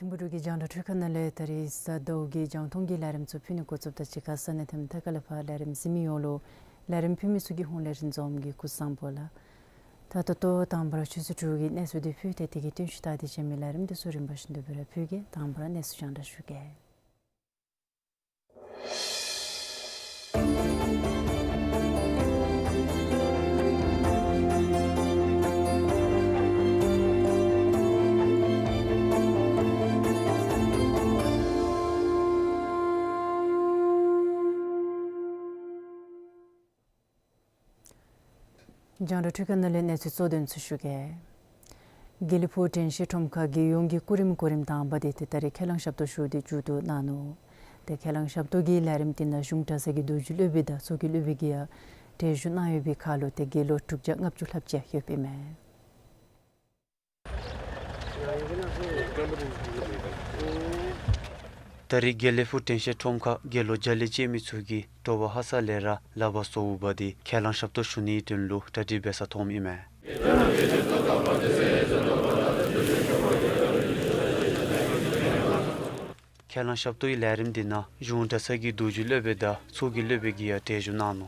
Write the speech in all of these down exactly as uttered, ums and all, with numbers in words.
ཐིམ་ཕུག་འབྲུག་གི་རྒྱང་བསྒྲགས་འཕྲུལ་ཁང་ནང་ལས་ད་རིས་གཟའ་ཟླཝ་གི་རྒྱང་མཐོང་གི་ལས་རིམ་ཚུ་ཕུལ་ནི་འགོ་བཙུགསཔ་ད་གཅིག་ཁར་ས་གནས་ཐིམ་ཐ་ཀ་ལས་ཕར་ལས་རིམ་གཟིགས་མི་ཡོངས་ལུ་ལས་རིམ་ཕུལ་མི་ཚུ་གི་ཧོངས་ལས་རིན་འཛོམས་ཀྱིས་སྐུ་གཟུགས་བཟང་པོ་ལགས། ད་ད་ལྟོ་དང་པ་ར་ཆུ་ཚོད་དྲུག་གི་གནས་ཚུལ་འདི་ཕུལ་ཏེ་དེ་གི་བསྟུན་ཞུ་ད་དེ་ཅིག་མི་ལས་རིམ་འདི་ཚུ་རིམ་པ་བཞིན་དུ་སྦེ་ར་ཕུལ་གེ། དང་པ་ར་གནས་ཚུལ་རྒྱང་བསྒྲགས་ཞུ་གེ། རྒྱང་བསྒྲགས་འཕྲུལ་ཁང་ནང་ལས་གནས་ཚུལ་གཙོ་དོན་ཚུ་ཞུ་གེ། དགེ་ལེགས་ཕུག་དྲན་ཤེས་ཁྲོམ་ཁར་རྒྱལ་ཡོངས་ཀྱི་སྐུ་རིམ་གོ་རིམ་དང་པ་དེ་ཏེ་ད་རིས་ཁས་བླངས་ཞབས་ཏོག་ཞུ་སྟེ་མཇུག་བསྡུ་གནང་ནུག། ཏེ་ཁས་བླངས་ཞབས་ཏོག་གི་ལས་རིམ་དེ་ནང་གཞུང་གྲྭ་ཚང་གི་འདུ་འཛོམས་སློབ་དཔོན་དང་ཚོགས་ཀྱི་སློབ་དཔོན་གྱིས་ཡང་གྲལ་བཞུགས་གནང་ཡོད་པའི་ཁར་ལུ་ཏེ་དགེ་སློང་དྲུག་བརྒྱ་ལྔ་བཅུ་ལྷགཔ་ཅིག་ཡོདཔ་ཨིན་མས། ད་རིས་དགེ་ལེགས་ཕུག་དྲན་ཤེས་ཁྲོམ་ཁར་དགེ་སློང་བརྒྱ་ལས་བཅད་མི་ཚུ་གིས་དྲོ་པ་ཧ་སག་ལས་ར་ལག་པར་བཟོ་བ་འབག་སྟེ་ཁས་བླངས་ཞབས་ཏོག་ཞུ་ནིའི་དོན་ལུ་གྲ་སྒྲིག་འབད་ས་མཐོངམ་ཨིན་མས། ཁས་བླངས་ཞབས་ཏོག་གི་ལས་རིམ་དེ་ནང་གཞུང་གྲྭ་ཚང་གི་འདུ་འཛོམས་སློབ་དཔོན་དང་ཚོགས་ཀྱི་སློབ་དཔོན་གྱིས་ཡང་གྲལ་བཞུགས་གནང་ནུག།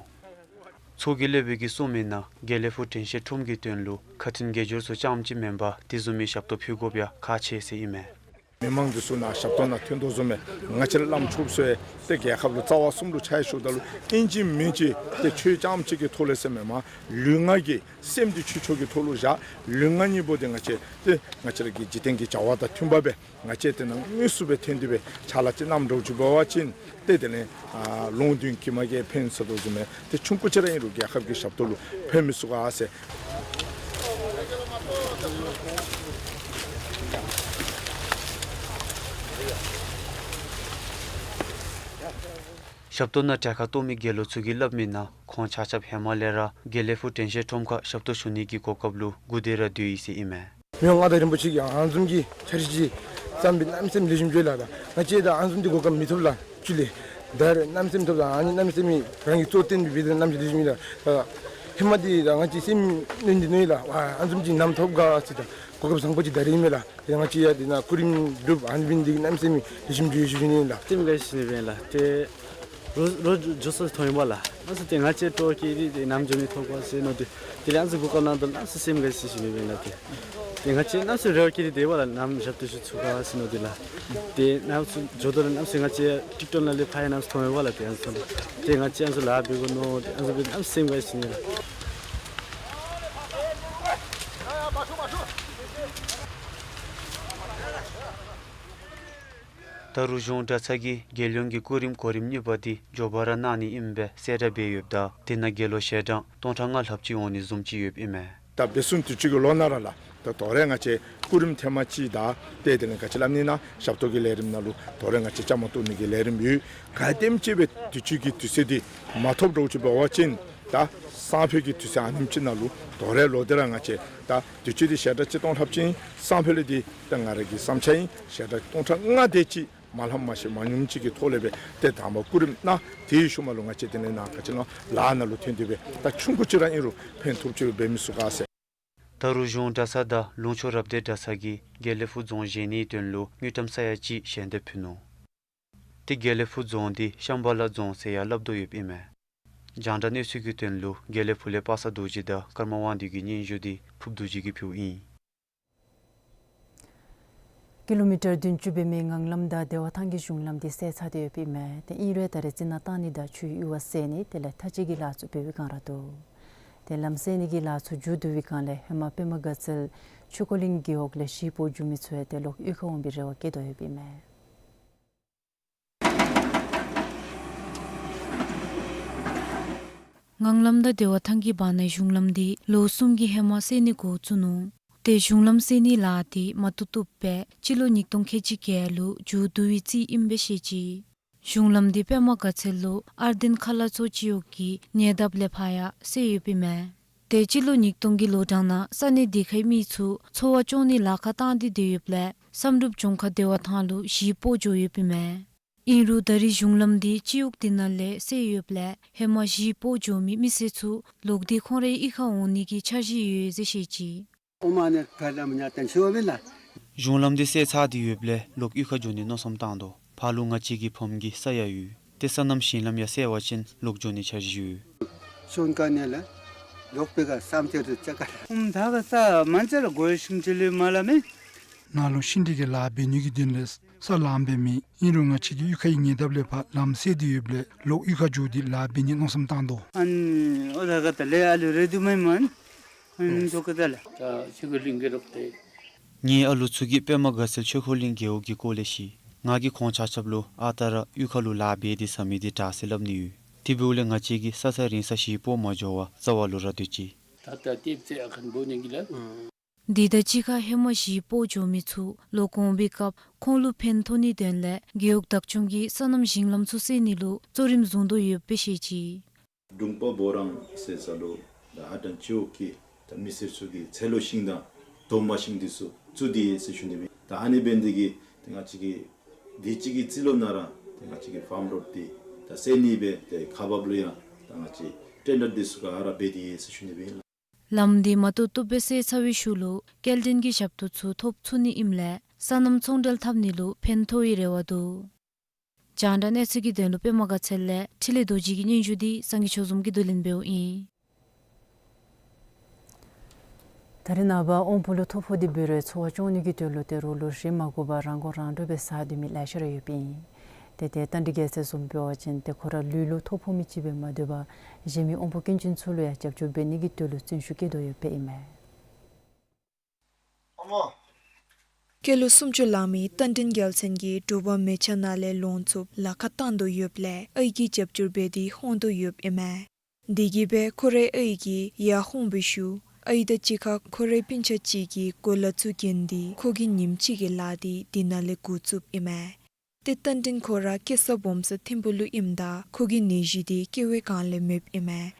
ཚོགས་ཀྱི་སློབ་དཔོན་གྱིས་གསུངས་མི་ནང་དགེ་ལེགས་ཕུག་དྲན་ཤེས་ཁྲོམ་གྱི་དོན་ལུ་ཁ་འཕྲིན་སྒེར་སྦྱོར་ཚུ་རྐྱངམ་གཅིག་མེན་པར་དེ་བཟུམ་མའི་ཞབས་ཏོག་ཕུལ་དགོཔ་ཡང་ཁག་ཆེ་ཟེར་ཨིན་མས། མི་མང་འདི་ཚུ་ནཱ་ཞབས་ཏོག་ནང་ཐོན་དོ་བཟུམ་སྦེ་ང་བཅས་ར་བླམ་ཆོསཔ་ཚུ་ཡང་ཏེ་རྒྱལ་ཁབ་ལུ་རྩ་བ་གསུམ་ལུ་ཕྱག་ཞུཝ་ད་ལུ་ཨིན་ཅི་མིན་ཅི་ཏེ་ཆོས་རྐྱངམ་གཅིག་གི་ཐོག་ལས་ཟེར་མེན་པར་ལུས་ངག་གི་སེམས་འདི་ཆོས་ཕྱོགས་ཀྱི་ཐོག་ལུ་བཞག། ལུས་ངག་གཉིས་པོ་འདི་ང་བཅས་ཏེ་ང་བཅས་ར་གི་འཇིག་རྟེན་གྱི་བྱ་བ་དང་མཐུན་པ་སྦེ་ང་བཅས་ཏེ་ནཱ་དངོས་སུ་སྦེ་ཐོན་ཏེ་སྦེ་ཕྱག་ལཱ་ཅིག་གནངམ་འདྲཝ་ཅིག་འབད་བ་ཅིན་ཏེ་དེ་ལས་ཨ་ལུང་སྟོན་གྱིས་མ་གིས་ཕན་ཟེར་དོ་བཟུམ་སྦེ་ཏེ་ཆུང་ཀུ་ཅིག་ར་ཨིན་རུང་རྒྱལ་ཁབ་ཀྱི་ཞབས་ཏོག་ལུ་ཕན་མི་ཚུགས་ག་ཟེར། ཞབས་ཏོག་ནང་གྲལ་ཁར་གཏོགས་མི་དགེ་སློང་ཚུ་གིས་སླབ་མི་ནང་ཁོང་ཆ་ཁྱབ་ཧེ་མ་ལས་ར་དགེ་ལེགས་ཕུག་དྲན་ཤེས་ཁྲོམ་ཁར་ཞབས་ཏོག་ཞུ་ནི་གི་གོ་སྐབས་ལུ་སྒུག་སྡོད་ར་སྡོད་ཡི་ཟེར་ཨིན་མས། མི་དབང་མངའ་བདག་རིན་པོ་ཆེ་གིས་ཨ་ནི་བཟུམ་གྱི་འཆར་གཞི་ཅིག་བརྩམས་སྦེ་གནམ་མེད་ས་མེད་ལེགས་ཤོམ་ཅིག་ཡོད་ལགས། ད་ང་བཅས་ད་ཨ་ནི་བཟུམ་གྱི་གོ་སྐབས་མི་ཐོབ་ལགས། ཅི་ལས་ད་རེས་གནམ་མེད་ས་མེད་ཐོབ་ལགས། ཨ་ནི་གནམ་མེད་ས་མེད་རང་གི་གཙོ་བོར་བསྟེན་སྦེ་འབད་ད་གནམ་མེད་ས་མེད་ལེགས་ཤོམ་ཨིན་ལགས། ད་ཧེ་མ་འདི་ད་ང་བཅས་སེམས་གནོན་ཏེ་གནོན་ཡི་ལགས། ཝ་ཨ་ནི་བཟུམ་ཅིག་ནམ་ཐོབ་ག་ཟེར། ད་གོ་སྐབས་བཟང་པོ་ཅིག་ད་རེས་ཨིན་མས་ལགས། ཏེ་ང་བཅས་ཡང་འདི་ནང་སྐུ་རིམ་སྒྲུབ་ཨ་ནི་འབད་ནི་འདི་གིས་གནམ་མེད་ས་མེད་ལེགས་ཤོམ་ཅིག་ཡོད་ཟེར་ཞུ་ནི་ཨིན་ལགས། སེམས་དགའ་ཞིནམ་ལས་འབད་ལགས། ཏེ་རོགས་རོགས་འགྱོ་ས་མཐོང་ཡི་པ་ལགས། གནམ་མེད་ས་མེད་ཏེ་ང་བཅས་སྤྲོ་བ་སྐྱེས་ཏེ་ཏེ་ནམ་འགྱོ་ནི་ཐོབ་ག་ཟེར་མནོ་སྟེ་དེ་ལས་ཨ་ནི་ཚུ་གོ་སྐབས་གནང་དོ་གནམ་མེད་ས་མེད་སེམས་དགའ་ཞིནམ་ལས་འབད་ལགས། ཏེ་ཏེ་ང་བཅས་གནམ་མེད་ས་མེད་རེ་བ་སྐྱེས་ཏེ་སྡོད་པ་ལགས། ནམ་ཞབས་ཏོག་ཞུ་ཚུགས་ག་ཟེར་མནོ་སྟེ་ལགས། ཏེ་གནམ་མེད་ས་མེད་འགྱོ་དོ་ལགས། གནམ་མེད་ས་མེད་ང་བཅས་ཊིཀ་ཊོཀ་ནང་ལས་ཕར་ཡང་གནམ་མེད་ས་མེད་མཐོང་ཡི་པ་ལགས། ཏེ་ཨ་ནི་ཚུ་ཏེ་ང་བཅས་ཨ་ནི་ཚུ་ལཱ་འབད་དགོ་མནོ་སྟེ་ཨ་ནི་ཚུ་འབད་གནམ་མེད་ས་མེད་སེམས་དགའ་ཞིནམ་ལས་ལགས། ད་རུང་གཞུང་གྲྭ་ཚང་གིས་རྒྱལ་ཡོངས་ཀྱི་སྐུ་རིམ་གོ་རིམ་གཉིས་པ་འདི་མགྱོགས་པ་ར་གནང་ནི་ཨིནམ་སྦེ་གསལ་བསྒྲགས་འབད་ཡོདཔ་ད་དེ་ནང་དགེ་སློང་ཞལ་གྲངས་སྟོང་ཕྲག་ལྔ་ལྷགཔ་ཅིག་འོང་ནི་བཟུམ་ཅིག་ཡོདཔ་ཨིན་མས། ད་འབད་བཟུང་དུས་ཅི་གི་ལོ་ནང་ར་ལགས། ད་དོ་རུང་ང་བཅས་སྐུ་རིམ་ཐེངས་མ་གཅིག་དང་ཏེ་དེ་ལས་ག་ཅི་སླབ་ནི་ཨིན་ན་ཞབས་ཏོག་གི་ལས་རིམ་ནང་ལུ་དོ་རུང་ང་བཅས་བཅའ་མར་གཏོགས་ནི་གི་ལས་རིམ་ཡོད། གལ་སྲིད་ཅིག་སྦེ་དུས་ཅི་གི་དུས་ཚོད་འདི་མ་ཐོབ་འདྲཝ་ཅིག་འབད་བ་ཅིན་ད་ སང་ཕོད་ཀྱི་དུས་ཚོད་ཨ་ནེམ་ཅིག་ནང་ལུ་དོ་རུང་ལོག་སྟེ་ར་ང་བཅས་ད་དུས་ཚོད་འདི་ཞག་གྲངས་གཅིག་སྟོང་ལྷགཔ་ཅིག་ཨིན། སང་ཕོད་ལས་འདི་ད་ང་ར་གི་བསམ་འཆར་ཨིན། ཞག་གྲངས་སྟོང་ཕྲག་ལྔ་དེ་ཅིག་མ་ལྷགཔ་མ་ཤེས་མ་ཉུངམ་ཅིག་གི་ཐོག་ལས་སྦེ་ཏེ་དང་པ་སྐུ་རིམ་གནང་། དེའི་ཤུལ་མ་ལུ་ང་བཅས་དེ་ལས་ནཱ་ག་ཅི་ལོ་ལཱ་ནང་ལུ་ཐོན་ཏེ་སྦེ་ད་ཆུང་ཀུ་ཅིག་ར་ཨིན་རུང་ཕན་ཐོགས་ཅིག་འབད་མི་ཚུགས་ག་ཟེར། ད་རུང་གཞུང་གྲྭ་ཚང་དང་ལུང་ཕྱོགས་རབ་སྡེ་གྲྭ་ཚང་གིས་དགེ་ལེགས་ཕུག་རྫོང་བཞེངས་ནིའི་དོན་ལུ་དངུལ་ཀྲམ་ས་ཡ་གཅིག་ཞལ་འདེབས་ཕུལ་ནུག། ཏེ་དགེ་ལེགས་ཕུག་རྫོང་འདི་ཤམ་བྷ་ལ་རྫོང་ཟེར་ཡང་སླབ་དོ་ཡོདཔ་ཨིན་མས། རྒྱང་བསྒྲགས་གནས་ཚུལ་གྱི་དོན་ལུ་དགེ་ལེགས་ཕུག་ལས་པ་སངས་རྡོ་རྗེ་དང་ཀརྨ་དབང་འདུས་ཀྱི་སྙན་ཞུ་འདི་ཕུབ་རྡོ་རྗེ་གིས་ཕུལཝ་ཨིན། ཀི་ལོ་མི་ཊར་བདུན་ཅུ་འབད་མི་ངང་ལམ་དང་བདེ་བ་ཐང་གི་གཞུང་ལམ་འདི་བསལ་ཚར་ཏེ་ཡོདཔ་ཨིན་མས། ཏེ་ཨིན་རུང་ད་རེས་རྩི་ནག་བཏང་ནི་དང་ཆུའི་གཡུར་བ་བསལ་ནི་དེ་ལས་ཐ་ཅིག་གི་ལཱ་ཚུ་འབད་བའི་བསྒང་ར་འདུག། ཏེ་ལམ་བསལ་ནི་གི་ལཱ་ཚུ་མཇུག་བསྡུ་བའི་བསྒང་ལས་ཧེ་མ་པདྨ་དགའ་ཚལ་ཆོས་འཁོར་གླིང་རྒེད་འོག་ལས་གཞིས་སྤོ་འགྱོ་མི་ཚུ་ཡང་ཏེ་ལོག་གཡུས་ཁར་འོང་བའི་རེ་བ་བསྐྱེད་དོ་ཡོདཔ་ཨིན་མས། ངང་ལམ་དང་བདེ་བ་ཐང་གི་བར་ནའི་གཞུང་ལམ་འདི་ལོ་གསུམ་གྱི་ཧེ་མ་བསལ་ནི་འགོ་བཙུགས་ནུག། ཏེ་གཞུང་ལམ་བསལ་ནིའི་ལཱ་འདི་མ་བཏུབ་བཏུབ་སྦེ་སྤྱི་ལོ་ཉིས་སྟོང་ཁལ་གཅིག་བརྒྱད་ལུ་མཇུག་བསྡུ་བའི་རྩིས་ཨིན་པས་ཟེར་བཤད་ཅི། གཞུང་ལམ་འདི་པདྨ་དགའ་ཚལ་ལུ་ཨར་སྡིན་ཁ་ལག་ཚོགས་སྤྱི་འོག་གི་ཉེ་འདབས་ལས་ཕར་ཡང་བསལ་ཡོདཔ་ཨིན་མས། ཏེ་སྤྱི་ལོ་ཉིས་སྟོང་གི་ལོ་གྲངས་ནང་ས་གནས་དེ་ཁའི་མི་ཚུ་འཚོ་བ་སྐྱོང་ནིའི་ལཱ་ཁག་བཏང་སྟེ་སྡོད་ཡོདཔ་ལས་བསམ་གྲུབ་ལྗོངས་མཁར་བདེ་བ་ཐང་ལུ་གཞིས་སྤོ་འགྱོ་ཡོདཔ་ཨིན་མས། ཨིན་རུང་ད་རེས་གཞུང་ལམ་འདི་སྤྱི་འོག་དེ་ནང་ལས་བསལ་ཡོདཔ་ལས་ཧེ་མ་གཞིས་སྤོ་འགྱོ་མི་མི་སེར་ཚུ་ལོག་སྟེ་ཁོང་རའི་གཡུས་ཁར་འོང་ནི་གི་འཆར་གཞི་ཡོད་ཟེར་བཤད་ཅི། ཨོ་མ་ནི་ག་ལ་མི་ཉག་ཏན་ཆེ་བ་མེད་ལ། གཞུང་ལམ་འདི་བསལ་ཚར་ཏེ་ཡོདཔ་ལས་ལོག་གཡུས་ཁར་འགྱོ་ནི་མནོ་བསམ་བཏང་དོ། ཕར་ལུ་ང་བཅས་ཀྱི་ཕམ་གྱི་ས་ཡང་ཡོད། ཏེ་སོ་ནམ་ཞིང་ལམ་ཡང་བསལ་བ་ཅིན་ལོག་འགྱོ་ནི་འཆར་གཞི་ཡོད། ཤོན་ཀ་ནེ་ལ་ལོག་པེ་ག་སམ་ཏེ་རུ་ཅ་ཀ་ལ། ཨུམ་ད་ག་ས་མན་ཅ་ལ་གོ་ཤིམ་ཅི་ལི་མ་ལ་མེ། ནཱ་ལུ་ཤིང་འབྲས་ཀྱི་ལཱ་འབད་ནི་གི་དོན་ལས་ས་ལངམ་སྦེ་མེད། ཨིན་རུང་ང་བཅས་ཀྱི་གཡུས་ཁའི་ཉེ་འདབས་ལས་ཕར་ལམ་བསལ་ཏེ་ཡོདཔ་ལས་ལོག་གཡུས་ཁར་འགྱོ་སྟེ་ལཱ་འབད་ནི་མནོ་བསམ་བཏང་དོ། ཨན་ཨོ་ད་ག་ད་ལེ་ཨ་ལུ་རེ་དུ་མེ་མན། ཨན་ཟོ་ཀ་ད་ལ། ད་ཆོས་འཁོར་གླིང་གི་རོགས་ཏེ། ངེའི་ཨ་ལུ་ཚུ་གིས་པདྨ་དགའ་ཚལ་ཆོས་འཁོར་གླིང་རྒེད་འོག་གི་སྐོར་ལས་ཤེས། ང་གིས་ཁོང་ཆ་ཁྱབ་ལུ་ཨ་རྟག་ར་གཡུས་ཁ་ལུ་ལཱ་འབད་དེ་ཟ་མི་འདི་དྲག་ཟེར་སླབ་ནི་ཡོད། དེ་འབདཝ་ལས་ང་བཅས་ཀྱིས་ས་ས་རིང་ས་གཞིས་སྤོ་མ་འགྱོ་བར་རྩ་བ་ལུ་ར་སྡོད་ཅི། ད་ལྟ་ཏེབ་ཙེ་ཨ་ཁན་བོ་ནི་གི་ལ། འདི་དང་གཅིག་ཁར་ཧེ་མ་གཞིས་སྤོ་འགྱོ་མི་ཚུ་ལོག་འོང་བའི་སྐབས་ཁོང་ལུ་ཕན་ཐོགས་ནིའི་དོན་ལས་རྒེད་འོག་བདག་སྐྱོང་གིས་སོ་ནམ་ཞིང་ལམ་ཚུ་བསལ་ནི་ལུ་གཙོ་རིམ་བཟུང་དོ་ཡོདཔ་སྦེ་བཤད་ཅི། དྲུང་པ་བོ་རང་ཟེར་ས་ལུ་ད་ཨ་དང་ཅོ་གི་ད་མི་སེར་ཚུ་གི་ཚལ་ལུ་ཤིང་དང་དོ་མ་ཤིང་འདི་ཚུ་བཙུགས་ཏེ་ཡོད་ཟེར་ཞུ་ནི་སྦེ། ད་ཨ་ནི་འབད་ནི་འདི་གིས་ཏེ་ང་བཅས་ཀྱི་དུས་ཅི་གི་རྩིས་ལོ་ནང་ར་ཏེ་ང་བཅས་ཀྱི་ཕཱམ་རོཌ་འདི་ད་བསལ་ནི་སྦེ་ཏེ་ཁག་འབགཔ་ལུ་ཡང་ད་ང་བཅས་ཊེན་ཌར་འདི་ཚུ་ག་ར་འབད་དེ་ཡོད་ཟེར་ཞུ་ནི་སྦེ་ཨིན་ལགས། ལམ་འདི་མ་བཏུབ་བཏུབ་སྦེ་བསལ་ཚར་བའི་ཤུལ་ལུ་སྐྱེལ་འདྲེན་གྱི་ཞབས་ཏོག་ཚུ་ཐོབ་ཚུགས་ནི་ཨིནམ་ལས་སོ་ནམ་ཚོང་འབྲེལ་འཐབ་ནི་ལུ་ཕན་ཐོགས་པའི་རེ་བ་འདུག། རྒྱང་བསྒྲགས་གནས་ཚུལ་གྱི་དོན་ལུ་པདྨ་དགའ་ཚལ་ལས་འཕྲིན་ལས་རྡོ་རྗེ་གི་སྙན་ཞུ་འདི་སངས་རྒྱས་ཆོས་འཛོམས་ཀྱིས་བསྡུ་ལེན་འབདཝ་ཨིན། ད་རེས་ནངས་པ་དབང་པོ་ལུ་ཐོ་ཕོག་སྟེ་འབད་རུང་འཚོ་བ་སྐྱོང་ནི་གི་དོན་ལུ་ཏེ་རོགས་ལུ་རེ་མ་དགོ་པར་རང་མགོ་རང་འདྲོངས་སྦེ་ཟ་སྡོད་མི་ལེ་ཤ་ར་ཡོདཔ་ཨིན། ཏེ་ཏེ་རྟ་མགྲིན་རྒྱལ་མཚན་བཟུམ་འབད་བ་ཅིན་ཏེ་ཁོ་ར་ལུས་ལུ་ཐོ་ཕོག་མི་ཅིག་སྦེ་མ་སྡོད་པར་གཞན་མི་དབང་པོ་སྐྱོན་ཅན་ཚུ་ལུ་ཡང་རྒྱབ་སྐྱོར་འབད་ནི་གི་དོན་ལུ་བརྩོན་ཤུགས་བསྐྱེད་དོ་ཡོདཔ་ཨིན་མས། སྐྱེས་ལོ་སུམ་ཅུ་ལང་མི་རྟ་མགྲིན་རྒྱལ་མཚན་གྱིས་དྲོ་པ་མལ་ཆ་ནང་ལས་ལོངས་ཚུགསཔ་ལཱ་ཁག་བཏང་དོ་ཡོདཔ་ལས་ཨའི་གིས་རྒྱབ་སྐྱོར་འབད་དེ་ཧོང་དོ་ཡོདཔ་ཨིན་མས། དེ་གིས་སྦེ་ཁོ་རའི་ཨའི་གིས་ཡར་ཧོང་བའི་ཤུལ་ཨའི་དང་གཅིག་ཁར་ཁོ་རའི་སྤུན་ཆ་ཅིག་གིས་གོ་ལ་ཚུ་གྱོན་ཏེ་ཁོ་གིས་ཉིནམ་གཅིག་གི་ལཱ་འདི་དེ་ནང་ལས་འགོ་བཙུགསཔ་ཨིན་མས། ཏེ་རྟ་མགྲིན་ཁོ་ར་སྐྱེས་ས་སྦོམ་ས་ཐིམ་ཕུ་ལུ་ཨིནམ་ད་ཁོ་གི་ནད་གཞི་འདི་སྐྱེ་བའི་སྒང་ལས་མེདཔ་ཨིན་མས།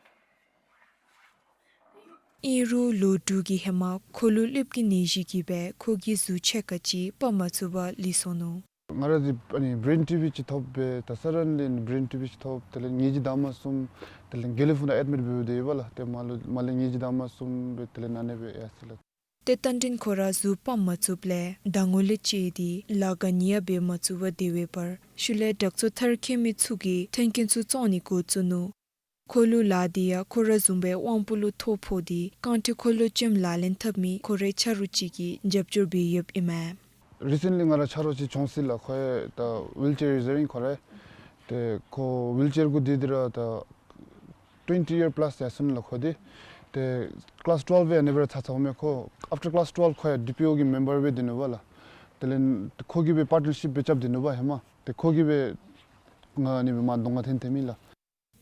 ཨིན་རུང་ལོ་དྲུག་གི་ཧེ་མ་ཁོ་ལུ་གླདཔ་ཀྱི་ནད་གཞི་གིས་སྦེ་ཁོ་གི་གཟུགས་ཕྱེད་ཀ་ཅིག་ཕབ་མ་ཚུགས་པར་ལུས་སོ་ནུག། ང་ར་འདི་ཨ་ནི་བེརེན་ཊི་བི་ཅིག་ཐོབ་སྦེ་ད་ས་ར་ལས་བེརེན་ཊི་བི་ཅིག་ཐོབ། དེ་ལས་ངེའི་གི་ཟླ་མ་གསུམ་དེ་ལས་དགེ་ལེགས་ཕུག་ནང་ཨེཌ་མིཊ་འབད་དེ་ཡོད་པ་ལགས། ཏེ་མར་ལུ་མར་ལས་ངེའི་གི་ཟླ་མ་གསུམ་སྦེ་དེ་ལས་ནཱ་ནེ་སྦེ་ཡར་སོ་ཡི་ལགས། ཏེ་རྟ་མགྲིན་ཁོ་ར་གཟུགས་ཕབ་མ་ཚུགསཔ་ལས་ཟླ་ངོ་ལས་བཅད་དེ་ལཱ་ག་ནི་ཡང་འབད་མ་ཚུགས་པར་སྡོད་པའི་བར་ཤུལ་ལས་དྲག་སྤྱོད་མཐར་འཁྱོལ་མི་ཚུ་གིས་མཐུན་རྐྱེན་ཚུ་བཙོང་ནི་འགོ་བཙུགས་ནུག། ཁོ་ལུ་ལཱ་འདི་ཡང་ཁོ་ར་བཟུམ་སྦེ་དབང་པོ་ལུ་ཐོ་ཕོག་སྟེ་རྐང་ཁྲི་འཁོར་ལོ་ཅན་ལག་ལེན་འཐབ་མི་ཁོ་རའི་ཆ་རོགས་ཅིག་གིས་རྒྱབ་སྐྱོར་འབད་ཡོདཔ་ཨིན་མས། རི་སེནཊ་ལི་ང་ར་ཆ་རོགས་ཅིག་བྱུང་ཡི་ལགས། ཁོ་ཡང་ད་ཝིལ་ཅེར་ཡུ་ཛར་ཨིན་ཁོ་ར། ཏེ་ཁོ་ཝིལ་ཅེར་གུ་སྡོད་དེ་ར་ད་ཊུ་ཝེན་ཊི་ཡར་པ་ལཱས་ཡར་སོ་ནུག་ལགས་ཁོ་འདི། ཏེ་ཀི་ལཱས་ཊུ་ཝེལ་ཝ་ཡང་ཨ་ནི་སྦེ་ར་ཚར་ཚརཝ་མས། ཁོ་ཨཕ་ཊར་ཀི་ལཱས་ཊུ་ཝེལ་ཝ་ཁོ་ཡང་ཌི་པི་ཨོ་གི་མེམ་བར་སྦེ་སྡོད་ནུག་པ་ལགས། དེ་ལས་ཁོ་གིས་སྦེ་པར་ཊནར་ཤིཔ་སྦེ་རྐྱབ་སྡོད་ནུག་པ་ཧེ་མ། ཏེ་ཁོ་གིས་སྦེ་ང་ཨ་ནི་སྦེ་མར་གདོང་ཁར་འཐོན་འཐོནམ་ཨིན་ལགས།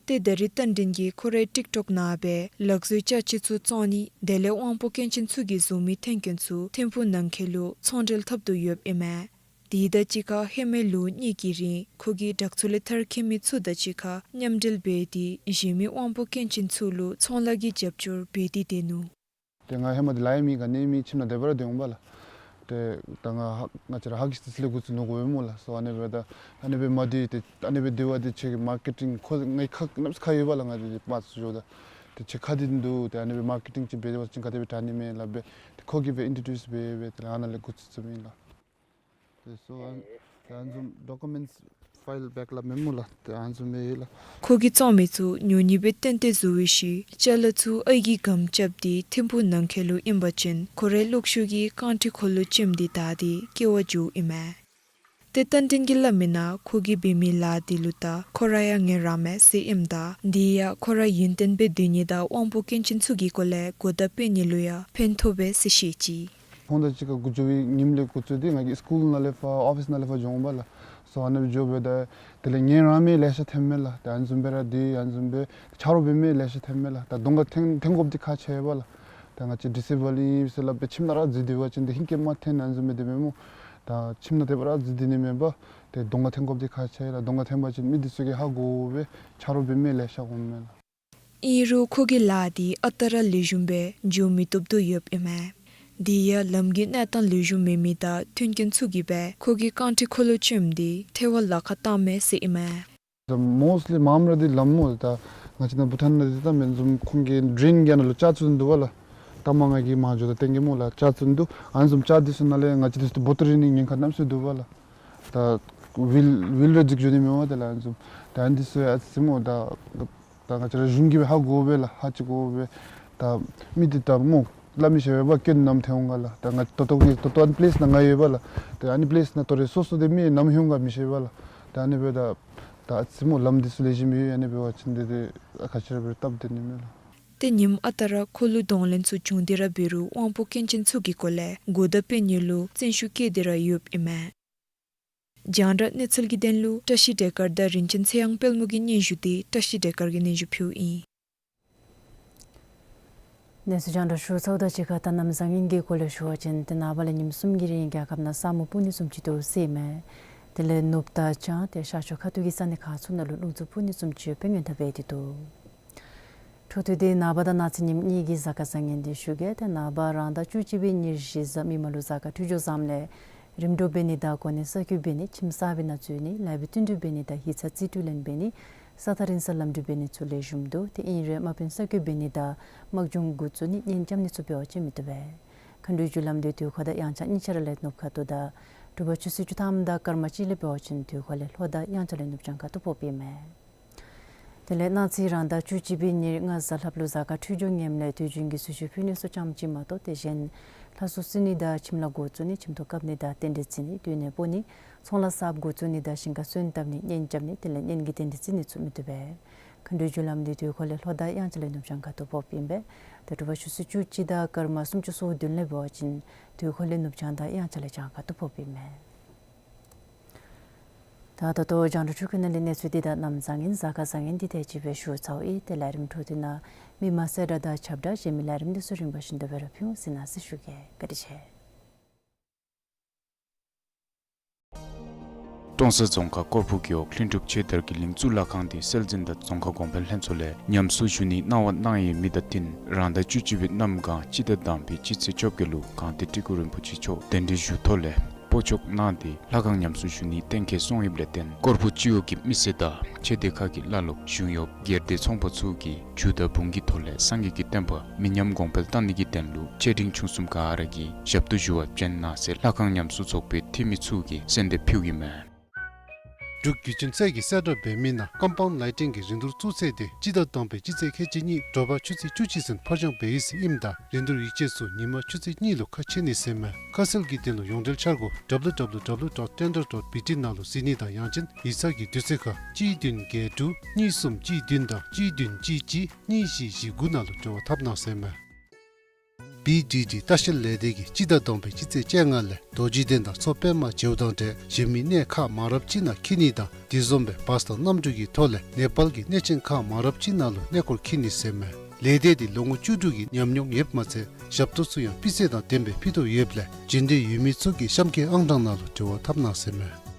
ཏེ་ད་རེས་རྟ་མགྲིན་གྱིས་ཁོ་རའི་ཊིཀ་ཊོཀ་ནང་སྦེ་ལག་བཟོའི་ཅ་ཆས་ཚུ་བཙོང་ནི་དེ་ལས་དབང་པོ་སྐྱོན་ཅན་ཚུ་གིས་བཟོ་མི་མཐུན་རྐྱེན་ཚུ་ཐིམ་ཕུག་ནང་འཁོད་ལུ་ཚོང་འབྲེལ་འཐབ་དོ་ཡོདཔ་ཨིན་མས། དེ་དང་གཅིག་ཁར་ཧེ་མའི་ལོ་གཉིས་ཀྱི་རིང་ཁོ་གིས་དྲག་འཚུབ་ལས་ཐར་མཁན་མི་ཚུ་དང་གཅིག་ཁར་མཉམ་འབྲེལ་འབད་དེ་གཞན་མི་དབང་པོ་སྐྱོན་ཅན་ཚུ་ལུ་ཚོང་ལཱ་གི་རྒྱབ་སྐྱོར་འབད་དེ་སྡོད་ནུག། ཏེ་ང་ཧེ་མ་འདི་ལཱ་ཡང་མེད་ག་ནི་མེད། ཁྱིམ་ནང་དེ་སྦེ་ར་སྡོད་འོང་པ་ལགས། ཏེ་ད་ང་ཧ་ང་བཅས་ར་ཧཱ་གིས་ཏེ་ཚུ་ལས་འགོ་བཙུགས་ནུག་གོ་སྦེ་སྨོ་ལགས། སོ་ཨ་ནི་སྦེ་ད་ཨ་ནི་སྦེ་མ་སྡོད། ཏེ་ཨ་ནི་སྦེ་སྡོད་པ་འདི་ཁྱོད་ཀྱི་མར་ཀེ་ཊིང་ཁོ་ངེའི་ཁ་གནམ་མེད་ས་མེད་ཁ་ཡོད་པ་ལགས། ང་འདི་མ་ཚུ་འགྱོཝ་ད་ཏེ་ཁྱོད་ཁ་འདི་འདུག། ཏེ་ཨ་ནི་སྦེ་མར་ཀེ་ཊིང་ཅིག་འབད་བ་ཅིན་ག་དེ་སྦེ་དྲག་ནི་མས་སླབ་སྦེ་ཏེ་ཁོ་གིས་སྦེ་ཨིན་ཊྲོ་ཌིའུསི་འབད་སྦེ་ཏེ་ཨ་ནཱ་ལས་འགོ་བཙུགས་བཙུགསཔ་ཨིན་ལགས། ཏེ་སོ་ཨ་ཨ་ནི་བཟུམ་ཌོ་ཀུ་མེནཊསི་ཕའིལ་བེཀ་སླབ་མས་སྨོ་ལགས། ཏེ་ཨ་ནི་བཟུམ་སྦེ་ཡོད་ལགས། ཁོ་གིས་བཙོང་མི་ཚུ་ཉོ་ནི་སྦེ་བཏོན་ཏེ་བཟོ་བའི་ཤུལ་ཅ་ལ་ཚུ་ཨའི་གིས་སྒམ་རྐྱབ་སྟེ་ཐིམ་ཕུག་ནང་འཁོད་ལུ་ཨིན་པ་ཅིན་ཁོ་རའི་ལོག་ཤུལ་གྱི་རྐང་ཁྲི་ཁོ་ལུ་བཅོམ་སྟེ་བདའ་སྟེ་སྐྱེལ་བར་འགྱོཝ་ཨིན་མས། ཏེ་རྟ་མགྲིན་གྱིས་སླབ་མིའི་ནང་ཁོ་གིས་འབད་མི་ལཱ་འདི་ལུ་ད་ཁོ་ར་ཡང་ངལ་རངས་མས་ཟེར་ཨིནམ་ད་འདི་ཡང་ཁོ་ར་ཡུན་བརྟན་སྦེ་སྡོད་ནི་དང་དབང་པོ་སྐྱོན་ཅན་ཚུ་གི་སྐོར་ལས་གོ་བརྡ་སྤེལ་ནི་ལུ་ཡང་ཕན་ཐོགས་པས་ཟེར་བཤད་ཅི། ཁོང་དང་གཅིག་ཁར་འགོ་འགྱོ་བའི་ཉིནམ་ལས་འགོ་བཙུགས་ཏེ་ང་གིས་སི་ཀུལ་ནང་ལས་ཕར་ཨོ་ཕིསི་ནང་ལས་ཕར་འགྱོ་འོང་པ་ལགས། སོ་ཨ་ནི་སྦེ་འགྱོ་སྦེ་ད་དེ་ལས་ངལ་རངས་མི་ལེ་ཤ་ཐོནམ་མས་ལགས། ད་ཨ་ནི་བཟུམ་སྦེ་ར་འདི་ཨ་ནི་བཟུམ་སྦེ་ཆ་རོགས་འབད་མི་ལེ་ཤ་ཐོནམ་མས་ལགས། ད་གདོང་ཁར་འཐོན་འཐོན་དགོཔ་འདི་ཁག་ཆེ་བས་ལགས། ད་ང་བཅས་ཌིས་ཨེ་བལ་ཨིན་ཟེར་སླབ་སྦེ་ཁྱིམ་ནང་ར་འཛུལ་སྡོད་པ་ཅིན་ཏེ་ཧིང་སྐལ་མ་འཐོན་ཨ་ནི་བཟུམ་སྦེ་སྡོདཔ་མས་སྨོ། ད་ཁྱིམ་ནང་དེ་སྦེ་ར་འཛུལ་སྡོད་ནི་མེན་པར་ཏེ་གདོང་ཁར་འཐོན་དགོཔ་འདི་ཁག་ཆེ་ལགས། གདོང་ཁར་འཐོན་པ་ཅིན་མི་འདི་ཚུ་གིས་ཧ་གོ་སྦེ་ཆ་རོགས་འབད་མི་ལེ་ཤ་འོངམ་མས་ལགས། ཨིན་རུང་ཁོ་གི་ལཱ་འདི་ཨ་རྟག་ར་ལེགས་ཤོམ་སྦེ་འགྱོ་མི་བཏུབ་དོ་ཡོདཔ་ཨིན་མས། དེ་ཡང་ལམ་གྱི་གནས་སྟངས་ལེགས་ཤོམ་མེད་མི་དང་མཐུན་རྐྱེན་ཚུ་གིས་སྦེ་ཁོ་གི་རྐང་ཁྲི་ཁོ་ལུ་བཅོམ་སྟེ་ཐལ་བ་ལཱ་ཁག་བཏངམ་མས་ཟེར་ཨིན་མས། ད་མོསཊ་ལི་མངམ་ར་འདི་ལམ་སྨོ། ད་ང་བཅས་ནཱ་བྷུ་ཊཱན་ནང་འདི་ད་མེན་བཟུམ་ཁོང་གི་ཌྲེན་གྱི་ནང་ལུ་ལྕགས་བཙུགས་འདུག་པ་ལགས། ད་མ་ང་གིས་མར་འགྱོཝ་ད་སྟོན་གེ་སྨོ་ལགས། ལྕགས་བཙུགས་འདུག། ཨ་ནི་བཟུམ་ལྕགས་འདི་ཚུ་ནང་ལས་ང་བཅས་འདི་ཚུ་བོ་ཊ་རིལ་ནི་ཉེན་ཁ་གནམ་མེད་ས་མེད་འདུག་པ་ལགས། ད་ཝིལ་ཝིལ་ར་འཛེགས་འགྱོ་ནི་མེད་པ་དེ་ལགས། ཨ་ནི་བཟུམ་ད་ཨ་ནི་འདི་ཚུ་ཨ་ཙི་སྨོ་ད་ད་ང་བཅས་ར་གཞུང་གིས་སྦེ་ཧ་གོ་སྦེ་ལགས། ཧ་ཅིག་གོ་སྦེ་ད་མི་འདི་ད་སྨོ་སླབ་མི་ཤེས་པས་པ། སྐྱོན་ནམ་ཐོན་འོང་ག་ལགས། ད་ང་ད་ལྟོ་ངེའི་ད་ལྟོ་ཨ་ནི་པ་ལེསི་ནང་ང་ཡོད་པ་ལགས། ད་ཨ་ནི་པ་ལེསི་ནང་ད་རེས་སོ་སོ་འདི་མི་ནམ་ལྷོད་འོང་ག་མི་ཤེས་པ་ལགས། ད་ཨ་ནི་སྦེ་ད་ད་ཨ་ཙི་སྨོ་ལམ་འདི་ཚུ་ལེགས་ཤོམ་ཡོད། ཨ་ནི་འབད་བ་ཅིན་འདི་འདི་ཨ་ཁ་ཤ་ར་སྦེ་སྟབས་བདེ་ནི་མས་ལགས། ཏེ་ཉིནམ་ཨ་རྟག་ར་ཁོ་ལུ་གདོང་ལེན་ཚུ་བྱུང་སྟེ་ར་འབད་རུང་དབང་པོ་སྐྱོན་ཅན་ཚུ་གི་སྐོར་ལས་གོ་བརྡ་སྤེལ་ནི་ལུ་བརྩོན་ཤུགས་བསྐྱེད་དེ་ར་ཡོདཔ་ཨིན་མས། རྒྱང་བསྒྲགས་གནས་ཚུལ་གྱི་དོན་ལུ་བཀྲ་ཤིས་བདེ་དཀར་དང་རིན་ཆེན་ཚེ་དབྱངས་དཔལ་མོ་གི་སྙན་ཞུ་འདི་བཀྲ་ཤིས་བདེ་དཀར་གྱིས་སྙན་ཞུ་ཕུལཝ་ཨིན། གནས་ཚུལ་རྒྱང་བསྒྲགས་ཞུ་ཚརཝ་དང་གཅིག་ཁར་ད་གནམ་བཟང་ངན་གྱི་སྐོར་ལས་ཞུ་བ་ཅིན་ཏེ་ནངས་པ་ལས་ཉིནམ་གསུམ་གྱི་རིང་རྒྱལ་ཁབ་ནང་ས་སྨུག་སྤུབ་ནི་བཟུམ་ཅིག་འདུག་ཟེར་ཨིན་མས། དེ་ལས་ནུབ་དང་བྱང་ཏེ་ཤར་ཕྱོགས་ཁ་ཐུག་གི་ས་གནས་ཁག་ཚུ་ནང་ལུ་རླུང་འཚུབ་འཕུ་ནི་བཟུམ་ཅིག་ཡོད་པའི་སྔོན་བརྡ་འབད་དེ་འདུག། འཕྲོ་མཐུད་དེ་ནངས་པ་དང་གནངས་ཚེ་ཉིནམ་གཉིས་ཀྱི་གཟའ་སྐར་བཟང་ངན་འདི་ཞུ་གེ། ཏེ་ནངས་པ་རང་ཟླ་བཅུ་གཅིག་པའི་ཉེར་བཞི་གཟའ་མིག་དམར་ལུ་གཟའ་སྐར་འཕྲོད་སྦྱོར་བཟངམ་ལས་རིམ་གྲོ་འབད་ནི་དང་གོ་གནས་གསར་བསྐོ་འབད་ནི་ཁྱིམ་གསར་པའི་ནང་འཛུལ་ནི་ལཱ་འབད་བསྟུན་གྲོས་འབད་ནི་དང་ཡིག་ཚང་རྩིས་སྤྲོད་ལེན་འབད་ནི་ས་ཐག་རིང་སར་ལམ་འགྲུལ་འབད་ནི་ཚུ་ལེགས་ཤོམ་འདུག། ཏེ་ཨིན་རུང་དམག་དཔོན་གསར་བསྐོ་འབད་ནི་དང་དམག་སྦྱོང་འགོ་བཙུགས་ནི་གཉེན་རྐྱབ་ནི་ཚུ་འབད་བ་ཅིན་མི་བཏུབ་པས། མཁའ་འགྲོའི་རྒྱུ་ལམ་འདི་དུས་འཁོར་དང་དབྱངས་འཆར་གཉིས་ཆ་ར་ལས་ནུབ་ཁ་ཐུག་དང་དྲོ་པ་ཆུ་ཚོད་བཅུ་ཐམ་དང་སྐར་མ་གཅིག་ལས་འབད་བ་ཅིན་དུས་འཁོར་ལས་ལྷོ་དང་དབྱངས་འཆར་ལས་ནུབ་བྱང་ཁ་ཐུག་ཕོགཔ་ཨིན་མས། དེ་ལས་གནངས་ཚེ་རང་ཟླ་བཅུ་གཅིག་པའི་ཉེར་ལྔ་གཟའ་ལྷགཔ་ལུ་གཟའ་སྐར་འཕྲོད་སྦྱོར་ངནམ་ལས་དུས་རྒྱུན་གྱི་གསོལ་མཆོད་ཕུལ་ནི་ཚུ་ཙམ་ཅིག་མ་གཏོགས་ཏེ་གཞན་ལྷ་སྲུང་གསོལ་ནི་དང་ཁྱིམ་ལཱ་འགོ་བཙུགས་ནི་ཁྱིམ་ཐོག་བཀབ་ནི་དང་རྟེན་འབྲེལ་བརྩི་ནི་སྡོད་གནས་སྤོ་ནི་ཚོང་ལཱ་གསརཔ་འགོ་བཙུགས་ནི་དང་ཞིང་ཁ་སོན་བཏབ་ནི་གཉེན་རྐྱབ་ནི་དེ་ལས་གཉེན་གྱི་རྟེན་འབྲེལ་བརྩི་ནི་ཚུ་མི་བཏུབ་པས། མཁའ་འགྲོའི་རྒྱུ་ལམ་འདི་དུས་འཁོར་ལས་ལྷོ་དང་དབྱངས་འཆར་ལས་ནུབ་བྱང་ཁ་ཐུག་ཕོགཔ་ཨིན་པས། ཏེ་དྲོ་པ་ཆུ་ཚོད་བཅུ་གཅིག་དང་སྐར་མ་སུམ་ཅུ་སོ་བདུན་ལས་འབད་བ་ཅིན་དུས་འཁོར་ལས་ནུབ་བྱང་དང་དབྱངས་འཆར་ལས་བྱང་ཁ་ཐུག་ཕོགཔ་ཨིན་མས། ད་ད་ལྟོ་རྒྱང་བསྒྲགས་འཕྲུལ་ཁང་ནང་ལས་གནས་ཚུལ་འདི་དང་གནམ་བཟང་ངན་གཟའ་སྐར་བཟང་ངན་འདི་དེ་ཅིག་སྦེ་ཞུ་ཚརཝ་ཨིན། ཏེ་ལས་རིམ་འཕྲོ་མཐུད་ནང་མི་མང་གསལ་བསྒྲགས་དང་ཁྱབ་བསྒྲགས་གཞན་མི་ལས་རིམ་འདི་ཚུ་རིམ་པ་བཞིན་དུ་སྦེ་ར་ཕུལ་འོང་ཟེར་གནང་ཟེར་ཞུ་གེ། བཀའ་དྲིན་ཆེ། ཀྲོང་གསར་རྫོང་ཁག་སྐོར་ཕུག་རྒེད་འོག་ལྷུན་གྲུབ་ཆོས་དར་གྱི་གླིང་གཙུག་ལག་ཁང་འདི་སྲོལ་འཛིན་དང་རྫོང་ཁ་གོང་འཕེལ་ལྷན་ཚོགས་ལས་ཉམས་གསོ་ཞུ་ནིའི་གནང་བ་གནང་ཡོད་མི་དང་བསྟུན་རང་ཟླ་བཅུ་གཅིག་པའི་གནམ་གང་སྤྱི་ཟླ་དང་པའི་སྤྱི་ཚེས་བཅོ་བརྒྱད་ལུ་གངས་ཏི་སྤྲུལ་སྐུ་རིན་པོ་ཆེ་མཆོག་གདན་འདྲེན་ཞུ་ཐོག་ལས་སྤོ་བཅུག་གནང་སྟེ་ལྷ་ཁང་ཉམས་གསོ་ཞུ་ནིའི་གཏན་འཁེལ་སོང་ཡོདཔ་ལས་བརྟེན་སྐོར་ཕུག་སྤྱི་འོག་གི་མི་སེར་དང་ཆོས་སྡེ་ཁག་གི་བླ་སློབ་གཞུང་གཡོགཔ་སྒེར་སྡེ་ཚོང་པ་ཚུ་གིས་རྒྱུ་དང་འབུངས་ཀྱི་ཐོག་ལས་སངས་རྒྱས་ཀྱི་བསྟན་པ་མི་ཉམས་གོང་འཕེལ་གཏང་ནི་གི་དོན་ལུ་ཆེ་འབྲིང་ཆུང་གསུམ་ག་ར་གིས་ཞབས་ཏོག་ཞུ་བར་བྱོན་གནང་ཟེར་ལྷ་ཁང་ཉམས་གསོ་ཚོགས་པའི་འཐུས་མི་ཚུ་གིས་གསོལ་འདེབས་ཕུལཝ་ཨིན་མས། འབྲུག་བརྒྱུད་འཕྲིན་ཚད་ཀྱིས་གསལ་བསྒྲགས་འབད་མི་ནང་ཀམ་པའུནཌ་ལའི་ཊིང་གི་རིན་བསྡུར་བཙུགས་ཚེས་འདི་སྤྱི་ཟླ་དང་པའི་སྤྱི་ཚེས་ཁལ་གཅིག་གཉིས་དྲོ་པ་ཆུ་ཚོད་བཅུ་གཅིག་ཚུན་ཕར་འགྱངས་འབད་ཡི་ཟེར་ཨིནམ་ད་རིན་བསྡུར་ཡིག་ཆ་ཚུ་ཉིན་མ་ཆུ་ཚོད་གཉིས་ལུ་ཁ་ཕྱེ་ནི་ཟེར་མས། ཁ་གསལ་གྱི་དོན་ལུ་ཡོངས་འབྲེལ་འཆར་སྒོ་ཌབ་ལུ་ཌབ་ལུ་ཌབ་ལུ་ཌོཊ་ཊེན་ཌར་ཌོཊ་བི་ཊི་ནང་ལུ་གཟིགས་ནི་དང་ཡང་ཅིན་ཡིག་ཚང་གི་དུས་ཚོད་ཁར་གཅིག་བདུན་བརྒྱད་དྲུག་གཉིས་གསུམ་གཅིག་བདུན་དང་གཅིག་བདུན་གཅིག་གཅིག་གཉིས་བཞི་བཞི་དགུ་ནང་ལུ་འབྲེལ་བ་འཐབ་གནང་ཟེར་མས། བི་ཌི་ཌི་ལྟ་བཤལ་ལས་སྡེ་གིས་སྤྱི་ཟླ་དང་པའི་སྤྱི་ཚེས་བཅོ་ལྔ་ལས་རྡོ་རྗེ་གདན་དང་མཚོ་པདྨ་བྱེའུ་དང་འབྲས་གཞན་མི་གནས་ཁག་མང་རབས་ཅིག་ནང་འཁྱིད་ནི་དང་དེ་བཟུམ་སྦེ་བཱས་དང་གནམ་གྲུ་གི་ཐོག་ལས་ནེ་པཱལ་གྱི་གནས་ཆེན་ཁག་མང་རབས་ཅིག་ནང་ལུ་གནས་སྐོར་འཁྱིད་ནི་ཟེར་མས། ལས་སྡེ་འདི་ལོ་ངོ་བཅུ་དྲུག་གི་ཉམས་མྱོང་ཡོདཔ་མ་ཚད་ཞབས་ཏོག་ཚུ་ཡང་སྤུས་ཚད་དང་ལྡནམ་སྦེ་ཕུལ་དོ་ཡོདཔ་ལས་འབྱོན་འདོད་ཡོད་མི་ཚུ་གིས་གཤམ་གྱི་ཨང་གྲངས་ནང་ལུ་འབྲེལ་བ་འཐབ་གནང་ཟེར་མས།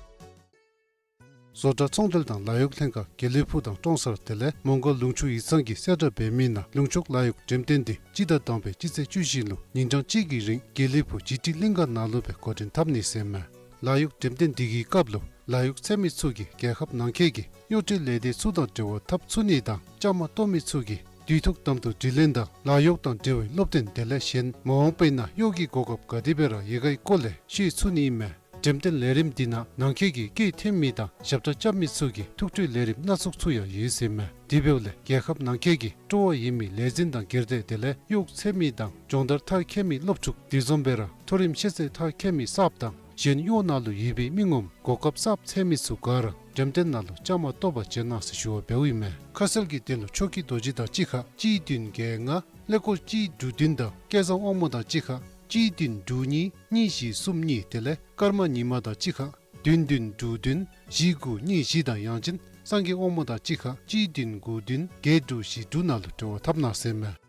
བཟོ་གྲྭ་ཚོང་འབྲེལ་དང་ལཱ་གཡོག་ལྷན་ཁག་དགེ་ལེགས་ཕུག་དང་ཀྲོང་གསར་དེ་ལས་མོང་སྒར་ལུང་ཕྱོགས་ཡིག་ཚང་གིས་གསལ་བསྒྲགས་འབད་མི་ནང་ལུང་ཕྱོགས་ལཱ་གཡོག་འགྲེམས་སྟོན་འདི་སྤྱི་ཟླ་དང་པའི་སྤྱི་ཚེས་བཅུ་བཞི་ལུ་ཉིན་གྲངས་གཅིག་གི་རིང་དགེ་ལེགས་ཕུག་ཇི་ཊི་གླིང་ག་ནང་ལུ་སྦེ་འགོ་འདྲེན་འཐབ་ནི་ཟེར་མས། ལཱ་གཡོག་འགྲེམས་སྟོན་འདི་གི་སྐབས་ལུ་ལཱ་གཡོག་འཚོལ་མི་ཚུ་གིས་རྒྱལ་ཁབ་ནང་འཁོད་ཀྱི་གཡོག་འབྲེལ་ལས་སྡེ་ཚུ་དང་འབྲེལ་བ་འཐབ་ཚུགས་ནི་དང་བཅའ་མར་གཏོགས་མི་ཚུ་གིས་དུས་ཐོག་ཏམ་དུ་དྲི་ལན་དང་ལཱ་གཡོག་དང་འབྲེལ་བའི་སློབ་སྟོན་དེ་ལས་གཞན་མ་འོངས་པའི་ནང་གཡོག་གི་གོ་སྐབས་ག་དེ་སྦེ་ར་ཡོད་ག་གི་སྐོར་ལས་ཤེས་ཚུགས་ནི་ཨིན་མས། འགྲེམས་སྟོན་ལས་རིམ་འདི་ནང་ནང་འཁོད་ཀྱི་སྐྱེད་འཐེན་མི་དང་ཞབས་ཁྲ་རྐྱབ་མི་ཚུ་གི་ཐུགས་སྤྲོའི་ལས་རིམ་སྣ་ཚོགས་ཚུ་ཡང་ཡོད་ཟེར་མས། དེ་འབདཝ་ལས་རྒྱལ་ཁབ་ནང་འཁོད་ཀྱི་སྤྲོ་བ་ཡོད་མི་ལས་འཛིན་དང་སྒེར་སྡེ་དེ་ལས་གཡོག་འཚོལ་མི་དང་སྦྱོང་བརྡར་མཐར་འཁྱོལ་མི་སློབ་ཕྲུག་དེ་བཟུམ་སྦེ་ར་མཐོ་རིམ་ཤེས་ཚད་མཐར་འཁྱོལ་མི་གསརཔ་དང་གཞན་གཡོག་ནང་ལུ་ཡོད་པའི་མི་ངོམ་གོ་སྐབས་གསརཔ་འཚོལ་མི་ཚུ་ག་ར་འགྲེམས་སྟོན་ནང་ལུ་བཅའ་མར་གཏོགས་པར་བྱོན་གནང་ཟེར་ཞུ་བ་འབདཝ་ཨིན་མས། ཁ་གསལ་གྱི་དོན་ལུ་ཆོས་ཀྱི་རྡོ་རྗེ་དང་གཅིག་ཁར་གཅིག་བདུན་བརྒྱད་ལྔ། ཀླད་ཀོར་གཅིག་དྲུག་བདུན་དང་སྐལ་བཟང་དབང་མོ་དང་གཅིག་ཁར་གཅིག་བདུན་དྲུག་གཉིས་གཉིས་བཞི་གསུམ་གཉིས་དེ་ལས་ཀརྨ་ཉི་མ་དང་གཅིག་ཁར་བདུན་བདུན་དྲུག་བདུན་བཞི་དགུ་གཉིས་བཞི་དང་ཡང་ཅིན་སངས་རྒྱས་དབང་མོ་དང་གཅིག་ཁར་གཅིག་བདུན་དགུ་བདུན་བརྒྱད་དྲུག་བཞི་དྲུག་ནང་ལུ་འབྲེལ་བ་འཐབ་གནང་ཟེར་མས།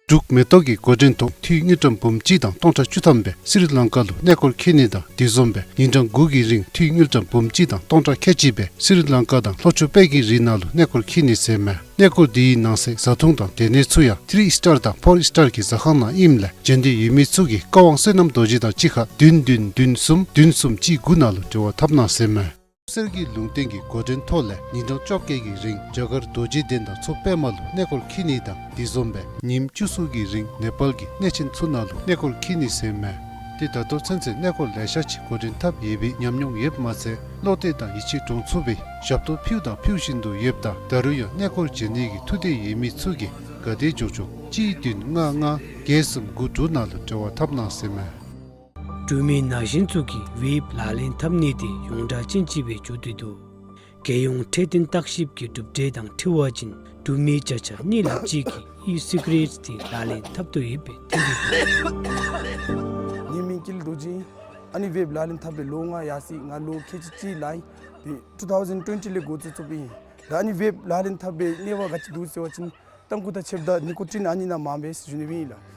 འབྲུག་མེ་ཏོག་གི་འགོ་འདྲེན་ཐོག་འཐུས་དངུལ་ཀྲམ་འབུམ་གཅིག་དང་སྟོང་ཕྲག་བཅུ་ཐམ་སྦེ་སི་རི་ལང་ཀ་ལུ་གནས་སྐོར་འཁྱིད་ནི་དང་དེ་བཟུམ་སྦེ་ཉིན་གྲངས་དགུ་གི་རིང་འཐུས་དངུལ་ཀྲམ་འབུམ་གཅིག་དང་སྟོང་ཕྲག་ཁལ་གཅིག་སྦེ་སི་རི་ལང་ཀ་དང་ལྷོ་ཕྱོགས་དཔལ་གྱི་རི་ནང་ལུ་གནས་སྐོར་འཁྱིད་ནི་ཟེར་མས། གནས་སྐོར་འདི་གི་ནང་གསེས་བཟའ་འཐུང་དང་སྡོད་གནས་ཚུ་ཡང་ཐི་རི་སི་ཊར་དང་ཕོར་སི་ཊར་གྱི་ཟ་ཁང་ནང་ཨིནམ་ལས་འབྱོན་འདོད་ཡོད་མི་ཚུ་གིས་བཀའ་དབང་བསོད་ནམས་རྡོ་རྗེ་དང་གཅིག་ཁར་བདུན་བདུན་བདུན་གསུམ་བདུན་གསུམ་གཅིག་དགུ་ནང་ལུ་འབྲེལ་བ་འཐབ་གནང་ཟེར་མས། གསེར་གྱི་ལུང་བསྟན་གྱི་འགོ་འདྲེན་ཐོག་ལས་ཉིན་གྲངས་བཅོ་བརྒྱད་ཀྱི་རིང་རྒྱ་གར་རྡོ་རྗེ་གདན་དང་མཚོ་པདྨ་ལུ་གནས་སྐོར་འཁྱིད་ནི་དང་དེ་བཟུམ་སྦེ་ཉིནམ་བཅུ་གསུམ་གྱི་རིང་ནེ་པཱལ་གྱི་གནས་ཆེན་ཚུ་ནང་ལུ་གནས་སྐོར་འཁྱིད་ནི་ཟེར་མས། ཏེ་ད་ལྟོ་ཚུན་ཚོད་གནས་སྐོར་ལེ་ཤ་ཅིག་འགོ་འདྲེན་འཐབ་ཡོད་པའི་ཉམས་མྱོང་ཡོདཔ་མ་ཚད་བློ་གཏད་དང་ཡིད་ཆེས་འདྲོངས་ཚུགས་པའི་ཞབས་ཏོག་ཕུལཝ་དང་ཕུལ་བཞིན་དུ་ཡོདཔ་ད་ད་རུང་ཡང་གནས་སྐོར་འབྱོན་ནི་གི་ཐུགས་འདོད་ཡོད་མི་ཚུ་གིས་ག་དེ་མགྱོགས་མགྱོགས་གཅིག་བདུན་ལྔ་ལྔ་བརྒྱད་གསུམ་དགུ་དྲུག་ནང་ལུ་འབྲེལ་བ་འཐབ་གནང་ཟེར་མས། འབྲུག་མི་ན་གཞོན་ཚུ་གིས་ཝེབ་ལག་ལེན་འཐབ་ནི་དེ་ཡོངས་གྲགས་ཅན་ཅིག་སྦེ་འགྱོ་སྟེ་འདུག། རྒྱལ་ཡོངས་འཕྲོད་བསྟེན་བརྟག་ཞིབ་ཀྱི་གྲུབ་འབྲས་དང་འཁྲིལ་བ་ཅིན་འབྲུག་མི་བརྒྱ་ཆ་གཉིས་ལྷགཔ་ཅིག་གིས་ཨི་སི་ག་རེཊ་དེ་ལག་ལེན་འཐབ་དོ་ཡོདཔ་སྦེ་ཐོན་ཏེ་འདུག། ངེའི་མིང་ཀུན་ལེགས་རྡོ་རྗེ། ཨ་ནི་ཝེབ་ལག་ལེན་འཐབ་སྦེ་ལོ་ལྔ་ཡར་སོ་ཡི། ང་ལོ་ཁལ་གཅིག་གཅིག་ལང་ཡི། ཏེ་ཊུ་ཐའུ་ཟེན་ཊུ་ཝེན་ཊི་ལས་འགོ་བཙུགས་བཙུགསཔ་ཨིན། ད་ཨ་ནི་ཝེབ་ལག་ལེན་འཐབ་སྦེ་གནས་བབ་ག་ཅི་འདུག་ཟེར་བ་ཅིན་ཏམ་ཁུ་དང་ཕྱདཔ་ད་ནི་ཀོ་ཊིན་ཨ་ནི་ནང་མངམ་སྦེ་ཟེར་ཞུ་ནི་སྦེ་ཨིན་ལགས།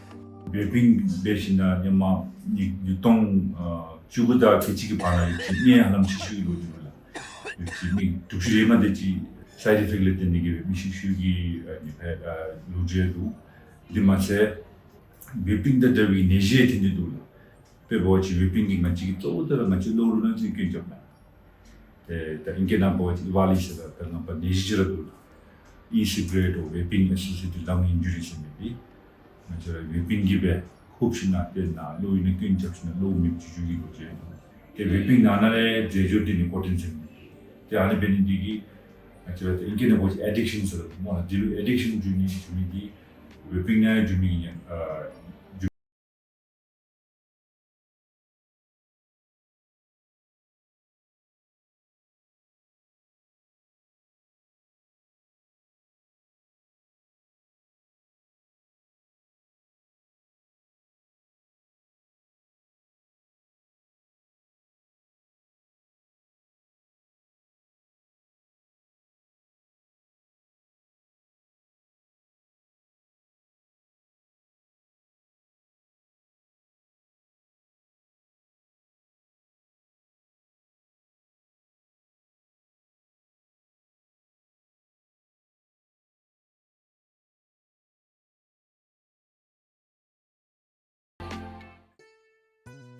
ཝེ་པིང་འབད་ཞིནམ་ལས་ཧེ་མ་ནི་ཉིས་སྟོང་ཨ་བཅུ་དགུ་དང་ཁལ་གཅིག་གི་བར་ན་ཡོད་ཅི་གནས་ཧ་ལམ་ཆེ་ཤོས་ལུ་འགྱོ་ཡི་ལགས། ཡོད་ཅི་མི་དྲུག་ཅུ་རེ་ལྔ་དེ་ཅིག་སའིཌ་ཨི་ཕེཀཊ་ལས་བརྟེན་ཏེ་གིས་སྦེ་མི་ཤི་ཤུལ་གྱི་ཨ་ནི་ཕར་ཨ་ལོ་རྒྱུས་འདུག། དེ་མ་ཚད་ཝེ་པིང་དང་འབྲེལ་བའི་ནད་གཞི་ཐོན་ཏེ་འདུག་ལགས། དཔེ་འབད་བ་ཅིན་ཝེ་པིང་གིས་ང་བཅས་ཀྱི་གཙོ་བོ་དེ་ར་ང་བཅས་གློ་བུར་ན་ཚ་གི་སྐྱོན་རྐྱབ་ནི། ཏེ་ད་ཨིང་སྐད་ནང་འབད་བ་ཅིན་ཨི་ཝཱ་ལི་ཟེར་ད་ད་ནང་པ་ནད་གཞི་ཅིག་ར་འདུག་ལགས། ཨི་སི་ག་རེཊ་འོ་ཝེ་པིང་ཨེ་སོ་སི་ཡེ་ཊེཌ་ལང་ཨིན་ཇུ་རི་ཟེར་མི་འདི་ང་བཅས་ར་ཝེ་པིང་གིས་སྦེ་ཧུབ་ཞིནམ་ལས་ཏེ་ནཱ་གློ་བུར་ན་སྐྱོན་རྐྱབ་ཞིནམ་ལས་གློ་བུར་མེདཔ་བཟོ་བཅུག་གི་ལོ་རྒྱུས་འདུག། ཏེ་ཝེ་པིང་ནང་ན་ལས་རྫས་སྦྱོར་འདི་ནི་ཀོ་ཊིན་ཟེར་མི་འདི་ཏེ་ཨ་ནི་འབད་ནི་འདི་གིས་ང་བཅས་ར་ཏེ་ཨིང་སྐད་ནང་འབད་བ་ཅིན་ཨེ་ཌིག་ཤཱན་ཟེར་སྨོ་ལགས། འདི་ལུ་ཨེ་ཌིག་ཤཱན་འགྱོ་ནི་འགྱོ་མི་འདི་ཝེ་པིང་ནང་འགྱོ་མི་གི་ཨ་འགྱོ།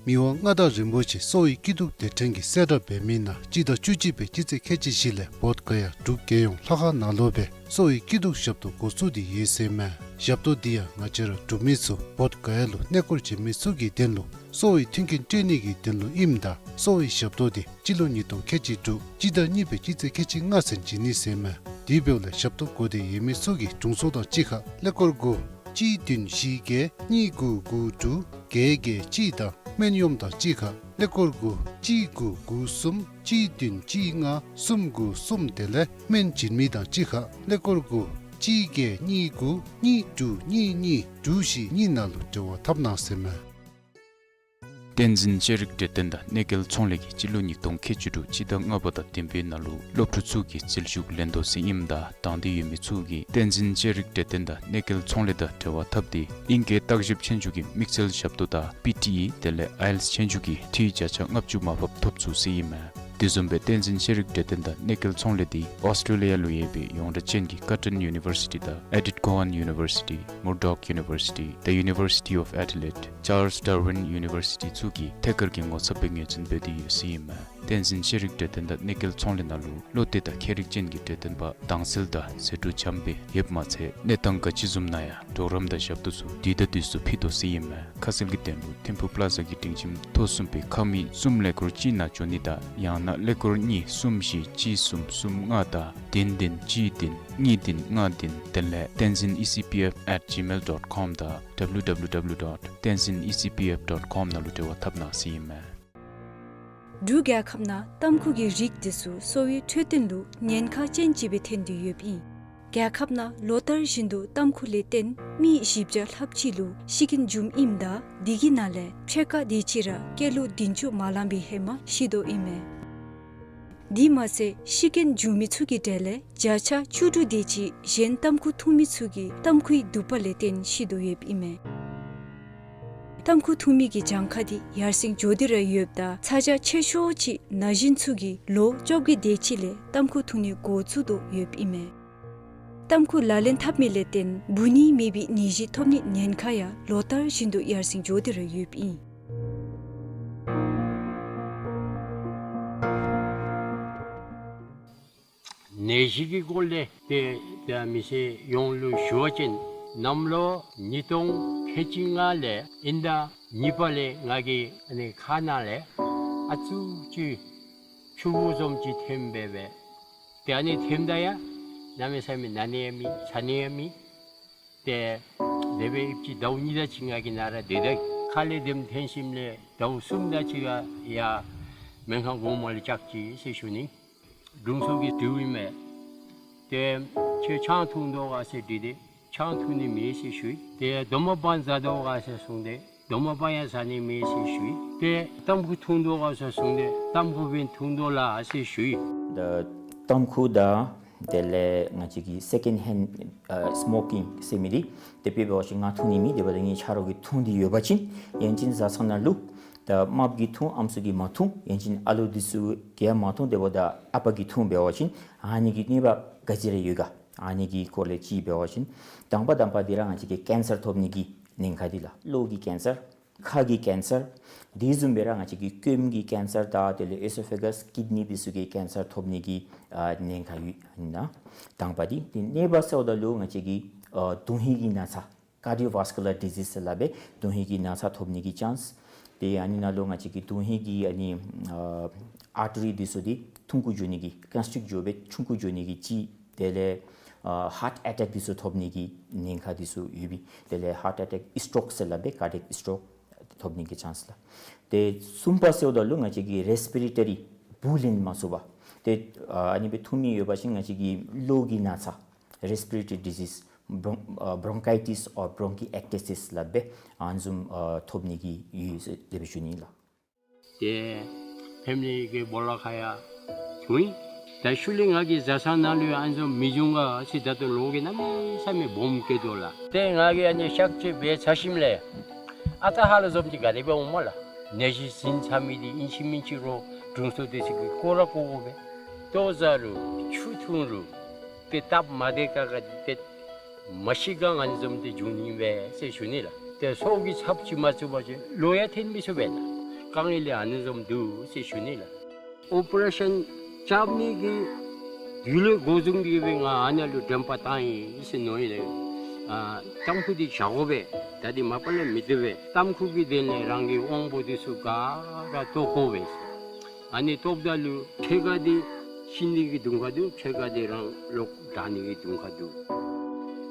མི་དབང་མངའ་བདག་རིན་པོ་ཆེ་གསོ་བའི་སྐྱིད་སྡུག་སྡེ་ཕྲན་གྱིས་གསལ་བསྒྲགས་འབད་མི་ནང་སྤྱི་ཟླ་བཅུ་གཅིག་པའི་སྤྱི་ཚེས་ཁལ་གཅིག་བཞི་ལས་བོདྷ་ག་ཡ་འབྲུག་རྒྱལ་ཡོངས་ལྷ་ཁང་ནང་ལུ་སྦེ་གསོ་བའི་སྐྱིད་སྡུག་ཞབས་ཏོག་འགོ་བཙུགས་ཏེ་ཡོད་ཟེར་མས། ཞབས་ཏོག་འདི་ཡང་ང་བཅས་ར་འབྲུག་མི་ཚུ་བོདྷ་ག་ཡ་ལུ་གནས་སྐོར་འབྱོན་མི་ཚུ་གི་དོན་ལུ་གསོ་བའི་མཐུན་རྐྱེན་སྤྲོད་ནི་གི་དོན་ལུ་ཨིནམ་ད་གསོ་བའི་ཞབས་ཏོག་འདི་སྤྱི་ལོ་ཉིས་སྟོང་ཁལ་གཅིག་དྲུག་སྤྱི་ཟླ་གཉིས་པའི་སྤྱི་ཚེས་ཁལ་གཅིག་ལྔ་ཚུན་བྱིན་ནི་ཟེར་མས། དེ་འབདཝ་ལས་ཞབས་ཏོག་དགོ་འདོད་ཡོད་མི་ཚུ་གིས་དྲུང་འཚོ་དང་གཅིག་ཁར་ཀླད་ཀོར་དགུ་གཅིག་བདུན་བཞི་བརྒྱད་གཉིས་དགུ་དགུ་དྲུག་བརྒྱད་བརྒྱད་གཅིག་དང་སྨན་གཡོགམ་དང་གཅིག་ཁར་ཀླད་ཀོར་དགུ་གཅིག་དགུ་དགུ་གསུམ་གཅིག་བདུན་གཅིག་ལྔ་གསུམ་དགུ་གསུམ་དེ་ལས་སྨན་བྱིན་མི་དང་གཅིག་ཁར་ཀླད་ཀོར་དགུ་གཅིག་བརྒྱད་གཉིས་དགུ་གཉིས་དྲུག་གཉིས་གཉིས་དྲུག་བཞི་གཉིས་ནང་ལུ་འབྲེལ་བ་འཐབ་གནང་ཟེར་མས། བསྟན་འཛིན་ཤེས་རིག་འབྲས་ལྡན་དང་གནས་སྐལ་ཚོང་ལས་ཀྱིས་སྤྱི་ལོ་ཉིས་སྟོང་ཁལ་གཅིག་དྲུག་སྤྱི་ཟླ་ལྔ་པ་དང་བདུན་པའི་ནང་ལུ་སློབ་ཕྲུག་ཚུ་གི་རྩིས་ཞུ་ལེན་དོ་ཟེར་ཨིནམ་ད་དང་འདོད་ཡོད་མི་ཚུ་གིས་བསྟན་འཛིན་ཤེས་རིག་འབྲས་ལྡན་དང་གནས་སྐལ་ཚོང་ལས་དང་འབྲེལ་བ་འཐབ་སྟེ་ཨིང་སྐད་བརྟག་ཞིབ་ཆོས་རྒྱུགས་ཀྱི་དམིགས་བསལ་ཞབས་ཏོག་དང་པི་ཊི་ཨི་དེ་ལས་ཨའི་ཨེལ་ཊི་ཨེསི་ཆོས་རྒྱུགས་ཀྱི་འཐུས་བརྒྱ་ཆ་ལྔ་བཅུ་མར་ཕབ་ཐོབ་ཚུགས་ཟེར་ཨིན་མས། དེ་བཟུམ་སྦེ་བསྟན་འཛིན་ཤེས་རིག་འབྲས་ལྡན་དང་གནས་སྐལ་ཚོང་ལས་འདི་ཨོསི་ཊྲེ་ལི་ཡ་ལུ་ཡོད་པའི་ཡོངས་གྲགས་ཅན་གྱི་ཀར་ཊོན་ཡུ་ནི་བར་སི་ཊི་དང་ཨེ་ཌིཐ་ཀོ་ཝཱན་ཡུ་ནི་བར་སི་ཊི། Murdoch University, the University of Adelaide, Charles Darwin University ཚུ་གིས་ཐད་ཀར་གྱི་ངོ་ཚབ་སྦེ་ངོས་འཛིན་འབད་དེ་ཡོད་ཟེར་ཨིན་མས། བསྟན་འཛིན་ཤེས་རིག་འབྲས་ལྡན་དང་གནས་སྐལ་ཚོང་ལས་ནང་ལུ་བློ་གཏད་དང་མཁས་རིག་ཅན་གྱི་འབྲས་ལྡན་པ་དྭངས་གསལ་དང་ཟད་འགྲོ་འཇམ་སྦེ་ཡོདཔ་མ་ཚད་གནས་སྟངས་ག་ཅི་བཟུམ་ན་ཡང་གྲོགས་རམ་དང་ཞབས་ཏོག་ཚུ་དུས་དང་དུས་སུ་ཕུལ་དོ་ཟེར་ཨིན་མས། ཁ་གསལ་གྱི་དོན་ལུ་ཐིམ་ཕུག་པླ་ཛ་གི་སྒྲིང་ཁྱིམ་ཐོག་གསུམ་པའི་ཁང་མིག་གསུམ་ཀླད་ཀོར་གཅིག་ནང་འབྱོན་ནི་དང་ཡང་ན་ཀླད་ཀོར་གཉིས་གསུམ་བཞི་གཅིག་གསུམ་གསུམ་ལྔ་དང་བདུན་བདུན་གཅིག་བདུན་གཉིས་བདུན་ལྔ་བདུན་དེ་ལས་tenzin E C P F at gmail dot com དང་W W W dot tenzin E C P F dot com ནང་ལུ་འབྲེལ་བ་འཐབ་གནང་ཟེར་ཨིན་མས། འབྲུག་རྒྱལ་ཁབ་ནང་ཏམ་ཁུ་གི་རིགས་འདི་ཚུ་གསོ་བའི་འཕྲོད་བསྟེན་ལུ་ཉེན་ཁ་ཅན་ཅིག་སྦེ་ཐོན་ཏེ་ཡོདཔ་ཨིན། རྒྱལ་ཁབ་ནང་ལོ་ལྟར་བཞིན་དུ་ཏམ་ཁུ་ལས་བརྟེན་མི་བཞི་བརྒྱ་ལྷགཔ་ཅིག་ལུ་ཤི་རྐྱེན་འབྱུངམ་ཨིནམ་ད་དེ་གི་ནང་ལས་ཕྱེད་ཀ་དེ་ཅིག་ར་སྐྱེས་ལོ་བདུན་ཅུ་མ་ལང་པའི་ཧེ་མ་ཤི་དོ་ཨིན་མས། དེ་མ་ཚད་ཤི་རྐྱེན་འབྱུང་མི་ཚུ་གི་གྲས་ལས་བརྒྱ་ཆ་བཅུ་དྲུག་དེ་ཅིག་གཞན་ཏམ་ཁུ་འཐུང་མི་ཚུ་གིས་ཏམ་ཁུའི་དུག་པ་ལས་བརྟེན་ཤི་དོ་ཡོདཔ་ཨིན་མས། ཏམ་ཁུ་འཐུང་མི་གི་གྱངས་ཁ་འདི་ཡར་སེང་འགྱོ་སྟེ་ར་ཡོདཔ་ད་ཚ་གྱང་ཆེ་ཤོས་ཅིག་ན་གཞོན་ཚུ་གིས་ལོ་བཅོ་བརྒྱད་དེ་ཅིག་ལས་ཏམ་ཁུ་འཐུང་ནི་འགོ་བཙུགས་དོ་ཡོདཔ་ཨིན་མས། ཏམ་ཁུ་ལག་ལེན་འཐབ་མི་ལས་བརྟེན་འབུ་སྣི་མེད་པའི་ནད་གཞི་ཐོབ་ནི་ཉེན་ཁ་ཡང་ལོ་ལྟར་བཞིན་དུ་ཡར་སེང་འགྱོ་སྟེ་ར་ཡོདཔ་ཨིན། ནད་གཞི་གི་སྐོར་ལས་ཏེ་ད་མི་སེར་ཡོངས་ལུ་ཞུ་བ་ཅིན་གནམ་ལོ་ཉིས་སྟོང་ཁལ་གཅིག་ལྔ་ལས་དབྱིན་ཟླ་གཉིས་པ་ལས་ང་གིས་ཨ་ནི་ཁ་ནང་ལས་ཨ་ཙུག་ཅིག་ཆུ་བུར་བཟུམ་ཅིག་ཐོནམ་སྦེ་སྦེ། ཏེ་ཨ་ནི་ཐོནམ་ད་ཡང་གནམ་མེད་ས་མེད་ན་ནི་ཡང་མེད་ཚ་ནི་ཡང་མེད། ཏེ་དེ་སྦེ་ཨིན་པ་ཅིན་ཟླཝ་གཉིས་དེ་ཅིག་ང་གིས་ནཱ་ར་སྡོད་དེ་ཁ་ལས་དེམ་ཐོན་ཞིནམ་ལས་ཟླཝ་གསུམ་དེ་ཅིག་ཡར་མེན་ཁང་གོང་མ་ལུ་བཅར་ཅི་ཟེར་ཞུ་ནི། དྲུང་འཚོ་གིས་དྲིཝ་ཨིན་མས། ཏེ་ཁྱོད་ཆང་འཐུང་དོ་ག་ཟེར་དྲིས་ཏེ་ཆང་འཐུང་ནི་མེད་ཟེར་ཞུ་ཡི། ཏེ་རྡོག་མ་པང་བཟའ་དོ་ག་ཟེར་གསུངས་ཏེ་རྡོག་མ་པང་ཡང་བཟའ་ནི་མེད་ཟེར་ཞུ་ཡི། ཏེ་ཏམ་ཁུ་འཐུང་དོ་ག་ཟེར་གསུངས་ཏེ་ཏམ་ཁུ་སྦེ་འཐུང་དོ་ལགས་ཟེར་ཞུ་ཡི། ད་ཏམ་ཁུ་དང་དེ་ལས་ང་བཅས་ཀྱི་སེ་ཀེནཌ་ཧེནཌ་ཨ་སི་མོ་ཀིང་ཟེར་མི་འདི་དེ་སྦེ་འབད་བ་ཅིན་ང་འཐུང་ནི་མེད། དེ་འབདཝ་ད་ངེའི་ཆ་རོགས་ཀྱིས་འཐུང་སྟེ་ཡོད་པ་ཅིན་ཡང་ཅིན་བཟའ་ཚང་ནང་ལུ་ད་རྨགཔ་གིས་འཐུང་ཨམ་སྲུ་གིས་མ་འཐུང་ཡང་ཅིན་ཨ་ལོ་འདི་ཚུ་གིས་ཡང་མ་འཐུང་དེ་འབདཝ་ད་ཨ་པ་གིས་འཐུང་འབད་བ་ཅིན་ཨ་ནི་གི་གནོད་པ་ག་ཅི་ར་ཡོད་ག། ཨ་ནི་གི་སྐོར་ལས་ཅིག་འབད་བ་ཅིན་དང་པ་དང་པ་འདི་ར་ང་བཅས་ཀྱི་ཀེན་སར་ཐོབ་ནི་གི་ཉེན་ཁ་འདི་ལགས། གློ་གི་ཀེན་སར། ཁ་གི་ཀེན་སར། དེ་བཟུམ་སྦེ་ར་ང་བཅས་ཀྱི་སྐྱོམ་གྱི་ཀེན་སར་དང་དེ་ལས་ཨེ་སོ་ཕེ་གཱས་ཀིཌ་ནི་འདི་ཚུ་གི་ཀེན་སར་ཐོབ་ནི་གི་ཨ་ཉེན་ཁ་ཡོད་ཨིན་ན། དང་པ་འདི། ཏེ་གཉིས་པ་ཟེརཝ་ད་ལུ་ང་བཅས་ཀྱི་ཨ་དོན་ཧིང་གི་ན་ཚ། ཀར་ཌི་ཡོ་ཝཱསི་ཀུ་ལར་ཌི་ཟིས་ཟེར་སླབ་པའི་དོན་ཧིང་གི་ན་ཚ་ཐོབ་ནི་གི་ཅཱནསི། ཏེ་ཨ་ནི་ནང་ལུ་ང་བཅས་ཀྱི་དོན་ཧིང་གི་ཨ་ནི་ཨ་ཨར་ཊི་རི་འདི་ཚུ་འདི་ཐུང་ཀུ་འགྱོ་ནི་གི་ཀོན་སི་ཊིགཊ་འགྱོ་སྦེ་ཆུང་ཀུ་འགྱོ་ནི་གི་ཅིག། དེ་ལས་ཨ་ཧཱརཊ་ཨེ་ཊེཀ་འདི་ཚུ་ཐོབ་ནི་གི་ཉེན་ཁ་འདི་ཚུ་ཡོད་པས། དེ་ལས་ཧཱརཊ་ཨེ་ཊེཀ་སི་ཊོཀ་ཟེར་སླབ་པའི་ཀར་ཌི་ཡེཀ་སི་ཊོཀ་ཐོབ་ནི་གི་ཅཱནསི་ལགས། ཏེ་གསུམ་པ་ཟེརཝ་ད་ལུ་ང་བཅས་ཀྱི་རེསི་པི་རེ་ཊ་རི་འབུ་ལེན་མ་ཚུགས་པ། ཏེ་ཨ་ཨ་ནི་སྦེ་འཐུང་མི་ཡོད་པ་ཅིན་ང་བཅས་ཀྱི་གློ་གི་ན་ཚ་རེསི་པི་རེ་ཊ་རི་ཌི་ཟིས་བོརོན་ཨ་བོརོན་ཀའི་ཊིས་ཨོར་བོརོན་ཀི་ཨེཀ་ཊི་སི་ཟེར་སླབ་པའི་ཨ་ནི་བཟུམ་ཨ་ཐོབ་ནི་གི་ཡོད་ཟེར་དེ་སྦེ་ཞུ་ནི་ལགས། ཏེ་ཕེ་མི་ལི་གི་སྦོ་ལོགས་ཁར་ཡང་འཐུང་ཡི། ད་ཤུལ་ལས་ང་གི་བཟའ་ཚང་ནང་ལུ་ཡང་ཨ་ནི་བཟུམ་མི་འབྱུང་ག་ཟེར་ད་ལྟོ་ལོ་གིས་གནམ་མེད་ས་མེད་སྦོམ་སྐྱེ་དོ་ལགས། ཏེ་ང་གིས་ཨ་ནི་གཤག་བཅོས་འབད་ཚར་ཞིནམ་ལས་ཨ་རྟག་ཧ་ལམ་བཟུམ་ཅིག་ག་དེ་སྦེ་འོངམ་སྨོ་ལགས། ནད་གཞི་ཟིན་ཚར་མི་འདི་ཨིན་ཅི་མིན་ཅི་རུང་དྲུང་འཚོ་འདི་ཚུ་གིས་བཀོ་ར་བཀོ་དགོ་པས། ལྟོ་བཟའ་རུང་ཆུ་འཐུང་རུང་ཏེ་སྟབས་མ་བདེ་ཁག་ཁ་འདི་ཏེ་མ་ཤི་ག་ཨ་ནི་བཟུམ་འདི་འབྱུང་ནི་མས་ཟེར་ཞུ་ནི་ལགས། ཏེ་སྲོག་གི་ཚབ་ཅིག་མ་ཚུགས་པ་ཅིན་ལོག་ཡང་འཐོན་མི་ཚུགས་པས་ན། དཀའ་ངལ་འདི་ཨ་ནི་བཟུམ་འདུག་ཟེར་ཞུ་ནི་ལགས། ཨོ་པ་རེ་ཤཱན་རྐྱབ་ནི་གི་དུས་ལས་འགོ་བཟུང་སྟེ་སྦེ་ང་ཨ་ནཱ་ལུ་དྲན་པ་བཏང་ཡི་ཟེར་མནོ་ཡི་ལགས། ཨ་ཏམ་ཁུ་འདི་བཞག་དགོ་པས། ད་འདི་མ་པ་ལས་མི་བཏུབ་པས། ཏམ་ཁུ་གི་དོན་ལས་རང་གི་དབང་པོ་འདི་ཚུ་ག་ར་བཏོག་དགོ་པས། ཨ་ནི་བཏོགཔ་ད་ལུ་ཕྱེད་ཀ་འདི་ཤི་ནི་གི་དུང་ཁ་འདུག། ཕྱེད་ཀ་འདི་རང་ལོག་དྲག་ནི་གི་དུང་ཁ་འདུག།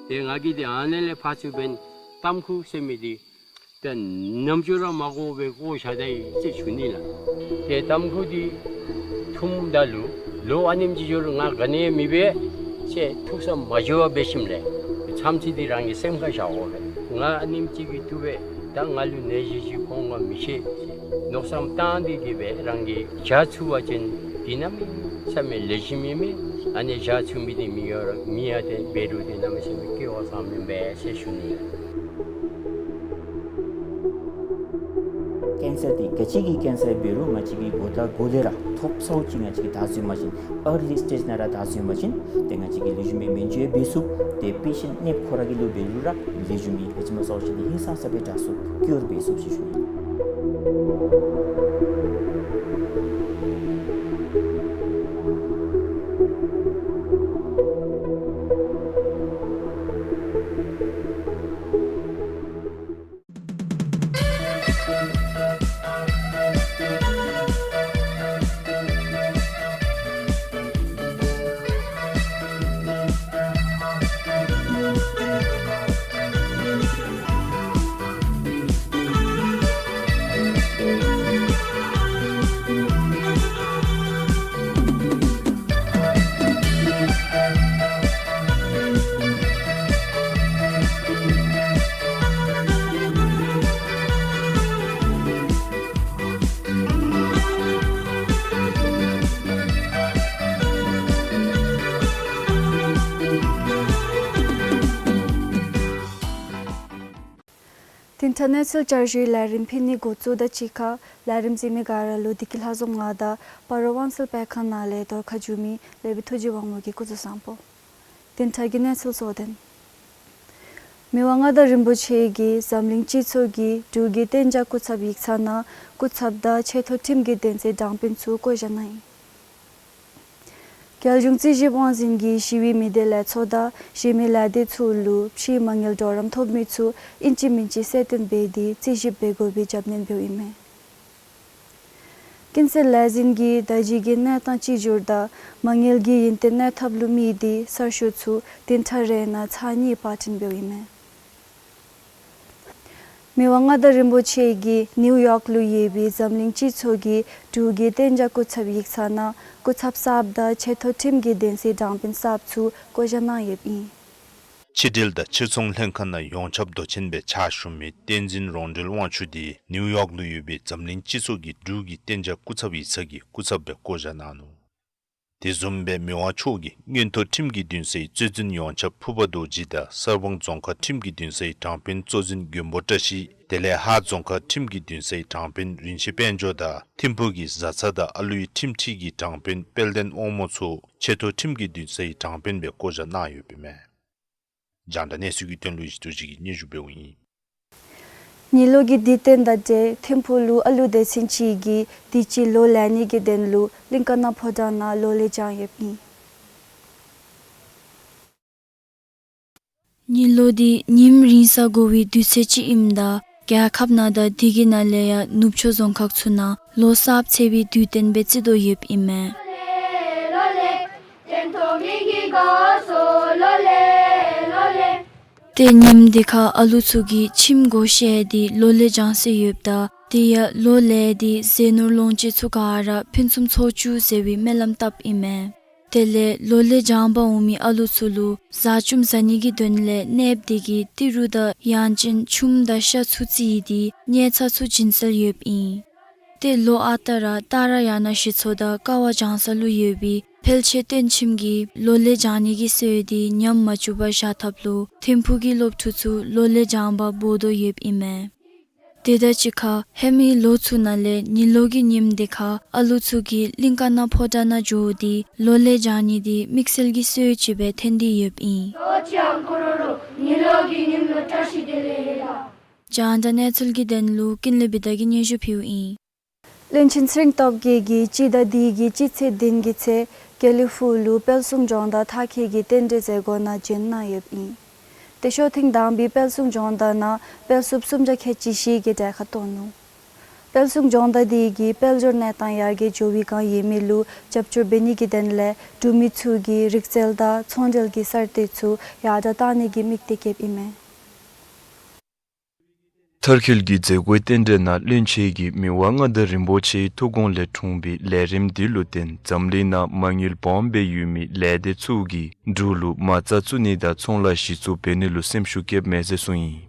ཏེ་ང་གིས་འདི་ཨ་ནཱ་ལས་ཕར་ཚུར་འབདན་ཏམ་ཁུ་ཟེར་མི་འདི་ཏེ་ནམ་ཅོ་ར་མ་བཀོ་བར་བཀོ་བཞག་ད་ཡི་ཟེར་ཞུ་ནི་ལགས། ཏེ་ཏམ་ཁུ་འདི་འཐུངམ་ད་ལུ་ལོ་ཨ་ནེམ་ཅིག་འགྱོ་རུང་ང་ག་ནི་ཡང་མི་འབད་ཟེར་ཐུགས་བསམ་མ་བཞེས་པར་འབད་ཞིནམ་ལས་མཚམས་ཚིགས་འདི་རང་གི་སེམས་ཁར་བཞག་དགོ་པས། ང་ཨ་ནེམ་ཅིག་གིས་བཏུབ་པས། ད་ང་ལུ་ནད་གཞི་ཅིག་འོང་ག་མི་ཤེས་ཟེར་མནོ་བསམ་བཏང་སྟེ་གིས་སྦེ་རང་གིས་བཞག་ཚུགས་པ་ཅིན་འདི་གནམ་མེད་ས་མེད་ལེགས་ཤོམ་ཨིན་མས། ཨ་ནི་བཞག་ཚུགས་མི་འདི་མི་ཡོད་ར་མི་ཡང་ཏེ་འབད་རུང་ཏེ་གནམ་མེད་ས་མེད་སྐྱོ་བ་ཙམ་ཨིན་པས་ཟེར་ཞུ་ནི། ཀེན་སར་འདི་ག་ཅི་གི་ཀེན་སར་འབད་རུང་ང་བཅས་ཀྱིས་འགོ་དང་འགོ་ལས་ར་ཐོབ་ཚརཝ་ཅིག་ང་བཅས་ཀྱིས་ད་གཟོད་མ་ཅིན་ཨར་ལི་སི་ཊེཇ་ནང་ར་ད་གཟོད་མ་ཅིན་ཏེ་ང་བཅས་ཀྱིས་ལེགས་ཤོམ་སྦེ་སྨན་བཅོས་འབད་ཚུགས། ཏེ་པེ་ཤེནཊ་ནདཔ་ཁོ་ར་གི་ལུ་འབད་རུང་ར་ལེགས་ཤོམ་ཨིན། ཨ་ཙི་མ་ཚོར་ཅིག་ནི་ཧིང་སངས་ས་སྦེ་དྲག་ཚུགས་ཀྱུར་འབད་ཚུགས་ཟེར་ཞུ་ནི། དེ་མཐའ་གནས་ཚུལ་བསྐྱར་ཞུའི་ལས་རིམ་ཕུལ་ནི་འགོ་བཙུགས་དོ། གཅིག་ཁར་ལས་རིམ་གཟིགས་མི་ག་ར་ལུ་བདེ་སྐྱིད་ལྷ་འཛོམས་ང་དང་སྤ་རོ་དབང་གསལ་སྤེལ་ཁང་ནང་ལས་གདོང་ཁར་འཛུལ་མི་ལེགས་པའི་ཐུགས་རྗེ་དབང་མོ་གིས་སྐུ་གཟུགས་བཟང་པོ། དེ་མཐའ་གི་གནས་ཚུལ་གཙོ་དོན། མི་དབང་མངའ་བདག་རིན་པོ་ཆེ་གིས་འཛམ་གླིང་སྤྱི་ཚོགས་ཀྱི་འབྲུག་གི་གཏན་འཇགས་སྐུ་ཚབ་ཡིག་ཚང་ནང་སྐུ་ཚབ་དང་ཆེ་མཐོ་ཁྲིམས་ཀྱི་དོན་ཚན་འདྲ་མིན་ཚུ་བསྐོ་བཞག་གནང་ཡི། རྒྱལ་གཞུང་རྩིས་ཞིབ་དབང་འཛིན་གྱིས་ཞི་བའི་མི་སྡེ་ལས་ཚོགས་དང་གཞན་མི་ལས་སྡེ་ཚུ་ལུ་ཕྱིའི་མ་དངུལ་གྲོགས་རམ་ཐོབ་མི་ཚུ་ཨིན་ཅི་མིན་ཅི་གསལ་སྟོན་འབད་དེ་རྩིས་ཞིབ་འབད་དགོ་པའི་རྒྱབ་སྣོན་འབདཝ་ཨིན་མས། ཀུན་གསལ་ལས་འཛིན་གྱིས་ད་གཞི་གི་གནས་སྟངས་གཅིག་གྱུར་དང་མ་དངུལ་གྱི་ཡོན་ཏན་གནས་ཐབས་ལུ་དམིགས་ཏེ་གསར་ཤོག་ཚུ་བདུན་ཕྲག་རེ་ནང་ཚར་གཉིས་པར་སྐྲུན་འབདཝ་ཨིན་མས། མི་དབང་མངའ་བདག་རིན་པོ་ཆེ་གིས་ནིའུ་ཡོག་ལུ་ཡོད་པའི་འཛམ་གླིང་སྤྱི་ཚོགས་ཀྱི་འབྲུག་གི་གཏན་འཇགས་སྐུ་ཚབ་ཡིག་ཚང་ནང་སྐུ་ཚབ་གསརཔ་དང་ཆེ་མཐོ་ཁྲིམས་ཀྱི་དོན་ཚན་འདྲ་མིན་གསརཔ་ཚུ་བསྐོ་བཞག་གནང་ཡོདཔ་ཨིན། ཕྱི་འབྲེལ་དང་ཕྱིར་ཚོང་ལྷན་ཁག་ནང་ཡོངས་ཁྱབ་མདོ་ཆེན་སྦེ་ཕྱག་ཞུ་མི་བསྟན་འཛིན་རོང་སྒྲོལ་དབང་ཕྱུག་འདི་ནིའུ་ཡོག་ལུ་ཡོད་པའི་འཛམ་གླིང་སྤྱི་ཚོགས་ཀྱི་འབྲུག་གི་གཏན་འཇགས་སྐུ་ཚབ་ཡིག་ཚང་གི་སྐུ་ཚབ་སྦེ་བསྐོ་བཞག་གནང་ནུག། དེ་བཟུམ་སྦེ་མི་དབང་མཆོག་གིས་མངོན་མཐོ་ཁྲིམས་ཀྱི་འདུན་སའི་གཙོ་འཛིན་ཡོངས་ཁྱབ་ཕུར་པ་རྡོ་རྗེ་དང་གསར་སྤང་རྫོང་ཁག་ཁྲིམས་ཀྱི་འདུན་སའི་དྲང་དཔོན་གཙོ་འཛིན་མགོན་པོ་བཀྲ་ཤིས། དེ་ལས་ཧཱ་རྫོང་ཁག་ཁྲིམས་ཀྱི་འདུན་སའི་དྲང་དཔོན་རིན་ཆེན་དཔལ་འབྱོར་དང་ཐིམ་ཕུག་གི་བཟའ་ཚང་དང་ཨ་ལུའི་ཁྲིམས་ཁྲི་གི་དྲང་དཔོན་དཔལ་ལྡན་དབང་མོ་ཚུ་ཆེ་མཐོ་ཁྲིམས་ཀྱི་འདུན་སའི་དྲང་དཔོན་སྦེ་བསྐོ་བཞག་གནང་ཡོདཔ་ཨིན་མས། རྒྱང་བསྒྲགས་གནས་ཚུལ་གྱི་དོན་ལུ་ཡེ་ཤེས་རྡོ་རྗེ་གིས་སྙན་ཞུ་འབདཝ་ཨིན། གཉིད་ལོག་གི་དུས་སྟོན་དང་འབྲེལ་ཐིམ་ཕུག་ལུ་ཨ་ལུ་སྡེ་ཚན་ཅིག་གིས་དུས་ཅི་ལོ་ལེགས་ནི་གི་དོན་ལུ་གླིང་ཀ་ན་ཕོ་བྲང་ནང་ལོ་ལེགས་བྱང་ཡོདཔ་ཨིན། གཉིད་ལོག་འདི་ཉིནམ་རིང་ས་འགོར་བའི་དུས་ཚོད་ཅིག་ཨིནམ་ད་རྒྱལ་ཁབ་ནང་དང་དེ་གི་ནང་ལས་ཡང་ནུབ་ཕྱོགས་རྫོང་ཁག་ཚུ་ནང་ལོ་གསརཔ་འཚོགས་པའི་དུས་སྟོན་སྦེ་བརྩི་དོ་ཡོདཔ་ཨིན་མས། ཏེ་ཉིནམ་འདི་ཁར་ཨ་ལུ་ཚུ་གིས་ཁྱིམ་སྒོ་ཕྱེ་སྟེ་ལོ་ལེགས་བྱང་སྲོལ་ཡོདཔ་ད་དེ་ཡང་ལོ་ལེགས་འདི་ཟས་ནོར་ལོངས་སྤྱོད་ཚུ་ག་ར་ཕུན་སུམ་ཚོགས་བཅུག་ཟེར་བའི་སྨོན་ལམ་བཏབ་ཨིན་མས། དེ་ལས་ལོ་ལེགས་བྱང་པར་འོང་མི་ཨ་ལུ་ཚུ་ལུ་བཟའ་བཅོམ་བཟའ་ནི་གི་དོན་ལས་གནསཔོ་དེ་གིས་ཏི་རུ་དང་ཡང་ཅིན་ཆུམ་དང་ཤ་ཚུ་བརྩིས་ཏེ་ཉལ་ཚ་ཚུ་བྱིན་སྲོལ་ཡོདཔ་ཨིན། ཏེ་ལོ་ཨ་རྟག་ར་སྟག་ར་ཡང་ན་ཞི་ཚོ་དང་ཀ་བ་བྱང་ས་ལུ་ཡོད་པའི་འཕེལ་ཆེ་སྟོན་ཁྱིམ་གྱིས་ལོ་ལེགས་བྱང་ནི་གི་སྲོལ་འདི་ཉམས་མ་བཅུག་པར་བཞག་ཐབས་ལུ་ཐིམ་ཕུག་གི་སློབ་ཕྲུག་ཚུ་ལོ་ལེགས་བྱང་པར་འབོ་དོ་ཡོདཔ་ཨིན་མས། དེ་དང་གཅིག་ཁར་ཧེ་མའི་ལོ་ཚུ་ནང་ལས་གཉིད་ལོག་གི་ཉིནམ་འདི་ཁར་ཨ་ལུ་ཚུ་གིས་གླིང་ཀ་ན་ཕོ་བྲང་ནང་འགྱོ་སྟེ་ལོ་ལེགས་བྱང་ནི་འདི་དམིགས་བསལ་གྱི་སྲོལ་ཅིག་སྦེ་ཐོན་ཏེ་ཡོདཔ་ཨིན། རྒྱང་བསྒྲགས་གནས་ཚུལ་གྱི་དོན་ལུ་ཀུན་ལེགས་བི་དྷ་གིས་སྙན་ཞུ་ཕུལཝ་ཨིན། བློན་ཆེན་ཚེ་རིང་སྟོབས་རྒྱས་ཀྱིས་སྤྱི་ཟླ་འདི་གི་སྤྱི་ཚེས་བདུན་གྱི་ཚེ་དགེ་ལེགས་ཕུག་ལུ་དཔལ་གསུང་སྦྱོང་བརྡར་མཐར་འཁྱོལ་གྱི་རྟེན་འབྲེལ་མཛད་སྒོ་ནང་བྱོན་གནང་ཡོདཔ་ཨིན། དེ་ཤོག་ཐེངས་དང་པའི་དཔལ་གསུང་སྦྱོང་བརྡར་ནང་དཔལ་སློབ་སུམ་བརྒྱ་ཁལ་གཅིག་བཞི་གིས་གྲལ་ཁར་གཏོགས་ནུག། དཔལ་གསུང་སྦྱོང་བརྡར་འདི་གིས་དཔལ་འབྱོར་གནས་སྟངས་ཡར་རྒྱས་འགྱོ་བའི་བསྒང་ཡོད་མི་ལུ་རྒྱབ་སྐྱོར་འབད་ནི་གི་དོན་ལས་འབྲུག་མི་ཚུ་གི་རིག་རྩལ་དང་ཚོང་འབྲེལ་གྱི་གསར་གཏོད་ཚུ་ཡར་དྲགས་གཏང་ནི་གི་དམིགས་གཏད་བསྐྱེདཔ་ཨིན་མས། མཐར་འཁྱོལ་གྱི་མཛད་སྒོའི་རྟེན་འབྲེལ་ནང་བློན་ཆེན་གྱིས་མི་དབང་མངའ་བདག་རིན་པོ་ཆེའི་ཐུགས་དགོངས་ལས་འཁྲུངས་པའི་ལས་རིམ་འདི་ལུ་བརྟེན་འཛམ་གླིང་ནང་མ་དངུལ་སྦོམ་སྦེ་ཡོད་མི་ལས་སྡེ་ཚུ་གིས་འབྲུག་ལུ་མ་རྩ་བཙུགས་ནི་དང་ཚོང་ལཱ་གཞི་བཙུགས་འབད་ནི་ལུ་སེམས་ཤུགས་བསྐྱེདཔ་མས་ཟེར་གསུངས་ཡི།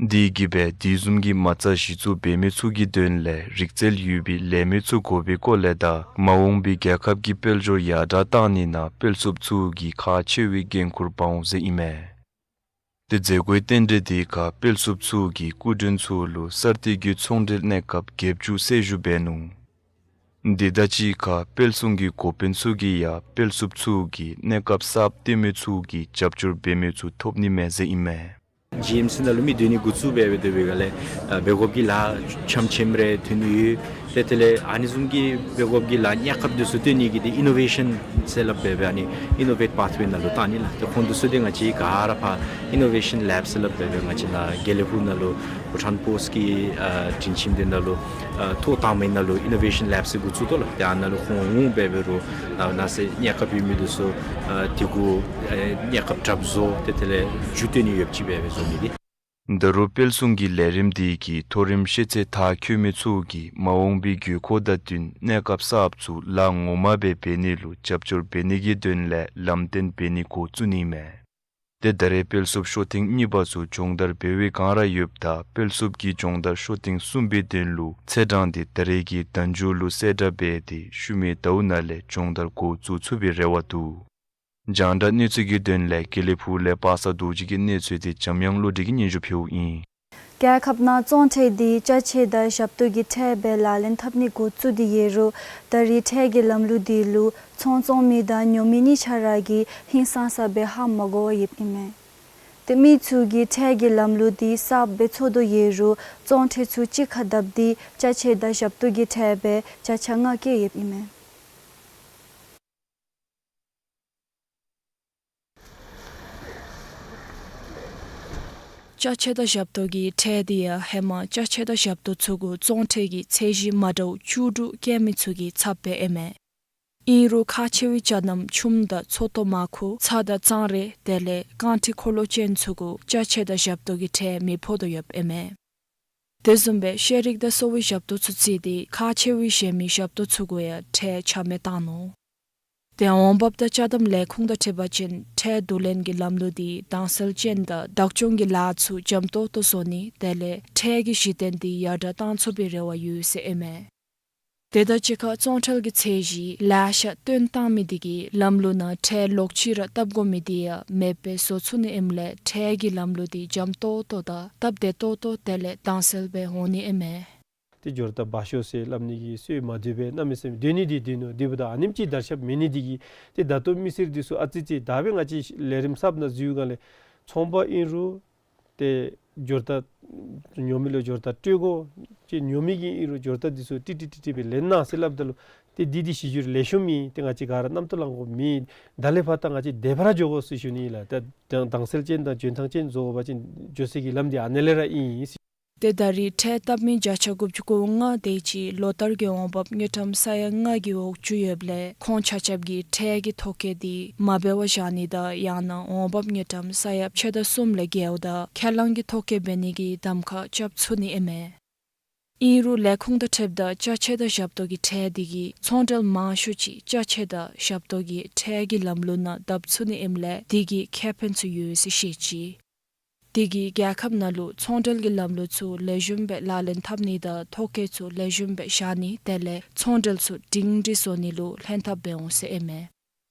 དེ་གིས་སྦེ་དེ་བཟུམ་གྱི་མ་རྩ་གཞི་བཙུགས་འབད་མི་ཚུ་གི་དོན་ལས་རིག་རྩལ་ཡོད་པའི་ལས་མི་ཚུ་དགོ་པའི་སྐོར་ལས་དང་མ་འོངས་པའི་རྒྱལ་ཁབ་ཀྱི་དཔལ་འབྱོར་ཡར་དྲག་གཏང་ནི་ནང་དཔོན་སློབ་ཚུ་གིས་ཁག་ཆེ་བའི་འགན་ཁུར་འབག་འོང་ཟེར་ཨིན་མས། ཏེ་མཛད་སྒོའི་རྟེན་འབྲེལ་དེ་ཁར་དཔོན་སློབ་ཚུ་གིས་སྐུ་མགྲོན་ཚུ་ལུ་གསར་གཏོད་ཀྱི་ཚོང་འབྲེལ་གནས་སྐབས་བརྒྱད་ཅུ་གསལ་ཞུ་འབད་ནུག། དེ་དང་གཅིག་ཁར་དཔལ་སྲུང་གི་འགོ་དཔོན་ཚུ་གིས་ཡང་དཔོན་སློབ་ཚུ་གིས་གནས་སྐབས་གསརཔ་སྟོན་མི་ཚུ་གིས་རྒྱབ་སྐྱོར་འབད་མི་ཚུ་ཐོབ་ནི་མས་ཟེར་ཨིན་མས། ཇི་ཨེམ་སི་ནང་ལུ་མི་སྡོད་ནི་འགོ་བཙུགས་འབད་འབད་དེ་འབད་ག་ལས་ཨ་འབད་དགོཔ་གི་ལཱ་ཆམ་ཆེམ་རེ་ཐོན་ནི་ཡོད། ཏེ་དེ་ལས་ཨ་ནི་བཟུམ་གྱི་འབད་དགོཔ་གི་ལཱ་གནས་སྐབས་དེ་ཚུ་སྟོན་ནི་གི་འདི་ཨི་ནོ་ཝེ་ཤཱན་ཟེར་སླབ་འབད་འབད་ཨ་ནི་ཨི་ནོ་ཝེཊ་པཱཐ་ཝེ་ནང་ལུ་བཏང་ནི་ལགས། ཏེ་ཁོང་དེ་ཚུ་འདི་ང་བཅས་ག་ར་ཕར་ཨི་ནོ་ཝེ་ཤཱན་ལེབ་ཟེར་སླབ་འབད་འབད་ང་བཅས་ནཱ་དགེ་ལེགས་ཕུག་ནང་ལུ་བྷུ་ཊཱན་པོསཊ་ཀྱི་ཨ་སྒྲིང་ཁྱིམ་འདི་ནང་ལུ་ཨ་ཐོག་བཏང་མི་ནང་ལུ་ཨི་ནོ་ཝེ་ཤཱན་ལེབ་ཟེར་འགོ་བཙུགས་དོ་ལགས། ཏེ་ཨ་ནཱ་ལུ་ཁོང་འོང་འབད་འབད་རུང་ནཱ་ནཱ་ཟེར་གནས་སྐབས་ཡོད་མི་དེ་ཚུ་ཨ་དེ་གུ་ཨེ་གནས་སྐབས་གྲབས་བཟོ་ཏེ་དེ་ལས་འགྱུར་བཏོན་ནི་ཡོདཔ་ཅིག་འབད་འབད་བཟོ་ནི་འདི། ད་རུང་དཔལ་སྲུང་གི་ལས་རིམ་དེ་གིས་མཐོ་རིམ་ཤེས་ཚད་མཐར་འཁྱོལ་མི་ཚུ་གིས་མ་འོངས་པའི་དགོས་མཁོ་དང་བསྟུན་གནས་སྐབས་གསརཔ་ཚུ་ལཱ་ངོ་མ་སྦེ་འབད་ནི་ལུ་རྒྱབ་སྐྱོར་འབད་ནི་གི་དོན་ལས་ལམ་སྟོན་འབད་ནི་འགོ་བཙུགས་ནི་མས། ཏེ་ད་རེས་དཔལ་སློབ་ཤོ་ཐེངས་གཉིས་པ་ཚུ་སྦྱོང་བརྡར་འབད་བའི་སྒང་ར་ཡོདཔ་ད་དཔལ་སློབ་ཀྱི་སྦྱོང་བརྡར་ཤོ་ཐེངས་གསུམ་པའི་དོན་ལུ་ཚེས་གྲངས་དེ་ད་རེས་ཀྱི་ཟླ་མཇུག་ལུ་གསལ་བསྒྲགས་འབད་དེ་ཤུལ་མའི་ཟླཝ་ནང་ལས་སྦྱོང་བརྡར་འགོ་བཙུགས་ཚུགས་པའི་རེ་བ་འདུག། རྒྱང་བསྒྲགས་གནས་ཚུལ་གྱི་དོན་ལས་དགེ་ལེགས་ཕུག་ལས་པ་སངས་རྡོ་རྗེ་གི་གནས་ཚུལ་དེ་འཇམ་དབྱངས་བློ་གྲོས་ཀྱིས་སྙན་ཞུ་ཕུལཝ་ཨིན། རྒྱལ་ཁབ་ནང་བཙོང་ཁྲལ་དེ་ཅ་ཆས་དང་ཞབས་ཏོག་གི་ཁྲལ་སྦེ་ལག་ལེན་འཐབ་ནི་འགོ་བཙུགས་ཏེ་ཡོད་རུང་ད་རེས་ཁྲལ་གྱི་ལམ་ལུགས་དེ་ལུ་ཚོང་བཙོང་མི་དང་ཉོ་མི་གཉིས་ཆ་ར་གིས་ཧིང་སངས་ས་སྦེ་ཧ་མ་གོ་བར་ཡོདཔ་ཨིན་མས། ཏེ་མི་ཚུ་གིས་ཁྲལ་གྱི་ལམ་ལུགས་དེ་གསརཔ་སྦེ་ཚོར་དོ་ཡོད་རུང་བཙོང་ཁྲལ་ཚུ་གཅིག་ཁར་བརྡབ་སྟེ་ཅ་ཆས་དང་ཞབས་ཏོག་གི་ཁྲལ་སྦེ་བརྒྱ་ཆ་ལྔ་བཀལ་ཡོདཔ་ཨིན་མས། ཅ་ཆས་དང་ཞབས་ཏོག་གི་ཁྲལ་དེ་ཡང་ཧེ་མ་ཅ་ཆས་དང་ཞབས་ཏོག་ཚུ་གུ་བཙོང་ཁྲལ་གྱི་ཚད་གཞི་མ་འདྲཝ་བཅུ་དྲུག་བཀལ་མི་ཚུ་གི་ཚབ་སྦེ་ཨིན་མས། ཨིན་རུང་ཁག་ཆེ་བའི་ཅ་དམ་ཆུམ་དང་ཚོད་བསྲེ་མར་ཁུ་ཚྭ་དང་རྩང་རས་དེ་ལས་རྐང་ཁྲི་འཁོར་ལོ་ཅན་ཚུ་གུ་ཅ་ཆས་དང་ཞབས་ཏོག་གི་ཁྲལ་མི་ཕོག་དོ་ཡོདཔ་ཨིན་མས། དེ་བཟུམ་སྦེ་ཤེས་རིག་དང་གསོ་བའི་ཞབས་ཏོག་ཚུ་བརྩིས་ཏེ་ཁག་ཆེ་བའི་གཞན་མི་ཞབས་ཏོག་ཚུ་གུ་ཡང་ཁྲལ་ཆ་མེད་བཏང་ནུག། ཏེ་འོང་འབབ་དང་ཅ་དམ་ལས་ཁུངས་དང་འཁྲིལ་བ་ཅིན་ཁྲལ་བསྡུ་ལེན་གྱི་ལམ་ལུགས་དེ་དྭངས་གསལ་ཅན་དང་བདག་སྐྱོང་གི་ལཱ་ཚུ་འཇམ་ཏོག་ཏོ་བཟོ་ནི་དེ་ལས་ཁྲལ་གྱི་གཞི་རྟེན་དེ་ཡར་དྲག་བཏང་ཚུགས་པའི་རེ་བ་ཡོད་ཟེར་ཨིན་མས། དེ་དང་གཅིག་ཁར་བཙོང་ཁྲལ་གྱི་ཚད་གཞི་ལེ་ཤ་བཏོན་བཏང་མི་དེ་གིས་ལམ་ལུགས་ནང་ཁྲལ་ལོག་ཅི་ར་བཏབ་དགོ་མི་དེ་ཡང་མེདཔ་སྦེ་བཟོ་ཚུགས་ནི་ཨིནམ་ལས་ཁྲལ་གྱི་ལམ་ལུགས་དེ་འཇམ་ཏོག་ཏོ་དང་སྟབས་བདེ་ཏོག་ཏོ་དེ་ལས་དྭངས་གསལ་སྦེ་འོང་ནི་ཨིན་མས། ཏེ་འབྱོར་ཐབས་སྦ་ཤོས་ཟེར་སླབ་ནི་གི་སྲོལ་མ་བསྡུ་བར་གནམ་མེད་ས་མེད་སྡོད་ནི་དེ་སྡོད་ནུག། དེ་འབདཝ་ད་ཨ་ནེམ་ཅིག་དར་ཁྱབ་མེད་ནི་དེ་གིས་ཏེ་ད་ལྟོ་མི་སེར་དེ་ཚུ་ཨ་ཙི་ཅིག་ད་འབདན་ང་བཅས་ལས་རིམ་གསརཔ་ནང་འཛུལ་སྒང་ལས་ཚོང་པ་ཨིན་རུང་ཏེ་འབྱོར་ཐབས་ཉོ་མི་ལུ་འབྱོར་ཐབས་སྤྲོད་དགོ། ཅིག་ཉོ་མི་གིས་ཨིན་རུང་འབྱོར་ཐབས་དེ་ཚུ་ཏིག་ཏིག་ཏིག་ཏིག་སྦེ་ལེན་གནང་ཟེར་སླབ་ད་ལུ་ཏེ་འདི་འདི་གཞི་འགྱུར་ལེགས་ཤོམ་ཨིན། ཏེ་ང་བཅས་ག་ར་རྣམ་རྟོག་ལང་དགོཔ་མེད། ད་ལས་ཕར་ད་ང་བཅས་བདེ་བར་འགྱོ་དགོ་ཟེར་ཞུ་ནི་ཨིན་ལགས། ད་དྭངས་གསལ་ཅན་དང་འཇོན་ཐང་ཅན་བཟོ་བ་ཅིན་འགྱོ་སའི་གི་ལམ་འདི་ཨ་ནི་ལས་ར་ཨིན་ཟེར། ཏེ་ད་རེས་ཁྲལ་བཏབ་མི་བརྒྱ་ཆ་དགུ་བཅུ་གོ་ལྔ་དེ་ཅིག་ལོ་ལྟར་གྱི་འོང་འབབ་དངུལ་ཀྲམ་ས་ཡ་ལྔ་གི་འོག་འཛུལ་ཡོདཔ་ལས་ཁོང་ཆ་ཁྱབ་ཀྱིས་ཁྲལ་གྱི་ཐོ་བཀོད་དེ་མ་འབད་བར་བཞག་ནི་དང་ཡང་ན་འོང་འབབ་དངུལ་ཀྲམ་ས་ཡ་ཕྱེད་དང་གསུམ་ལས་བརྒལཝ་ད་ཁས་བླངས་ཀྱི་ཐོ་བཀོད་འབད་ནི་གི་གདམ་ཁ་རྐྱབ་ཚུགས་ནི་ཨིན་མས། ཨིན་རུང་ལས་ཁུངས་དང་འཁྲིལཝ་ད་ཅ་ཆས་དང་ཞབས་ཏོག་གི་ཁྲལ་དེ་གིས་ཚོང་འབྲེལ་མང་ཤོས་ཅིག་ཅ་ཆས་དང་ཞབས་ཏོག་གི་ཁྲལ་གྱི་ལམ་ལུགས་ནང་བརྡབ་ཚུགས་ནི་ཨིནམ་ལས་དེ་གིས་ཁེ་ཕན་ཚུ་ཡོད་ཟེར་བཤད་ཅི། དེ་གིས་རྒྱལ་ཁབ་ནང་ལུ་ཚོང་འབྲེལ་གྱི་ལམ་ལུགས་ཚུ་ལེགས་ཤོམ་སྦེ་ལག་ལེན་འཐབ་ནི་དང་ཐོ་བཀོད་ཚུ་ལེགས་ཤོམ་སྦེ་བཞག་ནི་དེ་ལས་ཚོང་འབྲེལ་ཚུ་སྒྲིང་སྒྲི་བཟོ་ནི་ལུ་ལྷན་ཐབས་འབད་འོང་ཟེར་ཨིན་མས།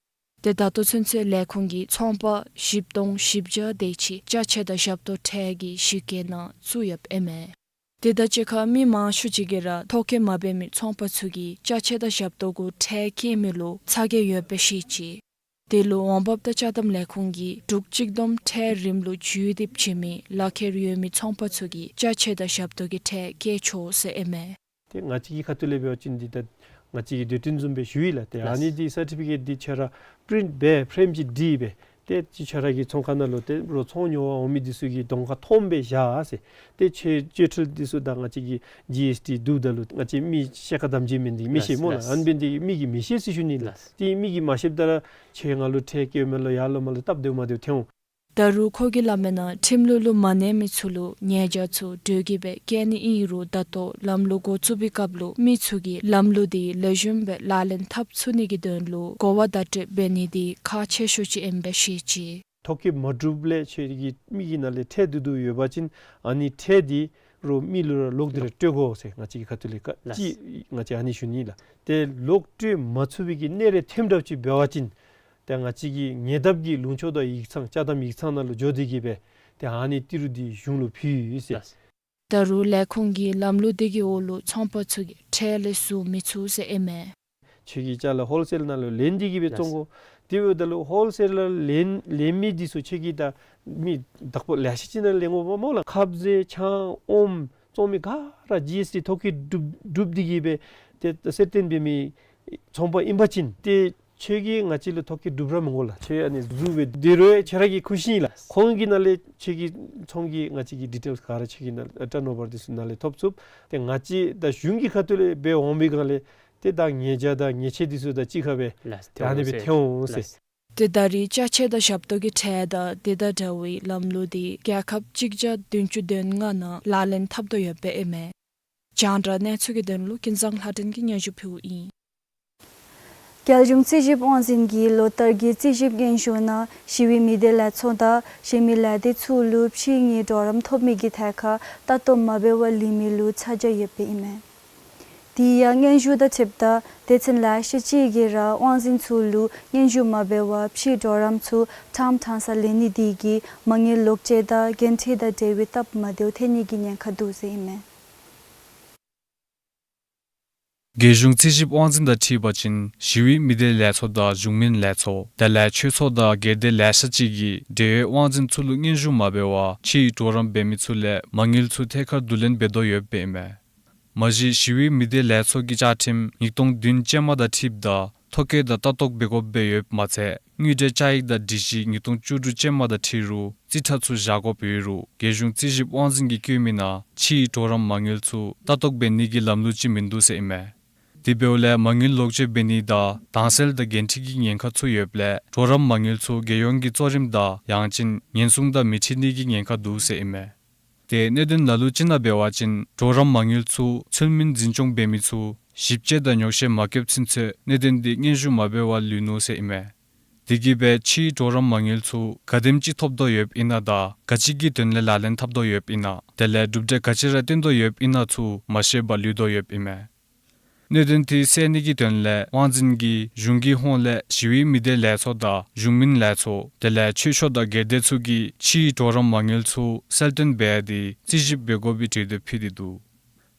ཏེ་ད་ལྟོ་ཚུན་ཚོད་ལས་ཁུངས་ཀྱིས་ཚོང་པ་བཞི་སྟོང་བཞི་བརྒྱ་དེ་ཅིག་ཅ་ཆས་དང་ཞབས་ཏོག་ཁྲལ་གྱི་གཞི་བཀོད་ནང་བཙུགས་ཡོདཔ་ཨིན་མས། དེ་དང་གཅིག་ཁར་མི་མང་ཤོས་ཅིག་གིས་ར་ཐོ་བཀོད་མ་འབད་མི་ཚོང་པ་ཚུ་གིས་ཅ་ཆས་དང་ཞབས་ཏོག་གུ་ཁྲལ་བཀལ་མི་ལུ་ཚ་གྱང་ཡོདཔ་སྦེ་བཤད་ཅི། དེ་ལུ་འོང་འབབ་དང་ཅ་དམ་ལས་ཁུངས་ཀྱིས་འབྲུག་གཅིག་བསྡོམས་ཁྲལ་རིམ་ལུ་ཞུ་དེ་བྱིན་མི་ལག་ཁྱེར་ཡོད་མི་ཚོང་པ་ཚུ་གིས་ཅ་ཆས་དང་ཞབས་ཏོག་གི་ཁྲལ་བཀལ་ཆོག་ཟེར་ཨིན་མས། ཏེ་ང་བཅས་ཀྱི་ཁ་ཐུག་ལས་འབད་བ་ཅིན་འདི་ད་ང་བཅས་ཀྱིས་དེ་བསྟུན་བཟུམ་སྦེ་ཞུ་ཡི་ལགས། ཏེ་ཨ་ནི་འདི་སར་ཊི་ཕི་ཀེཊ་འདི་ཁྱོད་ར་པི་རིནཊ་འབད་ཕེརེམ་ཅིག་བྲིས་སྦེ་ཏེ་ཅིག་ཁྱོད་ར་གི་ཚོང་ཁང་ནང་ལུ་ཏེ་རོགས་ཚོང་ཉོ་བར་འོང་མི་འདི་ཚུ་གི་གདོང་ཁར་མཐོངམ་སྦེ་བཞག་ཟེར། ཏེ་ཁྱོད་སྤྱོད་ཁྲལ་འདི་ཚུ་དང་ང་བཅས་ཀྱི་ཇི་ཨེསི་ཊི་བསྡུཝ་ད་ལུ་ང་བཅས་མི་ཤེས་ཁ་དམ་བཅའ་མེད་འདི་མི་ཤེས་སྨོ་ལགས། ལགས། ཨ་ནི་འབད་ནི་འདི་གིས་མི་གིས་མི་ཤེས་ཟེར་ཞུ་ནི་ལགས། ལགས། ཏེ་མི་གིས་མ་ཤེསཔ་ད་ར་ཁྱོད་ང་ལུ་ཁྲལ་བཀལཝ་མས་ལོ་ཡར་ལོང་མར་ལོང་སྟབས་བདེཝ་མ་བདེཝ་ཐོན་འོང་། ད་རུང་ཁོ་གིས་སླབ་མིའི་ནང་ཁྲིམས་ལུགས་ལུ་མ་གནས་མི་ཚུ་ལུ་ཉེས་བྱ་ཚུ་དོག་གི་སྦེ་བཀལ་ནི་ཨིན་རུང་ད་ལྟོ་ལམ་ལུགས་འགོ་བཙུགས་པའི་སྐབས་ལུ་མི་ཚུ་གིས་ལམ་ལུགས་དེ་ལེགས་ཤོམ་སྦེ་ལག་ལེན་འཐབ་ཚུགས་ནི་གི་དོན་ལུ་གོ་བ་བརྡ་སྤྲོད་འབད་ནི་དེ་ཁག་ཆེ་ཤོས་ཅིག་ཨིནམ་སྦེ་བཤད་ཅི། ཐོ་བཀོད་མ་གྲུབ་ལས་ཁྱོད་ཀྱི་མིག་གི་ནང་ལས་ཁྲལ་བསྡུ་སྟེ་ཡོད་པ་ཅིན་ཨ་ནི་ཁྲལ་འདི་རོགས་མི་ལུ་ར་ལོག་སྟེ་ར་སྤྲོད་དགོ་ཟེར་ང་བཅས་ཀྱི་ཁ་ཐུག་ལས་བཀའ་ལགས། ཅིག་ང་བཅས་ཨ་ནི་ཞུ་ནི་ལགས། ཏེ་ལོག་སྤྲོད་མ་ཚུགས་པའི་གི་གནས་རེ་ཐོནམ་འདྲཝ་ཅིག་འབད་བ་ཅིན་ཏེ་ང་བཅས་ཀྱི་ཉེ་འདབས་ཀྱི་ལུང་ཕྱོགས་དང་ཡིག་ཚང་ཅ་དམ་ཡིག་ཚང་ནང་ལུ་འགྱོ་སྟེ་གི་སྦེ་ཏེ་ཨ་ནི་ཏི་རུ་འདི་གཞུང་ལུ་ཕུལ་ཡི་ཟེར། ལགས། ད་རུང་ལས་ཁུངས་ཀྱི་ལམ་ལུགས་འདི་གི་འོག་ལུ་ཚོང་པ་ཚུ་གིས་ཁྲལ་ལེན་ཚུགས་མི་ཚུགས་ཟེར་ཨིན་མས། ཁྱོད་ཀྱིས་ཅ་ལ་ཧོལ་སེལ་ནང་ལུ་ལེན་ཏེ་གི་སྦེ་བཙོང་དགོ། དེ་འབདཝ་ད་ལུ་ཧོལ་སེལ་ལུ་ལེན་ལེན་མི་འདི་ཚུ་ཁྱོད་ཀྱིས་ད་མི་བདག་པོ་ལེ་ཤ་ཅིག་ནང་ལེན་དགོཔ་སྨོ་ལགས། ཁབ་ཟས་ཆང་ཨོམ་བཙོང་མི་ག་ར་ཇི་ཨེསི་ཊི་ཐོ་བཀོད་གྲུབ་གྲུབ་སྟེ་གི་སྦེ་ཏེ་གསལ་སྟོན་འབད་མི་ཚོང་པ་ཨིན་པ་ཅིན་ཏེ་ཁྱོད་ཀྱིས་ང་བཅས་ལུ་ཐོ་བཀོད་གྲུབ་ར་མི་དགོ་ལགས། ཁྱོད་ཨ་ནི་ཟུར་སྦེ་སྡོད་རུང་ཁྱོད་ར་གི་ཁུ་བྱུག་ཨིན་ལགས། ཁོང་གི་ནང་ལས་ཁྱོད་ཀྱི་ཚོང་གི་ང་བཅས་ཀྱི་ཌི་ཊེལསི་ག་ར་ཁྱོད་ཀྱི་ནང་ལས་ཊརན་ཨོ་བར་འདི་ཚུ་ནང་ལས་ཐོབ་ཚུགས། ཏེ་ང་བཅས་ད་གཞུང་གི་ཁ་ཐུག་ལས་འབད་འོང་པའི་སྒང་ལས་ཏེ་ད་ཉེས་བྱ་དང་ཉེས་ཆད་འདི་ཚུ་ད་གཅིག་ཁར་སྦེ་ལགས། ཏེ་ཨ་ནི་སྦེ་ཐོན་འོང་ཟེར། ལགས། ཏེ་ད་རེས་ཅ་ཆས་དང་ཞབས་ཏོག་གི་ཁྲལ་དང་དེ་དང་འདྲ་བའི་ལམ་ལུགས་འདི་རྒྱལ་ཁབ་གཅིག་བརྒྱ་བདུན་ཅུ་དོན་ལྔ་ནང་ལག་ལེན་འཐབ་དོ་ཡོདཔ་ཨིན་མས། རྒྱང་བསྒྲགས་གནས་ཚུལ་གྱི་དོན་ལུ་ཀུན་བཟང་ལྷ་སྒྲོན་གྱིས་སྙན་ཞུ་ཕུལཝ་ཨིན། རྒྱལ་གཞུང་རྩིས་ཞིབ་དབང་འཛིན་གྱིས་ལོ་ལྟར་གྱི་རྩིས་ཞིབ་སྙན་ཞུ་ནང་ཞི་བའི་མི་སྡེ་ལས་ཚོགས་དང་གཞན་མི་ལས་སྡེ་ཚུ་ལུ་ཕྱིའི་གཉེར་གྲོགས་རམ་ཐོབ་མི་གི་ཐད་ཁར་ལྟ་རྟོག་མ་འབད་བར་ལེན་མི་ལུ་ཆ་འཇོག་ཡོདཔ་ཨིན་མས། དེ་ཡང་སྙན་ཞུ་དང་འཁྲིལཝ་ད་སྡེ་ཚན་ལེ་ཤ་ཅིག་གིས་ར་དབང་འཛིན་ཚུ་ལུ་སྙན་ཞུ་མ་འབད་བར་ཕྱིའི་གྲོགས་རམ་ཚུ་ཕྲང་ཕྲང་ས་ལེན་ནི་དེ་གིས་མ་དངུལ་ལོག་སྤྱོད་དང་འགན་འཁྲི་དང་འབྲེལ་བའི་སྟབས་མ་བདེཝ་ཐོན་ནི་གི་ཉེན་ཁ་འདུག་ཟེར་ཨིན་མས། རྒྱལ་གཞུང་རྩིས་ཞིབ་དབང་འཛིན་དང་འཁྲིལ་བ་ཅིན་ཞི་བའི་མི་སྡེ་ལས་ཚོགས་དང་གཞུང་མིན་ལས་ཚོགས་དེ་ལས་ཆོས་ཚོགས་དང་སྒེར་སྡེ་ལེ་ཤ་ཅིག་གིས་འབྲེལ་ཡོད་དབང་འཛིན་ཚུ་ལུ་སྙན་ཞུ་མ་འབད་བར་ཕྱིའི་གྲོགས་རམ་འབད་མི་ཚུ་ལས་མ་དངུལ་ཚུ་ཐད་ཀར་བསྡུ་ལེན་འབད་དོ་ཡོདཔ་ཨིན་མས། མ་གཞི་ཞི་བའི་མི་སྡེ་ལས་ཚོགས་ཀྱི་བཅའ་ཁྲིམས་ཉིས་སྟོང་བདུན་ཅན་མ་དང་འཁྲིལཝ་ད་ཐོ་བཀོད་དང་ལྟ་རྟོག་འབད་དགོཔ་སྦེ་ཡོདཔ་མ་ཚད་དངུལ་འབྲེལ་བཅའ་ཡིག་དང་སྒྲིག་གཞི་ཉིས་སྟོང་བཅུ་དྲུག་ཅན་མ་དང་འཁྲིལ་རུང་རྩིས་ཁྲ་ཚུ་བཞག་དགོཔ་ཡོད་རུང་རྒྱལ་གཞུང་རྩིས་ཞིབ་དབང་འཛིན་གྱིས་བཀོད་མི་ནང་ཕྱིའི་གྲོགས་རམ་མ་དངུལ་ཚུ་ལྟ་རྟོག་འབད་ནི་གི་ལམ་ལུགས་ཅིག་མིན་འདུག་ཟེར་ཨིན་མས། དེ་འབདཝ་ལས་མ་དངུལ་ལོག་སྤྱོད་འབད་ནི་དང་དྭངས་གསལ་དང་འགན་འཁྲི་གི་ཉེན་ཁ་ཚུ་ཡོདཔ་ལས་གྲོགས་རམ་མ་དངུལ་ཚུ་རྒྱལ་ཡོངས་ཀྱི་གཙོ་རིམ་དང་ཡང་ཅིན་ཉེན་སྲུང་དང་མི་འཁྲིལ་ནི་གི་ཉེན་ཁ་འདུག་ཟེར་ཨིན་མས། ཏེ་གནད་དོན་ལ་ལུ་ཅིག་ནང་འབད་བ་ཅིན་གྲོགས་རམ་མ་དངུལ་ཚུ་ཚུལ་མིན་འཛིན་སྐྱོང་འབད་མི་ཚུ་ཞིབ་དཔྱད་དང་ཉོག་བཤད་མ་བཀོདཔ་ཚུན་ཚོད་གནད་དོན་འདི་སྙན་ཞུ་མ་འབད་བར་ལུས་ནུག་ཟེར་ཨིན་མས། དེ་གིས་སྦེ་ཕྱིའི་གྲོགས་རམ་མ་དངུལ་ཚུ་ག་དེམ་ཅིག་ཐོབ་དོ་ཡོདཔ་ཨིན་ན་དང་ག་ཅི་གི་དོན་ལས་ལག་ལེན་འཐབ་དོ་ཡོདཔ་ཨིན་ན་དེ་ལས་གྲུབ་འབྲས་ག་ཅི་ར་བཏོན་དོ་ཡོདཔ་ཨིན་ན་ཚུ་མ་ཤེས་པར་ལུས་དོ་ཡོདཔ་ཨིན་མས། གནད་དོན་དེ་སེལ་ནི་གི་དོན་ལས་དབང་འཛིན་གྱིས་གཞུང་གི་ཧོངས་ལས་ཞི་བའི་མི་སྡེ་ལས་ཚོགས་དང་གཞུང་མིན་ལས་ཚོགས་དེ་ལས་ཆོས་ཕྱོགས་དང་སྒེར་སྡེ་ཚུ་གིས་ཕྱིའི་གྲོགས་རམ་མ་དངུལ་ཚུ་གསལ་སྟོན་འབད་དེ་རྩིས་ཞིབ་འབད་དགོ་པའི་གྲོས་འདེབས་ཕུལ་ཏེ་འདུག།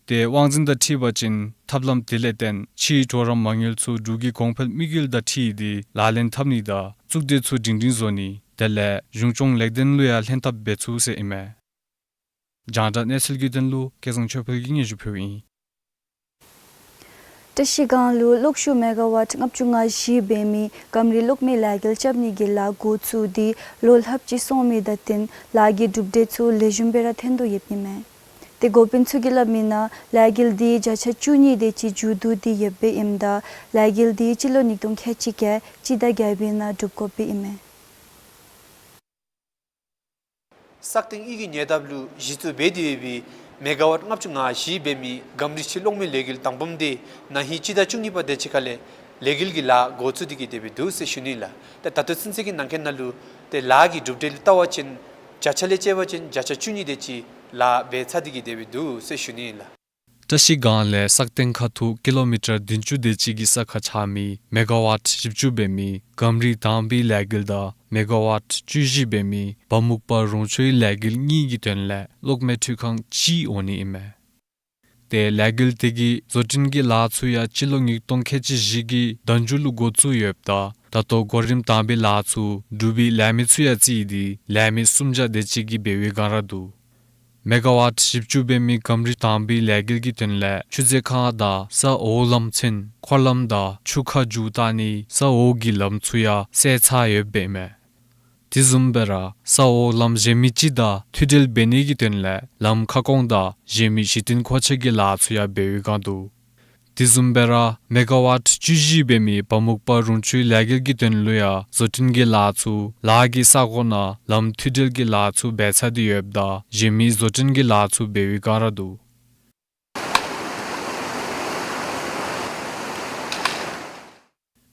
ཏེ་དབང་འཛིན་དང་འཁྲིལ་བ་ཅིན་ཐབས་ལམ་དེ་ལས་བརྟེན་ཕྱིའི་གྲོགས་རམ་མ་དངུལ་ཚུ་འབྲུག་གི་གོང་འཕེལ་དམིགས་ཡུལ་དང་འཁྲིལ་ཏེ་ལག་ལེན་འཐབ་ནི་དང་གཙུག་སྡེ་ཚུ་སྒྲིང་སྒྲིང་བཟོ་ནི་དེ་ལས་གཞུང་སྐྱོང་ལེགས་ལྡན་ལུ་ཡང་ལྷན་ཐབས་འབད་ཚུགས་ཟེར་ཨིན་མས། རྒྱང་བསྒྲགས་གནས་ཚུལ་གྱི་དོན་ལུ་སྐལ་བཟང་ཆོས་འཕེལ་གྱིས་སྙན་ཞུ་ཕུལཝ་ཨིན། བཀྲ་ཤིས་སྒང་ལུ་གློག་ཤུགས་མེ་ག་ཝཊ་ལྔ་བཅུ་ང་བཞི་འབད་མི་གམ་རི་གློག་མེ་ལས་འགུལ་རྐྱབ་ནི་གི་ལཱ་འགོ་བཙུགས་ཏེ་ལོ་ལྷགཔ་ཅིག་སོང་མི་དང་བསྟུན་ལཱ་གི་གྲུབ་འབྲས་ཚུ་ལེགས་ཤོམ་སྦེ་ར་ཐོན་དོ་ཡོདཔ་ཨིན་མས། ཏེ་འགོ་དཔོན་ཚུ་གིས་སླབ་མི་ནང་ལས་འགུལ་འདི་བརྒྱ་ཆ་བཅུ་གཉིས་དེ་ཅིག་མཇུག་བསྡུ་སྟེ་ཡོདཔ་ཨིནམ་ད་ལས་འགུལ་འདི་སྤྱི་ལོ་ཉིས་སྟོང་ཁལ་གཅིག་བརྒྱད་སྤྱི་ཟླ་བརྒྱད་པའི་ནང་གྲུབ་དགོཔ་ཨིན་མས། སག་སྟེང་གཡུས་ཀྱི་ཉེ་འདབས་ལུ་གཞི་བཙུགས་འབད་དེ་ཡོད་པའི་མེ་ག་ཝཊ་ལྔ་བཅུ་ང་བཞི་འབད་མི་གམ་རི་ཕྱི་གློག་མེ་ལས་འགུལ་དང་པམ་དེ་ན་ཧིང་སྤྱི་ཟླ་བཅུ་གཉིས་པ་དེ་ཅིག་ཁར་ལས་ལས་འགུལ་གྱི་ལཱ་འགོ་བཙུགས་ཏེ་གི་སྡོད་པའི་འདུག་ཟེར་ཞུ་ནི་ལགས། ཏེ་ད་ལྟོ་ཚུན་ཚོད་ཀྱི་ནང་འཁོད་ནང་ལུ་ཏེ་ལཱ་གི་གྲུབ་འབྲས་ལུ་བལྟ་བ་ཅིན་བརྒྱ་ཆ་ལས་བཅད་པ་ཅིན་བརྒྱ་ཆ་བཅུ་གཉིས་དེ་ཅིག་ལཱ་འབད་ཚར་ཏེ་གི་སྡོད་པའི་འདུག་ཟེར་ཞུ་ནི་ལགས། བཀྲ་ཤིས་སྒང་ལས་སག་སྟེང་ཁ་ཐུག་ཀི་ལོ་མི་ཊར་བདུན་ཅུ་དེ་ཅིག་གི་ས་ཁར་ཆགས་མི་མེ་ག་ཝཊ་བཞི་བཅུ་འབད་མི་གམ་རི་དང་པའི་ལས་འགུལ་དང་མེ་ག་ཝཊ་བཅུ་བཞི་འབད་མི་བ་མུག་པ་རོང་ཆུའི་ལས་འགུལ་གཉིས་ཀྱི་དོན་ལས་གློག་མེ་འཕྲུལ་ཁང་གཅིག་འོང་ནི་ཨིན་མས། ཏེ་ལས་འགུལ་དེ་གི་བཟོ་སྐྲུན་གྱི་ལཱ་ཚུ་ཡང་སྤྱི་ལོ་ཉིས་སྟོང་ཁལ་གཅིག་བཞི་གི་ཟླ་མཇུག་ལུ་འགོ་བཙུགས་ཡོདཔ་ད་ད་ལྟོ་གོ་རིམ་དང་པའི་ལཱ་ཚུ་གྲུབ་པའི་ལས་མི་ཚུ་ཡང་རྩིས་ཏེ་ལས་མི་སུམ་བརྒྱ་དེ་ཅིག་གིས་འབད་བའི་བསྒང་ར་འདུག། མེ་ག་ཝཊ་བཞི་བཅུ་འབད་མི་གམ་རི་དང་པའི་ལས་འགུལ་གྱི་དོན་ལས་ཆུ་མཛོད་ཁང་དང་ས་འོག་ལམ་ཚུན་འཁོར་ལམ་དང་ཆུ་ཁ་རྒྱུག་བཏང་ནི་ས་འོག་གི་ལམ་ཚུ་ཡང་བསལ་ཚར་ཡོདཔ་ཨིན་མས། དེ་བཟུམ་སྦེ་ར་ས་འོག་ལམ་གཞན་མི་ཅིག་དང་མཐུད་འབྲེལ་འབད་ནི་གི་དོན་ལས་ལམ་ཁ་སྐོང་དང་གཞན་མི་གཞི་རྟེན་མཁོ་ཆས་ཀྱི་ལཱ་ཚུ་ཡང་འབད་བའི་བསྒང་འདུག། དེ་བཟུམ་སྦེ་ར་མེ་ག་ཝཊ་བཅུ་བཞི་འབད་མི་བ་མུག་པ་རོང་ཆུའི་ལས་འགུལ་གྱི་དོན་ལུ་ཡང་བཟོ་སྐྲུན་གྱི་ལཱ་ཚུ་ལཱ་གི་ས་གོ་ནང་ལམ་མཐུད་འབྲེལ་གྱི་ལཱ་ཚུ་འབད་ཚར་ཏེ་ཡོདཔ་ད་གཞན་མི་བཟོ་སྐྲུན་གྱི་ལཱ་ཚུ་འབད་བའི་བསྒང་ར་འདུག།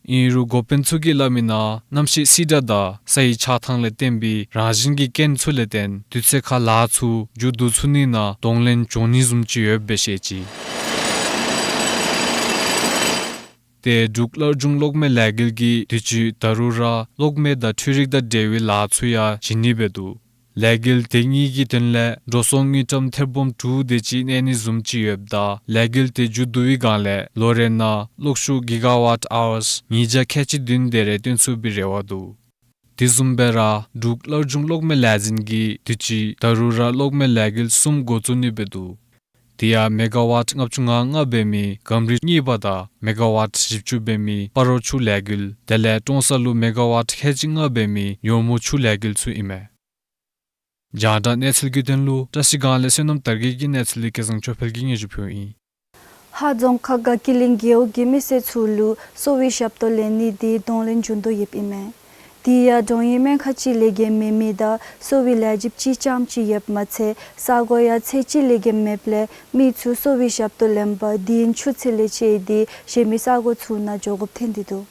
ཨིན་རུང་འགོ་དཔོན་ཚུ་གིས་སླབ་མི་ནང་གནམ་གཤིས་བསིལ་དྲགས་དང་ས་ཡི་ཆགས་ཐངས་ལས་བརྟེན་པའི་རང་བཞིན་གྱི་རྐྱེན་ཚུ་ལས་བརྟེན་དུས་ཚོད་ཁར་ལཱ་ཚུ་མཇུག་བསྡུ་ཚུགས་ནི་ནང་གདོང་ལེན་འབྱུང་ནི་བཟུམ་ཅིག་ཡོདཔ་སྦེ་བཤད་ཅི། ཏེ་འབྲུག་སླར་འབྱུང་གློག་མེ་ལས་འགུལ་གྱིས་དུས་ཅི་ད་རུང་ར་གློག་མེ་དང་འཕྲུལ་རིག་དང་འབྲེལ་བའི་ལཱ་ཚུ་ཡང་བྱིན་ནི་སྦེ་འདུག། ལས་འགུལ་དེ་གཉིས་ཀྱི་དོན་ལས་འགྲོ་སོང་དངུལ་ཀྲམ་ཐེར་འབུམ་དྲུག་དེ་ཅིག་གནས་ནི་བཟུམ་ཅིག་ཡོདཔ་ད་ལས་འགུལ་དེ་མཇུག་བསྡུ་བའི་སྒང་ལས་ལོ་རེ་ནང་གློག་ཤུགས་གི་ག་ཝཊ་ཨའུརསི་ཉིས་བརྒྱ་ཁལ་གཅིག་བདུན་དེ་རེ་བཏོན་ཚུགས་པའི་རེ་བ་འདུག། དེ་བཟུམ་སྦེ་ར་འབྲུག་སླར་འབྱུང་གློག་མེ་ལས་འཛིན་གྱིས་དུས་ཅི་ད་རུང་ར་གློག་མེ་ལས་འགུལ་གསུམ་འགོ་བཙུགས་ནི་སྦེ་འདུག། དེ་ཡང་མེ་ག་ཝཊ་ལྔ་བཅུ་ང་ལྔ་འབད་མི་སྒམ་རི་གཉིས་པ་དང་མེ་ག་ཝཊ་བཞི་བཅུ་འབད་མི་སྤ་རོ་ཆུ་ལས་འགུལ་དེ་ལས་ཀྲོང་གསར་ལུ་མེ་ག་ཝཊ་ཁལ་གཅིག་ལྔ་འབད་མི་ཉོར་མོ་ཆུ་ལས་འགུལ་ཚུ་ཨིན་མས། རྒྱང་བསྒྲགས་གནས་ཚུལ་གྱི་དོན་ལུ་བཀྲ་ཤིས་སྒང་ལས་བསོད་ནམས་དར་རྒྱས་ཀྱི་གནས་ཚུལ་ལས་སྐལ་བཟང་ཆོས་འཕེལ་གྱིས་སྙན་ཞུ་ཕུལཝ་ཨིན། ཧཱ་རྫོང་ཁག་དགའ་སྐྱིད་གླིང་རྒེད་འོག་གི་མི་སེར་ཚུ་ལུ་གསོ་བའི་ཞབས་ཏོག་ལེན་ནི་དེ་གདོང་ལེན་འབྱུང་དོ་ཡོདཔ་ཨིན་མས། དེ་ཡང་གྲོང་ཡུལ་སྨན་ཁང་གཅིག་ལས་བརྒལ་མེད་མི་དང་གསོ་བའི་ལས་བྱེདཔ་གཅིག་རྐྱངམ་ཅིག་ཡོདཔ་མ་ཚད་ས་གོ་ཡང་ཚད་གཅིག་ལས་བརྒལ་མེདཔ་ལས་མི་ཚུ་གསོ་བའི་ཞབས་ཏོག་ལེན་པར་དེ་ཡང་ཆུ་ཚོད་ལས་བཅད་དེ་གཞན་མི་ས་གོ་ཚུ་ནང་འགྱོ་དགོཔ་ཐོན་ཏེ་འདུག།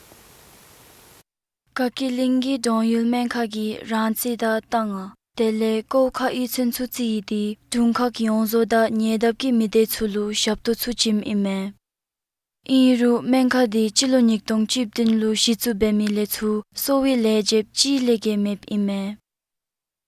དགའ་སྐྱིད་གླིང་གི་གྲོང་ཡུལ་སྨན་ཁང་གི་རང་རྩིས་དང་ལྟ་ང་དེ་ལས་ཀོའུ་ཁ་གཡུས་ཚན་ཚུ་རྩིས་ཏེ་དྲུང་ཁག་ཡོངས་རྫོགས་དང་ཉེ་འདབས་ཀྱི་མི་སྡེ་ཚུ་ལུ་ཞབས་ཏོག་ཚུ་བྱིནམ་ཨིན་མས། ཨིན་རུང་སྨན་ཁང་དེ་སྤྱི་ལོ་ཉིས་སྟོང་བཅུ་བདུན་ལུ་གཞི་བཙུགས་འབད་མི་ལས་ཚུར་གསོ་བའི་ལས་བྱེདཔ་གཅིག་ལས་བརྒལ་མེདཔ་ཨིན་མས།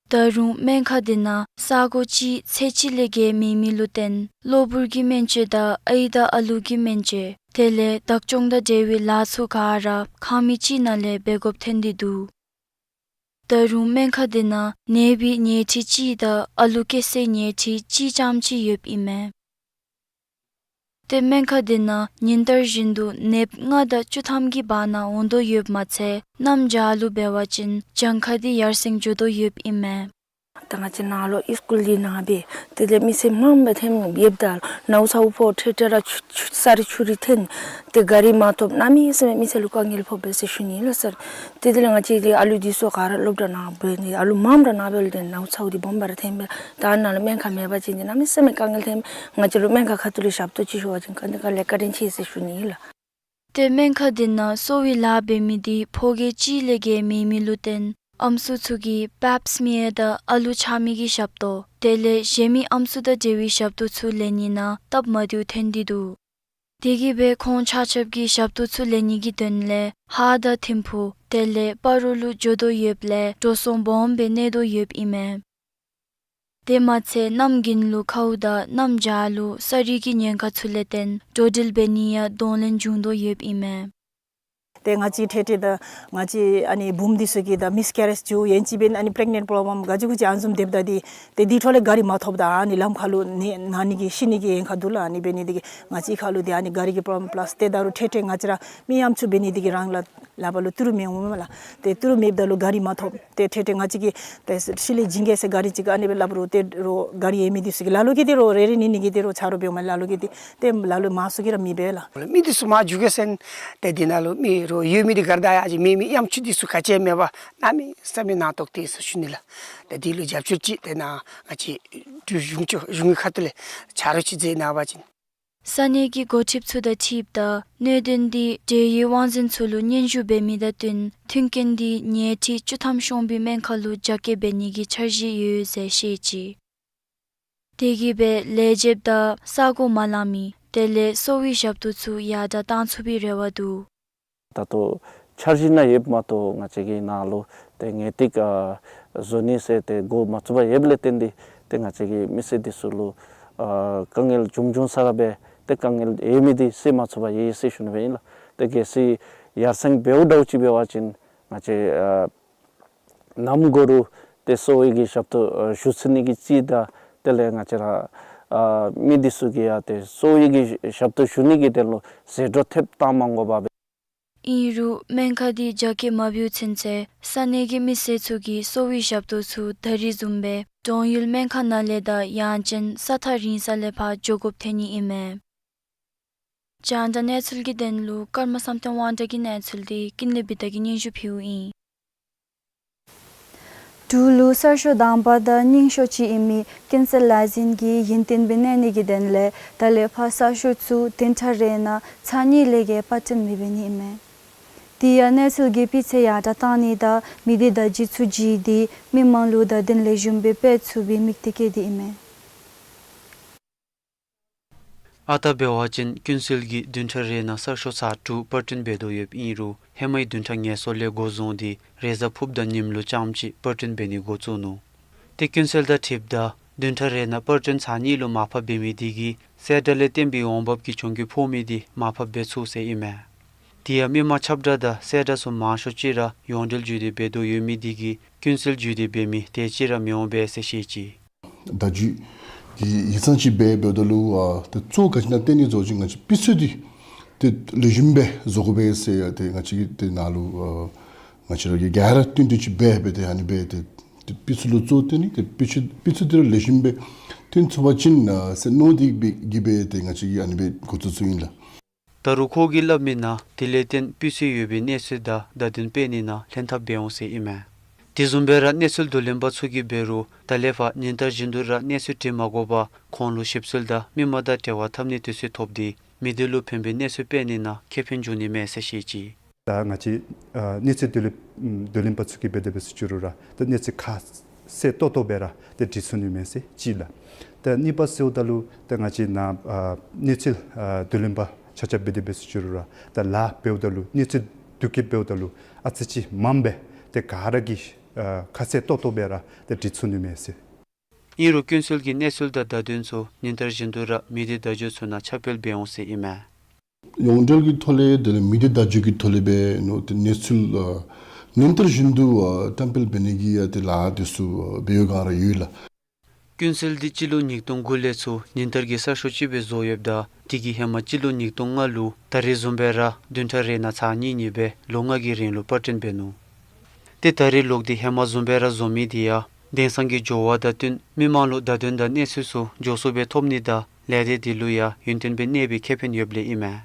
ད་རུང་སྨན་ཁང་དེ་ནང་ས་གོ་གཅིག་ཚད་གཅིག་ལས་བརྒལ་མེད་མི་ལུ་བརྟེན་གློ་བུར་གྱི་སྨན་བཅོས་དང་ཨའི་དང་ཨ་ལུ་གི་སྨན་བཅོས་དེ་ལས་བདག་སྐྱོང་དང་འབྲེལ་བའི་ལཱ་ཚུ་ག་ར་ཁང་མིག་གཅིག་ནང་ལས་འབད་དགོཔ་ཐོན་ཏེ་འདུག། ད་རུང་སྨན་ཁང་དེ་ནང་ནདཔ་གི་ཉལ་ཁྲི་གཅིག་དང་ཨ་ལུ་སྐྱེལ་སའི་ཉལ་ཁྲི་གཅིག་རྐྱངམ་ཅིག་ཡོདཔ་ཨིན་མས། ཏེ་སྨན་ཁང་དེ་ནང་ཉིན་ལྟར་བཞིན་དུ་ནདཔ་ལྔ་དང་བཅུ་ཐམ་གྱི་བར་ན་འོང་དོ་ཡོདཔ་མ་ཚད་གནམ་བྱཱར་ལུ་འབད་བ་ཅིན་གྱངས་ཁ་དེ་ཡར་སེང་འགྱོ་དོ་ཡོདཔ་ཨིན་མས། ད་ང་བཅས་ནཱ་ལུ་ཨིས་ཀུལ་འདི་ནཱ་འབད་དེ་ལས་མི་སེར་མངམ་སྦེ་ཐོནམ་ཡོདཔ་ད་ནཝ་ཚཝ་ཕོག་ཏེ་ཏེ་ར་ཆུ་ཆུ་ས་རི་ཆུ་རི་ཐོན་ཏེ་ག་རི་མ་ཐོབ་གནམ་མེད་ས་མེད་མི་སེར་ལུ་དཀའ་ངལ་ཕོག་པས་ཟེར་ཞུ་ནི་ལགས་སར། ཏེ་དེ་ལས་ང་བཅས་ཀྱི་ཨ་ལུ་འདི་ཚུ་ག་ར་སློབ་གྲྭ་ནང་འབད་ནི་ཨ་ལུ་མངམ་ར་ནཱ་འབད་ལུ་ཏེ་ནཝ་ཚཝ་འདི་སྦོམ་སྦེ་ར་ཐོནམ་སྦེ་ད་ནཱ་ལུ་སྨན་ཁང་མེད་པ་ཅིན་འདི་གནམ་མེད་ས་མེད་དཀའ་ངལ་ཐོནམ། ང་བཅས་ལུ་སྨན་ཁང་ཁ་ཐུག་ལས་ཞབས་ཏོག་ཅིག་ཞུ་བ་ཅིན་ག་ནི་ག་ལས་བཀའ་དྲིན་ཆེ་ཟེར་ཞུ་ནི་ལགས། ཏེ་སྨན་ཁང་དེ་ནང་གསོ་བའི་ལཱ་འབད་མི་དེ་ཕོ་སྐྱེས་གཅིག་ལས་བརྒལ་མེད་མི་ལུ་བརྟེན་ཨམ་སྲུ་ཚུ་གིས་པེབ་སི་མེར་དང་ཨ་ལུ་ཆགས་མི་གི་ཞབས་ཏོག་དེ་ལས་གཞན་མི་ཨམ་སྲུ་དང་འབྲེལ་བའི་ཞབས་ཏོག་ཚུ་ལེན་ནི་ནང་སྟབས་མ་བདེཝ་ཐོན་ཏེ་འདུག། དེ་གིས་སྦེ་ཁོང་ཆ་ཁྱབ་ཀྱི་ཞབས་ཏོག་ཚུ་ལེན་ནི་གི་དོན་ལས་ཧཱ་དང་ཐིམ་ཕུག་དེ་ལས་སྤ་རོ་ལུ་འགྱོ་དོ་ཡོདཔ་ལས་འགྲོ་སོང་སྦོམ་སྦེ་གནས་དོ་ཡོདཔ་ཨིན་མས། དེ་མ་ཚད་གནམ་དགུན་ལུ་ཁཝ་དང་གནམ་བྱཱར་ལུ་ས་རི་གི་ཉེན་ཁ་ཚུ་ལས་བརྟེན་འགྲོ་འགྲུལ་འབད་ནི་ཡང་གདོང་ལེན་འབྱུང་དོ་ཡོདཔ་ཨིན་མས། ཏེ་ང་བཅས་ཏེ་ཏེ་ད་ང་བཅས་ཨ་ནི་བུམོ་འདི་ཚུ་གིས་ད་མིས་ཀེ་རེཇ་འགྱོ་ཡང་ཅིན་འབད་ཨ་ནི་པི་རེག་ནེནཊ་པོརོབ་ལེམ་ག་ཅི་གུ་ཅི་ཨ་ནི་བཟུམ་སྡོདཔ་ད་འདི་ཏེ་འདི་འཕྲོ་ལས་ག་རི་མ་ཐོབ་ད་ཨ་ནི་ལམ་ཁ་ལུ་ན་ན་ནི་གི་ཤི་ནི་གི་ཉེན་ཁ་འདུག་ལགས། ཨ་ནི་འབད་ནི་འདི་གིས་ང་བཅས་ཁ་ལུ་འདི་ཨ་ནི་ག་རི་གི་པོརོབ་ལེམ་པ་ལཱསི་ཏེ་ད་རུང་ཏེ་ཏེ་ང་བཅས་ར་མི་ཡམ་ཆུ་འབད་ནི་འདི་གིས་རང་ལགས་ལགཔ་ལུ་ཏི་རུ་མི་འོང་མས་ལགས། ཏེ་ཏི་རུ་མེདཔ་ད་ལུ་ག་རི་མ་ཐོབ། ཏེ་ཏེ་ཏེ་ང་བཅས་ཀྱིས་ཏེ་ཤུལ་ལས་བྱིན་གེ་ཟེར་ག་རི་ཅིག་ཨ་ནི་སྦེ་སླབ་རུང་ཏེ་རོགས་ག་རི་ཡོད་མི་འདི་ཚུ་གིས་ལ་ལུ་གིས་ཏེ་རོགས་རེ་རེ་གཉིས་གཉིས་ཀྱིས་ཏེ་རོགས་ཆ་རོགས་འབདཝ་མས། ལ་ལུ་གིས་ཏེ་ཏེ་ལ་ལུ་མང་སུ་གིས་ར་མི་འབད་ལགས། མི་འདི་ཚུ་མར་འགྱོ་གེ་ཟེར་ཏེ་འདི་ནང་ལུ་མི་རོགས་ཡོད་མི་འདི་ག་ར་ད་ཡར་ཅིག་མེད་མི་ཡམ་ཆུ་འདི་ཚུ་ག་ཅི་མེད་པར་གནམ་མེད་ས་མེད་ནང་ཏོག་ཏོ་ཡོད་ཟེར་ཞུ་ནི་ལགས། ཏེ་འདི་ལུ་རྒྱབ་སྐྱོར་ཅིག་ཏེ་ནཱ་ང་བཅས་འབྲུག་གཞུང་ཕྱོགས་གཞུང་གི་ཁ་ཐུག་ལས་ཆ་རོགས་ཅིག་མཛད་གནང་བ་ཅིན། ས་གནས་ཀྱི་འགོ་ཁྲིདཔ་ཚུ་དང་འཁྲིལཝ་ད་གནད་དོན་འདི་འབྲེལ་ཡོད་དབང་འཛིན་ཚུ་ལུ་སྙན་ཞུ་འབད་མི་དང་བསྟུན་མཐུན་རྐྱེན་འདི་ཉལ་ཁྲི་བཅུ་ཐམ་ཤོང་བའི་སྨན་ཁང་ལུ་རྒྱ་སྐྱེད་འབད་ནི་གི་འཆར་གཞི་ཡོད་ཟེར་བཤད་ཅི། དེ་གིས་སྦེ་ལས་བྱེདཔ་དང་ས་གོ་མ་ལང་མི་དེ་ལས་གསོ་བའི་ཞབས་ཏོག་ཚུ་ཡར་དྲགས་གཏང་ཚུགས་པའི་རེ་བ་འདུག། ད་ལྟོ་འཆར་གཞི་ནང་ཡོདཔ་མ་གཏོགས་ང་བཅས་ཀྱི་ནཱ་ལུ་ཏེ་ངེས་ཏིག་ཨ་བཟོ་ནི་ཟེར་ཏེ་འགོ་མ་བཙུགས་པར་ཡོདཔ་ལས་བརྟེན་ཏེ་ཏེ་ང་བཅས་ཀྱི་མི་སེར་འདི་ཚུ་ལུ་ཨ་དཀའ་ངལ་བྱུང་བྱུང་ས་ར་སྦེ་ཏེ་དཀའ་ངལ་ཡོད་མི་འདི་སེལ་མ་ཚུགས་པར་ཡོད་ཡོད་ཟེར་ཞུ་ནི་སྦེ་ཨིན་ལགས། ཏེ་གལ་སྲིད་ཡར་སེང་འབདཝ་འདྲཝ་ཅིག་འབད་བ་ཅིན་ང་བཅས་ཨ་གནམ་གོ་རུ་ཏེ་གསོ་བའི་གི་ཞབས་ཏོག་ཨ་ཞུ་ཚུགས་ནི་གི་རྩིས་དང་དེ་ལས་ང་བཅས་ར་ཨ་མི་འདི་ཚུ་གིས་ཡང་ཏེ་གསོ་བའི་གི་ཞབས་ཏོག་ཞུ་ནི་གི་དོན་ལུ་ཟད་འགྲོ་ཐེབས་གཏང་མ་དགོ་པར་སྦེ། ཨིན་རུང་སྨན་ཁང་འདི་རྒྱ་སྐྱེད་མ་འབདཝ་ཚུན་ཚོད་ས་གནས་ཀྱི་མི་སེར་ཚུ་གིས་གསོ་བའི་ཞབས་ཏོག་ཚུ་ད་རིས་བཟུམ་སྦེ་གྲོང་ཡུལ་སྨན་ཁང་ནང་ལས་དང་ཡང་ཅིན་ས་ཐག་རིང་ས་ལས་ཕར་འགྱོ་དགོཔ་ཐོན་ནི་ཨིན་མས། རྒྱང་བསྒྲགས་གནས་ཚུལ་གྱི་དོན་ལུ་ཀརྨ་བསམ་གཏན་དབང་གྲགས་ཀྱི་གནས་ཚུལ་འདི་ཀུན་ལེགས་བི་དྷ་གིས་སྙན་ཞུ་ཕུལཝ་ཨིན། འབྲུག་ལུ་གསར་ཤོག་དང་པ་དང་རྙིང་ཤོས་ཅིག་ཨིན་མི་ཀེན་སར་ལས་འཛིན་གྱིས་ཡུན་བརྟན་སྦེ་གནས་ནི་གི་དོན་ལས་ད་ལས་ཕར་གསར་ཤོག་ཚུ་བདུན་ཕྲག་རེ་ནང་ཚར་གཉིས་ལས་བརྒལ་པར་སྐྲུན་མི་འབད་ནི་ཨིན་མས། དེ་ཡང་གནས་ཚུལ་གྱི་སྤུས་ཚད་ཡར་དྲག་གཏང་ནི་དང་མི་སྡེ་བརྡ་བརྒྱུད་ཚུ་བརྒྱུད་དེ་མི་མང་ལུ་བརྡ་དོན་ལེགས་ཤོམ་སྦེ་སྤེལ་ཚུགས་པའི་དམིགས་གཏད་བསྐྱེད་དེ་ཨིན་མས། ཨ་རྟག་འབད་བ་ཅིན་ཀུན་གསལ་གྱིས་བདུན་ཕྲག་རེ་ནང་གསར་ཤོག་ཚར་དྲུག་པར་སྐྲུན་འབད་དོ་ཡོདཔ་ཨིན་རུང་ཧེ་མའི་བདུན་ཕྲག་ངལ་གསོ་ལས་འགོ་བཟུང་སྟེ་རེས་གཟའ་ཕུརཔ་དང་ཉིནམ་ལུ་རྐྱངམ་ཅིག་པར་སྐྲུན་འབད་ནི་འགོ་བཙུགས་ནུག། ཏེ་ཀུན་གསལ་དང་འཁྲིལཝ་ད་བདུན་ཕྲག་རེ་ནང་པར་སྐྲུན་ཚར་གཉིས་ལུ་མར་ཕབ་འབད་མི་དེ་གིས་གསལ་བསྒྲགས་ལས་བརྟེན་པའི་འོང་འབབ་ཀྱི་གྱོང་གུད་ཕོག་མི་དེ་མར་ཕབ་འབད་ཚུགས་ཟེར་ཨིན་མས། དེ་ཡང་མི་མང་ཁྱབ་བསྒྲགས་དང་གསལ་བསྒྲགས་ཚུ་མང་ཤོས་ཅིག་ར་ཡོངས་འབྲེལ་བརྒྱུད་དེ་འབད་དོ་ཡོད་མི་དེ་གིས་ཀུན་གསལ་བརྒྱུད་དེ་འབད་མི་དེ་ཅིག་ར་མི་འོང་པས་ཟེར་བཤད་ཅི། བརྡ་བརྒྱུད་ཀྱི་ཡིག་ཚང་ཅིག་འབད་འབདཝ་ད་ལུ་ཨ་ཏེ་གཙོ་ག་ཅི་ཨིན་ན་བལྟ་ནི་བཟུམ་ཅིག་ང་བཅས་སྤུས་ཚད་འདི་ཏེ་ལེགས་ཤོམ་སྦེ་བཟོ་དགོ་པས་ཟེར་ཡང་ཏེ་ང་བཅས་ཀྱིས་ཏེ་ནཱ་ལུ་ཨ་ང་བཅས་ར་གིས་ག་ར་བསྟུན་ཏེ་ཅིག་འབད་འབད་དེ་ཨ་ནི་སྦེ་ཏེ་ཏེ་སྤུས་ཚད་ལུ་གཙོ་བོ་བསྟེན་ནི་ཏེ་སྤུས་ཚད་སྤུས་ཚད་འདི་ར་ལེགས་ཤོམ་སྦེ་བསྟུན་ཚུགས་པ་ཅིན་ཨ་ཟེར་མནོ་སྟེ་གིས་སྦེ་ཏེ་ང་བཅས་ཀྱིས་ཨ་ནི་སྦེ་འགོ་བཙུགས་ཚུགས་ཨིན་ལགས། ད་རུང་ཁོ་གིས་སླབ་མིའི་ནང་དེ་ལས་བརྟེན་སྤུས་ཚད་ཡོད་པའི་གནས་ཚུལ་དང་བརྡ་དོན་སྤེལ་ནི་ནང་ལྷན་ཐབས་འབད་འོང་ཟེར་ཨིན་མས། དེ་བཟུམ་སྦེ་ར་གནས་ཚུལ་བསྡུ་ལེན་པ་ཚུ་གིས་འབད་རུང་ད་ལས་ཕར་ཉིན་ལྟར་བཞིན་དུ་ར་གནས་ཚུལ་དྲི་མ་དགོ་པར་ཁོང་ལུ་ཞིབ་འཚོལ་དང་མི་མང་དང་འབྲེལ་བ་འཐབ་ནིའི་དུས་ཚོད་ཐོབ་སྟེ་མི་སྡེ་ལུ་ཕན་པའི་གནས་ཚུལ་སྤེལ་ནི་ནང་ཁེ་ཕན་འབྱུང་ནི་མས་ཟེར་བཤད་ཅི། ད་ང་བཅས་ཨ་གནས་ཚུལ་བསྡུ་ལེན་བསྡུ་ལེན་པ་ཚུ་གིས་འབད་དེ་འབད་ཟེར་ཅི་རུང་ར་ད་གནས་ཚུལ་ཁ་གསལ་ཏོག་ཏོ་སྦེ་ར་ཏེ་འབྲི་ཚུགས་ནི་མས་ཟེར་ཅིག་ལགས། ད་གཉིས་པ་ཟེརཝ་ད་ལུ་ད་ང་བཅས་ནཱ་ཨ་གནས་ཚུལ་ཨ་བསྡུ་ལེན་པ་ཆ་ཁྱབ་འབད་དེ་འབད་ཟེར་ཅི་རུང་ར་ད་ལཱ་འབདཝ་ད་ལུ་གནས་ཚུལ་བསྡུ་སྐྱེལ་འབདཝ་ད་ལུ་ཨ་ཙི་ཅིག་མངམ་སྦེ་ཏེ་ག་ར་གིས་ཨ་ཁ་གསལ་ཏོག་ཏོ་སྦེ་ར་ཏེ་འབྲི་ཚུགས་ནི་མས་ཟེར། ཨིན་རུང་ཀུན་གསལ་གྱི་གནས་ཚུལ་དང་བརྡ་དོན་ཚུ་ཉིན་ལྟར་བཞིན་དུ་ར་མི་སྡེ་བརྡ་བརྒྱུད་ཚུ་ནང་ཁྱབ་སྤེལ་འབད་འོང་ཟེར་ཨིན་མས། ཡོངས་འབྲེལ་གྱི་ཐོག་ལས་དེ་ལས་མི་སྡེ་བརྡ་བརྒྱུད་ཀྱི་ཐོག་ལས་འབད་ནུག། ཏེ་གནས་ཚུལ་ཨ་ཉིན་ལྟར་བཞིན་དུ་ཨ་བཀྲམ་སྤེལ་འབད་ནི་གི་ཡང་ཏེ་ལཱ་དེ་ཚུ་ཨ་འབད་བའི་བསྒང་ར་ཡོད་ལགས། ཀུན་གསལ་འདི་སྤྱི་ལོ་ཉིས་སྟོང་དགུ་ལས་ཚུར་ཉིན་ལྟར་གྱི་གསར་ཤོག་ཅིག་སྦེ་བཟོ་ཡོདཔ་ད་དེ་གིས་ཧེ་མ་སྤྱི་ལོ་ཉིས་སྟོང་ལྔ་ལུ་ད་རེས་བཟུམ་སྦེ་ར་བདུན་ཕྲག་རེ་ནང་ཚར་གཉིས་གཉིས་སྦེ་ལོ་ལྔ་གི་རིང་ལུ་པར་སྐྲུན་འབད་ནུག། ཏེ་ད་རེས་ལོག་སྟེ་ཧེ་མ་བཟུམ་སྦེ་ར་བཟོ་མི་དེ་ཡང་དེང་སང་གི་འགྱུར་བ་དང་བསྟུན་མི་མང་ལུ་བརྡ་དོན་དང་གནས་ཚུལ་ཚུ་མགྱོགས་སུ་སྦེ་ཐོབ་ནི་དང་ལས་སྡེ་དེ་ལུ་ཡང་ཡུན་བརྟན་སྦེ་གནས་པའི་ཁེ་ཕན་ཡོདཔ་ལས་ཨིན་མས།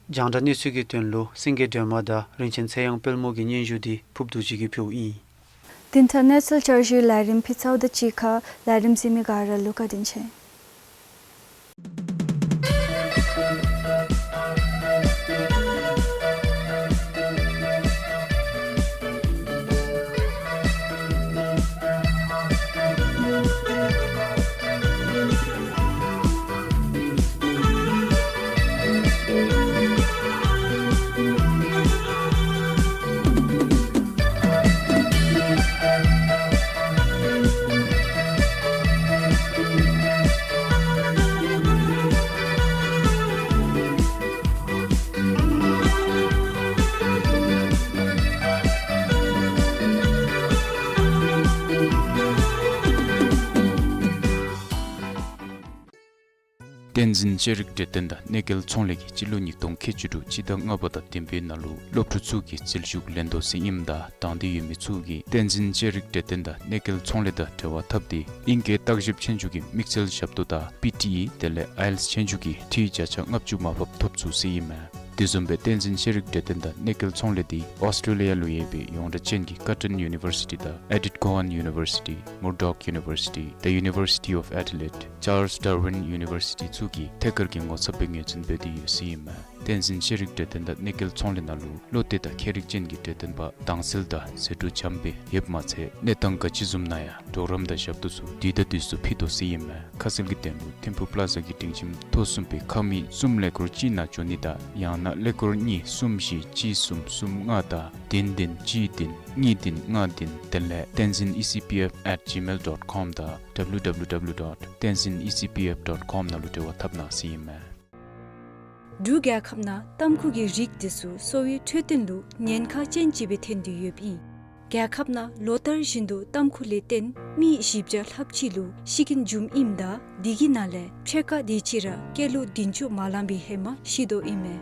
རྒྱང་བསྒྲགས་གནས་ཚུལ་གྱི་དོན་ལུ་སེང་གེ་སྒྲོལ་མ་དང་རིན་ཆེན་ཚེ་དབྱངས་དཔལ་མོ་གི་སྙན་ཞུ་འདི་ཕུརཔ་རྡོ་རྗེ་གིས་ཕུལཝ་ཨིན། དེ་མཐར་གནས་ཚུལ་བསྐྱར་ཞུའི་ལས་རིམ་ཕུལ་ཚརཝ་དང་གཅིག་ཁར་ལས་རིམ་གཟིགས་མི་ག་ར་ལུ་བཀའ་དྲིན་ཆེ། བསྟན་འཛིན་ཤེས་རིག་གྲོས་སྟོན་དང་གནས་སྐལ་ཚོང་ལས་ཀྱིས་སྤྱི་ལོ་ཉིས་སྟོང་ཁལ་གཅིག་དྲུག་སྤྱི་ཟླ་ལྔ་པ་དང་བདུན་པའི་ནང་ལུ་སློབ་ཕྲུག་ཚུ་གི་རྩིས་ཞུགས་ལེན་དོ་ཟེར་ཨིནམ་ད་དང་འདོད་ཡོད་མི་ཚུ་གིས་བསྟན་འཛིན་ཤེས་རིག་གྲོས་སྟོན་དང་གནས་སྐལ་ཚོང་ལས་དང་འབྲེལ་བ་འཐབ་སྟེ་ཨིང་སྐད་བརྟག་ཞིབ་ཆོས་རྒྱུགས་ཀྱི་དམིགས་བསལ་ཞབས་ཏོག་དང་པི་ཊི་ཨི་དེ་ལས་ཨའི་ཨེལ་ཊི་ཨེསི་ཆོས་རྒྱུགས་ཀྱི་འཕྲུལ་བརྒྱ་ཆ་ལྔ་བཅུ་མར་ཕབ་ཐོབ་ཚུགས་ཟེར་ཨིན་མས། དེ་བཟུམ་སྦེ་བསྟན་འཛིན་ཤེས་རིག་གྲོས་སྟོན་དང་གནས་སྐལ་ཚོང་ལས་འདི་ཨོསི་ཊྲེ་ལི་ཡ་ལུ་ཡོད་པའི་ཡོངས་གྲགས་ཅན་གྱི་ཀར་ཊོན་ཡུ་ནི་བར་སི་ཊི་དང་ཨེ་ཌིཐ་ཀོ་ཝཱན་ཡུ་ནི་བར་སི་ཊི་མུར་ཌོག་ཡུ་ནི་བར་སི་ཊི་The University of Adelaide Charles Darwin University ཚུ་གིས་ཐད་ཀར་གྱི་ངོ་ཚབ་སྦེ་ངོས་འཛིན་འབད་དེ་ཡོད་ཟེར་ཨིན་མས། བསྟན་འཛིན་ཤེས་རིག་གྲོས་སྟོན་དང་གནས་སྐལ་ཚོང་ལས་ནང་ལུ་བློ་གཏད་དང་མཁས་རིག་ཅན་གྱི་གྲོས་སྟོན་པ་དྭངས་གསལ་དང་ཟད་འགྲོ་འཇམ་སྦེ་ཡོདཔ་མ་ཚད་གནས་སྟངས་ག་ཅི་བཟུམ་ནང་ཡང་གྲོགས་རམ་དང་ཞབས་ཏོག་ཚུ་དུས་དང་དུས་སུ་ཕུལ་དོ་ཟེར་ཨིན་མས། ཁ་གསལ་གྱི་དོན་ལུ་ཐིམ་ཕུག་པ་ལ་ཛ་གི་སྒྲིང་ཁྱིམ་ཐོག་གསུམ་པའི་ཁང་མིག་གསུམ་ཀླད་ཀོར་གཅིག་ནང་འབྱོན་ནི་དང་ཡང་ན་ཀླད་ཀོར་གཉིས་གསུམ་བཞི་གཅིག་གསུམ་གསུམ་ལྔ་དང་བདུན་བདུན་གཅིག་བདུན་གཉིས་བདུན་ལྔ་བདུན་དེ་ལས་tenzin E C P F at gmail dot com དང་W W W dot tenzin E C P F dot com ནང་ལུ་འབྲེལ་བ་འཐབ་གནང་ཟེར་ཨིན་མས། འབྲུག་རྒྱལ་ཁབ་ནང་ཏམ་ཁུ་གི་རིགས་དེ་ཚུ་གསོ་བའི་འཕྲོད་བསྟེན་ལུ་ཉེན་ཁ་ཅན་ཅིག་སྦེ་ཐོན་ཏེ་ཡོདཔ་ཨིན། རྒྱལ་ཁབ་ནང་ལོ་ལྟར་བཞིན་དུ་ཏམ་ཁུ་ལས་བརྟེན་མི་བཞི་བརྒྱ་ལྷགཔ་ཅིག་ལུ་ཤི་རྐྱེན་བྱུངམ་ཨིནམ་ད་དེ་གི་ནང་ལས་ཕྱེད་ཀ་དེ་ཅིག་ར་སྐྱེས་ལོ་བདུན་ཅུ་མ་ལང་པའི་ཧེ་མ་ཤི་དོ་ཨིན་མས།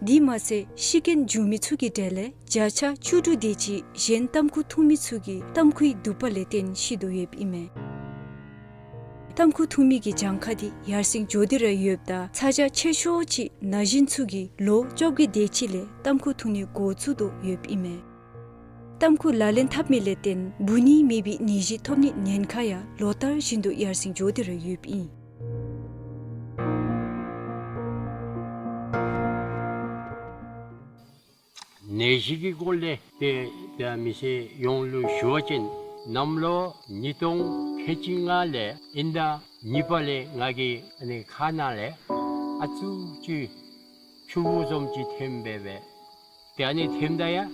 དེ་མ་ཚད་ཤི་རྐྱེན་བྱུང་མི་ཚུ་གི་གྲས་ལས་བརྒྱ་ཆ་བཅུ་དྲུག་དེ་ཅིག་གཞན་ཏམ་ཁུ་འཐུང་མི་ཚུ་གིས་ཏམ་ཁུའི་དུག་པ་ལས་བརྟེན་ཤི་དོ་ཡོདཔ་ཨིན་མས། ཏམ་ཁུ་འཐུང་མི་གི་གྱངས་ཁ་དེ་ཡར་སེང་འགྱོ་སྟེ་ར་ཡོདཔ་ད་ཚ་གྱང་ཆེ་ཤོས་ཅིག་ན་གཞོན་ཚུ་གིས་ལོ་བཅོ་བརྒྱད་དེ་ཅིག་ལས་ཏམ་ཁུ་འཐུང་ནི་འགོ་བཙུགས་དོ་ཡོདཔ་ཨིན་མས། ཏམ་ཁུ་ལག་ལེན་འཐབ་མི་ལས་བརྟེན་འབུ་ནད་མེད་པའི་ནད་གཞི་ཐོབ་ནི་ཉེན་ཁ་ཡང་ལོ་ལྟར་བཞིན་དུ་ཡར་སེང་འགྱོ་སྟེ་ར་ཡོདཔ་ཨིན། ནད་གཞི་གི་སྐོར་ལས་ཏེ་ད་མི་སེར་ཡོངས་ལུ་ཞུ་བ་ཅིན་གནམ་ལོ་ཉིས་སྟོང་ཁལ་གཅིག་ལྔ་ལས་དབྱིན་ཟླ་གཉིས་པ་ལས་ང་གི་ཨ་ནི་ཁ་ནང་ལས་ཨ་ཙུག་ཅིག་ཆུ་བུར་བཟུམ་ཅིག་ཐོནམ་སྦེ་སྦེ། ཏེ་ཨ་ནི་ཐོནམ་ད་ཡང་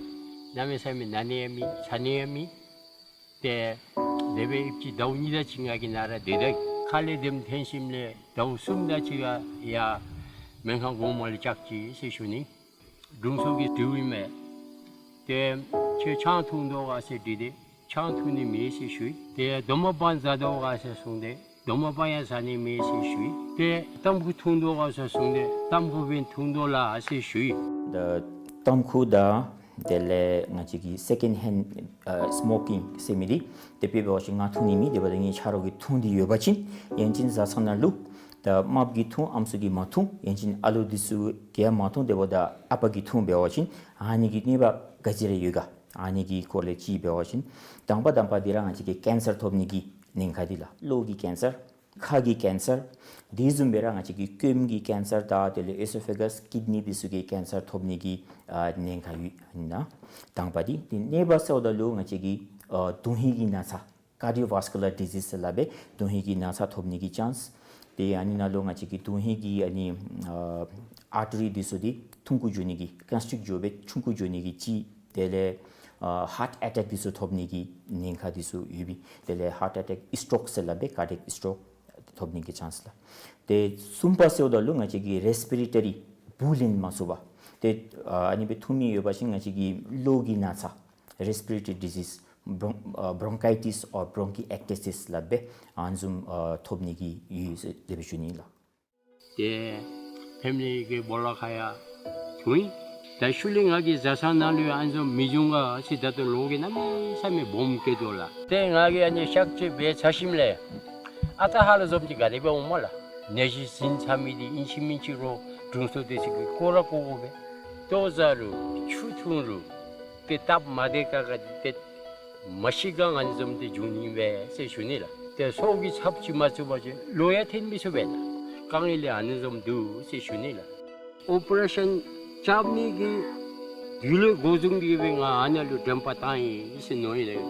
གནམ་མེད་ས་མེད་ན་ནི་ཡང་མེད་ཚ་ནི་ཡང་མེད། ཏེ་དེ་སྦེ་ཨིན་ཅི་ཟླཝ་གཉིས་དེ་ཅིག་ང་གིས་ནཱ་ར་སྡོད་དེ་ཁ་ལས་ལྡེམ་འཐེན་ཞིནམ་ལས་ཟླཝ་གསུམ་དེ་ཅིག་ཡར་མེན་ཁང་གོང་མ་ལུ་བཅར་ཅི་ཟེར་ཞུ་ནི། དྲུང་འཚོ་གིས་དྲིཝ་ཨིན་མས། ཏེ་ཁྱོད་ཆང་འཐུང་དོ་ག་ཟེར་དྲིས་ཏེ་ཆང་འཐུང་ནི་མེད་ཟེར་ཞུ་ཡི། ཏེ་རྡོག་མ་སྦང་ཟ་དོ་ག་ཟེར་གསུངས་ཏེ་རྡོག་མ་སྦང་ཡང་ཟ་ནི་མེད་ཟེར་ཞུ་ཡི། ཏེ་ཏམ་ཁུ་འཐུང་དོ་ག་ཟེར་གསུངས་ཏེ་ཏམ་ཁུ་སྦེ་འཐུང་དོ་ལགས་ཟེར་ཞུ་ཡི། ད་ཏམ་ཁུ་དང་དེ་ལས་ང་བཅས་ཀྱི་སེ་ཀེནཌ་ཧེནཌ་ཨ་སི་མོ་ཀིང་ཟེར་མི་འདི་དེ་སྦེ་འབད་བ་ཅིན་ང་འཐུང་ནི་མེད། དེ་འབདཝ་ད་ངེའི་ཆ་རོགས་ཀྱིས་འཐུང་སྟེ་ཡོད་པ་ཅིན་ཡན་ཅིན་བཟའ་ཚང་ནང་ལུ་ད་རྨགཔ་གིས་འཐུང་ཨམ་སྲུ་གིས་མ་འཐུང་ཡན་ཅིན་ཨ་ལོ་འདི་ཚུ་གིས་ཡང་མ་འཐུང་དེ་འབདཝ་ད་ཨ་པ་གིས་འཐུང་འབད་བ་ཅིན་ཨ་ནི་གི་གནོད་པ་ག་ཅི་ར་ཡོད་ག། ཨ་ནི་གི་སྐོར་ལས་ཅིག་འབད་བ་ཅིན་དང་པ་དང་པ་འདི་ར་ང་བཅས་ཀྱི་ཀེན་སར་ཐོབ་ནི་གི་ཉེན་ཁ་འདི་ལགས། གློ་གི་ཀེན་སར། ཁ་གི་ཀེན་སར། དེ་བཟུམ་སྦེ་ར་ང་བཅས་ཀྱི་སྐྱོནམ་གི་ཀེན་སར་དང་དེ་ལས་ཨེ་སོ་ཕེ་གཱས་ཀིཌ་ནི་འདི་ཚུ་གི་ཀེན་སར་ཐོབ་ནི་གི་ཨ་ཉེན་ཁ་ཡོད་ཨིན་ན། དང་པ་འདི། ཏེ་གཉིས་པ་ཟེརཝ་ད་ལུ་ང་བཅས་ཀྱི་ཨ་དོན་ཧིང་གི་ན་ཚ། ཀར་ཌི་ཡོ་ཝཱསི་ཀུ་ལར་ཌི་ཟིས་ཟེར་སླབ་སྦེ་དོན་ཧིང་གི་ན་ཚ་ཐོབ་ནི་གི་ཅཱནསི། ཏེ་ཨ་ནི་ནང་ལུ་ང་བཅས་ཀྱི་དོན་ཧིང་གི་ཨ་ནི་ཨ་ཨར་ཊི་རི་འདི་ཚུ་འདི་ཐུང་ཀུ་འགྱོ་ནི་གི་ཀོན་སི་ཊིཀཊ་འགྱོ་སྦེ་ཆུང་ཀུ་འགྱོ་ནི་གི་ཅིག། དེ་ལས་ཨ་ཧཱརཊ་ཨེ་ཊེཀ་འདི་ཚུ་ཐོབ་ནི་གི་ཉེན་ཁ་འདི་ཚུ་ཡོད་པས། དེ་ལས་ཧཱརཊ་ཨེ་ཊེཀ་སི་ཊོཀ་ཟེར་སླབ་སྦེ་ཀར་ཌི་ཡེཀ་སི་ཊོཀ་ཐོབ་ནི་གི་ཅཱནསི་ལགས། ཏེ་གསུམ་པ་ཟེརཝ་ད་ལུ་ང་བཅས་ཀྱི་རེསི་པི་རེ་ཊ་རི་བུ་ལེན་མ་ཚུགས་པ། ཏེ་ཨ་ཨ་ནི་སྦེ་འཐུང་མི་ཡོད་པ་ཅིན་ང་བཅས་ཀྱི་གློ་གི་ན་ཚ། Respiratory disease, bron- uh, bronchitis or bronchiectasis སླབ་སྦེ་ཨ་ནི་བཟུམ་ཨ་ཐོབ་ནི་གི་ཡོད་ཟེར་དེ་སྦེ་ཞུ་ནི་ལགས། ཏེ་ཕེ་མི་ལི་གི་སྦོ་ལོགས་ཁར་ཡང་འཐུང་ཡི། ད་ཤུལ་ལས་ང་གིས་བཟའ་ཚང་ནང་ལུ་ཡང་ཨ་ནི་བཟུམ་མི་འབྱུང་ག་ཟེར་ད་ལྟོ་ལོ་གིས་གནམ་མེད་ས་མེད་སྦོམ་སྐྱེས་དོ་ལགས། ཏེ་ང་གིས་ཨ་ནི་གཤག་བཅོས་འབད་ཚར་ཞིནམ་ལས་ཨ་རྟག་ཧ་ལམ་བཟུམ་ཅིག་ག་དེ་སྦེ་འོངམ་མས་ལགས། ནད་གཞི་ཟིན་ཚར་མི་འདི་ཨིན་ཅི་མིན་ཅི་རོགས་དྲུང་འཚོ་འདི་ཚུ་གིས་བཀོ་ར་བཀོ་དགོ་པས། ལྟོ་བཟའ་རུང་ཆུ་འཐུང་རུང་ཏེ་སྟབས་མ་བདེ་ཁག་ཁ་འདི་ཏེ་མ་ཤི་ག་ཨ་ནི་བཟུམ་འདི་འབྱུང་ནི་པས་ཟེར་ཞུ་ནི་ལགས། ཏེ་སྲོག་གི་ཚབ་ཅིག་མ་ཚུགས་པ་ཅིན་གློ་ཡང་འཐོན་མི་ཚུགས་པས་ལགས། དཀའ་ངལ་ལས་ཨ་ནི་བཟུམ་འདུག་ཟེར་ཞུ་ནི་ལགས། ཨོ་པ་རེ་ཤཱན་རྐྱབ་ནི་གི་དུས་ལུ་འགོ་བཟུང་སྟེ་སྦེ་ང་ཨ་ནཱ་ལུ་དྲན་པ་བཏང་ཡི་ཟེར་མནོ་ཡི་ལགས།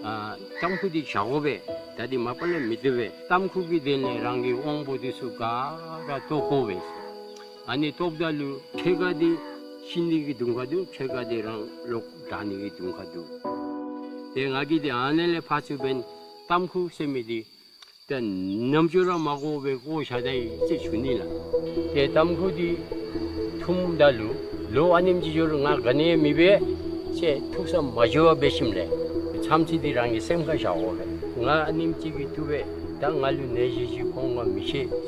ཨ་ཏམ་ཁུ་འདི་བཞག་དགོ་པས། ད་འདི་མ་པ་ལས་མི་བཏུབ་པས། ཏམ་ཁུ་གི་དོན་ལས་རང་གི་དབང་པོ་འདི་ཚུ་ག་ར་བཏོག་དགོ་པས། ཨ་ནི་བཏོགཔ་ད་ལུ་ཕྱེད་ཀ་འདི་ཤི་ནི་གི་དུང་ཁ་འདུག། ཕྱེད་ཀ་འདི་རང་ལོག་དྲག་ནི་གི་དུང་ཁ་འདུག། ཏེ་ང་གིས་འདི་ཨ་ནཱ་ལས་ཕར་ཚུར་འབདན་ཏམ་ཁུ་ཟེར་མི་འདི་ཏེ་ནམ་འགྱོ་ར་མ་དགོ་པའི་བཀོ་བཞག་ད་ཡི་ཟེར་ཞུ་ནི་ལགས། ཏེ་ཏམ་ཁུ་འདི་འཐུངམ་ད་ལུ་ལོ་ཨ་ནེམ་ཅིག་འགྱོ་རུང་ང་ག་ནི་ཡང་མི་འབད་ཟེར་ཐུགས་བསམ་མ་བཞེས་པར་འབད་ཞིནམ་ལས་མཚམས་ཚིག་འདི་རང་གི་སེམས་ཁར་བཞག་དགོ་པས། ང་ཨ་ནེམ་ཅིག་གིས་བཏུབ་པས། ད་ང་ལུ་ནད་གཞི་ཅིག་ཁོང་ག་མི་ཤེས་ཟེར་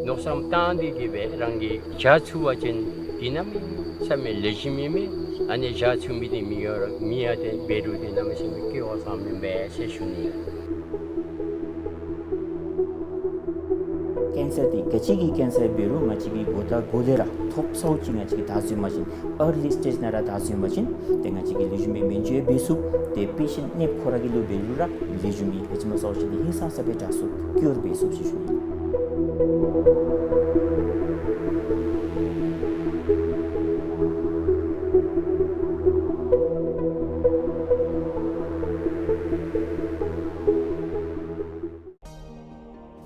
མནོ་བསམ་བཏང་སྟེ་གི་སྦེ་རང་གིས་བཞག་ཚུགས་པ་ཅིན་འདི་གནམ་མེད་ས་མེད་ལེགས་ཤོམ་ཨིན་མས། ཨ་ནི་བཞག་ཚུགས་མི་འདི་མི་ཡོད་ར་མི་ཡང་ཏེ་འབད་རུང་ཏེ་གནམ་མེད་ས་མེད་སྐྱོ་བ་ཙང་མེན་པས་ཟེར་ཞུ་ནི། ཀེན་སར་འདི་ག་ཅི་གི་ཀེན་སར་འབད་རུང་ང་བཅས་ཀྱིས་འགོ་དང་འགོ་ལས་ར་ཐོབ་ཚརཝ་ཅིག་ང་བཅས་ཀྱིས་བདའ་ཚུགས་པ་ཅིན་ཨར་ལི་སི་ཊེཇ་ནང་ར་བདའ་ཚུགས་པ་ཅིན་ཏེ་ང་བཅས་ཀྱིས་ལེགས་ཤོམ་སྦེ་སྨན་བཅོས་འབད་ཚུགས། ཏེ་པེ་ཤེནཊ་ནདཔ་ཁོ་ར་གི་ལུ་འབད་རུང་ར་ལེགས་ཤོམ་སྦེ་ཧེ་ཅི་མ་ས་ཅིག་འདི་ཧིང་སངས་ས་སྦེ་དྲག་ཚུགས་ཀྱུར་འབད་ཚུགས་ཟེར་ཞུ་ནི།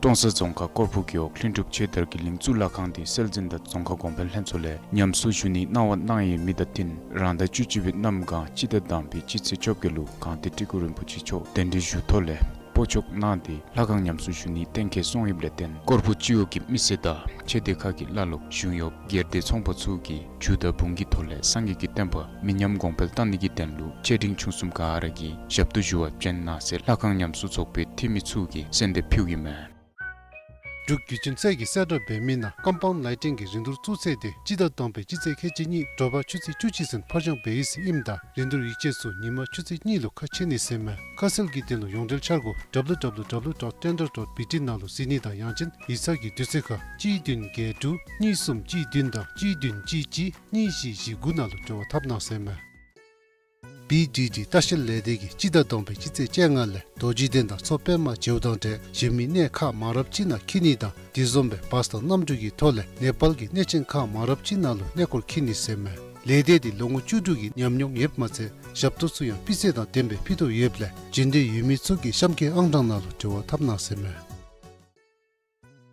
ཀྲོང་གསར་རྫོང་ཁག་སྐོར་སྦུག་རྒེད་འོག་ལྷུན་གྲུབ་ཆོས་དར་གྱི་གླིང་གཙུག་ལག་ཁང་འདི་སྲོལ་འཛིན་དང་རྫོང་ཁ་གོང་འཕེལ་ལྷན་ཚོགས་ལས་ཉམས་གསོ་ཞུ་ནིའི་གནང་བ་གནང་ཡོད་མི་དང་བསྟུན་རང་ཟླ་བཅུ་གཅིག་པའི་གནམ་གང་སྤྱི་ཟླ་དང་པའི་སྤྱི་ཚེས་བཅོ་བརྒྱད་ལུ་གངས་ཏི་ཏི་སྐོར་རིན་པོ་ཆེ་མཆོག་གདན་འདྲེན་ཞུ་ཐོག་ལས་སྤོ་འཁྱོག་གནང་སྟེ་ལྷ་ཁང་ཉམས་གསོ་ཞུ་ནིའི་གཏན་འཁེལ་སོང་ཡོདཔ་ལས་བརྟེན་སྐོར་སྦུག་སྤྱི་འོག་གི་མི་སེར་དང་ཆོས་སྡེ་ཁག་གི་བླ་སློབ་གཞུང་གཡོགཔ་སྒེར་སྡེ་ཚོང་པ་ཚུ་གིས་རྒྱུ་དང་འབུངས་ཀྱི་ཐོག་ལས་སངས་རྒྱས་ཀྱི་བསྟན་པ་མི་ཉམས་གོང་འཕེལ་གཏང་ནི་གི་དོན་ལུ་ཆེ་འབྲིང་ཆུང་གསུམ་ག་ར་གིས་ཞབས་ཏོག་ཞུ་བར་བྱོན་གནང་ཟེར་ལྷ་ཁང་ཉམས་གསོ་ཚོགས་པའི་འཐུས་མི་ཚུ་གིས་གསོལ་འདེབས་ཕུལཝ་ཨིན་མས། འབྲུག་བརྒྱུད་འཕྲིན་ཚད་ཀྱིས་གསལ་བསྒྲགས་འབད་མི་ནང་ཀམ་པའུནཌ་ལའི་ཊིང་གི་རིན་བསྡུར་བཙུགས་ཚེས་འདི་སྤྱི་ཟླ་དང་པའི་སྤྱི་ཚེས་ཁལ་གཅིག་གཉིས་དྲོ་པ་ཆུ་ཚོད་བཅུ་གཅིག་ཚུན་ཕར་འགྱངས་འབད་ཡི་ཟེར་ཨིནམ་ད་རིན་བསྡུར་ཡིག་ཆ་ཚུ་ཉིན་མ་ཆུ་ཚོད་གཉིས་ལུ་ཁ་ཕྱེ་ནི་ཟེར་མས། ཁ་གསལ་གྱི་དོན་ལུ་ཡོངས་འབྲེལ་འཆར་སྒོ་W W W dot tender dot B T ནང་ལུ་གཟིགས་ནི་དང་ཡང་ཅིན་ཡིག་ཚང་གི་དུས་ཚོད་ཁར་གཅིག་བདུན་བརྒྱད་དྲུག་གཉིས་གསུམ་གཅིག་བདུན་དང་གཅིག་བདུན་གཅིག་གཅིག་གཉིས་བཞི་བཞི་དགུ་ནང་ལུ་འབྲེལ་བ་འཐབ་གནང་ཟེར་མས། བི་ཌི་ཌི་ལྟ་བཤལ་ལས་སྡེ་གིས་སྤྱི་ཟླ་དང་པའི་སྤྱི་ཚེས་བཅོ་ལྔ་ལས་རྡོ་རྗེ་གདན་དང་མཚོ་པདྨ་བྱེའུ་དང་འབྲེལ་གཞན་མི་གནས་ཁག་མང་རབས་ཅིག་ནང་འཁྱིད་ནི་དང་དེ་བཟུམ་སྦེ་བཱས་དང་གནམ་གྲུ་གི་ཐོག་ལས་ནེ་པཱལ་གྱི་གནས་ཆེན་ཁག་མང་རབས་ཅིག་ནང་ལུ་གནས་སྐོར་འཁྱིད་ནི་ཟེར་མས། ལས་སྡེ་འདི་ལོ་ངོ་བཅུ་དྲུག་གི་ཉམས་མྱོང་ཡོདཔ་མ་ཚད་ཞབས་ཏོག་ཚུ་ཡང་སྤུས་ཚད་དང་ལྡནམ་སྦེ་ཕུལ་དོ་ཡོདཔ་ལས་འབྱོན་འདོད་ཡོད་མི་ཚུ་གིས་གཤམ་གྱི་ཨང་གྲངས་ནང་ལུ་འབྲེལ་བ་འཐབ་གནང་ཟེར་མས།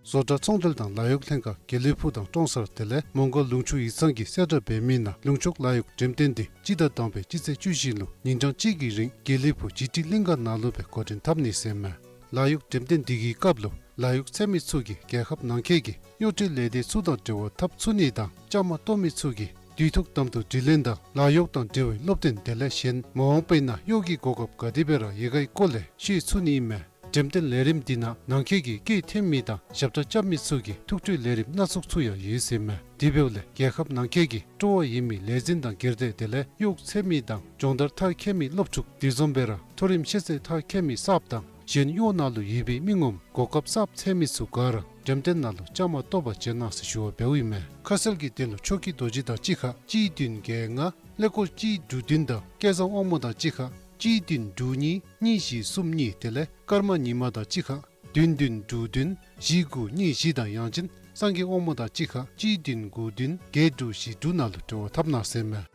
བཟོ་གྲྭ་ཚོང་འབྲེལ་དང་ལཱ་གཡོག་ལྷན་ཁག་དགེ་ལེགས་ཕུག་དང་ཀྲོང་གསར་དེ་ལས་མོང་སྒར་ལུང་ཕྱོགས་ཡིག་ཚང་གིས་གསལ་བསྒྲགས་འབད་མི་ནང་ལུང་ཕྱོགས་ལཱ་གཡོག་འགྲེམས་སྟོན་འདི་སྤྱི་ཟླ་དང་པའི་སྤྱི་ཚེས་བཅུ་བཞི་ལུ་ཉིན་གྲངས་གཅིག་གི་རིང་དགེ་ལེགས་ཕུག་ཇི་ཊི་གླིང་ག་ནང་ལུ་སྦེ་འགོ་འདྲེན་འཐབ་ནི་ཟེར་མས། ལཱ་གཡོག་འགྲེམས་སྟོན་འདི་གི་སྐབས་ལུ་ལཱ་གཡོག་འཚོལ་མི་ཚུ་གིས་རྒྱལ་ཁབ་ནང་འཁོད་ཀྱི་གཡོག་འབྲེལ་ལས་སྡེ་ཚུ་དང་འབྲེལ་བ་འཐབ་ཚུགས་ནི་དང་བཅའ་མར་གཏོགས་མི་ཚུ་གིས་དུས་ཐོག་ཏམ་དུ་དྲི་ལན་དང་ལཱ་གཡོག་དང་འབྲེལ་བའི་སློབ་སྟོན་དེ་ལས་གཞན་མ་འོངས་པའི་ནང་གཡོག་གི་གོ་སྐབས་ག་དེ་སྦེ་ར་ཡོད་ག་གི་སྐོར་ལས་ཤེས་ཚུགས་ནི་ཨིན་མས། འགྲེམས་སྟོན་ལས་རིམ་འདི་ནང་ནང་འཁོད་ཀྱི་སྐྱེད་འཐེན་མི་དང་ཞབས་ཁྲ་རྐྱབ་མི་ཚུ་གི་ཐུགས་སྤྲོའི་ལས་རིམ་སྣ་ཚོགས་ཚུ་ཡང་ཡོད་ཟེར་མས། དེ་འབདཝ་ལས་རྒྱལ་ཁབ་ནང་འཁོད་ཀྱི་སྤྲོ་བ་ཡོད་མི་ལས་འཛིན་དང་སྒེར་སྡེ་དེ་ལས་གཡོག་འཚོལ་མི་དང་སྦྱོང་བརྡར་མཐར་འཁྱོལ་མི་སློབ་ཕྲུག་དེ་བཟུམ་སྦེ་ར་མཐོ་རིམ་ཤེས་ཚད་མཐར་འཁྱོལ་མི་གསརཔ་དང་གཞན་གཡོག་ནང་ལུ་ཡོད་པའི་མི་ངོམ་གོ་སྐབས་གསརཔ་འཚོལ་མི་ཚུ་ག་ར་འགྲེམས་སྟོན་ནང་ལུ་བཅའ་མར་གཏོགས་པར་བྱོན་གནང་ཟེར་ཞུ་བ་འབདཝ་ཨིན་མས། ཁ་གསལ་གྱི་དོན་ལུ་ཆོས་ཀྱི་རྡོ་རྗེ་དང་གཅིག་ཁར་གཅིག་བདུན་བརྒྱད་ལྔ། ཀླད་ཀོར་གཅིག་དྲུག་བདུན་དང་སྐལ་བཟང་དབང་མོ་དང་གཅིག་ཁར་གཅིག་བདུན་དྲུག་གཉིས་གཉིས་བཞི་གསུམ་གཉིས་དེ་ལས་ཀརྨ་ཉི་མ་དང་གཅིག་ཁར་བདུན་བདུན་དྲུག་བདུན་བཞི་དགུ་གཉིས་བཞི་དང་ཡང་ཅིན་སངས་རྒྱས་དབང་མོ་དང་གཅིག་ཁར་གཅིག་བདུན་དགུ་བདུན་བརྒྱད་དྲུག་བཞི་དྲུག་ནང་ལུ་འབྲེལ་བ་འཐབ་གནང་ཟེར་མས།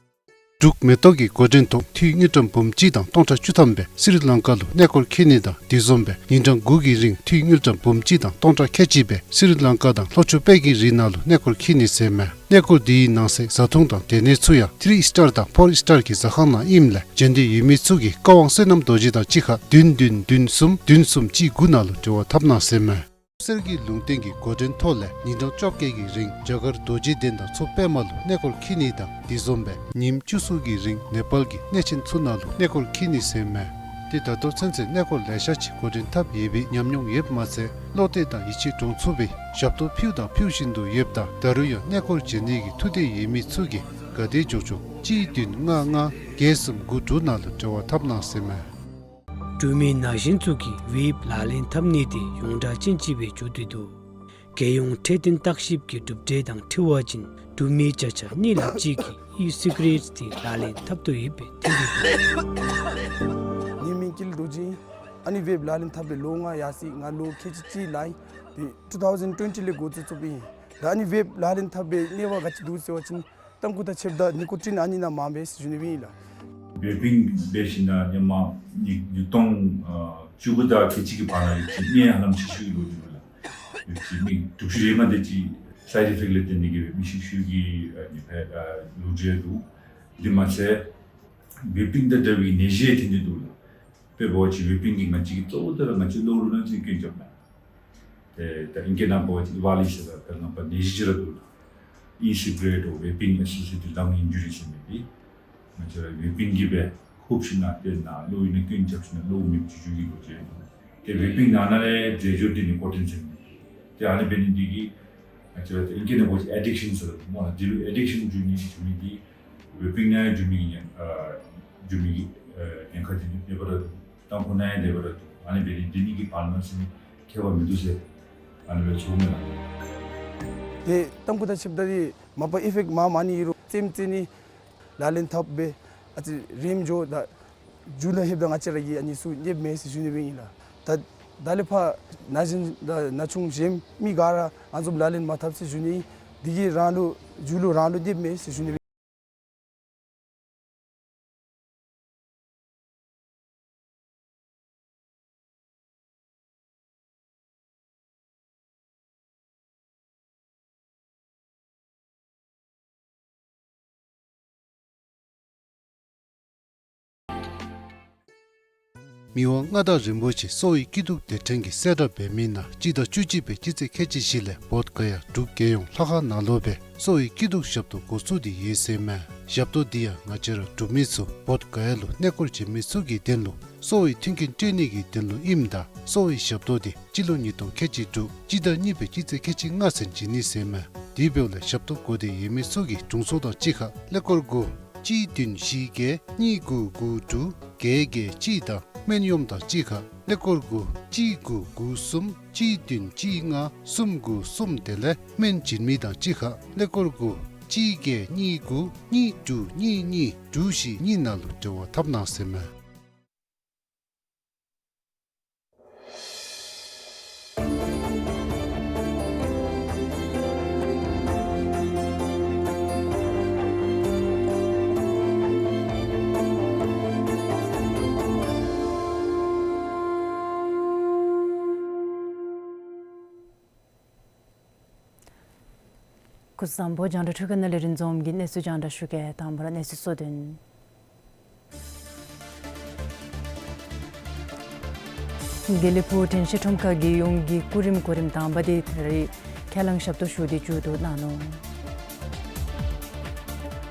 འབྲུག་མེ་ཏོག་གི་འགོ་འདྲེན་ཐོག་འཐུས་དངུལ་ཀྲམ་འབུམ་གཅིག་དང་སྟོང་ཕྲག་བཅུ་ཐམ་སྦེ་སི་རི་ལང་ཀ་ལུ་གནས་སྐོར་འཁྱིད་ནི་དང་དེ་བཟུམ་སྦེ་ཉིན་གྲངས་དགུ་གི་རིང་འཐུས་དངུལ་ཀྲམ་འབུམ་གཅིག་དང་སྟོང་ཕྲག་ཁལ་གཅིག་སྦེ་སི་རི་ལང་ཀ་དང་ལྷོ་ཕྱོགས་དཔལ་གྱི་རི་ནང་ལུ་གནས་སྐོར་འཁྱིད་ནི་ཟེར་མས། གནས་སྐོར་འདི་གི་ནང་གསེས་བཟའ་འཐུང་དང་སྡོད་གནས་ཚུ་ཡང་ཐི་རི་སི་ཊར་དང་ཕོར་སི་ཊར་གྱི་ཟ་ཁང་ནང་ཨིནམ་ལས་འབྱོན་འདོད་ཡོད་མི་ཚུ་གིས་བཀའ་དབང་བསོད་ནམས་རྡོ་རྗེ་དང་གཅིག་ཁར་བདུན་བདུན་བདུན་གསུམ་བདུན་གསུམ་གཅིག་དགུ་ནང་ལུ་འབྲེལ་བ་འཐབ་གནང་ཟེར་མས། གསེར་གྱི་ལུང་བསྟན་གྱི་འགོ་འདྲེན་ཐོག་ལས་ཉིན་གྲངས་བཅོ་བརྒྱད་ཀྱི་རིང་རྒྱ་གར་རྡོ་རྗེ་གདན་དང་མཚོ་པདྨ་ལུ་གནས་སྐོར་འཁྱིད་ནི་དང་དེ་བཟུམ་སྦེ་ཉིནམ་བཅུ་གསུམ་གྱི་རིང་ནེ་པཱལ་གྱི་གནས་ཆེན་ཚུ་ནང་ལུ་གནས་སྐོར་འཁྱིད་ནི་ཟེར་མས། ཏེ་ད་ལྟོ་ཚུན་ཚོད་གནས་སྐོར་ལེ་ཤ་ཅིག་འགོ་འདྲེན་འཐབ་ཡོད་པའི་ཉམས་མྱོང་ཡོདཔ་མ་ཚད་བློ་གཏད་དང་ཡིད་ཆེས་འདྲོངས་ཚུགས་པའི་ཞབས་ཏོག་ཕུལཝ་དང་ཕུལ་བཞིན་དུ་ཡོདཔ་ད་ད་རུང་ཡང་གནས་སྐོར་འབྱོན་ནི་གི་ཐུགས་འདོད་ཡོད་མི་ཚུ་གིས་ག་དེ་མགྱོགས་མགྱོགས་གཅིག་བདུན་ལྔ་ལྔ་བརྒྱད་གསུམ་དགུ་དྲུག་ནང་ལུ་འབྲེལ་བ་འཐབ་གནང་ཟེར་མས། འབྲུག་མི་ན་གཞོན་ཚུ་གིས་ཝེབ་ལག་ལེན་འཐབ་ནི་དེ་ཡོངས་གྲགས་ཅན་ཅིག་སྦེ་འགྱོ་སྟེ་འདུག། རྒྱལ་ཡོངས་འཕྲོད་བསྟེན་བརྟག་ཞིབ་ཀྱི་གྲུབ་འབྲས་དང་འཁྲིལ་བ་ཅིན་འབྲུག་མི་བརྒྱ་ཆ་གཉིས་ལྷགཔ་ཅིག་གིས་ཨི་སི་ག་རེཊ་དེ་ལག་ལེན་འཐབ་དོ་ཡོདཔ་སྦེ་ཐོན་ཏེ་འདུག། ངེའི་མིང་ཀུན་ལེགས་རྡོ་རྗེ། ཨ་ནི་ཝེབ་ལག་ལེན་འཐབ་སྦེ་ལོ་ལྔ་ཡར་སོ་ཡི། ང་ལོ་ཁལ་གཅིག་གཅིག་ལང་ཡི། ཏེ་ཊུ་ཐའུ་ཟེན་ཊུ་ཝེན་ཊི་ལས་འགོ་བཙུགས་བཙུགསཔ་ཨིན། ད་ཨ་ནི་ཝེབ་ལག་ལེན་འཐབ་སྦེ་གནས་བབ་ག་ཅི་འདུག་ཟེར་བ་ཅིན་ཏམ་ཀུ་དང་ཕྱདཔ་ད་ནི་ཀོ་ཊིན་ཨ་ནི་ནང་མངམ་སྦེ་ཟེར་ཞུ་ནི་སྦེ་ཨིན་ལགས། ཝེ་པིང་འབད་ཞིནམ་ལས་ཧེ་མ་ཉིས་ཉིས་སྟོང་ཨ་བཅུ་དགུ་དང་ཁལ་གཅིག་གི་བར་ན་ཡོད་ཅི་གནས་ཧ་ལམ་ཆེ་ཤོས་ལུ་འགྱོ་ཡི་ལགས། ཡོད་ཅི་མི་དྲུག་ཅུ་རེ་ལྔ་དེ་ཅིག་སའིཌ་ཨི་ཕེཀཊ་ལས་བརྟེན་ཏེ་གིས་སྦེ་མི་ཤི་ཤུལ་གྱི་ཨ་ནི་སྦེ་ཨ་ལོ་རྒྱུས་འདུག། དེ་མ་ཚད་ཝེ་པིང་དང་འདྲ་བའི་ནད་གཞི་ཐོན་ཏེ་འདུག་ལགས། དཔེ་འབད་བ་ཅིན་ཝེ་པིང་གིས་ང་བཅས་ཀྱི་གཙོ་བོ་དེ་ར་ང་བཅས་གློ་བུར་ན་ཚུན་སྐྱོན་རྐྱབ་མས། ཏེ་ད་ཨིང་སྐད་ནང་འབད་བ་ཅིན་ཨི་ཝཱ་ལི་ཟེར་ད་ལྟོ་ནངས་པ་ནད་གཞི་ཅིག་ར་འདུག་ལགས། ཨི་སི་ག་རེཊ་འོ་ཝེ་པིང་ཨེ་སོ་སི་ཡེ་ཊེཌ་ལངས་ཨིན་ཇུ་རི་ཟེར་མི་འདི་ང་བཅས་ར་ཝེ་པིང་གིས་སྦེ་ཧུབ་ཞིནམ་ལས་ཏེ་ནཱ་གློ་བུར་ན་སྐྱོན་རྐྱབ་ཞིནམ་ལས་གློ་བུར་མེདཔ་བཟོ་བཅུག་གི་ལོ་རྒྱུས་འདུག། ཏེ་ཝེ་པིང་ནང་ན་ལས་རྫས་སྦྱོར་འདི་ནི་ཀོ་ཊིན་ཟེར་མི་འདི་ཏེ་ཨ་ནི་འབད་ནི་འདི་གིས་ང་བཅས་ར་ཏེ་ཨིང་སྐད་ནང་འབད་བ་ཅིན་ཨེ་ཌིག་ཤཱན་ཟེར་སྨོ་ལགས། འདི་ལུ་ཨེ་ཌིག་ཤཱན་འགྱོ་ནི་འགྱོ་མི་འདི་ཝེ་པིང་ནང་འགྱོ་མི་གི་ཉེན་ཨ་འགྱོ་མི་གི་ཨ་ཉེན་ཁ་འདི་ནི་ཨེ་འབད་ར་འདུག། ཏམ་ཁུ་ནང་ཡང་དེ་འབད་ར་འདུག། ཨ་ནི་འབད་ནི་འདི་གཉིས་ཀྱི་བར་ན་ཟེར་ནི་ཁྱད་པར་མིན་འདུག་ཟེར་ཨ་ནི་སྦེ་ཞུཝ་མས་ལགས། ཏེ་ཏམ་ཁུ་དང་ཕྱདཔ་ད་འདི་མ་པ་ཨི་ཕེཀཊ་མངམ་མངམ་ཨིན་རུང་རྩེདམོ་རྩེ་ནི་ལག་ལེན་འཐབ་སྦེ་ཨ་ཙི་རནམ་འགྱོ་ད་མཇུག་ལུ་ལྷོདཔ་ད་ང་བཅས་ར་གིས་ཨ་ནི་ཚུ་རྙེདཔ་མས་ཟེར་ཞུ་ནི་སྦེ་ཨིན་ལགས། ད་ད་ལས་ཕར་ན་གཞོན་དང་ན་ཆུང་གཞན་མི་ག་ར་ཨ་ནི་བཟུམ་ལག་ལེན་མ་འཐབ་ཟེར་ཞུ་ནི། འདི་གིས་རང་ལུ་མཇུག་ལུ་རང་ལུ་རྙེདཔ་མས་ཟེར་ཞུ་ནི་སྦེ། མི་དབང་མངའ་བདག་རིན་པོ་ཆེ་གསོ་བའི་སྐྱིད་སྡུག་སྡེ་ཕྲན་གྱིས་གསལ་བསྒྲགས་འབད་མི་ནང་སྤྱི་ཟླ་བཅུ་གཅིག་པའི་སྤྱི་ཚེས་ཁལ་གཅིག་བཞི་ལས་བོདྷ་ག་ཡ་འབྲུག་རྒྱལ་ཡོངས་ལྷ་ཁང་ནང་ལུ་སྦེ་གསོ་བའི་སྐྱིད་སྡུག་ཞབས་ཏོག་འགོ་བཙུགས་ཏེ་ཡོད་ཟེར་མས། ཞབས་ཏོག་འདི་ཡང་ང་བཅས་ར་འབྲུག་མི་ཚུ་བོདྷ་ག་ཡ་ལུ་གནས་སྐོར་འབྱོན་མི་ཚུ་གི་དོན་ལུ་གསོ་བའི་མཐུན་རྐྱེན་སྤྲོད་ནི་གི་དོན་ལུ་ཨིནམ་ད་གསོ་བའི་ཞབས་ཏོག་འདི་སྤྱི་ལོ་ཉིས་སྟོང་ཁལ་གཅིག་དྲུག་སྤྱི་ཟླ་གཉིས་པའི་སྤྱི་ཚེས་ཁལ་གཅིག་ལྔ་ཚུན་བྱིན་ནི་ཟེར་མས། དེ་འབདཝ་ལས་ཞབས་ཏོག་དགོ་འདོད་ཡོད་མི་ཚུ་གིས་དྲུང་འཚོ་དང་གཅིག་ཁར་ཀླད་ཀོར་དགུ་གཅིག་བདུན་བཞི་བརྒྱད་གཉིས་དགུ་དགུ་དྲུག་བརྒྱད་བརྒྱད་གཅིག་དང་སྨན་གཡོགམ་དང་གཅིག་ཁར་ཀླད་ཀོར་དགུ་གཅིག་དགུ་དགུ་གསུམ་གཅིག་བདུན་གཅིག་ལྔ་གསུམ་དགུ་གསུམ་དེ་ལས་སྨན་བྱིན་མི་དང་གཅིག་ཁར་ཀླད་ཀོར་དགུ་གཅིག་བརྒྱད་གཉིས་དགུ་གཉིས་དྲུག་གཉིས་གཉིས་དྲུག་བཞི་གཉིས་ནང་ལུ་འབྲེལ་བ་འཐབ་གནང་ཟེར་མས། སྐུ་གཟུགས་བཟང་པོ། རྒྱང་བསྒྲགས་ཁང་ནང་ལས་རིན་འཛོམས་ཀྱིས་གནས་ཚུལ་རྒྱང་བསྒྲགས་ཞུ་གེ། དང་པ་ར་གནས་ཚུལ་གཙོ་དོན། དགེ་ལེགས་ཕུག་དྲན་ཤེས་ཁྲོམ་ཁར་རྒྱལ་ཡོངས་ཀྱི་སྐུ་རིམ་གོ་རིམ་དང་པ་དེ་ད་རིས་ཁས་བླངས་ཞབས་ཏོག་ཞུ་སྟེ་མཇུག་བསྡུ་གནང་ནུག།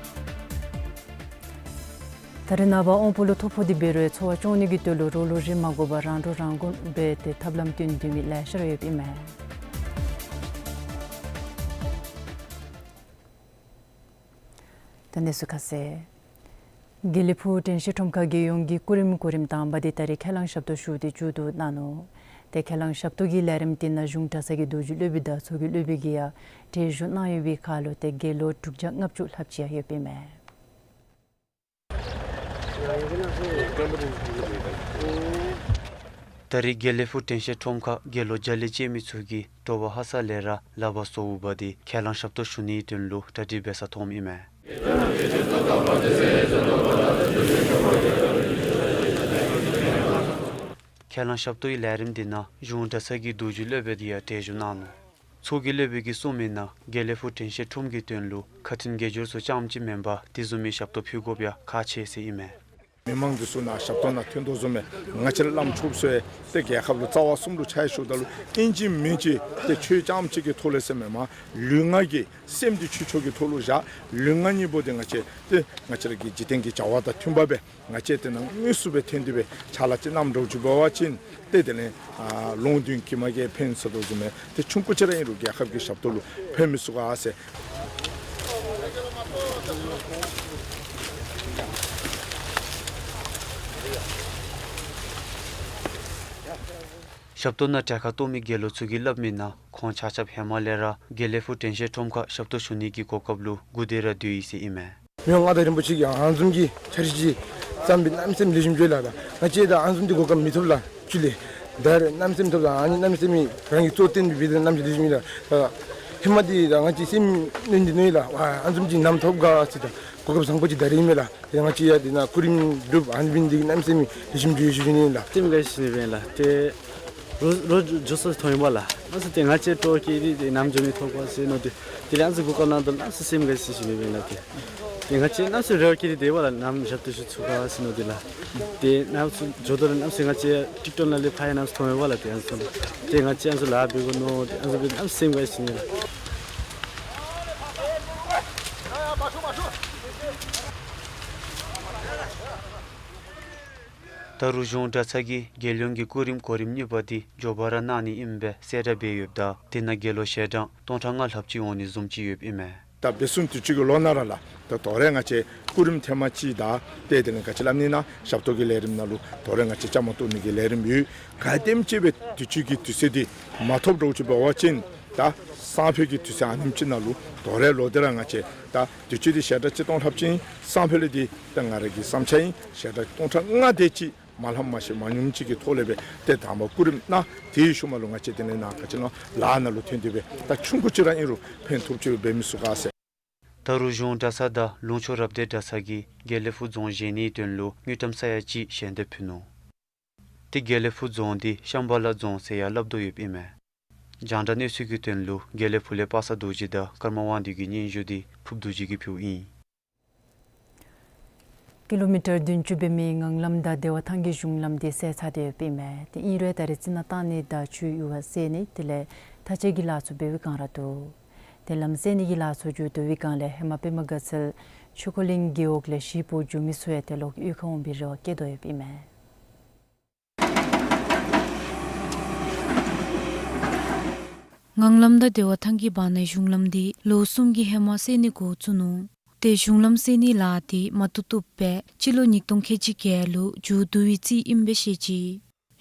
ད་རིས་ནངས་པ་དབང་པོ་ལུ་ཐོ་ཕོག་སྟེ་འབད་རུང་འཚོ་བ་སྐྱོང་ནི་གི་དོན་ལུ་རོགས་ལུ་རེ་མ་དགོ་པར་རང་འགྲོ་རང་མགོན་འབད་དེ་ཐབས་ལམ་བཏོན་སྡོད་མི་ལེ་ཤ་ར་ཡོདཔ་ཨིན་མས། ད་གནས་ཚུལ་ཁ་གསལ། དགེ་ལེགས་ཕུག་དྲན་ཤེས་ཁྲོམ་ཁར་རྒྱལ་ཡོངས་ཀྱི་སྐུ་རིམ་གོ་རིམ་དང་པ་དེ་ད་རིས་ཁས་བླངས་ཞབས་ཏོག་ཞུ་སྟེ་མཇུག་བསྡུ་གནང་ནུག། ཏེ་ཁས་བླངས་ཞབས་ཏོག་གི་ལས་རིམ་དེ་ནང་གཞུང་གྲྭ་ཚང་གི་རྡོ་རྗེ་སློབ་དཔོན་དང་ཚོགས་ཀྱི་སློབ་དཔོན་གྱིས་ཡང་གྲལ་བཞུགས་གནང་ཡོད་པའི་ཁར་ལུ་ཏེ་དགེ་སློང་དྲུག་བརྒྱ་ལྔ་བཅུ་ལྷགཔ་ཅིག་ཡང་ཡོདཔ་ཨིན་མས། ད་རིས་དགེ་ལེགས་ཕུག་དྲན་ཤེས་ཁྲོམ་ཁར་དགེ་སློང་རྒྱ་གླིང་ཅན་མི་ཚུ་གིས་དྲོ་པ་ཧ་སག་ལས་ར་ལག་པར་བཟོ་དབུ་འབག་སྟེ་ཁས་བླངས་ཞབས་ཏོག་ཞུ་ནིའི་དོན་ལུ་གྲ་སྒྲིག་འབད་ས་མཐོངམ་ཨིན་མས། ཁས་བླངས་ཞབས་ཏོག་གི་ལས་རིམ་དེ་ནང་གཞུང་གྲྭ་ཚང་གི་རྡོ་རྗེ་སློབ་དཔོན་དེ་ཡང་གྲལ་བཞུགས་གནང་ནུག། ཚོགས་ཀྱི་སློབ་དཔོན་གྱིས་གསུངས་མི་ནང་དགེ་ལེགས་ཕུག་དྲན་ཤེས་ཁྲོམ་གྱི་དོན་ལུ་ཁ་འཕྲིན་དགེ་སྦྱོར་ཚུ་རྐྱངམ་ཅིག་མེན་པར་དེ་བཟུམ་མའི་ཞབས་ཏོག་ཕུལ་དགོཔ་ཡང་ཁག་ཆེ་ཟེར་ཨིན་མས། མི་མང་འདི་ཚུ་ནང་ཞབས་ཏོག་ནང་ཐོན་དོ་བཟུམ་སྦེ་ང་བཅས་ར་བླམ་ཆོསཔ་ཚུ་ཡང་ཏེ་རྒྱལ་ཁབ་ལུ་རྩ་བ་གསུམ་ལུ་ཕྱག་ཞུཝ་ད་ལུ་ཨིན་ཅི་མིན་ཅི་ཏེ་ཆོས་རྐྱངམ་ཅིག་གི་ཐོག་ལས་ཟེར་མེན་པར་ལུས་ངག་གི་སེམས་འདི་ཆོས་ཕྱོགས་ཀྱི་ཐོག་ལུ་བཞག། ལུས་ངག་གཉིས་པོ་འདི་ང་བཅས་ཏེ་ང་བཅས་ར་གི་འཇིག་རྟེན་གྱི་བྱ་བ་དང་མཐུན་པ་སྦེ་ང་བཅས་ཏེ་ནང་དངོས་སུ་སྦེ་ཐོན་ཏེ་སྦེ་ཕྱག་ལཱ་ཅིག་གནངམ་འདྲཝ་ཅིག་འབད་བ་ཅིན་ཏེ་དེ་ལས་ཨ་ལོང་བདུན་གྱིས་མ་གིས་ཕན་ཟེར་དོ་བཟུམ་སྦེ་ཏེ་ཆུང་ཀུ་ཅིག་ར་ཨིན་རུང་རྒྱལ་ཁབ་ཀྱི་ཞབས་ཏོག་ལུ་ཕན་མི་ཚུགས་ག་ཟེར། ཞབས་ཏོག་ནང་གྲལ་ཁར་གཏོགས་མི་དགེ་སློང་ཚུ་གིས་སླབ་མི་ནང་ཁོང་ཆ་ཁྱབ་ཧེ་མ་ལས་ར་དགེ་ལེགས་ཕུག་དྲན་ཤེས་ཁྲོམ་ཁར་ཞབས་ཏོག་ཞུ་ནི་གི་གོ་སྐབས་ལུ་སྒུག་སྡོད་ར་སྡོད་ཡི་ཟེར་ཨིན་མས། མི་དབང་མངའ་བདག་རིན་པོ་ཆེ་གིས་ཨ་ནི་བཟུམ་གྱི་འཆར་གཞི་བརྩམས་པའི་གནམ་མེད་ས་མེད་ལེགས་ཤོམ་ཅིག་ལགས། ད་ང་བཅས་ད་ཨ་ནི་བཟུམ་གྱི་གོ་སྐབས་མི་ཐོབ་ལགས། ཅི་ལས་ད་རེས་གནམ་མེད་ས་མེད་ཐོབ་ལགས། ཨ་ནི་གནམ་མེད་ས་མེད་རང་གི་གཙོ་བོར་བཏོན་པའི་འབད་ད་གནམ་མེད་ས་མེད་ལེགས་ཤོམ་ཨིན་ལགས། ད་ཧེ་མ་འདི་ད་ང་བཅས་སེམས་གནོན་ཏེ་གནོན་ཡི་ལགས། ཨ་ཨ་ནི་བཟུམ་ཅིག་ནམ་ཐོབ་ག་ཟེར། ད་གོ་སྐབས་བཟང་པོ་ཅིག་ད་རེས་ཨིན་མས་ལགས། ཏེ་ང་བཅས་ཡང་འདི་ནང་སྐུ་རིམ་སྒྲུབ་ཨ་ནི་འབད་ནི་འདི་གིས་གནམ་མེད་ས་མེད་ལེགས་ཤོམ་ཅིག་ཡོད་ཟེར་ཞུ་ནི་ཨིན་ལགས། སེམས་དགའ་ཞིནམ་ལས་ལགས། ཏེ་རོགས་རོགས་འགྱོ་ས་མཐོང་ཡི་པ་ལགས། ཨ་ཙི་ཏེ་ང་བཅས་སྤྲོ་སྐྱིད་འདི་ཏེ་ནམ་འགྱོ་ནི་ཐོབ་ག་ཟེར་མནོ་སྟེ་དེ་ལས་ཨ་ཙི་གོ་སྐབས་གནང་དོ་ལགས། ཨ་ཙི་སེམས་དགའ་ཞིནམ་ལས་ལགས། ཏེ་ཏེ་ང་བཅས་གནམ་མེད་ས་མེད་རེ་བ་བསྐྱེད་དེ་སྡོད་པ་ལགས། ནམ་ཞབས་ཏོག་ཞུ་ཚུགས་ག་ཟེར་མནོ་སྟེ་ལགས། ཏེ་གནམ་མེད་ས་མེད་འགྱོ་དོ་ལགས། གནམ་མེད་ས་མེད་ང་བཅས་ཊིཀ་ཊོཀ་ནང་ལས་ཕར་ཡང་གནམ་མེད་ས་མེད་མཐོང་ཡི་པ་ལགས། ཏེ་ཨ་ནི་ཚུ་ཏེ་ང་བཅས་ཨ་ནི་ཚུ་ལཱ་འབད་དགོ་མནོ་སྟེ་ཨ་ནི་ཚུ་འབད་གནམ་མེད་ས་མེད་སེམས་དགའ་ཞིནམ་ལས་ལགས། ད་རུང་གཞུང་གྲྭ་ཚང་གིས་རྒྱལ་ཡོངས་ཀྱི་སྐུ་རིམ་གོ་རིམ་གཉིས་པ་འདི་མགྱོགས་པ་ར་གནང་ནི་ཨིནམ་སྦེ་གསལ་བསྒྲགས་འབད་ཡོདཔ་ད་དེ་ནང་དགེ་སློང་ཞལ་གྲངས་སྟོང་ཕྲག་ལྔ་ལྷགཔ་ཅིག་འོང་ནི་བཟུམ་ཅིག་ཡོདཔ་ཨིན་མས། ད་འབད་ཚུགས་དུས་ཅི་གི་ལོ་ནང་ར་ལགས། ད་དོ་རུང་ང་བཅས་སྐུ་རིམ་ཐེངས་མ་གཅིག་དང་ཏེ་དེ་ལས་ག་ཅི་སླབ་ནི་ཨིན་ན་ཞབས་ཏོག་གི་ལས་རིམ་ནང་ལུ་དོ་རུང་ང་བཅས་བཅའ་མར་གཏོགས་ནི་གི་ལས་རིམ་ཡོད། གལ་སྲིད་ཅིག་སྦེ་དུས་ཅི་གི་དུས་ཚོད་འདི་མ་ཐོབ་འདྲཝ་ཅིག་འབད་བ་ཅིན་ད་སང་ཕོད་ཀྱི་དུས་ཚོད་ཨ་ནེམ་ཅིག་ནང་ལུ་དོ་རུང་ལོག་སྟེ་ར་ང་བཅས་ད་དུས་ཅི་འདི་ཞལ་གྲངས་གཅིག་སྟོང་ལྷགཔ་ཅིག་ཨིན། སང་ཕོད་ལས་འདི་ད་ང་ར་གི་བསམ་འཆར་ཨིན། ཞལ་གྲངས་སྟོང་ཕྲག་ལྔ་དེ་ཅིག་མ་ལྷག་མ་ཤེས་མ་ཉུངམ་ཅིག་གི་ཐོག་ལས་སྦེ་ཏེ་དང་པ་སྐུ་རིམ་གནང་། དེའི་ཤུལ་མ་ལུ་ང་བཅས་དེ་ལས་ནཱ་ག་ཅི་ལོ་ལཱ་ནང་ལུ་ཐོན་ཏེ་སྦེ་ད་ཆུང་ཀུ་ཅིག་ར་ཨིན་རུང་ཕན་ཐོགས་ཅིག་འབད་མི་ཚུགས་ག་ཟེར། ད་རུང་གཞུང་གྲྭ་ཚང་དང་ལུང་ཕྱོགས་རབ་སྡེ་གྲྭ་ཚང་གིས་དགེ་ལེགས་ཕུག་རྫོང་བཞེངས་ནིའི་དོན་ལུ་དངུལ་ཀྲམ་ས་ཡ་གཅིག་ཞལ་འདེབས་ཕུལ་ནུག། ཏེ་དགེ་ལེགས་ཕུག་རྫོང་འདི་ཤམ་བྷ་ལ་རྫོང་ཟེར་ཡང་སླབ་དོ་ཡོདཔ་ཨིན་མས། རྒྱང་བསྒྲགས་གནས་ཚུལ་གྱི་དོན་ལུ་དགེ་ལེགས་ཕུག་ལས་པ་སངས་རྡོ་རྗེ་དང་ཀརྨ་དབང་འདུས་ཀྱི་སྙན་ཞུ་འདི་ཕུརཔ་རྡོ་རྗེ་གིས་ཕུལཝ་ཨིན། ཀི་ལོ་མི་ཊར་བདུན་ཅུ་འབད་མི་ངང་ལམ་དང་བདེ་བ་ཐང་གི་གཞུང་ལམ་འདི་བསལ་ཚར་ཏེ་ཡོདཔ་ཨིན་མས། ཏེ་ཨིན་རུང་ད་རེས་རྩི་ནག་བཏང་ནི་དང་ཆུའི་ཡུར་བ་བསལ་ནི་དེ་ལས་མཐའ་དཔྱད་ཀྱི་ལཱ་ཚུ་འབད་བའི་བསྒང་ར་འདུག། ཏེ་ལམ་བསལ་ནི་གི་ལཱ་ཚུ་མཇུག་བསྡུ་བའི་བསྒང་ལས་ཧེ་མ་པདྨ་དགའ་ཚལ་ཆོས་འཁོར་གླིང་རྒེད་འོག་ལས་གཞིས་སྤོ་འགྱོ་མི་ཚུ་ཡང་ཏེ་ལོག་གཡུས་ཁར་འོང་བའི་རེ་བ་བསྐྱེད་དོ་ཡོདཔ་ཨིན་མས། ངང་ལམ་དང་བདེ་བ་ཐང་གི་བར་ནའི་གཞུང་ལམ་འདི་ལོ་གསུམ་གྱི་ཧེ་མ་བསལ་ནི་འགོ་བཙུགས་ནུག། ཏེ་གཞུང་ལམ་བསལ་ནིའི་ལཱ་འདི་མ་བཏུབ་བཏུབ་སྦེ་སྤྱི་ལོ་ཉིས་སྟོང་ཁལ་གཅིག་བརྒྱད་ལུ་མཇུག་བསྡུ་བའི་རྩིས་ཨིན་པས་བཤད་ཅི།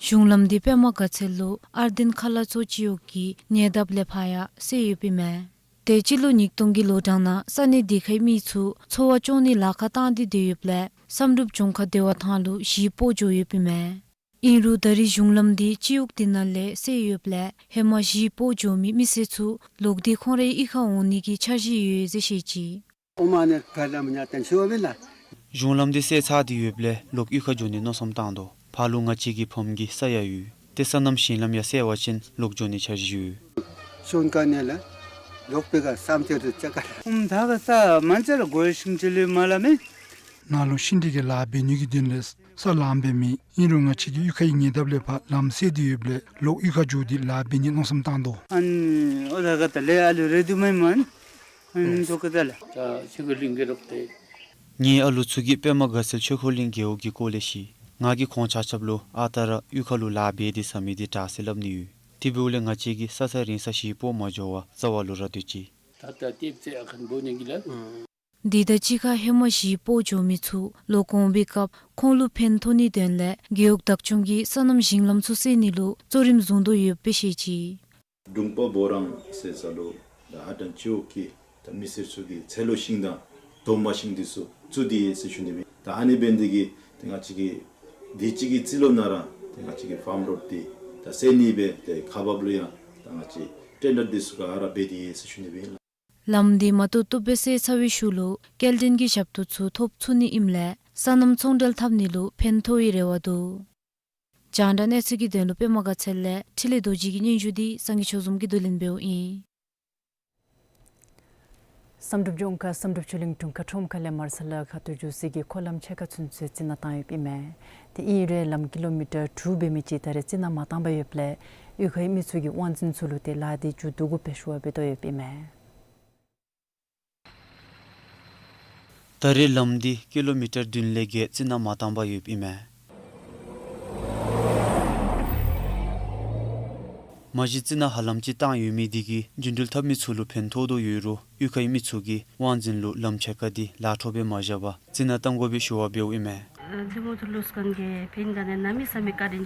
གཞུང་ལམ་འདི་པདྨ་དགའ་ཚལ་ལུ་ཨར་དན་ཁ་ལག་བཙོང་སྤྱི་གཡོག་གི་ཉེ་འདབས་ལས་ཕར་ཡང་བསལ་ཡོདཔ་ཨིན་མས། ཏེ་སྤྱི་ལོ་ཉིས་སྟོང་གི་ལོ་གྲངས་ནང་ས་གནས་དེ་ཁའི་མི་ཚུ་འཚོ་བ་སྐྱོང་ནི་ལཱ་ཁག་བཏང་སྟེ་སྡོད་ཡོདཔ་ལས་བསམ་གྲུབ་ལྗོངས་མཁར་བདེ་བ་ཐང་ལུ་གཞིས་སྤོ་འགྱོ་ཡོདཔ་ཨིན་མས། ཨིན་རུང་ད་རེས་གཞུང་ལམ་འདི་སྤྱི་གཡོག་དེ་ནང་ལས་བསལ་ཡོདཔ་ལས་ཧེ་མ་གཞིས་སྤོ་འགྱོ་མི་མི་སེར་ཚུ་ལོག་སྟེ་ཁོང་རའི་གཡུས་ཁར་འོང་ནི་གི་འཆར་གཞི་ཡོད་ཟེར་བཤད་ཅི། ཨོ་མ་ནི་ག་ལ་མི་ཉག་ཏན་ཆོ་བེ་ལ། གཞུང་ལམ་འདི་བསལ་ཚར་ཏེ་ཡོདཔ་ལས་ལོག་གཡུས་ཁར་འགྱོ་ནི་མནོ་བསམ་བཏང་དོ། ཕར་ལུ་ང་བཅས་ཀྱི་ཕམ་གྱི་ས་ཡང་ཡོད། ཏེ་སོ་ནམ་ཞིང་ལམ་ཡང་བསལ་བ་ཅིན་ལོག་འགྱོ་ནི་འཆར་གཞི་ཡོད། ཤོན་ཀ་ནེ་ལ། ལོག་པའི་ཁར་བསམ་སྤྱོད་དུ་ཅ་ག་ལ། ཨུམ་ད་ག་ས་མན་ཆད་ལ་གོ་ཤིང་ཅི་ལུས་མ་ལ་མེ། ནཱ་ལུ་ཤིང་འབྲས་ཀྱི་ལཱ་འབད་ནི་གི་དོན་ལས་ས་ལངམ་སྦེ་མེད། ཨིན་རུང་ང་བཅས་ཀྱིས་གཡུས་ཁའི་ཉེ་འདབས་ལས་ཕར་ལམ་བསལ་ཏེ་ཡོདཔ་ལས་ལོག་གཡུས་ཁར་འགྱོ་སྟེ་ལཱ་འབད་ནི་མནོ་བསམ་བཏང་དོ། ཨན་ཨོ་ད་ག་ད་ལས་ཨ་ལུ་རེ་དུ་མེན་མན། ཨན་དོ་ག་ད་ལ། ད་ཆི་གི་ལིང་གི་རོགས་ཏེ། ངེའི་ཨ་ལོ་ཚུ་གིས་པདྨ་དགའ་ཚལ་ཆོས་འཁོར་གླིང་རྒེད་འོག་གི་སྐོར་ལས་ཞུ། ང་གིས་ཁོང་ཆ་ཁྱབ་ལུ་ཨ་རྟག་ར་གཡུས་ཁ་ལུ་ལཱ་འབད་དེ་ཟ་མི་འདི་དྲག་ཟེར་སླབ་ནི་ཡོད། དེ་འབདཝ་ལས་ང་བཅས་ཀྱིས་ས་ས་རིང་ས་ཞིག་སྤོ་མ་འགྱོ་བར་རྩ་བ་ལུ་ར་སྡོད་ཅི། ད་ལྟ་ལྟེབ་རྩེ་ཨ་ཁན་བོ་ནི་གི་ལ། འདི་དང་གཅིག་ཁར་ཧེ་མ་ཞིག་སྤོ་འགྱོ་མི་ཚུ་ལོག་འོང་པའི་སྐབས་ཁོང་ལུ་ཕན་ཐོགས་ནིའི་དོན་ལས་རྒེད་འོག་བདག་སྐྱོང་གིས་སོ་ནམ་ཞིང་ལམ་ཚུ་བསལ་ནི་ལུ་གཙོ་རིམ་བཟུང་དོ་ཡོདཔ་སྦེ་བཤད་ཅི། གྲོང་པ་བོ་རང་ཟེར་ས་ལུ་ད་ཧ་ཏང་ཅིག་ཡོད་ཀྱི་ད་མི་སེར་ཚུ་གིས་ཚལ་ལུ་ཤིང་དང་དོམ་མ་ཤིང་འདི་ཚུ་བཙུགས་ཏེ་ཡོད་ཟེར་ཞུ་ནི་སྦེ། ད་ཨ་ནི་འབད་ནི་འདི་གིས་ཏེ་ང་བཅས་ཀྱིས་དུས་ཅི་གི་རྩིས་ལུ་ནང་ར་ཏེ་ང་བཅས་ཀྱིས་ཕཱམ་རོཌ་འདི་ད་བསལ་ནི་སྦེ་ཏེ་ཁག་འབགཔ་ལུ་ཡང་ད་ང་བཅས་ཊེན་ཌར་འདི་ཚུ་ག་ར་འབད་དེ་ཡོད་ཟེར་ཞུ་ནི་སྦེ་ཨིན་ལགས། ལམ་འདི་མ་བཏུབ་བཏུབ་སྦེ་བསལ་ཚར་བའི་ཤུལ་ལུ་སྐྱེལ་འདྲེན་གྱི་ཞབས་ཏོག་ཚུ་ཐོབ་ཚུགས་ནི་ཨིནམ་ལས་སོ་ནམ་ཚོང་འབྲེལ་འཐབ་ནི་ལུ་ཕན་ཐོགས་པའི་རེ་བ་འདུག། རྒྱང་བསྒྲགས་གནས་ཚུལ་གྱི་དོན་ལུ་པདྨ་དགའ་ཚལ་ལས་འཕྲིན་ལས་རྡོ་རྗེ་གི་སྙན་ཞུ་འདི་སངས་རྒྱས་ཆོས་འཛོམས་ཀྱིས་བསྡུ་ལེན་འབདཝ་ཨིན། བསམ་གྲུབ་ལྗོངས་མཁར་བསམ་གྲུབ་ཆོས་གླིང་དྲུང་ཁག་ཁྲོམ་ཁ་ལས་མར་ས་ལ་ཁ་ཐུག་འགྱོ་སའི་གི་འཁོར་ལམ་ཕྱེད་ཀ་ཚུན་ཚོད་རྩི་ནག་བཏང་ཡོདཔ་ཨིན་མས། ཏེ་ཨིན་རུང་ལམ་ཀི་ལོ་མི་ཊར་དྲུག་འབད་མི་ཅིག་ད་རེས་རྩི་ནག་མ་བཏང་པར་ཡོདཔ་ལས་གཡུས་ཁའི་མི་ཚུ་གིས་དབང་འཛིན་ཚུ་ལུ་ཏེ་ལཱ་འདི་མཇུག་བསྡུ་དགོ་པའི་ཞུ་བ་འབད་དོ་ཡོདཔ་ཨིན་མས། ད་རེས་ལམ་འདི་ཀི་ལོ་མི་ཊར་བདུན་ལས་བརྒལ་རྩི་ནག་མ་བཏང་པར་ཡོདཔ་ཨིན་མས། མ་གཞི་རྩི་ནག་ཧ་ལམ་ཅིག་བཏང་ཡོད་མི་འདི་གིས་རྒྱུ་འགྲུལ་འཐབ་མི་ཚུ་ལུ་ཕན་ཐོགས་དོ་ཡོད་རུང་གཡུས་ཁའི་མི་ཚུ་གིས་དབང་འཛིན་ལུ་ལམ་ཕྱེད་ཀ་འདི་ལཱ་འཕྲོ་སྦེ་མ་བཞག་པར་རྩི་ནག་བཏང་དགོ་པའི་ཞུ་བ་འབདཝ་ཨིན་མས།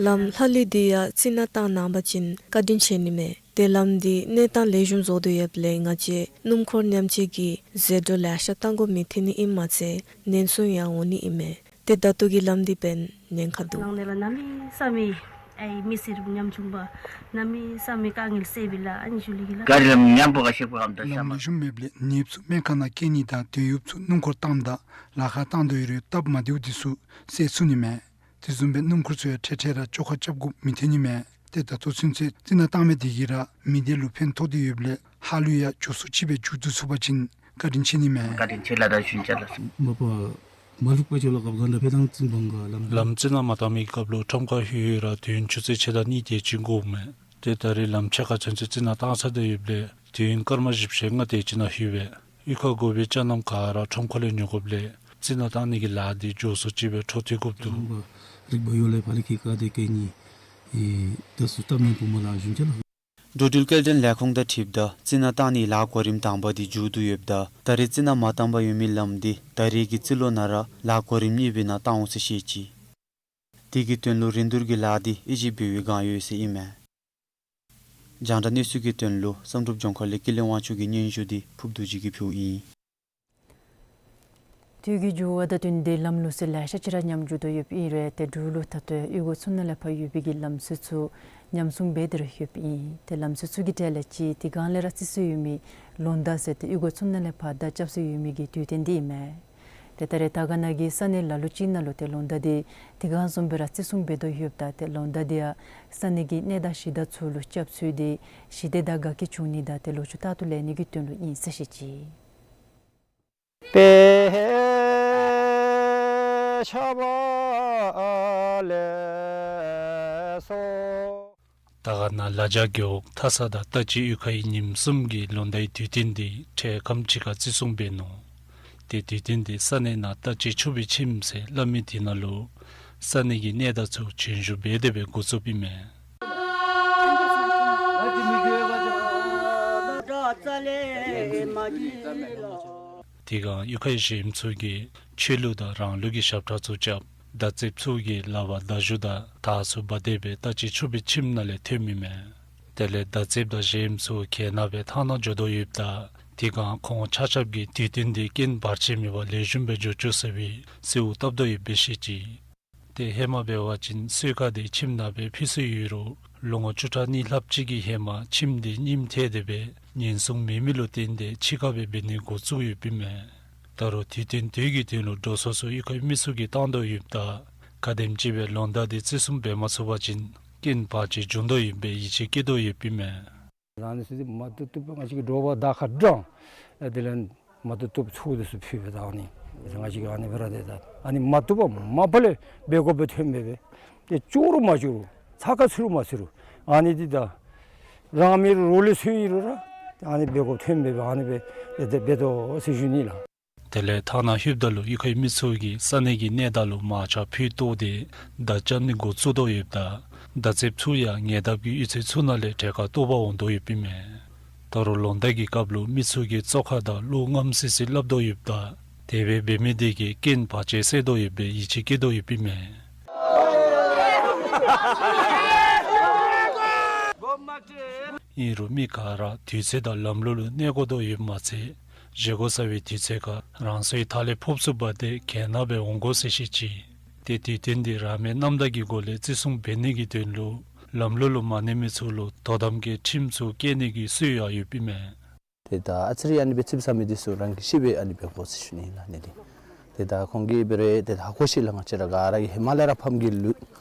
ལམ་ལྷག་ལུས་འདི་ཡང་རྩི་ནག་བཏང་གནང་པ་ཅིན་བཀའ་དྲིན་ཆེ་ནི་མས། ཏེ་ལམ་འདི་གནས་སྟངས་ལེགས་ཤོམ་བཟོ་དོ་ཡོདཔ་ལས་ང་བཅས་སྣུམ་འཁོར་མཉམ་བཅས་ཀྱིས་ཟད་འགྲོ་ལེ་ཤ་བཏང་དགོ་མི་ཐོན་ནི་ཨིནམ་མ་ཚད་ནན་སྲུང་ཡང་འོང་ནི་ཨིན་མས། ཏེ་ད་ལྟོ་གི་ལམ་འདི་འབདན་ཉེན་ཁ་འདུག། ནང་ལས་ལ་གནམ་མེད་ས་མེད་ཨའི་མི་སེར་ཉམ་ཆུང་པ་གནམ་མེད་ས་མེད་དཀའ་ངལ་སེལ་བའི་ལཱ་ཨ་ནི་ཞུ་ལི་གི་ལགས། ག་རི་ལམ་ཉམ་པོ་ག་ཤེས་པོ་ཨམ་ད་ལམ་ཤ་མ་ལེགས་ཤོམ་མེདཔ་ལས་ནདཔ་ཚུ་སྨན་ཁང་ནང་སྐྱེལ་ནི་དང་དོན་གཡོགཔ་ཚུ་སྣུམ་འཁོར་བཏངམ་ད་ལཱ་ཁག་བཏང་དོ་ཡོད་རུང་སྟབས་མ་བདེཝ་འདི་ཚུ་སེལ་ཚུགས་ནི་མས། དེ་བཟུམ་སྦེ་སྣུམ་འཁོར་ཚུ་ཡང་འཕྲལ་འཕྲལ་ར་བཅོ་ཁ་རྐྱབ་དགོཔ་མི་ཐོན་ནི་མས། ཏེ་ད་ལྟོ་ཚུན་ཚོད་རྩི་ནག་བཏང་མི་འདི་གིས་ར་མི་སྡེ་ལུ་ཕན་ཐོགས་ཏེ་ཡོདཔ་ལས་ཧ་ལུས་ཡང་མགྱོགས་སུ་ཅིག་སྦེ་མཇུག་བསྡུ་ཚུགས་པ་ཅིན་བཀའ་དྲིན་ཆེ་ནི་མས། བཀའ་དྲིན་ཆེ་ལགས། ད་ཞུན་ཅ་ལགས། མ་པ་མ་ལུག་པ་ཅོ་ལ་སྐབས་ག་འདྲ་ཕེ་ཐང་རྩིང་བང་ག་ལམ་ལམ་རྩི་ནག་མ་བཏང་མི་སྐབས་ལུ་ཁྲོམ་ཁ་ལྷོད་ལྷོད་ར་དུས་ཡུན་ཆུ་ཚོད་ཕྱེད་དང་གཉིས་དེ་ཅིག་འགོརཝ་མས། ཏེ་ད་རེས་ལམ་ཕྱེད་ཀ་ཚུན་ཚོད་རྩི་ནག་བཏང་ཚར་ཏེ་ཡོདཔ་ལས་དུས་ཡུན་སྐར་མ་བཞི་བཅུ་ཞེ་ལྔ་དེ་ཅིག་ནང་ལྷོད་སྦེ་གཡུས་ཁར་དགོ་པའི་ཅ་རྣམས་ག་ར་ཁྲོམ་ཁ་ལས་ཉོ་དགོཔ་ལས་རྩི་ནག་བཏང་ནི་གི་ལཱ་འདི་མགྱོགས་སུ་ཅིག་སྦེ་འཕྲོ་མཐུད་དགོཔ་འདུག། རིག་པ་ཡོད་ལས་ཕར་ལས་ཀྱི་བཀའ་དེ་བཀའ་ནི་ཨེ་ད་སུ་སྟབས་མི་བུ་མ་ལ་ཞུན་ཅ་ལགས། འགྲོ་འགྲུལ་སྐྱེལ་འདྲེན་ལས་ཁུངས་དང་འཁྲིལཝ་ད་རྩི་ནག་བཏང་ནིའི་ལཱ་གོ་རིམ་དང་པ་འདི་མཇུག་བསྡུ་ཡོདཔ་ད་ད་རེས་རྩི་ནག་མ་བཏང་པར་ཡོད་མི་ལམ་འདི་ད་རེས་ཀྱི་རྩིས་ལོ་ནང་ར་ལཱ་གོ་རིམ་གཉིས་པའི་ནང་བཏང་འོང་ཟེར་བཤད་ཅི། དེ་གི་དོན་ལུ་རིན་བསྡུར་གྱི་ལཱ་འདི་ཨེ་ཅིག་འབད་བའི་སྒང་ཡོད་ཟེར་ཨིན་མས། རྒྱང་བསྒྲགས་གནས་ཚུལ་གྱི་དོན་ལུ་བསམ་གྲུབ་ལྗོངས་མཁར་ལས་ཀུན་ལེགས་དབང་ཕྱུག་གི་སྙན་ཞུ་འདི་ཕུརབ་རྡོ་རྗེ་གིས་ཕུལཝ་ཨིན། དུས་ཀྱི་འགྱུར་བ་དང་བསྟུན་ཏེ་ལམ་ལུགས་སྲོལ་ལེ་ཤ་ཅིག་ར་ཉམས་འགྱོ་དོ་ཡོདཔ་ཨིན་རུང་ཏེ་འབྲུག་ལུ་ད་ལྟོ་གཡུས་སྒོ་ཚུ་ནང་ལས་ཕར་ཡོད་པའི་གི་ལམ་སྲོལ་ཚུ་ཉམས་སྲུང་འབད་དེ་ར་ཡོདཔ་ཨིན། ཏེ་ལམ་སྲོལ་ཚུ་གི་གྲས་ལས་ཅིག་དེ་སྒང་ལས་ར་རྩི་སྲོལ་ཡོད་མི་ལོ་ཟླ་ཟེར་ཏེ་གཡུས་སྒོ་ཚུ་ནང་ལས་ཕར་ཟླ་རྐྱབ་སྲོལ་ཡོད་མི་གི་དུས་སྟོན་འདི་ཨིན་མས། ཏེ་ད་རེས་དར་དཀར་ན་གི་ས་གནས་ལ་ལུ་ཅིག་ནང་ལུ་ཏེ་ལོ་ཟླ་འདི་དེ་སྒང་བཟུམ་སྦེ་ར་བརྩི་སྲུང་འབད་དོ་ཡོདཔ་ད་ཏེ་ལོ་ཟླ་འདི་ཡང་ས་གནས་ཀྱི་གནས་བདག་གཞི་བདག་ཚུ་ལུ་སྐྱབས་བཅོལ་ཏེ་ཞི་བདེ་དང་དགའ་སྐྱིད་འབྱུང་ནི་དང་ཏེ་ལོ་ཕྱུགས་རྟག་ཏུ་ལེགས་ནི་གི་དོན་ལུ་ཨིན་ཟེར་བཤད་ཅི། པེ་ཤ་བ་ལེ་སོ། དར་དཀར་ན་ལ་རྒྱ་རྒེད་འོག་མཐའ་ས་དང་རྟ་བྱི་གཡུས་ཁའི་ཉིནམ་གསུམ་གྱི་ལོ་ཟླའི་དུས་སྟོན་འདི་འཕྲལ་ཁམས་ཅིག་ཁར་བརྩི་སྲུང་འབད་ནུག། ཏེ་དུས་སྟོན་འདི་ས་གནས་ནང་རྟ་བྱི་ཆུ་བི་ཁྱིམ་ཟེར་སླབ་མི་དེ་ནང་ལུ་ས་གནས་ཀྱི་གནས་བདག་ཚུ་བྱོན་བཞུགས་འབད་དེ་སྦེ་འགོ་བཙུགསཔ་ཨིན་མས། དེ་སྒང་གཡུས་ཁའི་གཞོནམ་ཚུ་གིས་ཆོས་ལུགས་དང་རང་ལུགས་ཀྱི་ཞབས་ཁྲ་ཚུ་རྐྱབ། མདའ་རྩེདཔ་ཚུ་གིས་ལག་པར་མདའ་གཞུ་དང་དར་ཚུ་འབག་སྟེ་སྦེ་རྟ་བྱི་ཆུ་བི་ཁྱིམ་ནང་ལས་ཐོནམ་ཨིན་མས། དེ་ལས་མདའ་རྩེདཔ་དང་གཞོནམ་ཚུ་གྱལ་ནང་སྦེ་ཐང་ནང་འགྱོ་དོ་ཡོདཔ་ད་དེ་སྒང་ཁོང་ཆ་ཁྱབ་ཀྱིས་དུས་སྟོན་འདི་རྐྱེན་བར་ཆད་མེད་པར་ལེགས་ཤོམ་སྦེ་འགྱོ་བཅུག་ཟེར་བའི་གསོལཝ་བཏབ་དོ་ཡོདཔ་སྦེ་བཤད་ཅི། ཏེ་ཧེ་མ་འབད་བ་ཅིན་གསོལ་ཁ་འདི་ཁྱིམ་ནང་སྦེ་ཕུལ་སྲོལ་ཡོད་རུང་ལོ་ངོ་བཅུ་ཕྲག་གཉིས་ལྷགཔ་ཅིག་གི་ཧེ་མ་ཁྱིམ་འདི་རྙིངམ་ཐལ་ཏེ་སྦེ་ཉེན་སྲུང་མེད་མི་ལུ་བརྟེན་ཏེ་ཕྱི་ཁར་སྦེ་འབད་ནི་འགོ་བཙུགས་ཡོདཔ་ཨིན་མས། ད་རུང་དུས་སྟོན་དེ་གི་དོན་ལུ་འགྲོ་སོང་སོང་གཡུས་ཁའི་མི་ཚུ་གིས་བཏང་དོ་ཡོདཔ་ད་ག་དེམ་ཅིག་སྦེ་ལོ་ཟླ་འདི་བརྩི་སྲུང་འབད་མ་ཚུགས་པ་ཅིན་རྐྱེན་བར་ཆད་འབྱུང་དོ་ཡོདཔ་སྦེ་ཡིད་ཆེས་བསྐྱེད་དོ་ཡོདཔ་ཨིན་མས། ཨ་ནི་ཚུ་འདི་མ་བཏུབ་བཏུབ་སྦེ་ང་བཅས་ཀྱིས་དྲོ་པ་དར་ཁ་དྲངས། ཨ་དེ་ལས་མ་བཏུབ་བཏུབ་ཚུ་འདི་ཚུ་ཕུལ་སྦེ་ད་ཨ་ནི་ང་བཅས་ཀྱིས་ཨ་ནི་སྦེ་ར་དེ་ད་ཨ་ནི་མ་བཏུབ་པ་མ་པ་ལས་འབད་དགོཔ་སྦེ་ཐོནམ་སྦེ་སྦེ་ཏེ་ལྕོགས་རུང་མ་ལྕོགས་རུང་ཚ་ཁ་ཚུད་རུང་མ་ཚུད་རུང་ཨ་ནི་འདི་ད་རང་མི་རོགས་ལས་ཚུ་ཨིན་རུང་ར་ཨ་ནི་འབད་དགོཔ་ཐོནམ་སྦེ་སྦེ་ཨ་ནི་སྦེ་ཏེ་འབད་དོ་ཟེར་ཞུ་ནི་ལགས། དེ་ལས་ཐ་ན་ལྷོདཔ་ད་ལུ་གཡུས་ཁའི་མི་ཚུ་གིས་ས་གནས་ཀྱི་གནས་བདག་ལུ་མར་ཆང་ཕུད་བཏོག་སྟེ་མདའ་རྐྱབ་ནི་འགོ་བཙུགས་དོ་ཡོདཔ་ད་མདའ་རྩེདཔ་ཚུ་ཡང་ཉེ་འདབས་ཀྱི་གཡུས་ཚན་ཚུ་ནང་ལས་གྲལ་ཁར་གཏོགས་པར་འོང་དོ་ཡོདཔ་ཨིན་མས། ད་རུང་ལོ་ཟླ་གི་སྐབས་ལུ་མི་ཚུ་གིས་བཙོག་ཁ་དང་གློག་རྔམ་སི་སི་སླབ་དོ་ཡོདཔ་ད་དེ་སྦེ་འབད་མི་དེ་གིས་རྐྱེན་བར་ཆད་སེལ་དོ་ཡོདཔ་སྦེ་ཡིད་ཆེས་བསྐྱེད་དོ་ཡོདཔ་ཨིན་མས། ཨིན་རུང་མི་ག་ར་དུས་ཚོད་དང་ལམ་ལུགས་ལུ་གནས་དགོ་དོ་ཡོདཔ་མ་ཚད་བཞེས་སྒོ་ཟ་བའི་དུས་ཚོད་ཁར་རང་སོའི་ཐག་ལས་ཕོགཔ་ཚུགས་པ་དེ་གྱལ་ནང་སྦེ་འོང་དགོ་ཟེར་བཤད་ཅི། ཏེ་དུས་སྟོན་འདི་རང་མོས་རྣམ་དག་གི་སྒོ་ལས་བརྩི་སྲུང་འབད་ནི་གི་དོན་ལུ་ལམ་ལུགས་ལུ་མ་གནས་མི་ཚུ་ལུ་དོ་དམ་གྱི་ཁྲིམས་ཚུ་བཀལ་ནི་གི་སྲོལ་ཡང་ཡོདཔ་ཨིན་མས། ཏེ་ད་ཨ་ཙི་རེ་ཨ་ནི་སྦེ་ཙིགཔ་ཟ་མི་འདི་ཚུ་རང་གིས་ཤེས་སྦེ་ཨ་ནི་འབད་དགོ་ཟེར་ཞུ་ནི་ལགས་ཨ་ནི་འདི། ཏེ་ད་ཁོང་གིས་འབད་རུང་ཏེ་ད་ཧ་གོ་ཤེས་ལགས། ང་བཅས་ར་ག་ར་གིས་ཧེ་མ་ལས་ར་ཕམ་གྱི་ལུ་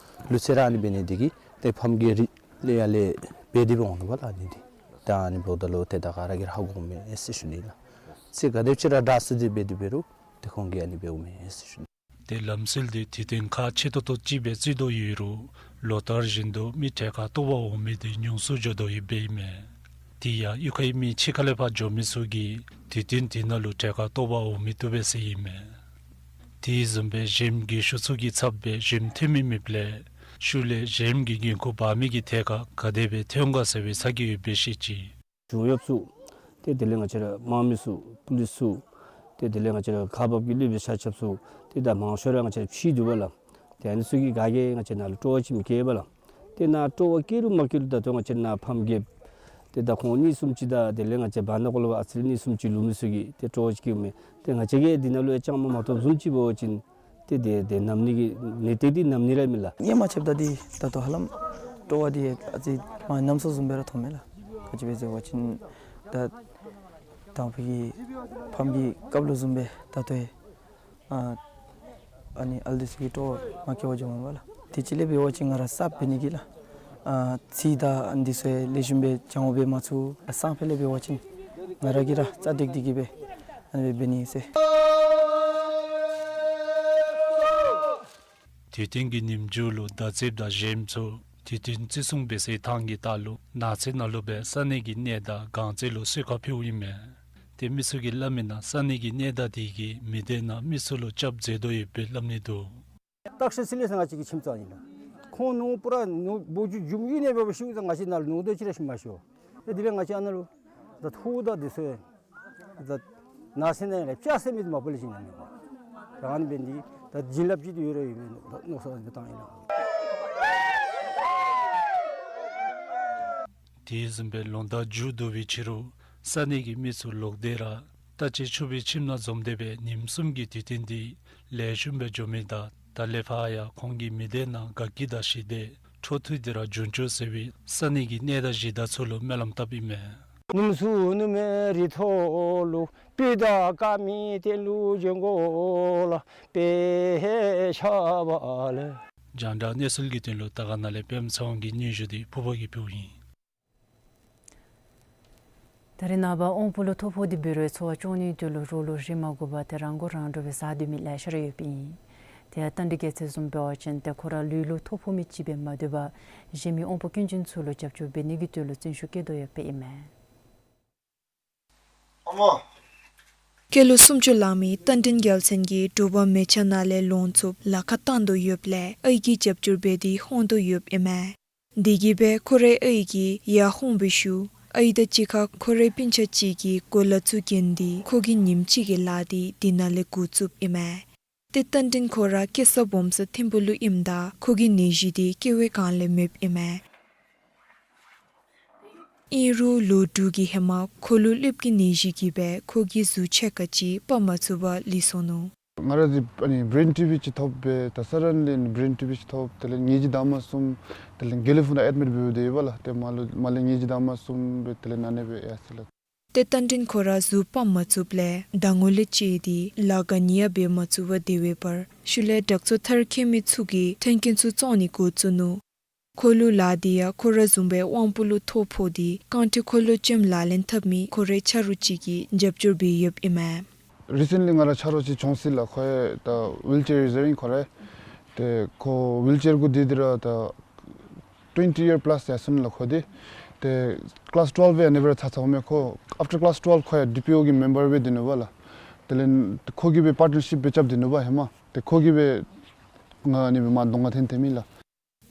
ལུགས་སྲོལ་ར་ཨ་ནི་འབད་ནི་འདི་གིས་ཏེ་ཕམ་གྱི་རིགས་ལས་ཡར་ལས་འབད་དེ་འབད་འོང་དོ་བ་ལགས་ཨ་ནི་འདི། ད་ཨ་ནི་འབདཝ་ད་ལུ་ཏེ་ད་ག་ར་གིས་ར་ཧ་གོཝ་མས་ཟེར་ཞུ་ནི་ལགས། ཚེ་ག་དེམ་ཅིག་ར་དྲག་སུ་ཅིག་འབད་དེ་འབད་རུང་ཏེ་ཁོང་གིས་ཨ་ནི་འབདཝ་མས་ཟེར་ཞུ་ནི། ཏེ་ལམ་སྲོལ་འདི་དུས་སྟོན་ཁག་ཆེ་ཏོག་ཏོ་ཅིག་སྦེ་བརྩི་དོ་ཡོད་རུང་ལོ་ལྟར་བཞིན་དུ་མི་གྲལ་ཁར་གཏོགས་པར་འོང་མི་དེ་ཉུང་སུ་འགྱོ་དོ་ཡོདཔ་ཨིན་མས། དེ་ཡང་གཡུས་ཁའི་མི་ཕྱི་ཁ་ལས་ཕར་འགྱོ་མི་ཚུ་གིས་དུས་སྟོན་དེ་ནང་ལུ་གྲལ་ཁར་གཏོགས་པར་འོང་མི་བཏུབ་པས་ཟེར་ཨིན་མས། དེ་བཟུམ་སྦེ་གཞོནམ་རྒས་ཤོས་ཚུ་གི་ཚབ་སྦེ་གཞོནམ་ཐོན་མི་མེདཔ་ལས་ཤུལ་ལས་གཞོནམ་གྱི་འགན་ཁུར་འབག་མི་གི་ཐད་ཁར་ག་དེ་སྦེ་ཐོན་ག་ཟེར་བའི་ཚ་གྱང་ཡོདཔ་སྦེ་བཤད་ཅི། ཞུ་ཡོདཔ་ཚུ་ཏེ་དེ་ལས་ང་བཅས་ར་དམག་མི་ཚུ་པུ་ལིསི་ཚུ་ཏེ་དེ་ལས་ང་བཅས་ར་ཁག་འབག་གི་སློབ་དཔོན་ཆ་ཁྱབ་ཚུ་ཏེ་ད་མང་ཤོས་ར་ང་བཅས་ར་ཕྱིས་འདུག་པ་ལགས། ཏེ་ཨ་ནི་ཚུ་གིས་ག་གིས་ང་བཅས་ནང་ལུ་སྤྲོ་བ་ཅིག་མི་བསྐྱེད་པ་ལགས། ཏེ་ནཱ་སྤྲོ་བ་བསྐྱེད་རུང་མ་བསྐྱེད་རུང་ད་ལྟོ་ང་བཅས་ནཱ་ཕམ་རྒསཔ་ཏེ་ད་ཁོང་གཉིས་གསུམ་ཅིག་དང་དེ་ལས་ང་བཅས་བར་ན་ཁོ་ལུ་ཨ་ཙི་རེ་གཉིས་གསུམ་ཅིག་ལུས་མི་ཚུ་གིས་ཏེ་སྤྲོ་བ་ཅིག་བསྐྱེདཔ་མས། ཏེ་ང་བཅས་ཀྱིས་འདི་ནང་ལུ་ཡང་བཅང་མ་མ་ཐོབ་བཟུམ་ཅིག་འབད་བ་ཅིན་ཏེ་དེ་དེ་ནམ་ནི་གི་ནི་ཏེ་དེ་ནམ་ནི་ར་མེད་ལགས། ངོ་མ་ཕྱདཔ་ད་འདི་ད་ལྟོ་ཧ་ལམ་སྤྲོ་བ་འདི་ཨ་ཙི་མ་ནམ་སོང་བཟུམ་སྦེ་ར་མཐོངམ་མས་ལགས། ག་ཅི་སྦེ་ཟེར་བ་ཅིན་ད་དང་ཕུ་གི་ཕམ་གྱི་སྐབས་ལུ་བཟུམ་སྦེ་ད་ལྟོ་ཡང་ཨ་ཨ་ནི་ཨ་ལུ་འདི་ཚུ་གིས་སྤྲོ་བ་མ་བསྐྱེད་པར་འགྱོཝ་མས་པ་ལགས། དེ་ཅིག་ལས་འབད་བ་ཅིན་ང་ར་གསརཔ་འབད་ནི་གི་ལགས། ཨ་ཚིག་དང་ཨ་ནི་འདི་ཚུ་ལེགས་ཤོམ་སྦེ་སྦྱང་བ་འབད་མ་ཚུགས། ཨ་སང་ཕོད་ལས་འབད་བ་ཅིན་ང་ར་གིས་ར་རྩ་འདེགས་འདི་གིས་སྦེ་ཨ་ནི་སྦེ་འབད་ནི་ཟེར། དུས་སྟོན་གྱི་ཉིནམ་མཇུག་ལུ་མདའ་རྩེདཔ་དང་གཞོནམ་ཚུ་དུས་སྟོན་བརྩི་སྲུང་འབད་སའི་ཐང་གི་ལྟག་ལུ་ནགས་ཚལ་ནང་ལུ་སྦེ་ས་གནས་ཀྱི་གནས་བདག་སྒང་རྩེ་ལུ་གསོལ་ཁ་ཕུལཝ་ཨིན་མས། ཏེ་མི་ཚུ་གིས་སླབ་མིའི་ནང་ས་གནས་ཀྱི་གནས་བདག་དེ་གིས་མི་སྡེ་ནང་མི་ཚུ་ལུ་སྐྱབས་མཛད་དོ་ཡོདཔ་སྦེ་སླབ་ནི་འདུག། སྟག་ཤར་ཚུ་ལས་ང་བཅས་ཀྱི་ཁྱིམ་ཚང་ཨིན་ལགས། ཁོང་ནོར་བུ་ར་ནོར་བུ་ཇུ་འཇུམ་ཡུལ་ནང་འབད་བ་ཤུལ་ད་ང་བཅས་ནང་ལུ་ནོར་དོ་ཅིག་ར་ཤུལ་མ་ཤོར། ཏེ་དེ་ལས་ང་བཅས་ཨ་ནཱ་ལུ་ད་ཐུག་ད་དེ་ཚུ་ད་ནགས་ཚལ་ནང་ལས་སྐྱ་ཟེར་མི་མ་པ་ལས་ཅིག་ནི་མེད་པ། ད་ཨ་ནི་འབད་ནི་འདི་ད་བྱིན་རླབས་ཅིག་ཏེ་ཡོད་ར་ཡོད་མི་མནོ་བསམ་སྦེ་བཏང་ཡི་ལགས། དེ་བཟུམ་སྦེ་ལོ་ཟླ་མཇུག་བསྡུ་བའི་ཕྱི་རུ་ས་གནས་ཀྱི་མི་ཚུ་ལོག་སྟེ་ར་རྟ་ཅན་ཆུ་བོའི་ཁྱིམ་ནང་འཛོམས་ཏེ་སྦེ་ཉིནམ་གསུམ་གྱི་དུས་སྟོན་འདི་ལེགས་ཤོམ་སྦེ་འགྱོ་མི་དང་ད་ལས་ཕར་ཡང་ཁོང་གི་མི་སྡེ་ནང་དགའ་སྐྱིད་དང་ཞི་བདེ་འཕྲོ་མཐུད་དེ་ར་འབྱུང་བཅུག་ཟེར་བའི་ས་གནས་ཀྱི་གནས་བདག་གཞི་བདག་ཚུ་ལུ་སྨོན་ལམ་བཏབ་ཨིན་མས། ནུབ་མོ་སུ་ནུབ་མོའི་རི་ཐོག་ལུ། སྤོས་དང་དཀར་མེ་སྟོན་ལུ་བྱོན་དགོ་ལགས། དཔེ་ཆ་བ་ལས། རྒྱང་བསྒྲགས་གནས་ཚུལ་གྱི་དོན་ལུ་དར་དཀར་ན་ལས་པདྨ་ཚེ་དབང་གི་སྙན་ཞུ་འདི་ཕུར་པ་གིས་ཕུལཝ་ཨིན། ད་རེས་ནངས་པ་དབང་ཕུ་ལུ་ཐོ་ཕོག་སྟེ་འབད་རུང་འཚོ་བ་སྐྱོང་ནིའི་དོན་ལུ་རོགས་ལུ་རིན་མ་དགོ་པར་ཏེ་རང་མགོ་རང་འདྲོངས་སྦེ་ཟ་སྡོད་མི་ལེ་ཤ་ར་ཡོདཔ་ཨིན། དེ་ཡང་རྟ་མགྲིན་རྒྱལ་མཚན་བཟུམ་འབད་བ་ཅིན་ཏེ་ཁོ་ར་ལུས་ལུ་ཐོ་ཕོག་མི་ཅིག་སྦེ་མ་སྡོད་པར་གཞན་མི་དབང་པོ་སྐྱོན་ཅན་ཚུ་ལུ་རྒྱབ་སྐྱོར་འབད་ནིའི་དོན་ལུ་བརྩོན་ཤུགས་བསྐྱེད་དོ་ཡོདཔ་ཨིན་མས། སྐྱེས་ལོ་སུམ་ཅུ་ལང་མི་རྟ་མགྲིན་རྒྱལ་མཚན་གྱིས་དྲོ་པ་མལ་ཆ་ནང་ལས་ལོངས་སྤྱོད་ལཱ་ཁག་བཏང་དོ་ཡོདཔ་ལས་ཨའི་གིས་རྒྱབ་སྐྱོར་འབད་དེ་འོང་དོ་ཡོདཔ་ཨིན་མས། དེ་གིས་སྦེ་ཁོ་རའི་ཨའི་གིས་ཡར་འོང་བའི་ཤུལ་ཨའི་དང་གཅིག་ཁར་ཁོ་རའི་སྤུན་ཆ་ཅིག་གིས་གོ་ལ་ཚུ་གྱོན་ཏེ་ཁོ་གི་ཉིནམ་གཅིག་གི་ལཱ་འདི་དེ་ནང་ལས་འགོ་བཙུགསཔ་ཨིན་མས། ཏེ་རྟ་མགྲིན་ཁོ་ར་སྐྱེས་ས་སྦོམ་ས་ཐིམ་ཕུག་ལུ་ཨིནམ་ད་ཁོ་གི་ནད་གཞི་འདི་སྐྱེ་བའི་སྒང་ལས་མེདཔ་ཨིན་མས། ཨིན་རུང་ལོ་དྲུག་གི་ཧེ་མ་ཁོ་ལུ་གླདཔ་གི་ནད་གཞི་གིས་སྦེ་ཁོ་གི་གཟུགས་ཕྱེད་ཀ་ཅིག་ཕབ་མ་ཚུགས་པར་ལུས་སོ་ནུག། ང་ར་འདི་ཨ་ནི་བེརེན་ཊི་བི་ཅིག་ཐོབ་སྦེ་ད་ས་ར་ལས་ནི་བེརེན་ཊི་བི་ཅིག་ཐོབ། དེ་ལས་ཉིནམ་གཅིག་དང་མ་གསུམ་དེ་ལས་དགེ་ལེགས་ཕུག་ནང་ཨེཌ་མིཊ་འབད་དེ་ཡོདཔ་ལགས། ཏེ་མར་ལུ་མར་ལས་ཉིནམ་གཅིག་དང་མ་གསུམ་སྦེ་དེ་ལས་ཨ་ནི་སྦེ་ཡར་སོ་ཡི་ལགས། ཏེ་རྟ་མགྲིན་ཁོ་ར་གཟུགས་ཕབ་མ་ཚུགསཔ་ལས་ཟླ་ངོ་ལས་བཅད་དེ་ལཱ་ག་ནི་ཡང་འབད་མ་ཚུགས་པར་སྡོད་པའི་བར་ཤུལ་ལས་དྲག་འཚོ་མཐར་འཁྱོལ་མི་ཚུ་གིས་མཐུན་རྐྱེན་ཚུ་བཙོང་ནི་འགོ་བཙུགས་ནུག། ཁོ་ལུ་ལཱ་འདི་ཡང་ཁོ་ར་བཟུམ་སྦེ་དབང་པོ་ལུ་ཐོ་ཕོག་སྟེ་རྐང་ཁྲི་འཁོར་ལོ་ཅན་ལག་ལེན་འཐབ་མི་ཁོ་རའི་ཆ་རོགས་ཅིག་གིས་རྒྱབ་སྐྱོར་འབད་ཡོདཔ་ཨིན་མས། རི་སེནཊ་ལི་ང་ར་ཆ་རོགས་ཅིག་བྱུང་ཅི་ལགས། ཁོ་ཡང་ད་ཝིལ་ཅེར་ཡུ་ཟར་ཨིན་ཁོ་ར། ཏེ་ཁོ་ཝིལ་ཅེར་གུ་སྡོད་དེ་ར་ད་ཊུ་ཝེན་ཊི་ཡར་པ་ལཱས་ཡར་སོང་ལགས་ཁོ་འདི། ཏེ་ཀི་ལཱས་ཊུ་ཝེལབ་ཨ་ནི་སྦེ་ར་ཚར་ཚརཝ་མས་ཁོ། ཨཕ་ཊར་ཀི་ལཱས་ཊུ་ཝེལབ་ཁོ་ཡང་ཌི་པི་ཨོ་གི་མེམ་བར་སྦེ་སྡོད་ནུག་པ་ལགས། དེ་ལས་ཁོ་གིས་སྦེ་པར་ཊནར་ཤིཔ་སྦེ་རྐྱབ་སྡོད་ནུག་པ་ཧེ་མ། ཏེ་ཁོ་གིས་སྦེ་ང་ཨ་ནི་སྦེ་མར་གདོང་ཁར་འཐོན་འཐོནམ་ཨིན་ལགས།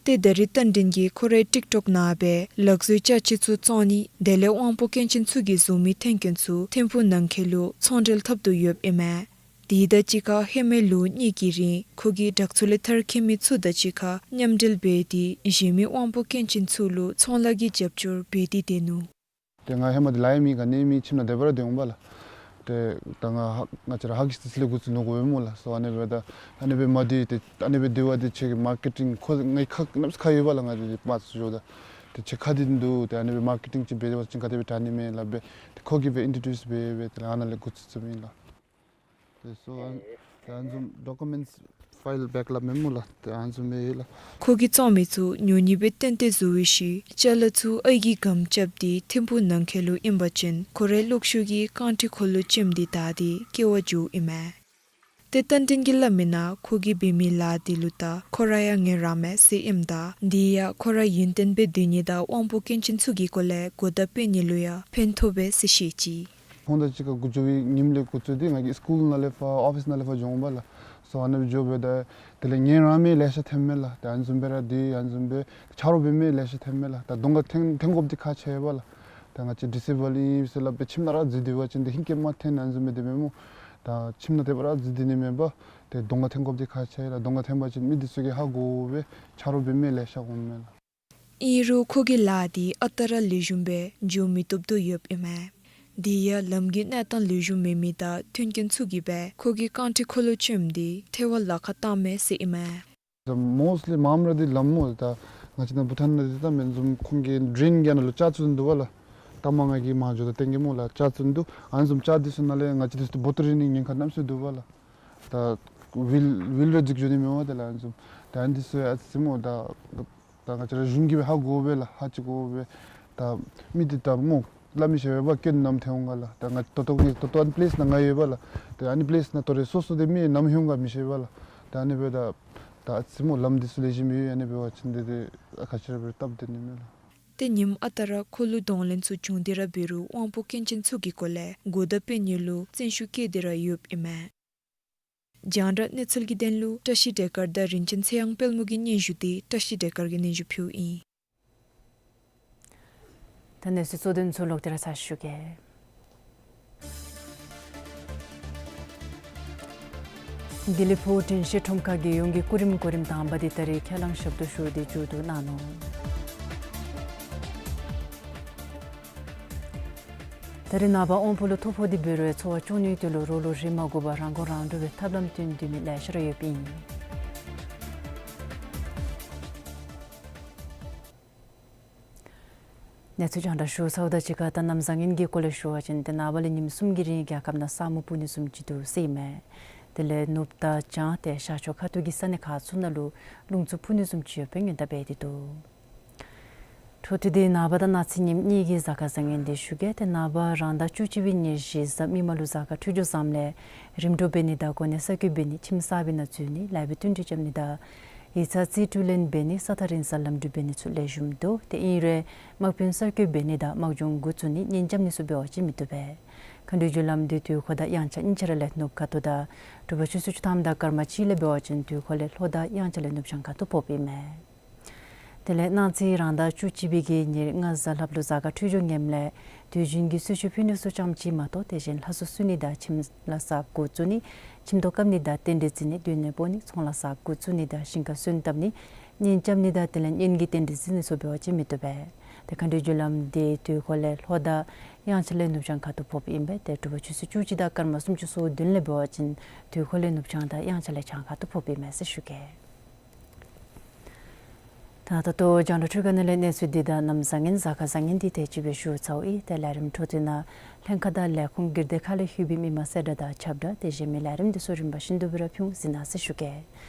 ཏེ་ད་རིས་རྟ་མགྲིན་གྱིས་ཁོ་རའི་ཊིཀ་ཊོཀ་ནང་སྦེ་ལག་བཟོའི་ཅ་ཆས་ཚུ་བཙོང་ནི་དེ་ལས་དབང་པོ་སྐྱོན་ཅན་ཚུ་གིས་བཟོ་མི་ཐོན་སྐྱེད་ཚུ་ཐིམ་ཕུག་ནང་འཁོད་ལུ་ཚོང་འབྲེལ་འཐབ་དོ་ཡོདཔ་ཨིན་མས། དེ་དང་གཅིག་ཁར་ཧེ་མའི་ལོ་གཉིས་ཀྱི་རིང་ཁོ་གིས་དྲག་འཚུབ་ལས་མཐར་འཁྱོལ་མི་ཚུ་དང་གཅིག་ཁར་མཉམ་འབྲེལ་འབད་དེ་གཞན་མི་དབང་པོ་སྐྱོན་ཅན་ཚུ་ལུ་ཚོང་ལཱ་གི་རྒྱབ་སྐྱོར་འབད་དེ་སྡོད་ནུག། ཏེ་ང་ཧེ་མ་འདི་ལཱ་ཡང་མེད་ག་ནི་མེད་ཁྱིམ་ནང་དེ་སྦེ་ར་སྡོད་འོང་པ་ལགས། ཏེ་ད་ང་ཧ་ང་བཅས་ར་ཧ་གི་སི་ལས་འགོ་བཙུགས་ནུག་གོ་སྨོ་ལགས། སོ་ཨ་ནི་སྦེ་ད་ཨ་ནི་སྦེ་མ་སྡོད་ཏེ་ཨ་ནི་སྦེ་སྡོད་པ་འདི་ཁྱོད་ཀྱི་མར་ཀེ་ཊིང་ཁོ་ངེའི་ཁ་གནམ་མེད་ས་མེད་ཡོད་པ་ལགས། ང་འདི་མར་ཚུར་འགྱོཝ་ད་ཏེ་ཁྱོད་ཁ་འདི་འདུག། ཏེ་ཨ་ནི་སྦེ་མར་ཀེ་ཊིང་ཅིག་འབད་བ་ཅིན་ག་དེ་སྦེ་དྲག་ནི་མས་སླབ་སྦེ་ཏེ་ཁོ་གིས་སྦེ་ཨིན་ཊྲོ་ཌིའུསི་འབད་འབད་དེ་ལས་ཨ་ནཱ་ལས་འགོ་བཙུགས་བཙུགསཔ་ཨིན་ལགས། ཏེ་སོ་ཨ་ཏེ་ཨ་ནི་བཟུམ་ཌོ་ཀུ་མེནཊསི་ཕའིལ་བེཀ་སླབ་མས་སྨོ་ལགས། ཏེ་ཨ་ནི་བཟུམ་སྦེ་ཡོད་ལགས། ཁོ་གིས་བཙོང་མི་ཚུ་ཉོ་ནི་སྦེ་བཏོན་ཏེ་བཟོ་བའི་ཤུལ་ཅ་ལ་ཚུ་ཨའི་གིས་སྒམ་རྐྱབ་སྟེ་ཐིམ་ཕུག་ནང་འཁོད་ལུ་ཨིན་པ་ཅིན་ཁོ་རའི་ལོག་ཤུལ་གྱི་རྐང་ཁྲི་འཁོར་ལོ་ཅནམ་འདི་བདའ་སྟེ་སྐྱེལ་བར་འགྱོཝ་ཨིན་མས། ཏེ་རྟ་མགྲིན་གྱིས་སླབ་མིའི་ནང་ཁོ་གིས་འབད་མི་ལཱ་འདི་ལུ་ད་ཁོ་ར་ཡང་ངལ་རངསམ་མས་ཟེར་ཨིནམ་ད་འདི་ཡང་ཁོ་ར་ཡུན་བརྟན་སྦེ་སྡོད་ནི་དང་དབང་པོ་སྐྱོན་ཅན་ཚུ་གི་སྐོར་ལས་གོ་བརྡ་སྤེལ་ནི་ལུ་ཡང་ཕན་ཐོགས་པས་ཟེར་བཤད་ཅི། ཁོང་དང་གཅིག་ཁར་འགོ་འགྱོ་བའི་ཉིནམ་ལས་འགོ་བཙུགས་ཏེ་ང་གིས་སི་ཀུལ་ནང་ལས་ཕར་ཨོ་ཕིསི་ནང་ལས་ཕར་འགྱོ་འོང་པ་ལགས། སོ་ཨ་ནི་སྦེ་འགྱོ་སྦེ་ད་དེ་ལས་ངལ་རངས་མི་ལེ་ཤ་ཐོནམ་མས་ལགས། ད་ཨ་ནི་བཟུམ་སྦེ་ར་འདི་ཨ་ནི་བཟུམ་སྦེ་ཆ་རོགས་འབད་མི་ལེ་ཤ་ཐོནམ་མས་ལགས། ད་གདོང་ཁར་འཐོན་འཐོན་དགོཔ་འདི་ཁག་ཆེ་བས་ལགས། ད་ང་བཅས་ཌིས་ཨེ་བཱལ་ཨིན་ཟེར་སླབ་སྦེ་ཁྱིམ་ནང་ར་འཛུལ་སྡོད་པ་ཅིན་ཏེ་ཧིང་སྐྱེ་མ་ཐོན་ཨ་ནི་བཟུམ་སྦེ་སྡོདཔ་མས་སྨོ། ད་ཁྱིམ་ནང་དེ་སྦེ་ར་འཛུལ་སྡོད་ནི་མེད་པར་ཏེ་གདོང་ཁར་འཐོན་དགོཔ་འདི་ཁག་ཆེ་ལགས། གདོང་ཁར་འཐོན་པ་ཅིན་མི་འདི་ཚུ་གིས་ཧ་གོ་སྦེ་ཆ་རོགས་འབད་མི་ལེ་ཤ་འོངམ་མས་ལགས། ཨིན་རུང་ཁོ་གི་ལཱ་འདི་ཨ་རྟག་ར་ལེགས་ཤོམ་སྦེ་འགྱོ་མི་བཏུབ་དོ་ཡོདཔ་ཨིན་མས། དེ་ཡང་ལམ་གྱི་གནས་སྟངས་ལེགས་ཤོམ་མེད་མི་དང་མཐུན་རྐྱེན་ཚུ་གིས་སྦེ་ཁོ་གི་རྐང་ཁྲི་འཁོར་ལོ་ཅནམ་འདི་ཐལ་བར་ལག་ཁར་བཏངམ་མས་ཟེར་ཨིན་མས། ད་མོསཊ་ལི་མངམ་ར་འདི་ལམ་སྨོ། ད་ང་བཅས་ནཱ་བྷུ་ཊཱན་ནང་འདི་ད་མེན་བཟུམ་ཁོང་གི་ཌྲེན་གྱི་ནང་ལུ་ལྕགས་བཙུགས་འདུག་པ་ལགས། ད་མ་ང་གིས་མར་འགྱོཝ་ད་སྟོན་གེ་སྨོ་ལགས། ལྕགས་བཙུགས་འདུག། ཨ་ནི་བཟུམ་ལྕགས་འདི་ཚུ་ནང་ལས་ང་བཅས་འདི་ཚུ་བོ་ཊོལ་ཨིན་ནི་ཉེན་ཁ་གནམ་མེད་ས་མེད་འདུག་པ་ལགས། ད་ཝིལ་ཝིལ་ར་འཛེགས་འགྱོ་ནི་མེད་པ་དེ་ལགས། ཨ་ནི་བཟུམ་ད་ཨ་ནི་འདི་ཚུ་ཡང་ཨ་ཙི་སྨོ། ད་ད་ང་བཅས་ར་གཞུང་གིས་སྦེ་ཧ་གོ་སྦེ་ལགས། ཧ་ཅིག་གོ་སྦེ་ད་མི་འདི་ད་སྨོ་སླབ་མི་ཤེས་པས། སྐྱོན་ནམ་ཐོན་འོང་ག་ལགས། ད་ང་ད་ལྟོ་ད་ལྟོ་ཨ་ནི་པི་ལེསི་ནང་ང་ཡོད་པ་ལགས། ད་ཨ་ནི་པི་ལེསི་ནང་ད་རེས་སོ་སོ་འདི་མི་ནམ་ལྷོད་འོང་ག་མི་ཤེས་པས་ལགས། ད་ཨ་ནི་སྦེ་ད་ད་ཨ་ཙི་སྨོ་ལམ་འདི་ཚུ་ལེགས་ཤོམ་ཡོད། ཨ་ནི་འབད་བ་ཅིན་འདི་འདི་ཨ་ཁ་ཤས་ར་སྦེ་སྟབས་བདེ་ནི་མས་ལགས། ཏེ་ཉིནམ་ཨ་རྟག་ར་ཁོ་ལུ་གདོང་ལེན་ཚུ་བྱུང་སྟེ་ར་འབད་རུང་དབང་པོ་སྐྱོན་ཅན་ཚུ་གི་སྐོར་ལས་གོ་བརྡ་སྤེལ་ནི་ལུ་བརྩོན་ཤུགས་བསྐྱེད་དེ་ར་ཡོདཔ་ཨིན་མས། རྒྱང་བསྒྲགས་གནས་ཚུལ་གྱི་དོན་ལུ་བཀྲ་ཤིས་བདེ་དཀར་དང་རིན་ཆེན་ཚེ་དབྱངས་དཔལ་མོ་གི་སྙན་ཞུ་འདི་བཀྲ་ཤིས་བདེ་དཀར་གྱིས་སྙན་ཞུ་ཕུལཝ་ཨིན། ད་གནས་ཚུལ་གཙོ་དོན་ཚུ་ལོག་སྟེ་ར་ཚར་ཞུ་གེ། ལྡི་ལི་ཕུ་བོ་དྲན་ཤེས་ཁྲོམ་ཁར་རྒྱལ་ཡོངས་ཀྱི་སྐུ་རིམ་གོ་རིམ་དང་པ་འདི་ད་རིས་ཁས་བླངས་ཞབས་ཏོག་ཞུ་སྟེ་མཇུག་བསྡུ་གནང་ནུག། ད་རེས་ནངས་པ་དབང་པོ་ལུ་ཐོ་ཕོག་སྟེ་འབད་རུང་འཚོ་བ་སྐྱོང་ནིའི་དོན་ལུ་རོགས་ལུ་རེ་མ་དགོ་པར་རང་མགོ་རང་འདྲོངས་སྦེ་ཐབས་ལམ་བཏོན་སྡོད་མི་ལེ་ཤ་ར་ཡོདཔ་ཨིན། གནས་ཚུལ་རྒྱང་བསྒྲགས་ཞུ་ཚརཝ་དང་གཅིག་ཁར་ད་གནམ་བཟང་ངན་གྱི་སྐོར་ལས་ཞུ་བ་ཅིན་ཏེ་ནངས་པ་ལས་ཉིནམ་གསུམ་གྱི་རིང་རྒྱལ་ཁབ་ནང་ས་སྨུག་སྤུབ་ནི་བཟུམ་ཅིག་འདུག་ཟེར་ཨིན་མས། དེ་ལས་ནུབ་དང་བྱང་ཏེ་ཤར་ཕྱོགས་ཁ་ཐུག་གི་ས་གནས་ཁག་ཚུ་ནང་ལུ་རླུང་འཚུབ་འཕུ་ནི་བཟུམ་ཅིག་ཡོད་པའི་སྔོན་བརྡ་འབད་དེ་འདུག། འཕྲོ་མཐུད་དེ་ནངས་པ་དང་གནངས་ཚེ་ཉིནམ་གཉིས་ཀྱི་གཟའ་སྐར་བཟང་ངན་འདི་ཞུ་གེ། ཏེ་ནངས་པ་རང་ཟླ་བཅུ་གཅིག་པའི་ཉེར་བཞི་གཟའ་མིག་དམར་ལུ་གཟའ་སྐར་འཕྲོད་སྦྱོར་བཟངམ་ལས་རིམ་གྲོ་འབད་ནི་དང་གོ་གནས་གསར་བསྐོ་འབད་ནི་ཁྱིམ་གསར་པའི་ནང་འཛུལ་ནི་ལེགས་པའི་བསྟུན་གྲོས་རྐྱབ་ནི་དང་ཡིག་ཚང་རྩིས་སྤྲོད་ལེན་འབད་ནི་ས་ཐག་རིང་སར་ལམ་འགྲུལ་འབད་ནི་ཚུ་ལེགས་ཤོམ་འདུག། ཏེ་ཨིན་རུང་དམག་དཔོན་གསར་བསྐོ་འབད་ནི་དང་དམག་སྦྱོང་འགོ་བཙུགས་ནི་གཉེན་རྐྱབ་ནི་ཚུ་འབད་བ་ཅིན་མི་བཏུབ་པས། མཁའ་འགྲོའི་རྒྱུ་ལམ་འདི་དུས་འཁོར་དང་དབྱངས་འཆར་གཉིས་ཆ་ར་ལས་ནུབ་ཁ་ཐུག་དང་དྲོ་པ་ཆུ་ཚོད་བཅུ་ཐམ་དང་སྐར་མ་གཅིག་ལས་འབད་བ་ཅིན་དུས་འཁོར་ལས་ལྷོ་དང་དབྱངས་འཆར་ལས་ནུབ་བྱང་ཁ་ཐུག་ཕོགཔ་ཨིན་མས། དེ་ལས་གནངས་ཚེ་རང་ཟླ་བཅུ་གཅིག་པའི་གི་ཉེར་ལྔ་གཟའ་ལྷགཔ་ལུ་གཟའ་སྐར་འཕྲོད་སྦྱོར་ངནམ་ལས་དུས་རྒྱུན་གྱི་གསོལ་མཆོད་ཕུལ་ནི་ཚུ་ཙམ་ཅིག་མ་གཏོགས་དེ་བཞིན་ལྷ་གསོལ་གསོལ་ནི་དང་ཁྱིམ་ལ་གསརཔ་འགོ་བཙུགས་ནི་ཁྱིམ་ཐོག་བཀབ་ནི་དང་རྟེན་འབྲེལ་བརྩི་ནི་མདུན་ནས་འབོ་ནི་ཚོང་ལ་གསརཔ་འགོ་བཙུགས་ནི་དང་ཞིང་ཁར་སོན་བཏབ་ནི་གཉེན་རྐྱབ་ནི་དང་དེ་ལས་གཉེན་གྱི་རྟེན་འབྲེལ་བརྩི་ནི་ཚུ་འབད་བ་ཅིན་མི་བཏུབ་པས། ཏེ་མཁའ་འགྲོའི་རྒྱུ་ལམ་འདི་དུས་འཁོར་ལས་ལྷོ་དང་དབྱངས་འཆར་ལས་ནུབ་བྱང་ཁ་ཐུག་ཕོགཔ་ཨིན་པས། ཏེ་དྲོ་པ་ཆུ་ཚོད་བཅུ་གཅིག་དང་སྐར་མ་སུམ་ཅུ་སོ་བདུན་ལས་འབད་བ་ཅིན་དུས་འཁོར་ལས་ནུབ་བྱང་དང་དབྱངས་འཆར་ལས་བྱང་ཁ་ཐུག་ཕོགཔ་ཨིན་མས་ཟེར་ཞུ་གེ། ད་ད་ལྟོ་རྒྱང་བསྒྲགས་འཕྲུལ་ཁང་ནང་ལས་གནས་ཚུལ་འདི་དང་གནམ་བཟང་ངན་གཟའ་སྐར་བཟང་ངན་འདི་དེ་ཅིག་སྦེ་ཞུ་ཚརཝ་ཨིན། ཏེ་ལས་རིམ་འཕྲོ་མཐུད་ནང་ལྷན་ཁག་དང་ལས་ཁུངས་སྒེར་སྡེ་ཁག་ལས་ལྷོད་པའི་མི་མང་གསལ་བསྒྲགས་དང་ཁྱབ་བསྒྲགས་དེ་བཞིན་མི་ལས་རིམ་འདི་ཚུ་རིམ་པ་བཞིན་དུ་སྦེ་ར་ཕུལ་གཟིགས་གནང་ཟེར་ཞུ་གེ།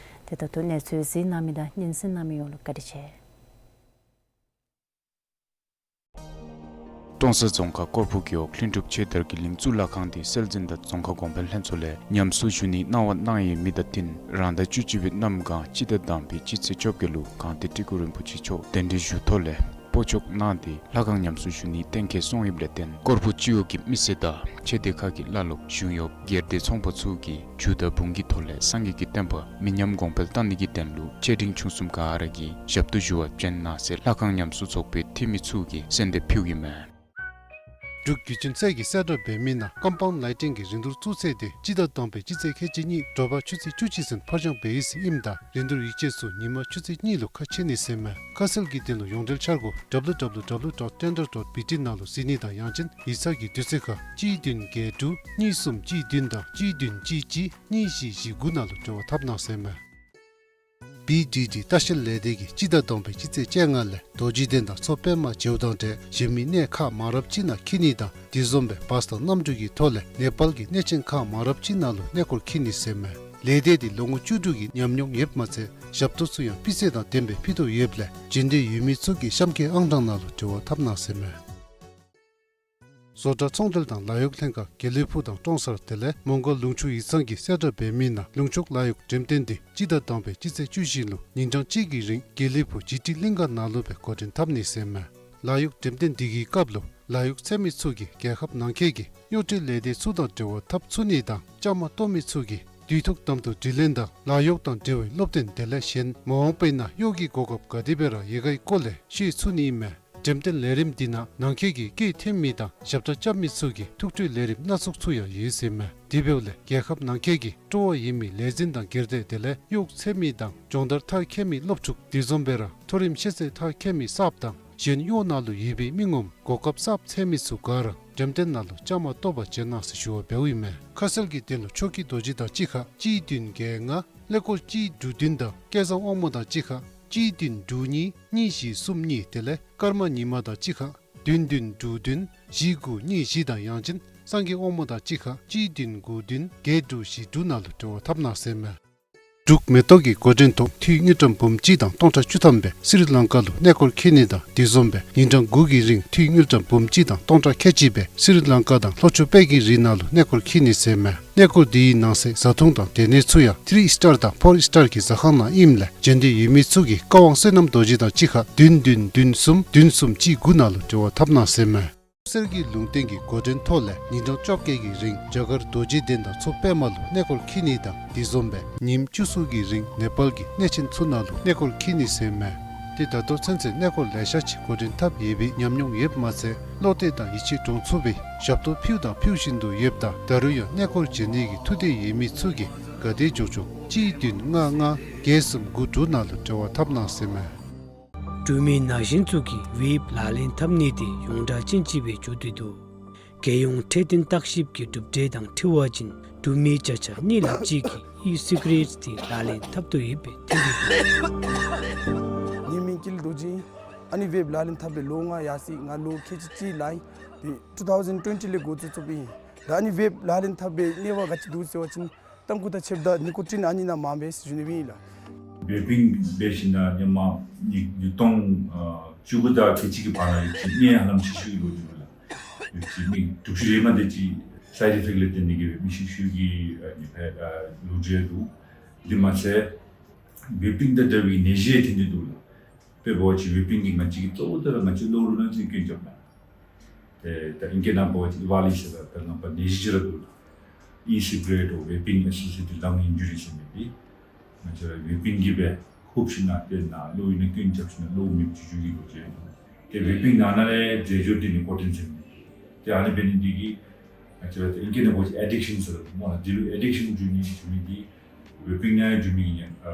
ཏེ་ད་ལྟོ་གནས་ཚུལ་གཟིགས་གནང་མི་དང་སྙན་གསན་གནང་མི་ཡོངས་ལུ་བཀའ་དྲིན་ཆེ། ཀྲོང་གསར་རྫོང་ཁག་སྐོར་ཕུག་རྒེད་འོག་ལྷུན་གྲུབ་ཆོས་དར་གྱི་གླིང་གཙུག་ལག་ཁང་དེ་སྲོལ་འཛིན་དང་རྫོང་ཁ་གོང་འཕེལ་ལྷན་ཚོགས་ལས་ཉམས་གསོ་ཞུ་ནིའི་གནང་བ་གནང་ཡོད་མི་དང་བསྟུན་རང་ཟླ་བཅུ་གཅིག་པའི་གནམ་གང་སྤྱི་ཟླ་དང་པའི་སྤྱི་ཚེས་བཅོ་བརྒྱད་ལུ་གངས་ཏི་ཀྲི་གུ་རིན་པོ་ཆེ་མཆོག་གདན་འདྲེན་ཞུ་ཐོག་ལས་སྤོ་འགྱོ་གནང་སྟེ་ལྷ་ཁང་ཉམས་གསོ་ཞུ་ནིའི་གཏན་འཁེལ་སོང་ཡོདཔ་ལས་བརྟེན་སྐོར་ཕུག་སྤྱི་འོག་གི་མི་སེར་དང་ཆོས་སྡེ་ཁག་གི་བླ་སློབ་གཞུང་གཡོགཔ་སྒེར་སྡེ་ཚོང་པ་ཚུ་གིས་རྒྱུ་དང་འབུངས་ཀྱི་ཐོག་ལས་སངས་རྒྱས་ཀྱི་བསྟན་པ་མི་ཉམས་གོང་འཕེལ་གཏང་ནི་གི་དོན་ལུ་ཆེ་འབྲིང་ཆུང་གསུམ་ག་ར་གིས་ཞབས་ཏོག་ཞུ་བར་བྱོན་གནང་ཟེར་ལྷ་ཁང་ཉམས་གསོ་ཚོགས་པའི་འཐུས་མི་ཚུ་གིས་གསོལ་འདེབས་ཕུལཝ་ཨིན་མས། འབྲུག་བརྒྱུད་འཕྲིན་ཚད་ཀྱི་གསལ་བསྒྲགས་འབད་མི་ནང་ཀམ་པའུནཌ་ལའི་ཊིང་གི་རིན་བསྡུར་བཙུགས་ཚེས་དེ་སྤྱི་ཟླ་དང་པའི་སྤྱི་ཚེས་ཁལ་གཅིག་གཉིས་དྲོ་པ་ཆུ་ཚོད་བཅུ་གཅིག་ཚུན་ཕར་འགྱངས་འབད་ཡི་ཟེར་ཨིནམ་ད་རིན་བསྡུར་ཡིག་ཆ་ཚུ་ཉིན་མ་ཆུ་ཚོད་གཉིས་ལུ་ཁ་ཕྱེ་ནི་ཟེར་མས། ཁ་གསལ་གྱི་དོན་ལུ་ཡོངས་འབྲེལ་འཆར་སྒོ་W W W dot tender dot B T ནང་ལུ་གཟིགས་ནི་དང་ཡང་ཅིན་ཡིག་ཚང་གི་དུས་ཚོད་ཁར་གཅིག་བདུན་བརྒྱད་དྲུག་གཉིས་གསུམ་གཅིག་བདུན་དང་གཅིག་བདུན་གཅིག་གཅིག་གཉིས་བཞི་བཞི་དགུ་ནང་ལུ་འབྲེལ་བ་འཐབ་གནང་ཟེར་མས། བི་ཌི་ཌི་ལྟ་བཤལ་ལས་སྡེ་གིས་སྤྱི་ཟླ་དང་པའི་སྤྱི་ཚེས་བཅོ་ལྔ་ལས་རྡོ་རྗེ་གདན་དང་མཚོ་པདྨ་མཇལཝ་དང་འབྲེལ་གཞན་མི་གནས་ཁག་མང་རབས་ཅིག་ནང་འཁྱིད་ནི་དང་དེ་བཟུམ་སྦེ་བཱས་དང་གནམ་གྲུ་གི་ཐོག་ལས་ནེ་པཱལ་གྱི་གནས་ཆེན་ཁག་མང་རབས་ཅིག་ནང་ལུ་གནས་སྐོར་འཁྱིད་ནི་ཟེར་མས། ལས་སྡེ་འདི་ལོ་ངོ་བཅུ་དྲུག་གི་ཉམས་མྱོང་ཡོདཔ་མ་ཚད་ཞབས་ཏོག་ཚུ་ཡང་སྤུས་ཚད་དང་ལྡནམ་སྦེ་ཕུལ་དོ་ཡོདཔ་ལས་འབྱོན་འདོད་ཡོད་མི་ཚུ་གིས་གཤམ་གྱི་ཨང་གྲངས་ནང་ལུ་འབྲེལ་བ་འཐབ་གནང་ཟེར་མས། བཟོ་གྲྭ་ཚོང་འབྲེལ་དང་ལཱ་གཡོག་ལྷན་ཁག་དགེ་ལེགས་ཕུག་དང་ཀྲོང་གསར་དེ་ལས་མོང་སྒར་ལུང་ཕྱོགས་ཡིག་ཚང་གིས་གསལ་བསྒྲགས་འབད་མི་ནང་ལུང་ཕྱོགས་ལཱ་གཡོག་འགྲེམས་སྟོན་འདི་སྤྱི་ཟླ་དང་པའི་སྤྱི་ཚེས་བཅུ་བཞི་ལུ་ཉིན་གྲངས་གཅིག་གི་རིང་དགེ་ལེགས་ཕུག་ཇི་ཊི་གླིང་ག་ནང་ལུ་སྦེ་འགོ་འདྲེན་འཐབ་ནི་ཟེར་མས། ལཱ་གཡོག་འགྲེམས་སྟོན་འདི་གི་སྐབས་ལུ་ལཱ་གཡོག་འཚོལ་མི་ཚུ་གིས་རྒྱལ་ཁབ་ནང་འཁོད་ཀྱི་གཡོག་འདྲེན་ལས་སྡེ་ཚུ་དང་འབྲེལ་བ་འཐབ་ཚུགས་ནི་དང་བཅའ་མར་གཏོགས་མི་ཚུ་གིས་དུས་ཐོག་དམ་དུ་དྲི་ལན་དང་ལཱ་གཡོག་དང་འབྲེལ་བའི་སློབ་སྟོན་དེ་ལས་གཞན་མ་འོངས་པའི་ནང་གཡོག་གི་གོ་སྐབས་ག་དེ་སྦེ་ར་ཡོད་གའི་སྐོར་ལས་ཤེས་ཚུགས་ནི་ཨིན་མས། འགྲེམས་སྟོན་ལས་རིམ་འདི་ནང་ནང་འཁོད་ཀྱི་སྐད་འཐེན་མི་དང་ཞབས་ཁྲ་རྐྱབ་མི་ཚུ་གི་ཐུགས་སྤྲོའི་ལས་རིམ་སྣ་ཚོགས་ཚུ་ཡང་ཡོད་ཟེར་མས། དེ་འབདཝ་ལས་རྒྱལ་ཁབ་ནང་འཁོད་ཀྱི་སྤྲོ་བ་ཡོད་མི་ལས་འཛིན་དང་སྒེར་སྡེ་དེ་ལས་གཡོག་འཚོལ་མི་དང་སྦྱོང་བརྡར་མཐར་འཁྱོལ་མི་སློབ་ཕྲུག་དེ་བཟུམ་སྦེ་ར་མཐོ་རིམ་ཤེས་ཚད་མཐར་འཁྱོལ་མི་གསརཔ་དང་གཞན་གཡོག་ནང་ལུ་ཡོད་པའི་མི་ངོམ་གོ་སྐབས་གསརཔ་འཚོལ་མི་ཚུ་ག་ར་འགྲེམས་སྟོན་ནང་ལུ་བཅའ་མར་གཏོགས་པར་བྱོན་གནང་ཟེར་ཞུ་བ་འབདཝ་ཨིན་མས། ཁ་གསལ་གྱི་དོན་ལུ་ཆོས་སྐྱིད་རྡོ་རྗེ་དང་གཅིག་ཁར་གཅིག་བདུན་བརྒྱད་ལྔ། ཀླད་ཀོར་གཅིག་དྲུག་བདུན་དང་སྐལ་བཟང་དབང་མོ་དང་གཅིག་ཁར་གཅིག་བདུན་དྲུག་གཉིས་གཉིས་བཞི་གསུམ་གཉིས་དེ་ལས་ཀརྨ་ཉི་མ་དང་གཅིག་ཁར་བདུན་བདུན་དྲུག་བདུན་བཞི་དགུ་གཉིས་བཞི་དང་ཡང་ཅིན་སངས་རྒྱས་དབང་མོ་དང་གཅིག་ཁར་གཅིག་བདུན་དགུ་བདུན་བརྒྱད་དྲུག་བཞི་དྲུག་ནང་ལུ་འབྲེལ་བ་འཐབ་གནང་ཟེར་མས། འབྲུག་མེ་ཏོག་གི་འགོ་འདྲེན་ཐོག་འཐུས་དངུལ་ཀྲམ་འབུམ་གཅིག་དང་སྟོང་ཕྲག་བཅུ་ཐམ་སྦེ་སི་རི་ལང་ཀ་ལུ་གནས་སྐོར་འཁྱིད་ནི་དང་དེ་བཟུམ་སྦེ་ཉིན་གྲངས་དགུ་གི་རིང་འཐུས་དངུལ་ཀྲམ་འབུམ་གཅིག་དང་སྟོང་ཕྲག་ཁལ་གཅིག་སྦེ་སི་རི་ལང་ཀ་དང་ལྷོ་ཕྱོགས་དཔལ་གྱི་རི་ནང་ལུ་གནས་སྐོར་འཁྱིད་ནི་ཟེར་མས། གནས་སྐོར་འདི་གི་ནང་གསེས་བཟའ་འཐུང་དང་སྡོད་གནས་ཚུ་ཡང་ཐི་རི་སི་ཊར་དང་ཕོར་སི་ཊར་གྱི་ཟ་ཁང་ནང་ཨིནམ་ལས་འབྱོན་འདོད་ཡོད་མི་ཚུ་གིས་བཀའ་དབང་བསོད་ནམས་རྡོ་རྗེ་དང་གཅིག་ཁར་བདུན་བདུན་བདུན་གསུམ་བདུན་གསུམ་གཅིག་དགུ་ནང་ལུ་འབྲེལ་བ་འཐབ་གནང་ཟེར་མས། གསེར་གྱི་ལུང་བསྟན་གྱི་འགོ་འདྲེན་ཐོག་ལས་ཉིན་གྲངས་བཅོ་བརྒྱད་ཀྱི་རིང་རྒྱ་གར་རྡོ་རྗེ་གདན་དང་མཚོ་པདྨ་ལུ་གནས་སྐོར་འཁྱིད་ནི་དང་དེ་བཟུམ་སྦེ་ཉིནམ་བཅུ་གསུམ་གྱི་རིང་ནེ་པཱལ་གྱི་གནས་ཆེན་ཚུ་ནང་ལུ་གནས་སྐོར་འཁྱིད་ནི་ཟེར་མས། ཏེ་ད་ལྟོ་ཚུན་ཚོད་གནས་སྐོར་ལེ་ཤ་ཅིག་འགོ་འདྲེན་འཐབ་ཡོད་པའི་ཉམས་མྱོང་ཡོདཔ་མ་ཚད་བློ་གཏད་དང་ཡིད་ཆེས་འདྲོངས་ཚུགས་པའི་ཞབས་ཏོག་ཕུལཝ་དང་ཕུལ་བཞིན་དུ་ཡོདཔ་ད་ད་རུང་ཡང་གནས་སྐོར་འབྱོན་ནི་གི་ཐུགས་འདོད་ཡོད་མི་ཚུ་གིས་ག་དེ་མགྱོགས་མགྱོགས་གཅིག་བདུན་ལྔ་ལྔ་བརྒྱད་གསུམ་དགུ་དྲུག་ནང་ལུ་འབྲེལ་བ་འཐབ་གནང་ཟེར་མས། འབྲུག་མི་ན་གཞོན་ཚུ་གིས་བེབ་ལག་ལེན་འཐབ་ནི་དེ་ཡོངས་གྲགས་ཅན་ཅིག་སྦེ་འགྱོ་སྟེ་འདུག། རྒྱལ་ཡོངས་འཕྲོད་བསྟེན་བརྟག་ཞིབ་ཀྱི་གྲུབ་འབྲས་དང་འཁྲིལ་བ་ཅིན་འབྲུག་མི་བརྒྱ་ཆ་གཉིས་ལྷགཔ་ཅིག་གིས་ཨི་སི་ག་རེཊ་དེ་ལག་ལེན་འཐབ་དོ་ཡོདཔ་སྦེ་ཐོན་ཏེ་འདུག། ངེའི་མིང་ཀུན་ལེགས་རྡོ་རྗེ། ཨ་ནི་བེབ་ལག་ལེན་འཐབ་པའི་ལོ་ལྔ་ཡར་སོ་ཡི། ང་ལོ་ཁལ་གཅིག་གཅིག་ལང་ཡི། ཏེ་ཊུ་ཐའུ་ཟེན་ཊུ་ཝེན་ཊི་ལས་འགོ་བཙུགས་བཙུགསཔ་ཨིན། ད་ཨ་ནི་བེབ་ལག་ལེན་འཐབ་པའི་ནུས་པ་ག་ཅི་འདུག་ཟེར་བ་ཅིན་ཏམ་ཁུ་དང་ཕྱདཔ་ད་ནི་ཀོ་ཊིན་ཨ་ནི་ནང་མངམ་སྦེ་ཟེར་ཞུ་ནི་སྦེ་ཨིན་ལགས། བེ་པིང་འབད་ཞིནམ་ལས་ཧེ་མ་ཉིས་ཉིས་སྟོང་ཨ་བཅུ་དགུ་དང་ཁལ་གཅིག་གི་བར་ན་ཡོད་ཅི་ནད་ཧ་ལམ་ཤི་ཤུལ་ལུ་འགྱོ་ལགས། ཡོད་ཅི་མི་དྲུག་ཅུ་རེ་ལྔ་དེ་ཅིག་སའིཌ་ཨི་ཕེཀཊ་ལས་བརྟེན་ཏེ་གིས་སྦེ་མི་ཤི་ཤུལ་གྱི་ཨ་ནི་ཕར་ཨ་ལོ་རྒྱུས་འདུག། དེ་མ་ཚད་བེ་པིང་དང་འདྲ་བའི་ནད་གཞི་ཐོན་ཏེ་འདུག་ལགས། དཔེ་འབད་བ་ཅིན་བེ་པིང་གིས་ང་བཅས་ཀྱི་གཙོ་བོ་དེ་ར་ང་བཅས་ལོག་ལུ་ནང་ཅིག་སྐྱོན་རྐྱབ་ལགས། ཏེ་ད་ཨིང་སྐད་ནང་འབད་བ་ཅིན་ཨི་ཝཱ་ལི་ཟེར་ར་ད་ང་བཅས་ནད་གཞི་ཅིག་ར་འདུག་ལགས། ཨི་སི་ག་རེཊ་འོ་བེ་པིང་ཨེ་སོ་སི་ཡེ་ཊེཌ་ལང་ཨིན་ཇུ་རི་ཟེར་མི་འདི། ང་བཅས་ར་བེ་པིང་གིས་སྦེ་ཧུབ་ཞིནམ་ལས་ཏེ་ནཱ་ལོག་ཨིན་ན་སྐྱོན་རྐྱབ་ཞིནམ་ལས་ལོག་མེདཔ་ཅིག་འགྱོ་གི་ལོ་རྒྱུས་འདུག། ཏེ་བེ་པིང་ནང་ན་ལས་རྫས་སྦྱོར་འདི་ནི་ཀོ་ཊིན་ཟེར་མི་འདི། ཏེ་ཨ་ནི་འབད་ནི་འདི་གིས་ང་བཅས་ར་ཏེ་ཨིང་སྐད་ནང་འབད་བ་ཅིན་ཨེ་ཌིག་ཤཱན་ཟེར་སླབ་སྨོ་ལགས། འདི་ལུ་ཨེ་ཌིག་ཤཱན་འགྱོ་ནི་ཟེར་མི་འདི་བེ་པིང་ནང་ཡང་འགྱོ་མི་གི་ཉེན་ཨ་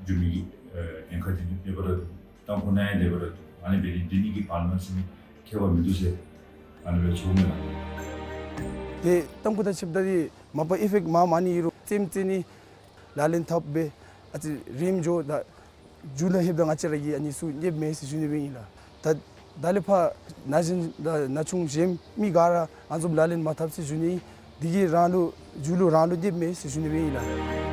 འགྱོ་མི་གི་ཨ་ཉེན་ཁ་འདི་ནི་ལེགས་པར་ར་འདུག། ཏམ་ཁུ་ནང་ཡང་ལེགས་པར་ར་འདུག། ཨ་ནི་འབད་ནི་འདི་གཉིས་ཀྱི་བར་ན་ཟེར་མི་ཁྱད་པར་མིན་འདུག་ཟེར་ཨ་ནི་སྦེ་ཞུཝ་མས་ལགས། ཏེ་ཏམ་ཁུ་དང་ཕྱདཔ་ད་འདི་མ་པ་ཨི་ཕེཀཊ་མངམ་ཨ་ནི་ཨིན་རུང་རྩེདམོ་རྩེ་ནི་ལག་ལེན་འཐབ་སྦེ་ཨ་ཙི་རནམ་འགྱོ་ད་མཇུག་ལུ་ལྷོདཔ་ད་ང་བཅས་ར་གི་ཨ་ནི་ཚུ་རྙེདཔ་མས་ཟེར་ཞུ་ནི་སྦེ་ཨིན་ལགས། ད་ད་ལས་ཕར་ན་གཞོན་ད་ན་ཆུང་གཞན་མི་ག་ར་ཨ་ནི་བཟུམ་ལག་ལེན་མ་འཐབ་ཟེར་ཞུ་ནི། འདི་གིས་རང་ལུ་མཇུག་ལུ་རང་ལུ་རྙེདཔ་མས་ཟེར་ཞུ་ནི་སྦེ་ཨིན་ལགས།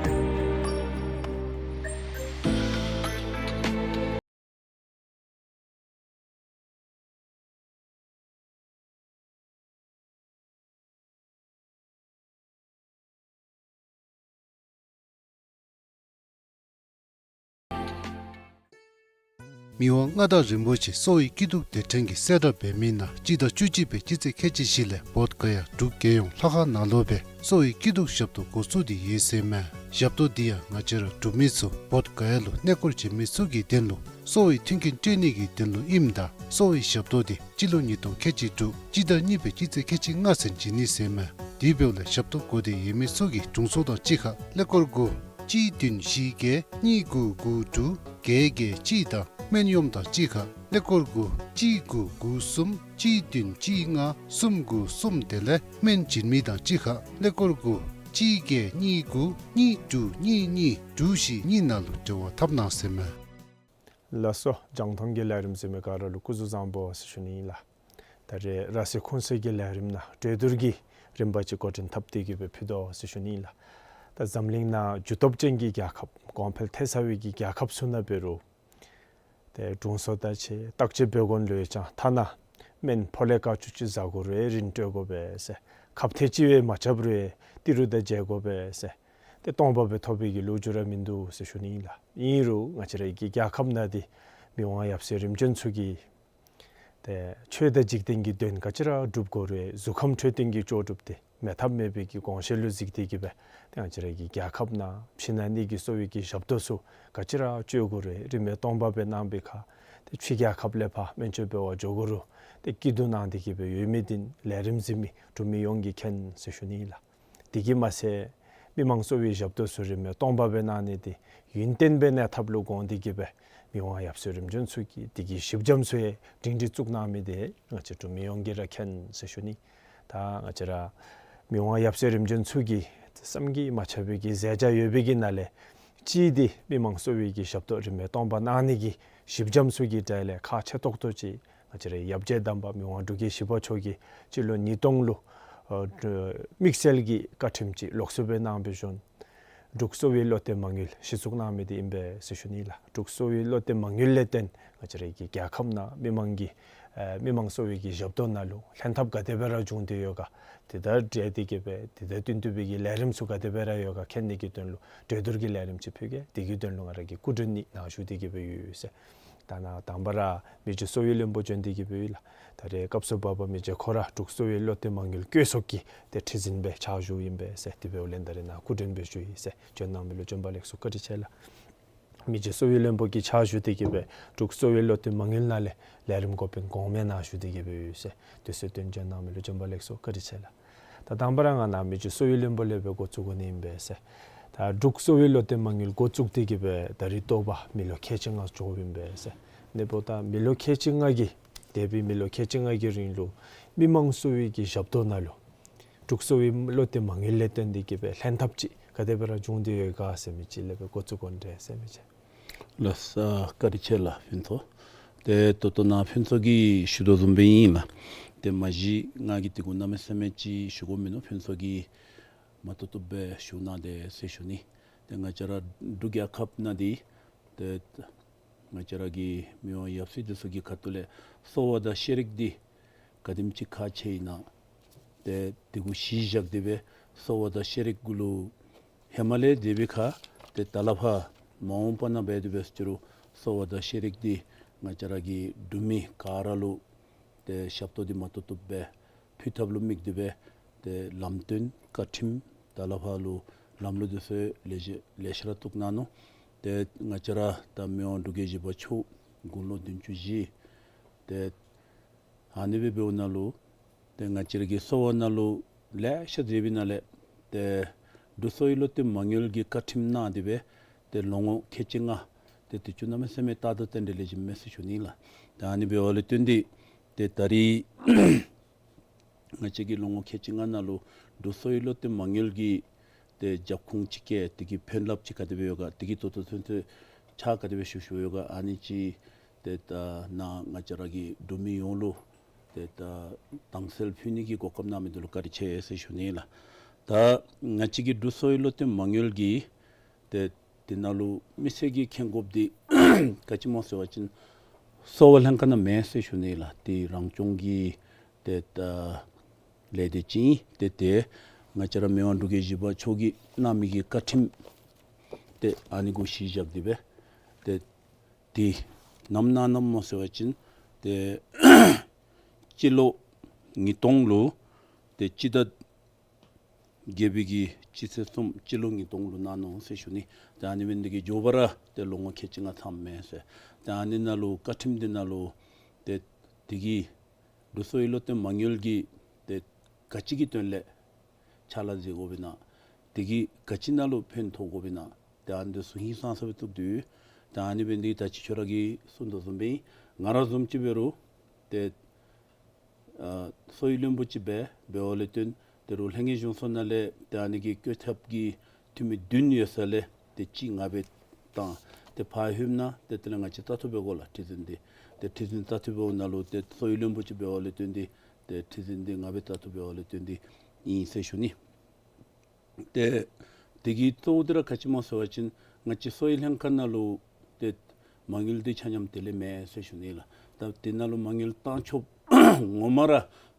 མི་དབང་མངའ་བདག་རིན་པོ་ཆེ་གསོ་བའི་སྐྱིད་སྡུག་དེ་ཕྲན་གྱི་གསལ་བསྒྲགས་འབད་མི་ནང་སྤྱི་ཟླ་བཅུ་གཅིག་པའི་སྤྱི་ཚེས་ཁལ་གཅིག་བཞི་ལས་བོདྷ་ག་ཡ་འབྲུག་རྒྱལ་ཡོངས་ལྷ་ཁང་ནང་ལུ་སྦེ་གསོ་བའི་སྐྱིད་སྡུག་ཞབས་ཏོག་འགོ་བཙུགས་ཏེ་ཡོད་ཟེར་མས། ཞབས་ཏོག་འདི་ཡང་ང་བཅས་ར་འབྲུག་མི་ཚུ་བོདྷ་ག་ཡ་ལུ་གནས་སྐོར་བྱོན་མི་ཚུ་གི་དོན་ལུ་གསོ་བའི་མཐུན་རྐྱེན་སྤྲོད་ནི་གི་དོན་ལུ་ཨིནམ་ད་གསོ་བའི་ཞབས་ཏོག་འདི་སྤྱི་ལོ་ཉིས་སྟོང་ཁལ་གཅིག་དྲུག་སྤྱི་ཟླ་གཉིས་པའི་སྤྱི་ཚེས་ཁལ་གཅིག་ལྔ་ཚུན་བྱིན་ནི་ཟེར་མས། དེ་འབདཝ་ལས་ཞབས་ཏོག་དགོ་སྟེ་ཡོད་མི་ཚུ་གིས་དྲུང་འཚོ་དང་གཅིག་ཁར་ཀླད་ཀོར་དགུ་གཅིག་བདུན་བཞི་བརྒྱད་གཉིས་དགུ་དགུ་དྲུག་བརྒྱད་བརྒྱད་གཅིག་དང་སྨན་གཡོགམ་དང་གཅིག་ཁར་ཀླད་ཀོར་དགུ་གཅིག་དགུ་དགུ་གསུམ་གཅིག་བདུན་གཅིག་ལྔ་གསུམ་དགུ་གསུམ། དེ་ལས་སྨན་བྱིན་མི་དང་གཅིག་ཁར་ཀླད་ཀོར་དགུ་གཅིག་བརྒྱད་གཉིས་དགུ་གཉིས་དྲུག་གཉིས་གཉིས་དྲུག་བཞི་གཉིས་ནང་ལུ་འབྲེལ་བ་འཐབ་གནང་ཟེར་མས། ལགས་སོ། རྒྱང་མཐོང་གི་ལས་རིམ་གཟིགས་མི་ག་ར་ལུ་སྐུ་གཟུགས་བཟང་པོ་ཟེར་ཞུ་ནི་ཨིན་ལགས། ད་རེས་ར་སེ་ཁུན་སེ་གི་ལས་རིམ་ནང་གྲོས་བསྡུར་གྱི་རིམ་པ་ཅིག་འགོ་འདྲེན་འཐབ་སྟེ་གི་སྦེ་ཕུལ་དོ་ཟེར་ཞུ་ནི་ཨིན་ལགས། ད་འཛམ་གླིང་ནང་རྒྱུ་སྟོབས་ཅན་གྱི་རྒྱལ་ཁབ་གོང་འཕེལ་ཐལ་ཚར་བའི་གི་རྒྱལ་ཁབ་ཚུ་ནང་འབད་རུང་ཏེ་དྲུང་འཚོ་དང་གཅིག་ཁར་བརྟག་དཔྱད་འབད་དགོ་ལོ་ཡོད་ཀྱང་ཐ་ན་སྨན་ཕོ་ལས་ཀ་ཅུང་ཅིག་བཟའ་དགོ་རུང་རིན་སྤྲོད་དགོ་པས་ཟེར། ཁབ་ཐེངས་གཅིག་སྦེ་མ་རྐྱབ་རུང་ཏི་རུ་དང་མཇལ་དགོ་པས་ཟེར། ཏེ་སྟོང་པ་སྦེ་ཐོབ་པའི་གི་ལོ་རྒྱུས་ར་མིན་འདུག་ཟེར་ཞུ་ནི་ཨིན་ལགས། ཨིན་རུང་ང་བཅས་རའི་གི་རྒྱལ་ཁབ་ནང་འདི་མི་དབང་ཡབ་སྲས་རིམ་བྱོན་ཚུ་གིས་ཏེ་ཆོས་དང་འཇིག་རྟེན་གྱི་དོན་ག་ཅི་ར་སྒྲུབ་དགོ་རུང་གཟུགས་ཁམས་འཕྲོད་བསྟེན་གྱི་ལྕོགས་གྲུབ་འདི་མེད་ཐབས་མེད་པའི་གི་དགོངས་བཞེད་ལུ་གཟིགས་ཏེ་གི་སྦེ་ཏེ་ང་བཅས་རའི་གི་རྒྱལ་ཁབ་ནང་ཕྱི་ནང་གཉིས་ཀྱི་གསོ་བའི་གི་ཞབས་ཏོག་ཚུ་ག་ཅི་ར་སྤྱོད་དགོ་རུང་རིན་མེད་སྟོང་པ་སྦེ་གནང་བའི་ཁར་ཏེ་ཕྱི་རྒྱལ་ཁབ་ལས་ཕར་སྨན་བཅོས་འབད་བར་འགྱོ་དགོ་རུང་ཏེ་སྐྱིད་སྡུག་གནང་སྟེ་གི་སྦེ་ཡོད་མི་འདི་ལས་རིམ་གཟིགས་མི་འབྲུག་མི་ཡོངས་ཀྱིས་མཁྱེན་ཟེར་ཞུ་ནི་ཨིན་ལགས། དེ་གིས་མ་ཚད་མི་མང་གསོ་བའི་ཞབས་ཏོག་ཚུ་རིན་མེད་སྟོང་པ་སྦེ་གནང་ནི་འདི་ཡུན་བརྟན་སྦེ་གནས་ཐབས་ལུ་དགོངས་ཏེ་གི་སྦེ་མི་དབང་ཡབ་སྲས་རིམ་བྱོན་ཚུ་གིས་དེ་གི་ཞིབ་འཇམ་ཚུ་ཡང་སྒྲིང་སྒྲི་བཙུགས་གནང་མི་འདི་ང་བཅས་འབྲུག་མི་ཡོངས་ཀྱིས་ར་མཁྱེན་ཟེར་ཞུ་ནི། ད་ང་བཅས་ར་མི་དབང་ཡབ་སྲས་རིམ་བྱོན་ཚུ་གིས་བསམ་གྱིས་མ་ཁྱབ་པའི་གི་མཛད་བྱ་ཡོད་པའི་གི་ནང་ལས་གཅིག་འདི་མི་མང་གསོ་བའི་གི་ཞབས་ཏོག་རིན་མེད་སྟོང་པ་གནང་ནི་གི་ཞིབ་འཇམ་ཚུ་གི་གྲས་ལས་ཁག་ཆེ་ཏོག་ཏོ་ཅིག་ང་བཅས་རའི་ཡབ་རྗེ་དམ་པ་མི་དབང་འབྲུག་རྒྱལ་བཞི་པ་མཆོག་གིས་སྤྱི་ལོ་ཉིས་སྟོང་ལུ་ཨ་དམིགས་བསལ་གྱི་བཀའ་ཁྲིམས་ཅིག་ལོགས་སུ་སྦེ་གནང་བའི་གཞུང་འབྲུག་གསོ་བའི་བློ་གཏད་མ་དངུལ་གཞི་བཙུགས་གནང་མི་འདི་ཨིན་པས་ཟེར་ཞུ་ནི་ལགས། འབྲུག་གསོ་བའི་བློ་གཏད་མ་དངུལ་ལས་བརྟེན་ང་བཅས་རའི་གི་རྒྱལ་ཁབ་ནང་མི་མང་གི་ཨ་མི་མང་གསོ་བའི་གི་ཞབས་ཏོག་ནང་ལུ་ལྷན་ཐབས་ག་དེ་སྦེ་ར་བྱུང་སྟེ་ཡོད་ག། དེ་དང་འབྲེལ་ཏེ་གི་སྦེ་དེ་དང་བསྟུན་ཏེ་སྦེ་གི་ལས་རིམ་ཚུ་ག་དེ་སྦེ་ར་ཡོད་ག་མཁྱེན་ནི་གི་དོན་ལུ་གྲོས་བསྡུར་གྱི་ལས་རིམ་ཅིག་ཕུལ་གེ། དེ་གི་དོན་ལུ་ང་ར་གིས་སྐུ་མགྲོན་གཉིས་ནཱ་བཞུགས་ཏེ་གི་སྦེ་ཡོད་ཟེར། ད་ནཱ་དང་པ་ར་མི་རྗེ་གསོ་བའི་བློན་པོ་བྱོན་ཏེ་གི་སྦེ་ཡོད་ལགས། ད་རེས་སྐབས་སུ་བབ་པ་མི་རྗེ་ཁོ་ར་འབྲུག་གསོ་བའི་བློ་གཏད་མ་དངུལ་བཀོད་ཚོགས་ཀྱི་ཏེ་ཁྲི་འཛིན་སྦེ་ཕྱག་ཞུཝ་ཨིན་པས་ཟེར། དེ་འབདཝ་ལས་ད་རེས་ནཱ་སྐུ་མགྲོན་སྦེ་བཞུགས་ཡི་ཟེར། བྱོན་གནང་མི་ལུ་བྱོན་པ་ལེགས་སོ། བཀའ་དྲིན་ཆེ་ལགས། མི་རྗེ་གསོ་བའི་བློན་པོ་གིས་ཕྱག་ཞུ་སྟེ་གི་སྦེ་འབྲུག་གསོ་བའི་བློ་གཏད་མ་དངུལ་ནང་ལས་ལས་རིམ་འགོ་དཔོན་གོང་མའི་ནཱ་བཞུགས་ཏེ་གི་སྦེ་ཡོད་ཟེར། དུས་ཚོད་བཏོན་བྱོན་གནང་མི་ལུ་བྱོན་པ་ལེགས་སོ། བཀའ་དྲིན་ཆེ་ལགས། ད་དང་པ་ར་ང་ནཱ་མི་རྗེ་གསོ་བའི་བློན་པོ་ལས་སྦེ་འགོ་བཙུགས་དགོ་ནི་ཨིན་པས་ཟེར། ད་འབྲུག་གསོ་བའི་བློ་གཏད་མ་དངུལ་འགོ་བཙུགས་ཏེ་གི་སྦེ་ད་རིས་ལྟོ་བ་མི་ལོ་ཁལ་གཅིག་ལྔ་འགྱོཝ་ཨིན་པས་ཟེར། ཨ་ནི་འབདཝ་ད་མི་ལོ་ཁལ་གཅིག་ལྔ་གི་འདས་པའི་མི་ལོ་ཁལ་གཅིག་ལྔ་གི་རིང་ལུ་མི་མང་གསོ་བའི་གི་ཞབས་ཏོག་ནང་ལུ་འབྲུག་གསོ་བའི་བློ་གཏད་མ་དངུལ་ལས་བརྟེན་ཏེ་གི་སྦེ་ལྷན་ཐབས་ཅིག་ག་དེ་སྦེ་ར་བྱུང་སྟེ་ཡོད་ག་ཟེར་མི་ཅིག་ལས་སྦེ་འགོ་བཙུགས་དགོ་ནི་འདྲས་ཟེར་མི་ཅིག། ལགས་སོ། བཀའ་དྲིན་ཆེ་ལགས་ཕུན་ཚོགས། ཏེ་ད་ལྟོ་ནཱ་ཕུན་ཚོགས་ཀྱིས་ཞུ་དོ་བཟུམ་སྦེ་ཨིན་ལགས། ཏེ་མ་གཞི་ང་གིས་དེ་གུ་གནམ་མེད་ས་མེད་ཅིག་ཞུ་དགོཔ་མིན་ནུག། ཕུན་ཚོགས་ཀྱིས་མ་ཐུབ་ཐུབ་སྦེ་ཞུ་གནང་སྟེ་ཟེར་ཞུ་ནི། ཏེ་ང་བཅས་ར་འབྲུག་རྒྱལ་ཁབ་ནང་འདི་ཏེ་ང་བཅས་ར་གི་མི་དབང་ཡབ་སྲས་འདི་ཚུ་གི་ཁ་ཐུག་ལས་གསོ་བ་དང་ཤེས་རིག་འདི་ག་དེམ་ཅིག་ཁག་ཆེ་ཨིན་ན། ཏེ་དེ་གུ་གཞི་བཞག་སྟེ་སྦེ་གསོ་བ་དང་ཤེས་རིག་གུ་ལུ་ཧེ་མ་ལས་དེ་སྦེ་ཁར་ཏེ་ད་ལས་ཕར་མ་འོངས་པ་ནང་འབད་དེ་འབད་ཟེར་རུང་གསོ་བ་དང་ཤེས་རིག་འདི་ང་བཅས་ར་གི་འབྲུག་མི་ག་ར་ལུ་ཏེ་ཞབས་ཏོག་འདི་མ་ཐུབ་ཐུབ་སྦེ་ཕུལ་ཐབས་ལུ་དམིགས་ཏེ་སྦེ་ཏེ་ལམ་སྟོན་བཀའ་ཁྲིམས་ད་ལས་ཕར་ལུ་ལམ་ལུགས་འདི་ཚུ་ལེ་ཤ་ལེ་ཤ་ར་བཏོག་གནང་ནུག། ཏེ་ང་བཅས་ར་ད་མི་དབང་འབྲུག་རྒྱལ་བཞི་པ་མཆོག་དགུང་ལོ་བདུན་ཅུ་བཞེས། ཏེ་ཨ་ནི་སྦེ་འབདཝ་ནང་ལུ་ཏེ་ང་བཅས་ར་གི་གསོ་བ་ནང་ལུ་ལེ་ཤ་མཛད་པའི་ནང་ལས་ཏེ་འབྲུག་གསོ་བའི་བློ་གཏད་མ་དངུལ་གྱི་བཀའ་ཁྲིམས་གནང་སྟེ་སྦེ་ཏེ་ལོ་ངོ་ཁལ་གཅིག་ལྔ་ཏེ་དུས་ཅི་གནམ་མེད་ས་མེད་ལྟ་དང་རྟེན་འབྲེལ་ལེགས་ཤོམ་མས་ཟེར་ཞུ་ནི་ལགས། ཏེ་ཨ་ནི་འབདཝ་ལས་བརྟེན་ཏེ་ཏེ་ད་རིས་ང་བཅས་ཀྱིས་ལོ་ངོ་ཁལ་གཅིག་ལྔ་ནང་ལུ་འབྲུག་གསོ་བའི་བློ་གཏད་མ་དངུལ་གྱི་ཏེ་རྒྱབ་ཁུངས་ཅིག་གི་དེ་གི་ཕན་རླབས་ཅིག་ག་དེ་སྦེ་ཡོད་ག། དེ་གི་ད་ལྟོ་ཚུན་ཚོད་ཕྱག་ག་དེ་སྦེ་ཞུ་ཞུཝ་ཡོད་ག། ཨ་ནི་ཅིག་ཏེ་ད་ནཱ་ང་བཅས་ར་གི་འབྲུག་མི་ཡོངས་ལུ་ཏེ་ད་དྭངས་གསལ་ཕུལ་ནི་གི་གོ་སྐབས་གནང་མི་འདི་ལུ་བཀའ་དྲིན་ཆེ་ཟེར་ཞུ་ནི་ལགས། ད་ང་བཅས་ཀྱི་འབྲུག་གསོ་བའི་བློ་གཏད་མ་དངུལ་གྱི་ཏེ་དེ་ནང་ལུ་མི་སེར་གྱིས་མཁྱེན་དགོཔ་འདི་ག་ཅི་སྨོ་ཟེར་བ་ཅིན་གསོ་བ་ལྷན་ཁག་ནང་མེད་ཟེར་ཞུ་ནི་ལགས། ཏེ་རང་སྐྱོང་གི་ཏེ་ད་ལས་སྡེ་ཅིག་ཨིན། ཏེ་ཏེ་ང་བཅས་ར་མི་དབང་འབྲུག་རྒྱལ་བཞི་པ་མཆོག་གིས་གནང་མི་གི་བཀའ་ཁྲིམས་ཏེ་ཨ་ནི་གུ་གཞི་བཞག་སྟེ་སྦེ་ཏེ་ཏེ་ ནམ་གནང་ནུག་སྨོ་ཟེར་བ་ཅིན་ཏེ་སྤྱི་ལོ་ཉིས་སྟོང་ལུ་ཏེ་སྤྱི་ཟླ་བརྒྱད་པའི་གི་སྤྱི་ཚེས་གསུམ་སྤྱི་ལོ་ཉིས་སྟོང་ལུ་གནང་ནུག་ཟེར་ཞུ་ནི། ཏེ་ཨ་ནི་འབད་ནི་དེ་གིས་མགྱོགས་པ་ར་ཏེ་ལོ་ངོ་ཁལ་གཅིག་ལྔ་ཚངམ་མས་ཟེར། ཏེ་ཨ་ནི་ནང་ལུ་བཀའ་ཁྲིམས་འདི་ནང་ལུ་ཏེ་དེ་གི་འབྲུག་གསོ་བའི་བློ་གཏད་མ་དངུལ་གྱིས་ཏེ་ག་ཅི་གི་དོན་ལས་ཕྱག་ལཱ་མཛད་དགོཔ་ཨིན་ན། དེ་གིས་ག་ཅི་ནང་ལུ་ཕན་ཐོགས་དགོཔ་ཨིན་ན། ཏེ་ཨ་ནི་ཚུ་ཧིང་སངས་ས་སྦེ་བཙུགས་དོ། ཏེ་ཨ་ནི་འབད་ནི་དེ་གིས་ད་ཅི་ཁྱོད་ར་གིས་གསུང་དོ་བཟུམ་སྦེ་ང་ར་བཟུམ་ཅིག་འབད་རུང་ཏེ་ཨ་གསོ་བའི་བློན་པོ་ཅིག་སྦེ་འབདཝ་ལས་བརྟེན་ཏེ་རུང་ལྷ་ངེས་གཞུང་ཚོགས་ནང་ལས་ཏེ་ཨ་ནི་གི་བཀོད་ཁྱབ་ཀྱི་འཐུས་མི་བདུན་ཡོད་ས་ལས་ཏེ་གཅིག་ང་སྦེ་བཏང་། ཏེ་ཕར་ལྷོདཔ་ད་ཏེ་དེ་ལས་ང་བཅས་རྟ་ཐོག་སྦེ་གོ་ལགས་ཁྲི་འཛིན་འདི། ཏེ་ཁྲི་འཛིན་རྟ་ཐོག་སྦེ་འོང་ནང་ལུ་ཏེ་གསོ་བའི་བློན་པོ་ཅིག་འབདཝ་ལས་བརྟེན་ཏེ་ཏེ་ཁྲི་འཛིན་འདི་ང་སྦེ་རྟ་ཐོག་སྦེ་འབདཝ་ལས་བརྟེན་ཏེ་ཨིན་ཟེར་ཞུ་ནི། ཏེ་དེ་གི་གཙོ་བོ་འདི་ར་ག་ཅི་སྨོ་ཟེར་བ་ཅིན་ང་བཅས་གསོ་བའི་ལྷན་ཁག་ནང་ལུ་ཏེ་མ་དངུལ་འདི་ཆ་མཉམ་དེ་ལས་མེད་ཟེར་ཞུ་ནི་ལགས། ད་དེ་ནང་ལུ་མ་དངུལ་བཏང་ཆོགཔ་ངོ་མ་ར་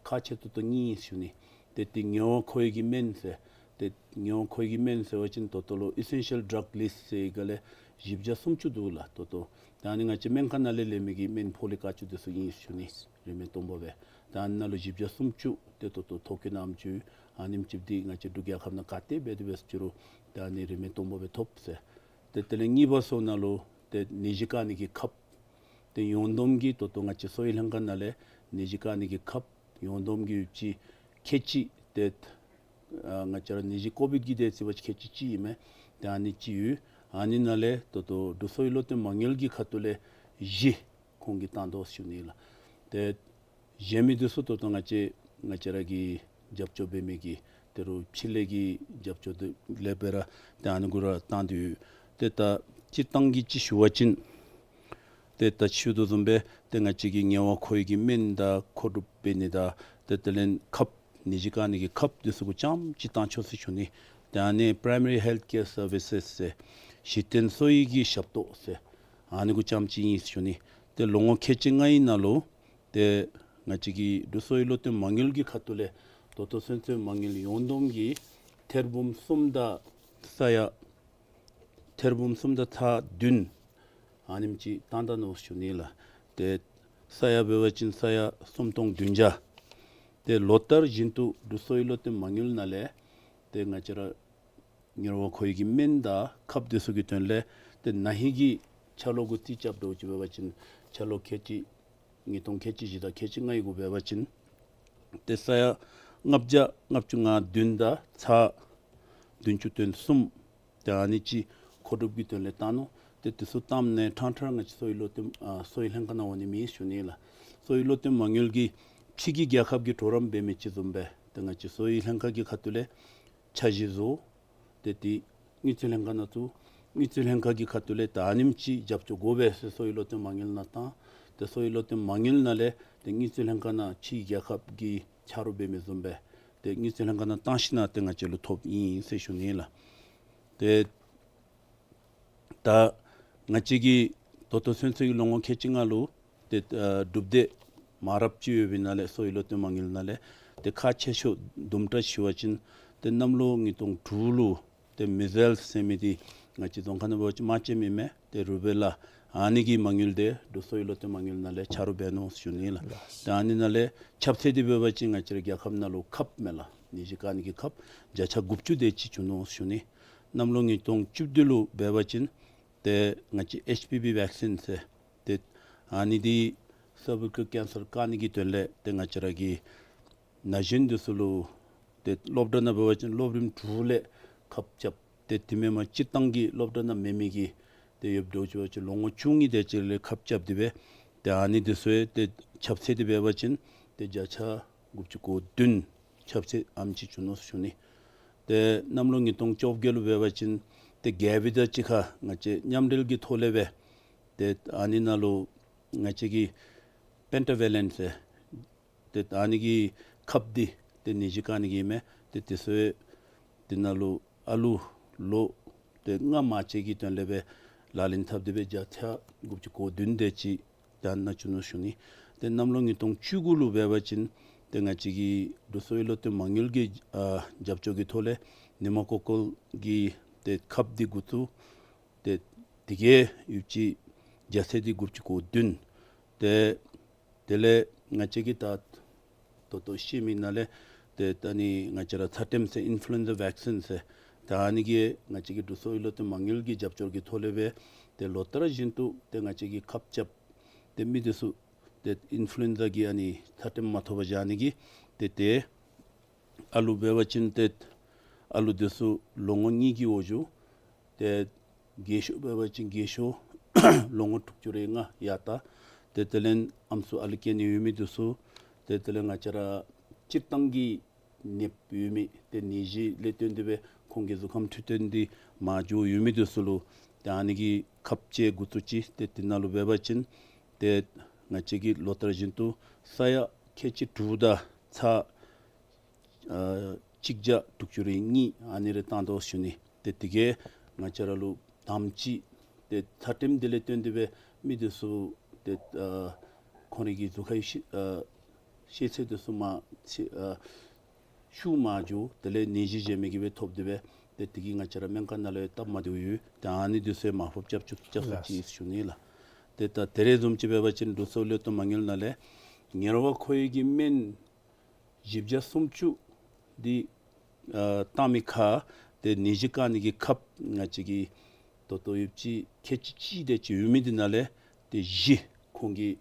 ཁག་ཆེ་ཏོག་ཏོ་གཉིས་ཞུ་ནི། ཏེ་དེ་ངལ་བ་ཁོར་ཡུག་གི་སྨན་ཟེར། ཏེ་ངལ་བ་ཁོར་ཡུག་གི་སྨན་ཟེར་བ་ཅིན་ད་ལྟོ་ལུ་ཨི་སེན་ཤལ་ཌག་ལིསཊ་ཟེར་ག་ལས་བཞི་བརྒྱ་སུམ་ཅུ་འདུག་ལགས་ད་ལྟོ། ད་ཨ་ནི་ང་བཅས་སྨན་ཁང་ནང་ལས་ལེན་མི་གི་སྨན་ཕོག་ལེབ་དཀར་ཆུ་འདི་ཚུ་ཨིན་ཞུ་ནི། རིན་མེད་སྟོང་པ་སྦེ། ད་ཨ་ནི་ནང་ལུ་བཞི་བརྒྱ་སུམ་ཅུ་ཏེ་ད་ལྟོ་ཐོ་བཀོད་གནངམ་ཅིག་ཨ་ནེམ་ཅིག་འདི་ང་བཅས་འབྲུག་རྒྱལ་ཁབ་ནང་ག་ཏེ་འབད་དེ་འབད་ཟེར་ཅི་རུང་ད་ཨ་ནི་རིན་མེད་སྟོང་པ་སྦེ་ཐོབ་ཟེར། ཏེ་དེ་ལས་གཉིས་པ་ཚུ་ནང་ལུ་ཏེ་ནད་གཞི་བཀག་ནི་གི་ཁབ། ཏེ་ཡོངས་བསྡོམས་ཀྱིས་ད་ལྟོ་ང་བཅས་གསོ་བའི་ལྷན་ཁག་ནང་ལས་ནད་གཞི་བཀག་ནི་གི་ཁབ་ཡོངས་བསྡོམས་ཀྱིས་ཡོདཔ་ཅིག་ཁལ་གཅིག་ཏེ་ཨ་ང་བཅས་ར་ནད་གཞི་ཀོ་བིཌ་ཀྱི་དེ་རྩིས་པ་ཅིན་ཁལ་གཅིག་གཅིག་ཨིན་མས། ཏེ་ཨ་ནི་གཅིག་ཡོད། ཨ་ནི་ནང་ལས་ད་ལྟོ་འབྲུག་གསོ་བའི་བློ་གཏད་མ་དངུལ་གྱི་ཁ་ཐུག་ལས་བཞི་ཁོང་གིས་བཏང་དོ་ཞུ་ནི་ལགས། ཏེ་གཞན་མི་འདི་ཚུ་ད་ལྟོ་ང་བཅས་ང་བཅས་ར་གིས་རྒྱབ་སྐྱོར་འབད་མི་གི་ཏེ་རུང་ཕྱི་ལས་ཀྱི་རྒྱབ་སྐྱོར་འདི་ལས་སྦེ་ར་ཏེ་ཨ་ནི་གུ་ར་བཏང་སྟེ་ཡོད། ཏེ་ད་སྤྱིར་བཏང་གི་ཅིག་ཞུ་བ་ཅིན་ཏེ་ད་ཞུ་དོ་བཟུམ་སྦེ་ཏེ་ང་བཅས་ཀྱི་ངལ་བ་ཁོར་ཡུག་གི་སྨན་དང་མཁོ་སྒྲུབ་འབད་ནི་དང་ཏེ་དེ་ལས་ཁབ་ནད་གཞི་བཀག་ནི་གི་ཁབ་འདི་ཚུ་གུ་རྐྱངམ་ཅིག་བཏང་ཆོག་ཟེར་ཞུ་ནི། ཏེ་ཨ་ནི་པ་རའི་མ་རི་ཧེལཐ་ཀེར་སར་བི་སེས་ཟེར་གཞི་རྟེན་གསོ་བའི་གི་ཞབས་ཏོག་ཟེར་ཨ་ནི་གུ་རྐྱངམ་ཅིག་ཨིན་ཟེར་ཞུ་ནི། ཏེ་ལོ་ངོ་ཁལ་གཅིག་ལྔའི་ནང་ལུ་ཏེ་ང་བཅས་ཀྱི་འབྲུག་གསོ་བའི་བློ་གཏད་མ་དངུལ་གྱི་ཁ་ཐུག་ལས་ད་ལྟོ་ཚུན་ཚོད་མ་དངུལ་ཡོངས་བསྡོམས་ཀྱིས་ཐེར་འབུམ་གསུམ་དང་ས་ཡ་ཐེར་འབུམ་གསུམ་དང་ཚག་བདུན་ཨ་ནེམ་ཅིག་བཏང་ད་ནུག་ཞུ་ནི་ལགས། ཏེ་ས་ཡ་འབད་བ་ཅིན་ས་ཡ་སུམ་སྟོང་བདུན་བརྒྱ། ཏེ་ལོ་ལྟར་བཞིན་དུ་འབྲུག་གསོ་བའི་བློ་གཏད་མ་དངུལ་ནང་ལས་ཏེ་ང་བཅས་ར་ངལ་བ་ཁོར་ཡུག་གི་སྨན་དང་ཁབ་འདི་ཚུ་གི་དོན་ལས་ཏེ་ན་ཧིང་གི་ཆ་ལོ་གུ་རྩིས་རྐྱབ་འགྱོ་ཅི་འབད་བ་ཅིན་ཆ་ལོ་ཁལ་གཅིག་ཉིས་སྟོང་ཁལ་གཅིག་བཞི་དང་ཁལ་གཅིག་ལྔའི་གུ་འབད་བ་ཅིན་ཏེ་ས་ཡ་ལྔ་བརྒྱ་ལྔ་བཅུ་ང་བདུན་དང་ཚག་བདུན་ཅུ་དོན་གསུམ་ཏེ་ཨ་ནི་ཅིག་མཁོ་སྒྲུབ་ཀྱི་དོན་ལས་བཏང་ནུག། ཏེ་དེ་ཚུ་བཏངམ་ནས་ཕྲང་ཕྲང་ང་བཅས་གསོ་བའི་བློ་གཏད་ཨ་གསོ་བའི་ལྷན་ཁག་ནང་འོང་ནི་མེད་ཞུ་ནི་ལགས། གསོ་བའི་བློ་གཏད་མ་དངུལ་གྱིས་ཕྱི་གི་རྒྱལ་ཁབ་ཀྱི་གྲོགས་རམ་འབད་མི་ཅིག་བཟུམ་སྦེ་ཏེ་ང་བཅས་གསོ་བའི་ལྷན་ཁག་གི་ཁ་ཐུག་ལས་འཆར་གཞི་བཟོ། ཏེ་དེ་དངུལ་རྩིས་ལྷན་ཁག་ནང་བཙུགས། དངུལ་རྩིས་ལྷན་ཁག་གི་ཁ་ཐུག་ལས་ད་ཨ་ནེམ་ཅིག་རྒྱབ་སྐྱོར་དགོ་པས་ཟེར་གསོ་བའི་བློ་གཏད་མ་དངུལ་ནང་བཏང་། ཏེ་གསོ་བའི་བློ་གཏད་མ་དངུལ་ནང་ལས་ཏེ་དངུལ་རྩིས་ལྷན་ཁག་ནང་ཕྱི་རྒྱལ་ཁབ་ཀྱི་ཆ་རོགས་འབད་མི་བཟུམ་སྦེ་ཏེ་དངུལ་རྩིས་ལྷན་ཁག་ནང་བཏང་ཞིནམ་ཏེ་ང་བཅས་ལུ་ཐོབ་ཨིན་ཟེར་ཞུ་ནི་ལགས། ཏེ་ད་ང་བཅས་ཀྱིས་ད་ལྟོ་ཚུན་ཚོད་ཀྱི་ལོ་ངོ་ཁལ་གཅིག་ལྔ་ལུ་ཏེ་ཨ་གྲུབ་འབྲས་མང་རབས་ཅིག་ཡོད་པའི་ནང་ལས་གསོ་བའི་བློ་གཏད་མ་དངུལ་ནང་ལས་ཏེ་ཁག་ཆེ་ཤོས་དུམ་གྲ་ཞུ་བ་ཅིན་ཏེ་གནམ་ལོ་ཉིས་སྟོང་དྲུག་ལུ་ཏེ་མི་ཟེལསི་ཟེར་མི་འདི་ང་བཅས་རྫོང་ཁ་ནང་འབད་བ་ཅིན་དམར་ཆེམ་ཨིན་མས། ཏེ་རུ་བེ་ལ་ཨ་ནི་གི་མ་དངུལ་འདི་འབྲུག་གསོ་བའི་བློ་གཏད་མ་དངུལ་ནང་ལས་ཆ་རོགས་འབད་ནུག་ཞུ་ནི་ལགས། ཏེ་ཨ་ནི་ནང་ལས་ཁྱབ་ཚད་འདི་འབད་བ་ཅིན་ང་བཅས་ར་རྒྱལ་ཁབ་ནང་ལུ་ཁབ་མས་ལགས། ནད་གཞི་བཀག་ནི་གི་ཁབ་བརྒྱ་ཆ་དགུ་བཅུ་དེ་ཅིག་བྱུང་ནུག་ཞུ་ནི། གནམ་ལོ་ཉིས་སྟོང་བཅུ་བདུན་ལུ་འབད་བ་ཅིན་ཏེ་ང་བཅས་ཨེཆ་པི་བི་བེག་སིན་ཟེར་ཏེ་ཨ་ནི་འདི་སར་བི་ཀལ་ཀེན་སར་བཀག་ནི་གི་དོན་ལས་ཏེ་ང་བཅས་ར་གི་ན་གཞོན་འདི་ཚུ་ལུ་ཏེ་སློབ་གྲྭ་ནང་འབད་བ་ཅིན་སློབ་རིམ་དྲུག་ལས་ཁབ་རྐྱབ། ཏེ་དེ་མེན་པར་སྤྱིར་བཏང་གི་སློབ་གྲྭ་ནང་མེད་མི་གི་ཏེ་ཡོདཔ་འདྲཝ་ཅིག་འབད་བ་ཅིན་ལོ་ངོ་བཅུ་གཉིས་དེ་ཅིག་ལས་ཁབ་རྐྱབ་སྟེ་སྦེ་ཏེ་ཨ་ནི་འདི་ཚུ་ཏེ་ཁྱབ་ཚད་འདི་འབད་བ་ཅིན་ཏེ་བརྒྱ་ཆ་དགུ་བཅུ་གོ་བདུན་ཁྱབ་ཚད་ཨ་ནེམ་ཅིག་བྱུང་ནུག་ཞུ་ནི། ཏེ་གནམ་ལོ་ཉིས་སྟོང་བཅོ་བརྒྱད་ལུ་འབད་བ་ཅིན་ཏེ་ག་བི་དང་གཅིག་ཁར་ང་བཅས་མཉམ་འབྲེལ་གྱི་ཐོག་ལས་སྦེ་ཏེ་ཨ་ནི་ནང་ལུ་ང་བཅས་ཀྱིས་པེན་ཊ་བེ་ལེནཊ་ཟེར་ཏེ་ཨ་ནི་གི་ཁབ་འདི་ཏེ་ནད་གཞི་བཀག་ནི་གི་མས། ཏེ་དེ་ཚུ་དེ་ནང་ལུ་ཨ་ལུ་ལོ་ཏེ་ལྔ་མན་ཆད་ཀྱི་དོན་ལས་སྦེ་ལག་ལེན་འཐབ་སྟེ་སྦེ་བརྒྱ་ཆ་དགུ་བཅུ་གོ་བདུན་དེ་ཅིག་ད་ནཱ་བྱུང་ནུག་ཞུ་ནི། ཏེ་གནམ་ལོ་ཉིས་སྟོང་བཅུ་དགུ་ལུ་འབད་བ་ཅིན་ཏེ་ང་བཅས་ཀྱི་འབྲུག་གསོ་བའི་བློ་གཏད་མ་དངུལ་གྱི་ཨ་རྒྱབ་སྐྱོར་གྱི་ཐོག་ལས་ནི་མ་ཀོ་ཀོལ་གྱི་ཏེ་ཁབ་འདི་འགོ་བཙུགས། ཏེ་དེ་གིས་ཡོདཔ་ཅིག་ བརྒྱ་ཚད་འདི་དགུ་བཅུ་གོ་བདུན། ཏེ་དེ་ལས་ང་བཅས་ཀྱིས་ད་ད་ལྟོ་ཤེས་མི་ནང་ལས་ཏེ་ད་ནི་ང་བཅས་ར་ཚ་ཏེམ་ཟེར་ཨིན་ཕུ་ལུ་ཨེན་ཛ་བེག་སིན་ཟེར་ད་ཨ་ནི་གི་ང་བཅས་ཀྱི་འབྲུག་གསོ་བའི་བློ་གཏད་མ་དངུལ་གྱི་རྒྱབ་སྐྱོར་གྱི་ཐོག་ལས་སྦེ་ཏེ་ལོ་ལྟར་བཞིན་དུ་ཏེ་ང་བཅས་ཀྱིས་ཁབ་རྐྱབ་སྟེ་མི་འདི་ཚུ་ཏེ་ཨིན་ཕུ་ལུ་ཨེན་ཛ་གི་ཨ་ནི་ཚ་ཏེམ་མ་ཐོབ་པར་བཞག་ནི་གི་ཏེ་ཏེ་ཨ་ལུ་འབད་བ་ཅིན་ཏེ་ཨ་ལུ་འདི་ཚུ་ལོ་ངོ་གཉིས་ཀྱི་འོག་ཇུ། ཏེ་རྒས་ཤོས་འབད་བ་ཅིན་རྒས་ཤོས་ལོ་ངོ་དྲུག་ཅུ་རེ་ལྔ་ཡར་ལྟ། ཏེ་དེ་ལས་ཨམ་སྲུ་ཨ་ལུ་སྐྱེ་ནི་ཡོད་མི་འདི་ཚུ་ཏེ་དེ་ལས་ང་བཅས་ར་སྤྱིར་བཏང་གི་ནདཔ་ཡོད་མི་ཏེ་ནད་གཞི་ལས་བརྟེན་ཏེ་སྦེ་ཁོང་གི་གཟུགས་ཁམས་འཕྲོད་བསྟེན་འདི་མར་འགྱོ་ཡོད་མི་འདི་ཚུ་ལུ་ཏེ་ཨ་ནི་གི་ཁབ་ཅིག་འགོ་བཙུགས་ཅི། ཏེ་དེ་ནང་ལུ་འབད་བ་ཅིན་ཏེ་ང་བཅས་ཀྱིས་ལོ་ལྟར་བཞིན་དུ་ས་ཡ་ཁལ་གཅིག་དྲུག་དང་ཚག་ཨ་གཅིག་བརྒྱ་དྲུག་ཅུ་རེ་གཉིས་ཨ་ནི་རེ་བཏང་དོ་ཟེར་ཞུ་ནི། ཏེ་དེ་གིས་ང་བཅས་ར་ལུ་དང་པ་ཅིག་ཏེ་ཚ་ཏེམ་དེ་ལས་བརྟེན་ཏེ་སྦེ་མི་འདི་ཚུ་ཏེ་ཨ་ཁོང་རའི་གི་གཟུགས་ཁའི་ཤེད་ཨ་ཤེད་ཚད་འདི་ཚུ་མར་ཤེད་ཨ་ཤུགས་མར་འགྱོ། དེ་ལས་ནད་གཞི་གཞན་མི་གིས་སྦེ་ཐོབ་སྟེ་སྦེ་ཏེ་དེ་གིས་ང་བཅས་ར་སྨན་ཁང་ནང་ལུ་སྟབས་མ་བདེཝ་ཡོད། ཏེ་ཨ་ནི་འདི་ཚུ་མར་ཕབ་རྐྱབ་བཅུག་རྐྱབ་བཅུག་ཅི་ཟེར་ཞུ་ནི་ལགས། ཏེ་ད་ད་རེས་བཟུམ་ཅིག་འབད་བ་ཅིན་འབྲུག་གསོ་བའི་བློ་གཏད་མ་དངུལ་ནང་ལས་ཉེ་བར་མཁོ་བའི་གི་སྨན་བཞི་བརྒྱ་སུམ་ཅུ་འདི་ཨ་བཏང་མི་ཁར་ཏེ་ནད་གཞི་བཀག་ནི་གི་ཁབ་ང་བཅས་ཀྱིས་ད་ལྟོ་ཡོདཔ་ཅིག་ཁལ་གཅིག་གཅིག་དེ་ཅིག་ཡོད་མི་འདི་ནང་ལས་ཏེ་བཞི་ཁོང་གིས་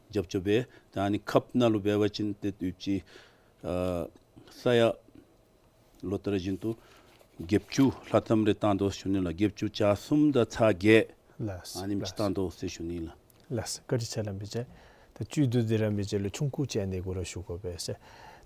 རྒྱབ་སྐྱོར་འབད། ད་ཨ་ནི་ཁབ་ནང་ལུ་འབད་བ་ཅིན་ཏེ་ཡོདཔ་ཅིག་ཨ་ས་ཡ་ལོ་ལྟར་བཞིན་དུ་བརྒྱད་ཅུ་ལྷག་ཙམ་རེ་བཏང་དོ་ཟེར་ཞུ་ནི་ལགས། བརྒྱད་ཅུ་གྱ་གསུམ་དང་ཚག་བརྒྱད་ལགས། ཨ་ནེམ་ཅིག་ལགས། བཏང་དོ་ཟེར་ཞུ་ནི་ལགས། ལགས། བཀའ་དྲིན་ཆེ་ལགས་མི་རྗེ། ད་བཅུད་བསྡུ་འདི་ར་མི་རྗེ་ལུ་ཆུང་ཀུ་ཅིག་ཨ་ནི་གུ་ར་ཞུ་དགོ་པས་ཟེར།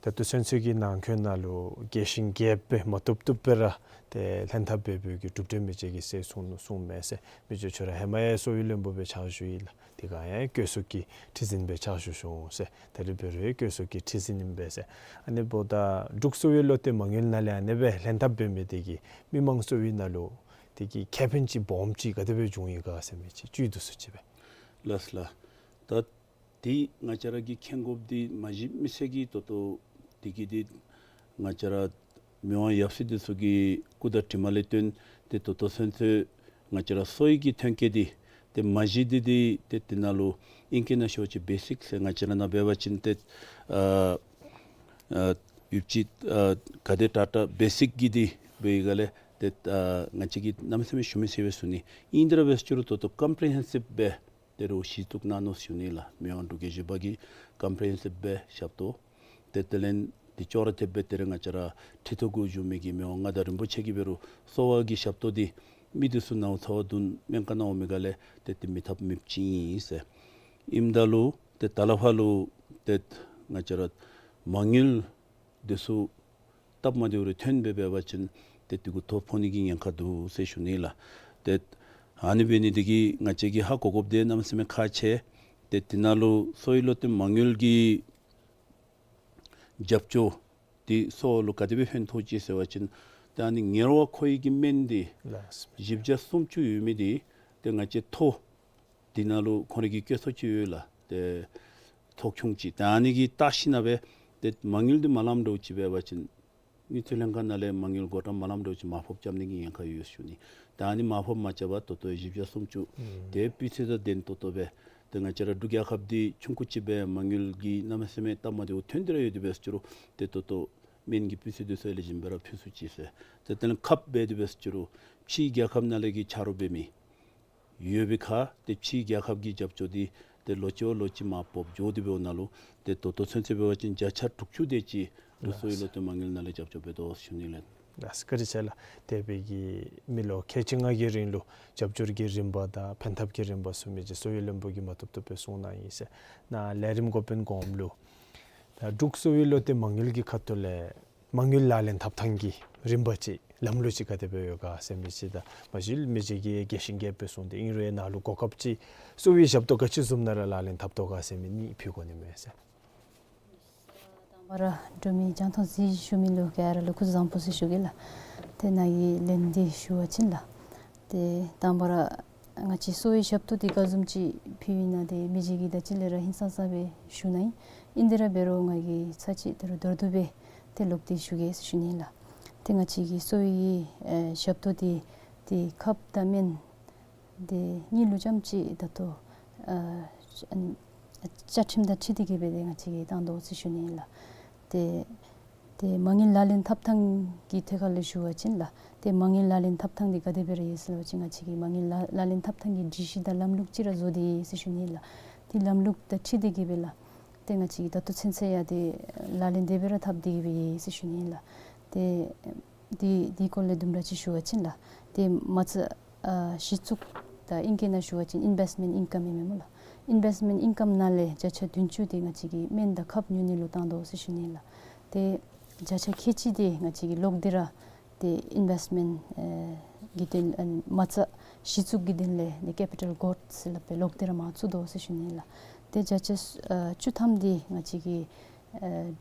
ད་ལྟོ་ཚུན་ཚོད་ཀྱི་ནང་འཁོད་ནང་ལུ་རྒྱས་ཤིང་རྒྱསཔ་སྦེ་མ་བཏུབ་བཏུབ་སྦེ་ར་ཏེ་ལྷན་ཐབས་འབད་བའི་གི་གྲུབ་འབྲས་མི་རྗེ་གིས་གསལ་གསུངས་གསུངས་མས་ཟེར། མི་རྗེ་ཁྱོད་ར་ཧེ་མ་ཡང་གསོ་བའི་བློན་པོ་སྦེ་ཕྱག་ཞུ་ཡི་ལགས། དེ་སྒང་ཡང་བཀོད་ཚོགས་ཀྱི་ཁྲི་འཛིན་སྦེ་ཕྱག་ཞུ་ཞུ་འོང་ཟེར། ད་རིས་འབད་རུང་བཀོད་ཚོགས་ཀྱི་ཁྲི་འཛིན་ཨིན་པས་ཟེར། ཨ་ནི་འབདཝ་ད་འབྲུག་གསོ་བའི་བློ་གཏད་མ་དངུལ་ནང་ལས་ཨ་ནི་སྦེ་ལྷན་ཐབས་འབད་མི་དེ་གིས་མི་མང་གསོ་བའི་ནང་ལུ་དེ་གི་ཁེ་ཕན་ཅིག་སྦོམ་ཅིག་ག་དེ་སྦེ་བྱུང་ཡི་ག་ཟེར་མི་ཅིག་བཅུད་བསྡུ་སུ་ཅིག་སྦེ། ལགས་ལགས། ད་འདི་ང་བཅས་ར་གིས་མཁྱེན་དགོཔ་འདི་མ་གཞི་མི་སེར་གྱིས་ད་ལྟོ་དེ་གི་འདི་ང་བཅས་ར་མི་དབང་ཡབ་སྲས་འདི་ཚུ་གི་སྐུ་དང་གྲིབ་མ་ལས་བརྟེན་ཏེ་ད་ལྟོ་ཚུན་ཚོད་ང་བཅས་ར་གསོ་བའི་གི་ཐོན་སྐྱེད་འདི་ཏེ་མ་གཞི་འདི་འདི་ཏེ་དེ་ནང་ལུ་ཨིང་སྐད་ནང་ཞུ་བ་ཅིན་བེ་སིཀ་ཟེར་ང་བཅས་ར་ནང་འབད་བ་ཅིན་ཏེ་ཨ་ཨ་ཡོདཔ་ཅིག་ཨ་ག་དེ་དྲག་དྲག་བེ་སིཀ་གི་འདི་འབད་བའི་སྒང་ལས་ཏེ་ཨ་ང་བཅས་ཀྱིས་གནམ་མེད་ས་མེད་ཞུ་མི་ཚུགས་པས་ཟེར་ཞུ་ནི། ཨིན་དེ་ར་འབད་ཟེར་རུང་ད་ལྟོ་ཀམ་པི་རི་ཧེན་སིབ་སྦེ་དེ་རུ་གཞི་བཙུགས་གནང་ནུག་ཟེར་ཞུ་ནི་ལགས། མི་དབང་འབྲུག་རྒྱལ་བཞི་པ་གིས་ཀམ་པི་རི་ཧེན་སིབ་སྦེ་ཞབས་ཏོག་ཏེ་དེ་ལས་འདི་ཅོག་ར་འཐདཔ་སྦེ་དེ་རེ་ང་བཅས་ར་ཁྲི་ཐོག་གུ་བཞུགས་མི་གི་མི་དབང་མངའ་བདག་རིན་པོ་ཆེ་གིས་འབད་རུང་གསོ་བ་གི་ཞབས་ཏོག་འདི་མི་འདི་ཚུ་ནཝ་ཚ་བ་བརྡུང་སྨན་ཁང་ནང་འོང་མི་ག་ལས་ཏེ་ཏེ་མི་ཐབས་མེདཔ་ཅིག་ཨིན་ཟེར། ཨིནམ་ད་ལུ་ཏེ་ད་ལས་ཕར་ལུ་ཏེ་ང་བཅས་ར་མ་དངུལ་འདི་ཚུ་སྟབས་མ་བདེཝ་རེ་ཐོན་སྦེ་འབད་བ་ཅིན་ཏེ་དེ་གུ་ཐོ་ཕོག་ནི་གི་ཉེན་ཁ་འདུག་ཟེར་ཞུ་ནི་ལགས། ཏེ་ཨ་ནི་འབད་ནི་འདི་གིས་ང་བཅས་ཀྱིས་ཧ་གོ་དགོཔ་འདི་གནམ་མེད་ས་མེད་ཁག་ཆེ། ཏེ་དེ་ནང་ལུ་གསོ་བའི་བློ་གཏད་མ་དངུལ་གྱི་རྒྱབ་སྐྱོར་འདི་གསོ་བ་ལུ་ག་དེ་སྦེ་ཕན་ཐོགས་ཅི་ཟེར་བ་ཅིན་ཏེ་ཨ་ནི་ཉེ་བར་མཁོ་བའི་གི་སྨན་འདི་ལགས། བཞི་བརྒྱ་སུམ་ཅུ་ཡོད་མི་འདི་ཏེ་ང་བཅས་ཐོ་དེ་ནང་ལུ་ཁོང་རའི་གི་བཀོད་ཚོགས་ཅིག་ཡོད་ལགས། ཏེ་ཚོགས་ཆུང་ཅིག། ད་ཨ་ནི་གིས་བལྟ་ཞིནམ་སྦེ་ཏེ་མ་དངུལ་འདི་མ་ལངམ་འདྲཝ་ཅིག་འབད་བ་ཅིན་དངུལ་རྩིས་ལྷན་ཁག་ནང་ལས་མ་དངུལ་བགོ་བཀྲམ་མ་ལངམ་འདྲཝ་ཅིག་མར་ཕབ་རྐྱབ་ནི་གི་ཉེན་ཁ་ཡོད་ཟེར་ཞུ་ནི། ད་ཨ་ནི་མར་ཕབ་མ་རྐྱབ་པར་ད་ལྟོ་བཞི་བརྒྱ་སུམ་ཅུ་ཨུམ་དེ་སྤུས་ཚད་དང་ལྡན་ཏོག་ཏོ་སྦེ་ཏེ་ང་བཅས་ར་འབྲུག་རྒྱལ་ཁབ་འདི་ཆུང་ཀུ་ཅིག་སྦེ་མ་དངུལ་གྱི་གནམ་མེད་ས་མེད་སྟབས་མ་བདེཝ་ཐོན་ཏེ་ར་ཡོད་དེ་འབད་ཟེར་རུང་ཏེ་ད་ལྟོ་སྨན་གྱི་སྤུས་ཚད་འདི་ཚུ་ལེགས་ཤོམ་སྦེ་ར་ཕུལ་ཚུགས་ཅི་ཟེར། ཏེ་དེ་ལས་ཁབ་འབད་དེ་འབད་ཟེར་རུང་ཕྱིའི་རྒྱལ་ཁབ་ནང་ལས་ཀྱི་ཆ་རོགས་འབད་མི་ཡོད་པའི་ཁར་ཏེ་ཕྱིའི་རྒྱལ་ཁབ་ཀྱི་རྒྱབ་སྐྱོར་འདི་ཏེ་ལོ་གཅིག་བ་ལོ་གཅིག་མར་སྤོབས་འགྱོ་སྟེ་འབདཝ་ནང་ལུ་ཏེ་ད་ལྟོ་ཚུན་ཚོད་འབད་བ་ཅིན་བརྒྱ་ཆ་དྲུག་ཅུ་དེ་ཅིག་འབྲུག་གསོ་བའི་བློ་གཏད་མ་དངུལ་ནང་ལས་རྒྱབ་སྐྱོར་འབད་དོ་ཟེར་ཞུ་ནི་ལགས། ལགས་སོ། བཀའ་དྲིན་ཆེ་ལགས། དེ་སྦེ་གི་མི་ལོ་ཁལ་གཅིག་ལྔ་གི་རིང་ལུ་རྒྱབ་སྐྱོར་གྱི་རིམ་པ་དང་ཕན་ཐབས་ཀྱི་རིམ་པ་ཚུ་མི་རྗེ་གསོ་བའི་བློན་པོ་གིས་མ་བཏུབ་བཏུབ་སྦེ་གསུངས་གནང་ཡི་ཟེར། ནཱ་ལས་རིམ་འགོ་དཔོན་གོངམ་ལུ་ད་འབྲུག་གསོ་བའི་བློ་གཏད་མ་དངུལ་གྱི་ཁ་ཐུག་ལས་མ་དངུལ་ལག་ལེན་འཐབ་ཐངས་ཀྱི་རིམ་པ་ཅིག་ལམ་ལུགས་ཅིག་ག་དེ་སྦེ་ཡོད་ག་ཟེར་མི་ཅིག་དང་མ་གཞི་མི་རྗེ་གིས་རྒྱས་ཤིང་རྒྱསཔ་སྦེ་གསུངས་ཏེ་ཨིན་རུང་ཡང་ནཱ་ལུ་གོ་སྐབས་ཅིག་གསོ་བའི་ཞབས་ཏོག་ག་ཅི་བཟུམ་ནང་ར་ལག་ལེན་འཐབ་དོ་ག་ཟེར་མི་གཉིས་ཕུལ་དགོ་ནི་མས་ཟེར། དང་པ་ར་འབྲུག་མི་རྒྱང་མཐོང་གཟིགས་ཞུ་མི་ལུ་ག་ར་ལུ་སྐུ་གཟུགས་བཟང་པོ་ཟེར་ཞུ་གེ་ལགས། ཏེ་ནཱ་གི་ལན་འདི་ཞུ་བ་ཅིན་ལགས། ཏེ་དང་པ་ར་ང་བཅས་གསོ་བའི་ཞབས་ཏོག་འདི་ག་བཟུམ་ཅིག་ཕུལ་ཡི་ན་ཏེ་མི་རྗེ་གིས་ད་ཅི་ལས་ར་ཧིང་སངས་ས་སྦེ་ཞུ་གནང་ཡི། ཨིན་དེ་ར་འབད་རུང་ང་གིས་ཚར་གཅིག་ད་རུང་མདོར་བསྡུས་སྦེ་ཏེ་ལོག་སྟེ་ཞུ་གེ་ཟེར་ཞུ་ནི་ལགས། ཏེ་ང་བཅས་ཀྱི་གསོ་བའི་ཨེ་ཞབས་ཏོག་འདི་ཏེ་ཁབ་དང་སྨན་འདི་གཉིས་ལུ་རྐྱངམ་ཅིག་ད་ལྟོ་ ཨ་ཨ་བཅའ་ཁྲིམས་དང་འཁྲིལ་ཏེ་གི་སྦེ་ཏེ་ང་བཅས་ཀྱིས་བཏང་དོ་ཟེར་ཞུ་ནི་ཨིན་ལགས། ཏེ་ཏེ་མ་དངུལ་ལག་ལེན་འཐབ་ཐངས་ཀྱི་ཐད་ཁར་ལུ་ཞུ་བ་ཅིན་ལགས། ཏེ་མ་དངུལ་ལག་ལེན་འཐབ་ཐངས་འདི་ག་དེ་སྦེ་ར་ཡོད་ཟེར་བ་ཅིན་ང་བཅས་ཀྱིས་མ་དངུལ་ལག་ལག་ལེན་འཐབ་ཐངས་ཀྱི་སྒྲིག་གཞི་དང་ལམ་ལུགས་ཅིག་ར་བཟོ་སྟེ་ཡོད་ཟེར་ཞུ་ནི་ཨིན་ལགས། ཏེ་ལམ་ལུགས་དང་འཁྲིལ་ཏེ་གི་སྦེ་ལགས། ཏེ་ང་བཅས་ཀྱིས་ད་ལྟོ་ཚུན་ཚོད་ཡང་ཏེ་ལག་ལེན་དེ་སྦེ་ར་འཐབ་སྟེ་གི་སྦེ་ཡོད་ཟེར་ཞུ་ནི་ཨིན་ལགས། ཏེ་དེ་དེའི་སྐོར་ལས་དུམ་གྲ་ཅིག་ཞུ་བ་ཅིན་ལགས། ཏེ་མ་རྩ་ཨ་གཞི་བཙུགས་དང་ཨིང་སྐད་ནང་ཞུ་བ་ཅིན་ཨིན་བེསཊ་མེནཊ་ཨིང་ཀམ་ཨིན་མས་སྨོ་ལགས། ཨིན་བེསཊ་མེནཊ་ཨིང་ཀམ་ནང་ལས་བརྒྱ་ཆ་བདུན་ཅུ་དེ་ང་བཅས་ཀྱིས་སྨན་དང་ཁབ་ཉོ་ནི་ལུ་བཏང་དོ་ཟེར་ཞུ་ནི་ཨིན་ལགས། ཏེ་བརྒྱ་ཆ་ཁལ་གཅིག་དེ་ང་བཅས་ཀྱིས་ལོག་སྟེ་ར་ཏེ་ཨིན་བེསཊ་མེནཊ་ཨེ་གི་དོན་ཨ་མ་རྩ་གཞི་བཙུགས་ཀྱི་དོན་ལས་ནི་ཀེ་པི་ཊལ་གོཌ་ཟེར་སླབ་སྦེ་ལོག་སྟེ་ར་མར་བཙུགས་དོ་ཟེར་ཞུ་ནི་ཨིན་ལགས། ཏེ་བརྒྱ་ཆ་ཨ་བཅུ་ཐམ་དེ་ང་བཅས་ཀྱིས་ཨ་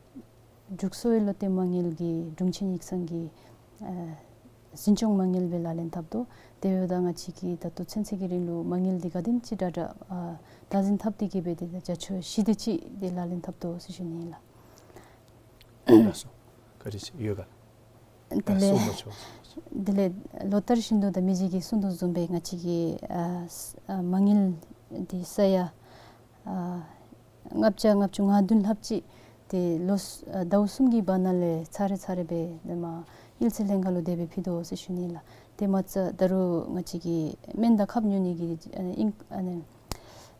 འབྲུག་གསོ་བའི་བློ་གཏད་མ་དངུལ་གྱི་དྲུང་ཆེན་ཡིག་ཚང་གི་ཨ་འཛིན་སྐྱོང་མ་དངུལ་སྦེ་ལག་ལེན་འཐབ་དོ། དེ་འབདཝ་ད་ང་བཅས་ཀྱིས་ད་ལྟོ་ཚུན་ཚོད་ཀྱི་རིང་ལུ་མ་དངུལ་འདི་ག་དེམ་ཅིག་དྲག་དྲག་ཨ་བདག་འཛིན་འཐབ་སྟེ་གི་སྦེ་ཏེ་བརྒྱ་ཆ་བཞི་དེ་ཅིག་དེ་ལག་ལེན་འཐབ་དོ་ཟེར་ཞུ་ནི་ཨིན་ལགས། ལགས་སོ། བཀའ་དྲིན་ཆེ་ཡོད་ག། དེ་ལས་གསུངས་པ་ཆོག། དེ་ལས་ལོ་ལྟར་བཞིན་དུ་ད་མི་རྗེ་གིས་གསུངས་དོ་བཟུམ་སྦེ་ང་བཅས་ཀྱིས་ཨ་ས་ཨ་མ་དངུལ་འདི་ས་ཡ་ཨ་ལྔ་བརྒྱ་ལྔ་བཅུ་ང་བདུན་ལྷགཔ་ཅིག་ཏེ་ལོ་ཨ་ཟླཝ་གསུམ་གྱི་བར་ན་ལས་ཚར་རེ་ཚར་རེ་སྦེ་ཏེ་མར་དངུལ་རྩིས་ལྷན་ཁག་ལུ་དེ་སྦེ་ཕུལ་དོ་ཟེར་ཞུ་ནི་ལགས། ཏེ་མ་རྩ་ད་རུང་ང་བཅས་ཀྱིས་སྨན་དང་ཁབ་ཉོ་ནི་གི་ཨ་ནི་ཨིན་ཨ་ནི་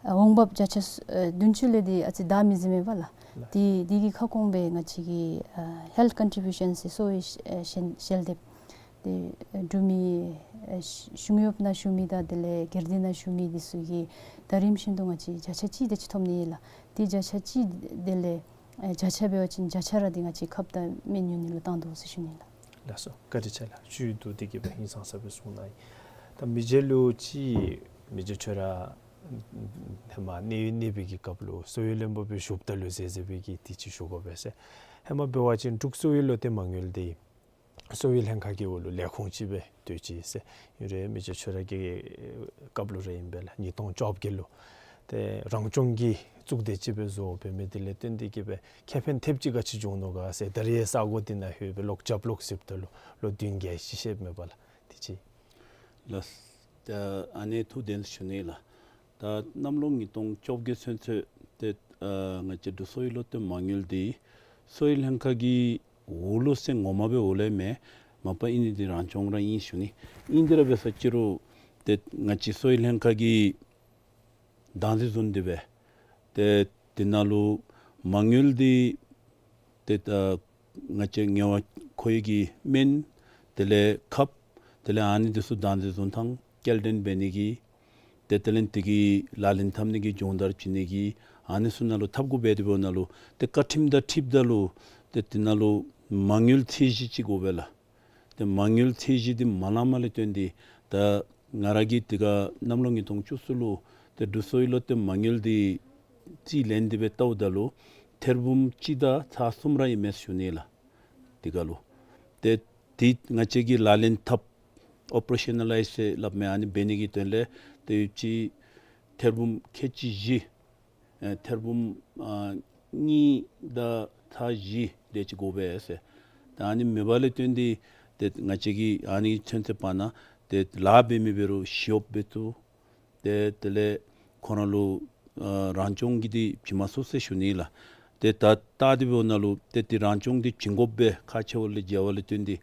ཨ་འོང་འབབ་བརྒྱ་ཆ་ཨ་བདུན་ཅུ་ལས་འདི་ཨ་ཙི་བདའ་མི་ཟུན་མས་པ་ལགས། ལགས། དེ་དེ་གི་ཁ་སྐོང་སྦེ་ང་བཅས་ཀྱིས་ཨ་ཧེལཐ་ཀོན་ཊི་བིའུ་ཤཱན་ཟེར་གསོ་བའི་ཨ་ཞལ་ཞལ་འདེབས་ཏེ་ཨ་འབྲུག་མི་ཨ་གཞུང་གཡོགཔ་ནང་བཞུགས་མི་དང་དེ་ལས་སྒེར་སྡེ་ནང་བཞུགས་མི་འདི་ཚུ་གིས་ད་རིམ་བཞིན་དུ་ང་བཅས་བརྒྱ་ཆ་གཅིག་དེ་ཅིག་ཐོབ་ནི་ཨིན་ལགས། ཏེ་བརྒྱ་ཆ་གཅིག་དེ་ལས་ཨ་བརྒྱ་ཆ་འབད་བ་ཅིན་བརྒྱ་ཆ་ར་འདི་ང་བཅས་ཁབ་དང་སྨན་ཉོ་ནི་ལུ་བཏང་དོ་ཟེར་ཞུ་ནི་ཨིན་ལགས། ལགས་སོ། བཀའ་དྲིན་ཆེ་ལགས། ཞུ་དོ་དེ་གིས་སྦེ་ཧིང་སངས་ས་སྦེ་གསུངས་གནང་ཡི། ད་མི་རྗེ་ལུ་ཅིག་མི་རྗེ་ཁྱོད་ར་ཧེ་མ་གནས་ཡུལ་གནས་པའི་གི་སྐབས་ལུ་གསོ་བའི་བློན་པོ་སྦེ་བཞུགསཔ་ད་ལུ་མཛད་མཛད་པའི་གི་དེ་ཅིག་ཞུ་དགོ་པས་ཟེར། ཧེ་མ་འབད་བ་ཅིན་འབྲུག་གསོ་བའི་བློ་གཏད་མ་དངུལ་འདི་གསོ་བའི་ལྷན་ཁག་གི་འོག་ལུ་ལས་ཁུངས་ཅིག་སྦེ་སྡོད་ཅི་ཟེར། ཨིན་རུང་མི་རྗེ་ཁྱོད་ར་གི་སྐབས་ལུ་ར་ཨིན་པས་ལགས། ཉིས་སྟོང་བཅོ་བརྒྱད་ལུ་ཏེ་རང་སྐྱོང་གི་གཙུག་སྡེ་ཅིག་སྦེ་བཟོ་འབད་མི་དེ་ལས་བརྟེན་ཏེ་གི་སྦེ་ཁེ་ཕན་ཐེབས་ཅིག་ག་ཅི་བྱུང་ནུག་ག་ཟེར། ད་རིས་ས་གོ་འདི་ནང་ལྷོད་སྦེ་ལོག་རྒྱབ་ལོག་གཟིགསཔ་ད་ལུ་ལོ་བདུན་བརྒྱད་ཅིག་ཤོརཝ་མས་པ་ལགས། དེ་ཅིག། ལགས། ད་ཨ་ནི་ཐུགས་བདེན་ཞུ་ནི་ལགས། ད་གནམ་ལོ་ཉིས་སྟོང་བཅོ་བརྒྱད་ཚུན་ཚོད་ཏེ་ཨ་ང་བཅས་འབྲུག་གསོ་བའི་བློ་གཏད་མ་དངུལ་འདི་གསོ་བའི་ལྷན་ཁག་གི་འོག་ལུ་ཟེར་ངོ་མ་སྦེ་འོག་ལས་མེན། མ་པ་ཨིན་ནི་འདི་རང་སྐྱོང་ར་ཨིན་ཞུ་ནི། ཨིན་ཏེ་ར་འབད་ས་ཅི་རུང་ཏེ་ང་བཅས་གསོ་བའི་ལྷན་ཁག་གིས་བདག་འཛིན་བཟུང་སྟེ་སྦེ་ཏེ་དེ་ནང་ལུ་མ་དངུལ་འདི་ཏེ་ད་ང་བཅས་ངལ་བ་ཁོར་ཡུག་གི་སྨན་དེ་ལས་ཁབ་དེ་ལས་ཨ་ནི་འདི་ཚུ་བདག་འཛིན་བཟུང་ཐངས་སྐྱེལ་འདྲེན་འབད་ནི་གི་ཏེ་དེ་ལས་དེ་གི་ལག་ལེན་འཐབ་ནི་གི་སྦྱོང་བརྡར་བྱིན་ནི་གི་ཨ་ནི་ཚུ་ནང་ལུ་འཐབ་དགོ་པས། དེ་འབདཝ་ད་ལུ་ཏེ་བཀའ་ཁྲིམས་དང་འཁྲིལཝ་ད་ལུ་ཏེ་དེ་ནང་ལུ་མ་དངུལ་ཚད་གཞི་ཅིག་དགོ་པས་ལགས། ཏེ་མ་དངུལ་ཚད་གཞི་འདི་མ་ལང་མ་ལས་བརྟེན་ཏེ་ད་ང་ར་གིས་དེ་ཁར་གནམ་ལོ་ཉིས་སྟོང་བཅུ་གསུམ་ལུ་ཏེ་འབྲུག་གསོ་བའི་བློ་གཏད་མ་དངུལ་འདི་རྩིས་ལེན་ཏེ་སྦེ་བལྟཝ་ད་ལུ་ཐེར་འབུམ་གཅིག་དང་ཚག་གསུམ་ར་ཨིན་མས་ཞུ་ནི་ལགས། དེ་ཁར་ལུ་ཏེ་དེ་ང་བཅས་ཀྱིས་ལག་ལེན་འཐབ་ཨོ་པ་རེ་ཤ་ནེ་ལའིཛ་ཟེར་སླབ་མི་ཨ་ནི་འབད་ནི་གི་དོན་ལས་ཏེ་ཡོད་ཅི་ཐེར་འབུམ་ཁལ་གཅིག་བཞི་ཨེ་ཐེར་འབུམ་ཨ་གཉིས་དང་ཚག་བཞི་དེ་ཅིག་དགོ་པས་ཟེར། ད་ཨ་ནི་མེད་པ་ལས་བརྟེན་ཏེ་ཏེ་ང་བཅས་ཀྱིས་ཨ་ནི་ཚུན་ཚོད་བར་ན་ཏེ་ལཱ་འབད་མི་འབད་རུང་ཞི་གཡོགཔ་འབད་ཚུགས། ཏེ་དེ་ལས་ཁོང་ར་ལུ་ཨ་རང་སྐྱོང་གིས་འདི་བྱིན་མ་ཚུགས་ཟེར་ཞུ་ནི་ལགས། ཏེ་ད་ད་དེ་འབདཝ་ད་ལུ་ཏེ་ཏེ་རང་སྐྱོང་འདི་བྱིན་དགོཔ་སྦེ་ཁག་ཆེཝ་ལས་མཇལ་བ་ལས་བརྟེན་ཏེ་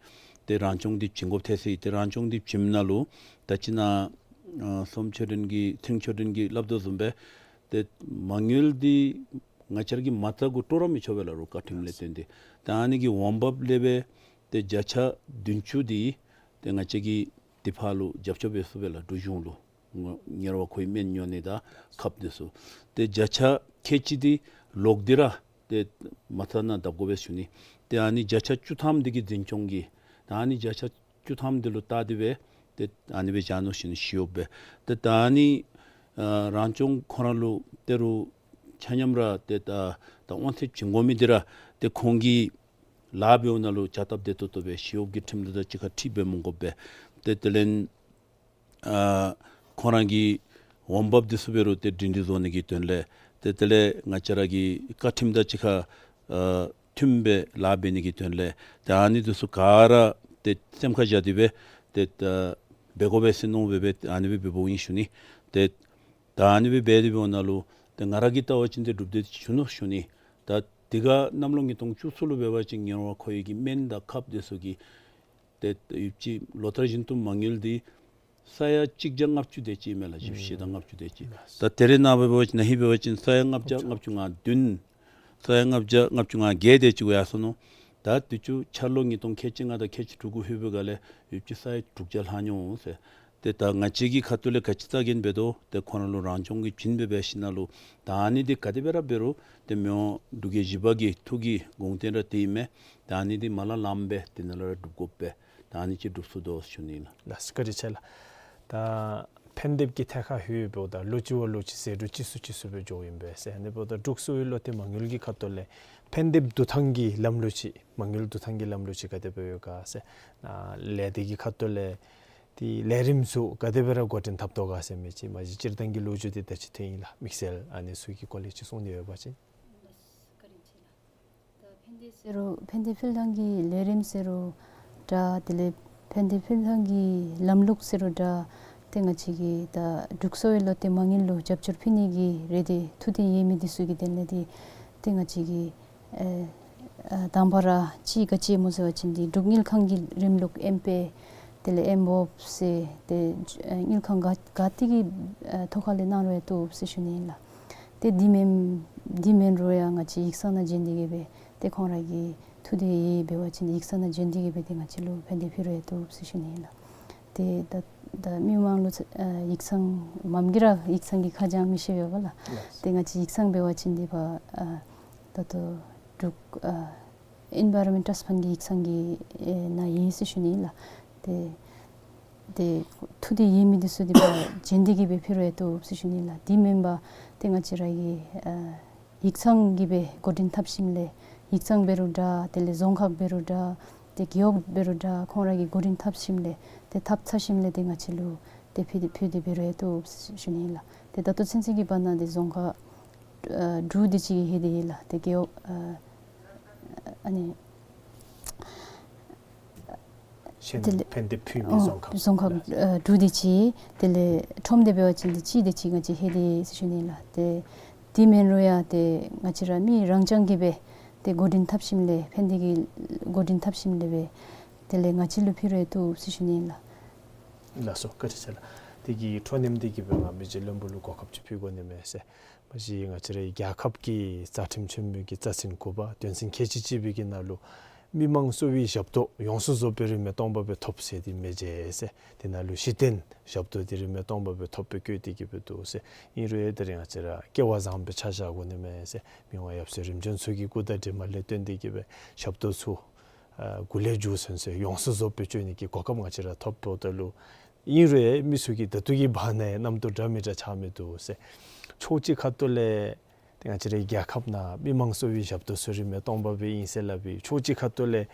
ཏེ་རང་སྐྱོང་འདི་བྱིན་དགོཔ་ཐལ་ཟེར། ཏེ་རང་སྐྱོང་འདི་བྱིནམ་ད་ལུ་ད་ཅི་ནཱ་ཨ་བསོད་ནམས་ཆོས་སྒྲོན་གྱིས་ཐིང་ཆོས་སྒྲོན་གྱིས་སླབ་དོ་བཟུམ་སྦེ་ཏེ་མ་དངུལ་འདི་ང་བཅས་ར་གི་མ་རྩ་གུ་སྤྲོད་ར་མི་ཆོག་པས་ལགས་རོགས་བཀའ་ཁྲིམས་ལས་བརྟེན་ཏེ། ད་ཨ་ནི་གི་འོང་འབབ་ལས་སྦེ་ཏེ་བརྒྱ་ཆ་བདུན་ཅུ་འདི་ཏེ་ང་བཅས་ཀྱིས་དེ་ཕར་ལུ་རྒྱབ་སྐྱོར་འབད་ཚུགས་པས་ལགས། འབྲུག་གཞུང་ལུ་ངོ་ངལ་བ་ཁོར་ཡུག་སྨན་ཉོ་ནི་དང་ཁབ་འདི་ཚུ། ཏེ་བརྒྱ་ཆ་ཁལ་གཅིག་འདི་ལོག་སྟེ་ར་ཏེ་མ་རྩ་ནང་བརྡབ་དགོ་པས་ཞུ་ནི། ཏེ་ཨ་ནི་བརྒྱ་ཆ་བཅུ་ཐམ་འདི་གི་འཛིན་སྐྱོང་གིས་ད་ཨ་ནི་བརྒྱ་ཆ་བཅུ་ཐམ་འདི་ལུ་བལྟ་སྟེ་སྦེ་ཏེ་ཨ་ནི་སྦེ་བཞག་ནུག་ཞུ་ནི་ཞི་གཡོགཔ་སྦེ། ཏེ་ད་ཨ་ནི་ཨ་རང་སྐྱོང་ཁོང་ར་ལུ་ཏེ་རུང་ཆ་མཉམ་ར་ཏེ་ད་ད་དབང་ཚད་བྱིན་དགོ་མི་འདི་ར་ཏེ་ཁོང་གིས་ལཱ་འབདཝ་ད་ལུ་བྱ་སྟབས་བདེ་ཏོག་ཏོ་སྦེ་ཞི་གཡོག་གི་ཁྲིམས་ལུགས་དང་གཅིག་ཁར་འཁྲིལ་སྦེ་མི་དགོ་པས། ཏེ་དེ་ལས་ཨ་ཁོང་ར་གི་འོང་འབབ་འདི་ཚུ་འབད་རུང་ཏེ་སྒྲིང་སྒྲིང་བཟོ་ནི་གི་དོན་ལས་ཏེ་དེ་ལས་ང་བཅས་ར་གི་བཀའ་ཁྲིམས་དང་གཅིག་ཁར་ཨ་མཐུནམ་སྦེ་ལཱ་འབད་ནི་གི་དོན་ལས་ཏེ་ཨ་ནི་འདི་ཚུ་ག་ར་ཏེ་སེམས་ཁར་བཞག་སྟེ་སྦེ་ཏེ་ཨ་འབད་དགོ་པས་ཟེར་མནོ་སྦེ་སྦེ་ཨ་ནི་སྦེ་འབདཝ་ཨིན་ཞུ་ནི། ཏེ་ ད་ཨ་ནི་སྦེ་འབད་དེ་འབདཝ་ད་ལུ་ཏེ་ང་ར་གིས་བལྟ་བ་ཅིན་ཏེ་གྲུབ་སྟེ་བྱུང་ནུག་ཞུ་ནི། ད་དེ་ཁར་གནམ་ལོ་ཉིས་སྟོང་བཅུ་གསུམ་ལུ་འབད་བ་ཅིན་ངེའི་བ་ཁོ་ཡི་གི་སྨན་དང་ཁབ་དེ་ཚུ་གི་ཏེ་ཡུདཔ་ཅིག་ལོ་ལྟར་བཞིན་དུ་མ་དངུལ་འདི་ས་ཡ་གཅིག་བརྒྱ་ལྔ་བཅུ་དེ་ཅིག་མས་ལགས། བཞི་བཅུ་ཞེ་དང་ལྔ་བཅུ་དེ་ཅིག། ད་དེ་རེ་ནངས་པ་འབད་བ་ཅིན་ན་ཧིང་འབད་བ་ཅིན་ས་ཡ་ལྔ་བརྒྱ་ལྔ་བཅུ་ང་བདུན། ས་ཡ་ལྔ་བརྒྱ་ལྔ་བཅུ་ང་བརྒྱད་དེ་ཅིག་ཡར་སོ་ནུག། ད་དུས་ཅི་འཆར་ལོ་ཉིས་སྟོང་ཁལ་གཅིག་ལྔ་དང་ཁལ་གཅིག་དྲུག་གུ་ལྷོད་པའི་སྒང་ལས་ཡུདཔ་ཅིག་ས་ཡ་དྲུག་བརྒྱ་ལྷག་འགྱོ་འོང་ཟེར། ཏེ་ད་ང་བཅས་ཀྱིས་ཁ་ཐུག་ལས་ག་ཅི་བལྟ་གེ་ཨིན་འབད་དོ། ཏེ་ཁོང་ར་ལུ་རང་སྐྱོང་གི་བྱིན་འབད་འབད་ཞིནམ་ལས་ད་ཨ་ནི་འདི་ག་དེ་སྦེ་ར་འབད་རུང་ཏེ་མི་དབང་འབྲུག་རྒྱལ་བཞི་པ་གི་ཐུགས་ཀྱི་དགོངས་དོན་ར་དེ་ཨིན་མས། ད་ཨ་ནི་འདི་མ་ལ་ལངམ་སྦེ་དེ་ནང་ལུ་ར་སྒྲུབ་དགོ་པས། ད་ཨ་ནི་ཅིག་སྒྲུབ་ཚུགས་དོ་ཟེར་ཞུ་ནི་ལགས། ལགས་སོ་བཀའ་དྲིན་ཆེ་ལགས། ད་ཕན་འདེབས་ཀྱི་ཐད་ཁར་ལྷོད་པའི་ད་ལོ་གཅིག་བ་ལོ་གཅིག་ཟད་འགྲོ་གཅིག་སུ་གཅིག་སུ་སྦེ་འགྱོཝ་ཨིན་པས་ཟེར། ཨ་ནི་འབདཝ་ད་འབྲུག་གསོ་བའི་བློ་གཏད་མ་དངུལ་གྱི་ཁ་ཐུག་ལས་ཕན་འདེབས་བསྡུ་ཐངས་ཀྱི་ལམ་ལུགས་ཅིག་མ་དངུལ་བསྡུ་ཐངས་ཀྱི་ལམ་ལུགས་ཅིག་ག་དེ་སྦེ་ཡོད་ག་ཟེར། ཨ་ལས་སྡེ་གི་ཁ་ཐུག་ལས་ཏེ་ལས་རིམ་ཚུ་ག་དེ་སྦེ་ར་འགོ་འདྲེན་འཐབ་དོ་ག་ཟེར་མི་ཅིག་མ་གཞི་སྤྱིར་བཏང་གི་ལོ་རྒྱུས་དེ་ད་ཅི་ཐོན་ཡི་ལགས། དམིགས་བསལ་ཨ་ནི་ཚུ་གི་སྐོར་ལས་ཅིག་གསུང་ནི་ཡོད་པ་ཅིན། ད་ཕན་བདེ་ཟེར་རུང་ཕན་བདེ་ཕུལ་ཐངས་ཀྱི་ལས་རིམ་ཟེར་རུང་འདྲ། དེ་ལས་ཕན་བདེ་ཕུལ་ཐངས་ཀྱི་ལམ་ལུགས་ཟེར་རུང་འདྲ། ཏེ་ང་བཅས་ཀྱིས་ད་འབྲུག་གསོ་བའི་བློ་གཏད་མ་དངུལ་ལུ་རྒྱབ་སྐྱོར་ཕུལ་ནི་གི་རེ་འདོད་ཐུགས་གཏད་ཡོད་མི་འདི་ཚུ་གི་དོན་ལས་ཏེ་ཏེ་ང་བཅས་ཀྱིས་ཨེ་ཨ་དང་པ་ར་ཅིག་ག་ཅི་སྨོ་ཟེར་བ་ཅིན་འདི་འབྲུག་དངུལ་ཁང་གི་རིམ་ལུགས་ཨེམ་པེ་དེ་ལས་ཨེམ་བོབ་ཟེར་ཏེ་ཨ་དངུལ་ཁང་ག་ག་ཏེ་གི་ཨ་ཐོག་ཁ་ལས་གནང་རུང་ཡང་བཏུབ་ཟེར་ཞུ་ནི་ཨིན་ལགས། ཏེ་འདི་མེན་འདི་མེན་རུང་ཡང་ང་བཅས་ཡིག་ཚང་ནང་བྱོན་ཏེ་གི་སྦེ་ཏེ་ཁོང་ར་གི་ཐུགས་འདོད་ཡོད་འབད་བ་ཅིན་ཡིག་ཚང་ནང་བྱོན་ཏེ་གི་སྦེ་ཏེ་ང་བཅས་ལུ་ཕན་བདེ་ཕུལ་རུང་ཡང་བཏུབ་ཟེར་ཞུ་ནི་ཨིན་ལགས། ཏེ་ད་ད་མི་མང་ལུ་ཚ་ཨ་ཡིག་ཚང་མམ་གིས་ར་ཡིག་ཚང་གི་ཁ་བྱང་མི་ཤེས་པས་པ་ལགས། ཏེ་ང་བཅས་ཡིག་ཚང་འབད་བ་ཅིན་འདི་པ་ཨ་ད་ལྟོ་འབྲུག་ཨ་ཨེན་བཱའི་རོན་མེནཊ་ཊརསཊ་ཕཱན་གྱི་ཡིག་ཚང་གི་ཨེ་ནང་ཨིན་ཟེར་ཞུ་ནི་ཨིན་ལགས། ཏེ་ཏེ་ཐུགས་འདོད་ཡོད་མི་འདི་ཚུ་འདི་པ་བྱོན་ཏེ་གི་སྦེ་ཕུལ་རུང་ཡང་བཏུབ་ཟེར་ཞུ་ནི་ཨིན་ལགས། འདི་མེན་པར་ཏེ་ང་བཅས་ར་གི་ཨ་ཡིག་ཚང་གིས་སྦེ་འགོ་འདྲེན་འཐབ་ཞིནམ་ལས་ཡིག་ཚང་འབད་རུང་འདྲ། དེ་ལས་རྫོང་ཁག་འབད་རུང་འདྲ། ཏེ་རྒེད་འོག་འབད་རུང་འདྲ། ཁོང་ར་གིས་འགོ་འདྲེན་འཐབ་ཞིནམ་ལས་ཏེ་འཐབ་ཚར་ཞིནམ་ལས་ཏེ་ང་བཅས་ལུ་ཏེ་ཕུལ་ཏེ་ཕུལ་ཏེ་འབད་རུང་ཡང་བཏུབ་ཟེར་ཞུ་ནི་ཨིན་ལགས། ཏེ་ད་ལྟོ་ཚུན་ཚོད་ཀྱི་བར་ན་ཏེ་རྫོང་ཁག་ཨ་དྲུག་དེ་ཅིག་ལྷོད་དེ་ཡོད་ལགས། ཏེ་རྒེད་འོག་ཨ་ཨ་ནི་གཞན་དེ་ལས་ཕན་བདེ་ཕུལ་མི་ཨོ་རྫོང་ཁག་རྫོང་ཁག་ཨ་དྲུག་དེ་ཅིག། དེ་ལས་ཁྲོམ་སྡེ་འབད་བ་ཅིན་ཏེ་གཅིག་དེ་ཅིག་ང་བཅས་ལྷོད་དེ་ཡོད་ཟེར་ཞུ་ནི་ཨིན་ལགས། ཏེ་འདི་མེན་རུང་ཡང་ཏེ་ང་བཅས་ར་མི་རང་རྐྱང་གིས་སྦེ་ཏེ་འགོ་འདྲེན་འཐབ་ཞིནམ་ལས་ཕན་བདེ་གི་འགོ་འདྲེན་འཐབ་ཞིནམ་ལས་སྦེ་དེ་ལས་ང་བཅས་ལུ་ཕུལ་རུང་ཡང་བཏུབ་ཟེར་ཞུ་ནི་ཨིན་ལགས། ལགས་སོ་བཀའ་དྲིན་ཆེ་ལགས། དེ་གི་འཕྲོ་མཐུད་དེ་གི་སྦེ་ང་མི་རྗེ་བློན་པོ་ལུ་གོ་སྐབས་ཅིག་ཕུལ་དགོ་ནི་མས་ཟེར། མ་གཞི་ང་བཅས་རའི་རྒྱལ་ཁབ་ཀྱི་རྩ་ཁྲིམས་ཆེན་མོ་གི་རྩ་ཚན་དགུ་པ་དོན་ཚན་ཁལ་གཅིག་གཅིག་པའི་གི་ནང་ལུ་མི་མང་གསོ་བའི་ཞབས་ཏོག་ཡོངས་སུ་རྫོགས་པའི་རིན་མེད་སྟོང་པ་སྦེ་ཐོབ་ཟེར་ཏེ་མི་རྗེ་ཟེར། དེ་ནང་ལུ་གཞི་རྟེན་ཞབས་ཏོག་འདི་རིན་མེད་སྟོང་པ་སྦེ་ཐོབ་སྦེ་བཀོད་དེ་གི་སྦེ་འདུག་ཟེར། ཨིན་རུང་ཡང་དེ་རིང་ང་བཅས་ར་སྐལ་བ་བཟང་པོ་ཆ་བཞག་དགོ་ནི་མས་ཟེར། མི་དབང་ཡབ་སྲས་རིམ་བྱོན་ཚུ་གི་སྐུ་དང་གྲིབ་མ་ལས་བརྟེན་ཏེ་གི་སྦེ་ཞབས་ཏོག་ཚུ་ཨ་འགོ་ལས་མཇུག་ཚུན་ཚོད་ཡོངས་སུ་རྫོགས་སྦེ་སྤྱོད་ནི་གི་གོ་སྐབས་ང་བཅས་ར་ཐོབ་འོངམ་ད་ལུ་ཨིན་རུང་ཡང་མི་ཚུ་གིས་ད་ལྟོ་གི་བར་ན་ཡང་རྣམ་རྟོག་འདྲ་མི་འདྲ་ཆགས་མི་འདུག་ཟེར། ཕྱོགས་གཅིག་ཁ་ཐུག་ལས་ཏེ་ང་བཅས་རའི་རྒྱལ་ཁབ་ནང་མི་མང་གསོ་བའི་ཞབས་ཏོག་ཚུ་རིན་མེད་སྟོང་པ་སྦེ་ཨིན་ཟེར་སླབ་པའི་ཕྱོགས་གཅིག་ཁ་ཐུག་ལས་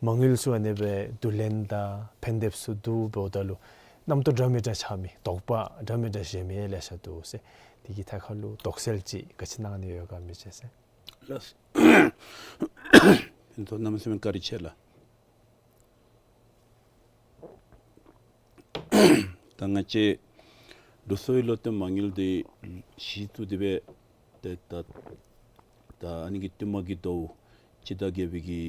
མ་དངུལ་ཚུ་ཨ་ནི་སྦེ་བསྡུ་ལེན་དང་ཕན་འདེབས་ཚུ་འདུག་འབདཝ་ད་ལུ་རྣམ་རྟོག་འདྲ་མི་འདྲ་ཆགས་མི་དོགས་པ་འདྲ་མི་འདྲ་བཞེས་མི་ལེ་ཤ་འདུག་ཟེར། དེ་གི་ཐད་ཁར་ལུ་དོགས་སེལ་ཅིག་ག་ཅི་གནང་ནི་ཡོད་ག་མི་རྗེ་ཟེར། ལགས། ཕུན་ཚོགས་གནམ་མེད་ས་མེད་བཀའ་དྲིན་ཆེ་ལགས། ད་ང་བཅས་འབྲུག་གསོ་བའི་བློ་གཏད་མ་དངུལ་འདི་གཞི་བཙུགས་ཏེ་སྦེ་ཏེ་ད་ད་ཨ་ནི་གི་བསྟུད་མར་གྱི་ཟླཝ་སྤྱི་ཟླ་བརྒྱད་པའི་གི་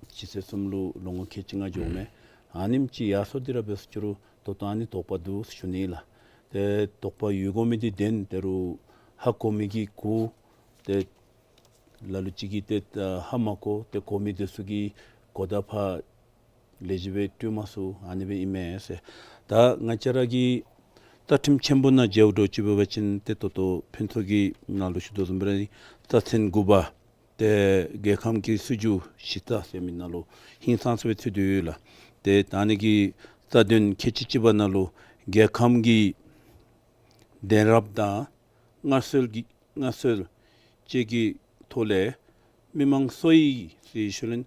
སྤྱི་ཚེས་གསུམ་ལུ་ལོ་ངོ་ཁལ་གཅིག་ལྔ་འགྱོཝ་མས། ཨ་ནེམ་ཅིག་ཡར་སོང་སྟེ་ར་འབད་སོང་ཅི་རུང་ད་ལྟོ་ཨ་ནི་དོགས་པ་འདུག་ཟེར་ཞུ་ནི་ལགས། ཏེ་དོགས་པ་ཡོད་དགོ་མི་འདི་བདེན། ད་རུང་ཧ་གོ་མི་གིས་གོ། ཏེ་ལ་ལུ་ཅིག་གིས་ཏེ་ཧ་མ་གོ། ཏེ་གོ་མི་དེ་ཚུ་གིས་གོ་ད་ཕར་ལས་བྱེདཔ་སྦེ་སྤྲོད་མ་ཚུགས། ཨ་ནི་སྦེ་ཨིན་མས་ཟེར། ད་ང་བཅས་ར་གི་རྩ་ཁྲིམས་ཆེན་པོ་ནང་མཇལཝ་འདྲཝ་ཅིག་འབད་བ་ཅིན་ཏེ་ད་ལྟོ་ཕུན་ཚོགས་ཀྱིས་ནཱ་ལུ་ཞུ་དོ་བཟུམ་སྦེ་ར་རྩ་ཚན་དགུ་པ་ཏེ་རྒྱལ་ཁམས་ཀྱི་སྲིད་བྱུས་གཞི་རྩ་ཟེར་མི་ནང་ལུ་ཧིང་སངས་ས་སྦེ་ཚུད་དེ་ཡོད་ལགས། ཏེ་ད་ཨ་ནི་གི་རྩ་དོན་ཁལ་གཅིག་གཅིག་པ་ནང་ལུ་རྒྱལ་ཁམས་ཀྱི་གདན་རབས་དང་སྔར་སྲོལ་གྱི་སྔར་སྲོལ་བཅས་ཀྱི་ཐོག་ལས་མི་མང་གསོ་བའི་ཟེར་ཞུ་ལེན་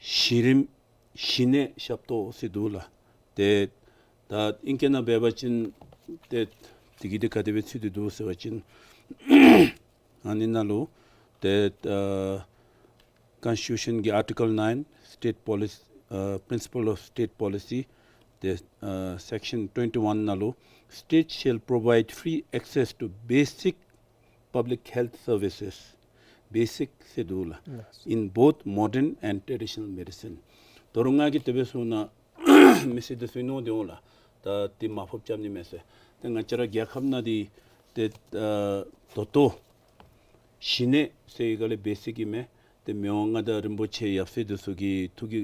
གཞི་རིམ་གཞི་ནས་ཞབས་ཏོག་ཟེར་འདུག་ལགས། ཏེ་ད་ཨིང་སྐད་ནང་འབད་བ་ཅིན་ཏེ་དེ་གི་འདི་ག་དེ་སྦེ་ཚུད་དེ་འདུག་ཟེར་བ་ཅིན་ཨ་ནི་ནང་ལུ་ཏེ་ཨ་Constitution གི་Article nine, State Policy, ཨ་Principle of State Policy, ཏེ་ཨ་section twenty one ནང་ལུ state shall provide free access to basic public health services, basic ཟེར་འདུག་ལགས། Yes. In both modern and traditional medicine. ད་རུང་ང་གིས་དེ་སྦེ་གསུངས་ན་མི་སེར་འདི་ཚུ་མནོ་སྟེ་འོང་ལགས། ད་འདི་མར་ཕབ་རྐྱབ་ནི་མས་ཟེར། ཏེ་ང་བཅས་ར་རྒྱལ་ཁབ་ནང་འདི་ཏེ་ཨ་ད་ལྟོ་གཞི་གནས་ཟེར་བའི་སྒང་ལས་བེ་སིཀ་ཨིན་མས། ཏེ་མི་དབང་མངའ་བདག་རིན་པོ་ཆེ་ཡབ་སྲས་འདི་ཚུ་གི་ཐུགས་ཀྱི་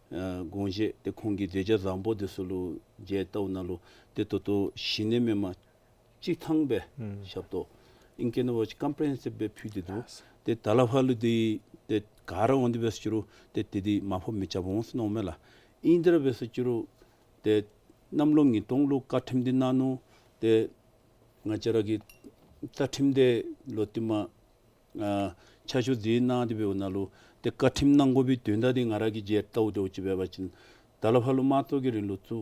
ཨ་དགོངས་བཞེད་ཏེ་ཁོང་གི་མཛད་རྗེས་བཟང་པོ་འདི་ཚུ་ལུ་མཇལ་བལྟཝ་ད་ལུ་ཏེ་ད་ལྟོ་གཞི་གནས་མེན་པར་སྤྱིར་བཏང་སྦེ་ཨུམ་ཞབས་ཏོག་ཨིང་སྐད་ནང་འབད་བ་ཅིན་ཀོམ་པི་རི་ཧེན་སིབ་སྦེ་ཕུལ་ཏེ་འདུག། ལགས། ཏེ་ད་ལས་ཕར་ལུ་འདི་ཏེ་ག་ར་འོང་སྟེ་འབད་ཟེར་རུང་ཏེ་འདི་འདི་མར་ཕབ་མི་རྐྱབ་འོང་ཟེར་མནོཝ་མས་ལགས། ཨིན་དེ་ར་འབད་ཟེར་རུང་ཏེ་གནམ་ལོ་ཉིས་སྟོང་ལུ་བཀའ་ཁྲིམས་འདི་གནང་ནུག། ཏེ་ང་བཅས་ར་གི་རྩ་ཁྲིམས་འདི་ལུ་ཏེ་མ་ཨ་ཆ་འཇོག་འདི་གནང་སྟེ་འབདཝ་ད་ལུ་ཏེ་བཀའ་ཁྲིམས་གནང་དགོ་པའི་དོན་དག་འདི་ང་ར་གིས་མཇལ་བལྟཝ་ད་ཅིག་འབད་བ་ཅིན་ད་ལས་ཕར་ལུ་དམངས་གཙོ་གི་རིང་ལུགས་ཚུ་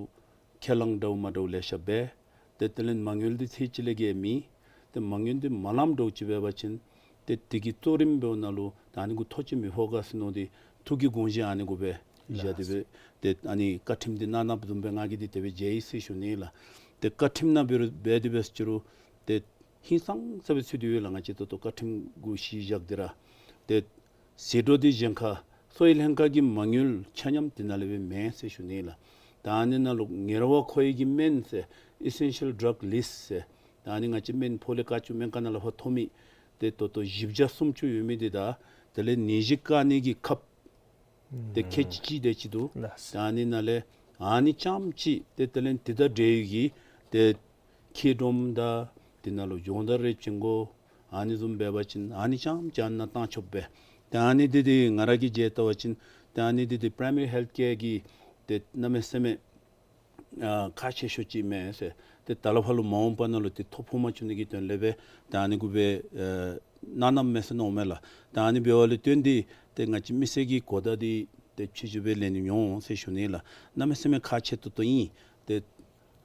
ཁས་བླངས་འདྲཝ་མ་འདྲཝ་ལེ་ཤ་འབད། ཏེ་དེ་ལས་མ་དངུལ་འདི་ཚད་ཅིག་ལས་བརྒལ་མེད། ཏེ་མ་དངུལ་འདི་མ་ལངམ་ད་ཅིག་འབད་བ་ཅིན་ཏེ་འདི་གི་གཙོ་རིམ་འབདཝ་ད་ལུ་ད་ཨ་ནི་གུ་ཐོ་ཅིག་མི་ཕོག་ག་ཟེར་མནོ་སྟེ་ཐུགས་ཀྱི་དགོངས་བཞེད་ཨ་ནི་གུ་སྦེ་བཞག་སྟེ་སྦེ་ཏེ་ཨ་ནི་བཀའ་ཁྲིམས་འདི་གནང་གནངམ་བཟུམ་སྦེ་ང་གིས་འདི་དེ་སྦེ་མཇལ་ཡི་ཟེར་ཞུ་ནི་ལགས། ཏེ་བཀའ་ཁྲིམས་ནང་འབད་རུང་འབད་དེ་འབད་ཟེར་རུང་ཏེ་ཧིང་སངས་ས་སྦེ་ཚུད་དེ་ཡོད་ལགས། ང་བཅས་ད་ལྟོ་བཀའ་ཁྲིམས་གུ་གཞི་བཞག་སྟེ་ར་ཏེ་ཟད་འགྲོ་འདི་གཞན་ཁར་གསོ་བའི་ལྷན་ཁག་གི་མ་དངུལ་ཆ་མཉམ་འདི་ནང་ལས་སྦེ་མེན་ཟེར་ཞུ་ནི་ལགས། ད་ཨ་ནི་ནང་ལུ་ངལ་བ་ཁོར་ཡུག་གི་སྨན་ཟེར་ཨི་སེན་ཤལ་ཌྲག་ལིསཊ་ཟེར་ད་ཨ་ནི་ང་བཅས་སྨན་ཕོ་ལས་དཀར་ཆུ་སྨན་ཁང་ནང་ལས་ཕར་ཐོབ་མི་ཏེ་ད་ལྟོ་བཞི་བརྒྱ་སུམ་ཅུ་ཡོད་མི་འདི་དང་དེ་ལས་ནད་གཞི་བཀག་ནི་གི་ཁབ་ཏེ་ཁལ་གཅིག་གཅིག་དེ་ཅིག་འདུག། ལགས། ད་ཨ་ནི་ནང་ལས་ཨ་ནི་རྐྱངམ་གཅིག་ཏེ་དེ་ལས་འདི་དང་འབྲེལ་ཡོད་ཀྱི་ཏེ་ཁྱི་ལྡོམ་དང་འདི་ནང་ལུ་སྦྱོང་བརྡར་རེ་བྱིན་དགོ། ཨ་ནི་བཟུམ་འབད་བ་ཅིན་ཨ་ནི་རྐྱངམ་གཅིག་ཨ་ནཱ་བཏང་ཆོགཔ་སྦེ། ཏེ་ཨ་ནི་འདི་འདི་ང་ར་གིས་མཇལ་བལྟ་བ་ཅིན་ཏེ་ཨ་ནི་འདི་འདི་པ་རའི་མ་རི་ཧེལཐ་ཀེར་གྱི་ཏེ་གནམ་མེད་ས་མེད་ཨ་ཁག་ཆེ་ཤོས་ཅིག་མས་ཟེར། ཏེ་ད་ལས་ཕར་ལུ་མ་འོངས་པ་ནང་ལུ་ཏེ་ཐོ་ཕོག་མ་བཅུག་ནི་གི་དོན་ལས་སྦེ་ད་ཨ་ནི་གུ་སྦེ་ཨ་གནང་གནངམ་མས་ཟེར་མནོཝ་མས་ལགས། ད་ཨ་ནི་འབདཝ་ལས་བརྟེན་ཏེ་ཏེ་ང་བཅས་མི་སེར་གྱི་གོ་བརྡ་འདི་ཏེ་ཕྱི་འགྱུར་སྦེ་ལེན་ནི་མྱོང་ཟེར་ཞུ་ནི་ལགས། གནམ་མེད་ས་མེད་ཁག་ཆེ་ཏོག་ཏོ་ཨིན། ཏེ་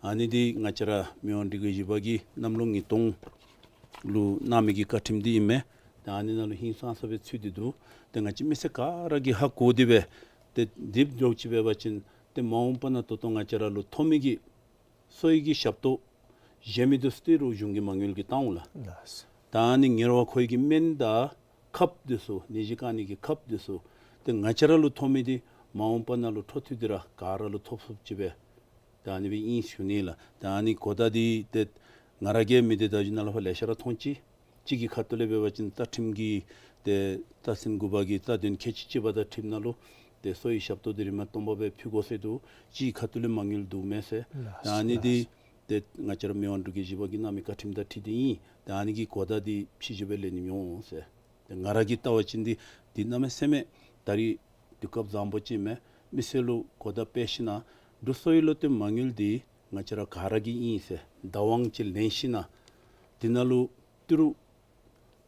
ཨ་ནི་འདི་ང་བཅས་ར་མི་དབང་འབྲུག་རྒྱལ་བཞི་པ་གིས་གནམ་ལོ་ཉིས་སྟོང་ལུ་གནང་མི་གི་བཀའ་ཁྲིམས་འདི་ཨིན་མས། ཏེ་ཨ་ནི་ནང་ལུ་ཧིང་སངས་ས་སྦེ་ཚུད་དེ་འདུག། ཏེ་ང་བཅས་མི་སེར་ག་ར་གིས་ཧ་གོ་སྟེ་སྦེ་ཏེ་འདི་འདྲཝ་ཅིག་འབད་བ་ཅིན་ཏེ་མ་འོངས་པ་ནང་ད་ལྟོ་ང་བཅས་ར་ལུ་ཐོབ་མི་གི་གསོ་བའི་གི་ཞབས་ཏོག་གཞན་མི་འདི་ཚུ་ཏེ་རོགས་གཞུང་གི་མ་དངུལ་གྱིས་བཏང་འོང་ལགས། ལགས། ད་ཨ་ནི་ངལ་བ་ཁོར་ཡུག་གི་སྨན་དང་ཁབ་འདི་ཚུ་ནད་གཞི་བཀག་ནི་གི་ཁབ་འདི་ཚུ་ཏེ་ང་བཅས་ར་ལུ་ཐོབ་མི་འདི་མ་འོངས་པ་ནང་ལུ་འཕྲོ་མཐུད་དེ་ར་ག་ར་ལུ་ཐོབ་ཚུགསཔ་ཅིག་སྦེ་ད་ཨ་ནི་སྦེ་ཨིན་ཞུ་ནི་ལགས། ད་ཨ་ནི་གོ་བརྡ་འདི་ཏེ་ང་ར་གིས་མི་སྡེ་བརྡ་བརྒྱུད་ནང་ལས་ཕར་ལེ་ཤ་ར་མཐོང་ཅི། གཅིག་གི་ཁ་ཐུག་ལས་འབད་བ་ཅིན་རྩ་ཁྲིམས་ཀྱི་ཏེ་རྩ་ཚན་དགུ་པ་གི་རྩ་དོན་ཁལ་གཅིག་གཅིག་པ་དང་འཁྲིལཝ་ད་ལུ་ཏེ་གསོ་བའི་ཞབས་ཏོག་འདི་རིན་མེད་སྟོང་པ་སྦེ་ཕུལ་དགོ་ཟེར་འདུག། གཅིག་གི་ཁ་ཐུག་ལས་མ་དངུལ་འདུག་མས་ཟེར། ལགས། ད་ཨ་ནི་འདི་ལགས། ཏེ་ང་བཅས་ར་མི་དབང་འབྲུག་རྒྱལ་བཞི་པ་གིས་གནང་མི་བཀའ་ཁྲིམས་དང་འཁྲིལ་ཏེ་ཨིན། ད་ཨ་ནི་གི་གོ་བརྡ་འདི་ཕྱི་འགྱུར་སྦེ་ལེན་ནི་མྱོང་ཟེར། ཏེ་ང་ར་གིས་བལྟ་བ་ཅིན་འདི་འདི་གནམ་མེད་ས་མེད་ད་རིས་དུས་སྐབས་བཟང་པོ་ཅིག་མས། མི་སེར་ལུ་གོ་བརྡ་སྤེལ་ཞིན་ན་འབྲུག་གསོ་བའི་བློ་གཏད་མ་དངུལ་འདི་ང་བཅས་ར་ག་ར་གི་ཨིན་ཟེར་བརྡ་དབང་ཅིག་ལེན་ཞིན་ན་འདི་ནང་ལུ་ཏི་རུ་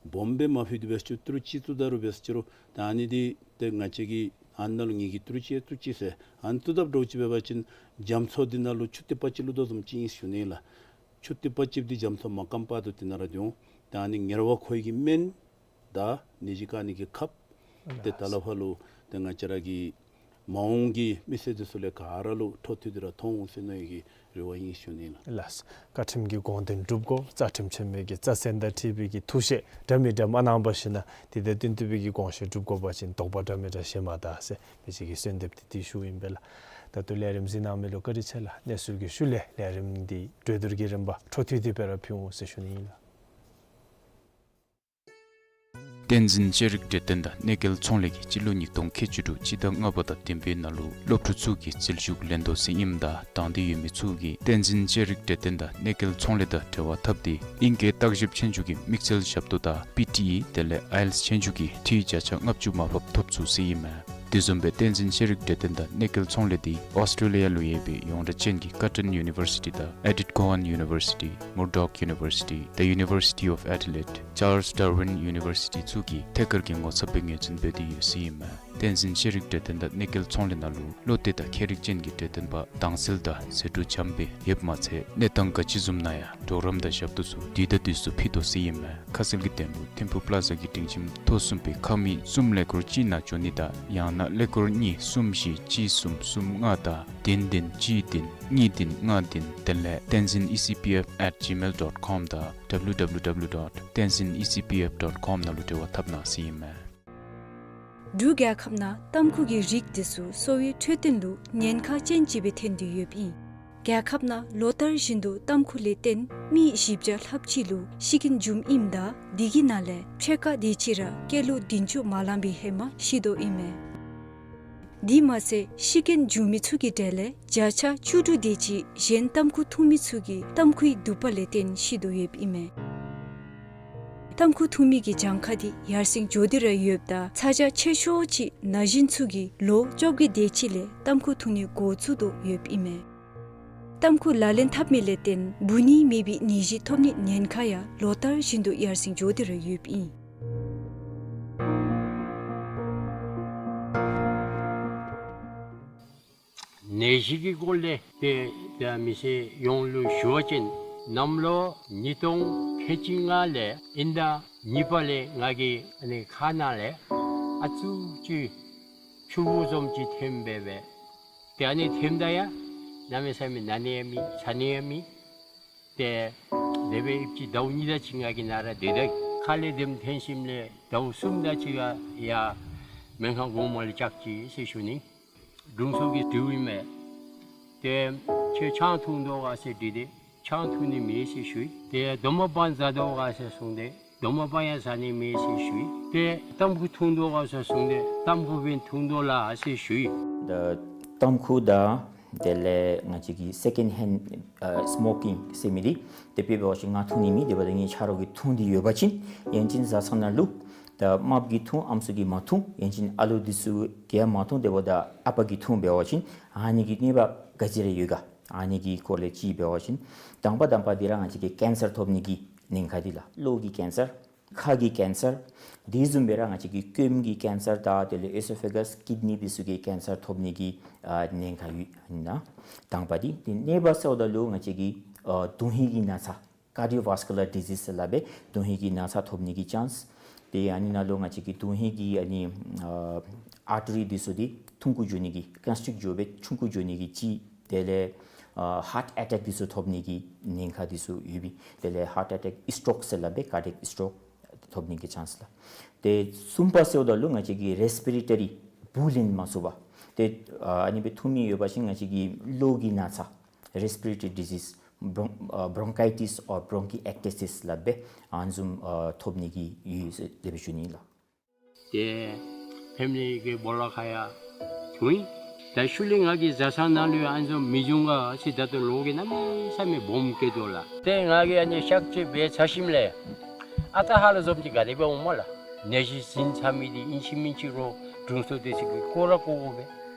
སྦོམ་སྦེ་མ་ཕུལ་ཏེ་འབད་ཟེར་ཅི་རུང་ཏི་རུ་གཅིག་བཙུགས་ད་རུང་འབད་ཟེར་ཅི་རུང་ད་ཨ་ནི་འདི་ཏེ་ང་བཅས་ཀྱིས་ཨ་ནཱ་ལུ་ངེ་གི་ཏི་རུ་གཅིག་བཙུགས་ཅི་ཟེར་ཨ་ནི་བཙུགས་དཔ་འདྲཝ་ཅིག་འབད་བ་ཅིན་རྒྱ་མཚོ་འདི་ནང་ལུ་ཆུ་ཐིགས་པ་ཅིག་བླུགས་དོ་བཟུམ་ཅིག་ཨིན་ཞུ་ནི་ལགས། ཆུ་ཐིགས་པ་ཅིག་འདི་རྒྱ་མཚོ་མ་སྐམ་བར་དུ་འདི་ནང་ར་སྡོད་འོང་། ད་ཨ་ནི་ངལ་བ་ཁོར་ཡུག་གི་སྨན་དང་ནད་གཞི་བཀག་ནི་གི་ཁབ་ཏེ་ད་ལས་ཕར་ལུ་ཏེ་ང་བཅས་ར་གི་མ་འོངས་ཀྱི་མི་སེར་འདི་ཚུ་ལས་ག་ར་ལུ་འཕྲོ་མཐུད་དེ་ར་ཐོབ་འོང་ཟེར་མནོ་ནི་གི་རེ་བ་ཨིན་ཞུ་ནི་ལགས། ལགས། བཀའ་ཁྲིམས་ཀྱི་དགོངས་དོན་འགྲུབ་དགོ། རྩ་ཁྲིམས་ཆེན་མོའི་གི་རྩ་ཚན་དང་འཁྲིལ་བའི་གི་ཐུགས་བཞེད་འདྲ་མི་འདྲ་མ་གནང་བར་ཞིན་ན་དེ་དང་བསྟུན་ཏེ་སྦེ་གི་དགོངས་བཞེད་འགྲུབ་དགོ་པ་ཅིན་དོགས་པ་འདྲ་མི་འདྲ་བཞེས་མ་ད་ཟེར་མི་ཅིག་གིས་གསོལ་འདེབས་འདི་འདི་ཞུཝ་ཨིན་པས་ལགས། ད་ལྟོ་ལས་རིམ་གཟིགས་གནང་མི་ལུ་བཀའ་དྲིན་ཆེ་ལགས། གནས་ཚུལ་གྱི་ཤུལ་ལས་ལས་རིམ་འདི་གྲོས་བསྡུར་གྱི་རིམ་པ་འཕྲོ་མཐུད་དེ་སྦེ་ར་ཕུལ་འོང་ཟེར་ཞུ་ནི་ཨིན་ལགས། བསྟན་འཛིན་ལྕགས་རིགས་འབྲས་ལྡན་དང་གནས་སྐལ་ཚོང་ལས་ཀྱིས་སྤྱི་ལོ་ཉིས་སྟོང་ཁལ་གཅིག་དྲུག་སྤྱི་ཟླ་ལྔ་པ་དང་བདུན་པའི་ནང་ལུ་སློབ་ཕྲུག་ཚུ་གི་རྩིས་ཞུགས་ལེན་དོ་ཟེར་ཨིནམ་ད་དང་འདོད་ཡོད་མི་ཚུ་གིས་བསྟན་འཛིན་ལྕགས་རིགས་འབྲས་ལྡན་དང་གནས་སྐལ་ཚོང་ལས་དང་འབྲེལ་བ་འཐབ་སྟེ་ཨིང་སྐད་བརྟག་ཞིབ་ཆོས་རྒྱུགས་ཀྱི་དམིགས་བསལ་ཞབས་ཏོག་དང་པི་ཊི་ཨི་དེ་ལས་ཨའི་ཨེལ་ཊི་ཨེས་ཆོས་རྒྱུགས་ཀྱི་འཐུས་བརྒྱ་ཆ་ལྔ་བཅུ་མར་ཕབ་ཐོབ་ཚུགས་ཟེར་ཨིན་མས། དེ་བཟུམ་སྦེ་བསྟན་འཛིན་ལྕགས་རིགས་འབྲས་ལྡན་དང་གནས་སྐལ་ཚོང་ལས་འདི་ཨོསི་ཊྲེ་ལི་ཡ་ལུ་ཡོད་པའི་ཡོངས་གྲགས་ཅན་གྱི་ཀར་ཊོན་ཡུ་ནི་ཝར་སི་ཊི་དང་ཨེ་ཌིཐ་ཀོ་ཝཱན་ཡུ་ནི་ཝར་སི་ཊི། མུར་ཌོག་ཡུ་ནི་ཝར་སི་ཊི། The University of Adelaide། ཅཱརལས་ཌར་ཝིན་ཡུ་ནི་ཝར་སི་ཊི་ཚུ་གིས་ཐད་ཀར་གྱི་ངོ་ཚབ་སྦེ་ངོས་འཛིན་འབད་དེ་ཡོད་ཟེར་ཨིན་མས། བསྟན་འཛིན་ཤེས་རིག་གྲོས་སྟོན་དང་གནས་སྐལ་ཚོང་ལས་ནང་ལུ་བློ་གཏད་དང་མཁས་རིག་ཅན་གྱི་གྲོས་སྟོན་པ་དྭངས་གསལ་དང་ཟད་འགྲོ་བྱམས་པ་ཡོདཔ་མ་ཚད་གནས་སྟངས་ག་ཅི་བཟུམ་ནང་ཡང་གྲོགས་རམ་དང་ཞབས་ཏོག་ཚུ་དུས་དང་དུས་སུ་ཕུལ་དོ་ཟེར་ཨིན་མས། ཁ་གསལ་གྱི་དོན་ལུ་ཐིམ་ཕུག་པླ་ཛ་གི་སྒྲིང་ཁྱིམ་ཐོག་གསུམ་པའི་ཁང་མིག་གསུམ་ཀླད་ཀོར་གཅིག་ནང་འབྱོན་ནི་དང་ཡང་ན་ཀླད་ཀོར་གཉིས་གསུམ་བཞི་གཅིག་གསུམ་གསུམ་ལྔ་དང་བདུན་བདུན་གཅིག་བདུན་གཉིས་བདུན་ལྔ་བདུན་དེ་ལས་tenzin E C P F at gmail dot com དང་W W W dot tenzin E C P F dot com ནང་ལུ་འབྲེལ་བ་འཐབ་གནང་ཟེར་ཨིན་མས། འབྲུག་རྒྱལ་ཁབ་ནང་ཏམ་ཁུ་གི་རིགས་འདི་ཚུ་གསོ་བའི་འཕྲོད་བསྟེན་ལུ་ཉེན་ཁ་ཅན་ཅིག་སྦེ་ཐོན་ཏེ་ཡོདཔ་ཨིན། རྒྱལ་ཁབ་ནང་ལོ་ལྟར་བཞིན་དུ་ཏམ་ཁུ་ལས་བརྟེན་མི་བཞི་བརྒྱ་ལྷགཔ་ཅིག་ལུ་ཤི་རྐྱེན་འབྱུངམ་ཨིནམ་ད་འདི་གི་ནང་ལས་ཕྱེད་ཀ་དེ་ཅིག་ར་སྐྱེས་ལོ་བདུན་ཅུ་མ་ལང་པའི་ཧེ་མ་ཤི་དོ་ཨིན་མས། དེ་མ་ཚད་ཤི་རྐྱེན་འབྱུང་མི་ཚུ་གི་གྲས་ལས་བརྒྱ་ཆ་བཅུ་དྲུག་དེ་ཅིག་གཞན་ཏམ་ཁུ་འཐུང་མི་ཚུ་གིས་ཏམ་ཁུའི་དུག་པ་ལས་བརྟེན་ཤི་དོ་ཡོདཔ་ཨིན་མས། ཏམ་ཁུ་འཐུང་མི་གི་གྱངས་ཁ་འདི་ཡར་སེང་འགྱོ་སྟེ་ར་ཡོདཔ་ད་ཚ་གྱང་ཆེ་ཤོས་ཅིག་ན་གཞོན་ཚུ་གིས་ལོ་བཅོ་བརྒྱད་དེ་ཅིག་ལས་ཏམ་ཁུ་འཐུང་ནི་འགོ་བཙུགས་དོ་ཡོདཔ་ཨིན་མས། ཏམ་ཁུ་ལག་ལེན་འཐབ་མི་ལས་བརྟེན་འབུ་ནི་མེད་པའི་ནད་གཞི་ཐོབ་ནི་ཉེན་ཁ་ཡང་ལོ་ལྟར་བཞིན་དུ་ཡར་སེང་འགྱོ་སྟེ་ར་ཡོདཔ་ཨིན། ནད་གཞི་གི་སྐོར་ལས་ཏེ་ཏེ་མི་སེར་ཡོངས་ལུ་ཞུ་བ་ཅིན་གནམ་ལོ་ཉིས་སྟོང་ཁལ་གཅིག་ལྔ་ལས་དབྱིན་ཟླ་གཉིས་པ་ལས་ང་གི་ཨ་ནི་ཁ་ནང་ལས་ཨ་ཙུག་ཅིག་ཆུ་བུར་བཟུམ་ཅིག་ཐོནམ་སྦེ་སྦེ་ཏེ་ཨ་ནི་ཐོནམ་ད་ཡང་གནམ་མེད་ས་མེད་ན་ནི་ཡང་མེད་ཚ་ནི་ཡང་མེད། ཏེ་དེ་སྦེ་ཨིན་པ་ཅིན་ཟླཝ་གཉིས་དེ་ཅིག་ང་གི་ནང་ར་སྡོད་དེ་ཁ་ལས་དེམ་ཐོན་ཞིནམ་ལས་ཟླཝ་གསུམ་དེ་ཅིག་ཡར་ཡར་སྨན་ཁང་གོང་མ་ལུ་བཅར་ཅི་ཟེར་ཞུ་ནི། དྲུང་འཚོ་གིས་དྲིཝ་ཨིན་མས། ཏེ་ཁྱོད་ཆང་འཐུང་དོ་ག་ཟེར་དྲིས་ཏེ་ཆང་འཐུང་ནི་མེད་ཟེར་ཞུ་ཡི། ཏེ་རྡོག་མ་སྦང་ཟ་དོ་ག་ཟེར་གསུངས་ཏེ་རྡོག་མ་སྦང་ཡང་ཟ་ནི་མེད་ཟེར་ཞུ་ཡི། ཏེ་ཏམ་ཁུ་འཐུང་དོ་ག་ཟེར་གསུངས་ཏེ་ཏམ་ཁུ་སྦེ་འཐུང་དོ་ལགས་ཟེར་ཞུ་ཡི། ད་ཏམ་ཁུ་དང་དེ་ལས་ང་བཅས་ཀྱི་སེ་ཀེནཌ་ཧེནཌ་ཨ་སྨོ་ཀིང་ཟེར་མི་འདི་དེ་སྦེ་འབད་བ་ཅིན་ང་འཐུང་ནི་མེད། དེ་འབདཝ་ད་ངེའི་ཆ་རོགས་ཀྱིས་འཐུང་སྟེ་ཡོད་པ་ཅིན་ཡང་ཅིན་བཟའ་ཚང་ནང་ལུ་ད་རྨགཔ་གིས་འཐུང་ཨམ་སྲུ་གིས་མ་འཐུང་ཡང་ཅིན་ཨ་ལོ་འདི་ཚུ་གིས་ཡང་མ་འཐུང་དེ་འབདཝ་ད་ཨ་པ་གིས་འཐུང་འབད་བ་ཅིན་ཨ་ནི་གི་གནོད་པ་ག་ཅི་ར་ཡོད་ག། ཨ་ནི་གི་སྐོར་ལས་ཅིག་འབད་བ་ཅིན་དང་པ་དང་པ་འདི་ར་ང་བཅས་ཀྱི་ཀེན་སར་ཐོབ་ནི་གི་ཉེན་ཁ་འདི་ལགས། གློ་གི་ཀེན་སར། ཁ་གི་ཀེན་སར། དེ་བཟུམ་སྦེ་ར་ང་བཅས་ཀྱི་སྐོམ་གྱི་ཀེན་སར་དང་དེ་ལས་ཨེ་སོ་ཕེ་གཱས་ཀིཌ་ནི་འདི་ཚུ་གི་ཀེན་སར་ཐོབ་ནི་གི་ཨ་ཉེན་ཁ་ཡོད་ན། དང་པ་འདི། ཏེ་གཉིས་པ་ཟེརཝ་ད་ལུ་ང་བཅས་ཀྱི་ཨ་དོན་ཧིང་གི་ན་ཚ། ཀར་ཌི་ཡོ་ཝཱས་ཀུ་ལར་ཌི་ཛིས་ཟེར་སླབ་པས། དོན་ཧིང་གི་ན་ཚ་ཐོབ་ནི་གི་ཅཱནསི། ཏེ་ཨ་ནི་ནང་ལུ་ང་བཅས་ཀྱི་དོན་ཧིང་གི་ཨ་ནི་ཨ་ཨར་ཊི་རི་འདི་ཚུ་འདི་ཐུང་ཀུ་འགྱོ་ནི་གི་ཀོན་སི་ཊིཀཊ་འགྱོ་སྦེ་ཆུང་ཀུ་འགྱོ་ནི་གི་ཅིག། དེ་ལས་ཨ་ཧཱརཊ་ཨེ་ཊེཀ་འདི་ཚུ་ཐོབ་ནི་གི་ཉེན་ཁ་འདི་ཚུ་ཡོད་པས། དེ་ལས་ཧཱརཊ་ཨེ་ཊེཀ་སི་ཊོག་ཟེར་སླབ་པས། ཀར་ཌི་ཡེཀ་སི་ཊོག་ཐོབ་ནི་གི་ཅཱནསི་ལགས། ཏེ་གསུམ་པ་ཟེརཝ་ད་ལུ་ང་བཅས་ཀྱི་རེསི་པི་རེ་ཊ་རི་འབུ་ལེན་མ་ཚུགས་པ། ཏེ་ཨ་ཨ་ནི་སྦེ་འཐུང་མི་ཡོད་པ་ཅིན་ང་བཅས་ཀྱི་གློ་གི་ན་ཚ་རེསི་པི་རེ་ཊ་རི་ཌི་ཛིས་བོརོན་ཨ་བོརོན་ཀའི་ཊིས་ཨོར་བོརོན་ཀི་ཨེཀ་ཊི་སི་ཟེར་སླབ་པས། ཨ་ནི་བཟུམ་ཨ་ཐོབ་ནི་གི་ཡོད་ཟེར་དེ་སྦེ་ཞུ་ནི་ལགས། ཏེ་ཕེ་མི་ལི་གི་སྦོ་ལོགས་ཁར་ཡང་འཐུང་ཡི། ད་ཤུལ་ལས་ང་གི་བཟའ་ཚང་ནང་ལུ་ཡང་ཨ་ནི་བཟུམ་མི་འབྱུང་ག་ཟེར་ད་ལྟོ་ལོ་གིས་གནམ་མེད་ས་མེད་སྦོམ་སྐྱེ་དོ་ལགས། ཏེ་ང་གིས་ཨ་ནི་གཤག་བཅོས་འབད་ཚར་ཞིནམ་ལས་ཨ་རྟག་ཧ་ལམ་བཟུམ་ཅིག་ག་དེ་སྦེ་འོངམ་སྨོ་ལགས། ནད་གཞི་ཟིན་ཚར་མི་འདི་ཨིན་ཅི་མིན་ཅི་རོགས་དྲུང་འཚོ་འདི་ཚུ་གིས་བཀོ་ར་བཀོ་དགོ་པས།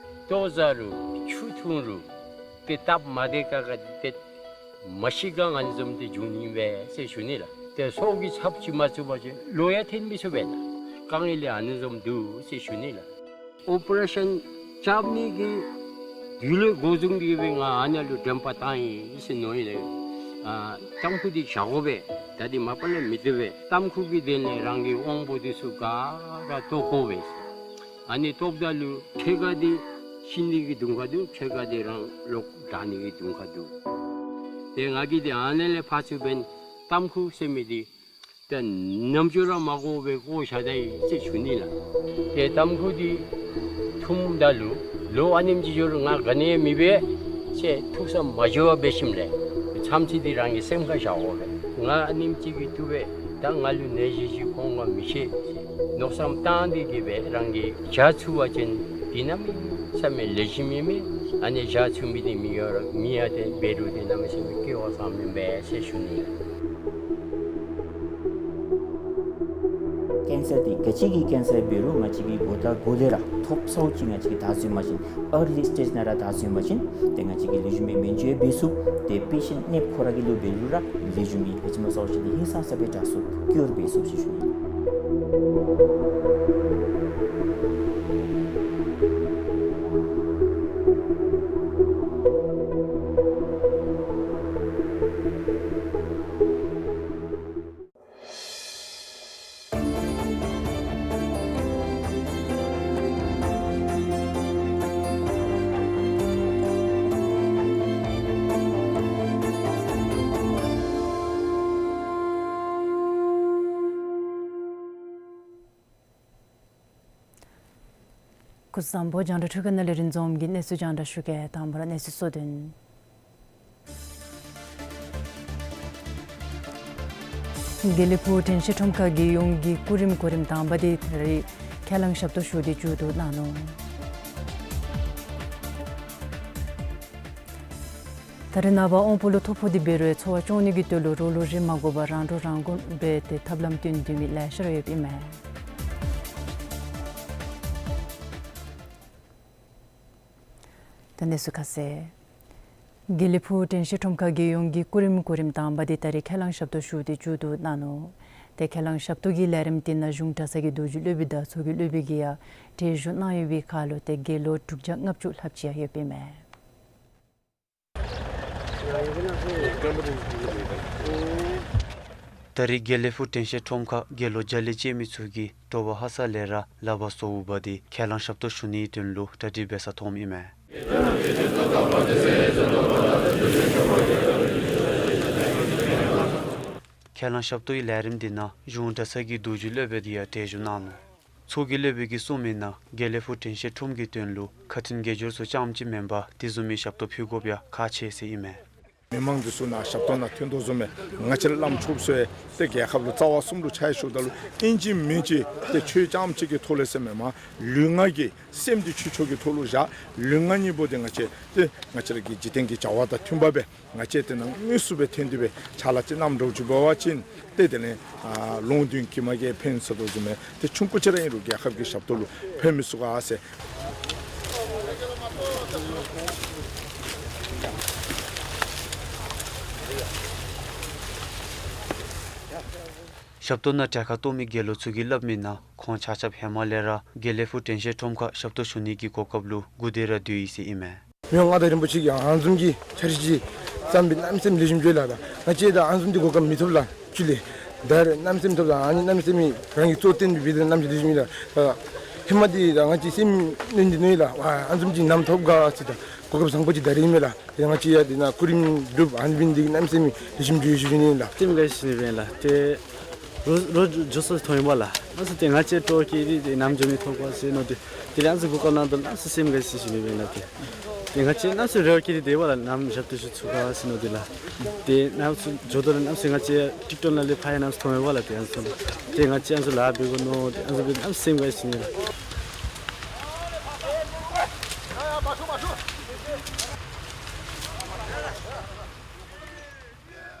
ལྟོ་བཟའ་རུང་ཆུ་འཐུང་རུང་ཏེ་སྟབས་མ་བདེ་ཁག་ཁ་འདི་ཏེ་མ་ཤི་ག་ཨ་ནི་བཟུམ་འདི་འབྱུང་ནི་མས་ཟེར་ཞུ་ནི་ལགས། ཏེ་སྲོག་གི་ཚབ་ཅིག་མ་ཚུགས་པ་ཅིན་ལོག་ཡང་ཐོན་མི་ཚུགས་པས་ལགས། དཀའ་ངལ་ལས་ཨ་ནི་བཟུམ་འདུག་ཟེར་ཞུ་ནི་ལགས། ཨོ་པ་རེ་ཤཱན་རྐྱབ་ནི་གི་དུས་ལས་འགོ་བཟུང་སྟེ་སྦེ་ང་ཨ་ནཱ་ལུ་འགྲེམས་པ་བཏང་ཡི་ཟེར་མནོ་ཡི་ལགས། ཨ་ཏམ་ཁུ་འདི་བཞག་དགོ་པས། ད་འདི་མ་པ་ལས་མི་བཏུབ་པས། ཏམ་ཁུ་གི་དོན་ལས་རང་གི་དབང་པོ་འདི་ཚུ་ག་ར་བཏོག་དགོ་པས། ཨ་ནི་བཏོགཔ་ད་ལུ་ཕྱེད་ཀ་འདི་ཤི་ནི་གི་དུང་ཁ་འདུག། ཕྱེད་ཀ་འདི་རང་ལོག་དྲག་ནི་གི་དུང་ཁ་འདུག། ཏེ་ང་གིས་འདི་ཨ་ནཱ་ལས་ཕར་ཚུར་འབདན་ཏམ་ཁུ་ཟེར་མི་འདི་ད་ནམ་འགྱོ་ར་མ་བཀོ་བར་བཀོ་བཞག་ད་ཡི་ཟེར་ཞུ་ནི་ལགས། ཏེ་ཏམ་ཁུ་འདི་འཐུངམ་ད་ལུ་ལོ་ཨ་ནེམ་ཅིག་འགྱོ་རུང་ང་ག་ནི་ཡང་མི་འབད་ཟེར་ཐུགས་བསམ་མ་འགྱོ་བར་འབད་ཞིནམ་ལས་མཚམས་ཚིགས་འདི་རང་གི་སེམས་ཁར་བཞག་དགོ་པས། ང་ཨ་ནེམ་ཅིག་གིས་བཏུབ་པས། ད་ང་ལུ་ནད་གཞི་ཅིག་འོང་ག་མི་ཤེས་ཟེར་མནོ་བསམ་བཏང་སྟེ་གི་སྦེ་རང་གིས་བཞག་ཚུགས་པ་ཅིན་འདི་གནམ་མེད་ས་མེད་ལེགས་ཤོམ་ཨིན་མས། ཨ་ནི་བཞག་ཚུགས་མི་འདི་མི་ཡོད་ར་མི་ཡང་ཏེ་འབད་རུང་ཏེ་གནམ་མེད་ས་མེད་སྐྱོ་བ་ཙམ་ཨིན་པས་ཟེར་ཞུ་ནི། ཀེན་སར་འདི་ག་ཅི་གི་ཀེན་སར་འབད་རུང་ང་བཅས་ཀྱིས་འགོ་དང་འགོ་ལས་ར་ཐོབ་ཚརཝ་ཅིག་ང་བཅས་ཀྱིས་བདའ་ཚུགས་པ་ཅིན་ཨར་ལི་སི་ཊེཇ་ནང་ར་བདའ་ཚུགས་པ་ཅིན་ཏེ་ང་བཅས་ཀྱིས་ལེགས་ཤོམ་སྦེ་སྨན་བཅོས་འབད་ཚུགས། ཏེ་པེ་ཤེནཊ་ནདཔ་ཁོ་ར་གི་ལུ་འབད་རུང་ར་ལེགས་ཤོམ་སྦེ་ཧེ་མ་ཚརཝ་ཅིག་འདི་ཧིང་སངས་ས་སྦེ་དྲག་ཚུགས་ཀིའོར་འབད་ཚུགས་ཟེར་ཞུ་ནི། སྐུ་གཟུགས་བཟང་པོ། རྒྱང་བསྒྲགས་འཕྲུལ་ཁང་ནང་ལས་རིན་འཛོམས་ཀྱིས་གནས་ཚུལ་རྒྱང་བསྒྲགས་ཞུ་གེ། དང་པ་ར་གནས་ཚུལ་གཙོ་དོན། དགེ་ལེགས་ཕུག་དྲན་ཤེས་ཁྲོམ་ཁར་རྒྱལ་ཡོངས་ཀྱི་སྐུ་རིམ་གོ་རིམ་དང་པ་དེ་ད་རིས་ཁས་བླངས་ཞབས་ཏོག་ཞུ་སྟེ་མཇུག་བསྡུ་གནང་ནུག། ད་རིས་ནངས་པ་དབང་པོ་ལུ་ཐོ་ཕོག་སྟེ་འབད་རུང་འཚོ་བ་སྐྱོང་ནི་གི་དོན་ལུ་རོགས་ལུ་རེ་མ་དགོ་པར་རང་འགྲོ་རང་མགོན་སྦེ་ཏེ་ཐབས་ལམ་བཏོན་སྡོད་མི་ལེ་ཤ་ར་ཡོདཔ་ཨིན་མས། ད་གནས་ཚུལ་ཁ་གསལ། དགེ་ལེགས་ཕུག་དྲན་ཤེས་ཁྲོམ་ཁར་རྒྱལ་ཡོངས་ཀྱི་སྐུ་རིམ་གོ་རིམ་དང་པ་དེ་ད་རིས་ཁས་བླངས་ཞབས་ཏོག་ཞུ་སྟེ་མཇུག་བསྡུ་གནང་ནུག། ཏེ་ཁས་བླངས་ཞབས་ཏོག་གི་ལས་རིམ་དེ་ནང་གཞུང་གྲྭ་ཚང་གི་རྡོ་རྗེ་སློབ་དཔོན་དང་ཚོགས་ཀྱི་སློབ་དཔོན་གྱིས་ཡང་གྲལ་བཞུགས་གནང་ཡོད་པའི་ཁར་ལུ་ཏེ་དགེ་སློང་དྲུག་བརྒྱ་ལྔ་བཅུ་ལྷགཔ་ཅིག་ཡང་ཡོདཔ་ཨིན་མས། ད་རིས་དགེ་ལེགས་ཕུག་དྲན་ཤེས་ཁྲོམ་ཁར་དགེ་སློང་རྒྱ་གླིང་བཅས་མི་ཚུ་གིས་དྲོ་པ་ཧ་སག་ལས་ར་ལགཔ་སོརཝ་འབག་སྟེ་ཁས་བླངས་ཞབས་ཏོག་ཞུ་ནིའི་དོན་ལུ་གྲ་སྒྲིག་འབད་ས་མཐོངམ་ཨིན་མས། ཁས་བླངས་ཞབས་ཏོག་གི་ལས་རིམ་དེ་ནང་གཞུང་གྲྭ་ཚང་གི་རྡོ་རྗེ་སློབ་དཔོན་དེ་ཡང་གྲལ་བཞུགས་གནང་ནུག། ཚོགས་ཀྱི་སློབ་དཔོན་གྱིས་གསུངས་མིའི་ནང་དགེ་ལེགས་ཕུག་དྲན་ཤེས་ཁྲོམ་གྱི་དོན་ལུ་ཁ་འཕྲིན་དགེ་སྦྱོར་ཚུ་རྐྱངམ་ཅིག་མེན་པར་དེ་བཟུམ་མའི་ཞབས་ཏོག་ཕུལ་དགོཔ་ཡང་ཁག་ཆེ་ཟེར་ཨིན་མས། མི་མང་འདི་ཚུ་ནང་ཞབས་ཏོག་ནང་ཐོན་དོ་བཟུམ་སྦེ་ང་བཅས་ར་བླམ་ཆོསཔ་ཚུ་ཡང་ཏེ་རྒྱལ་ཁབ་ལུ་རྩ་བ་གསུམ་ལུ་ཕྱག་ཞུཝ་ད་ལུ་ཨིན་ཅི་མིན་ཅི་ཏེ་ཆོས་རྐྱངམ་ཅིག་གི་ཐོག་ལས་ཟེར་མེན་པར་ལུས་ངག་གི་སེམས་འདི་ཆོས་ཕྱོགས་ཀྱི་ཐོག་ལུ་བཞག། ལུས་ངག་གཉིས་པོ་འདི་ང་བཅས་ཏེ་ང་བཅས་ར་གི་འཇིག་རྟེན་གྱི་བྱ་བ་དང་མཐུན་པ་སྦེ་ང་བཅས་དེ་ནང་དངོས་སུ་སྦེ་ཐོན་ཏེ་སྦེ་ཕྱག་ལཱ་ཅིག་གནངམ་འདྲཝ་ཅིག་འབད་བ་ཅིན་ཏེ་དེ་ལས་ཨ་ལུང་བསྟན་གྱི་མ་གིས་ཕན་ཟེར་དོ་བཟུམ་སྦེ་ཏེ་ཆུང་ཀུ་ཅིག་ར་ཨིན་རུང་རྒྱལ་ཁབ་ཀྱི་ཞབས་ཏོག་ལུ་ཕན་མི་ཚུགས་ག་ཟེར། ཞབས་ཏོག་ནང་གྲལ་ཁར་གཏོགས་མི་དགེ་སློང་ཚུ་གིས་སླབ་མིའི་ནང་ཁོང་ཆ་ཁྱབ་ཧེ་མ་ལས་ར་དགེ་ལེགས་ཕུག་དྲན་ཤེས་ཁྲོམ་ཁར་ཞབས་ཏོག་ཞུ་ནི་གི་གོ་སྐབས་ལུ་སྒུག་སྡོད་ར་སྡོད་ཡི་ཟེར་ཨིན་མས། མི་དབང་མངའ་བདག་རིན་པོ་ཆེ་གིས་ཨ་ནི་བཟུམ་གྱི་འཆར་གཞི་བརྩམས་པའི་གནམ་མེད་ས་མེད་ལེགས་ཤོམ་ཅིག་ལགས། ད་ང་བཅས་ད་ཨ་ནི་བཟུམ་གྱི་གོ་སྐབས་མི་ཐོབ་ལགས། ཅི་ལས་ད་རེས་གནམ་མེད་ས་མེད་ཐོབ་ལགས། ཨ་ནི་གནམ་མེད་ས་མེད་རང་གིས་གཙོ་བཏོན་འབད་དེ་གནམ་མེད་ས་མེད་ལེགས་ཤོམ་ཨིན་ལགས། ད་ཧེ་མ་འདི་ད་ང་བཅས་སེམས་གནོན་འདི་གནོན་ཡི་ལགས། ཨ་ནི་བཟུམ་ཅིག་ནམ་ཐོབ་ག་ཟེར། ད་གོ་སྐབས་བཟང་པོ་ཅིག་ད་རེས་ཨིན་མས་ལགས། ཏེ་ང་བཅས་ཡང་འདི་ནང་སྐུ་རིམ་སྒྲུབ་ཨ་ནི་འབད་ནི་འདི་གནམ་མེད་ས་མེད་ལེགས་ཤོམ་ཅིག་ཡོད་ཟེར་ཞུ་ནི་ཨིན་ལགས། སེམས་དགའ་ཞིནམ་ལས་ལགས། ཏེ་རོགས་རོགས་འགྱོ་ས་མཐོང་ཡི་པ་ལགས། ཨ་ནི་ཚུ་ཏེ་ང་བཅས་སྤྲོ་སྐྱིད་འདི་ཏེ་ནམ་འགྱོ་ནི་ཐོབ་ག་ཟེར་མནོ་སྟེ། དེ་ལས་ཨ་ནི་ཚུ་གོ་སྐབས་གནང་དོ་ལགས། ཨ་ནི་ཚུ་སེམས་དགའ་ཞིནམ་ལས་ལགས། ཏེ་ཏེ་ང་བཅས་གནམ་མེད་ས་མེད་རེ་བ་བསྐྱེད་དེ་སྡོད་པ་ལགས། ནམ་ཞབས་ཏོག་ཚུ་ཚུགས་ག་ཟེར་མནོ་སྟེ་ལགས། ཏེ་ནམ་ཚུ་འགྱོ་དོ་ལགས། གནམ་མེད་ས་མེད་ང་བཅས་ཊིཀ་ཊོཀ་ནང་ལས་ཕར་ཡང་གནམ་མེད་ས་མེད་མཐོང་ཡི་པ་ལགས། ཏེ་ཨ་ནི་ཚུ་ལགས། ཏེ་ང་བཅས་ཨ་ནི་ཚུ་ལཱ་འབད་དགོ་མནོ་སྟེ་ཨ་ནི་ཚུ་འབད་གནམ་མེད་ས་མེད་སེམས་དགའ་ཞིནམ་ལས་ལགས།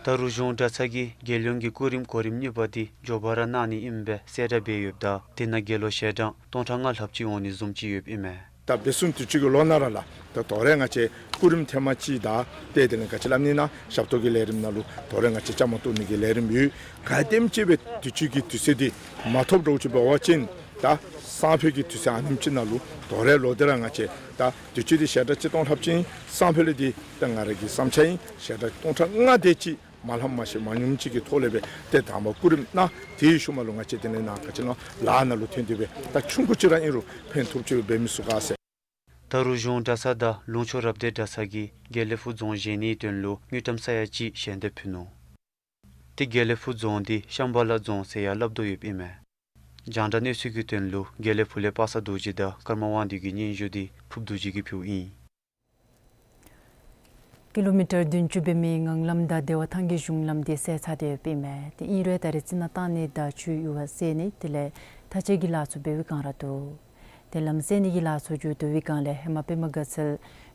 ད་རུང་གཞུང་གྲྭ་ཚང་གིས་རྒྱལ་ཡོངས་ཀྱི་སྐུ་རིམ་གོ་རིམ་གཉིས་པ་འདི་མགྱོགས་པ་ར་གནང་ནི་ཨིནམ་སྦེ་གསལ་བསྒྲགས་འབད་ཡོདཔ་ད་དེ་ནང་དགེ་སློང་ཞལ་གྲངས་སྟོང་ཕྲག་ལྔ་ལྷགཔ་ཅིག་འོང་ནི་བཟུམ་ཅིག་ཡོདཔ་ཨིན་མས། ད་འབད་བརྩོན་དུས་ཅི་གི་ལོ་ནང་ར་ལགས། ད་དོ་རུང་ང་བཅས་སྐུ་རིམ་ཐེངས་མ་གཅིག་དང་ཏེ་དེ་ལས་ག་ཅི་སླབ་ནི་ཨིན་ན་ཞབས་ཏོག་གི་ལས་རིམ་ནང་ལུ་དོ་རུང་ང་བཅས་བཅའ་མར་གཏོགས་ནི་གི་ལས་རིམ་ཡོད། གལ་སྲིད་ཅིག་སྦེ་དུས་ཅི་གི་དུས་ཚོད་འདི་མ་ཐོབ་འདྲཝ་ཅིག་འབད་བ་ཅིན་ད་སང་ཕོད་ཀྱི་དུས་ཚོད་ཨ་ནེམ་ཅིག་ནང་ལུ་དོ་རུང་ལོག་སྟེ་ར་ང་བཅས་ད་དུས་ཅི་འདི་ཞལ་གྲངས་གཅིག་སྟོང་ལྷགཔ་ཅིག་ཨིན། སང་ཕོད་ལས་འདི་ད་ང་ར་གི་བསམ་འཆར་ཨིན། ཞལ་གྲངས་སྟོང་ཕྲག་ལྔ་དེ་ཅིག་མ་ལྷག་མ་ཤེས་མ་ཉུངམ་ཅིག་གི་ཐོག་ལས་སྦེ་ཏེ་དང་པ་སྐུ་རིམ་གནང་། དེའི་ཤུལ་མ་ལུ་ང་བཅས་དེ་ལས་ནཱ་ག་ཅི་ལོ་ལཱ་ནང་ལུ་ཐོན་ཏེ་སྦེ་ད་ཆུང་ཀུ་ཅིག་ར་ཨིན་རུང་ཕན་ཐོགས་ཅིག་འབད་མི་ཚུགས་ག་ཟེར། ད་རུང་གཞུང་གྲྭ་ཚང་དང་ལུང་ཕྱོགས་རབ་སྡེ་གྲྭ་ཚང་གིས་དགེ་ལེགས་ཕུག་རྫོང་བཞེངས་ནིའི་དོན་ལུ་དངུལ་ཀྲམ་ས་ཡ་གཅིག་ཞལ་འདེབས་ཕུལ་ནུག། ཏེ་དགེ་ལེགས་ཕུག་རྫོང་འདི་ཤམ་བྷ་ལ་རྫོང་ཟེར་ཡང་སླབ་དོ་ཡོདཔ་ཨིན་མས། རྒྱང་བསྒྲགས་གནས་ཚུལ་གྱི་དོན་ལུ་དགེ་ལེགས་ཕུག་ལས་པ་སངས་རྡོ་རྗེ་དང་ཀརྨ་དབང་འདུས་ཀྱི་སྙན་ཞུ་འདི་ཕུརཔ་རྡོ་རྗེ་གིས་ཕུལཝ་ཨིན། ཀི་ལོ་མི་ཊར་བདུན་ཅུ་འབད་མི་ངང་ལམ་དང་བདེ་བ་ཐང་གི་གཞུང་ལམ་འདི་བསལ་ཚར་ཏེ་ཡོདཔ་ཨིན་མས། ཏེ་ཨིན་རུང་ད་རེས་རྩི་ནག་བཏང་ནི་དང་ཆུའི་ཡུར་བ་བསལ་ནི་དེ་ལས་མཐའ་དཔྱད་ཀྱི་ལཱ་ཚུ་འབད་བའི་བསྒང་ར་འདུག། ཏེ་ལམ་བསལ་ནི་གི་ལཱ་ཚུ་མཇུག་བསྡུ་བའི་བསྒང་ལས་ཧེ་མ་པདྨ་དགའ་ཚལ་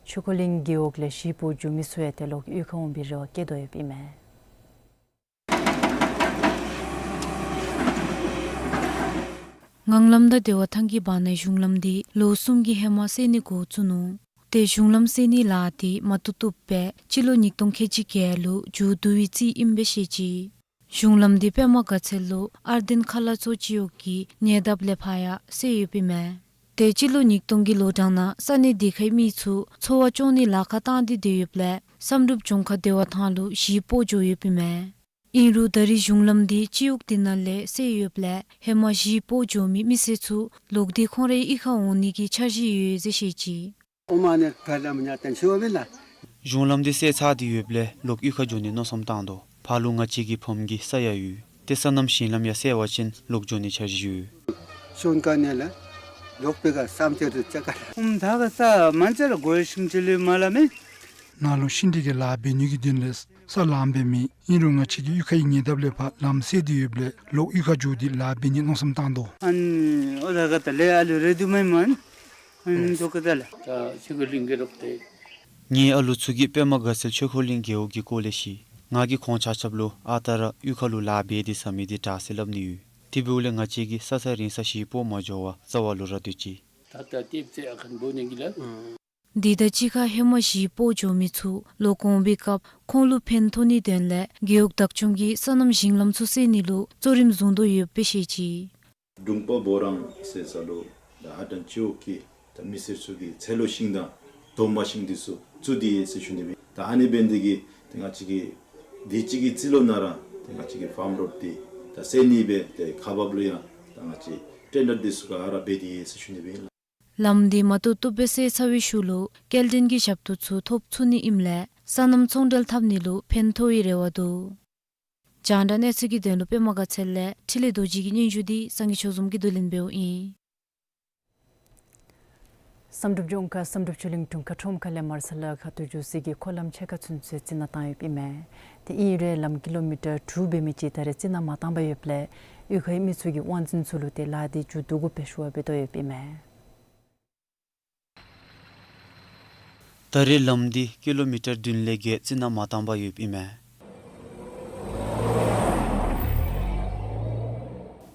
ཆོས་འཁོར་གླིང་རྒེད་འོག་ལས་གཞིས་སྤོ་འགྱོ་མི་ཚུ་ཡང་ཏེ་ལོག་གཡུས་ཁར་འོང་བའི་རེ་བ་བསྐྱེད་དོ་ཡོདཔ་ཨིན་མས། ངང་ལམ་དང་བདེ་བ་ཐང་གི་བར་ནའི་གཞུང་ལམ་འདི་ལོ་གསུམ་གྱི་ཧེ་མ་བསལ་ནི་འགོ་བཙུགས་ནུག། ཏེ་གཞུང་ལམ་བསལ་ནིའི་ལཱ་འདི་མ་བཏུབ་བཏུབ་སྦེ་སྤྱི་ལོ་ཉིས་སྟོང་ཁལ་གཅིག་བརྒྱད་ལུ་མཇུག་བསྡུ་བའི་རྩིས་ཨིན་པས་ཟེར་བཤད་ཅི། གཞུང་ལམ་འདི་པདྨ་དགའ་ཚལ་ལུ་ཨར་དན་ཁ་ལག་ཚོགས་སྤྱི་འོག་གི་ཉེ་འདབས་ལས་ཕར་ཡང་བསལ་ཡོདཔ་ཨིན་མས། ཏེ་སྤྱི་ལོ་ཉིས་སྟོང་གི་ལོ་གྲངས་ནང་ས་གནས་དེ་ཁའི་མི་ཚུ་འཚོ་བ་སྐྱོང་ནིའི་ལཱ་ཁག་བཏང་སྟེ་སྡོད་ཡོདཔ་ལས་བསམ་གྲུབ་ལྗོངས་མཁར་བདེ་བ་ཐང་ལུ་གཞིས་སྤོ་འགྱོ་ཡོདཔ་ཨིན་མས། ཨིན་རུང་ད་རེས་གཞུང་ལམ་འདི་སྤྱི་འོག་དེ་ནང་ལས་བསལ་ཡོདཔ་ལས་ཧེ་མ་གཞིས་སྤོ་འགྱོ་མི་མི་སེར་ཚུ་ལོག་སྟེ་ཁོང་རའི་གཡུས་ཁར་འོང་ནི་གི་འཆར་གཞི་ཡོད་ཟེར་བཤད་ཅི། ཨོ་མ་ནི་ག་ལ་མི་ཉག་ཏན་ཤོ་བེ་ལ། གཞུང་ལམ་འདི་བསལ་ཚར་ཏེ་ཡོདཔ་ལས་ལོག་གཡུས་ཁར་འགྱོ་ནི་མནོ་བསམ་བཏང་དོ། ཕར་ལུ་ང་བཅས་ཀྱི་ཕམ་གྱི་ས་ཡང་ཡོད། ཏེ་སོ་ནམ་ཞིང་ལམ་ཡང་བསལ་བ་ཅིན་ལོག་འགྱོ་ནི་འཆར་གཞི་ཡོད། ཤོན་ཀ་ནེ་ལ། ལོག་པའི་ཁར་བསམ་སྤྱོད་དུ་ཅ་ག་ལ། ཨུམ་ད་ག་ས་མན་ཆད་ལ་གོ་ཤིང་ཅི་ལུས་མ་ལ་མེད། ནཱ་ལུ་ཤིང་འབྲས་ཀྱི་ལཱ་འབད་ནི་གི་དོན་ལས་ས་ལངམ་འབད་མི་ཨིན་རུང་ང་བཅས་ཀྱིས་གཡུས་ཁའི་ཉེ་འདབས་ལས་ཕར་ལམ་བསལ་ཏེ་ཡོདཔ་ལས་ལོག་གཡུས་ཁར་འགྱོ་སྟེ་ལཱ་འབད་ནི་མནོ་བསམ་བཏང་དོ། ཨན་ཨོ་ད་ག་ད་ལས་ཨ་ལུ་རེ་དུ་མེན་མན། ཨན་དོ་ག་ད་ལ། ད་ཆུ་གི་གླིང་གི་རོགས་ཏེ། ངེའི་ཨ་ལོ་ཚུ་གིས་པདྨ་དགའ་ཚལ་ཆོས་འཁོར་གླིང་རྒེད་འོག་གི་སྐོར་ལས་ཤེས། ང་གིས་ཁོང་ཆ་ཁྱབ་ལུ་ཨ་རྟག་ར་གཡུས་ཁ་ལུ་ལཱ་འབད་དེ་ཟ་མི་འདི་དྲག་སེ་སླབ་ནི་ཡོད། དེ་འབདཝ་ལས་ང་བཅས་ཀྱིས་ས་ས་རིང་ས་ཞིག་སྤོ་མ་འགྱོ་བར་རྩ་བ་ལུ་ར་སྡོད་ཅི། ད་ལྟ་ཏེབ་ཙེ་ཨ་ཁན་བོ་ནི་གི་ལ། འདི་དང་གཅིག་ཁར་ཧེ་མ་གཞིས་སྤོ་འགྱོ་མི་ཚུ་ལོག་འོང་པའི་སྐབས་ཁོང་ལུ་ཕན་ཐོགས་ནིའི་དོན་ལས་རྒེད་འོག་བདག་སྐྱོང་གིས་སོ་ནམ་ཞིང་ལམ་ཚུ་བསལ་ནི་ལུ་གཙོ་རིམ་བཟུང་དོ་ཡོདཔ་སྦེ་བཤད་ཅི། དྲུང་པ་བོ་རང་ཟེར་ས་ལུ་ད་ཧ་དང་ཅིའུ་གི་ད་མི་སེར་ཚུ་གིས་ཚལ་ལུ་ཤིང་དང་དོམ་པ་ཤིང་འདི་ཚུ་བཙུགས་ཏེ་ཡོད་ཟེར་ཞུ་ནི་སྦེ། ད་ཨ་ནི་འབད་ནི་འདི་གིས་ཏེ་ང་བཅས་ཀྱི་དུས་ཅི་གི་རྩིས་ལོ་ནང་ར་ཏེ་ང་བཅས་ཀྱི་ཕཱམ་རོཌ་འདི་ད་བསལ་ནི་སྦེ་ཏེ་ཁག་འབགཔ་ལུ་ཡང་ད་ང་བཅས་ཊེན་ཌར་འདི་ཚུ་ག་ར་འབད་དེ་ཡོད་ཟེར་ཞུ་ནི་སྦེ་ཨིན་ལགས། ལམ་འདི་མ་བཏུབ་བཏུབ་སྦེ་བསལ་ཚར་བའི་ཤུལ་ལུ་སྐྱེལ་འདྲེན་གྱི་ཞབས་ཏོག་ཚུ་ཐོབ་ཚུགས་ནི་ཨིནམ་ལས་སོ་ནམ་ཚོང་འབྲེལ་འཐབ་ནི་ལུ་ཕན་ཐོགས་པའི་རེ་བ་འདུག། རྒྱང་བསྒྲགས་གནས་ཚུལ་གྱི་དོན་ལུ་པདྨ་དགའ་ཚལ་ལས་འཕྲིན་ལས་རྡོ་རྗེ་གི་སྙན་ཞུ་འདི་སངས་རྒྱས་ཆོས་འཛོམས་ཀྱིས་བསྡུ་ལེན་འབདཝ་ཨིན། བསམ་གྲུབ་ལྗོངས་མཁར་བསམ་གྲུབ་ཆོས་གླིང་དྲུང་ཁག་ཁྲོམ་ཁ་ལས་མར་ས་ལ་ཁ་ཐུག་འགྱོ་སའི་གི་འཁོར་ལམ་ཕྱེད་ཀ་ཚུན་ཚོད་རྩི་ནག་བཏང་ཡོདཔ་ཨིན་མས། ཏེ་ཨིན་རུང་ལམ་ཀི་ལོ་མི་ཊར་དྲུག་འབད་མི་ཅིག་ད་རེས་རྩི་ནག་མ་བཏང་པར་ཡོདཔ་ལས་གཡུས་ཁའི་མི་ཚུ་གིས་དབང་འཛིན་ཚུ་ལུ་ཏེ་ལཱ་འདི་མཇུག་བསྡུ་དགོ་པའི་ཞུ་བ་འབད་དོ་ཡོདཔ་ཨིན་མས། ད་རེས་ལམ་འདི་ཀི་ལོ་མི་ཊར་བདུན་ལས་བརྒལ་རྩི་ནག་མ་བཏང་པར་ཡོདཔ་ཨིན་མས།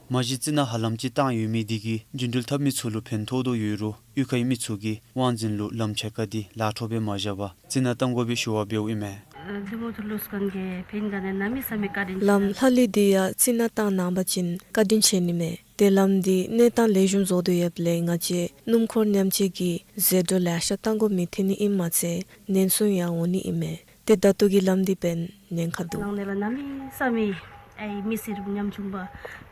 མ་གཞི་རྩི་ནག་ཧ་ལམ་ཅིག་བཏང་ཡོད་མི་འདི་གིས་རྒྱུན་འགྲུལ་འཐབ་མི་ཚུ་ལུ་ཕན་ཐོགས་དོ་ཡོད་རུང་གཡུས་ཁའི་མི་ཚུ་གིས་དབང་འཛིན་ལུ་ལམ་ཕྱེད་ཀ་འདི་ལཱ་འཕྲོ་སྦེ་མ་བཞག་པར་རྩི་ནག་བཏང་དགོ་པའི་ཞུ་བ་འབདཝ་ཨིན་མས། ལམ་ལྷག་ལུས་འདི་ཡང་རྩི་ནག་བཏང་གནང་པ་ཅིན་བཀའ་དྲིན་ཆེ་ནི་མས། ཏེ་ལམ་འདི་གནས་སྟངས་ལེགས་ཤོམ་བཟོ་དོ་ཡོདཔ་ལས་ང་བཅས་སྣུམ་འཁོར་མཉམ་བཅས་ཀྱིས་ཟད་འགྲོ་ལེ་ཤ་བཏང་དགོ་མི་ཐོན་ནི་ཨིནམ་མ་ཚད་ནན་སྲུང་ཡང་འོང་ནི་ཨིན་མས། ཏེ་ད་ལྟོ་གི་ལམ་འདི་འབདན་ཉེན་ཁ་འདུག། ནང་ལས་ལ་གནམ་མེད་ས་མེད་ཨའི་མི་སེར་ཉམ་ཆུང་པ་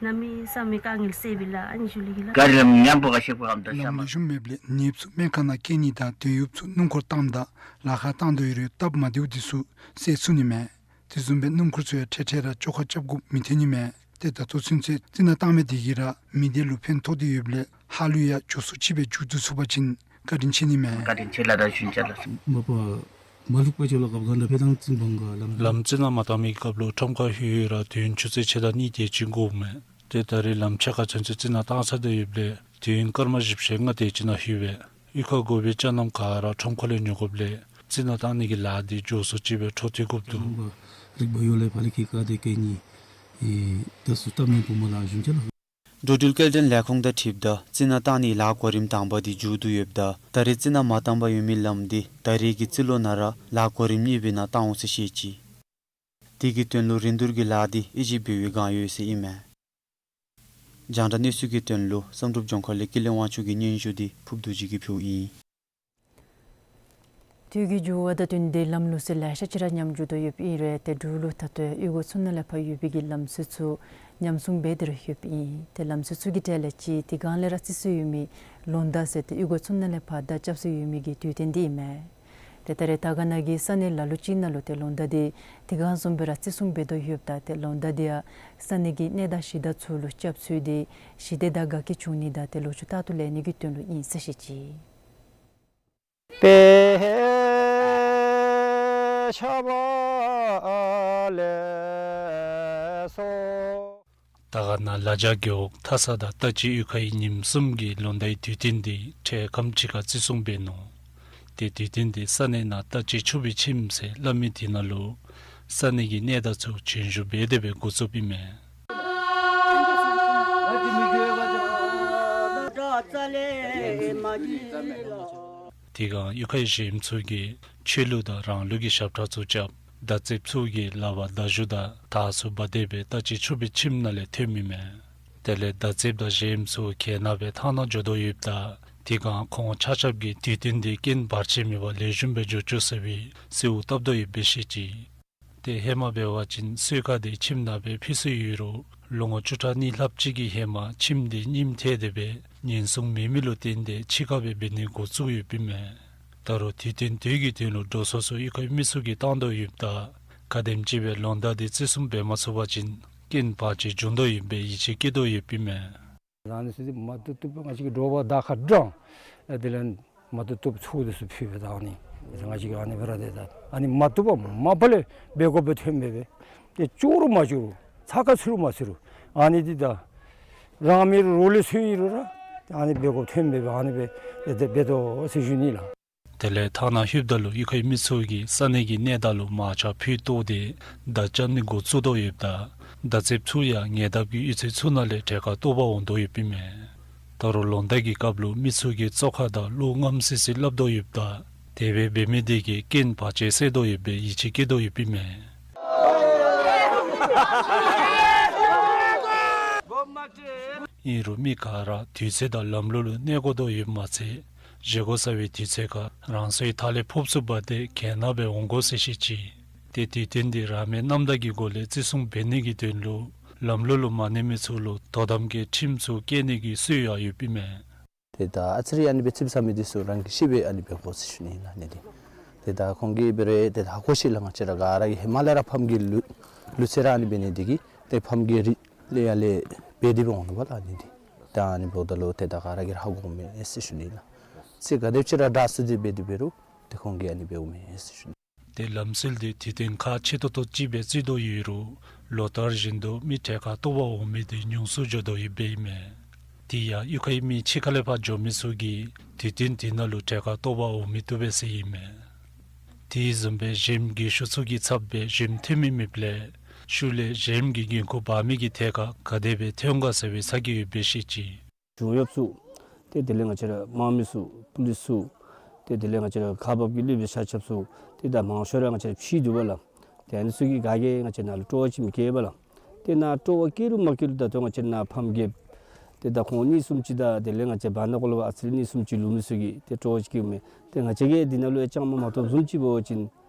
གནམ་མེད་ས་མེད་དཀའ་ངལ་སེལ་བའི་ལ་ཨ་ནི་ཞུ་ལེ་གི་ལ། ག་རི་ལམ་ཉམ་པོ་ག་ཤེས་པོ་ཨམ་ད་ཤ་ལམ་མ་ལེགས་ཤོམ་མེདཔ་ལས་ནདཔ་ཚུ་སྨན་ཁང་ནང་སྐྱེལ་ནི་དང་དོན་གཡོགཔ་ཚུ་སྣུམ་འཁོར་བཏངམ་ད་ལཱ་ཁག་བཏང་དོ་ཡོད་རུང་སྟབས་མ་བདེཝ་འདི་ཚུ་སེལ་ཚུགས་ནི་མས། དེ་བཟུམ་སྦེ་སྣུམ་འཁོར་ཚུ་ཡང་འཕྲལ་འཕྲལ་ར་བཅོ་ཁ་རྐྱབ་དགོཔ་མི་ཐོན་ནི་མས། ཏེ་ད་ལྟོ་ཚུན་ཚོད་རྩི་ནག་བཏང་མི་འདི་གིས་ར་མི་སྡེ་ལུ་ཕན་ཐོགས་ཏེ་ཡོདཔ་ལས་ཧ་ལུས་ཡང་མགྱོགས་སུ་ཅིག་སྦེ་མཇུག་བསྡུ་ཚུགས་པ་ཅིན་བཀའ་དྲིན་ཆེ་ནི་མས། བཀའ་དྲིན་ཆེ་ལགས། ད་ཞུན་ཆ་ལགས། མ་པ་མ་ལུག་པ་ཅོ་ལ་སྐབས་གང་དང་ཕེ་ཐང་ཙིན་བང་ག་ལམ་ལམ་རྩི་ནག་མ་བཏང་མི་སྐབས་ལུ་ཁྲོམ་ཁ་ལྷོད་ལྷོད་ར་དུས་ཡུན་ཆུ་ཚོད་ཕྱེད་དང་གཉིས་དེ་ཅིག་འགོརཝ་མས། ཏེ་ད་རེས་ལམ་ཕྱེད་ཀ་ཚུན་ཚོད་རྩི་ནག་བཏང་ཚར་ཏེ་ཡོདཔ་ལས་དུས་ཡུན་སྐར་མ་བཞི་བཅུ་ཞེ་ལྔ་དེ་ཅིག་ནང་ལྷོད་པས། གཡུས་ཁར་དགོ་པའི་ཅ་རྣམས་ག་ར་ཁྲོམ་ཁ་ལས་ཉོ་དགོཔ་ལས་རྩི་ནག་བཏང་ནི་གི་ལཱ་འདི་མགྱོགས་སུ་ཅིག་སྦེ་འཕྲོ་མཐུད་དགོཔ་འདུག། རིག་པ་ཡོད་ལེ་ཕ་ལེ་ཁེ་ཀ་དེ་ཀེ་ནི་ཨེ་ད་སུ་སྟབས་མ་བུ་མ་ལ་ཞུན་ཆ་ལགས། འགྲོ་འགྲུལ་སྐྱེལ་འདྲེན་ལས་ཁུངས་དང་འཁྲིལཝ་ད་རྩི་ནག་བཏང་ནིའི་ལཱ་གོ་རིམ་དང་པ་འདི་མཇུག་བསྡུ་ཡོདཔ་ད་ད་རེས་རྩི་ནག་མ་བཏང་པར་ཡོད་མི་ལམ་འདི་ད་རེས་ཀྱི་རྩིས་ལོ་ནང་ར་ལཱ་གོ་རིམ་གཉིས་པའི་ནང་བཏང་འོང་ཟེར་བཤད་ཅི། དེ་གི་དོན་ལུ་རིན་བསྡུར་གྱི་ལཱ་འདི་ཨེ་ཅིག་འབད་བའི་སྒང་ཡོད་ཟེར་ཨིན་མས། རྒྱང་བསྒྲགས་གནས་ཚུལ་གྱི་དོན་ལུ་བསམ་གྲུབ་ལྗོངས་མཁར་ལས་ཀུན་ལེགས་དབང་ཕྱུག་གི་སྙན་ཞུ་འདི་ཕུརབ་རྡོ་རྗེ་གིས་ཕུལཝ་ཨིན། དུས་ཀྱི་འགྱུར་བ་དང་བསྟུན་ཏེ་ལམ་ལུགས་སྲོལ་ལེ་ཤ་ཅིག་ར་ཉམས་འགྱོ་དོ་ཡོདཔ་ཨིན་རུང་ཏེ་འབྲུག་ལུ་ད་ལྟོ་གཡུས་སྒོ་ཚུ་ནང་ལས་ཕར་ཡོད་པའི་གི་ལམ་སྲོལ་ཚུ་ཉམས་སྲུང་འབད་དེ་ར་ཡོདཔ་ཨིན། ཏེ་ལམ་སྲོལ་ཚུ་གི་གྲས་ལས་ཅིག་དེ་སྒང་ལས་ར་རྩི་སྲོལ་ཡོད་མི་ལོ་ཟླ་ཟེར་ཏེ་གཡུས་སྒོ་ཚུ་ནང་ལས་ཕར་བརྡ་རྐྱབ་སྲོལ་ཡོད་མི་གི་དུས་སྟོན་འདི་ཨིན་མས། ཏེ་ད་རེས་དར་དཀར་ན་གི་ས་གནས་ལ་ལུ་ཅིག་ནང་ལུ་ཏེ་ལོ་ཟླ་འདི་དེ་སྒང་བཟུམ་སྦེ་ར་བརྩི་སྲུང་འབད་དོ་ཡོདཔ་ད་ཏེ་ལོ་ཟླ་འདི་ཡང་ས་གནས་ཀྱི་གནས་བདག་གཞི་བདག་ཚུ་ལུ་སྐྱབས་བཅོལ་ཏེ་ཞི་བདེ་དང་དགའ་སྐྱིད་འབྱུང་ནི་དང་ཏེ་ལོ་ཕྱུགས་རྟག་ཏུ་ལེགས་ནི་གི་དོན་ལུ་ཨིན་ཟེར་བཤད་ཅི། དཔེ་ཆ་བ་ལེགས་སོ། དར་དཀར་ན་ལ་རྒྱ་རྒེད་འོག་མཐའ་ས་དང་རྟ་བྱི་གཡུས་ཁའི་ཉིནམ་གསུམ་གྱི་ལོ་ཟླའི་དུས་སྟོན་འདི་འཕྲལ་ཁམས་ཅིག་ཁར་བརྩི་སྲུང་འབད་ནུག། ཏེ་དུས་སྟོན་འདི་ས་གནས་ནང་རྟ་བྱི་ཆུ་བི་ཁྱིམ་ཟེར་སླབ་མི་དེ་ནང་ལུ་ས་གནས་ཀྱི་གནས་བདག་ཚུ་བྱོན་བཞུགས་འབད་དེ་སྦེ་འགོ་བཙུགསཔ་ཨིན་མས། དེ་སྒང་གཡུས་ཁའི་གཞོནམ་ཚུ་གིས་ཆོས་ལུགས་དང་རང་ལུགས་ཀྱི་ཞབས་ཁྲ་ཚུ་རྐྱབ། མདའ་རྩེདཔ་ཚུ་གིས་ལག་པར་མདའ་གཞུ་དང་དར་ཚུ་འབག་སྟེ་སྦེ་རྟ་བྱི་ཆུ་བི་ཁྱིམ་ནང་ལས་ཐོནམ་ཨིན་མས། དེ་ལས་མདའ་རྩེདཔ་དང་གཞོནམ་ཚུ་གྱལ་ནང་སྦེ་ཐང་ནང་འགྱོ་དོ་ཡོདཔ་ད་དེ་སྒང་ཁོང་ཆ་ཁྱབ་ཀྱིས་དུས་སྟོན་འདི་རྐྱེན་བར་ཆད་མེད་པར་ལེགས་ཤོམ་སྦེ་འགྱོ་བཅུག་ཟེར་བའི་གསོལཝ་བཏབ་དོ་ཡོདཔ་སྦེ་བཤད་ཅི། ཏེ་ཧེ་མ་འབད་བ་ཅིན་གསོལ་ཁ་འདི་ཁྱིམ་ནང་སྦེ་ཕུལ་སྲོལ་ཡོད་རུང་ལོ་ངོ་བཅུ་ཕྲག་གཉིས་ལྷགཔ་ཅིག་གི་ཧེ་མ་ཁྱིམ་འདི་རྙིངམ་ཐལ་ཏེ་སྦེ་ཉེན་སྲུང་མེད་མི་ལུ་བརྟེན་ཏེ་ཕྱི་ཁར་སྦེ་འབད་ནི་འགོ་བཙུགས་ཡོདཔ་ཨིན་མས། ད་རུང་དུས་སྟོན་དེ་གི་དོན་ལུ་འགྲོ་སོང་སོང་གཡུས་ཁའི་མི་ཚུ་གིས་བཏང་དོ་ཡོདཔ་ད་ག་དེམ་ཅིག་སྦེ་ལོ་ཟླ་འདི་བརྩི་སྲུང་འབད་མ་ཚུགས་པ་ཅིན་རྐྱེན་བར་ཆད་འབྱུང་དོ་ཡོདཔ་སྦེ་ཡིད་ཆེས་བསྐྱེད་དོ་ཡོདཔ་ཨིན་མས། ཨ་ནི་ཚུ་འདི་མ་བཏུབ་བཏུབ་སྦེ་ང་བཅས་ཀྱིས་དྲོ་པ་དར་ཁ་དྲངས། ཨ་དེ་ལས་མ་བཏུབ་བཏུབ་ཚུ་འདི་ཚུ་ཕུལ་སྦེ་ད་ཨ་ནི་ང་བཅས་ཀྱིས་ཨ་ནི་སྦེ་ར་དེ་ད་ཨ་ནི་མ་བཏུབ་པ་མ་པ་ལས་འབད་དགོཔ་སྦེ་ཐོནམ་སྦེ་སྦེ་ཏེ་ལྕོགས་རུང་མ་ལྕོགས་རུང་ཚ་ཁ་ཚུད་རུང་མ་ཚུད་རུང་ཨ་ནི་འདི་ད་རང་མི་རོགས་ལས་ཚུ་ཨིན་རུང་ར་ཨ་ནི་འབད་དགོཔ་ཐོནམ་སྦེ་སྦེ་ཨ་ནི་སྦེ་ཏེ་འབད་དོ་ཟེར་ཞུ་ནི་ལགས། དེ་ལས་ཐ་ན་ལྷོདཔ་ད་ལུ་གཡུས་ཁའི་མི་ཚུ་གིས་ས་གནས་ཀྱི་གནས་བདག་ལུ་མར་ཆག་ཕུད་བཏོག་སྟེ་མདའ་རྐྱབ་ནི་འགོ་བཙུགས་དོ་ཡོདཔ་ད་མདའ་རྩེདཔ་ཚུ་ཡང་ཉེ་འདབས་ཀྱི་གཡུས་ཚན་ཚུ་ནང་ལས་གྲལ་ཁར་གཏོགས་པར་འོང་དོ་ཡོདཔ་ཨིན་མས། ད་རུང་ལོ་ཟླ་གི་སྐབས་ལུ་མི་ཚུ་གིས་བཙོག་ཁ་དང་གློག་རྔམ་སི་སི་སླབ་དོ་ཡོདཔ་ད་དེ་སྦེ་འབད་མི་དེ་གིས་རྐྱེན་བར་ཆད་སེལ་དོ་ཡོདཔ་སྦེ་ཡིད་ཆེས་བསྐྱེད་དོ་ཡོདཔ་ཨིན་མས། ཨིན་རུང་མི་ག་ར་དུས་ཚོད་དང་ལམ་ལུགས་ལུ་གནས་དགོ་དོ་ཡོདཔ་མ་ཚད་བཞེས་སྒོ་ཟ་བའི་དུས་ཚོད་ཁར་རང་སོའི་ཐག་ལས་ཕོརཔ་ཚུ་འབག་སྟེ་གྱལ་ནང་སྦེ་འོང་དགོ་ཟེར་བཤད་ཅི། ཏེ་དུས་སྟོན་འདི་རང་མོས་རྣམ་དག་གི་སྒོ་ལས་བརྩི་སྲུང་འབད་ནི་གི་དོན་ལུ་ལམ་ལུགས་ལུ་མ་གནས་མི་ཚུ་ལུ་དོ་དམ་གྱི་ཁྲིམས་ཚུ་བཀལ་ནི་གི་སྲོལ་ཡང་ཡོདཔ་ཨིན་མས། ཏེ་ད་ཨ་ཙི་རེ་ཨ་ནི་སྦེ་ཙིགཔ་ཟ་མི་འདི་ཚུ་རང་གིས་ཤེས་སྦེ་ཨ་ནི་འབད་དགོ་ཟེར་ཞུ་ནི་ཨིན་ལགས་ཨ་ནི་འདི། ཏེ་ད་ཁོང་གིས་འབད་རུང་ཏེ་ད་ཧ་གོ་ཤེས་ལགས། ང་བཅས་ར་ག་ར་གིས་ཧེ་མ་ལས་ར་ཕམ་གྱི་ལུ་ལུ་ཚེ་ར་ཨ་ནི་འབད་ནི་འདི་གིས་ཏེ་ཕམ་གྱི་རིགས་ལས་ཡར་ལས་འབད་དེ་སྦེ་འོང་ནུག་པ་ལགས་ཨ་ནི་འདི། ད་ཨ་ནི་འབདཝ་ད་ལུ་ཏེ་ད་ག་ར་གིས་ར་ཧ་གོ་མས་ཟེར་ཞུ་ནི་ཨིན་ལགས། ཚེ་ག་དེམ་ཅིག་ར་དྲག་སུ་སྟེ་འབད་དེ་འབད་རུང་ཏེ་ཁོང་གིས་ཨ་ནི་འབདཝ་མས་ཟེར་ཞུ་ནི། ཏེ་ལམ་སྲོལ་འདི་དུས་སྟོན་ཁག་ཆེ་ཏོག་ཏོ་ཅིག་སྦེ་བརྩི་དོ་ཡོད་རུང་ལོ་ལྟར་བཞིན་དུ་མི་གྲལ་ཁར་གཏོགས་པར་འོང་མི་འདི་ཉུང་སུ་འགྱོ་དོ་ཡོདཔ་ཨིན་མས། དེ་ཡང་གཡུས་ཁའི་མི་ཕྱི་ཁ་ལས་ཕར་འགྱོ་མི་ཚུ་གིས་དུས་སྟོན་དེ་ནང་ལུ་གྲལ་ཁར་གཏོགས་པར་འོང་མི་བཏུབ་པས་ཟེར་ཨིན་མས། དེ་བཟུམ་སྦེ་གཞོནམ་རྒས་ཤོས་ཚུ་གི་ཚབ་སྦེ་གཞོནམ་ཐོན་མི་མེདཔ་ལས་ཤུལ་ལས་གཞོནམ་གྱི་འགན་ཁུར་འབག་མི་གི་ཐད་ཁར་ག་དེ་སྦེ་ཐོན་ག་ཟེར་བའི་ཚ་གྱང་ཡོདཔ་སྦེ་བཤད་ཅི། ཞུ་ཡོདཔ་ཚུ་ཏེ་དེ་ལས་ང་བཅས་ར་དམག་མི་ཚུ་པུ་ལིསི་ཚུ་ཏེ་དེ་ལས་ང་བཅས་ར་ཁག་འབག་གི་སློབ་དཔོན་ཆ་ཁྱབ་ཚུ་ཏེ་ད་མང་ཤོས་ར་ང་བཅས་ར་ཕྱི་འདུག་པ་ལགས། ཏེ་ཨ་ནི་ཚུ་གིས་ག་གིས་ང་བཅས་ནང་ལུ་སྤྲོ་བ་ཅིག་མི་བསྐྱེད་པ་ལགས། ཏེ་ནཱ་སྤྲོ་བ་བསྐྱེད་རུང་མ་བསྐྱེད་རུང་ད་ལྟོ་ང་བཅས་ནཱ་ཕམ་རྒསཔ་ཏེ་ད་ཁོང་གཉིས་གསུམ་ཅིག་དང་དེ་ལས་ང་བཅས་བར་ན་ཁོ་ལུ་ཨ་ཙི་རེ་གཉིས་གསུམ་ཅིག་ལུས་མི་ཚུ་གིས་ཏེ་སྤྲོ་བ་ཅིག་བསྐྱེདཔ་མས། ཏེ་ང་བཅས་ཀྱིས་འདི་ནང་ལུ་ཡང་བཅང་མ་མ་ཐོབ་བཟུམ་ཅིག་འབད་བ་ཅིན་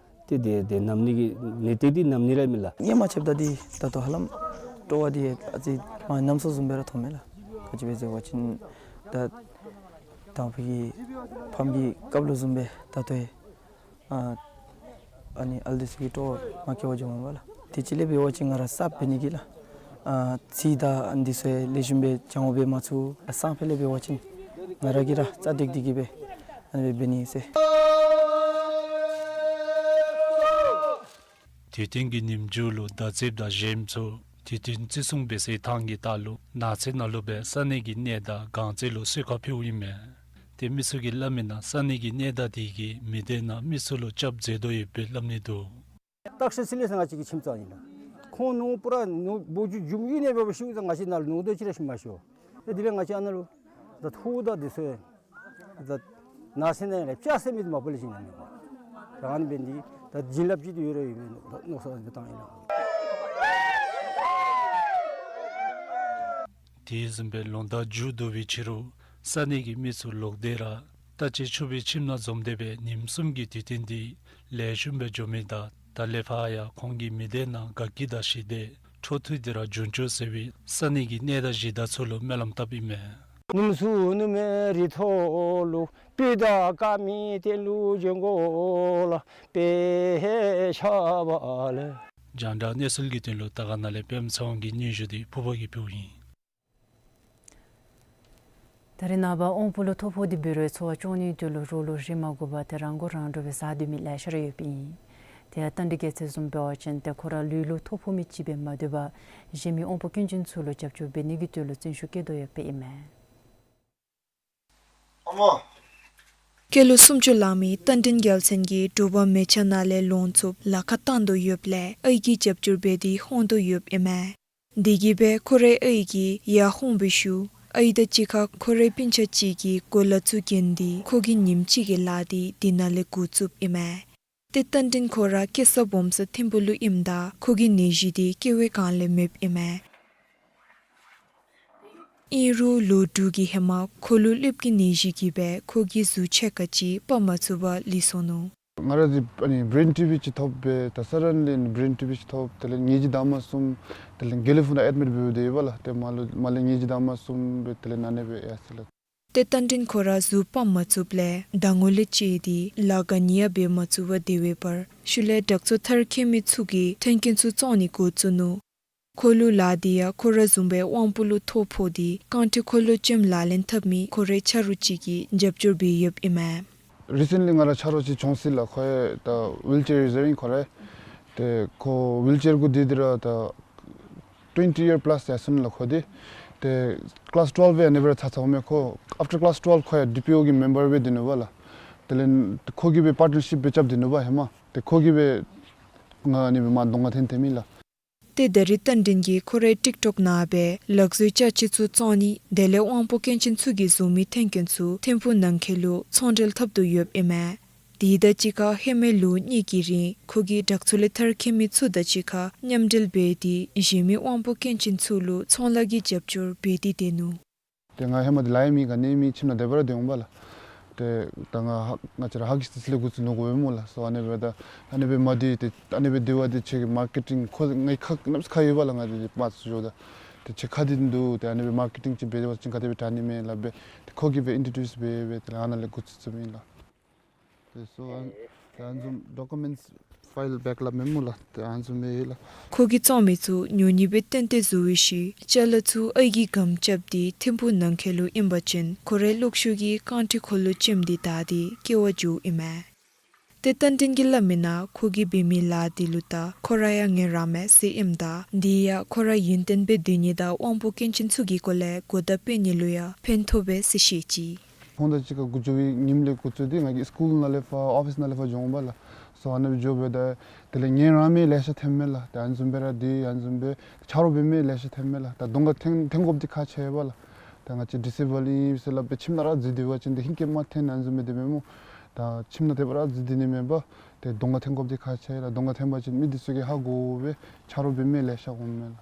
ཏེ་དེ་དེ་ནམ་ནི་གི་ནི་ཏེ་དེ་ནམ་ནི་ར་མས་ལགས། ངོ་མ་ཕྱདཔ་ད་འདི་ད་ལྟོ་ཧ་ལམ་སྤྲོ་བ་འདི་ཨ་ཙི་མ་ནམ་སོང་བཟུམ་སྦེ་ར་མཐོངམ་མས་ལགས། ག་ཅི་སྦེ་ཟེར་བ་ཅིན་ད་དང་ཕུ་གི་ཕམ་གྱི་སྐབས་ལུ་བཟུམ་སྦེ་ད་ལྟོ་ཡང་ཨ་ཨ་ནི་ཨ་ལུ་འདི་ཚུ་གིས་སྤྲོ་བ་མ་བསྐྱེད་པར་འགྱོཝ་མས་པ་ལགས། དེ་ཅིག་ལས་འབད་བ་ཅིན་ང་ར་གསརཔ་འབད་ནི་གིས་ལགས། ཨ་ཚིག་དང་ཨ་ནི་འདི་ཚུ་ཡང་ལེགས་ཤོམ་སྦེ་སྦྱང་བ་འབད་མ་ཚུགས། ཨ་སང་ཕོད་ལས་འབད་བ་ཅིན་ང་ར་གིས་ར་རྩ་འགྲིག་འགྲིག་གི་སྦེ་ཨ་ནི་སྦེ་འབད་ནི་ཟེར། དུས་སྟོན་གྱི་ཉིནམ་མཇུག་ལུ་མདའ་རྩེདཔ་དང་གཞོནམ་ཚུ་དུས་སྟོན་བརྩི་སྲུང་འབད་སའི་ཐང་གི་ལྟག་ལུ་ནགས་ཚལ་ནང་ལུ་སྦེ་ས་གནས་ཀྱི་གནས་བདག་སྒང་རྩེ་ལུ་གསོལ་ཁ་ཕུལཝ་ཨིན་མས། ཏེ་མི་ཚུ་གིས་སླབ་མིའི་ནང་ས་གནས་ཀྱི་གནས་བདག་དེ་གིས་མི་སྡེ་ནང་མི་ཚུ་ལུ་སྐྱབས་མཛད་དོ་ཡོདཔ་སྦེ་སླབ་ནི་འདུག། སྟག་ཤར་ཚུ་ལས་ང་བཅས་ཀྱི་ཁྱིམ་ཚང་ཨིན་ལགས། ཁོང་ནོར་བུ་ར་ནོར་བུ་ཇུ་འཇུམ་ཡུལ་ནང་འབད་བ་ཤུལ་ད་ང་བཅས་ནང་ལུ་ནོར་དོ་ཅིག་ར་ཤུལ་མ་ཤོར། ཏེ་དེ་ལས་ང་བཅས་ཨ་ནཱ་ལུ་ད་ཐོག་དང་འདི་ཚུ་ད་ནགས་ཚལ་ནང་ལས་སྐྱ་ཟེར་མི་འདི་མ་པ་ལས་ཅིག་ཨིན་ན་མེན་པ། ད་ཨ་ནི་འབད་ནི་འདི་ད་བྱིན་རླབས་ཅིག་ཏུ་ཡོད་ར་ཡོད་མས་མནོ་བསམ་སྦེ་བཏང་ཡི་ལགས། དེ་བཟུམ་སྦེ་ལོ་ཟླ་མཇུག་བསྡུ་བའི་ཕྱི་རུ་ས་གནས་ཀྱི་མི་ཚུ་ལོག་སྟེ་ར་རྟ་ཅན་ཆུ་བོའི་ཁྱིམ་ནང་འཛོམས་ཏེ་སྦེ་ཉིནམ་གསུམ་གྱི་དུས་སྟོན་འདི་ལེགས་ཤོམ་སྦེ་འགྱོ་མི་དང་ད་ལས་ཕར་ཡང་ཁོང་གི་མི་སྡེ་ནང་དགའ་སྐྱིད་དང་ཞི་བདེ་འཕྲོ་མཐུད་དེ་ར་འབྱུང་བཅུག་ཟེར་བའི་ས་གནས་ཀྱི་གནས་བདག་གཞི་བདག་ཚུ་ལུ་སྨོན་ལམ་བཏབ་ཨིན་མས། ནུབ་མོ་ཚུ་ནུབ་མོའི་རི་ཐོག་ལུ། སྤོས་དང་དཀར་མེ་སྟེང་ལུ་བྱོན་དགོ་ལགས། དཔེ་ཆ་བ་ལས། རྒྱང་བསྒྲགས་གནས་ཚུལ་གྱི་དོན་ལུ་དར་དཀར་ན་ལས་པདྨ་ཚེ་དབང་གི་སྙན་ཞུ་འདི་ཕུར་པ་གིས་ཕུལཝ་ཨིན། ད་རེས་ནངས་པ་དབང་པོ་ལུ་ཐོ་ཕོག་སྟེ་འབད་རུང་འཚོ་བ་སྐྱོང་ནིའི་དོན་ལུ་རོགས་ལུ་རིན་མ་དགོ་པར་ཏེ་རང་མགོ་རང་འདྲོངས་སྦེ་ཟ་སྡོད་མི་ལེ་ཤ་ར་ཡོདཔ་ཨིན། དེ་ཡང་རྟ་མགྲིན་རྒྱལ་མཚན་བཟུམ་འབད་བ་ཅིན་ཏེ་ཁོ་ར་ལུས་ལུ་ཐོ་ཕོག་མི་ཅིག་སྦེ་མ་སྡོད་པར་གཞན་མི་དབང་པོ་སྐྱོན་ཅན་ཚུ་ལུ་རྒྱབ་སྐྱོར་འབད་ནི་གི་དོན་ལུ་བརྩོན་ཤུགས་བསྐྱེད་དོ་ཡོདཔ་ཨིན་མས། སྐྱེས་ལོ་སུམ་ཅུ་ལང་མི་རྟ་མགྲིན་རྒྱལ་མཚན་གྱིས་དྲོ་པ་མལ་ཆ་ནང་ལས་ལོངས་ཚུགསཔ་ལཱ་ཁག་བཏང་དོ་ཡོདཔ་ལས་ཨའི་གིས་རྒྱབ་སྐྱོར་འབད་དེ་འོང་དོ་ཡོདཔ་ཨིན་མས། དེ་གིས་སྦེ་ཁོ་རའི་ཨའི་གིས་ཡར་འོང་བའི་ཤུལ་ཨའི་དང་གཅིག་ཁར་ཁོ་རའི་སྤུན་ཆ་ཅིག་གིས་གོ་ལ་ཚུ་གྱོན་ཏེ་ཁོ་གིས་ཉིནམ་གཅིག་གི་ལཱ་འདི་དེ་ནང་ལས་འགོ་བཙུགསཔ་ཨིན་མས། ཏེ་རྟ་མགྲིན་ཁོ་ར་སྐྱེས་ས་སྦོམ་ས་ཐིམ་ཕུ་ལུ་ཨིནམ་ད་ཁོ་གི་ནད་གཞི་འདི་སྐྱེ་བའི་སྒང་ལས་མེདཔ་ཨིན་མས། ཨིན་རུང་ལོ་དྲུག་གི་ཧེ་མ་ཁོ་ལུ་གླདཔ་གི་ནད་གཞི་གིས་སྦེ་ཁོ་གི་གཟུགས་ཕྱེད་ཀ་ཅིག་ཕབ་མ་ཚུགས་པར་ལུས་སོ་ནུག། ང་ར་འདི་ཨ་ནི་བེརེན་ཊི་བི་ཅིག་ཐོབ་སྦེ་ད་ས་ར་ལས་ནི་བེརེན་ཊི་བི་ཅིག་ཐོབ། དེ་ལས་ཉིནམ་གཅིག་དང་མ་གསུམ་དེ་ལས་དགེ་ལེགས་ཕུག་ནང་ཨེཌ་མིཊ་འབད་དེ་ཡོདཔ་ལགས། ཏེ་མར་ལུ་མར་ལས་ཉིནམ་གཅིག་དང་མ་གསུམ་སྦེ་དེ་ལས་ནཱ་ནས་སྦེ་ཡར་སོ་ཡི་ལགས། ཏེ་རྟ་མགྲིན་ཁོ་ར་གཟུགས་ཕབ་མ་ཚུགསཔ་ལས་ཟླ་ངོ་ལས་བཅད་དེ་ལཱ་ག་ནི་ཡང་འབད་མ་ཚུགས་པར་སྡོད་པའི་བར་ཤུལ་ལས་དྲག་འཚོ་མཐར་འཁྱོལ་མི་ཚུ་གིས་མཐུན་རྐྱེན་ཚུ་བཙོང་ནི་འགོ་བཙུགས་ནུག། ཁོ་ལུ་ལཱ་འདི་ཡང་ཁོ་ར་བཟུམ་སྦེ་དབང་པོ་ལུ་ཐོ་ཕོག་སྟེ་རྐང་ཁྲི་འཁོར་ལོ་ཅནམ་ལག་ལེན་འཐབ་མི་ཁོ་རའི་ཆ་རོགས་ཅིག་གིས་རྒྱབ་སྐྱོར་འབད་ཡོདཔ་ཨིན་མས། རི་སེནཊ་ལི་ང་ར་ཆ་རོགས་ཅིག་བྱུང་ཅི་ལགས། ཁོ་ཡང་ད་ཝིལ་ཅེར་ཡུ་ཟར་ཨིན་ཁོ་ར། ཏེ་ཁོ་ཝིལ་ཅེར་གུ་སྡོད་དེ་ར་ད་ཊུ་ཝེན་ཊི་ཡར་པ་ལཱས་ཡར་སོ་ནུག་ལགས་ཁོ་འདི། ཏེ་ཀི་ལཱས་ཊུ་ཝེལབ་ཨ་ནི་སྦེ་ར་ཚར་ཚརཝ་མས་ཁོ། ཨཕ་ཊར་ཀི་ལཱས་ཊུ་ཝེལབ་ཁོ་ཡང་ཌི་པི་ཨོ་གི་མེམ་བར་སྦེ་སྡོད་ནུག་པ་ལགས། དེ་ལས་ཁོ་གིས་སྦེ་པར་ཊནར་ཤིཔ་སྦེ་རྐྱབ་སྡོད་ནུག་པ་ཧེ་མ། ཏེ་ཁོ་གིས་སྦེ་ང་ཨ་ནི་སྦེ་མར་གདོང་ཁར་འཐོན་འཐོནམ་ཨིན་ལགས། ཏེ་ད་རིས་རྟ་མགྲིན་གྱིས་ཁོ་རའི་ཊིཀ་ཊོཀ་ནང་སྦེ་ལག་བཟོའི་ཅ་ཆས་ཚུ་བཙོང་ནི་དེ་ལས་དབང་པོ་སྐྱོན་ཅན་ཚུ་གིས་བཟོ་མི་ཐོན་སྐྱེད་ཚུ་ཐིམ་ཕུག་ནང་འཁོད་ལུ་ཚོང་འབྲེལ་འཐབ་དོ་ཡོདཔ་ཨིན་མས། དེ་དང་གཅིག་ཁར་ཧེ་མའི་ལོ་གཉིས་ཀྱི་རིང་ཁོ་གིས་དྲག་འཚུབ་ལས་ཐར་ཁྱེར་མི་ཚུ་དང་གཅིག་ཁར་མཉམ་འབྲེལ་འབད་དེ་གཞན་མི་དབང་པོ་སྐྱོན་ཅན་ཚུ་ལུ་ཚོང་ལཱ་གི་རྒྱབ་སྐྱོར་འབད་དེ་སྡོད་ནུག། ཏེ་ང་ཧེ་མ་འདི་ལཱ་ཡང་མེད་ག་ནི་མེད་ཁྱིམ་ནང་སྡོད་པ་ར་སྡོད་འོང་པ་ལགས། ཏེ་ད་ང་ཧ་ང་བཅས་ར་ཧཱ་གི་སི་ཊི་སི་ལས་འགོ་བཙུགས་ནུག་གོ་བས་སྨོ་ལགས། སོ་ཨ་ནི་སྦེ་ད་ཨ་ནི་སྦེ་མ་སྡོད་ཏེ་ཨ་ནི་སྦེ་སྡོད་པ་འདི་ཁྱོད་ཀྱི་མར་ཀེ་ཊིང་ཁོ་ངེའི་ཁ་གནམ་མེད་ས་མེད་ཁ་ཡོད་པ་ལགས། ང་འདི་མ་བཙུགས་འགྱོཝ་ད་ཏེ་ཁྱོད་ཁ་འདི་འདུག། ཏེ་ཨ་ནི་སྦེ་མར་ཀེ་ཊིང་ཅིག་འབད་བ་ཅིན་ག་དེ་སྦེ་དྲག་ནི་མས་ལགས་སྦེ་ཏེ་ཁོ་གིས་སྦེ་ཨིན་ཊྲོ་ཌིའུསི་འབད་འབད་དེ་ལས་ཨ་ནཱ་ལས་འགོ་བཙུགས་བཙུགསཔ་ཨིན་ལགས། ཏེ་སོ་ཨ་ཏེ་ཨ་ནི་བཟུམ་ཌོ་ཀུ་མེནཊསི་ཕའིལ་བེཀ་ལགས་མེན་སྨོ་ལགས། ཏེ་ཨ་ནི་བཟུམ་སྦེ་ཡོད་ལགས། ཁོ་གིས་བཙོང་མི་ཚུ་ཉོ་ནི་སྦེ་བཏོན་ཏེ་བཟོ་བའི་ཤུལ་ཅ་ལ་ཚུ་ཨའི་གིས་སྒམ་རྐྱབ་སྟེ་ཐིམ་ཕུག་ནང་འཁོད་ལུ་ཨིན་པ་ཅིན་ཁོ་རའི་ལོག་ཤུལ་གྱི་རྐང་ཁྲི་འཁོར་ལོ་ཅནམ་འདི་དར་ཏེ་སྐྱེ་བ་འགྱོཝ་ཨིན་མས། ཏེ་རྟ་མགྲིན་གྱིས་སླབ་མིའི་ནང་ཁོ་གིས་འབད་མི་ལཱ་འདི་ལུ་ད་ཁོ་ར་ཡང་ངལ་རངསམ་མས་ཟེར་ཨིནམ་ད་འདི་ཡང་ཁོ་ར་ཡུན་བརྟན་སྦེ་སྡོད་ནི་དང་དབང་པོ་སྐྱོན་ཅན་ཚུ་གི་སྐོར་ལས་གོ་བརྡ་སྤེལ་ནི་ལུ་ཡང་ཕན་ཐོགས་པས་ཟེར་བཤད་ཅི། ཁོང་དང་གཅིག་ཁར་འགོ་འགྱོ་བའི་ཉིནམ་ལས་འགོ་བཙུགས་ཏེ་ང་གིས་སི་ཀུལ་ནང་ལས་ཕར་ཨོ་ཕིསི་ནང་ལས་ཕར་འགྱོ་འོང་པ་ལགས། སོ་ཨ་ནི་སྦེ་འགྱོ་སྦེ་ད་དེ་ལས་ངལ་རངས་མི་ལེ་ཤ་ཐོནམ་མས་ལགས། ད་ཨ་ནི་བཟུམ་སྦེ་ར་འདི་ཨ་ནི་བཟུམ་སྦེ་ཆ་རོགས་འབད་མི་ལེ་ཤ་ཐོནམ་མས་ལགས། ད་གདོང་ཁར་འཐོན་འཐོན་དགོཔ་འདི་ཁག་ཆེ་བས་ལགས། ད་ང་བཅས་ཌིས་ཨེ་བཱལ་ཨིན་ཟེར་སླབ་སྦེ་ཁྱིམ་ནང་ར་འཛུལ་སྡོད་པ་ཅིན་ཏེ་ཧིང་སྐྱེ་མ་ཐོན་ཨ་ནི་བཟུམ་སྦེ་སྡོདཔ་མས་སྨོ། ད་ཁྱིམ་ནང་སྡོད་པར་ར་འཛུལ་སྡོད་ནི་མེད་པར་ཏེ་གདོང་ཁར་འཐོན་དགོཔ་འདི་ཁག་ཆེ་ལགས། གདོང་ཁར་འཐོན་པ་ཅིན་མི་འདི་ཚུ་གིས་ཧ་གོ་སྦེ་ཆ་རོགས་འབད་མི་ལེ་ཤ་འོངམ་མས་ལགས།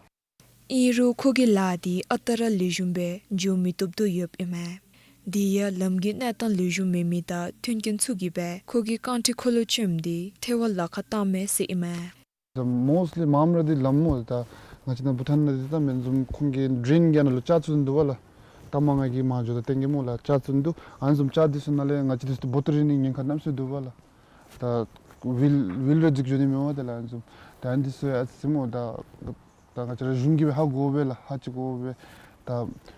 ཨིན་རུང་ཁོ་གི་ལཱ་འདི་ཨ་རྟག་ར་ལེགས་ཤོམ་སྦེ་འགྱོ་མི་བཏུབ་དོ་ཡོདཔ་ཨིན་མས། དེ་ཡང་ལམ་གྱི་གནས་སྟངས་ལེགས་ཤོམ་མེད་མི་དང་མཐུན་རྐྱེན་ཚུ་གིས་སྦེ་ཁོ་གི་རྐང་ཁྲི་འཁོར་ལོ་ཅནམ་འདི་ཐལ་བར་ལག་ཁར་བཏངམ་མས་ཟེར་ཨིན་མས། མོསཊ་ལི་མངམ་ར་འདི་ལམ་སྨོ། ད་ང་བཅས་ནཱ་བྷུ་ཊཱན་ནང་འདི་ད་མེན་བཟུམ་ཁོང་གི་ཌྲེན་གྱི་ནང་ལུ་ལྕགས་བཙུགས་འདུག་པ་ལགས། ད་མ་ང་གིས་མར་འགྱོཝ་ད་སྟོན་གེ་སྨོ་ལགས། ལྕགས་བཙུགས་འདུག། ཨ་ནི་བཟུམ་ལྕགས་འདི་ཚུ་ནང་ལས་ང་བཅས་འདི་ཚུ་བོ་ཊོལ་རིལ་ནི་ཉེན་ཁ་གནམ་མེད་ས་མེད་འདུག་པ་ལགས། ད་ཝིལ་ཝིལ་ར་འཛུལ་འགྱོ་ནི་མེད་པ་དེ་ལགས། ཨ་ནི་བཟུམ་ད་ཨ་ནི་འདི་ཚུ་ཡང་ཨ་ཙི་སྨོ་ད་ད་ང་བཅས་ར་གཞུང་གིས་སྦེ་ཧ་གོ་སྦེ་ལགས། ཧ་ཅིག་གོ་སྦེ་ད་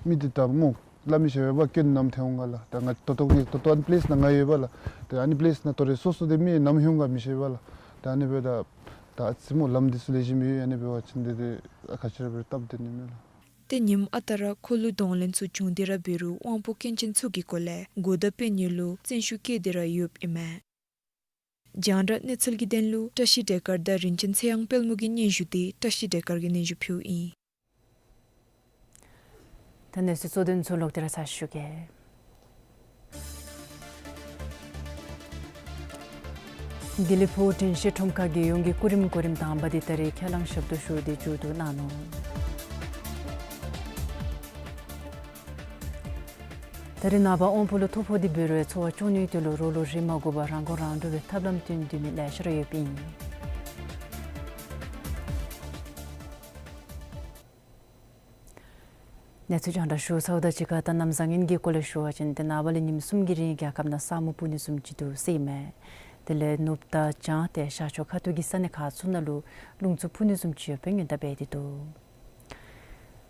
མི་འདི་ད་སྨོ་སླབ་མི་ཤེས་པས། སྐྱོན་ནམ་ཐོན་འོང་ག་ལགས། ད་ང་ད་ལྟོ་ངེ་ད་ལྟོ་ཨ་ནི་པི་ལེསི་ནང་ང་ཡོད་པ་ལགས། ད་ཨ་ནི་པི་ལེསི་ནང་ད་རེས་སོ་སོ་འདི་མི་ནམ་ལྷོད་འོང་ག་མི་ཤེས་པས་ལགས། ད་ཨ་ནི་སྦེ་ད་ད་ཨ་ཙི་སྨོ་ལམ་འདི་ཚུ་ལེགས་ཤོམ་མེད། ཨ་ནི་འབད་བ་ཅིན་འདི་འདི་ཨ་ཁ་ཤས་ར་སྦེ་སྟབས་བདེ་ནི་མས་ལགས། ཏེ་ཉིནམ་ཨ་རྟག་ར་ཁོ་ལུ་གདོང་ལེན་ཚུ་བྱུང་སྟེ་ར་འབད་རུང་དབང་པོ་སྐྱོན་ཅན་ཚུ་གི་སྐོར་ལས་གོ་བརྡ་སྤེལ་ནི་ལུ་བརྩོན་ཤུགས་བསྐྱེད་དེ་ར་ཡོདཔ་ཨིན་མས། རྒྱང་བསྒྲགས་གནས་ཚུལ་གྱི་དོན་ལུ་བཀྲ་ཤིས་བདེ་དཀར་དང་རིན་ཆེན་ཚེ་དབྱངས་དཔལ་མོ་གི་སྙན་ཞུ་འདི་བཀྲ་ཤིས་བདེ་དཀར་གྱིས་སྙན་ཞུ་ཕུལཝ་ཨིན། ད་གནས་ཚུལ་གཙོ་དོན་ཚུ་ལོག་སྟེ་ར་ཚར་ཞུ་གེ། དིལླི་ཕུ་དྲན་ཤེས་ཁྲོམ་ཁར་རྒྱལ་ཡོངས་ཀྱི་སྐུ་རིམ་གོ་རིམ་དང་པ་འདི་ད་རིས་ཁས་བླངས་ཞབས་ཏོག་ཞུ་སྟེ་མཇུག་བསྡུ་གནང་ནུག། ད་རེས་ནངས་པ་དབང་པོ་ལུ་ཐོ་ཕོག་སྟེ་འབད་རུང་འཚོ་བ་སྐྱོང་ནིའི་དོན་ལུ་རོགས་ལུ་རེ་མ་དགོ་པར་རང་མགོ་རང་འདྲོངས་སྦེ་ཐབས་ལམ་བཏོན་སྡོད་མི་ལེ་ཤ་ར་ཡོདཔ་ཨིན། གནས་ཚུལ་རྒྱང་བསྒྲགས་ཞུ་ཚརཝ་དང་གཅིག་ཁར་ད་གནམ་བཟང་ངན་གྱི་སྐོར་ལས་ཞུ་བ་ཅིན་ཏེ་ནངས་པ་ལས་ཉིནམ་གསུམ་གྱི་རིང་རྒྱལ་ཁབ་ནང་ས་སྨུག་སྤུབ་ནི་བཟུམ་ཅིག་འདུག་ཟེར་ཨིན་མས། དེ་ལས་ནུབ་དང་བྱང་ཏེ་ཤར་ཕྱོགས་ཁ་ཐུག་གི་ས་གནས་ཁག་ཚུ་ནང་ལུ་རླུང་འཚུབ་འཕུ་ནི་བཟུམ་ཅིག་ཡོད་པའི་སྔོན་བརྡ་འབད་དེ་འདུག།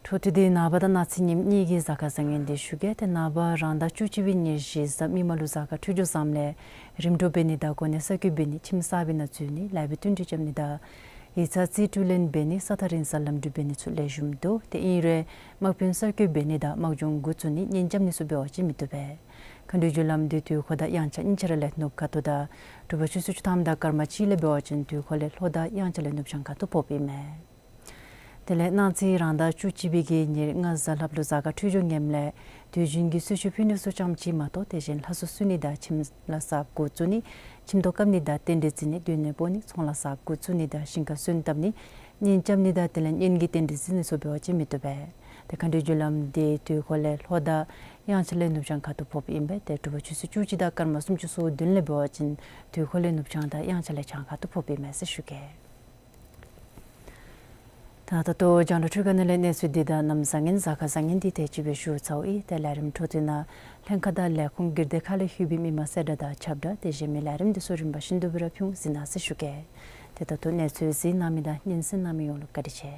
འཕྲོ་མཐུད་དེ་ནངས་པ་དང་གནངས་ཚེ་ཉིནམ་གཉིས་ཀྱི་གཟའ་སྐར་བཟང་ངན་འདི་ཞུ་གེ། ཏེ་ནངས་པ་རང་ཟླ་བཅུ་གཅིག་པའི་ཉེར་བཞི་གཟའ་མིག་དམར་ལུ་གཟའ་སྐར་འཕྲོད་སྦྱོར་བཟངམ་ལས་རིམ་གྲོ་འབད་ནི་དང་གོ་གནས་གསར་བསྐོ་འབད་ནི་ཁྱིམ་གསར་པའི་ནང་འཛུལ་ནི་ལཱ་འབད་བསྟུན་གྲོས་རྐྱབ་ནི་དང་ཡིག་ཚང་རྩིས་སྤྲོད་ལེན་འབད་ནི་ས་ཐག་རིང་སར་ལམ་འགྲུལ་འབད་ནི་ཚུ་ལེགས་ཤོམ་འདུག། ཏེ་ཨིན་རུང་དམག་དཔོན་གསར་བསྐོ་འབད་ནི་དང་དམག་སྦྱོང་འགོ་བཙུགས་ནི་གཉེན་རྐྱབ་ནི་ཚུ་འབད་བ་ཅིན་མི་བཏུབ་པས། མཁའ་འགྲོའི་རྒྱུ་ལམ་འདི་དུས་འཁོར་དང་དབྱངས་འཆར་གཉིས་ཆ་ར་ལས་ནུབ་ཁ་ཐུག་དང་དྲོ་པ་ཆུ་ཚོད་བཅུ་ཐམ་དང་སྐར་མ་གཅིག་ལས་འབད་བ་ཅིན་དུས་འཁོར་ལས་ལྷོ་དང་དབྱངས་འཆར་ལས་ནུབ་བྱང་ཁ་ཐུག་ཕོགཔ་ཨིན་མས། དེ་ལས་གནངས་ཚེ་རང་ཟླ་བཅུ་གཅིག་པའི་གི་ཉེར་ལྔ་གཟའ་ལྷགཔ་ལུ་གཟའ་སྐར་འཕྲོད་སྦྱོར་ངནམ་ལས་དུས་རྒྱུན་གྱི་གསོལ་མཆོད་ཕུལ་ནི་ཚུ་ཙམ་ཅིག་མ་གཏོགས་དེ་བཞིན་ལྷ་སྲུང་བསུ་ནི་དང་ཁྱིམ་ལ་གསརཔ་འགོ་བཙུགས་ནི་ཁྱིམ་ཐོག་བཀབ་ནི་དང་རྟེན་འབྲེལ་བརྩི་ནི་སྡོད་གནས་སྤོ་ནི་ཚོང་ལཱ་གསརཔ་འགོ་བཙུགས་ནི་དང་ཞིང་ཁར་སོན་བཏབ་ནི་གཉེན་རྐྱབ་ནི་དང་དེ་ལས་གཉེན་གྱི་རྟེན་འབྲེལ་བརྩི་ནི་ཚུ་འབད་བ་ཅིན་མི་བཏུབ་པས། ཏེ་མཁའ་འགྲོའི་རྒྱུ་ལམ་འདི་དུས་འཁོར་ལས་ལྷོ་དང་དབྱངས་འཆར་ལས་ནུབ་བྱང་ཁ་ཐུག་ཕོགཔ་ཨིན་པས། ཏེ་དྲོ་པ་ཆུ་ཚོད་བཅུ་གཅིག་དང་སྐར་མ་སུམ་ཅུ་སོ་བདུན་ལས་འབད་བ་ཅིན་དུས་འཁོར་ལས་ནུབ་བྱང་དང་དབྱངས་འཆར་ལས་བྱང་ཁ་ཐུག་ཕོགཔ་ཨིན་མས་ཟེར་ཞུ་གེ། ད་ད་ལྟོ་རྒྱང་བསྒྲགས་འཕྲུལ་ཁང་ནང་ལས་གནས་ཚུལ་འདི་དང་གནམ་བཟང་ངན་གཟའ་སྐར་བཟང་ངན་འདི་དེ་ཅིག་སྦེ་ཞུ་ཚརཝ་ཨིན། ཏེ་ལས་རིམ་འཕྲོ་མཐུད་ནང་ལྷན་ཁག་དང་ལས་ཁུངས་སྒེར་སྡེ་ཁག་ལས་ལྷོད་པའི་མི་མང་གསལ་བསྒྲགས་དང་ཁྱབ་བསྒྲགས་དེ་བཞིན་མི་ལས་རིམ་འདི་ཚུ་རིམ་པ་བཞིན་དུ་སྦེ་ར་ཕུལ་གཟིགས་གནང་ཟེར་ཞུ་གེ། ཏེ་ད་ལྟོ་གནས་ཚུལ་གཟིགས་གནང་མི་དང་སྙན་གསན་གནང་མི་ཡོངས་ལུ་བཀའ་དྲིན་ཆེ།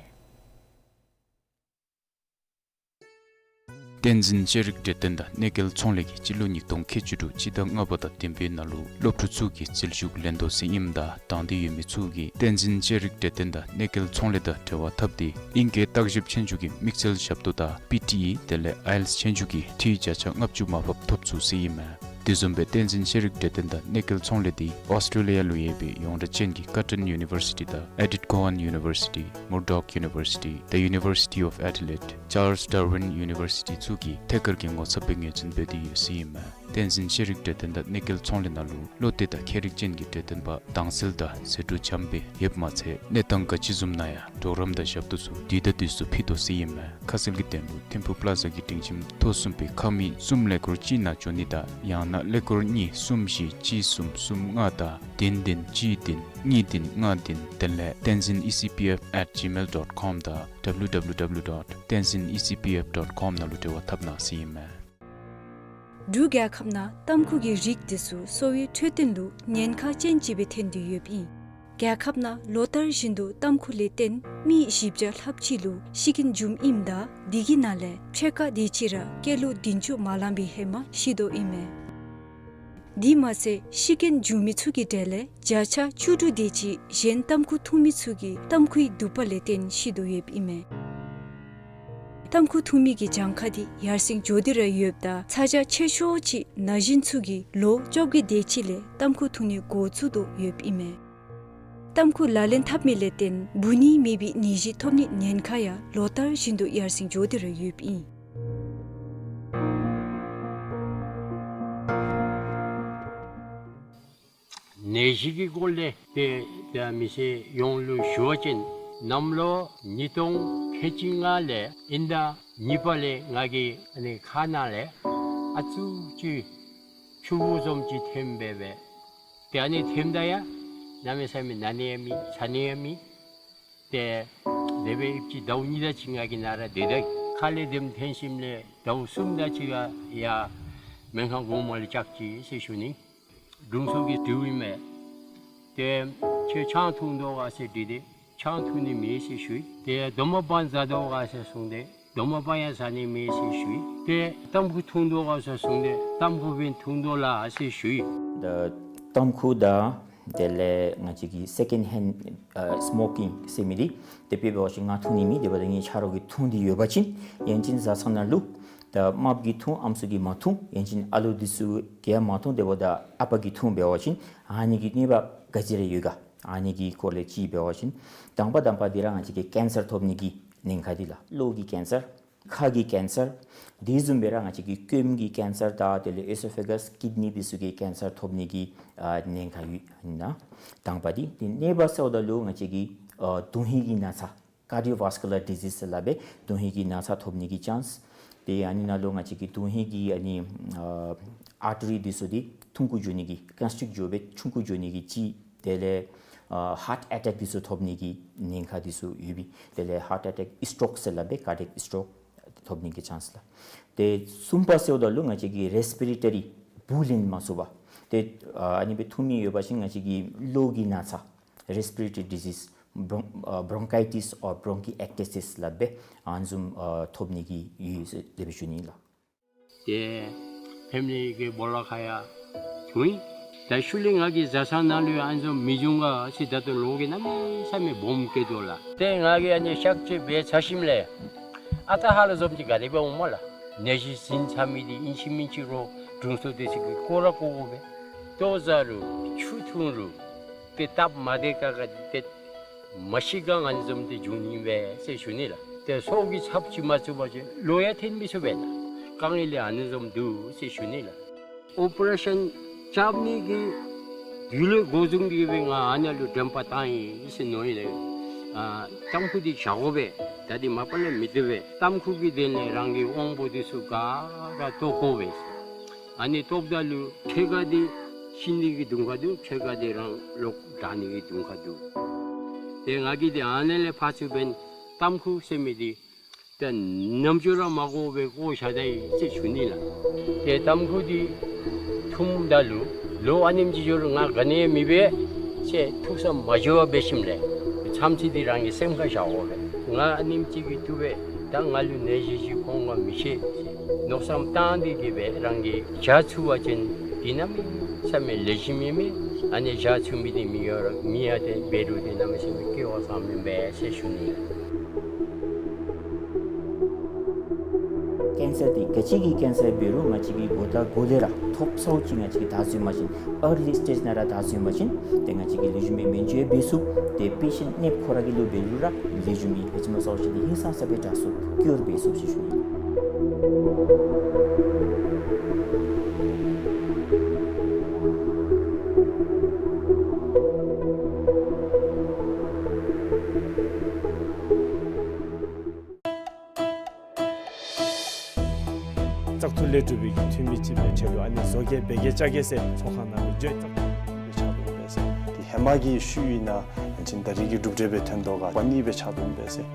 བསྟན་འཛིན་ཤེས་རིག་གྲོས་སྟོན་དང་གནོད་སྐྱེལ་ཚོང་ལས་ཀྱིས་སྤྱི་ལོ་ཉིས་སྟོང་ཁལ་གཅིག་དྲུག་སྤྱི་ཟླ་ལྔ་པ་དང་བདུན་པའི་ནང་ལུ་སློབ་ཕྲུག་ཚུ་གི་རྩིས་ཞུ་ལེན་དོ་ཟེར་ཨིནམ་ད་དང་འདོད་ཡོད་མི་ཚུ་གིས་བསྟན་འཛིན་ཤེས་རིག་གྲོས་སྟོན་དང་གནོད་སྐྱེལ་ཚོང་ལས་དང་འབྲེལ་བ་འཐབ་སྟེ་ཨིང་སྐད་བརྟག་ཞིབ་ཆོས་རྒྱུགས་ཀྱི་དམིགས་བསལ་ཞབས་ཏོག་དང་པི་ཊི་ཨི་དེ་ལས་ཨའི་ཨེལ་ཊི་ཨེས་ཆོས་རྒྱུགས་ཀྱི་འཕྲི་བརྒྱ་ཆ་ལྔ་བཅུ་མར་ཕབ་ཐོབ་ཚུགས་ཟེར་ཨིན་མས། དེ་བཟུམ་སྦེ་བསྟན་འཛིན་ཤེས་རིག་གྲོས་སྟོན་དང་གནོད་སྐྱེལ་ཚོང་ལས་འདི་ཨོསི་ཊེ་ལི་ཡ་ལུ་ཡོད་པའི་ཡོངས་གྲགས་ཅན་གྱི་ཀར་ཊོན་ཡུ་ནི་བར་སི་ཊི་དང་ཨེ་ཌིཐ་ཀོ་ཝཱན་ཡུ་ནི་བར་སི་ཊི། མུར་ཌོག་ཡུ་ནི་བར་སི་ཊི། The University of Adelaide, Charles Darwin University ཚུ་གིས་ཐད་ཀར་གྱི་ངོ་ཚབ་སྦེ་ངོས་འཛིན་འབད་དེ་ཡོད་ཟེར་ཨིན་མས། བསྟན་འཛིན་ཤེས་རིག་གྲོས་སྟོན་དང་གནོད་སྐྱེལ་ཚོང་ལས་ནང་ལུ་བློ་གཏད་དང་མཁས་རིག་ཅན་གྱི་གྲོས་སྟོན་པ་དྭངས་གསལ་དང་ཟད་འགྲོ་འཇམ་སྦེ་ཡོདཔ་མ་ཚད་གནས་སྟངས་ག་ཅི་བཟུམ་ན་ཡང་གྲོགས་རམ་དང་ཞབས་ཏོག་ཚུ་དུས་དང་དུས་སུ་ཕུལ་དོ་ཟེར་ཨིན་མས། ཁ་གསལ་གྱི་དོན་ལུ་ཐིམ་ཕུག་པླ་ཛ་གི་སྒྲིང་ཁྱིམ་ཐོག་གསུམ་པའི་ཁང་མིག་གསུམ་ཀླད་ཀོར་གཅིག་ནང་འབྱོན་ནི་དང་ཡང་ན་ཀླད་ཀོར་གཉིས་གསུམ་བཞི་གཅིག་གསུམ་གསུམ་ལྔ་དང་བདུན་བདུན་གཅིག་བདུན་གཉིས་བདུན་ལྔ་བདུན་དེ་ལས་tenzin E C P F at gmail dot com དང་W W W dot tenzin E C P F dot com ནང་ལུ་འབྲེལ་བ་འཐབ་གནང་ཟེར་ཨིན་མས། འབྲུག་རྒྱལ་ཁབ་ནང་ཏམ་ཁུ་གི་རིགས་འདི་ཚུ་གསོ་བའི་འཕྲོད་བསྟེན་ལུ་ཉེན་ཁ་ཅན་ཅིག་སྦེ་ཐོན་ཏེ་ཡོདཔ་ཨིན། རྒྱལ་ཁབ་ནང་ལོ་ལྟར་བཞིན་དུ་ཏམ་ཁུ་ལས་བརྟེན་མི་བཞི་བརྒྱ་ལྷགཔ་ཅིག་ལུ་ཤི་རྐྱེན་འབྱུངམ་ཨིནམ་ད་དེ་གི་ནང་ལས་ཕྱེད་ཀ་དེ་ཅིག་ར་སྐྱེས་ལོ་བདུན་ཅུ་མ་ལང་པའི་ཧེ་མ་ཤི་དོ་ཨིན་མས། དེ་མ་ཚད་ཤི་རྐྱེན་འབྱུང་མི་ཚུ་གི་གྲས་ལས་བརྒྱ་ཆ་བཅུ་དྲུག་དེ་ཅིག་གཞན་ཏམ་ཁུ་འཐུང་མི་ཚུ་གིས་ཏམ་ཁུའི་དུད་པ་ལས་བརྟེན་ཤི་དོ་ཡོདཔ་ཨིན་མས། ཏམ་ཁུ་འཐུང་མི་གི་གྱངས་ཁ་འདི་ཡར་སེང་འགྱོ་སྟེ་ར་ཡོདཔ་ད་ཚ་གྱང་ཆེ་ཤོས་ཅིག་ན་གཞོན་ཚུ་གིས་ལོ་བཅོ་བརྒྱད་དེ་ཅིག་ལས་ཏམ་ཁུ་འཐུང་ནི་འགོ་བཙུགས་དོ་ཡོདཔ་ཨིན་མས། ཏམ་ཁུ་ལག་ལེན་འཐབ་མི་ལས་བརྟེན་འབུ་ནད་མེད་པའི་ནད་གཞི་ཐོབ་ནི་ཉེན་ཁ་ཡང་ལོ་ལྟར་བཞིན་དུ་ཡར་སེང་འགྱོ་སྟེ་ར་ཡོདཔ་ཨིན། ནད་གཞི་གི་སྐོར་ལས་ཏེ་ཏེ་མི་སེར་ཡོངས་ལུ་ཞུ་བ་ཅིན་གནམ་ལོ་ཉིས་སྟོང་ཁལ་གཅིག་ལྔ་ལས་དབྱིན་ཟླ་གཉིས་པ་ལས་ང་གི་ཨ་ནི་ཁ་ནང་ལས་ཨ་ཙུག་ཅིག་ཆུ་བུར་བཟུམ་ཅིག་ཐོནམ་སྦེ་སྦེ། ཏེ་ཨ་ནི་ཐོནམ་ད་ཡང་གནམ་མེད་ས་མེད་ན་ནི་ཡང་མེད་ཚ་ནི་ཡང་མེད། ཏེ་དེ་སྦེ་ཨིན་ཅི་ཟླཝ་གཉིས་དེ་ཅིག་ང་གི་ནང་ར་སྡོད་དེ་ཁ་ལས་དེམ་ཐོན་ཞིནམ་ལས་ཟླཝ་གསུམ་དེ་ཅིག་ཡང་སྨན་ཁང་གོང་མ་ལུ་བཅར་ཅི་ཟེར་ཞུ་ནི། དྲུང་འཚོ་གིས་དྲིཝ་ཨིན་མས། ཏེ་ཁྱོད་ཆང་འཐུང་དོ་ག་ཟེར་དྲིས་ཏེ་ཆང་འཐུང་ནི་མེད་ཟེར་ཞུ་ཡི། ཏེ་རྡོག་མ་པང་བཟའ་དོ་ག་ཟེར་གསུངས་ཏེ་རྡོག་མ་པང་ཡང་བཟའ་ནི་མེད་ཟེར་ཞུ་ཡི། ཏེ་ཏམ་ཁུ་འཐུང་དོ་ག་ཟེར་གསུངས་ཏེ་ཏམ་ཁུ་སྦེ་འཐུང་དོ་ལགས་ཟེར་ཞུ་ཡི། ད་ཏམ་ཁུ་དང་དེ་ལས་ང་བཅས་ཀྱི་སེ་ཀེནཌ་ཧེནཌ་ཨ་སི་མོ་ཀིང་ཟེར་མི་འདི་དེ་སྦེ་འབད་བ་ཅིན་ང་འཐུང་ནི་མེད། དེ་འབདཝ་ད་ངེའི་ཆ་རོགས་ཀྱིས་འཐུང་སྟེ་ཡོད་པ་ཅིན་ཡང་ཅིན་བཟའ་ཚང་ནང་ལུ་ད་རྨགཔ་གིས་འཐུང་ཨམ་སྲུ་གིས་མ་འཐུང་ཡང་ཅིན་ཨ་ལོ་འདི་ཚུ་གིས་ཡང་མ་འཐུང་དེ་འབདཝ་ད་ཨ་པ་གིས་འཐུང་འབད་བ་ཅིན་ཨ་ནི་གི་གནོད་པ་ག་ཅི་ར་ཡོད་ག། ཨ་ནི་གི་སྐོར་ལས་ཅིག་འབད་བ་ཅིན་དང་པ་དང་པ་འདི་ར་ང་བཅས་ཀྱི་ཀེན་སར་ཐོབ་ནི་གི་ཉེན་ཁ་འདི་ལགས། གློ་གི་ཀེན་སར། ཁ་གི་ཀེན་སར། དེ་བཟུམ་སྦེ་ར་ང་བཅས་ཀྱི་སྐྱོནམ་གི་ཀེན་སར་དང་དེ་ལས་ཨེ་སོ་ཕེ་གཱས་ཀིཌ་ནི་འདི་ཚུ་གི་ཀེན་སར་ཐོབ་ནི་གི་ཨ་ཉེན་ཁ་ཡོད་ཨིན་ན། དང་པ་འདི། ཏེ་གནོད་པ་ཟེརཝ་ད་ལུ་ང་བཅས་ཀྱི་ཨ་དོན་ཧིང་གི་ན་ཚ། ཀར་ཌི་ཡོ་ཝཱསི་ཀུ་ལར་ཌི་ཟིས་ཟེར་སླབ་པའི་དོན་ཧིང་གི་ན་ཚ་ཐོབ་ནི་གི་ཅཱནསི། ཏེ་ཨ་ནི་ནང་ལུ་ང་བཅས་ཀྱི་དོན་ཧིང་གི་ཨ་ནི་ཨ་ཨར་ཊི་རི་འདི་ཚུ་འདི་ཐུང་ཀུ་འགྱོ་ནི་གི་ཀོན་སི་ཊིཀཊ་འགྱོ་སྦེ་ཆུང་ཀུ་འགྱོ་ནི་གི་ཅིག། དེ་ལས་ཨ་ཧཱརཊ་ཨེ་ཊེཀ་འདི་ཚུ་ཐོབ་ནི་གི་ཉེན་ཁ་འདི་ཚུ་ཡོད་པས། དེ་ལས་ཧཱརཊ་ཨེ་ཊེཀ་སི་ཊོཀ་ཟེར་སླབ་པའི་ཀར་ཌི་ཡེཀ་སི་ཊོཀ་ཐོབ་ནི་གི་ཅཱནསི་ལགས། ཏེ་གསུམ་པ་ཟེརཝ་ད་ལུ་ང་བཅས་ཀྱི་རེསི་པི་རེ་ཊ་རི་འབུ་ལེན་མ་ཚུགས་པ། ཏེ་ཨ་ཨ་ནི་སྦེ་འཐུང་མི་ཡོད་པ་ཅིན་ང་བཅས་ཀྱི་གློ་གི་ན་ཚ་རེསི་པི་རེ་ཊ་རི་ཌི་ཟིས་བོརོན་ཨ་བོརོན་ཀའི་ཊིས་ཨོར་བོརོན་ཀི་ཨེཀ་ཊི་སི་ཟེར་སླབ་པའི་ཨ་ནི་བཟུམ་ཨ་ཐོབ་ནི་གི་ཡོད་ཟེར་དེ་སྦེ་ཞུ་ནི་ལགས། ཏེ་ཕེ་མི་ལི་གི་སྦོ་ལོགས་ཁར་ཡང་འཐུང་ཡི། ད་ཤུལ་ལས་ང་གི་བཟའ་ཚང་ནང་ལུ་ཡང་ཨ་ནི་བཟུམ་མི་འབྱུང་ག་ཟེར་ད་ལྟོ་ལོ་གིས་གནམ་མེད་ས་མེད་སྦོམ་སྐྱེས་དོ་ལགས། ཏེ་ང་གིས་ཨ་ནི་གཤག་བཅོས་འབད་ཚར་ཞིནམ་ལས་ཨ་རྟག་ཧ་ལམ་བཟུམ་ཅིག་ག་དེ་སྦེ་འོངམ་སྨོ་ལགས། ནད་གཞི་ཟིན་ཚར་མི་འདི་ཨིན་ཅི་མིན་ཅི་རོགས་དྲུང་འཚོ་འདི་ཚུ་གིས་བཀོ་ར་བཀོ་དགོ་པས། ལྟོ་བཟའ་རུང་ཆུ་འཐུང་རུང་ཏེ་སྟབས་མ་བདེ་ཁག་ཁ་འདི་ཏེ་མ་ཤི་ག་ཨ་ནི་བཟུམ་འདི་འབྱུང་ནི་མས་ཟེར་ཞུ་ནི་ལགས། ཏེ་སྲོག་གི་ཚབ་ཅིག་མ་བཙུགས་པ་ཅིན་གློ་ཡང་ཐོན་མི་ཚུགས་པས་ལགས། དཀའ་ངལ་ལས་ཨ་ནི་བཟུམ་འདུག་ཟེར་ཞུ་ནི་ལགས། ཨོ་པ་རེ་ཤཱན་རྐྱབ་ནི་གི་དུས་ལས་འགོ་བཟུང་སྟེ་སྦེ་ང་ཨ་ནཱ་ལུ་འགྲེམས་པ་བཏང་ཡི་ཟེར་མནོ་ཡི་ལགས། ཨ་ཏམ་ཁུ་འདི་བཞག་དགོ་པས། ད་འདི་མ་པ་ལས་མི་བཏུབ་པས། ཏམ་ཁུ་གི་དོན་ལས་རང་གི་དབང་པོ་འདི་ཚུ་ག་ར་བཏོག་དགོ་པས། ཨ་ནི་བཏོགཔ་ད་ལུ་ཕྱེད་ཀ་འདི་ཤི་ནི་གི་དུང་ཁ་འདུག། ཕྱེད་ཀ་འདི་རང་ལོག་དྲག་ནི་གི་དུང་ཁ་འདུག། ཏེ་ང་གིས་འདི་ཨ་ནཱ་ལས་ཕར་ཚུར་འབདན་ཏམ་ཁུ་ཟེར་མི་འདི་ཏེ་ནམ་ཅིག་ར་མ་དགོ་པའི་བཀོ་བཞག་ད་ཡི་ཟེར་ཞུ་ནི་ལགས། ཏེ་ཏམ་ཁུ་འདི་འཐུངམ་ད་ལུ་ལོ་ཨ་ནེམ་ཅིག་འགྱོ་རུང་ང་ག་ནི་ཡང་མི་འབད་ཟེར་ཐུགས་བསམ་མ་བཞེས་པར་འབད་ཞིནམ་ལས་མཚམས་ཚིག་འདི་རང་གི་སེམས་ཁར་བཞག་དགོ་པས། ང་ཨ་ནེམ་ཅིག་གིས་བཏུབ་པས། ད་ང་ལུ་ནད་གཞི་ཅིག་ཁོང་ག་མི་ཤེས། མནོ་བསམ་བཏང་སྟེ་གི་སྦེ་རང་གིས་བཞག་ཚུགས་པ་ཅིན་འདི་གནམ་མེད་ས་མེད་ལེགས་ཤོམ་ཨིན་མས། ཨ་ནི་བཞག་ཚུགས་མི་འདི་མི་ཡོད་རུང་མི་ཡང་ཏེ་འབད་རུང་འདི་གནམ་མེད་ས་མེད་སྐྱོ་བ་ཟེར་མི་མེན་པས་ཟེར་ཞུ་ནི། ཀེན་སར་འདི་ག་ཅི་གི་ཀེན་སར་འབད་རུང་ང་བཅས་ཀྱིས་འགོ་དང་འགོ་ལས་ར་ཐོབ་ཚརཝ་ཅིག་ང་བཅས་ཀྱིས་བདའ་ཚུགས་པ་ཅིན་ཨར་ལི་སི་ཊེཇ་ནང་ར་བདའ་ཚུགས་པ་ཅིན་ཏེ་ང་བཅས་ཀྱིས་ལེགས་ཤོམ་སྦེ་སྨན་བཅོས་འབད་ཚུགས། ཏེ་པེ་ཤེནཊ་ནདཔ་ཁོ་ར་གི་ལུ་འབད་རུང་ར་ལེགས་ཤོམ་ཨིན། ཨ་ཙི་མ་ཚརཝ་ཅིག་འདི་ཧིང་སངས་ས་སྦེ་དྲག་ཚུགས། ཀིའུར་འབད་ཚུགས་ཟེར་ཞུ་ནི། བཙག་འཐུ་ལས་གྲུབ་པའི་གི་འཐུས་མི་ཅིག་སྦེ་ཁྱོད་ལུ་ཨ་ནི་བཟོ་གེ་འབད་གེ་བཅའ་གེ་ཟེར་ཚོགས་ཁང་ནང་ལུ་བརྗོད། བཙག་འཐུ་སྦེ་ཆགས་འདུག་པས་ཟེར། ཏེ་ཧེ་མ་གི་ཤུལ་ཨིན་ན་ཨ་ནི་ད་རིས་ཀྱི་གྲུབ་འབྲས་སྦེ་ཐོན་དོ་ག་པ་ནི་སྦེ་ཆགས་འདུག་པས་ཟེར།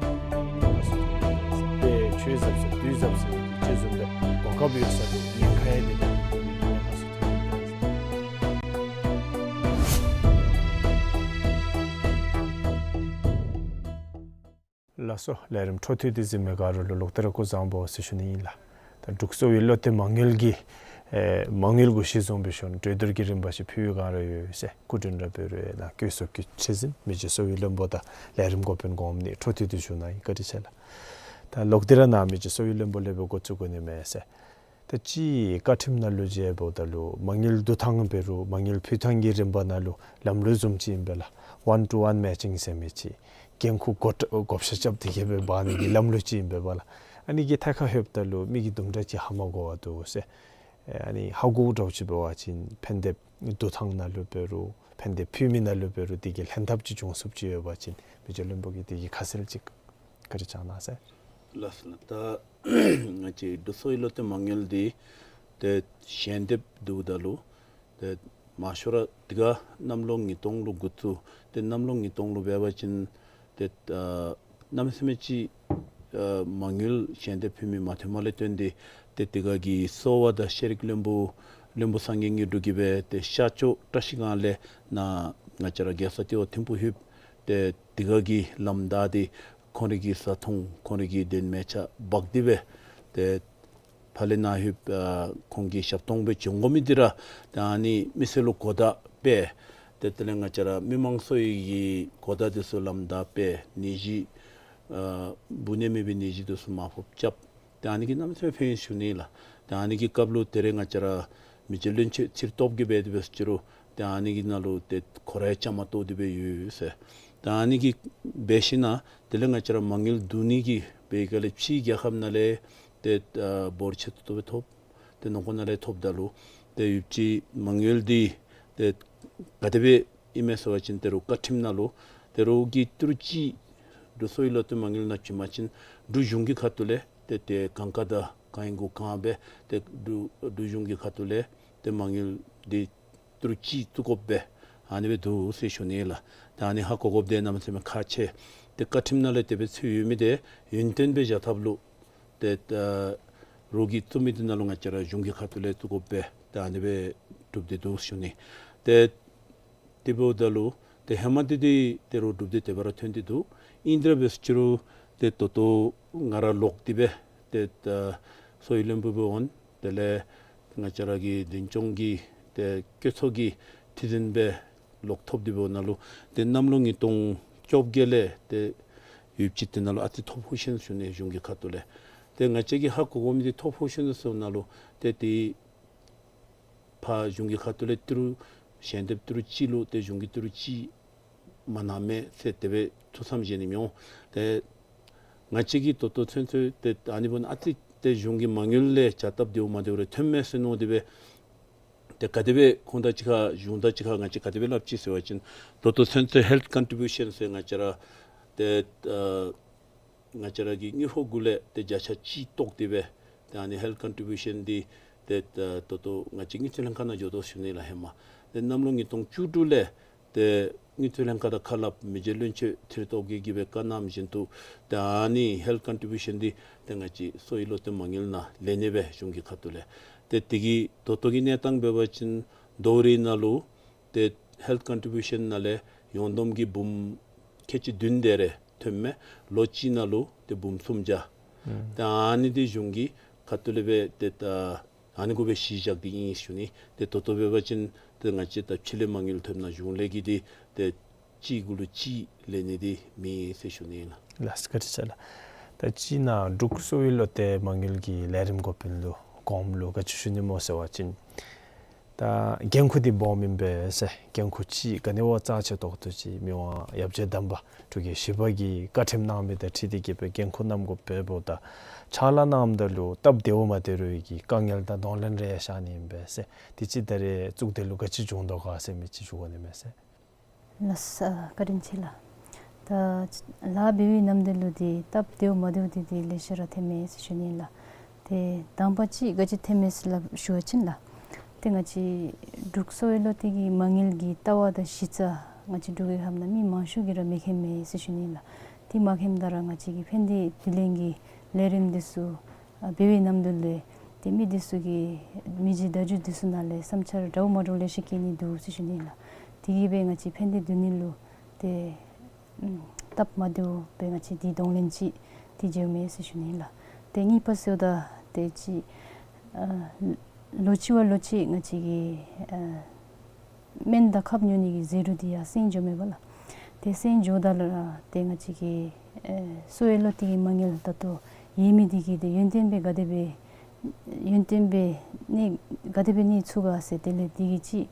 ཏེ་ཆོས་ཟབ་ཟེར་དུས་ཟབ་ཟེར་ཅིག་བཟུམ་སྦེ་གོ་སྐབས་ཡོད་ས་ལུ་ཉེན་ཁ་ཡང་མེད་པའི་གི་གནས་སྟངས་ཚུ་ཐོན་ཡོད་པས་ཟེར། ལགས་སོ། ལས་རིམ་འཕྲོ་མཐུད་དེ་གཟིགས་མི་ག་ར་ལུ་ལོག་སྟེ་ར་སྐུ་གཟུགས་བཟང་པོ་ཟེར་ཞུ་ནི་ཨིན་ལགས། ད་འབྲུག་གསོ་བའི་བློ་གཏད་མ་དངུལ་གྱི་ཨེ་མ་དངུལ་གུ་གཞི་བཟུང་སྦེ་ཞུ་ནི་གྲོས་བསྡུར་གྱི་རིམ་པ་ཅིག་ཕུལ་བའི་བསྒང་ར་ཡོད་ཟེར་སྐུ་མགྲོན་ར་འབད་རུང་ནཱ་བཀོད་ཚོགས་ཀྱི་ཁྲི་འཛིན་མི་རྗེ་གསོ་བའི་བློན་པོ་དང་ལས་རིམ་འགོ་དཔོན་གོངམ་ནི་འཕྲོ་མཐུད་དེ་ཞུ་ནི་ཨིན། བཀའ་དྲིན་ཆེ་ལགས། ད་ལོག་སྟེ་ར་ནཱ་མི་རྗེ་གསོ་བའི་བློན་པོ་ལས་སྦེ་འགོ་བཙུགས་དགོ་ནི་མས་ཟེར། ད་ཅི་བཀའ་ཁྲིམས་ནང་ལུ་ཅིག་འབདཝ་ད་ལུ་མ་དངུལ་བསྡུ་ཐངས་འབད་རུང་མ་དངུལ་ཕུལ་ཐངས་ཀྱི་རིམ་པ་ནང་ལུ་ལམ་ལུགས་བཟུམ་ཅིག་ཨིན་པས་ལགས། ཝན་ཊུ་ཝན་མེ་ཅིང་ཟེར་མི་ཅིག་འགན་ཁུར་བགོ་བགོ་བཤའ་རྐྱབ་སྟེ་གི་སྦེ་འབག་ནི་གི་ལམ་ལུགས་ཅིག་ཨིན་པས་ལགས། ཨ་ནི་གི་ཐད་ཁར་ལྷོདཔ་ད་ལུ་མི་གིས་དུམ་གྲ་ཅིག་ཧ་མ་གོ་བར་འདུག་ཟེར། ཨ་ནི་ཧ་གོཝ་འདྲཝ་ཅིག་འབད་བ་ཅིན་ཕན་འདེབས་བསྡུ་ཐངས་ནང་ལུ་འབད་རུང་ཕན་འདེབས་ཕུལ་མི་ནང་ལུ་འབད་རུང་དེ་གི་ལྷན་ཐབས་ཅིག་བྱུང་ཚུགསཔ་ཅིག་ཡོད་པ་ཅིན་མི་རྗེ་བློན་པོ་གིས་དེ་གི་ཁ་གསལ་ཅིག་བཀའ་དྲིན་བསྐྱང་གནང་ཟེར། ལགས་སོ་ལགས། ད་ང་བཅས་འབྲུག་གསོ་བའི་བློ་གཏད་མ་དངུལ་འདི་ཏེ་ཞལ་འདེབས་བསྡུཝ་ད་ལུ་ཏེ་མང་ཤོས་ར་དེ་ག་གནམ་ལོ་ཉིས་སྟོང་ལུ་འགོ་བཙུགས། ཏེ་གནམ་ལོ་ཉིས་སྟོང་ལུ་འབད་བ་ཅིན་ཏེ་ཨ་གནམ་མེད་ས་མེད་ཅིག་ཨ་མ་དངུལ་ཞལ་འདེབས་ཕུལ་མི་མ་ཐོནམ་ལས་བརྟེན་ཏེ་ཏེ་དེ་ག་གི་གསོ་བ་དང་ཤེས་རིག་བློན་པོ་བློན་པོ་སངས་རྒྱས་དངོས་གྲུབ་ཀྱིས་སྦེ་ཏེ་ཤར་ཕྱོགས་བཀྲ་ཤིས་སྒང་ལས་ནཱ་ང་བཅས་ར་རྒྱལ་ས་ལྟེ་བ་ཐིམ་ཕུག་ལྷོདཔ་ཏེ་དེ་ག་གི་ལམ་བདའ་སྟེ་ཁོང་རའི་གི་བཟའ་འཐུང་ཁོང་རའི་གི་གདན་མལ་ཆ་འབག་སྟེ་སྦེ་ཏེ་ཕར་ལས་ནཱ་ལྷོདཔ་ཨ་ཁོང་གི་ཞབས་ཏོག་སྦེ་བྱོན་དགོ་མི་འདི་ར་ཏེ་ཨ་ནི་མི་སེར་ལུ་གོ་བརྡ་སྤེལ། ཏེ་དེ་ལས་ང་བཅས་ར་མི་མང་གསོ་བའི་གི་གོ་བརྡ་འདི་ཚུ་ལམ་བདའ་སྤེལ། ནད་གཞི་ཨ་འབུ་ནད་མེད་པའི་ནད་གཞི་འདི་ཚུ་མར་ཕབ་རྐྱབ། ཏེ་ཨ་ནི་གིས་གནམ་མེད་ས་མེད་ཕན་ཡོན་ཞུ་ནི་ལགས། ཏེ་ཨ་ནི་གི་སྐབས་ལུ་ད་རེས་ང་བཅས་ར་མི་རྗེ་བློན་ཆེན་ཚུར་ཐོབ་གི་འབད་དེ་འབད་ཟེར་ཅི་རུང་ཏེ་ཨ་ནི་གི་ནང་ལུ་ཏེ་ཁོ་ར་ཡང་བཅའ་མར་གཏོགས་ཏེ་སྦེ་ཡོད་ཟེར། ཏེ་ཨ་ནི་གིས་འབད་ཞིནམ་དེ་ལས་ང་བཅས་ར་མ་དངུལ་བསྡུ་ནི་གི་འབད་ག་ལས་ཕྱིའི་རྒྱལ་ཁབ་ནང་ལས་ཏེ་ཨ་འབོར་ཆེ་ཏོག་ཏོ་སྦེ་ཐོབ། ཏེ་ནང་འཁོད་ནང་ལས་ཐོབ་ད་ལུ་ཏེ་ཡུདཔ་ཅིག་མ་དངུལ་འདི་ཏེ་ག་དེ་སྦེ་ཨིན་མས་ཟེར་བ་ཅིན་ད་རུང་བཀའ་ཁྲིམས་ནང་ལུ་ད་རུང་གི་ཏི་རུ་གཅིག་འབྲུག་གསོ་བའི་བློ་གཏད་མ་དངུལ་ནང་བྱིན་པ་ཅིན་འབྲུག་གཞུང་གི་ཁ་ཐུག་ལས་ཏེ་ཏེ་གང་ག་དང་གང་ཡིན་གུ་གང་སྦེ་ཏེ་འབྲུག་འབྲུག་གཞུང་གི་ཁ་ཐུག་ལས་ཏེ་མ་དངུལ་འདི་ཏི་རུ་གཅིག་བཙུགས་དགོཔ་སྦེ་ཨ་ནི་སྦེ་འདུག་ཟེར་ཞུ་ནི་ལགས། ཏེ་ཨ་ནི་ཧ་གོ་དགོཔ་འདི་གནམ་མེད་ས་མེད་ཁག་ཆེ། ཏེ་བཀའ་ཁྲིམས་ནང་ལས་དེ་སྦེ་ཚུད་ཡོད་མི་འདི་ཡུན་བརྟན་སྦེ་བཞག་ཐབས་ལུ་ཏེ་ད་རུང་གི་བཙུགས་མི་འདི་ནང་ལུ་ང་བཅས་ར་གཞུང་གི་ཁ་ཐུག་ལས་བཙུགས་དགོཔ་སྦེ་ཏེ་ཨ་ནི་སྦེ་གྲུབ་སྟེ་འདུག་ཞུ་ནི། ཏེ་དེ་འབདཝ་ད་ལུ་ཏེ་ཧེ་མ་འདི་འདི་ད་རུང་གྲུབ་སྟེ་དེ་སྦེ་ར་ཐོན་ཏེ་འདུག། ཨིན་དེ་ར་འབད་ཟེར་ཅི་རུང་ཏེ་ད་ལྟོ་ང་ར་ལོག་སྟེ་སྦེ་ཏེ་ད་གསོ་བའི་བློན་པོ་སྦེ་འོང་། དེ་ལས་ང་བཅས་ར་གི་མདུན་ལྕོགས་ཀྱི་ཏེ་བཀོད་ཚོགས་ཀྱི་ཁྲི་འཛིན་སྦེ་ལོག་ཐོབ་སྟེ་འབདཝ་ནང་ལུ་ཏེ་གནམ་ལོ་ཉིས་སྟོང་བཅོ་བརྒྱད་ལས་ཏེ་ཡུདཔ་ཅིག་དེ་ནང་ལུ་ཨ་ཙི་ཐོབ་ཧུ་ཤན་ཞུ་ནི་གཞུང་གི་ཁ་ཐུག་ལས། ཏེ་ང་བཅས་ཀྱིས་ཧ་གོ་དགོ་མི་འདི་ཐོབ་ཧུ་ཤན་ཟེརཝ་ནང་ལུ་ཏེ་དེ་ཕར་གཞུང་གི་ཁ་ཐུག་ལས་ཏི་རུ་ཞལ་འདེབས་ཏི་རུ་གཅིག་ལུ་ཏེ་གཞུང་གི་ཏི་རུ་གཅིག་མ་གནངམ་མས་ཟེར་དེ་སྦེ་ཐུགས་བསམ་བཞེས་ནི་མི་འོང་། ཏེ་ང་བཅས་ཀྱིས་ད་ལྟོ་ཚུན་ཚོད་ཏེ་ཨ་ནི་འབདན་ཨ་ཙི་ཏེ་གཞུང་གི་མ་དངུལ་ལས་བྱ་སྟབས་བདེཝ་མ་བདེཝ་རེ་ཐོནམ་མས་ཟེར་མནོ་སྟེ་སྦེ་ཏེ་ག་དེ་སྦེ་ཁོང་དང་གཅིག་ཁར་གཞུང་དང་གཅིག་ཁར་ང་བཅས་ག་དེ་སྦེ་སླབ་ཅི་ཟེར་བ་ཅིན་ད་ལྟོ་ཚུན་ཚོད་ཧེལཐ་ཀོན་ཊི་བིའུ་ཤན་ཟེར་ང་བཅས་ར་ཏེ་ཨ་ང་བཅས་ར་གི་དངུལ་ཕོགས་གུ་ལས་ཏེ་བརྒྱ་ཆ་གཅིག་བཏོག་སྟེ་སྦེ་ཏེ་ཨ་ནི་ཧེལཐ་ཀོན་ཊི་བིའུ་ཤན་འདི་ཏེ་ད་ལྟོ་ང་བཅས་དངུལ་རྩིས་ལྷན་ཁག་ནང་འགྱོ་དོ་ཞུ་ནི་ལགས་ཧེ་མ། ཏེ་གནམ་ལོ་ཉིས་སྟོང་བཅུ་དྲུག་ལས་ཏེ་དངུལ་རྩིས་ལྷན་ཁག་དང་ཁ་སླབ་མི་རྗེ་བློན་ཆེན་ཚུ་ཐོབ་གེ་གི་སྦེ་བཀའ་གནངམ་བཞིན་དུ་ཏེ་ཨ་ནི་ཧེལཐ་ཀོན་ཊི་བིའུ་ཤན་འདི་ཏེ་ང་བཅས་གསོ་བའི་བློ་གཏད་མ་དངུལ་ནང་ལེན་ནི་སྦེ་གཞུང་གི་ཁ་ཐུག་ལས། ཏེ་དེ་གི་ད་ལྟོ་གི་གནས་སྟངས་འབད་བ་ཅིན་ལོ་རེ་ནང་ལུ་ཏེ་ཧེལཐ་ཀོན་ཊི་བིའུ་ཤན་ནང་ལས་ཡོངས་བསྡོམས་ཀྱི་འབུམ་ཁལ་གཅིག་བདུན་དེ་རེ་ཐོནམ་མས། ལོ་གཅིག་ནང་ལུ་ཏེ་འབུམ་སུམ་བརྒྱ། ཨུམ། ཏེ་ཨ་ནི་འདི་གཞུང་གི་ཁ་ཐུག་ལས་སྦེ་ཏེ་ད་ཨ་ནི་གུ་སྦེ་གཞི་བཞག་སྟེ་ཨིན་ཞུ་ནི། ཏེ་ད་ལྟོ་འབད་བ་ཅིན་ཏེ་ང་བཅས་ད་ཕྱི་ལས་མ་དངུལ་ཐོབ་ནི་གཞུང་ལས་ཀྱི་འདི་ཏེ་གཅིག་གུ་ལུ་གཅིག་ལེན་ནི་འདི་མེད་ཟེར་ཞུ་ནི་ལགས། ལགས་སོ། བཀའ་དྲིན་ཆེ་ལགས། ད་ཅི་ནཱ་འབྲུག་གསོ་བའི་བློ་གཏད་མ་དངུལ་གྱི་ལས་རིམ་འགོ་དཔོན་ལུ་གོངམ་ལུ་ག་ཅི་ཞུ་ནི་སྨོ་ཟེར་བ་ཅིན་ད་འགན་ཁུར་འདི་སྦོམ་ཨིན་པས་ཟེར། འགན་ཁུར་ཅིག་ག་ནི་བ་རྩ་ཆེ་ཏོག་ཏོ་ཅིག་མི་དབང་ཡབ་རྗེ་དམ་པ་འབྲུག་རྒྱལ་བཞི་པ་གིས་བཀའ་ཁྲིམས་གནང་མི་དང་འཁྲིལ་ཏེ་གི་སྦེ་འགན་ཁུར་གནངམ་གུ་འབདཝ་ད་ཕྱག་ལཱ་གནངམ་ད་ལུ་སྟབས་བདེཝ་མ་བདེ་རུང་གི་དཀའ་ངལ་དང་གདོང་ལེན་རེ་ཡང་ཤར་ནི་ཨིན་པས་ཟེར། དེ་ཅིག་ད་རེས་གཙུག་སྡེ་ལུ་ག་ཅི་བྱུང་དོ་ག་ཟེར་མི་ཅིག་ཞུ་དགོ་ནི་མས་ཟེར། ལགས་སོ། བཀའ་དྲིན་ཆེ་ལགས། ད་ལཱ་འབད་བའི་ནམ་དུས་ལུ་འདི་སྟབས་བདེཝ་མ་བདེཝ་འདི་འདི་ལེ་ཤ་ར་ཐོནམ་མས་ཟེར་ཞུ་ནི་ལགས། ཏེ་དང་པ་ཅིག་ག་ཅི་ཐོནམ་མས་ཟེར་སླབ་ཞུ་བ་ཅིན་ལགས། ཏེ་ང་བཅས་འབྲུག་གསོ་བའི་བློ་གཏད་ཀྱི་མ་དངུལ་གྱི་ལྟ་བ་དང་གཞི་རྩ་ང་བཅས་འབྲུག་གི་ཁབ་ནང་མི་མང་ཤོས་ཀྱིས་ར་མི་མཁྱེནམ་མས་ཟེར་ཞུ་ནི་ལགས། དེ་མ་མཁྱེནམ་ད་ར་ང་བཅས་ཀྱི་ཕན་བདེ་དྲི་ལན་གྱི་ལས་རིམ་འདི་ཚུ་ཨ་འབད་བའི་ནམ་དུས་ལས་ཏེ་མི་འདི་ཚུ་གིས་མི་རྗེ་བརྡ་བརྒྱུད་འདི་ཚུ་ནང་ལས་བསམ་འཆར་འདྲཝ་མ་འདྲཝ་ལེ་ཤ་བཀོད་ནི་འདུག་ཟེར་ཞུ་ནི་ལགས། དེ་གིས་སྦེ་ང་བཅས་ཕན་བདེ་བསྡུ་ནི་ལུ་ཏེ་ཨམ་སྟབས་མ་བདེཝ་སྦེ་ང་བཅས་འདི་གདོང་ལེན་ཅིག་འདི་མཇལཝ་མས་ཟེར་ཞུ་ནི་ལགས། ཏེ་གཉིས་པ་ཟེརཝ་ད་ཏེ་ཅིག་ཨ་ལོ་གཅིག་བ་ལོ་གཅིག་ང་བཅས་ཀྱི་ཨ་སྨན་དང་ཁབ་ཉོ་ནི་གི་ཟད་འགྲོ་འདི་ཡང་སེང་འགྱོཝ་མས་པ་ལགས། ཏེ་སེང་འགྱོཝ་ད་ལུ་ར་ཏེ་ང་བཅས་ཀྱི་ཨེ་གསོ་བའི་བློ་གཏད་ཀྱི་མ་དངུལ་ད་ལྟོ་ཡོད་མི་འདི་གིས་ཏེ་ཡུན་བརྟན་སྦེ་ག་དེ་སྦེ་ཡུན་བརྟན་སྦེ་གནས་ག་དེ་སྦེ་གནས་ཚུགས་ག་ཟེར་དེ་ལས་འདི་གིས་ཅིག་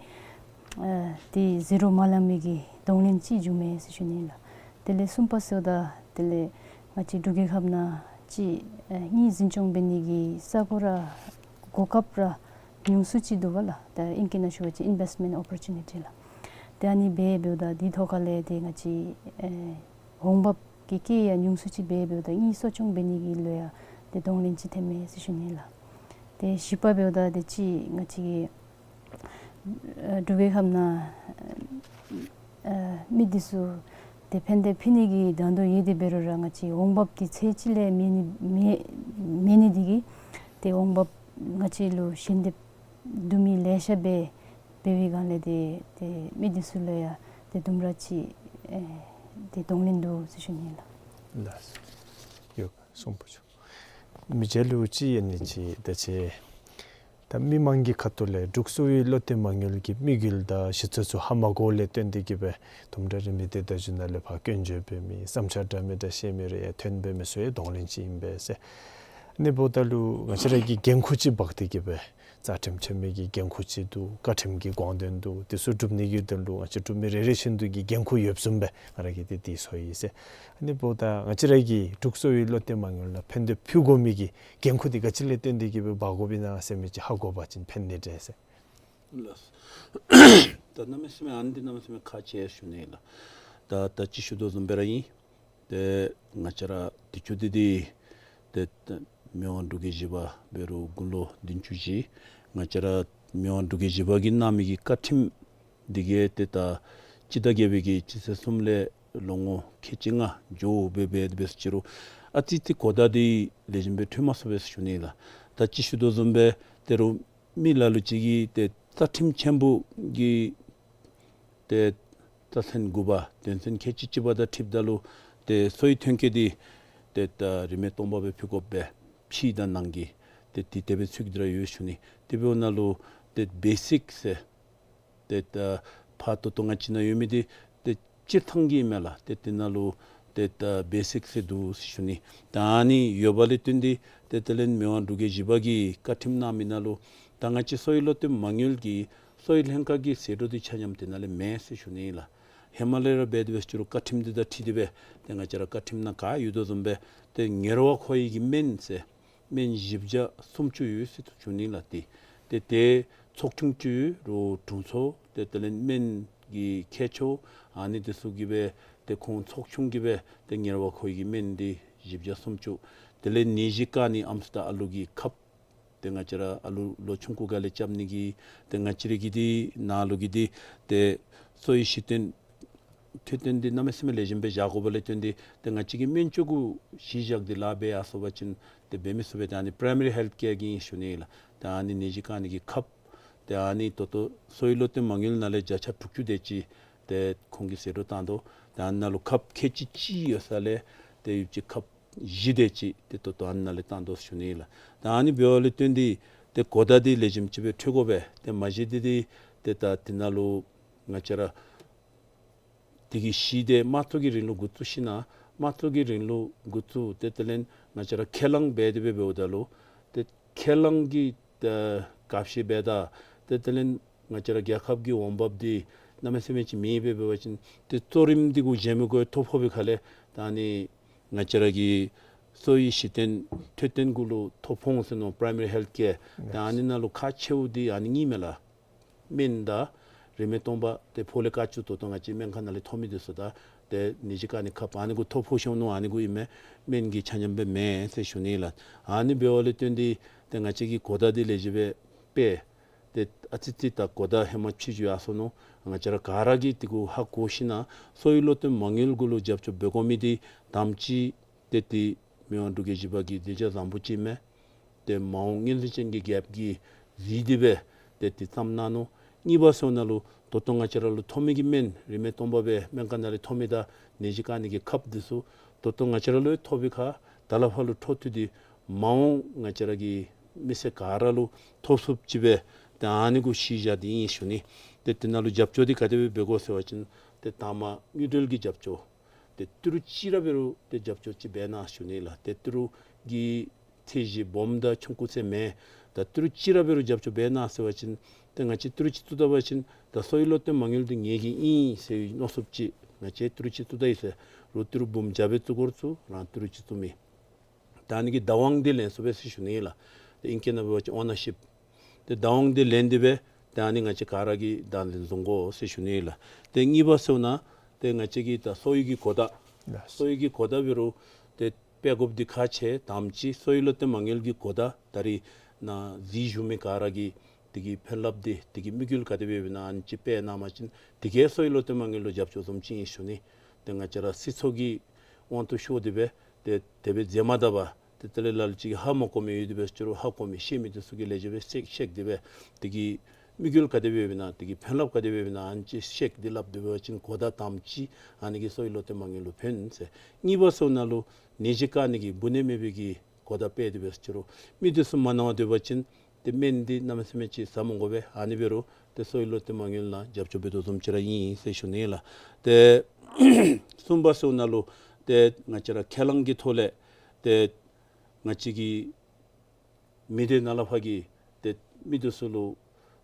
ཨེ་ཏེ་ཟད་འགྲོ་མ་ལང་མི་གི་གདོང་ལེན་ཅིག་འགྱོཝ་མས་ཟེར་ཞུ་ནི་ལགས། དེ་ལས་གསུམ་པ་ཟེརཝ་ད་དེ་ལས་ང་བཅས་འབྲུག་གི་ཁབ་ནང་ཅིག་ཨེ་དངུལ་འཛིན་སྐྱོང་འབད་ནི་གི་ས་གོ་ར་གོ་སྐབས་ར་ཉུང་སུ་ཅིག་འདུག་པ་ལགས། ད་ཨིང་སྐད་ནང་ཞུ་བ་ཅིན་ཨིན་བེསཊ་མེནཊ་ཨོ་པོར་ཅུ་ནི་ཊི་ལགས། ཏེ་ཨ་ནི་འབད་འབདཝ་ད་འདི་ཐོག་ཁ་ལས་ཏེ་ང་བཅས་ཨེ་འོང་འབབ་ཀྱི་སྐལ་ཡང་ཉུང་སུ་ཅིག་འབད་འབདཝ་ད་དངུལ་གསོ་སྐྱོང་འབད་ནི་གི་ལུ་ཡང་ཏེ་གདོང་ལེན་ཅིག་ཐོནམ་མས་ཟེར་ཞུ་ནི་ལགས། ཏེ་བཞི་པ་འབདཝ་ད་ཏེ་ཅིག་ང་བཅས་ཀྱི་ཨ་འབྲུག་གི་ཁབ་ནང་ཨ་མི་འདི་ཚུ་ཏེ་ཕན་བདེ་ཕུལ་ནི་གི་དོན་དུ་ཡོད་དེ་འབད་རུང་ར་ང་བཅས་འོང་འབབ་འདི་ཚད་ཅིག་ལས་མེད་ནི་མེད་མེད་ནི་འདི་གིས་ཏེ་འོང་འབབ་ང་བཅས་ལུ་ཞལ་འདེབས་བསྡུ་མི་ལེ་ཤ་སྦེ་འབད་བའི་སྒང་ལས་ཏེ་ཏེ་མི་འདི་ཚུ་ལུ་ཡང་ཏེ་དུམ་གྲ་ཅིག་ཨེ་ཏེ་གདོང་ལེན་འདུག་ཟེར་ཞུ་ནི་ལགས། ལགས་སོ། ཡོད་གསུངས་པ་བྱུང་། མི་རྗེ་ལུ་ཅིག་ཨ་ནི་ཅིག་ད་ཅི་ད་མི་མང་གི་ཁ་ཐུག་ལས་འབྲུག་གསོ་བའི་བློ་གཏད་མ་དངུལ་གྱི་དམིགས་ཡུལ་དང་གཞི་རྩ་ཚུ་ཧ་མ་གོཝ་ལས་བརྟེན་ཏེ་གི་སྦེ་དུམ་གྲ་རེ་མི་སྡེ་བརྡ་བརྒྱུད་ནང་ལས་ཕར་སྐྱོན་བརྗོད་འབད་མི་བསམ་འཆར་འདྲ་མིན་འདྲ་བཤད་མི་རེ་ཡང་ཐོན་འབད་མི་ཚུ་ཡང་གདོང་ལེན་ཅིག་ཨིན་པས་ཟེར། ཨ་ནི་འབདཝ་ད་ལུ་ང་བཅས་ར་གིས་འགན་ཁུར་ཅིག་འབག་སྟེ་གི་སྦེ་རྩ་ཁྲིམས་ཆེན་མོ་གི་འགན་ཁུར་ཅིག་འདུག། བཀའ་ཁྲིམས་ཀྱི་དགོངས་དོན་འདུག། དེ་ཚུ་སྒྲུབ་ནི་གི་དོན་ལུ་ང་བཅས་འབྲུག་མི་རེ་རེ་བཞིན་དུ་གི་འགན་ཁུར་ཡོདཔ་བཟུམ་སྦེ་ང་ར་གིས་ཏེ་དེ་ཚུ་ཡོད་ཟེར། ཨ་ནི་འབདཝ་ད་ང་བཅས་ར་གིས་འབྲུག་གསོ་བའི་བློ་གཏད་མ་དངུལ་ནང་ཕན་བདེ་ཕུལ་དགོ་མི་གི་འགན་ཁུར་འདི་ག་ཅི་ལས་བརྟེན་ཏེ་གི་སྦེ་འབག་དགོཔ་ཨིན་ན་ཟེར་མི་ཅིག་ཧ་གོ་བ་ཅིན་ཕན་ནི་འདྲས་ཟེར། ལགས། ད་གནམ་མེད་ས་མེད་ཨ་ནི་འདི་གནམ་མེད་ས་མེད་ཁག་ཆེ་ཞུ་ནི་ལགས། ད་ད་ཅི་ཞུ་དོ་བཟུམ་སྦེ་ར་ཨིན། ཏེ་ང་བཅས་ར་དུས་ཅི་འདི་འདི་ཏེ་ཏེ་མི་དབང་འབྲུག་རྒྱལ་བཞི་པ་འབད་རུང་དགུང་ལོ་བདུན་ཅུ་བཞེས། ང་བཅས་ར་མི་དབང་འབྲུག་རྒྱལ་བཞི་པ་གིས་གནང་མི་གི་བཀའ་ཁྲིམས་འདི་གིས་ཏེ་ད་སྤྱི་ཟླ་བརྒྱད་པའི་གི་སྤྱི་ཚེས་གསུམ་ལས་ལོ་ངོ་ཁལ་གཅིག་ལྔ་འགྱོ་སྦེ་འབད་འབད་ཅི་རུང་ཨ་ཙི་ཙི་གོ་བརྡ་འདི་ལེགས་ཤོམ་སྦེ་འཕྲོད་མ་ཚུགས་པས་ཟེར་ཞུ་ནི་ལགས། ད་ཅི་ཞུ་དོ་བཟུམ་སྦེ་ཏེ་རུང་མི་ལ་ལུ་ཅིག་གིས་ཏེ་རྩ་ཁྲིམས་ཆེན་པོ་གི་ཏེ་རྩ་ཚན་དགུ་པ་དོན་ཚན་ཁལ་གཅིག་གཅིག་པ་དང་འཁྲིལཝ་ད་ལུ་ཏེ་གསོ་བའི་ཐོན་སྐྱེད་འདི་ཏེ་ད་རིན་མེད་སྟོང་པ་སྦེ་ཕུལ་དགོཔ་སྦེ་ཕྱི་དང་ནང་གི་ཏེ་དེ་དེ་སྦེ་ཚུད་དེ་ར་ཡོད་ཞུ་ནི། དེ་འབདཝ་ད་ལུ་ཏེ་བེ་སིཀ་ཟེར་ཏེ་ད་ཕར་ད་ལྟོ་ང་བཅས་ནང་ཡོད་མི་འདི་ཏེ་སྤྱིར་བཏང་གི་མས་ལགས། ཏེ་དེ་ནང་ལུ་ཏེ་ད་བེ་སིཀ་ཟེར་འདུག་ཟེར་ཞུ་ནི། ད་ཨ་ནི་ཡོདཔ་ལས་བརྟེན་ཏེ་ཏེ་དེ་ལས་མི་དབང་འབྲུག་རྒྱལ་བཞི་པ་གིས་བཀའ་ཁྲིམས་གནང་མི་ནང་ལུ་ད་ང་བཅས་གསོ་བའི་བློ་གཏད་མ་དངུལ་གྱི་གསོ་བའི་ལྷན་ཁག་གི་ཟད་འགྲོ་འདི་ཆ་མཉམ་དེ་ནང་ལས་མེད་ཟེར་ཞུ་ནི་ལགས། ཧེ་མ་ལས་ར་འབད་དེ་འབད་ཅི་རུང་བཀའ་ཁྲིམས་འདི་དང་འཁྲིལ་ཏེ་སྦེ་ཏེ་ང་བཅས་ར་བཀའ་ཁྲིམས་ནང་ག་ཡོད་དོ་བཟུམ་སྦེ་ཏེ་ཉེ་བར་མཁོ་བའི་གི་སྨན་ཟེར་སྨན་བཞི་བརྒྱ་སུམ་ཅུ་ཡོད་ཟེར་ཞུ་ནི་ལགས། ཏེ་ཏེ་དེ་ཚོགས་ཆུང་བཅུ་རུང་དྲུང་འཚོ་ཏེ་དེ་ལས་སྨན་གྱི་མཁས་མཆོག་ཨ་ནི་དེ་ཚུ་གིས་སྦེ་ཏེ་ཁོང་ཚོགས་ཆུང་གིས་སྦེ་ཏེ་ཉེ་བར་མཁོ་བའི་གི་སྨན་འདི་བཞི་བརྒྱ་སུམ་ཅུ། དེ་ལས་ནད་གཞི་བཀག་ནི་ཨམ་སྲུ་དང་ཨ་ལུ་གི་ཁབ། ཏེ་ང་བཅས་ར་ཨ་ལུ་ལོ་ཆུང་ཀུ་སྒང་ལས་རྐྱབ་ནི་གི་ཏེ་ང་བཅས་ར་གི་འདི་ནང་ལུ་གི་འདི་ཏེ་གསོ་བའི་གཞི་རྟེན་མཐུན་རྐྱེན་འདི་གནམ་མེད་ས་མེད་ལེགས་ཤོམ་སྦེ་བཞག་དགོཔ་ལས་བརྟེན་ཏེ་ཏེ་ང་བཅས་ཀྱིས་སྨན་བཅོས་གུ་གཞི་བཞག་སྟེ་ལཱ་འབད་ཡར་སོང་པ་ཅིན་ཏེ་འབད་མི་ཚུགས་པས། ཏེ་ཨ་ནི་པ་རའི་མ་རི་ཧེལཐ་ཀེར་གྱི་ཨིན་ཞུ་ནི་ལགས། ཏེ་ཨ་ནི་ནད་གཞི་བཀག་ནི་གི་ཁབ། ཏེ་ཨ་ནི་ད་ལྟོ་གསོ་བའི་བློ་གཏད་མ་དངུལ་ནང་ལས་བརྒྱ་ཆ་དྲུག་ཅུ་དེ་ཅིག་ཏེ་ཁོང་གིས་ཟད་འགྲོ་བཏང་དོ། ཏེ་ཨ་ནི་ནང་ལུ་ཁབ་ཁལ་གཅིག་གཅིག་ཡོད་ས་ལས་ཏེ་ཡོདཔ་ཅིག་ཁབ་ བཞི་དེ་ཅིག་ཏེ་ད་ལྟོ་ཨ་ནཱ་ལས་བཏང་དོ་ཞུ་ནི་ལགས། ད་ཨ་ནི་འབདཝ་ལས་བརྟེན་ཏེ་ཏེ་གོ་བརྡ་འདི་ལེགས་ཤོམ་ཅིག་སྦེ་འཕྲོད་དགོ་པས། ཏེ་མ་གཞི་འདི་འདི་ཏེ་ད་འདི་ནང་ལུ་ང་བཅས་ར་འདི་གི་ཞི་བདེ་དམངས་གཙོ་གི་རིང་ལུགས་འགོ་བཙུགས་ཞིནམ་ལས་དམངས་གཙོ་གི་རིང་ལུགས་འགོ་བཙུགས་ཏེ་དེ་ལས་ང་བཅས་ར་ཁས་བླངས་འབད་དེ་སྦེ་འབདཝ་ད་ལུ་ཏེ་ཁས་བླངས་ཀྱི་ད་ག་ཅི་འབད་ད་ཏེ་དེ་ལས་ང་བཅས་ར་རྒྱལ་ཁབ་ཀྱི་འོང་འབབ་འདི་གནམ་མེད་ས་མེད་ཅིག་མེདཔ་འབད་བ་ཅིན་ཏེ་གཙོ་རིམ་འདི་གུ་བཞེས་མི་གུ་ཐོ་ཕོག་པའི་ཁ་ལས་ད་ཨ་ནི་ང་བཅས་ར་གི་གསོ་བའི་གཞི་རྟེན་འཕྲོད་བསྟེན་གུ་ལུ་ཐོ་ཕོག་ཟེར་མནོ། པ་རའི་མ་རི་ཧེལཐ་ཀེར། ད་ཨ་ནི་ནང་ལུ་ཁག་ཆེཝ་འདི་ཨ་ནི་གཉིས་མས་ལགས། སྨན་དང་རིན་མེད་སྟོང་པ། ཏེ་ཕོ་ལོ་ཀ་བཅུ་ད་ལྟོ་ང་བཅས་སྨན་ཁང་ནང་ལས་ཐོབ་མི་འདི་ཚུ་དང་ཏེ་ནད་གཞི་བཀག་ནི་ཁབ་ཨ་ནི་གུ་ཐོ་ཕོག་སོང་མནོ། ཨ་ནི་གུ་ཨིན་མས། སྨན་གྱི་ཆ་མཉམ་སྦེ་མེན་ཟེར་ཞུ་ནི་ལགས། ཨ་ནི་འབདཝ་ལས་བརྟེན་ཏེ་ཏེ་ང་བཅས་ཀྱིས་གོ་བརྡ་འདི་ལེགས་ཤོམ་སྦེ་སྤེལ། ཏེ་ཨ་ཙི་ཙི་ད་གོ་བརྡ་ཧེ་མ་ཕྱི་འགྱུར་ཡར་སོང་ནུག། ང་བཅས་ར་ག་ར་གིས་འདི་གུ་ཧ་གོ་ཞིནམ་ལས་གསོ་བའི་བློ་གཏད་མ་དངུལ་གུ་ལུ་རྒྱབ་སྐྱོར་འབད་དགོ་མི་འདི་དང་པ་ཅིག་ཏེ་འདི་མི་དབང་འབྲུག་རྒྱལ་བཞི་པ་གི་མཛད་བྱ་བཟང་པོ་ཅིག་མས། ཏེ་མ་འོངས་སྔོན་ཚུད་ཅན་གྱི་རྒྱལཔོ་གིས་གཟིགས་ཏེ་སྦེ་ཏེ་འདི་བརྩམས་གནང་ནུག། གཉིས་པ་ཟེརཝ་ད་ལུ་ད་ལྟོ་ང་བཅས་ར་ལུ་ཐོབ་མི་གི་སྨན་རིན་མེད་སྟོང་པ་སྦེ་སྨན་ཁང་ནང་ལས་ཐོབ་མི་དང་ནད་གཞི་བཀག་ནི་གི་ཁབ་འདི་ཚུ་ད་ལྟོ་ང་བཅས་ར་ལུ་ཐོབ་པའི་ཁར་ད་ལས་ཕར་ལུ་འཕྲོ་མཐུད་དེ་མ་འོངས་ང་བཅས་ར་གི་མི་སེར་ག་ར་ལུ་ཐོབ་ཚུགསཔ་ཅིག་སྦེ་ཏེ་ཨ་ནི་གུ་གཞི་བཞག་སྟེ་ཨིན་ཞུ་ནི། ཏེ་འདི་ནང་ལུ་རྒྱབ་སྐྱོར་འདི་ག་དེ་སྦེ་འབད་དགོ་ཟེར་བ་ཅིན་ཏེ་དང་པ་དངུལ་འབྲེལ་གྱི་རྒྱབ་སྐྱོར། ཏེ་ཏི་རུ་ཅིག་ར་འབད་རུང་ཏེ་རྒྱབ་སྐྱོར་ཅིག་འབད་གནང་ཞུ་ནི་ལགས། ཏེ་ཏི་རུ་གི་ཚད་གཞི་སྦོམ་དང་ཆུང་ཀུ་ཟེར་མེད། ད་ཏི་རུ་ཅིག་ར་འབད་རུང་རྒྱབ་སྐྱོར་འབད་གནང་ཟེར་བ་ཅིན་ཏེ་ང་བཅས་ཏི་རུ་ཅིག་བཙུགས་ད་པ་ཅིན་ད་གསོ་བའི་བློ་གཏད་མ་དངུལ་འདི་ངེ་གི་ཨིན་ཟེར་མནོ་ཚུགསཔ་ཅིག། ང་བཅས་ཏི་རུ་ཅིག་བཙུགས་ད་ཡི་ཟེར་རུང་ཏི་རུ་འབུམ་བརྒྱ་སྦེ་བཙུགས་དགོ་རུང་བཙུགས་རང་ཏི་རུ་ཅིག་བཙུགས་མི་ད་ཨ་ནི་གི་བདག་དབང་འདི་ལེན་ཚུགས་པས་ཟེར་ཞུ་ནི་ལགས། ཏེ་ཨིང་སྐད་ནང་འབད་བ་ཅིན་ཨོ་ནར་ཤིཔ། ཏེ་བདག་དབང་འདི་ལེན་ཏེ་སྦེ་ཏེ་ཨ་ནི་ང་བཅས་ག་ར་གིས་དང་ལེན་བཟུང་དགོ་ཟེར་ཞུ་ནི་ལགས། ཏེ་གཉིས་པ་ཟེརཝ་ད་ཏེ་ང་བཅས་ཀྱི་ད་གསོ་བའི་གི་གོ་བརྡ། ལགས། གསོ་བའི་གི་གོ་བརྡ་འབད་རུང་ཏེ་སྤེལ་དགོཔ་འདི་ཁག་ཆེ། དང་པ་ཅིག་གསོ་བའི་བློ་གཏད་མ་དངུལ་གྱི་གོ་བརྡ་ད་རིས་ནཱ་གཟིགས་བཞུགས་མི་ག་ར་གིས་འདི་གི་ཕན་རླབས་འདི་འདི་གི་དམིགས་ཡུལ་ག་དེ་སྦེ་ཨིན་ན་ཨ་ནི་ཅིག་སྤེལ་གནང་པ་ཅིན་འདི་གིས་གསོ་བའི་བློ་གཏད་མ་དངུལ་ལུ་རྒྱབ་སྐྱོར་བཟུམ་ཅིག་ཨིན་ཞུ་ནི། ཏེ་ང་བཅས་ར་སྲིད་ཚོགས་ཀྱི་དབང་དུ་ཤོར་ཏེ་སྦེ་ཏེ་དེ་སྦེ་མཛད་མ་ད་པར་ཏེ་དེ་ལས་ལ་ལུ་ཅིག་ཧ་མ་གོ་མི་ཡོད་དེ་སྦེ་ཟེར་རུང་ཧ་གོ་མི་ཤེས་མི་འདི་ཚུ་གིས་ལེགས་ཤོམ་སྦེ་ཤེས་ཤེས་ཏེ་སྦེ་འདི་གི་དམིགས་ཡུལ་ག་དེ་སྦེ་ཨིན་ན་འདི་གི་ཕན་རླབས་ག་དེ་སྦེ་ཨིན་ན་ཨ་ནི་ཅིག་ཤེས་ཏེ་སླབ་སྟེ་འབད་བ་ཅིན་གོ་བརྡ་དང་པ་ཅིག་ཨ་ནི་གིས་གསོ་བའི་བློ་གཏད་མ་དངུལ་ལུ་ཕན་ཟེར། གཉིས་པ་ཟེརཝ་ད་ལུ་ནད་གཞི་བཀག་ནི་གི་འབུ་ནད་མེད་པའི་གི་གོ་བརྡ་སྤེལ་ཏེ་སྦེ་ཟེར་རུང་མི་འདི་ཚུ་མ་ན་བར་སྡོད་པ་ཅིན་ཏེ་སྨན་འདི་གནམ་མེད་ས་མེད་ཅིག་ཟ་མི་དགོ་པས། ཨ་ནི་འབད་རུང་ཏེ་གསོ་བའི་བློ་གཏད་མ་དངུལ་ནང་རྒྱབ་སྐྱོར་འབད་དོ་བཟུམ་ཅིག་ར་ཨིན་ཟེར་ཞུ་ནི་ལགས། ཏེ་གསུམ་པ་ཟེརཝ་ད་ལུ་ཏེ་ང་བཅས་ར་ཁས་བླངས་ཀྱི་ཐོག་ལས་ཏེ་ང་བཅས་ཀྱི་མི་སྡེ་ནང་ལས་ཕར་གྱི་ཏེ་མི་འདི་ཚུ་ལུ་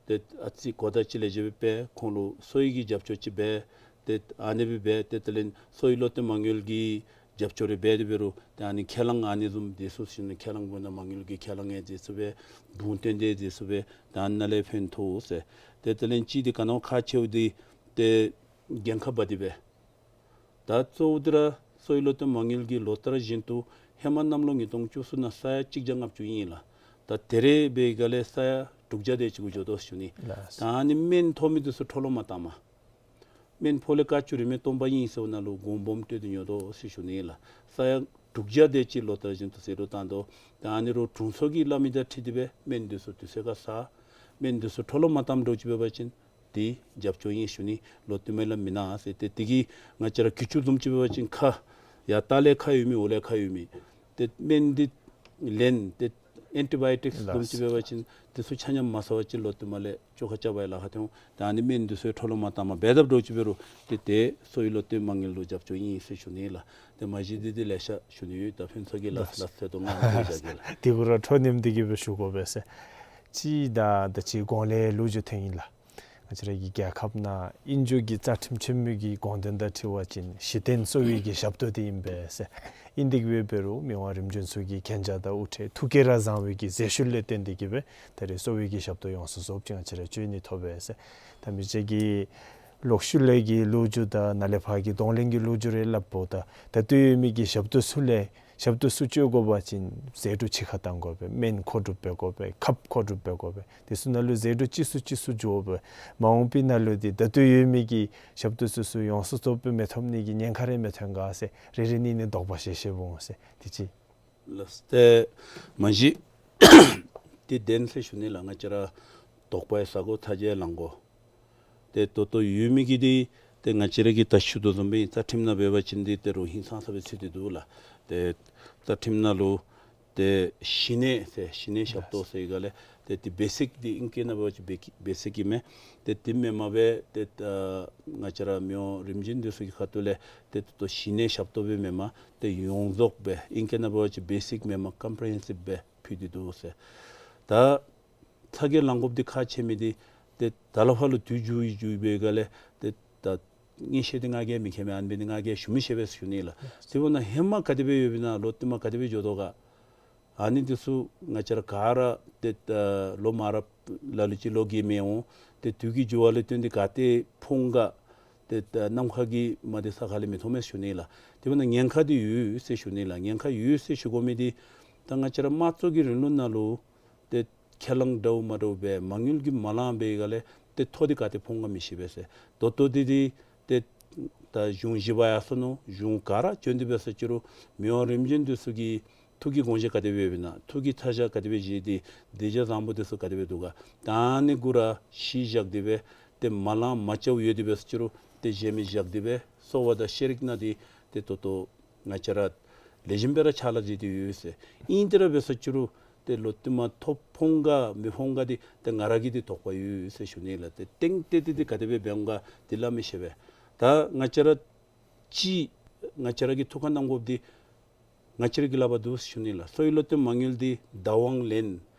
ཏེ་ཨ་ཙི་གོ་བརྡ་ཅིག་ལེགས་ཤོམ་སྦེ་སྤེལ། ཁོང་ལུ་གསོ་བའི་གི་རྒྱབ་སྐྱོར་ཅིག་འབད། ཏེ་ཨ་ནི་སྦེ་འབད་ཏེ་དེ་ལས་གསོ་བའི་བློ་གཏད་མ་དངུལ་གྱི་རྒྱབ་སྐྱོར་རེ་འབད་དེ་འབད་རུང་ཏེ་ཨ་ནི་ཁས་བླངས་ཨ་ནི་བཟུམ་འདི་ཚུ་ཞུ་ནི། ཁས་བླངས་འབདཝ་ད་མ་དངུལ་གྱི་ཁས་བླངས་ཡང་འདི་ཚུ་སྦེ་བུང་བསྟེན་ཏེ་འདི་ཚུ་སྦེ་ད་ཨ་ནཱ་ལས་ཕན་ཐོགས་ཟེར། ཏེ་དེ་ལས་གཅིག་འདི་ག་ནི་བ་ཁག་ཆེཝ་འདི་ཏེ་འགན་ཁག་འབག་སྟེ་སྦེ་ད་གཙོ་བོ་འདི་ར་གསོ་བའི་བློ་གཏད་མ་དངུལ་གྱི་ལོ་ལྟར་བཞིན་དུ་ཧེ་མ་གནམ་ལོ་ཉིས་སྟོང་བཅུ་གསུམ་ནང་ས་ཡ་གཅིག་བརྒྱ་ལྔ་བཅུ་ཨིན་ལགས། ད་ད་རེས་འབད་བའི་སྒང་ལས་ས་ཡ་དྲུག་བརྒྱ་དེ་ཅིག་གུ་འགྱོ་དོ་ཞུ་ནི། ལགས། ད་ཨ་ནི་སྨན་ཐོབ་མི་འདི་ཚུ་འཕྲོ་བརླག་མ་བཏང་པར་སྨན་ཕོ་ལོ་ཀ་བཅུ་རིན་མེད་སྟོང་པ་ཨིན་ཟེརཝ་ད་ལུ་གོང་སྦོམ་སྤྲོད་དེ་ཉོ་དོ་ཟེར་ཞུ་ནི་ལགས། ས་ཡ་དྲུག་བརྒྱ་དེ་ཅིག་ལོ་ལྟར་བཞིན་དུ་ཟད་འགྲོ་བཏང་དོ། ད་ཨ་ནི་རོགས་དྲུང་འཚོ་གིས་སླབ་མི་དང་འཁྲིལ་ཏེ་སྦེ་སྨན་འདི་ཚུ་དུས་ཚོད་ཁར་ཟ། སྨན་འདི་ཚུ་འཕྲོ་བརླག་མ་བཏངམ་འདྲཝ་ཅིག་འབད་བ་ཅིན་འདི་རྒྱབ་སྐྱོར་ཨིན་ཞུ་ནི། ལོག་སྟེ་མ་ལས་མི་ན་ཟེར། ཏེ་དེ་གིས་ང་བཅས་ར་གྱི་ཅུང་བཟུམ་ཅིག་འབད་བ་ཅིན་ཁ་ཡར་ལྟག་ལས་ཁ་ཡོད་མི་འོག་ལས་ཁ་ཡོད་མི་ཏེ་སྨན་འདི་ལེན་ཏེ་ཨེན་ཊི་བའི་ཡོ་ཊིཀསི་བཟུམ་ཅིག་འབད་བ་ཅིན་དེ་ཚུ་ཆ་མཉམ་མ་ཟ་བ་ཅིན་ལོག་སྟེ་མ་ལས་བཅོ་ཁ་རྐྱབ་པའི་ལཱ་ཁག་ཐོན། ད་ཨ་ནི་སྨན་འདི་ཚུ་འཕྲོ་བརླག་མ་བཏངམ་འབད་དཔ་འདྲཝ་ཅིག་འབད་རུང་ཏེ་དེ་གསོ་བའི་བློ་གཏད་མ་དངུལ་ལུ་རྒྱབ་སྐྱོར་ཨིན་ཟེར་ཞུ་ནི་ལགས། ཏེ་མ་གཞི་འདི་འདི་ལེ་ཤ་ཞུ་ནི་ཡོད། ད་ཕན་ཚུན་གྱི་ལགས་ལགས་སོ་དོ་ང་ང་བཞག་གེ་ལགས། དེ་གུ་ར་འཕྲོ་མཉམ་འདི་གིས་སྦེ་ཞུ་དགོ་པས་ཟེར། གཅིག་ད་ད་ཅི་གོང་ལས་ལོ་རྒྱུས་ཐོན་ཡི་ལགས། ང་བཅས་ར་གི་རྒྱལ་ཁབ་ནང་ཨིན་རྒྱུ་གི་རྩ་ཁྲིམས་ཆེན་མོ་གི་དགོངས་དོན་དང་འཁྲིལ་བ་ཅིན་གཞི་རྟེན་གསོ་བའི་གི་ཞབས་ཏོག་འདི་ཨིན་པས་ཟེར། ཨིན་དེ་གིས་འབད་རུང་མི་དབང་རིམ་བྱོན་ཚུ་གི་མཁྱེན་རྒྱ་དང་དབུ་ཁྲིད་ཐུགས་བསྐྱེད་ར་བཟང་བའི་གི་མཛད་ཤུལ་ལས་བརྟེན་ཏེ་གིས་སྦེ་ད་རེས་གསོ་བའི་གི་ཞབས་ཏོག་ཡོངས་སུ་རྫོགསཔ་ཅིག་ང་བཅས་ར་སྤྱོད་ནི་ཐོབ་པས་ཟེར། ད་མི་རྗེ་གིས་ལོག་ཤུལ་ལས་ཀྱི་ལོ་རྒྱུས་དང་ནཱ་ལས་ཕར་གྱི་གདོང་ལེན་གྱི་ལོ་རྒྱུས་རེ་སླབ་པོ་ད་ད་ལྟོ་ཡོད་མི་གི་ཞབས་ཏོག་ཚུ་ལས་ཞབས་ཏོག་ཚུ་སྤྱོད་དགོ་པ་ཅིན་ཟད་འགྲོ་ཕྱེད་ཀ་བཏང་དགོ་པས། སྨན་མཁོ་སྒྲུབ་འབད་དགོ་པས། ཁབ་མཁོ་སྒྲུབ་འབད་དགོ་པས། དེ་ཚུ་ནང་ལུ་ཟད་འགྲོ་གཅིག་སུ་གཅིག་སུ་འགྱོ་བས། མ་འོངས་པའི་ནང་ལུ་འདི་ད་ལྟོ་ཡོད་མི་གི་ཞབས་ཏོག་ཚུ་ཚུ་ཡོངས་སུ་རྫོགསཔ་སྦེ་མི་ཐོབ་ནི་གི་ཉེན་ཁ་རེ་མི་ཐོན་ག་ཟེར་རེ་རེ་གཉིས་གཉིས་དོགས་པ་བཤད་བཤདཔ་འོང་ཟེར། དེ་ཅིག་ལགས། ཏེ་མ་གཞི་འདི་བདེན་ཟེར་ཞུ་ནི་ལགས། ང་བཅས་ར་དོགས་པ་ཡང་ཟ་དགོ། ཐག་བཅད་ལངས་དགོ། ཏེ་ད་ལྟོ་ཡོད་མི་གི་འདི་ཏེ་ང་བཅས་ར་གིས་ད་ཞུ་དོ་བཟུམ་སྦེ་རྩ་ཁྲིམས་ནང་འབད་བ་ཅིན་འདི་ཏེ་རུང་ཧིང་སངས་ས་སྦེ་ཚུད་དེ་འདུག་ལགས། ཏེ་རྩ་ཁྲིམས་ནང་ལུ་ཏེ་གཞི་གནས་ཟེར་གཞི་གནས་ཞབས་ཏོག་ཟེར་ག་ལས་ཏེ་ཏེ་བེ་སིཀ་འདི་ཨིང་སྐད་ནང་འབད་བ་ཅིན་བེ་སིཀ་ཨིན་མས། ཏེ་དེ་མེན་པར་སྦེ་ཏེ་ང་བཅས་ར་མི་དབང་རིམ་བྱོན་འདི་ཚུ་གི་ཁ་ཐུག་ལས་ཏེ་ཏོ་གཞི་གནས་ཞབས་ཏོག་སྦེ་མེན་པར་ཏེ་ཡོངས་རྫོགས་སྦེ་ཨིང་སྐད་ནང་འབད་བ་ཅིན་བེ་སིཀ་མེན་པར་ཀམ་པི་རི་ཧེན་སིབ་སྦེ་ཕུལ་ཏེ་འདུག་ཟེར། ད་ཚ་གྱང་ལང་དགོཔ་འདི་ཁག་ཆེ་མི་འདི་ཏེ་ད་ལས་ཕར་ལུ་དུས་འགྱུར་འགྱུར་བའི་སྒང་ལས་ཏེ་ད་ངེས་ཤེས་འདི་ང་གིས་མི་མཁྱེན་མས། ཨ་ནི་འབད་ནི་ང་གིས་ཞུ་མི་ཤེས་པས་ཞུ་ནི་ལགས། དེ་འབདཝ་ད་ཧེ་མ་ག་དེ་སྦེ་ཡོདཔ་ཨིན་ན་ལོག་སྟེ་མར་ག་དེ་སྦེ་འགྱོ་དོ་ག། ཨ་ནི་འདི་ཚུ་ང་བཅས་ར་ག་ར་ཏེ་ལོ་མ་རབས་ལ་ལུ་ཅིག་ལོ་རྒས་མི་འོང་། ཏེ་དུས་ཀྱི་འགྱུར་བ་ལས་བརྟེན་ཏེ་ག་ཏེ་ཕོངས་ག། ཏེ་ནམ་མཁའ་གི་མ་འདི་ས་ཁ་ལས་མི་མཐོང་མས་ཞུ་ནི་ལགས། དེ་འབདཝ་ད་ཉེན་ཁ་འདི་ཡོད་ཟེར་ཞུ་ནི་ལགས། ཉེན་ཁ་ཡོད་ཟེར་ཞུ་དགོ་མི་འདི་ད་ང་བཅས་ར་དམངས་གཙོ་གི་རིང་ལུགས་ནང་ལུ་ཏེ་ཁས་བླངས་འདྲཝ་མ་འདྲཝ་སྦེ་མ་དངུལ་གྱིས་མ་བླངས་པའི་སྒང་ལས་ཏེ་ཐོག་འདི་ག་ཏེ་ཕོངས་ག་མི་ཤེས་པས་ཟེར། ད་ལྟོ་འདི་འདི་ཏེ་ད་གཞུང་བཞི་པ་ཡར་སོ་ནུག། གཞུང་ག་ར་བྱོན་ཏེ་འབད་ས་ཅིག་རུང་མི་དབང་རིམ་བྱོན་འདི་ཚུ་གི་ཐུགས་ཀྱི་དགོངས་བཞེད་ག་དེ་སྦེ་ཡོདཔ་ཨིན་ན། ཐུགས་ཀྱི་ཐ་ཤལ་ག་དེ་སྦེ་བཞེས་ཏེ་གདུལ་བྱ་བཟང་པོ་འདི་ཚུ་ག་དེ་སྦེ་འདུག་ག། ད་ཨ་ནི་གུ་ར་གཞི་བཞག་སྟེ་སྦེ་ཏེ་མ་བླངས་མ་བྱཝ་ཡོད་དེ་འབད་ས་ཅིག་རུང་ཏེ་གཞན་མི་བཞག་སྟེ་སྦེ་གསོ་བ་དང་ཤེས་རིག་ནང་འདི་ཏེ་ད་ལྟོ་ང་བཅས་ར་ལེགས་ཤོམ་སྦེ་ར་ཕྱག་ལཱ་མཛད་དེ་ཡོད་ཟེར། ཨིན་ཏེ་ར་འབད་ས་ཅིག་རུང་ཏེ་ལོག་སྟེ་མར་ཐོབ་ཕོངས་ག་མི་ཕོངས་ག་འདི་ཏེ་ང་ར་གིས་འདི་དོགས་པ་ཡོད་ཟེར་ཞུ་ནི་ལགས། ཏེ་ཏན་ཏན་ཏན་ཏན་ག་དེ་སྦེ་འབད་འོང་ག་འདི་སླབ་མི་ཤེས་པས། ད་ང་བཅས་ར་ཅིག་ང་བཅས་ར་གིས་ཐུགས་ཁར་གནང་དགོཔ་འདི་ང་བཅས་ར་གི་ལག་པར་འདུག་ཟེར་ཞུ་ནི་ལགས། གསོ་བའི་བློ་གཏད་མ་དངུལ་འདི་བདག་དབང་ལེན།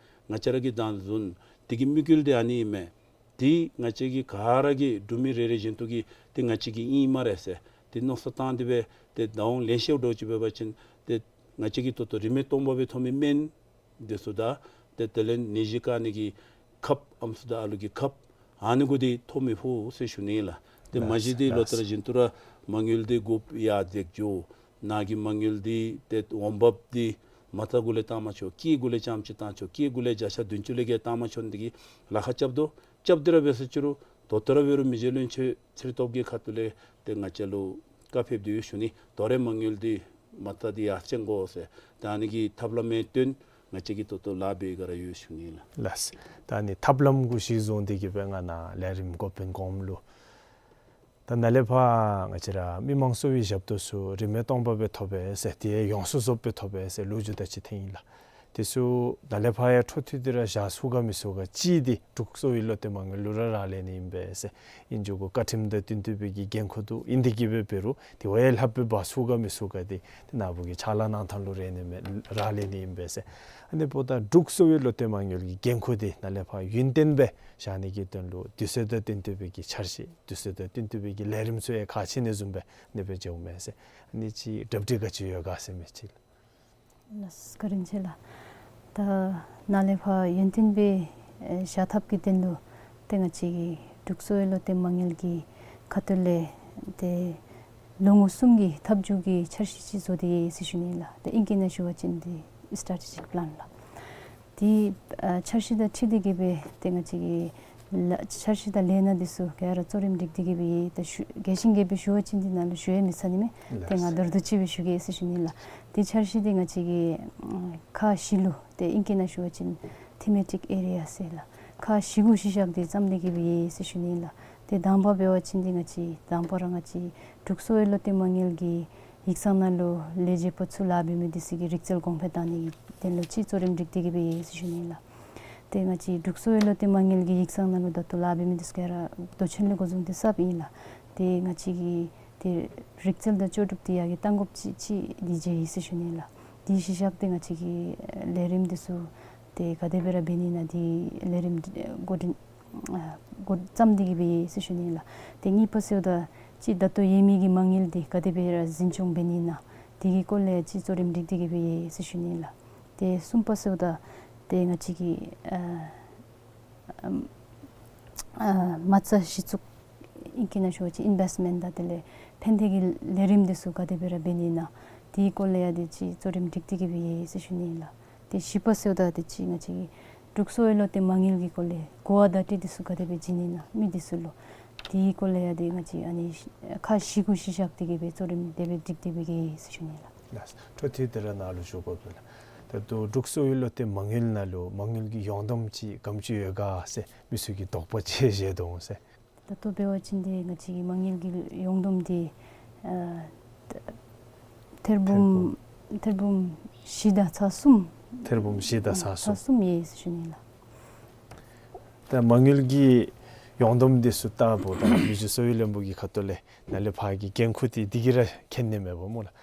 ང་བཅས་ར་གིས་བདག་འཛིན། དེ་གི་དམིགས་ཡུལ་འདི་ཨ་ནི་ཨིན་མས། འདི་ང་བཅས་ཀྱི་ག་ར་གིས་འབྲུག་མི་རེ་རེ་བཞིན་དུ་གིས་ཏེ་ང་བཅས་ཀྱི་ཨིན་སྨ་རེ་ཟེར་ཏེ་མནོ་བསམ་བཏང་སྟེ་སྦེ་ཏེ་བདག་དབང་ལེན་ཤེས་འགྱོ་ཅི་འབད་བ་ཅིན་ཏེ་ང་བཅས་ཀྱིས་ད་ལྟོ་རིན་མེད་སྟོང་པ་སྦེ་ཐོབ་མི་སྨན་འདི་ཚུ་དང་ཏེ་དེ་ལས་ནད་གཞི་བཀག་ནི་གི་ཁབ་ཨམ་སྲུ་དང་ཨ་ལུ་གི་ཁབ་ཨ་ནི་གུ་འདི་ཐོབ་མི་ཕོག་ཟེར་ཞུ་ནི་ལགས། ཏེ་མ་གཞི་འདི་ལོ་ལྟར་བཞིན་དུ་ར་མ་དངུལ་འདི་དགོཔ་ཡར་འཛེགས་འགྱོ། ནཱ་གི་མ་དངུལ་འདི་ཏེ་འོང་འབབ་འདི་མ་རྩ་གུ་ལས་བཏང་མ་ཆོག། སྐྱེད་གུ་ལས་རྐྱངམ་ཅིག་བཏང་ཆོག། སྐྱེད་གུ་ལས་བརྒྱ་ཆ་བདུན་ཅུ་ལས་བརྒལ་བཏང་མ་ཆོག་ནི་འདི་གི་ལཱ་ཁག་རྐྱབ་དོ། རྐྱབ་སྟེ་ར་འབད་ས་ཅིག་རུང་ད་ལྟོ་ར་འབད་རུང་མི་རྗེ་བློན་ཆེན་ཚེ་རིང་སྟོབས་རྒྱས་ཁ་ཐུག་ལས་ཏེ་ང་བཅས་ལུ་བཀའ་ཕེབས་ཏེ་ཡོད་ཞུ་ནི། ད་རེས་མ་དངུལ་འདི་མ་རྩ་འདི་ཡར་བཅད་དགོ་ཟེར། ད་ཨ་ནི་གི་ཐབས་ལམ་ཡང་སྟོན། ང་བཅས་ཀྱིས་ད་ལྟོ་ལཱ་འབད་ག་ར་ཡོད་ཞུ་ནི་ལགས། ལགས། ད་ཨ་ནི་ཐབས་ལམ་གུ་གཞི་བཟུང་སྟེ་གིས་སྦེ་ང་ནཱ་ལས་རིམ་འགོ་དཔོན་གོངམ་ལུ་ད་ནཱ་ལས་ཕར་ང་བཅས་ར་མི་མང་གསོ་བའི་ཞབས་ཏོག་ཚུ་རིན་མེད་སྟོང་པ་སྦེ་ཐོབ་པས་ཟེར་ཏེ་ཡོངས་སུ་རྫོགས་སྦེ་ཐོབ་པས་ཟེར་ལོ་རྒྱུས་དང་ཅིག་ཐོན་ཡི་ལགས། དེ་ཚུ་ནཱ་ལས་ཕར་ཡང་འཕྲོ་མཐུད་དེ་ར་བཞག་ཚུགས་ག་མི་ཚུགས་ག་ཅིག་འདི་འབྲུག་གསོ་བའི་བློ་གཏད་མ་དངུལ་ལུ་ར་རག་ལས་ནི་ཨིན་པས་ཟེར། ཨིན་རྒྱུ་གུ་བཀའ་ཁྲིམས་དང་བསྟུན་ཏེ་སྦེ་གི་འགན་ཁུར་འདུག། ཨིན་ཏེ་གིས་སྦེ་འབད་རུང་དེ་བ་ཡང་ལྷགཔ་སྦེ་འབག་ཚུགས་ག་མི་ཚུགས་ག་འདི་ཏེ་ནཱ་བུ་གི་ཕྱག་ལཱ་གནང་ཐངས་ལུ་རེ་ནི་མས། རག་ལས་ནི་ཨིན་པས་ཟེར། ཨ་ནི་འབདཝ་ད་འབྲུག་གསོ་བའི་བློ་གཏད་མ་དངུལ་གྱི་འགན་ཁུར་འདི་ནཱ་ལས་ཕར་ཡུན་བརྟན་སྦེ་བཞག་ནི་གི་དོན་ལུ་དུས་ཚོད་དང་བསྟུན་ཏེ་སྦེ་གི་འཆར་གཞི་དུས་ཚོད་དང་བསྟུན་ཏེ་སྦེ་གི་ལས་རིམ་ཚུ་ཡང་ཁག་ཆེ་ནི་བཟུམ་སྦེ་ཨ་ནི་སྦེ་འགྱོཝ་མས་ཟེར། ཨ་ནི་ཅིག་གྲ་སྒྲིག་ག་ཅི་ཡོད་ག་ཟེར་མི་ཅིག་ལགས། ལགས་བཀའ་དྲིན་ཆེ་ལགས། ད་ནཱ་ལས་ཕར་ཡུན་བརྟན་སྦེ་ཨེ་བཞག་ཐབས་ཀྱི་དོན་ལུ་ཏེ་ང་བཅས་ཀྱི་འབྲུག་གསོ་བའི་བློ་གཏད་མ་དངུལ་གྱི་ཁ་ཐུག་ལས་ཏེ་ལོ་ངོ་གསུམ་གྱི་འཐབ་ཇུས་ཀྱི་འཆར་གཞི་ཅིག་བཟོ་སྟེ་ཡོད་ཟེར་ཞུ་ནི་ལགས། ཏེ་ཨིང་སྐད་ནང་ཞུ་བ་ཅིན་འདི་སི་ཊེ་ཊི་ཇིག་པི་ལཱན་ལགས། དེ་ཨ་འཆར་གཞི་དང་འཁྲིལ་ཏེ་གིས་སྦེ་ཏེ་ང་བཅས་ཀྱི་ལཱ་འཆར་གཞི་དང་ལས་སྣ་འདི་ཚུ་ག་ར་གཙོ་རིམ་སྒྲིག་སྟེ་གིས་སྦེ་ཡོད། ད་ཞུ་རྒྱས་ཤིང་རྒྱས་པ་སྦེ་ཞུ་བ་ཅིན་འདི་ནང་ལུ་ཞུ་ཡང་མི་ཚར་ནི་མས། ཏེ་ང་མདོར་བསྡུས་ཅིག་སྦེ་ཞུ་གེ་ཟེར་ཞུ་ནི་ལགས། ཏེ་འཆར་གཞི་འདི་ང་བཅས་ཀྱི་ཨམ་ཁག་བཞི་ལུ་ཏེ་ཨིང་སྐད་ནང་ཞུ་བ་ཅིན་ཐི་མེ་ཊིག་ཨེ་རི་ཡ་ཟེར་ལགས། ཁག་བཞི་གུ་གཞི་བཞག་སྟེ་བརྩམས་ཏེ་གིས་སྦེ་ཡོད་ཟེར་ཞུ་ནི་ལགས། ཏེ་དང་པ་འབད་བ་ཅིན་འདི་ང་བཅས་དང་པ་ར་ང་བཅས་འབྲུག་གསོ་བའི་བློ་གཏད་མ་དངུལ་གྱི་ཡིག་ཚང་ནང་ལུ་ལས་བྱེདཔ་ཚུ་ལཱ་འབད་མི་འདི་ཚུ་གི་རིག་རྩལ་གོང་འཕེལ་གཏང་ནི་གི་དོན་ལུ་ཅིག་གཙོ་རིམ་སྒྲིག་སྟེ་གིས་སྦེ་ཡོད་ཟེར་ཞུ་ནི་ལགས། ཏེ་ང་བཅས་འབྲུག་གསོ་བའི་བློ་གཏད་མ་དངུལ་གྱི་ཡིག་ཚང་ནང་ལུ་ད་ལྟོ་ལཱ་འབད་མི་འདི་ཚུ་ག་ར་མདོ་ཆེན་ལས་འགོ་བཟུང་སྟེ་གསརཔ་ཨིན་ལགས། ཏེ་ང་བཅས་ཀྱིས་ཏེ་རིག་རྩལ་དང་ལྕོགས་གྲུབ་འདི་ཡར་རྒྱས་གཏང་དགོཔ་ཅིག་ཅིག་འདི་མཇལ་ཡི་ཟེར་ཞུ་ནི་ལགས། དེ་གཞི་བཞག་སྟེ་ང་བཅས་ཀྱི་ལས་རིམ་འདི་ཚུ་ཏེ་ག་དེ་སྦེ་ར་འབད་ནི་ཨིན་ན་འདི་ལས་རིམ་འགོ་འདྲེན་ཨ་འགོ་བརྩམས་ཏེ་གིས་སྦེ་ཡོད་ཟེར་ཞུ་ནི་ལགས། ཏེ་གཉིས་པ་ཟེརཝ་ད་ཅིག་ད་ལྟོ་ཡོད་མི་གི་མ་དངུལ་འདི་ག་དེ་སྦེ་ར་འཛིན་སྐྱོང་འབད་ནི་ཨིན་ན་དེ་གི་སྐོར་ལས་ཅིག་གཙོ་རིམ་སྒྲིག་སྟེ་གིས་སྦེ་ཡོད་ཟེར་ཞུ་ནི་ལགས། ཏེ་གསུམ་པ་ཟེརཝ་ད་ཏེ་ང་བཅས་ཀྱི་ཨ་ཨམ་ཨ་མ་རྩ་གཞི་བཙུགས་ཨིང་སྐད་ནང་ཞུ་བ་ཅིན་ཨིན་བེསཊ་མེནཊ་དང་དེ་ལས་ཕན་བདེ་གི་ལས་རིམ་འདི་ཚུ་ག་དེ་སྦེ་ར་འབད་ནི་ཨིན་ན་དེའི་སྐོར་ལས་ཡང་ཏེ་ཅིག་གཙོ་རིམ་སྒྲིག་སྟེ་གིས་སྦེ་ཡོད་ཟེར་ཞུ་ནི་ལགས། ཏེ་བཞི་པ་ཟེརཝ་ད་ཏེ་ཅིག་ང་བཅས་ཀྱི་འབྲུག་གསོ་བའི་བློ་གཏད་མ་དངུལ་གྱི་སྐོར་ལས་གོ་བ་བརྡ་སྤྲོད་འདི་ཚུ་ག་དེ་སྦེ་བྱིན་ནི་ཨིན་ན་མི་འདི་ཚུ་ལུ་དེའི་སྐོར་ལས་ཡང་ཏེ་ང་བཅས་ཨ་ནི་ཁག་བཞི་གུ་གཞི་བཞག་སྟེ་གིས་སྦེ་གཙོ་རིམ་དེ་སྦེ་སྒྲིག་སྟེ་སྦེ་ཡོད་ཟེར་ཞུ་ནི་ལགས། ལགས། འཕྲོ་མཐུད་དེ་ར་ནཱ་ལུ་ཞུ་དགོ་པས་ལགས། ད་ལྟོ་འབྲུག་གསོ་བའི་བློ་གཏད་མ་དངུལ་ནང་ལུ་མ་དངུལ་གྱི་ཡོངས་བསྡོམས་ཅིག་ག་དེམ་ཅིག་ཡོད་ག་ཟེར་མི་ཚུ་གིས་དོགས་པ་ཅིག་བཞེས་དོ་འོང་ཟེར། ད་ལྟོ་འབད་བ་ཅིན་འདི་ང་བཅས་ཀྱི་མ་དངུལ་གྱི་ཡོངས་བསྡོམས་འདི་ཨ་ཐེར་འབུམ་ ཐེར་འབུམ་བཞི་དང་ཚག་གསུམ། ཐེར་འབུམ་བཞི་དང་ཚག་ཚག་གསུམ། གསུམ་ཡོད་ཟེར་ཞུ་ནི་ལགས། ད་མ་དངུལ་གྱི་ཡོངས་བསྡོམས་འདི་ཚུ་ལྟ་བུ་ད་མི་རྗེ་གསོ་བའི་བློན་པོ་གི་ཁ་ཐུག་ལས་ནཱ་ལས་ཕར་གྱི་འགན་ཁུར་འདི་འདི་གིས་ར་མཁྱེན་ནི་མས་པ་སྨོ་ལགས།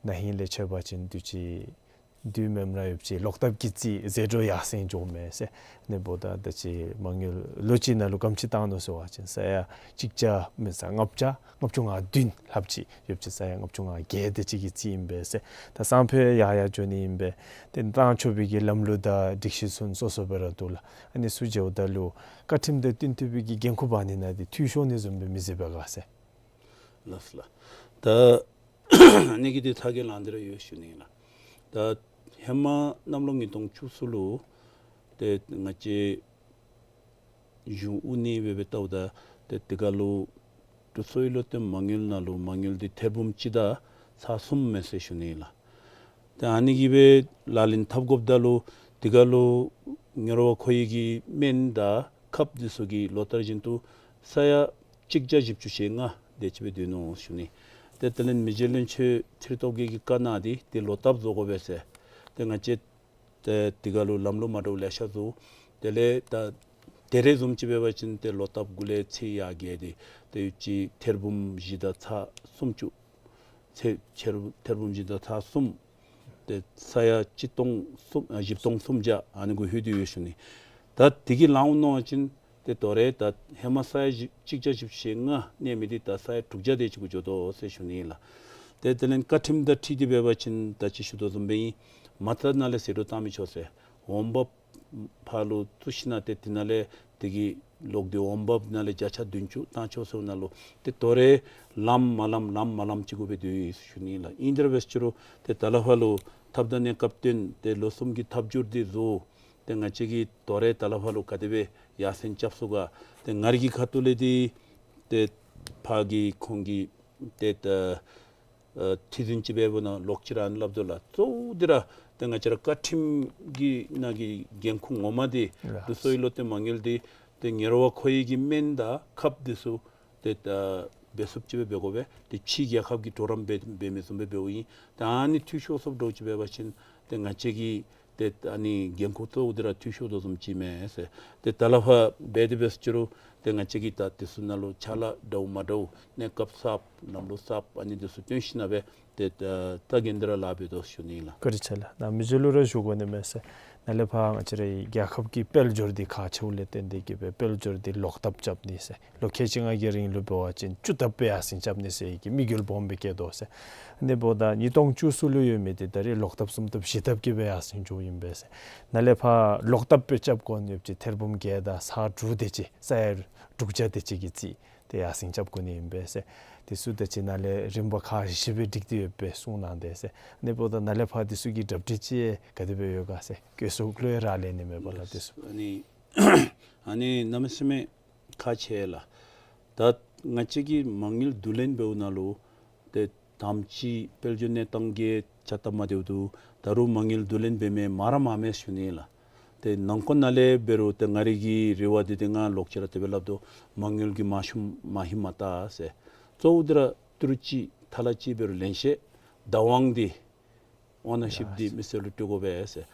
ན་ཧིང་ལས་འཆོལ་བ་ཅིན་དུས་ཅི་དུས་མེནམ་ར་ཡོདཔ་ཅིག་ལོག་ལྟབ་ཀྱི་རྩིས་ཟད་འགྲོ་ཡར་སེང་འགྱོཝ་མས་ཟེར། ཨ་ནི་འབདཝ་ད་ད་ཅི་མ་དངུལ་ལོ་གཅིག་ནང་ལུ་ག་དེམ་ཅིག་བཏང་ནུག་ཟེར་བ་ཅིན་ས་ཡ་གཅིག་བརྒྱ་མེན་ས་ལྔ་བརྒྱ་ལྔ་བཅུ་ང་བདུན་ལྷགཔ་ཅིག་ཡོདཔ་ཅིག་ས་ཡ་ལྔ་བཅུ་ང་བརྒྱད་དེ་ཅིག་གི་རྩིས་ཨིན་པས་ཟེར། ད་སང་ཕོད་ཡར་ཡར་འགྱོ་ནི་ཨིན་པས། ཏེ་བཏང་ཆོག་པའི་གི་ལམ་ལུགས་དང་སྒྲིག་གཞི་ཚུ་སོ་སོ་སྦེ་ར་འདུག་ལགས། ཨ་ནི་ཚུ་འབདཝ་ད་ལུ་བཀའ་ཁྲིམས་དང་བསྟུན་ཐུབ་པའི་གི་འགན་ཁུར་འབག་ནི་ནང་འདི་འཐུས་ཤོར་ནི་བཟུམ་སྦེ་མི་གཟིགས་པས་ག་ཟེར། ལགས་སོ་ལགས། ད་ཨ་ནི་གི་འདི་ཚ་གྱང་ལང་སྟེ་ར་ཡོད་ཞུ་ནི་ལགས། ད་ཧེ་མ་གནམ་ལོ་ཉིས་སྟོང་བཅུ་གསུམ་ལུ་ཏེ་ང་བཅས་གཞུང་དབུ་བརྙེས་སྦེ་སྦེ་ལྟཝ་ད་ཏེ་དེ་ཁར་ལུ་འབྲུག་གསོ་བའི་བློ་གཏད་མ་དངུལ་ནང་ལུ་མ་དངུལ་འདི་ཐེར་འབུམ་གཅིག་དང་ཚག་གསུམ་མས་ཟེར་ཞུ་ནི་ལགས། ཏེ་ཨ་ནི་གི་སྦེ་ལག་ལེན་འཐབ་དགོཔ་ད་ལུ་དེ་ཁར་ལུ་ཉོ་བར་མཁོ་བའི་གི་སྨན་དང་ཁབ་འདི་ཚུ་གི་ལོ་ལྟར་བཞིན་དུ་ས་ཡ་གཅིག་བརྒྱ་བཞི་བཅུ་ཞེ་ལྔ་དེ་ཅིག་སྦེ་སྡོད་ནུག་ཞུ་ནི། ཏེ་དེ་ལས་མི་རྗེ་བློན་ཆེན་ཁྲི་སྟོབས་རྒྱས་ཀྱིས་བཀའ་གནང་སྟེ་ཏེ་ལོག་ལྟབ་བཟོ་དགོ་པས་ཟེར། ཏེ་ང་བཅས་ཏེ་དེ་ཁར་ལུ་ལམ་ལུགས་མ་འདྲཝ་ལེ་ཤ་བཟོ། དེ་ལས་ད་ད་རེས་བཟུམ་ཅིག་འབད་བ་ཅིན་ཏེ་ལོག་ལྟབ་གུ་ལས་ཚད་ཡར་བརྒལ་ཏེ་ཏེ་ཡོདཔ་ཅིག་ཐེར་འབུམ་བཞི་དང་ཚག་སུམ་ཅུ། ཚད་ཐེར་ཐེར་འབུམ་བཞི་དང་ཚག་གསུམ། ཏེ་ས་ཡ་གཅིག་སྟོང་གསུམ་ཨ་བཞི་སྟོང་སུམ་བརྒྱ་ཨ་ནི་གུ་ལྷོད་དེ་ཡོད་ཞུ་ནི། ད་དེ་གི་ལང་འོང་མནོ་བ་ཅིན་ཏེ་དོ་རུང་ད་ཧེ་མ་ས་ཡ་བཞི་གཅིག་བརྒྱ་བཞི་བཅུ་ཞེ་ལྔ་གནས་མི་འདི་ད་ས་ཡ་དྲུག་བརྒྱ་དེ་ཅིག་གུ་འགྱོ་དོ་ཟེར་ཞུ་ནི་ལགས། ཏེ་དེ་ལས་བཀའ་ཁྲིམས་དང་འཁྲིལ་ཏེ་འབད་བ་ཅིན་ད་ཅི་ཞུ་དོ་བཟུམ་སྦེ་ཨིན། མ་རྩ་ནང་ལས་ཟད་འགྲོ་བཏང་མི་ཆོག་ཟེར། འོང་འབབ་ཕར་ལུ་བཙུགས་ཞིན་ན་ཏེ་དེ་ནང་ལས་དེ་གི་ལོག་སྟེ་འོང་འབབ་ནང་ལས་བརྒྱ་ཆ་བདུན་ཅུ་བཏང་ཆོག་ཟེརཝ་ནང་ལུ་ཏེ་དོ་རུང་ལངམ་མ་ལངམ་ལངམ་མ་ལངམ་ཅིག་གུ་སྦེ་སྡོད་ཡི་ཞུ་ནི་ལགས། ཨིན་དེ་ར་འབད་ཟེར་རུང་ཏེ་ད་ལས་ཕར་ལུ་ཐབས་དང་གནས་སྐབས་བསྟུན་ཏེ་ལོ་གསུམ་གྱི་ཐབས་བསྒྱུར་འདི་བཟོ། ཏེ་ང་བཅས་ཀྱིས་དོ་རུང་ད་ལས་ཕར་ལུ་ག་དེ་སྦེ་ཡར་སེང་རྐྱབ་ཚུགས་ག། ཏེ་ང་རའི་གི་ཁ་ཐུག་ལས་འདི་ཏེ་ཕར་གྱི་ཁོང་གི་ཏེ་ད་ཨ་ཁྲི་འཛིན་ཅིག་འབདཝ་ད་ལོག་ཅི་ར་ཨ་ནི་སླབ་དོ་ལགས། གཙོ་བོ་འདི་ར་ཏེ་ང་བཅས་ར་བཀའ་ཁྲིམས་ཀྱི་ནང་གི་འགན་ཁུར་ངོ་མ་འདི་ལགས། འབྲུག་གསོ་བའི་བློ་གཏད་མ་དངུལ་འདི་ཏེ་ཉོ་བར་མཁོ་བའི་གི་སྨན་དང་ཁབ་འདི་ཚུ་ཏེ་ད་འབད་ཚུགསཔ་ཅིག་སྦེ་འབད་དགོ་པས། ཏེ་ཕྱི་རྒྱལ་ཁབ་ཀྱི་གྲོགས་རམ་འབད་འབད་མི་བཟུམ་སྦེ་འབདཝ་ཨིན། ཏེ་ཨ་ནི་འཐུས་ཤོར་སོངམ་འདྲཝ་ཅིག་འབད་བ་ཅིན་ཏེ་ང་བཅས་ཀྱི་ཏེ་ཨ་ནི་འགན་ཁུར་གཙོ་བོ་འདི་ར་འཐུས་ཤོར་དོ་བཟུམ་ཅིག་མས་ཟེར། ཏེ་ད་ལས་ཕར་འབད་དེ་འབད་ཟེར་རུང་ཏེ་ང་བཅས་ཀྱིས་ད་དེ་ཚུ་ནང་ལུ་ཕྱག་ལཱ་འདྲཝ་མ་འདྲཝ་གནས་སྐབས་གསརཔ་ལམ་ལུགས་གསརཔ་ཨ་ནི་དེ་ཚུ་སྟོན་ཞིན་ན་སྦེ་ཏེ་ད་ད་གིན་འདི་ར་ལཱ་འབད་དོ་ཞུ་ནི་ལགས། བཀའ་དྲིན་ཆེ་ལགས། ནཱ་མི་རྗེ་ལུ་ར་ཞུ་དགོ་ནི་མས་ཟེར། ནཱ་ལས་ཕར་ང་བཅས་རའི་རྒྱལ་ཁབ་ཀྱི་དཔལ་འབྱོར་འདི་ཁག་ཆེཝ་ལས་བརྟེན་ཏེ་གིས་སྦེ་དཔལ་འབྱོར་འདི་ལོག་ལྟབ་རྐྱབ་ནི་ཟེར། ལོ་ཁལ་གཅིག་ལྔ་གི་རིང་ལུ་འབད་བ་ཅིན་བཅུ་ལྟབ་སྦེ་ཡར་སེང་རྐྱབ་ནི་ཟེར་གྱི་དམིགས་ཡུལ་སྦོམ་སྦེ་བསྐྱེད་དོ་ཟེར། ཨ་ནི་འབདཝ་ད་ཉིས་སྟོང་བཅུ་གསུམ་ལུ་ཡོད་མི་འདི་ད་རེས་ལོག་ལྟབ་གསུམ་ལྟབ་བཞི་ལྟབ་ཀྱིས་སྦེ་ཡར་སེང་འགྱོཝ་ཨིན་པས་ཟེར། ནཱ་ལས་ཕར་ལོག་ལྟབ་སྦེ་རྐྱབ་དགོ་ནི་ཡོདཔ་ཅིག་ཐེར་འབུམ་བརྒྱད་དང་ཚག་དྲུག་དེ་ཅིག་ས་ཡ་དྲུག་བརྒྱ་དེ་ཅིག་གི་རྩིས་ཏེ་ཡར་སེང་རྐྱབ་དགོ་ནི་ཨིན་པས་ཟེར། དེ་ཚུ་ད་ཅི་ནཱ་ལས་རིམ་པ་ཁག་བཞི་བཞི་སྦེ་སྒྲིག་སྟེ་ཡོད་པའི་གསུང་གནང་དེས་ཟེར། ཨ་ནི་འབདཝ་ད་ནཱ་ལས་ཕར་དེ་ཚུ་གི་གྲ་སྒྲིག་ཅིག་ག་དེ་སྦེ་ཡོད་ག་ཟེར་བཀོད་ཚོགས་ལུ་རག་ལས་ནི་མས་པ་ལགས། དེ་ཚུ་ཨ་ནི་ཨ་ནི་གནམ་མེད་ས་མེད་ཁག་ཆེ་ལགས། ད་ང་བཅས་ཀྱིས་མ་དངུལ་བསྡུ་ལེན་འབདཝ་ནང་ལུ་ཏེ་དང་པ་ཅིག་དཔལ་འབྱོར་གནས་སྟངས་ཀྱི་ཆ་སྟབས་མ་བདེཝ་འདུག། ད་རུང་མ་དངུལ་བསྡུ་ལེན་འབད་མི་མང་ར་མང་མས་ཞུ་ནི་ལགས། ཏེ་ནང་འཁོད་ནང་ལས་འབད་རུང་ཏེ་ང་རའི་གི་རེ་བ་འདི་ཏེ་ང་ལོག་ཅི་ར་དེ་སྦེ་སླབ་དོ། མ་དངུལ་གྱིས་མ་ཤུམ་མ་ཧིང་མ་ལྟ་ཟེར། གཙོ་བོ་འདི་ར་ཏི་རུ་ཅིག་ཐ་ལ་ཅིག་འབད་རུང་ལེན་ཤེས་བདག་དབང་འདི་ཨོ་ནར་ཤིཔ་འདི་མི་སེར་ལུ་སྤྲོད་དགོ་པས་ཟེར།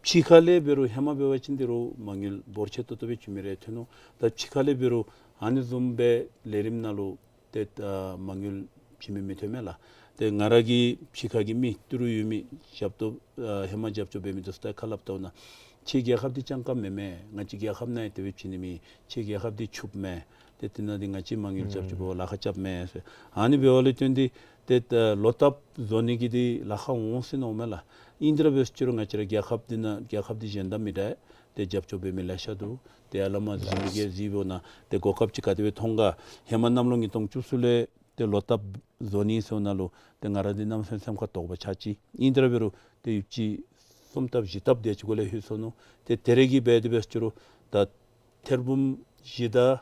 ཕྱི་ཁ་ལས་འབད་རུང་ཧེ་མ་འབད་བ་ཅིན་འདི་རུང་མ་དངུལ་འབོར་ཆེ་ཏོག་ཏོ་སྦེ་བྱིན་མི་རེ་ཐོན་ནུག། ད་ཕྱི་ཁ་ལས་འབད་རུང་ཨ་ནི་བཟུམ་སྦེ་ལས་རིམ་ནང་ལུ་ཏེ་ཨ་མ་དངུལ་བྱིན་མི་མི་ཐོན་མས་ལགས། ཏེ་ང་ར་གི་ཕྱི་ཁ་གི་མི་ཏི་རུ་ཡོད་མི་རྒྱབ་ཏོ་ཨ་ཧེ་མ་རྒྱབ་སྐྱོར་འབད་མི་འདི་ཚུ་ད་ཁ་སླབ་བལྟཝ་ད་ཕྱི་རྒྱལ་ཁབ་འདི་སྤྱང་ཀ་མེན་མས། ང་བཅས་རྒྱལ་ཁབ་ནང་ཡང་དེ་སྦེ་བྱིན་ནི་མེད། ཕྱི་རྒྱལ་ཁབ་འདི་ཕྱུགཔོ་མས། ཏེ་དེ་ནང་འདི་ང་བཅས་མ་དངུལ་རྒྱབ་སྐྱོར་འབད་བར་ལཱ་ཁག་རྐྱབ་མས་ཟེར། ཨ་ནི་འབདཝ་ལས་བརྟེན་ཏེ་ཏེ་ལོག་ལྟབ་བཟོ་ནི་གི་འདི་ལཱ་ཁག་འོང་ཟེར་མནོཝ་མས་ལགས། ཨིན་དེ་ར་འབད་ཟེར་རུང་ང་བཅས་ར་རྒྱལ་ཁབ་འདི་ནང་རྒྱལ་ཁབ་འདི་གཞན་དང་མི་འདྲ། ཏེ་རྒྱབ་སྐྱོར་འབད་མི་ལེ་ཤ་འདུག། ཏེ་ཨ་ལ་མ་གཟིགས་མི་གིས་གཟིགས་འབདཝ་ད་ཏེ་གོ་སྐབས་ཅིག་ག་དེ་སྦེ་མཐོང་ག། ཧེ་མ་གནམ་ལོ་ཉིས་སྟོང་བཅུ་གསུམ་ལས་ཏེ་ལོག་ལྟབ་བཟོ་ནི་ཟེརཝ་ད་ལུ་ཏེ་ང་ར་འདི་གནམ་མེད་ས་མེད་སེམས་ཁར་དོགས་པ་ཆགས་ཅི། ཨིན་དེ་ར་འབད་རུང་ཏེ་ཡོདཔ་ཅིག་གསུམ་ལྟབ་བཞི་ལྟབ་དེ་ཅིག་གུ་ལས་ལྷོད་སོ་ནུག། ཏེ་དེ་རེ་གིས་འབད་དེ་འབད་ཟེར་རུང་ད་ཐེར་འབུམ་བཞི་དང་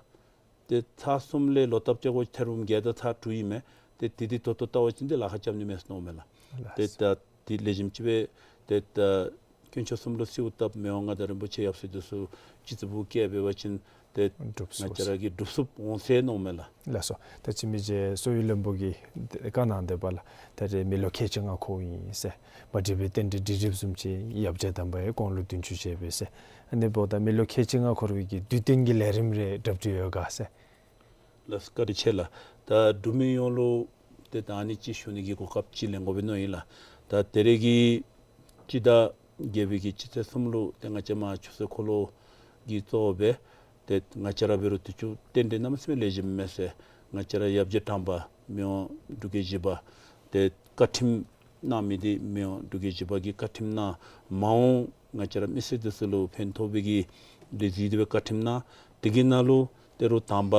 ཏེ་ཚག་གསུམ་ལས་ལོག་ལྟབ་རྐྱབ་དགོ། ཐེར་འབུམ་བརྒྱད་དང་ཚག་དྲུག་ཨིན་མས། ཏེ་དེ་འདི་ཏོག་ཏོ་བལྟ་བ་ཅིན་ཏེ་ལཱ་ཁག་རྐྱབ་ནི་མས་ཟེར་མནོཝ་མས་ལགས། ཏེ་ད་འདི་ལེགས་ཤོམ་ཅིག་སྦེ་ཏེ་ད་དཀོན་མཆོག་གསུམ་ལུ་གསོལཝ་བཏབ། མི་དབང་མངའ་བདག་རིན་པོ་ཆེ་ཡབ་སྲས་འདི་ཚུ་སྤྱི་གཙུག་གུ་བཀལ་འབད་བ་ཅིན་ ཏེ་སྒྲུབ་ཚུགས། ང་བཅས་ར་གིས་སྒྲུབ་ཚུགསཔ་འོང་ཟེར་མནོཝ་མས་ལགས། ལགས་སོ། ད་ཅི་མི་རྗེ་གསོ་བའི་བློན་པོ་གིས་བཀའ་གནང་དེ་སྦེ་ལགས། ད་རེས་མི་ལོ་ཁལ་གཅིག་ལྔ་འཁོརཝ་ཨིན་ཟེར། མ་འགྲིག་པའི་རྟེན་འབྲེལ་འགྲིག་འགྲིགཔ་བཟུམ་ཅིག་ཡབ་རྗེ་དམ་པ་ཡང་དགུང་ལོ་བདུན་ཅུ་བཞེས་པས་ཟེར། ཨ་ནི་འབདཝ་ད་མི་ལོ་ཁལ་གཅིག་ལྔ་འཁོར་བའི་གི་དུས་སྟོན་གྱི་ལས་རིམ་རེ་གྲ་སྒྲིག་ཡོད་ག་ཟེར། ལགས་སོ། བཀའ་དྲིན་ཆེ་ལགས། ད་འབྲུག་མི་ཡོངས་ལུ་ཏེ་ད་ཨ་ནི་ཅིག་ཞུ་ནི་གི་གོ་སྐབས་ཅིག་ལེན་དགོ་པས་མནོ་ཡི་ལགས། ད་ད་རེས་ཀྱི་སྤྱི་ཟླ་བརྒྱད་པའི་གི་སྤྱི་ཚེས་གསུམ་ལུ་ཏེ་ང་བཅས་མར་ཆུ་ཚོད་འཁོར་ལོ་གིས་གཙོ་བོ་སྦེ་ཏེ་ང་བཅས་ར་འབད་རུང་དུས་ཅི་རྟེན་འབྲེལ་གནམ་མེད་ས་མེད་ལེགས་ཤོམ་མས་ཟེར། ང་བཅས་ར་ཡབ་རྗེ་དམ་པ་མི་དབང་འབྲུག་རྒྱལ་བཞི་པ་ཏེ་བཀའ་ཁྲིམས་གནང་མི་འདི་མི་དབང་འབྲུག་རྒྱལ་བཞི་པ་གིས་བཀའ་ཁྲིམས་གནང་། མ་འོངས་ང་བཅས་ར་མི་སེར་འདི་ཚུ་ལུ་ཕན་ཐོགས་པའི་གི་འདི་གཟིགས་ཏེ་སྦེ་བཀའ་ཁྲིམས་གནང་། དེ་གི་ནང་ལུ་ཏེ་རུང་དམ་པ་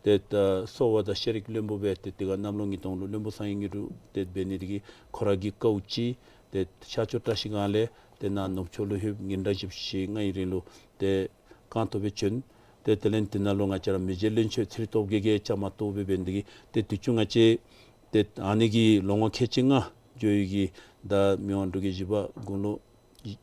ཏེ་ད་གསོ་བ་དང་ཤེས་རིག་བློན་པོ་སྦེ་ཏེ་དེ་སྒང་གནམ་ལོ་ཉིས་སྟོང་ལུ་བློན་པོ་གསང་བའི་དངོས་གྲུབ་ཏེ་འབད་ནི་དེ་གིས་ཁོ་ར་གི་དཀའཝ་སྤྱད་དེ་ཤར་ཕྱོགས་བཀྲ་ཤིས་སྒང་ལས་ཏེ་ནཱ་ནུབ་ཕྱོགས་ལུ་ལྷོདཔ་ཉིན་གྲངས་བཞི་བཅུ་ཞེ་ལྔའི་རིང་ལུ་ཏེ་རྐང་ཐང་སྦེ་བྱོན། ཏེ་དེ་ལས་དེ་ནང་ལུ་ང་བཅས་ར་མི་རྗེ་བློན་ཆེན་ཚེ་རིང་སྟོབས་རྒྱས་ཀྱིས་བཅའ་མར་གཏོགས་སྦེ་འབད་ནི་དེ་གིས་ཏེ་དུས་ཅི་ང་བཅས་ཏེ་ཨ་ནི་གི་ལོ་ངོ་ཁལ་གཅིག་ལྔ་འགྱོ་བའི་གི་ད་མི་དབང་འབྲུག་རྒྱལ་བཞི་པ་དགུང་ལོ་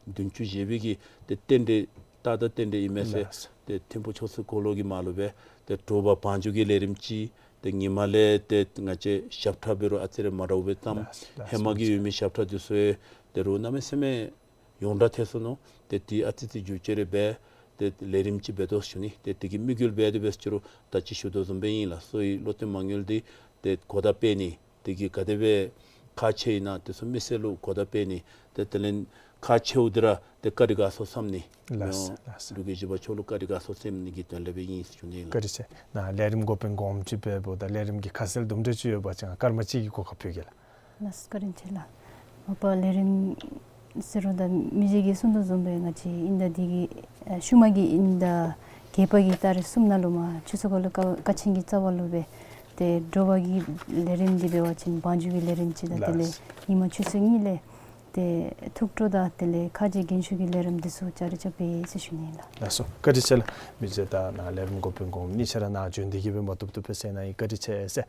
བདུན་ཅུ་བཞེས་པའི་གི་ཏེ་རྟེན་འབྲེལ་ད་ད་རྟེན་འབྲེལ་ཨིན་མས་ཟེར། ལགས། ཏེ་ཐིམ་ཕུག་ཆོས་སྲིད་འཁོར་ལོ་གི་མར་ལུ་སྦེ་ཏེ་དྲོ་པ་བང་རྒྱུག་གི་ལས་རིམ་ཅིག། ཏེ་ཉིན་མ་ལས་ཏེ་ང་བཅས་ཞབས་ཁྲ་འབད་རུང་ཨ་ཙི་རེ་མ་འདྲཝ་སྦེ་བརྩམས། ལགས། ལགས། ཧེ་མ་གི་ཡོད་མི་ཞབས་ཁྲ་འདི་ཚུ་ཡང་ཏེ་རུང་གནམ་མེད་ས་མེད་ཡོངས་གྲགས་ཐལ་སོ་ནུག། ཏེ་དེ་ཨ་ཙི་ཙི་འགྱུར་བཅོས་རེ་འབད་དེ་ལས་རིམ་ཅིག་འབད་དོ་ཞུ་ནི། ཏེ་དེ་གི་དམིགས་ཡུལ་འབད་དེ་འབད་ཟེར་རུང་ད་ཅི་ཞུ་དོ་བཟུམ་སྦེ་ཨིན་ལགས། གསོ་བའི་བློ་གཏད་མ་དངུལ་འདི་ཏེ་གོ་བརྡ་སྤེལ་ནི་དེ་གིས་ག་དེ་སྦེ་ཁག་ཆེ་ཨིན་ན་དེ་ཚུ་མི་སེར་ལུ་གོ་བརྡ་སྤེལ་ནི། ཏེ་དེ་ལས་ཁག་ཆེཝ་འདི་ར་ཏེ་བཀའ་དྲིན་དགའ་ཚོར་བསམ་ནི། ལགས། མི་དབང་ལགས། འབྲུག་རྒྱལ་བཞི་པ་མཆོག་ལུ་བཀའ་དྲིན་དགའ་ཚོར་སེམས་ནི་གི་དོན་ལས་སྦེ་ཨིན་ཞུ་ནི་ལགས། བཀའ་དྲིན་ཆེ། ནཱ་ལས་རིམ་འགོ་དཔོན་གོངམ་ཅིག་འབདཝ་ད་ལས་རིམ་གྱི་ཁ་གསལ་དུམ་གྲ་ཅིག་ཡོད་པ་ཅིན་སྐར་མ་གཅིག་གི་གོ་སྐབས་ཕུལ་གེ་ལགས། ལགས་སོ། བཀའ་དྲིན་ཆེ་ལགས། མ་པ་ལས་རིམ་ཟེར་རུང་ད་མི་རྗེ་གིས་གསུངས་དོ་བཟུམ་སྦེ་ང་བཅས་དབྱིན་ཟླ་འདི་གི་ཨ་ཤུལ་མ་གི་དབྱིན་ཟླ་བརྒྱད་པ་གི་ཏ་རིག་གསུམ་ནང་ལུ་མར་ཆུ་ཚོད་འཁོར་ལོ་ཀ་ཀ་ཆེན་གྱི་རྩ་བ་ལུ་སྦེ་ཏེ་དྲོ་པ་གི་ལས་རིམ་འདི་འབད་བ་ཅིན་བང་རྒྱུག་གི་ལས་རིམ་ཅིག་དང་དེ་ལས་ལགས། ཉིན་མ་ཆུ་ཚོད་གཉིས་ལས་ཏེ་ཐུགས་སྤྲོ་དང་དེ་ལས་ཁ་རྗེ་རྒན་ཤོས་ཀྱི་ལས་རིམ་འདི་ཚུ་བཅའ་ར་རྐྱབ་སྦེ་ཟེར་ཞུ་ནི་ལགས། ལགས་སོ། བཀའ་དྲིན་ཆེ་ལགས། མི་རྗེ་དང་ནཱ་ལས་རིམ་འགོ་དཔོན་གོངམ་གཉིས་ཆ་ར་ནཱ་བྱོན་ཏེ་གིས་སྦེ་མ་བཏུབ་བཏུབ་སྦེ་གསན་གནང་ཡི། བཀའ་དྲིན་ཆེ་ཟེར།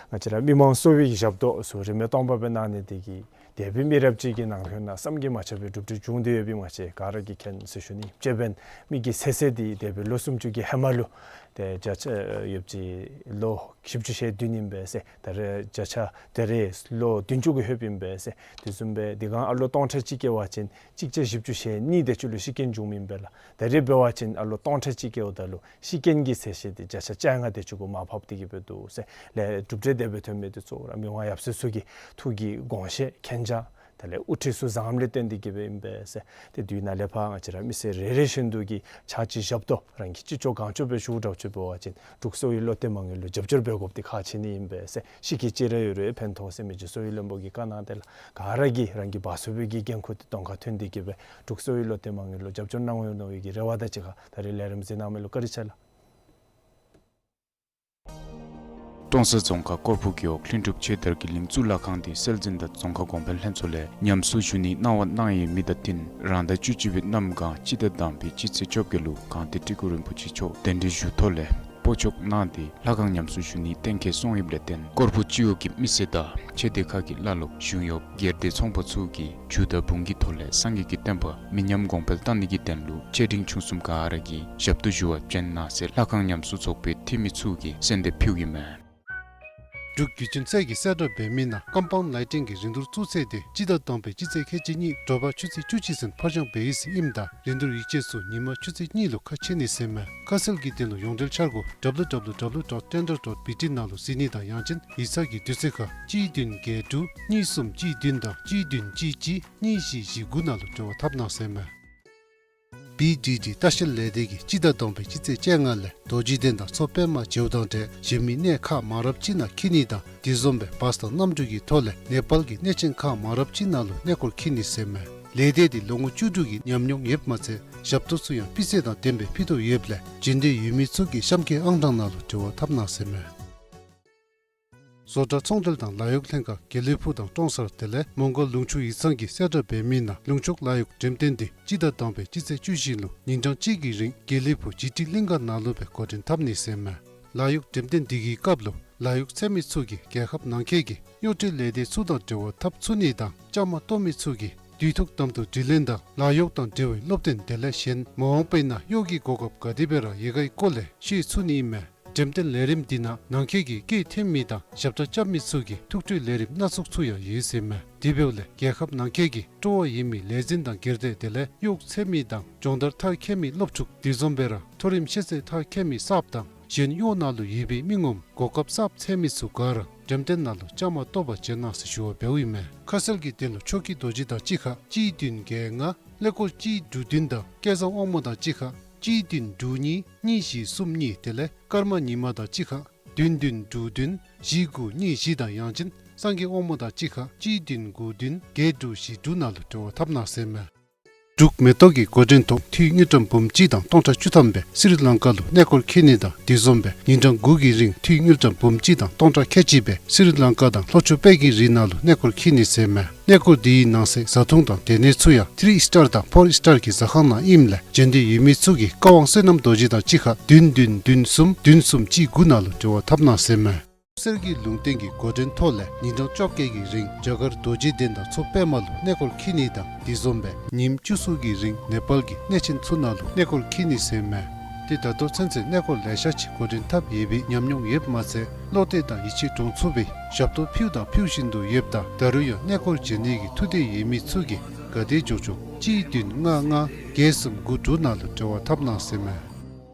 ང་བཅས་ར་མི་མང་གསོ་བའི་ཞབས་ཏོག་ཚུ་རིན་མེད་སྟོང་པ་སྦེ་གནང་ནི་དེ་གིས་འདས་པའི་མི་རབས་ཅིག་གི་ནང་ལྷོད་ནང་བསམ་གྱིས་མ་ཁྱབ་པའི་གྲུབ་འབྲས་བྱུང་སྟེ་ཡོདཔ་ང་བཅས་ག་ར་གིས་མཁྱེན་ཟེར་ཞུ་ནི། དཔྱེ་འབདན་མི་གི་ཚེ་ཚད་འདི་འདས་པའི་ལོ་སུམ་ཅུ་གི་ཧེ་མ་ལུ་ཏེ་བརྒྱ་ཆ་ཡོདཔ་ཅིག་ལོ་བཞི་བཅུ་ཞེ་བདུན་ཨིན་པས་ཟེར། ད་རེས་བརྒྱ་ཆ་ད་རེས་ལོ་བདུན་ཅུ་གི་ལྷོདཔ་ཨིན་པས་ཟེར། དེ་བཟུམ་སྦེ་དེ་སྒང་ཨ་ལོ་སྟོང་ཕྲག་གཅིག་སྐྱེ་བ་ཅིན་གཅིག་བརྒྱ་བཞི་བཅུ་ཞེ་གཉིས་དེ་ཅིག་ལུ་ཤི་རྐྱེན་བྱུངམ་ཨིན་པས་ལགས། ད་རེས་འབད་བ་ཅིན་ཨ་ལོ་སྟོང་ཕྲག་གཅིག་སྐྱེཝ་ད་ལུ་ཤི་རྐྱེན་གྱི་ཚད་གཞི་འདི་བརྒྱ་ཆ་བཅོ་ལྔ་དེ་ཅིག་གུ་མར་ཕབ་སྟེ་གིས་སྦེ་འདུག་ཟེར། ལས་གྲུབ་འབྲས་དེ་སྦེ་ཐོན་མི་འདི་ཚུ་ར་མི་དབང་ཡབ་སྲས་ཚུ་གི་ཐུགས་ཀྱི་དགོངས་བཞེད་མཁྱེན་རྒྱ་དེ་ལས་དབུ་ཁྲིད་ཚུ་བཟང་ལས་བརྟེན་ཏེ་གིས་སྦེ་ཨིན་པས་ཟེར། ཏེ་དུས་ནཱ་ལས་ཕར་ང་བཅས་ར་མི་སེར་རེ་རེ་བཞིན་དུ་གིས་ཕྱག་ཕྱི་ཞབས་ཏོག་རང་གི་ཅི་ལྕོགས་གང་ལྕོགས་སྦེ་ཞུ་དྲག་ཅིག་འབད་བ་ཅིན་འབྲུག་གསོ་བའི་བློ་གཏད་མ་དངུལ་ལུ་རྒྱབ་སྐྱོར་འབད་དགོཔ་འདི་ཁག་ཆེ་ནི་ཨིན་པས་ཟེར། ཤི་རྐྱེན་ཅིག་ར་ཡོད་རུང་ཕན་ཐོགས་ཟེར་མི་རྗེ་གསོ་བའི་བློན་པོ་གི་བཀའ་གནང་དེ་ལགས། ག་ར་གིས་རང་གི་བ་སོ་པའི་གི་འགན་ཁུར་འདི་གདོང་ཁར་ཐོན་ཏེ་གིས་སྦེ་འབྲུག་གསོ་བའི་བློ་གཏད་མ་དངུལ་ལུ་རྒྱབ་སྐྱོར་གནང་འོང་མནོ་བའི་གི་རེ་བ་དང་གཅིག་ཁར་ད་རེས་ལས་རིམ་གཟིགས་གནང་མི་ལུ་བཀའ་དྲིན་ཆེ་ལགས། ཀྲོང་གསར་རྫོང་ཁག་སྐོར་སྦུག་རྒེད་འོག་ལྷུན་གྲུབ་ཆོས་དར་གྱི་གླིང་གཙུག་ལག་ཁང་འདི་སྲོལ་འཛིན་དང་རྫོང་ཁ་གོང་འཕེལ་ལྷན་ཚོགས་ལས་ཉམས་གསོ་ཞུ་ནིའི་གནང་བ་གནང་ཡོད་མི་དང་བསྟུན་རང་ཟླ་བཅུ་གཅིག་པའི་གནམ་གང་སྤྱི་ཟླ་དང་པའི་སྤྱི་ཚེས་བཅོ་བརྒྱད་ལུ་སྒང་སྡེ་སྤྲུལ་སྐུ་རིན་པོ་ཆེ་མཆོག་གདན་འདྲེན་ཞུ་ཐོག་ལས་སྤོ་བཅུག་གནང་སྟེ་ལྷ་ཁང་ཉམས་གསོ་ཞུ་ནི་གཏན་འཁེལ་སོང་ཡོདཔ་ལས་བརྟེན་སྐོར་སྦུག་སྤྱི་འོག་གི་མི་སེར་དང་ཆོས་སྡེ་ཁག་གི་བླ་སློབ་གཞུང་གཡོགཔ་སྒེར་སྡེ་ཚོང་པ་ཚུ་གིས་རྒྱུ་དང་འབུངས་ཀྱི་ཐོག་ལས་སངས་རྒྱས་ཀྱི་བསྟན་པ་མི་ཉམས་གོང་འཕེལ་གཏང་ནི་གི་དོན་ལུ་ཆེ་འབྲིང་ཆུང་གསུམ་ག་ར་གིས་ཞབས་ཏོག་ཞུ་བར་བྱོན་གནང་ཟེར་ལྷ་ཁང་ཉམས་གསོ་ཚོགས་པའི་འཐུས་མི་ཚུ་གིས་གསོལ་འདེབས་ཕུལ་ཡོདཔ་མས། འབྲུག་བརྒྱུད་འཕྲིན་ཚད་ཀྱི་གསལ་བསྒྲགས་འབད་མི་ནང་ཀམ་པའུནཌ་ལའི་ཊིང་གི་རིན་བསྡུར་བཙུགས་ཚེས་འདི་སྤྱི་ཟླ་དང་པའི་སྤྱི་ཚེས་ཁལ་གཅིག་གཉིས་དྲོ་པ་ཆུ་ཚོད་བཅུ་གཅིག་ཚུན་ཕར་འགྱངས་འབད་ཡི་ཟེར་ཨིནམ་ད་རིན་བསྡུར་ཡིག་ཆ་ཚུ་ཉིན་མ་ཆུ་ཚོད་གཉིས་ལུ་ཁ་ཕྱེ་ནི་ཟེར་མས། ཁ་གསལ་གྱི་དོན་ལུ་ཡོངས་འབྲེལ་འཆར་སྒོ་W W W dot tender dot B T ནང་ལུ་གཟིགས་ནི་དང་ཡང་ཅིན་ཡིག་ཚང་གི་དུས་ཚོད་ཁར་གཅིག་བདུན་བརྒྱད་དྲུག་གཉིས་གསུམ་གཅིག་བདུན་དང་གཅིག་བདུན་གཅིག་གཅིག་གཉིས་བཞི་བཞི་དགུ་ནང་ལུ་འབྲེལ་བ་འཐབ་གནང་ཟེར་མས། བི་ཌི་ཌི་ལྟ་བཤལ་ལས་སྡེ་གིས་སྤྱི་ཟླ་དང་པའི་སྤྱི་ཚེས་བཅོ་ལྔ་ལས་རྡོ་རྗེ་གདན་དང་མཚོ་པདྨ་བྱེའུ་དང་འབྲས་གཞན་མི་གནས་ཁག་མང་རབས་ཅིག་ནང་འཁྱིད་ནི་དང་དེ་བཟུམ་སྦེ་བཱས་དང་གནམ་གྲུ་གི་ཐོག་ལས་ནེ་པཱལ་གྱི་གནས་ཆེན་ཁག་མང་རབས་ཅིག་ནང་ལུ་གནས་སྐོར་འཁྱིད་ནི་ཟེར་མས། ལས་སྡེ་འདི་ལོ་ངོ་བཅུ་དྲུག་གི་ཉམས་མྱོང་ཡོདཔ་མ་ཚད་ཞབས་ཏོག་ཚུ་ཡང་སྤུས་ཚད་དང་ལྡནམ་སྦེ་ཕུལ་དོ་ཡོདཔ་ལས་འབྱོན་འདོད་ཡོད་མི་ཚུ་གིས་གཤམ་གྱི་ཨང་གྲངས་ནང་ལུ་འབྲེལ་བ་འཐབ་གནང་ཟེར་མས། བཟོ་གྲྭ་ཚོང་འབྲེལ་དང་ལཱ་གཡོག་ལྷན་ཁག་དགེ་ལེགས་ཕུག་དང་ཀྲོང་གསར་དེ་ལས་མོང་སྒར་ལུང་ཕྱོགས་ཡིག་ཚང་གིས་གསལ་བསྒྲགས་འབད་མི་ནང་ལུང་ཕྱོགས་ལཱ་གཡོག་འགྲེམས་སྟོན་འདི་སྤྱི་ཟླ་དང་པའི་སྤྱི་ཚེས་བཅུ་བཞི་ལུ་ཉིན་གྲངས་གཅིག་གི་རིང་དགེ་ལེགས་ཕུག་ཇི་ཊི་གླིང་ག་ནང་ལུ་སྦེ་འགོ་འདྲེན་འཐབ་ནི་ཟེར་མས། ལཱ་གཡོག་འགྲེམས་སྟོན་འདི་གི་སྐབས་ལུ་ལཱ་གཡོག་འཚོལ་མི་ཚུ་གིས་རྒྱལ་ཁབ་ནང་འཁོད་ཀྱི་གཡོག་འདྲེན་ལས་སྡེ་ཚུ་དང་འབྲེལ་བ་འཐབ་ཚུགས་ནི་དང་བཅའ་མར་གཏོགས་མི་ཚུ་གིས་ དུས་ཐོག་དམ་དུ་དྲིས་ལན་དང་ལཱ་གཡོག་དང་འབྲེལ་བའི་སློབ་སྟོན་དེ་ལས་གཞན་མ་འོངས་པའི་ནང་གཡོག་གི་གོ་སྐབས་ག་དེ་སྦེ་ར་ཡོད་ག་གི་སྐོར་ལས་ཤེས་ཚུགས་ནི་ཨིན་མས། འགྲེམས་སྟོན་ལས་རིམ་འདི་ནང་ནང་འཁོད་ཀྱི་སྐྱེད་འཐེན་མི་དང་ཞབས་ཁྲ་རྐྱབ་མི་ཚུ་གི་ཐུགས་སྤྲོའི་ལས་རིམ་སྣ་ཚོགས་ཚུ་ཡང་ཡོད་ཟེར་མས། དེ་འབདཝ་ལས་རྒྱལ་ཁབ་ནང་འཁོད་ཀྱི་སྤྲོ་བ་ཡོད་མི་ལས་འཛིན་དང་སྒེར་སྡེ་དེ་ལས་གཡོག་འཚོལ་མི་དང་སྦྱོང་བརྡར་མཐར་འཁྱོལ་མི་སློབ་ཕྲུག་དེ་བཟུམ་སྦེ་ར་མཐོ་རིམ་ཤེས་ཚད་མཐར་འཁྱོལ་མི་གསརཔ་དང་གཞན་གཡོག་ནང་ལུ་ཡོད་པའི་མི་ངོམ་གོ་སྐབས་གསརཔ་འཚོལ་མི་ཚུ་ག་ར་འགྲེམས་སྟོན་ནང་ལུ་བཅའ་མར་གཏོགས་པར་བྱོན་གནང་ཟེར་ཞུ་བ་འབདཝ་ཨིན་མས། ཁ་གསལ་གྱི་དོན་ལུ་ཆོས་སྐྱིད་རྡོ་རྗེ་དང་གཅིག་ཁར་གཅིག་བདུན་བརྒྱད་ལྔ། ཀླད་ཀོར་གཅིག་དྲུག་བདུན་དང་སྐལ་བཟང་དབང་མོ་དང་གཅིག་ཁར་གཅིག་བདུན་དྲུག་གཉིས་གཉིས་བཞི་གསུམ་གཉིས། དེ་ལས་ཀརྨ་ཉི་མ་དང་གཅིག་ཁར་བདུན་བདུན་དྲུག་བདུན་བཞི་དགུ་གཉིས་བཞི་དང་ཡང་ཅིན་སངས་རྒྱས་དབང་མོ་དང་གཅིག་ཁར་གཅིག་བདུན་དགུ་བདུན་བརྒྱད་དྲུག་བཞི་དྲུག་ནང་ལུ་འབྲེལ་བ་འཐབ་གནང་ཟེར་མས། འབྲུག་མེ་ཏོག་གི་འགོ་འདྲེན་ཐོག་འཐུས་དངུལ་ཀྲམ་འབུམ་གཅིག་དང་སྟོང་ཕྲག་བཅུ་ཐམ་སྦེ་སི་རི་ལང་ཀ་ལུ་གནས་སྐོར་འཁྱིད་ནི་དང་དེ་བཟུམ་སྦེ་ཉིན་གྲངས་དགུ་གི་རིང་འཐུས་དངུལ་ཀྲམ་འབུམ་གཅིག་དང་སྟོང་ཕྲག་ཁལ་གཅིག་སྦེ་སི་རི་ལང་ཀ་དང་ལྷོ་ཕྱོགས་དཔལ་གྱི་རི་ནང་ལུ་གནས་སྐོར་འཁྱིད་ནི་ཟེར་མས། གནས་སྐོར་འདིའི་ནང་གསེས་བཟའ་འཐུང་དང་སྡོད་གནས་ཚུ་ཡང་ཐི་རི་སི་ཊར་དང་ཕོར་སི་ཊར་གྱི་ཟ་ཁང་ནང་ཨིནམ་ལས་བྱོན་འདོད་ཡོད་མི་ཚུ་གིས་བཀའ་དབང་བསོད་ནམས་རྡོ་རྗེ་དང་གཅིག་ཁར་བདུན་བདུན་བདུན་གསུམ་བདུན་གསུམ་གཅིག་དགུ་ནང་ལུ་འབྲེལ་བ་འཐབ་གནང་ཟེར་མས། གསེར་གྱི་ལུང་བསྟན་གྱི་འགོ་འདྲེན་ཐོག་ལས་ཉིན་གྲངས་བཅོ་བརྒྱད་ཀྱི་རིང་རྒྱ་གར་རྡོ་རྗེ་གདན་དང་མཚོ་པདྨ་ལུ་གནས་སྐོར་འཁྱིད་ནི་དང་དེ་བཟུམ་སྦེ་ཉིནམ་བཅུ་གསུམ་གྱི་རིང་ནེ་པཱལ་གྱི་གནས་ཆེན་ཚུ་ནང་ལུ་གནས་སྐོར་འཁྱིད་ནི་ཟེར་མས། ཏེ་ད་ལྟོ་ཚུན་ཚོད་གནས་སྐོར་ལེ་ཤ་ཅིག་འགོ་འདྲེན་འཐབ་ཡོད་པའི་ཉམས་མྱོང་ཡོདཔ་མ་ཚད་བློ་གཏད་དང་ཡིད་ཆེས་འདྲོངས་ཚུགས་པའི་ཞབས་ཏོག་ཕུལཝ་དང་ཕུལ་བཞིན་དུ་ཡོདཔ་ད་ད་རུང་ཡང་གནས་སྐོར་བྱོན་ནི་གི་ཐུགས་འདོད་ཡོད་མི་ཚུ་གིས་ག་དེ་མགྱོགས་མགྱོགས་གཅིག་བདུན་ལྔ་ལྔ་བརྒྱད་གསུམ་དགུ་དྲུག་ནང་ལུ་འབྲེལ་བ་འཐབ་གནང་ཟེར་མས།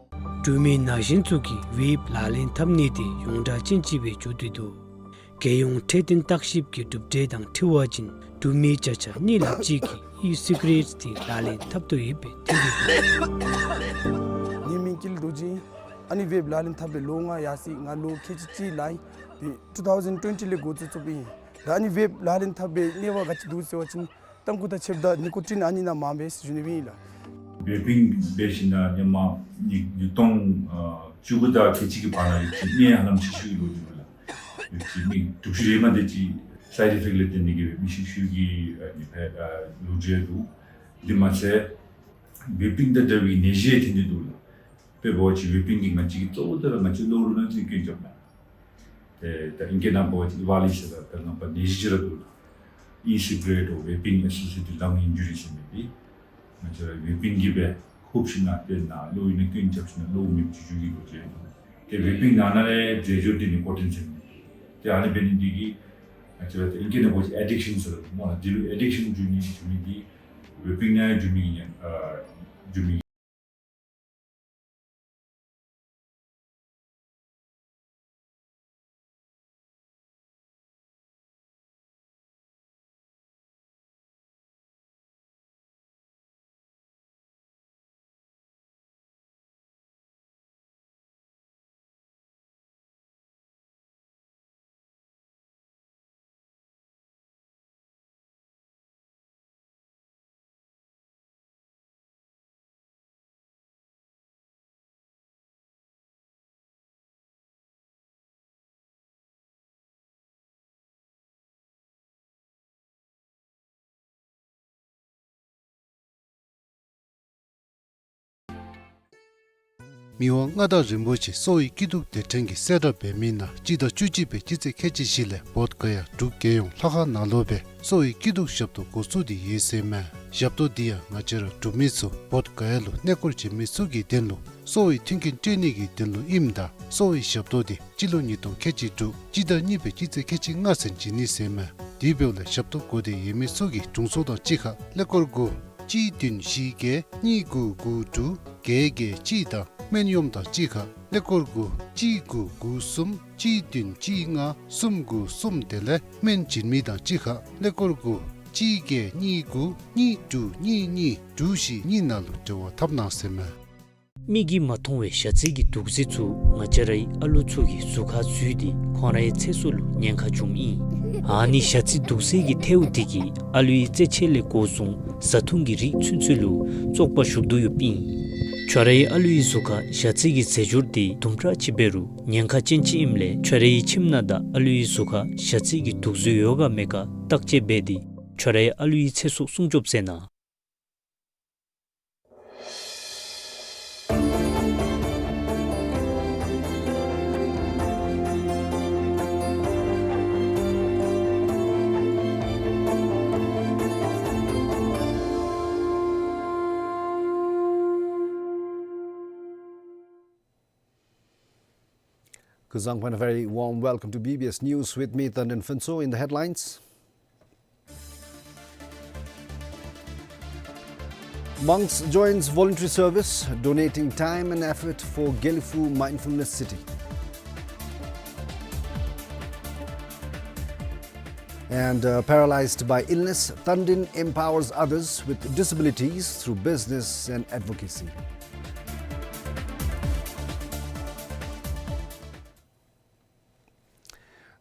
འབྲུག་མི་ན་གཞོན་ཚུ་གིས་ཝེབ་ལག་ལེན་འཐབ་ནི་དེ་ཡོངས་གྲགས་ཅན་ཅིག་སྦེ་གྱུར་ཏེ་འདུག། རྒྱལ་ཡོངས་འཕྲོད་བསྟེན་བརྟག་ཞིབ་ཀྱི་གྲུབ་འབྲས་དང་འཁྲིལ་བ་ཅིན་འབྲུག་མི་བརྒྱ་ཆ་གཉིས་ལྷགཔ་ཅིག་གིས་ཨི་སི་ག་རེཊ་དེ་ལག་ལེན་འཐབ་དོ་ཡོདཔ་སྦེ་ཐོན་ཏེ་འདུག། ངེའི་མིང་ཀུན་ལེགས་རྡོ་རྗེ། ཨ་ནི་ཝེབ་ལག་ལེན་འཐབ་པའི་ལོ་ལྔ་ཡར་སོ་ཡི། ང་ལོ་ཁལ་གཅིག་གཅིག་ལང་ཡི། ཏེ་ཊུ་ཐའུ་ཟེན་ཊུ་ཝེན་ཊི་ལས་འགོ་བཙུགས་བཙུགསཔ་ཨིན། ད་ཨ་ནི་ཝེབ་ལག་ལེན་འཐབ་པའི་གནས་བབ་ག་ཅི་འདུག་ཟེར་བ་ཅིན་ཏམ་ཁུ་དང་ཕྱེདཔ་དང་ནི་ཀོ་ཊིན་ཨ་ནི་ནང་མངམ་སྦེ་ཟེར་ཞུ་ནི་སྦེ་ཨིན་ལགས། ཝེ་པིང་འབད་ཞིནམ་ལས་ཧེ་མ་ཉིས་ཉིས་སྟོང་ཨ་བཅུ་དགུ་དང་ཁལ་གཅིག་གི་བར་ན་ཡོད་ཅི་གནས་ཧ་ལམ་ཤུལ་ཤུལ་ལུ་འདུག་ལགས། ཡོད་ཅི་མི་དྲུག་ཅུ་རེ་མ་དེ་ཅིག་སའིཌ་ཨི་ཕེཀཊ་ལས་བརྟེན་ཏེ་གིས་སྦེ་མི་ཤུལ་ཤུལ་གྱི་ཨ་ནི་སྦེ་ཨ་ལུ་འདྲེན་འདུག། དེ་མ་ཚད་ཝེ་པིང་དང་འདྲ་བའི་ནད་གཞི་ཐོན་ཏེ་འདུག་ལགས། དཔེ་འབད་བ་ཅིན་ཝེ་པིང་གིས་ང་བཅས་ཀྱི་གཙོ་བོ་དེ་ར་ང་བཅས་ལོག་ལུ་ནང་འཛིང་སྐྱོན་རྐྱབ་ནི། ཏེ་ད་ཨིང་སྐད་ནང་འབད་བ་ཅིན་ཨི་ཝཱ་ལི་ཟེར་ད་ད་ནང་པ་ནད་གཞི་ཅིག་ར་འདུག་ལགས། ཨི་སི་ག་རེཊ་འོ་ཝེ་པིང་ཨེ་སོ་ཤི་ཨེ་ཊེཌ་ལང་ཨིན་ཇུ་རི་ཟེར་མི་འདི་ང་བཅས་ར་ཝེ་པིང་གིས་སྦེ་ཧུབ་ཞིནམ་ལས་དེ་ནང་ལོག་ཡོད་ནི་སྐྱོན་རྐྱབ་ཞིནམ་ལས་ལོག་མེདཔ་བཟོ་བཟོ་གི་ལོ་རྒྱུས་འདུག། ཏེ་ཝེ་པིང་ནང་ན་ལས་རྫས་སྦྱོར་འདི་ནི་ཀོ་ཊིན་ཟེར་མི་འདི། ཏེ་ཨ་ནི་འབད་ནི་འདི་གིས་ང་བཅས་ར་ཏེ་ཨིང་སྐད་ནང་འབད་བ་ཅིན་ཨེ་ཌིག་ཤཱན་ཟེར་སླབ་སྨོ་ལགས། འདི་ལུ་ཨེ་ཌིག་ཤཱན་འགྱོ་ནི་འགྱོ་མི་འདི་ཝེ་པིང་ནང་འགྱོ་མི་གི་ཨ་འགྱོ་མི། མི་དབང་མངའ་བདག་རིན་པོ་ཆེ་གསོ་བའི་སྐྱིད་སྡུག་སྡེ་ཕྲན་གྱིས་གསལ་བསྒྲགས་འབད་མི་ནང་སྤྱི་ཟླ་བཅུ་གཅིག་པའི་སྤྱི་ཚེས་ཁལ་གཅིག་བཞི་ལས་བོདྷ་ག་ཡ་འབྲུག་རྒྱལ་ཡོངས་ལྷ་ཁང་ནང་ལུ་སྦེ་གསོ་བའི་སྐྱིད་སྡུག་ཞབས་ཏོག་འགོ་བཙུགས་ཏེ་ཡོད་ཟེར་མས། ཞབས་ཏོག་འདི་ཡང་ང་བཅས་ར་འབྲུག་མི་ཚུ་བོདྷ་ག་ཡ་ལུ་གནས་སྐོར་བྱོན་མི་ཚུ་གི་དོན་ལུ་གསོ་བའི་མཐུན་རྐྱེན་སྤྲོད་ནི་གི་དོན་ལུ་ཨིནམ་ད་གསོ་བའི་ཞབས་ཏོག་འདི་སྤྱི་ལོ་ཉིས་སྟོང་ཁལ་གཅིག་དྲུག་སྤྱི་ཟླ་གཉིས་པའི་སྤྱི་ཚེས་ཁལ་གཅིག་ལྔ་ཚུན་བྱིན་ནི་ཟེར་མས། དེ་འབདཝ་ལས་ཞབས་ཏོག་དགོ་འདོད་ཡོད་མི་ཚུ་གིས་དྲུང་འཚོ་དང་གཅིག་ཁར་ཀླད་ཀོར་དགུ་གཅིག་བདུན་བཞི་བརྒྱད་གཉིས་དགུ་དགུ་དྲུག་བརྒྱད་བརྒྱད་གཅིག་དང་སྨན་གཡོགམོ་དང་གཅིག་ཁར་ཀླད་ཀོར་དགུ་གཅིག་དགུ་དགུ་གསུམ་གཅིག་བདུན་གཅིག་ལྔ་གསུམ་དགུ་གསུམ་དེ་ལས་སྨན་བྱིན་མི་དང་གཅིག་ཁར་ཀླད་ཀོར་དགུ་གཅིག་བརྒྱད་གཉིས་དགུ་གཉིས་དྲུག་གཉིས་གཉིས་དྲུག་བཞི་གཉིས་ནང་ལུ་འབྲེལ་བ་འཐབ་གནང་ཟེར་མས། མིག་གིས་མ་མཐོང་བའི་ཞ་རྩི་གི་དུག་རྫས་ཚུ་ང་བཅས་རའི་ཨ་ལུ་ཚུ་གི་གཟུགས་ཁར་འཛུལ་ཏེ་ཁོང་རའི་ཚེ་སྲོག་ལུ་ཉེན་ཁ་འབྱུངམ་ཨིན། ཨ་ནི་ཞ་རྩི་དུག་རྫས་ཀྱི་ཐལཝ་འདི་གིས་ཨ་ལུའི་རྩེད་ཆས་ལས་འགོ་བཟུང་བཟའ་འཐུང་གི་རིགས་ཚུན་ཚོད་ལུ་བཙོག་པ་ཞུགས་དོ་ཡོདཔ་ཨིན། ཁྱོད་རའི་ཨ་ལུའི་གཟུགས་ཁར་ཞ་རྩི་གི་རྫས་སྦྱོར་འདི་དུམ་གྲ་ཅིག་འབད་རུང་ཉེན་ཁ་ཅན་ཅིག་ཨིནམ་ལས་ཁྱོད་རའི་ཁྱིམ་ནང་དང་ཨ་ལུའི་གཟུགས་ཁར་ཞ་རྩི་གི་དུག་རྫས་ཡོད་ག་མེད་ག་བརྟག་དཔྱད་འབད་དེ་ཁྱོད་རའི་ཨ་ལུའི་ཚེ་སྲོག་སྲུང་སྐྱོབ་མཛད་གནང་། Kuzuzangpo, a very warm welcome to B B S News. With me, Tandin Phuntsho. In the headlines: Monks joins voluntary service, donating time and effort for Gelephu Mindfulness City. And, uh, paralyzed by illness, Tandin empowers others with disabilities through business and advocacy.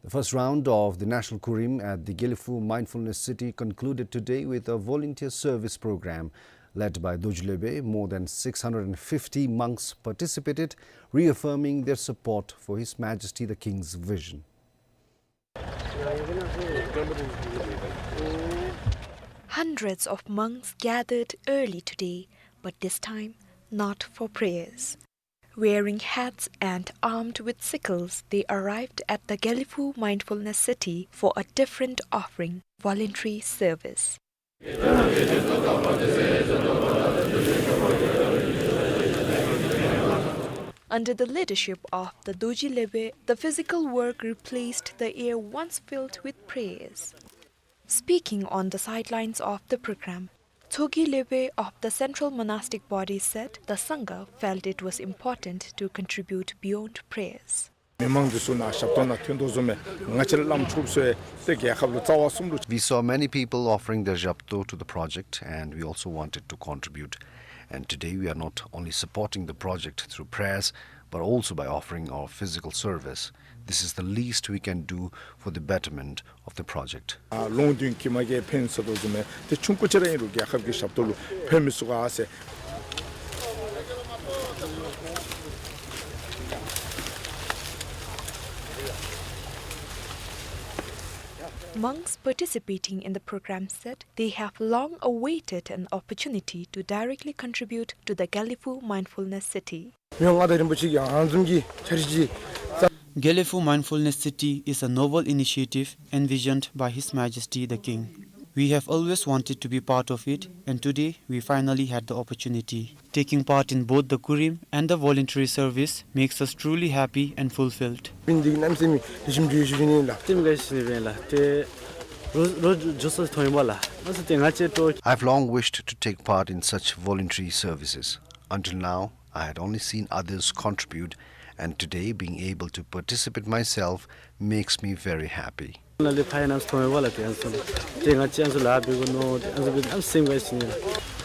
The first round of the National Kurim at the Gelephu Mindfulness City concluded today with a volunteer service program led by Dorji Lopen. More than six hundred and fifty monks participated, reaffirming their support for His Majesty the King's vision. Hundreds of monks gathered early today, but this time not for prayers. Wearing hats and armed with sickles, they arrived at the Gelephu Mindfulness City for a different offering, voluntary service. Under the leadership of the Dorji Lopen, the physical work replaced the air once filled with prayers. Speaking on the sidelines of the program, Tshogyi Lopen of the Central Monastic Body said the Sangha felt it was important to contribute beyond prayers. མི་མང་འདི་ཚུ་ནཱ་ཞབས་ཏོག་ནང་ཐོན་དོ་བཟུམ་སྦེ་ང་བཅས་ར་བླམ་ཆོསཔ་ཚུ་ཡང་ཏེ་རྒྱལ་ཁབ་ལུ་རྩ་བ་གསུམ་ལུ། We saw many people offering their ཞབས་ཏོག to the project, and we also wanted to contribute. And today we are not only supporting the project through prayers, but also by offering our physical service. This is the least we can do for the betterment of the project. ཨ་ལུང་བདུན་གྱིས་མ་གིས་ཕན་ཚུན་དོ་བཟུམ་སྦེ་ཏེ་ཆུང་ཀུ་ཅིག་ར་ཨིན་རུང་རྒྱལ་ཁབ་ཀྱི་ཞབས་ཏོག་ལུ་ཕན་མི་ཚུགས་ག་ཟེར། Monks participating in the program said they have long awaited an opportunity to directly contribute to the Gelephu Mindfulness City. མི་དབང་མངའ་བདག་རིན་པོ་ཆེ་གིས་ཨ་ནི་བཟུམ་གྱི་འཆར་གཞི་ཅིག། Gelephu Mindfulness City is a noble initiative envisioned by His Majesty the King. We have always wanted to be part of it, and today we finally had the opportunity. Taking part in both the Kurim and the voluntary service makes us truly happy and fulfilled. སེམས་དགའ་བཞིན་ཡོད་ལགས། ཏེ་རོགས་རོགས་འགྱོ་ས་མཐོང་ཡོདཔ་ལགས། ཨ་ཙི་ཏེ་ང་བཅས་ཏོ། I've long wished to take part in such voluntary services. Until now, I had only seen others contribute, and today being able to participate myself makes me very happy. ནཱ་ལས་ཕར་ཡང་ཨ་ནི་བཟུམ་མཐོང་ཡོདཔ་ལགས། ཏེ་ཨ་ནི་བཟུམ་ཏེ་ང་བཅས་ཨ་ནི་བཟུམ་ལཱ་འབད་དགོ་མནོ་སྟེ་ཨ་ནི་བཟུམ་སྦེ་ཨ་ནི་སེམས་དགའ་བཞིན་ཡོད་ལགས།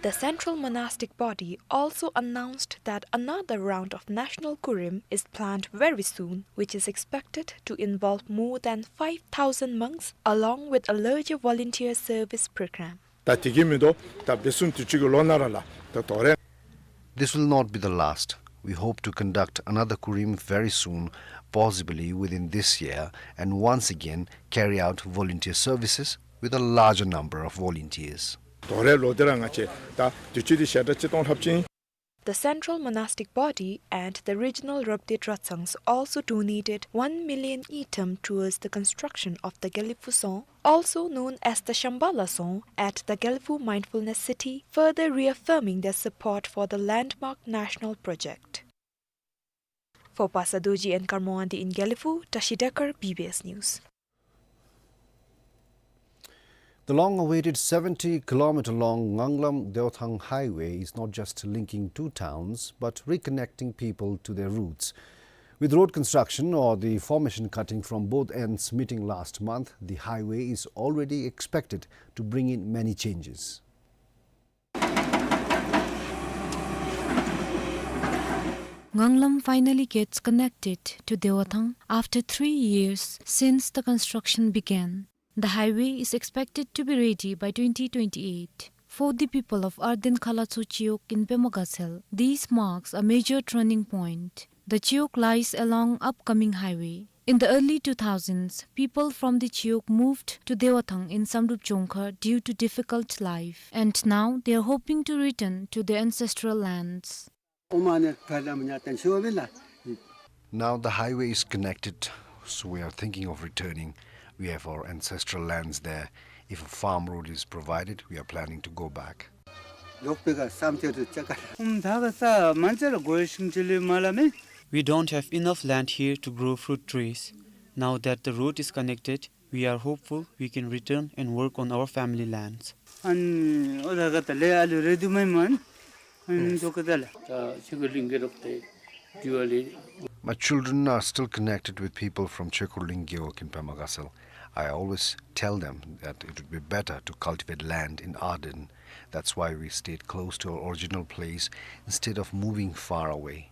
The Central Monastic Body also announced that another round of National Kurim is planned very soon, which is expected to involve more than five thousand monks, along with a larger volunteer service program. ད་དེ་གིས་མི་དོ། ད་འབད་ཚུགས་དུས་ཅི་གི་ལོ་ནང་ར་ལགས། ད་དོ་རེ། This will not be the last. We hope to conduct another Kurim very soon, possibly within this year, and once again carry out volunteer services with a larger number of volunteers. དོ་རེ་ལོ་འདི་ར་ང་བཅས་ད་དུས་ཅི་འདི་ཞལ་གྲངས་གཅིག་སྟོང་ལྷགཔ་ཅིག་ཨིན། The Central Monastic Body and the regional Rabde Ratsang also donated one million ngultrum towards the construction of the Gelephu Tsong, also known as the Shambala Tsong, at the Gelephu Mindfulness City, further reaffirming their support for the landmark national project. For Pastor Dorji and Karma Wangdi in Gelephu, Tashi Dekar, B B S News. The long-awaited seventy kilometer long Nganglam-Dewathang highway is not just linking two towns, but reconnecting people to their roots. With road construction or the formation cutting from both ends meeting last month, the highway is already expected to bring in many changes. Nganglam finally gets connected to Dewathang after three years since the construction began. The highway is expected to be ready by twenty twenty-eight. For the people of Ardent Khalatso Chiwog in Pema Gatshel, this marks a major turning point. The Chiwog lies along upcoming highway. In the early two thousands, people from the Chiwog moved to Dewathang in Samdrup Jongkhar due to difficult life, and now they are hoping to return to their ancestral lands. Now the highway is connected, so we are thinking of returning. We have our ancestral lands there. If a farm road is provided, we are planning to go back. ལོག་པའི་ཁར་བསམ་སྤྱོད་དུ་ཅ་ག་ལ། ཨུམ་ད་ག་ས་མན་ཆད་ལ་སྒོ་ཡི་ཤིང་ཅི་ལི་མ་ལ་མེ། We don't have enough land here to grow fruit trees. Now that the road is connected, we are hopeful we can return and work on our family lands. ཨན་ཨོ་ད་ག་ད་ལེ་ཨ་ལུ་རེ་དུ་མེ་མན། ཨན་ཏོ་ག་ད་ལ། ད་ཆི་གི་ལིང་གི་རོག་ཏེ་དུ་ཨ་ལེ། My children are still connected with people from Chekurling Gewog in Pema Gatshel. I always tell them that it would be better to cultivate land in Ardenne. That's why we stayed close to our original place instead of moving far away.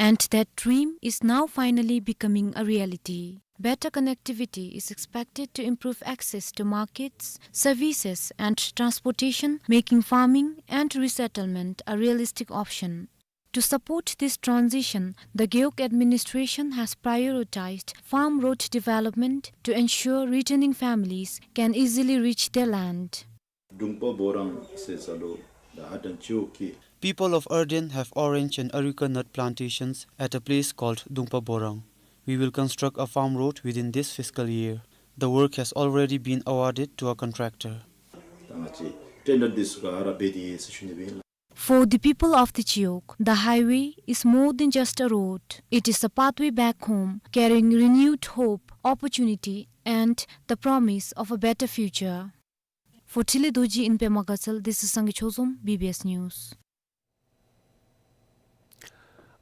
And that dream is now finally becoming a reality. Better connectivity is expected to improve access to markets, services, and transportation, making farming and resettlement a realistic option. To support this transition, the Gewog administration has prioritized farm road development to ensure returning families can easily reach their land. དྲུང་པ་བོ་རང་ཟེར་ས་ལུ་ད་ཨ་དང་ཅོ་ཀི། People of Ardenne have orange and areca nut plantations at a place called Dungpa Borang. We will construct a farm road within this fiscal year. The work has already been awarded to a contractor. ད་ང་བཅས་ཊེན་ཌར་འདི་ཚུ་ག་ར་འབད་དེ་ཟེར་ཞུ་ནི་སྦེ་ཨིན་ལགས། For the people of the Gewog, the highway is more than just a road. It is a pathway back home, carrying renewed hope, opportunity, and the promise of a better future. For Tili Dorji in Pema Gatshel, this is Sangay Chozom, B B S News.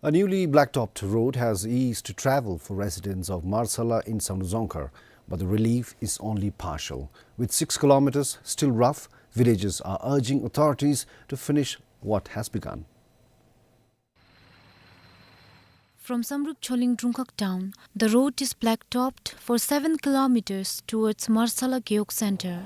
A newly blacktopped road has eased travel for residents of Marsala in Samdrup Dzongkhar, but the relief is only partial. With six kilometers still rough, villagers are urging authorities to finish what has begun. From Samdrup Choling Drungkhag town, the road is blacktopped for seven kilometers towards Marsala Gewog center.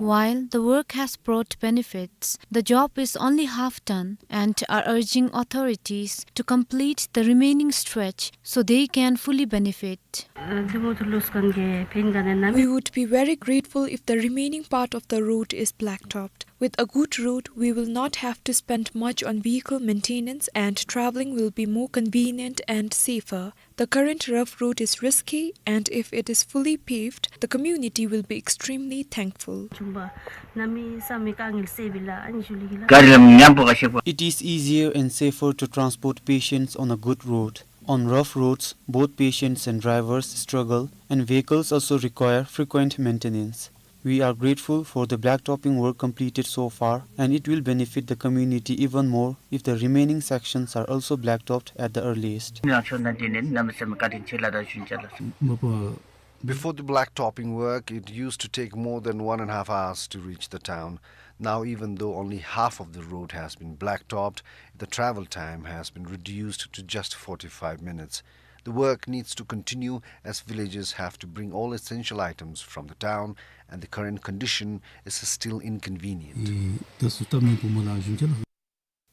While the work has brought benefits, the job is only half done and are urging authorities to complete the remaining stretch so they can fully benefit. We would be very grateful if the remaining part of the road is blacktopped. With a good road, we will not have to spend much on vehicle maintenance and traveling will be more convenient and safer. The current rough road is risky, and if it is fully paved, the community will be extremely thankful. It is easier and safer to transport patients on a good road. On rough roads, both patients and drivers struggle, and vehicles also require frequent maintenance. We are grateful for the blacktopping work completed so far, and it will benefit the community even more if the remaining sections are also blacktopped at the earliest. Before the blacktopping work, it used to take more than one and a half hours to reach the town. Now, even though only half of the road has been blacktopped, the travel time has been reduced to just forty-five minutes. The work needs to continue as villagers have to bring all essential items from the town, and the current condition is still inconvenient.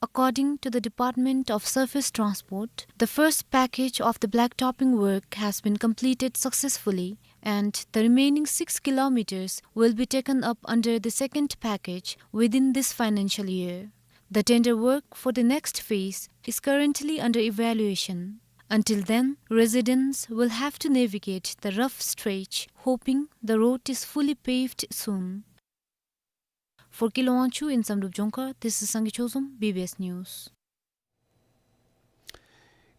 According to the Department of Surface Transport, the first package of the blacktopping work has been completed successfully, and the remaining six kilometers will be taken up under the second package within this financial year. The tender work for the next phase is currently under evaluation. Until then, residents will have to navigate the rough stretch, hoping the road is fully paved soon. For Kilo Wangchuk in Samdrup Dzongkhar, this is Sangay Chozom, B B S News.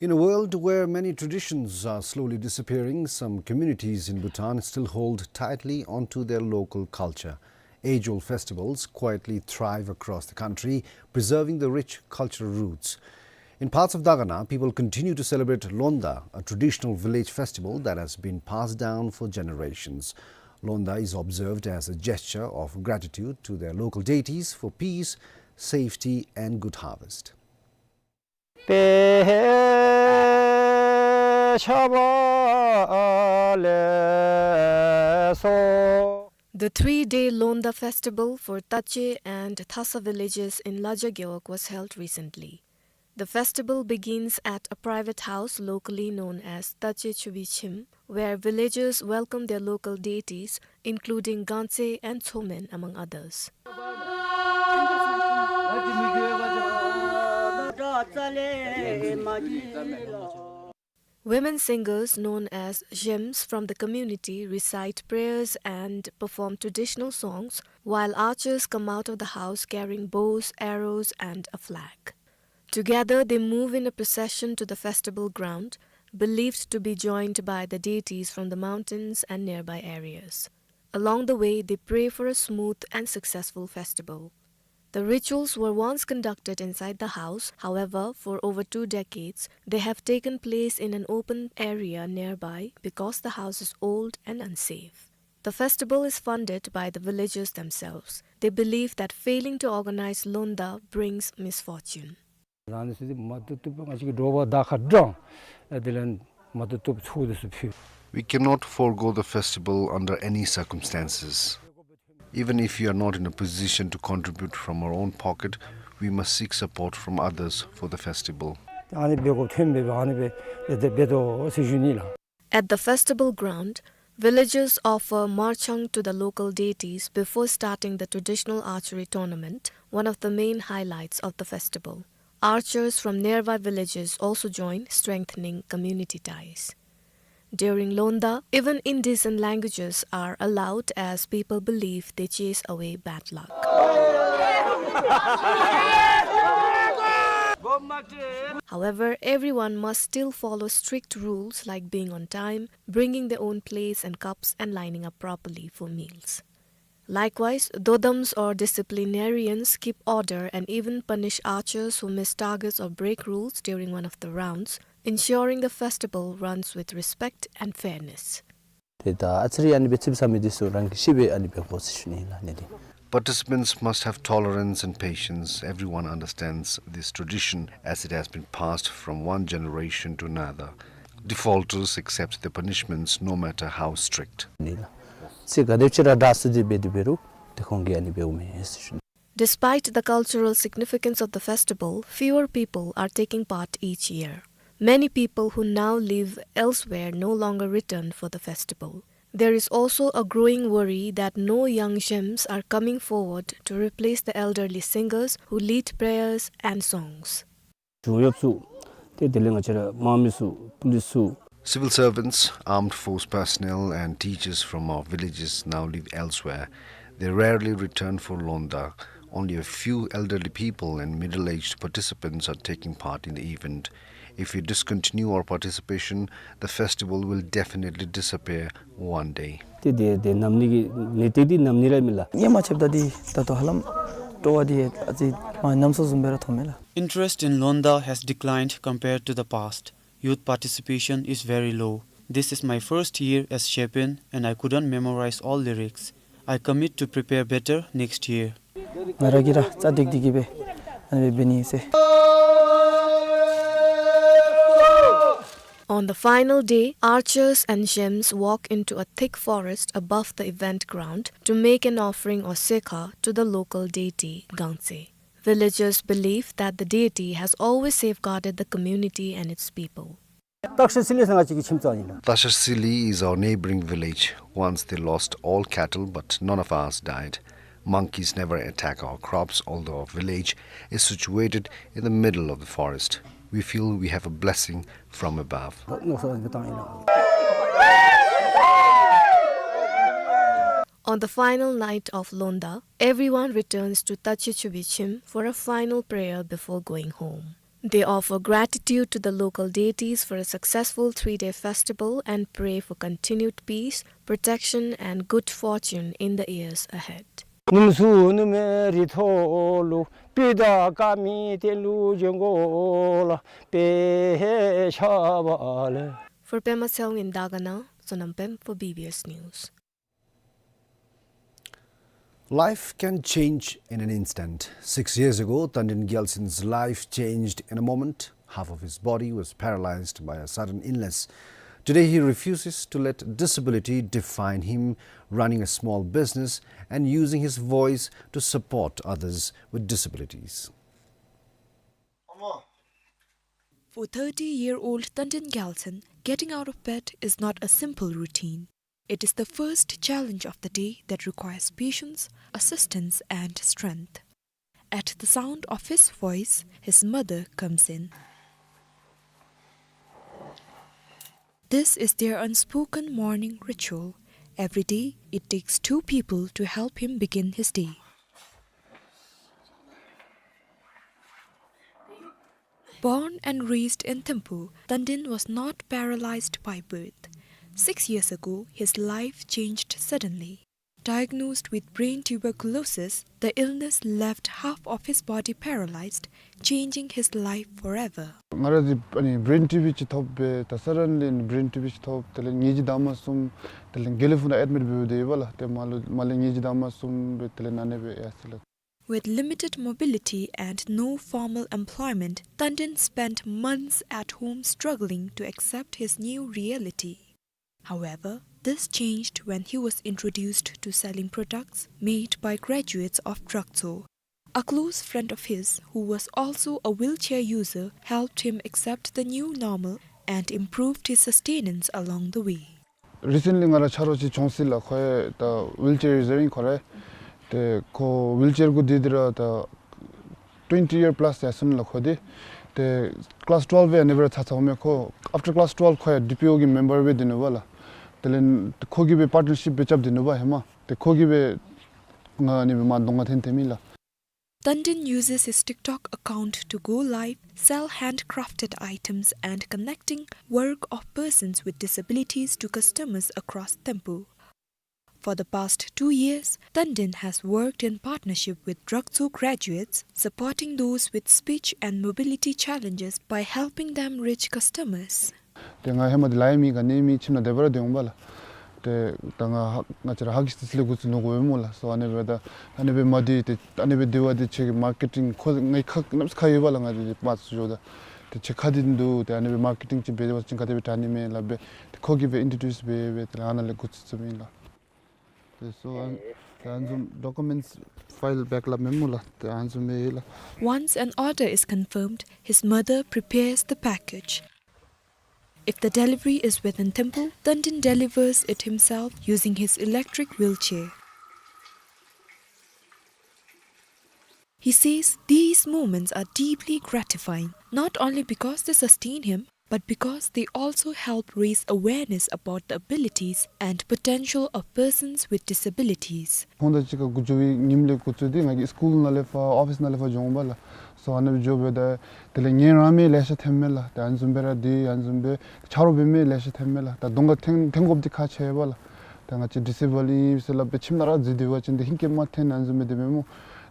In a world where many traditions are slowly disappearing, some communities in Bhutan still hold tightly onto their local culture. Age-old festivals quietly thrive across the country, preserving the rich cultural roots. In parts of Dagana, people continue to celebrate Londa, a traditional village festival that has been passed down for generations. Londa is observed as a gesture of gratitude to their local deities for peace, safety, and good harvest. The three-day Londa festival for Tache and Thasa villages in Laja Gewog was held recently. The festival begins at a private house locally known as Tache Chubi Chim, where villagers welcome their local deities, including Gangtse and Tsomen, among others. Women singers known as zhems from the community recite prayers and perform traditional songs, while archers come out of the house carrying bows, arrows, and a flag. Together, they move in a procession to the festival ground, believed to be joined by the deities from the mountains and nearby areas. Along the way, they pray for a smooth and successful festival. The rituals were once conducted inside the house. However, for over two decades, they have taken place in an open area nearby because the house is old and unsafe. The festival is funded by the villagers themselves. They believe that failing to organize Londa brings misfortune. རང་ནི་སྲིད་མ་ཏུ་ཏུ་པ་ང་ཅིག་གི་འགྲོ་བ་བདག་ཁ་འགྲང་། ཨ་དེ་ལན་མ་ཏུ་ཏུ་པ་ཚུ་དེ་སུ་ཕི། We cannot forego the festival under any circumstances. Even if we are not in a position to contribute from our own pocket, we must seek support from others for the festival. ཨ་ནི་བེ་གོ་ཐོན་བེ་བེ་ཨ་ནི་བེ་དེ་དེ་བེ་དོ་སི་ཞུ་ནི་ལ། At the festival ground, villagers offer marchang to the local deities before starting the traditional archery tournament, one of the main highlights of the festival. Archers from nearby villages also join, strengthening community ties. During Londa, even indecent languages are allowed as people believe they chase away bad luck. However, everyone must still follow strict rules like being on time, bringing their own plates and cups, and lining up properly for meals. Likewise, dodams or disciplinarians keep order and even punish archers who miss targets or break rules during one of the rounds, ensuring the festival runs with respect and fairness. དེ་ད་ཨ་ཙི་རི་ཨ་ནི་བེ་ཚིབ་ས་མི་དེ་སུ་རང་གི་ཤི་བེ་ཨ་ནི་བེ་གོ་སི་ཤུ་ནི་ལ་ནི་དེ། Participants must have tolerance and patience. Everyone understands this tradition as it has been passed from one generation to another. Defaulters accept their punishments no matter how strict. ནི་ལ། སི་ག་དེབ་ཅི་ར་དྲ་སི་དེ་བེ་དེ་བེ་རུ་དེ་ཁོང་གི་ཨ་ནི་བེ་ཨུ་མེ་ཨེ་སི་ཤུ་ནི། Despite the cultural significance of the festival, fewer people are taking part each year. Many people who now live elsewhere no longer return for the festival. There is also a growing worry that no young zhems are coming forward to replace the elderly singers who lead prayers and songs. ཇོ་ཡབ་སུ་ཏེ་དེ་ལས་ང་བཅས་ར་དམག་མི་སུ་པུ་ལིསི་སུ། Civil servants, armed force personnel, and teachers from our villages now live elsewhere. They rarely return for Londa. Only a few elderly people and middle-aged participants are taking part in the event. If we discontinue our participation, the festival will definitely disappear one day. ཏེ་དེ་དེ་ནམ་ནི་གི་ནི་ཏེ་དེ་ནམ་ནི་ར་མི་ལ། ངེ་མ་ཆེབ་ད་དེ་ད་ལྟོ་ཧ་ལམ་སྤྲོ་བ་དེ་ཨ་ཙི་མ་ནམ་སོ་བཟུམ་སྦེ་ར་ཐོབ་མེད་ལ། Interest in Londa has declined compared to the past. Youth participation is very low. This is my first year as chaplain and I couldn't memorize all lyrics. I commit to prepare better next year. ང་ར་གི་ར་ཙ་དིག་དིག་གི་བེ་ཨ་ནི་བེ་བེ་ནི་སེ། On the final day, archers and zhems walk into a thick forest above the event ground to make an offering or sekha to the local deity Gangtse. Villagers believe that the deity has always safeguarded the community and its people. ཏག་ཤ་སི་ལི་ཟེར་ང་ཅིག་གི་ཁྱིམ་ཚང་ཨིན་ལགས། Tasha Sili is our neighboring village. Once they lost all cattle, but none of ours died. Monkeys never attack our crops, although our village is situated in the middle of the forest. We feel we have a blessing from above. On the final night of Londa, everyone returns to Tachi Chubi Chim for a final prayer before going home. They offer gratitude to the local deities for a successful three-day festival and pray for continued peace, protection, and good fortune in the years ahead. ནུམ་སུ་ནུ་མེ་རི་ཐོ་ལུ་པི་ད་ཀ་མི་ཏེ་ལུ་ཇོང་གོ་ལ་པེ་ཧེ་ཤ་བ་ལེ། For Pema Tshewang in Dagana, Sonam Pem for B B S News. Life can change in an instant. Six years ago, Tandin Gyaltsen's life changed in a moment. Half of his body was paralyzed by a sudden illness. Today, he refuses to let disability define him, running a small business and using his voice to support others with disabilities. For thirty-year-old Tandin Gyaltsen, getting out of bed is not a simple routine. It is the first challenge of the day that requires patience, assistance, and strength. At the sound of his voice, his mother comes in. This is their unspoken morning ritual. Every day, it takes two people to help him begin his day. Born and raised in Thimphu, Tandin was not paralyzed by birth. Six years ago, his life changed suddenly. Diagnosed with brain tuberculosis, the illness left half of his body paralyzed, changing his life forever. ང་ར་འདི་ཨ་ནི་brain tumor ཅིག་ཐོབ་སྦེ་ད་suddenly་brain tumor ཅིག་ཐོབ། དེ་ལས་ཉིནམ་གཅིག་དང་མ་གསུམ་དེ་ལས་དགེ་ལེགས་ཕུག་ནང་admit འབད་དེ་ཡོད་པ་ལགས། ཏེ་མ་ལུ་མ་ལས་ཉིནམ་གཅིག་དང་མ་གསུམ་སྦེ་དེ་ལས་ཨ་ནི་སྦེ་ཡར་སོ་ཡི་ལགས། With limited mobility and no formal employment, Tandin spent months at home struggling to accept his new reality. However, this changed when he was introduced to selling products made by graduates of Draktsho. A close friend of his, who was also a wheelchair user, helped him accept the new normal and improved his sustenance along the way. Recently ང་ར་ཆ་རོགས་ཅིག་བྱུང་ཡི་ལགས། ཁོ་ཡང་ད་wheelchair user ཨིན་ཁོ་ར། ཏེ་ཁོ་wheelchair གུ་སྡོད་དེ་ར་ད་twenty year plus ཡར་སོ་ནུག་ལགས་ཁོ་འདི། ཏེ་class twelve ཡང་ཨ་ནི་སྦེ་ར་ཚར་ཚརཝ་མས་ཁོ། After class twelve ཁོ་ཡང་D P O གི་member སྦེ་སྡོད་ནུག་པ་ལགས། དེ་ལས་ཁོ་གིས་སྦེ་partnership སྦེ་རྐྱབ་སྡོད་ནུག་པ་ཧེ་མ། ཏེ་ཁོ་གིས་སྦེ་ང་ཨ་ནི་སྦེ་མར་གདོང་ཁར་འཐོན་འཐོནམ་ཨིན་ལགས། Tandin uses his TikTok account to go live, sell handcrafted items, and connecting work of persons with disabilities to customers across Thimphu. For the past two years, Tandin has worked in partnership with Draktsho graduates, supporting those with speech and mobility challenges by helping them reach customers. ཏེ་ང་ཧེ་མ་འདི་ལཱ་ཡང་མེད་ག་ནི་མེད། ཁྱིམ་ནང་དེ་སྦེ་ར་སྡོད་འོང་པ་ལགས། ཏེ་ད་ང་ཧ་ང་བཅས་ར་ཧ་གི་སི་ཊི་སི་ལས་འགོ་བཙུགས་ནུག་གོ་མས་སྨོ་ལགས། སོ་ཨ་ནི་སྦེ་ད་ཨ་ནི་སྦེ་མ་སྡོད། ཏེ་ཨ་ནི་སྦེ་སྡོད་པ་འདི་ཁྱོད་ཀྱི་མར་ཀེ་ཊིང་ཁོ་ངེའི་ཁ་གནམ་མེད་ས་མེད་ཁ་ཡོད་པ་ལགས། ང་འདི་མར་ཚུར་འགྱོཝ་ད་ཏེ་ཁྱོད་ཁ་བདེ་འདུག། ཏེ་ཨ་ནི་སྦེ་མར་ཀེ་ཊིང་ཅིག་འབད་བ་ཅིན་ག་དེ་སྦེ་དྲག་ནི་མས་སླབ་སྦེ་ཏེ་ཁོ་གིས་སྦེ་ཨིན་ཊྲོ་ཌིའུསི་འབད་འབད་ཏེ་ཨ་ནཱ་ལས་འགོ་བཙུགས་བཙུགསཔ་ཨིན་ལགས། ཏེ་སོ་ཨ་ཏེ་ཨ་ནི་བཟུམ་ཌོ་ཀུ་མེནཊསི་ཕའིལ་བེཀ་སླབ་མས་སྨོ་ལགས། ཏེ་ཨ་ནི་བཟུམ་སྦེ་ཡོད་ལགས། Once an order is confirmed, his mother prepares the package. If the delivery is within Thimphu, Tandin delivers it himself using his electric wheelchair. He says these moments are deeply gratifying, not only because they sustain him, but because they also help raise awareness about the abilities and potential of persons with disabilities. ཁོང་དང་གཅིག་ཁར་འགོ་འགྱོ་བའི་ཉིནམ་ལས་འགོ་བཙུགས་ཏེ་ང་གིས་སི་ཀུལ་ནང་ལས་ཕར་ཨོ་ཕིསི་ནང་ལས་ཕར་འགྱོ་འོང་པ་ལགས། སོ་ཨ་ནི་སྦེ་འགྱོ་སྦེ་ད་དེ་ལས་ངལ་རངས་མི་ལེ་ཤ་ཐོནམ་མས་ལགས། ད་ཨ་ནི་བཟུམ་སྦེ་ར་འདི་ཨ་ནི་བཟུམ་སྦེ་ཆ་རོགས་འབད་མི་ལེ་ཤ་ཐོནམ་མས་ལགས། ད་གདོང་ཁར་འཐོན་འཐོན་དགོཔ་འདི་ཁག་ཆེ་བས་ལགས། ད་ང་བཅས་ཌིས་ཨེ་བཱལཌ་ཨིན་ཟེར་སླབ་སྦེ་ཁྱིམ་ནང་ར་འཛུལ་སྡོད་པ་ཅིན་ཏེ་ཧིང་སྐད་མ་འཐོན་ཨ་ནི་བཟུམ་སྦེ་སྡོདཔ་མས་སྨོ།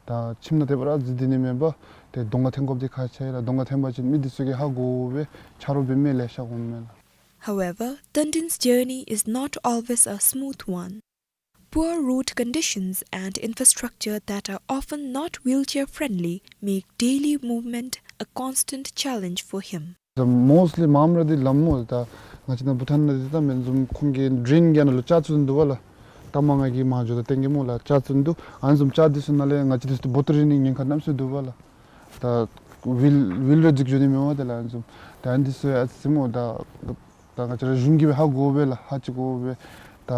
ད་ཁྱིམ་ནང་དེ་སྦེ་ར་འཛུལ་སྡོད་ནི་མེན་པར་ཏེ་གདོང་ཁར་འཐོན་དགོཔ་འདི་ཁག་ཆེ་ལགས། གདོང་ཁར་འཐོན་པ་ཅིན་མི་འདི་ཚུ་གིས་ཧ་གོ་སྦེ་ཆ་རོགས་འབད་མི་ལེ་ཤ་འོང་མས་ལགས། However, Tandin's journey is not always a smooth one. Poor road conditions and infrastructure that are often not wheelchair friendly make daily movement a constant challenge for him. ད་མོསཊ་ལི་མངམ་ར་འདི་ལམ་སྨོ། ད་ང་བཅས་ནཱ་བྷུ་ཊཱན་ནང་འདི་ད་མེན་བཟུམ་ཁོང་གི་ཌྲེན་གྱི་ནང་ལུ་ལྕགས་བཙུགས་འདུག་པ་ལགས། ད་མ་ང་གིས་མར་འགྱོཝ་ད་སྟོན་གེ་སྨོ་ལགས། ལྕགས་བཙུགས་འདུག། ཨ་ནི་བཟུམ་ལྕགས་འདི་ཚུ་ནང་ལས་ང་བཅས་འདི་ཚུ་བོ་ཊལ་རེ་ནི་ཉེན་ཁ་གནམ་མེད་ས་མེད་འདུག་པ་ལགས། ད་ཝིལ་ཝིལ་ར་འཛེགས་འགྱོ་ནི་མེད་པ་དེ་ལགས། ཨ་ནི་བཟུམ་ད་ཨ་ནི་འདི་ཚུ་ཡང་ཨ་ཙི་སྨོ་ད་ད་ང་བཅས་ར་གཞུང་གིས་སྦེ་ཧ་གོ་སྦེ་ལགས། ཧ་ཅིག་གོ་སྦེ་ད་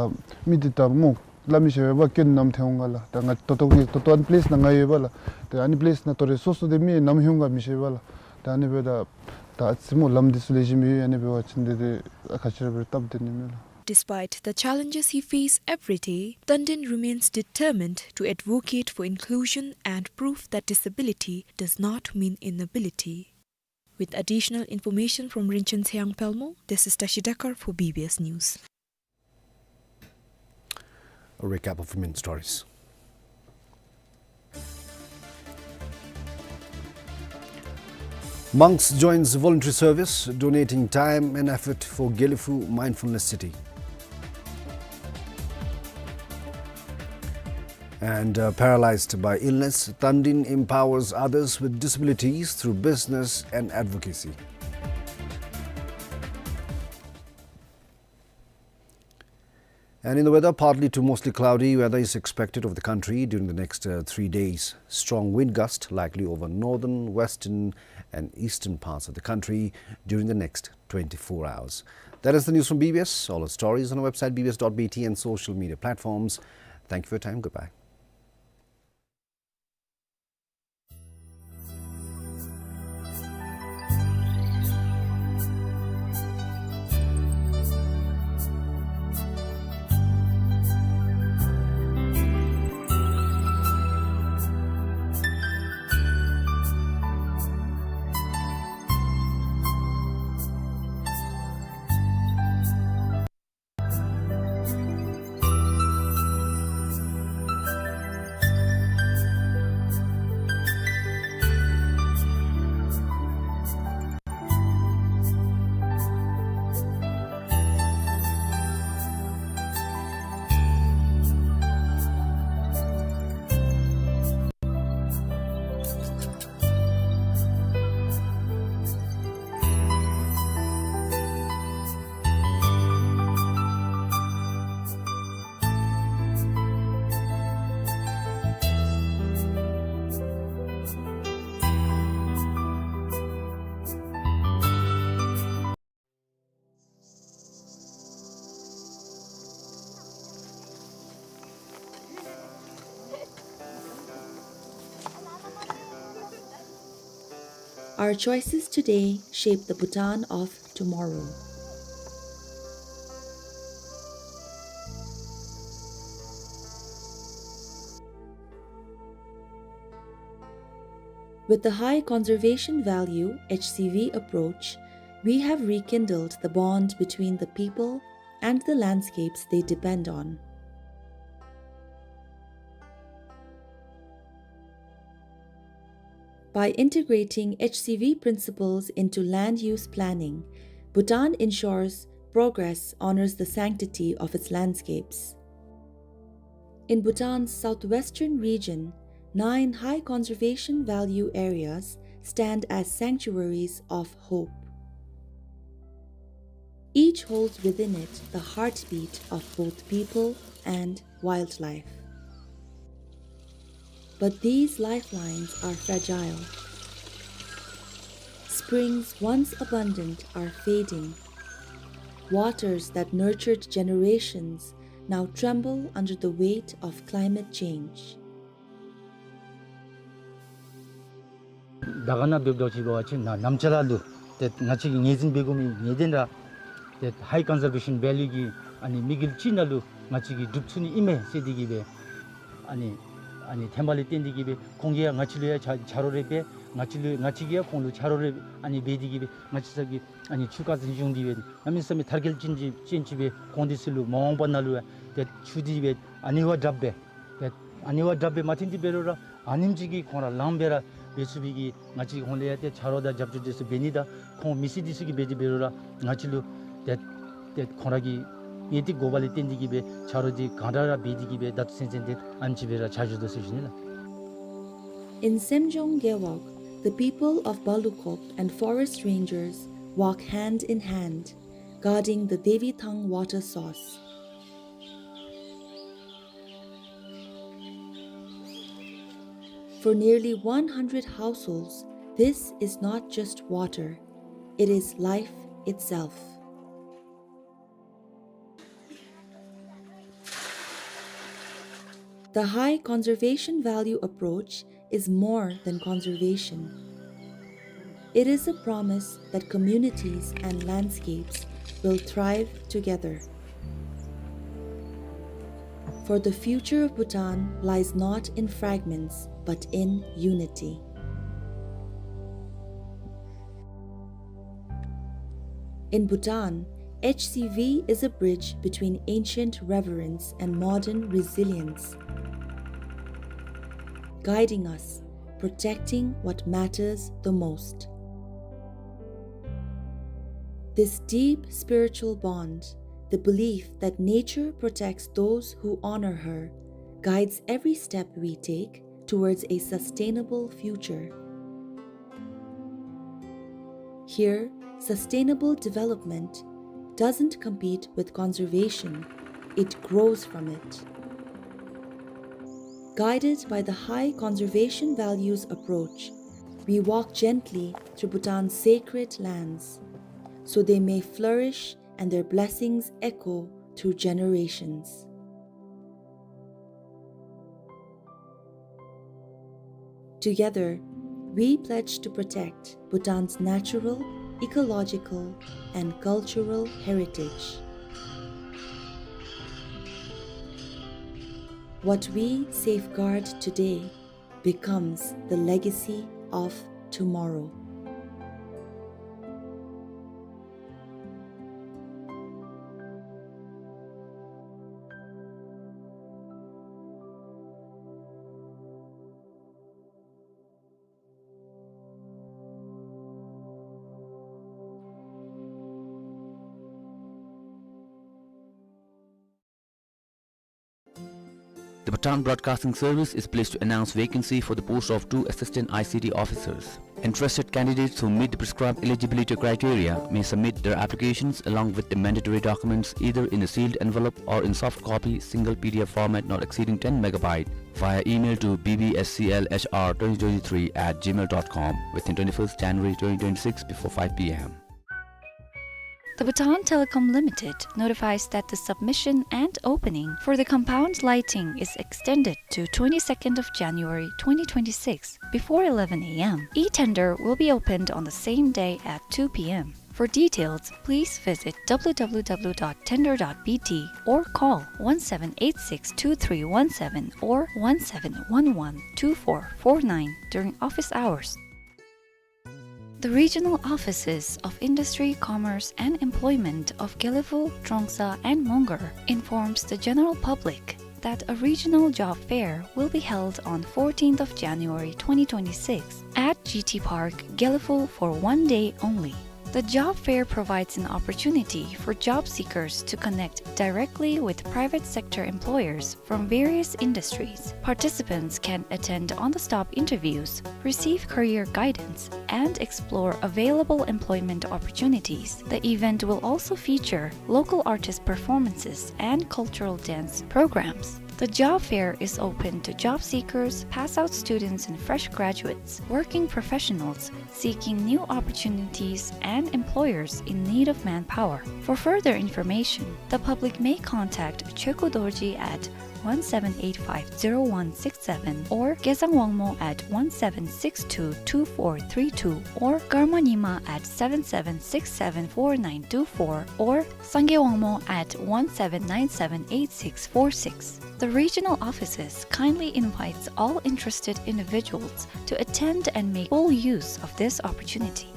མི་འདི་ད་སྨོ་སླབ་མི་ཤེས་པས་པ། སྐྱོན་ནམ་འཐོན་འོང་ག་ལགས། ད་ང་ད་ལྟོ་ད་ལྟོ་ཨ་ནི་པི་ལེསི་ནང་ང་ཡོད་པ་ལགས། ད་ཨ་ནི་པི་ལེསི་ནང་ད་རེས་སོ་སོ་འདི་མི་ནམ་ལྷོད་འོང་ག་མི་ཤེས་པས་ལགས། ད་ཨ་ནི་སྦེ་ད་ད་ཨ་ཙི་སྨོ་ལམ་འདི་ཚུ་ལེགས་ཤོམ་མེད། ཨ་ནི་འབད་བ་ཅིན་འདི་འདི་ཨ་ཁ་ཤ་ར་སྦེ་སྟབས་བདེ་ནི་མས་ལགས། Despite the challenges he face every day, Tandin remains determined to advocate for inclusion and prove that disability does not mean inability. With additional information from Rinchen Seyang Pelmo, this is Tashi Dekar for B B S News. A recap of main stories. Monks joins voluntary service, donating time and effort for Gelephu Mindfulness City. And, uh, paralyzed by illness, Tandin empowers others with disabilities through business and advocacy. And in the weather, partly to mostly cloudy weather is expected over the country during the next, uh, three days. Strong wind gust likely over northern, western, and eastern parts of the country during the next twenty-four hours. That is the news from B B S. All our stories on our website, B B S dot B T, and social media platforms. Thank you for your time. Goodbye. Our choices today shape the Bhutan of tomorrow. With the high conservation value, H C V, approach, we have rekindled the bond between the people and the landscapes they depend on. By integrating H C V principles into land use planning, Bhutan ensures progress honors the sanctity of its landscapes. In Bhutan's southwestern region, nine high conservation value areas stand as sanctuaries of hope. Each holds within it the heartbeat of both people and wildlife. But these lifelines are fragile. Springs once abundant are fading. Waters that nurtured generations now tremble under the weight of climate change. ད་ག་ནང་འབདཝ་ད་ཅིག་འབད་བ་ཅིན་ནམ་ཅིག་ལུ་ཏེ་ང་བཅས་ཀྱིས་ངོས་འཛིན་འབད་དགོ་མི་ངེས་གཏན་ར་ཏེ་high conservation value གི་ཨ་ནི་དམིགས་ཡུལ་ཅིག་ནང་ལུ་ང་བཅས་ཀྱིས་འགྲུབ་ཚུགས་ནི་ཨིན་མས་ཟེར་ཏེ་གིས་སྦེ་ཨ་ནི་ཨ་ནི་ཐོན་པ་ལས་བརྟེན་ཏེ་གིས་སྦེ་ཁོང་གིས་ཡང་ང་བཅས་ལུ་ཡང་ཆ་ཆ་རོགས་རེ་འབད། ང་བཅས་ལུ་ང་བཅས་ཀྱིས་ཡང་ཁོང་ལུ་ཆ་རོགས་རེ་ཨ་ནི་འབད་དེ་གིས་སྦེ་ང་བཅས་ས་གི་ཨ་ནི་ཆུ་ཁ་ཟིན་བྱུང་སྟེ་སྦེ་གནམ་མེད་ས་མེད་མཐར་སྐྱེལ་ཅན་ཅིག་ཅན་ཅིག་སྦེ་ཁོང་འདི་ཚུ་ལུ་མ་འོངས་པ་ནང་ལུ་ཡང་ཏེ་ཆུ་འདི་སྦེ་ཨ་ནི་བ་དྲགཔ་སྦེ་ཏེ་ཨ་ནི་བ་དྲགཔ་སྦེ་མ་ཐོན་ཏེ་འབད་རུང་ར་ཨ་ནེམ་ཅིག་གིས་ཁོང་ར་ལངམ་སྦེ་ར་འབད་ཚུགས་པའི་གི་ང་བཅས་ཁོང་ལུ་ཡང་ཏེ་ཆ་རོགས་དང་རྒྱབ་སྐྱོར་འདི་ཚུ་འབད་ནི་དང་ཁོང་མི་སེར་འདི་ཚུ་གིས་འབད་དེ་འབད་རུང་ར་ང་བཅས་ལུ་ཏེ་ཏེ་ཁོང་ར་གིས་ཡང་ཏེ་དགོ་པ་ལས་བརྟེན་ཏེ་གིས་སྦེ་ཆ་རོགས་འདི་གང་དྲག་ར་འབད་དེ་གིས་སྦེ་ད་ལྟོ་ཚུན་ཚོད་འདི་ཨ་ནེམ་ཅིག་སྦེ་ར་ཆ་འཇོག་དོ་ཟེར་ཞུ་ནི་ལགས། In Semjong Gewog, the people of Balukop and forest rangers walk hand in hand, guarding the Devithang water source. For nearly one hundred households, this is not just water, it is life itself. The high conservation value approach is more than conservation. It is a promise that communities and landscapes will thrive together. For the future of Bhutan lies not in fragments, but in unity. In Bhutan, H C V is a bridge between ancient reverence and modern resilience, guiding us, protecting what matters the most. This deep spiritual bond, the belief that nature protects those who honor her, guides every step we take towards a sustainable future. Here, sustainable development doesn't compete with conservation, it grows from it. Guided by the high conservation values approach, we walk gently through Bhutan's sacred lands, so they may flourish and their blessings echo through generations. Together, we pledge to protect Bhutan's natural, ecological, and cultural heritage. What we safeguard today becomes the legacy of tomorrow. The Bhutan Broadcasting Service is pleased to announce vacancy for the post of two assistant I C T officers. Interested candidates who meet the prescribed eligibility criteria may submit their applications along with the mandatory documents either in a sealed envelope or in soft copy, single P D F format not exceeding ten megabyte, via email to B B S C L H R twenty twenty-three at gmail dot com within twenty-first January twenty twenty-six before five P M. The Bhutan Telecom Limited notifies that the submission and opening for the compound lighting is extended to twenty-second of January twenty twenty-six before eleven A M. E-tender will be opened on the same day at two P M. For details, please visit W W W dot tender dot B T or call one seven eight six two three one seven or one seven one one two four four nine during office hours. The regional offices of Industry, Commerce and Employment of Gelephu, Trongsa and Mongar informs the general public that a regional job fair will be held on fourteenth of January twenty twenty-six at G T Park, Gelephu for one day only. The job fair provides an opportunity for job seekers to connect directly with private sector employers from various industries. Participants can attend on-the-spot interviews, receive career guidance, and explore available employment opportunities. The event will also feature local artist performances and cultural dance programs. The job fair is open to job seekers, pass-out students and fresh graduates, working professionals seeking new opportunities, and employers in need of manpower. For further information, the public may contact Chökyi Dorji at one seven eight five zero one six seven or Gezang Wangmo at one seven six two two four three two or Karma Nyima at seven seven six seven four nine two four or Sangay Wangmo at one seven nine seven eight six four six. The regional offices kindly invites all interested individuals to attend and make full use of this opportunity.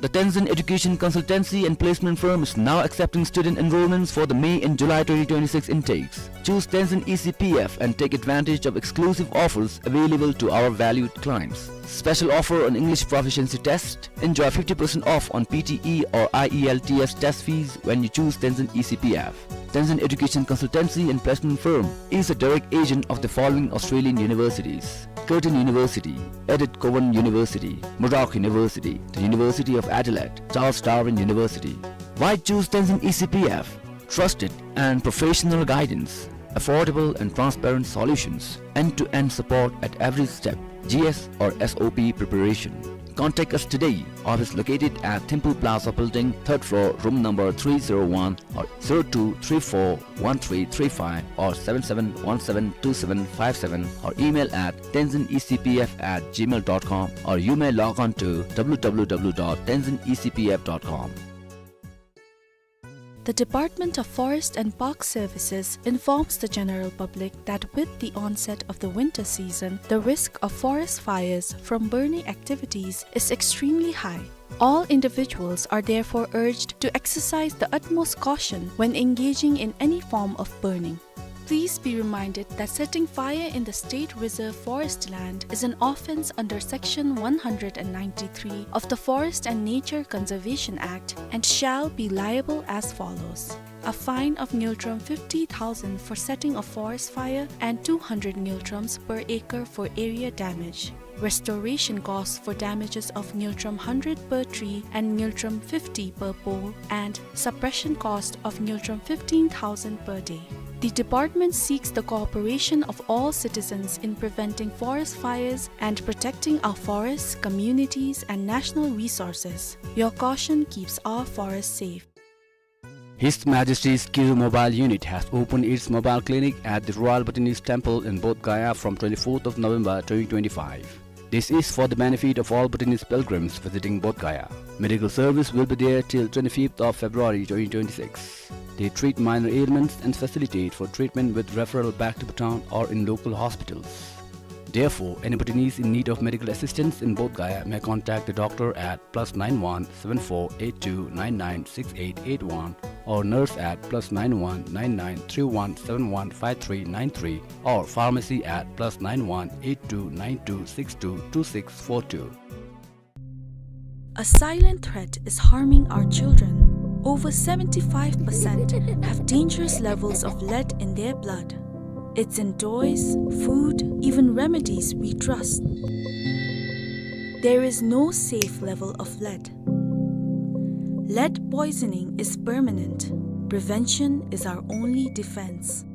The Tenzin Education Consultancy and Placement Firm is now accepting student enrollments for the May and July twenty twenty-six intakes. Choose Tenzin E C P F and take advantage of exclusive offers available to our valued clients. Special offer on English proficiency test. Enjoy fifty percent off on P T E or I E L T S test fees when you choose Tenzin E C P F. Tenzin Education Consultancy and Placement Firm is a direct agent of the following Australian universities: Curtin University, Edith Cowan University, Murdoch University, the University of Adelaide, Charles Darwin University. Why choose Tenzin E C P F? Trusted and professional guidance, affordable and transparent solutions, end-to-end support at every step, G S or S O P preparation. Contact us today. Office located at Thimphu Plaza Building, third floor, room number three zero one, or zero two three four one three three five, or seven seven one seven two seven five seven, or email at tenzin E C P F at gmail dot com, or you may log on to W W W dot tenzin E C P F dot com. The Department of Forest and Park Services informs the general public that with the onset of the winter season, the risk of forest fires from burning activities is extremely high. All individuals are therefore urged to exercise the utmost caution when engaging in any form of burning. Please be reminded that setting fire in the State Reserve Forest land is an offence under Section one hundred and ninety-three of the Forest and Nature Conservation Act and shall be liable as follows: a fine of ngultrum fifty thousand for setting a forest fire and two hundred ngultrums per acre for area damage. Restoration costs for damages of ngultrum hundred per tree and ngultrum fifty per pole, and suppression cost of ngultrum fifteen thousand per day. The department seeks the cooperation of all citizens in preventing forest fires and protecting our forests, communities, and national resources. Your caution keeps our forests safe. His Majesty's Kiru Mobile Unit has opened its mobile clinic at the Royal Bhutanese Temple in Bodh Gaya from twenty-fourth of November twenty twenty-five. This is for the benefit of all Bhutanese pilgrims visiting Bodh Gaya. Medical service will be there till twenty-fifth of February twenty twenty-six. They treat minor ailments and facilitate for treatment with referral back to Bhutan or in local hospitals. Therefore, any Bhutanese in need of medical assistance in Bodh Gaya may contact the doctor at plus nine one seven four eight two nine nine six eight eight one or nurse at plus nine one nine nine three one seven one five three nine three or pharmacy at plus nine one eight two nine two six two two six four two. A silent threat is harming our children. Over seventy-five percent have dangerous levels of lead in their blood. It's in toys, food, even remedies we trust. There is no safe level of lead. Lead poisoning is permanent. Prevention is our only defense.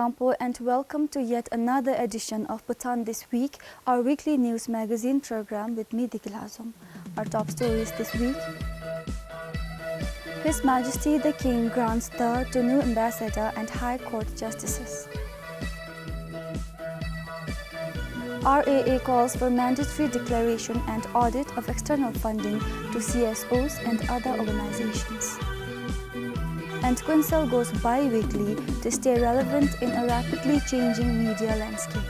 Salam and welcome to yet another edition of Bhutan This Week, our weekly news magazine program with me, Deki Lhazom. Our top stories this week. His Majesty the King grants the to new ambassador and High Court justices. R A A calls for mandatory declaration and audit of external funding to C S Os and other organizations. And Kuensel goes bi-weekly to stay relevant in a rapidly changing media landscape.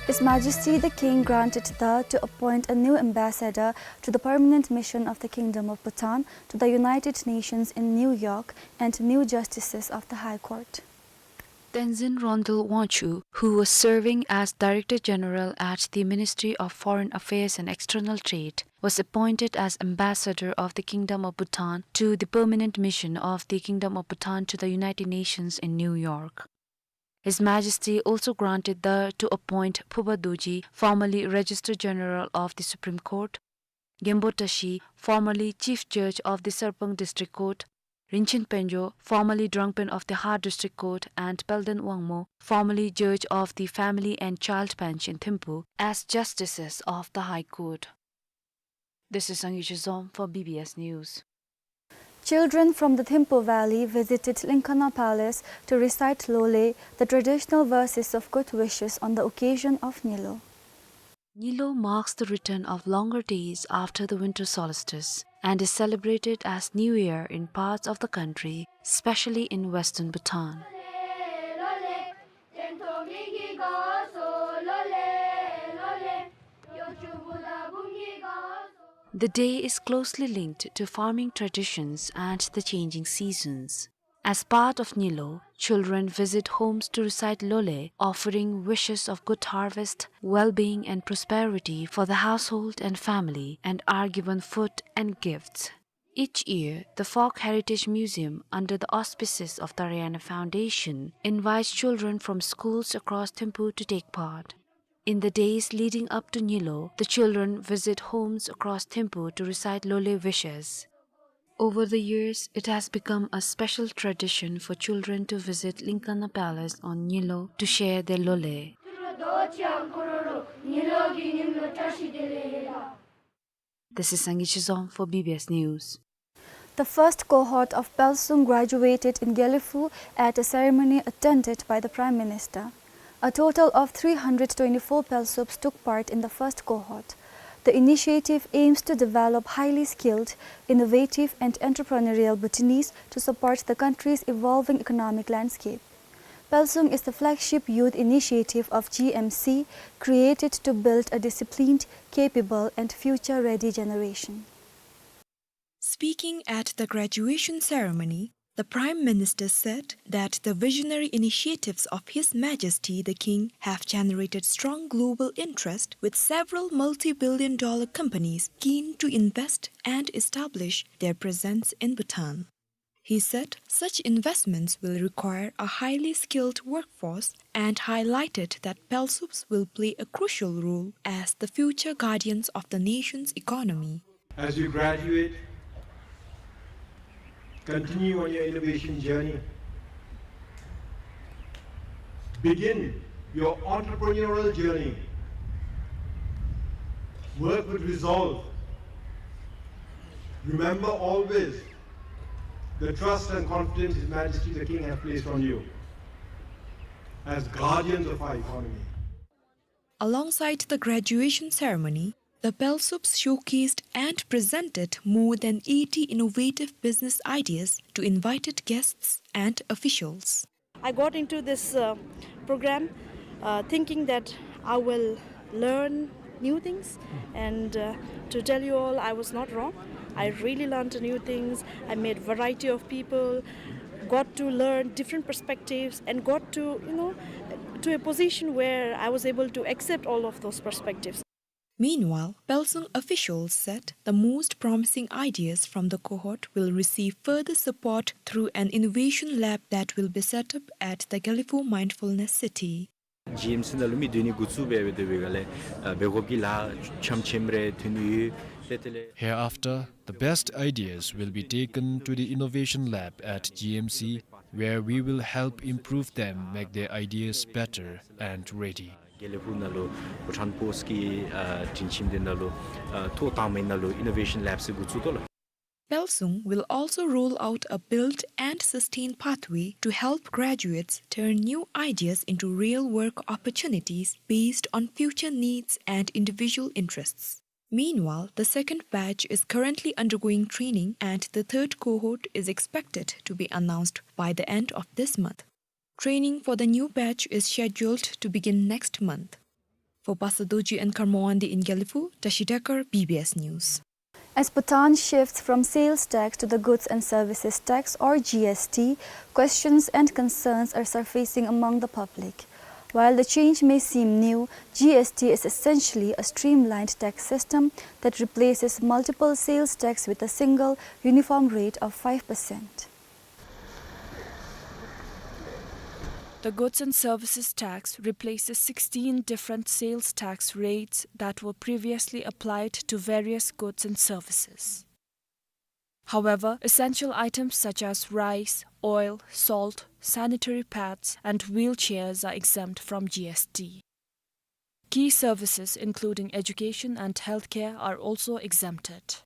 His Majesty the King granted the to appoint a new ambassador to the permanent mission of the Kingdom of Bhutan to the United Nations in New York and new justices of the High Court. Tenzin Ronthal Wangchuk, who was serving as Director General at the Ministry of Foreign Affairs and External Trade, was appointed as Ambassador of the Kingdom of Bhutan to the Permanent Mission of the Kingdom of Bhutan to the United Nations in New York. His Majesty also granted the to appoint Phoba Dorji, formerly Registrar General of the Supreme Court, Genpo Tashi, formerly Chief Judge of the Sarpang District Court, Rinchen Penjo, formerly Drang Pen of the Ha District Court, and Palden Wangmo, formerly Judge of the Family and Child Bench in Thimphu, as justices of the High Court. This is Sangay Chizom for B B S News. Children from the Thimphu Valley visited Linkana Palace to recite Lole, the traditional verses of good wishes on the occasion of Nyilo. Nyilo marks the return of longer days after the winter solstice and is celebrated as New Year in parts of the country, especially in western Bhutan. The day is closely linked to farming traditions and the changing seasons. As part of Nyilo, children visit homes to recite Lole, offering wishes of good harvest, well-being and prosperity for the household and family, and are given food and gifts. Each year, the Folk Heritage Museum, under the auspices of the Rayana Foundation, invites children from schools across Thimphu to take part. In the days leading up to Nyilo, the children visit homes across Thimphu to recite Lole wishes. Over the years, it has become a special tradition for children to visit Linkana Palace on Nyilo to share their Lole. This is Sangay Chizom for B B S News. The first cohort of Pelsung graduated in Gelephu at a ceremony attended by the Prime Minister. A total of three hundred twenty-four Pelsups took part in the first cohort. The initiative aims to develop highly skilled, innovative and entrepreneurial Bhutanese to support the country's evolving economic landscape. Pelsung is the flagship youth initiative of G M C, created to build a disciplined, capable and future-ready generation. Speaking at the graduation ceremony, the Prime Minister said that the visionary initiatives of His Majesty the King have generated strong global interest, with several multi-billion dollar companies keen to invest and establish their presence in Bhutan. He said such investments will require a highly skilled workforce and highlighted that Pelsups will play a crucial role as the future guardians of the nation's economy. As you graduate, continue on your innovation journey. Begin your entrepreneurial journey. Work with resolve. Remember always the trust and confidence His Majesty the King has placed on you as guardians of our economy. Alongside the graduation ceremony, the Pelsups showcased and presented more than eighty innovative business ideas to invited guests and officials. I got into this, uh, program, uh, thinking that I will learn new things, and, uh, to tell you all, I was not wrong. I really learned new things. I met variety of people, got to learn different perspectives, and got to, you know, to a position where I was able to accept all of those perspectives. Meanwhile, Pelsung officials said the most promising ideas from the cohort will receive further support through an innovation lab that will be set up at the Gelephu Mindfulness City. G M C ནང་ལུ་མི་བསྡུ་ནི་འགོ་བཙུགས་འབད་འབད་དེ་འབད་ག་ལས་ཨ་འབད་དགོཔ་གི་ལཱ་ཆམ་ཆེམ་རེ་ཐོན་ནི་ཡོད། ཏེ་དེ་ལས Hereafter, the best ideas will be taken to the innovation lab at G M C where we will help improve them, make their ideas better and ready. དགེ་ལེགས་ཕུག་ནང་ལུ་བྷུ་ཊཱན་པོསཊ་ཀྱི་ཨ་སྒྲིང་ཁྱིམ་འདི་ནང་ལུ་ཨ་ཐོག་དང་པའི་ནང་ལུ་ཨི་ནོ་ཝེ་ཤཱན་ལེབ་ཅིག་འགོ་བཙུགས་དོ་ལགས། Pelsung will also roll out a build and sustain pathway to help graduates turn new ideas into real work opportunities based on future needs and individual interests. Meanwhile, the second batch is currently undergoing training and the third cohort is expected to be announced by the end of this month. Training for the new batch is scheduled to begin next month. For Pastor Dorji and Kharmawande in Gelephu, Tashi Dekar, B B S News. As Bhutan shifts from sales tax to the goods and services tax, or G S T, questions and concerns are surfacing among the public. While the change may seem new, G S T is essentially a streamlined tax system that replaces multiple sales tax with a single uniform rate of five percent. The goods and services tax replaces sixteen different sales tax rates that were previously applied to various goods and services. However, essential items such as rice, oil, salt, sanitary pads, and wheelchairs are exempt from G S T. Key services including education and healthcare are also exempted.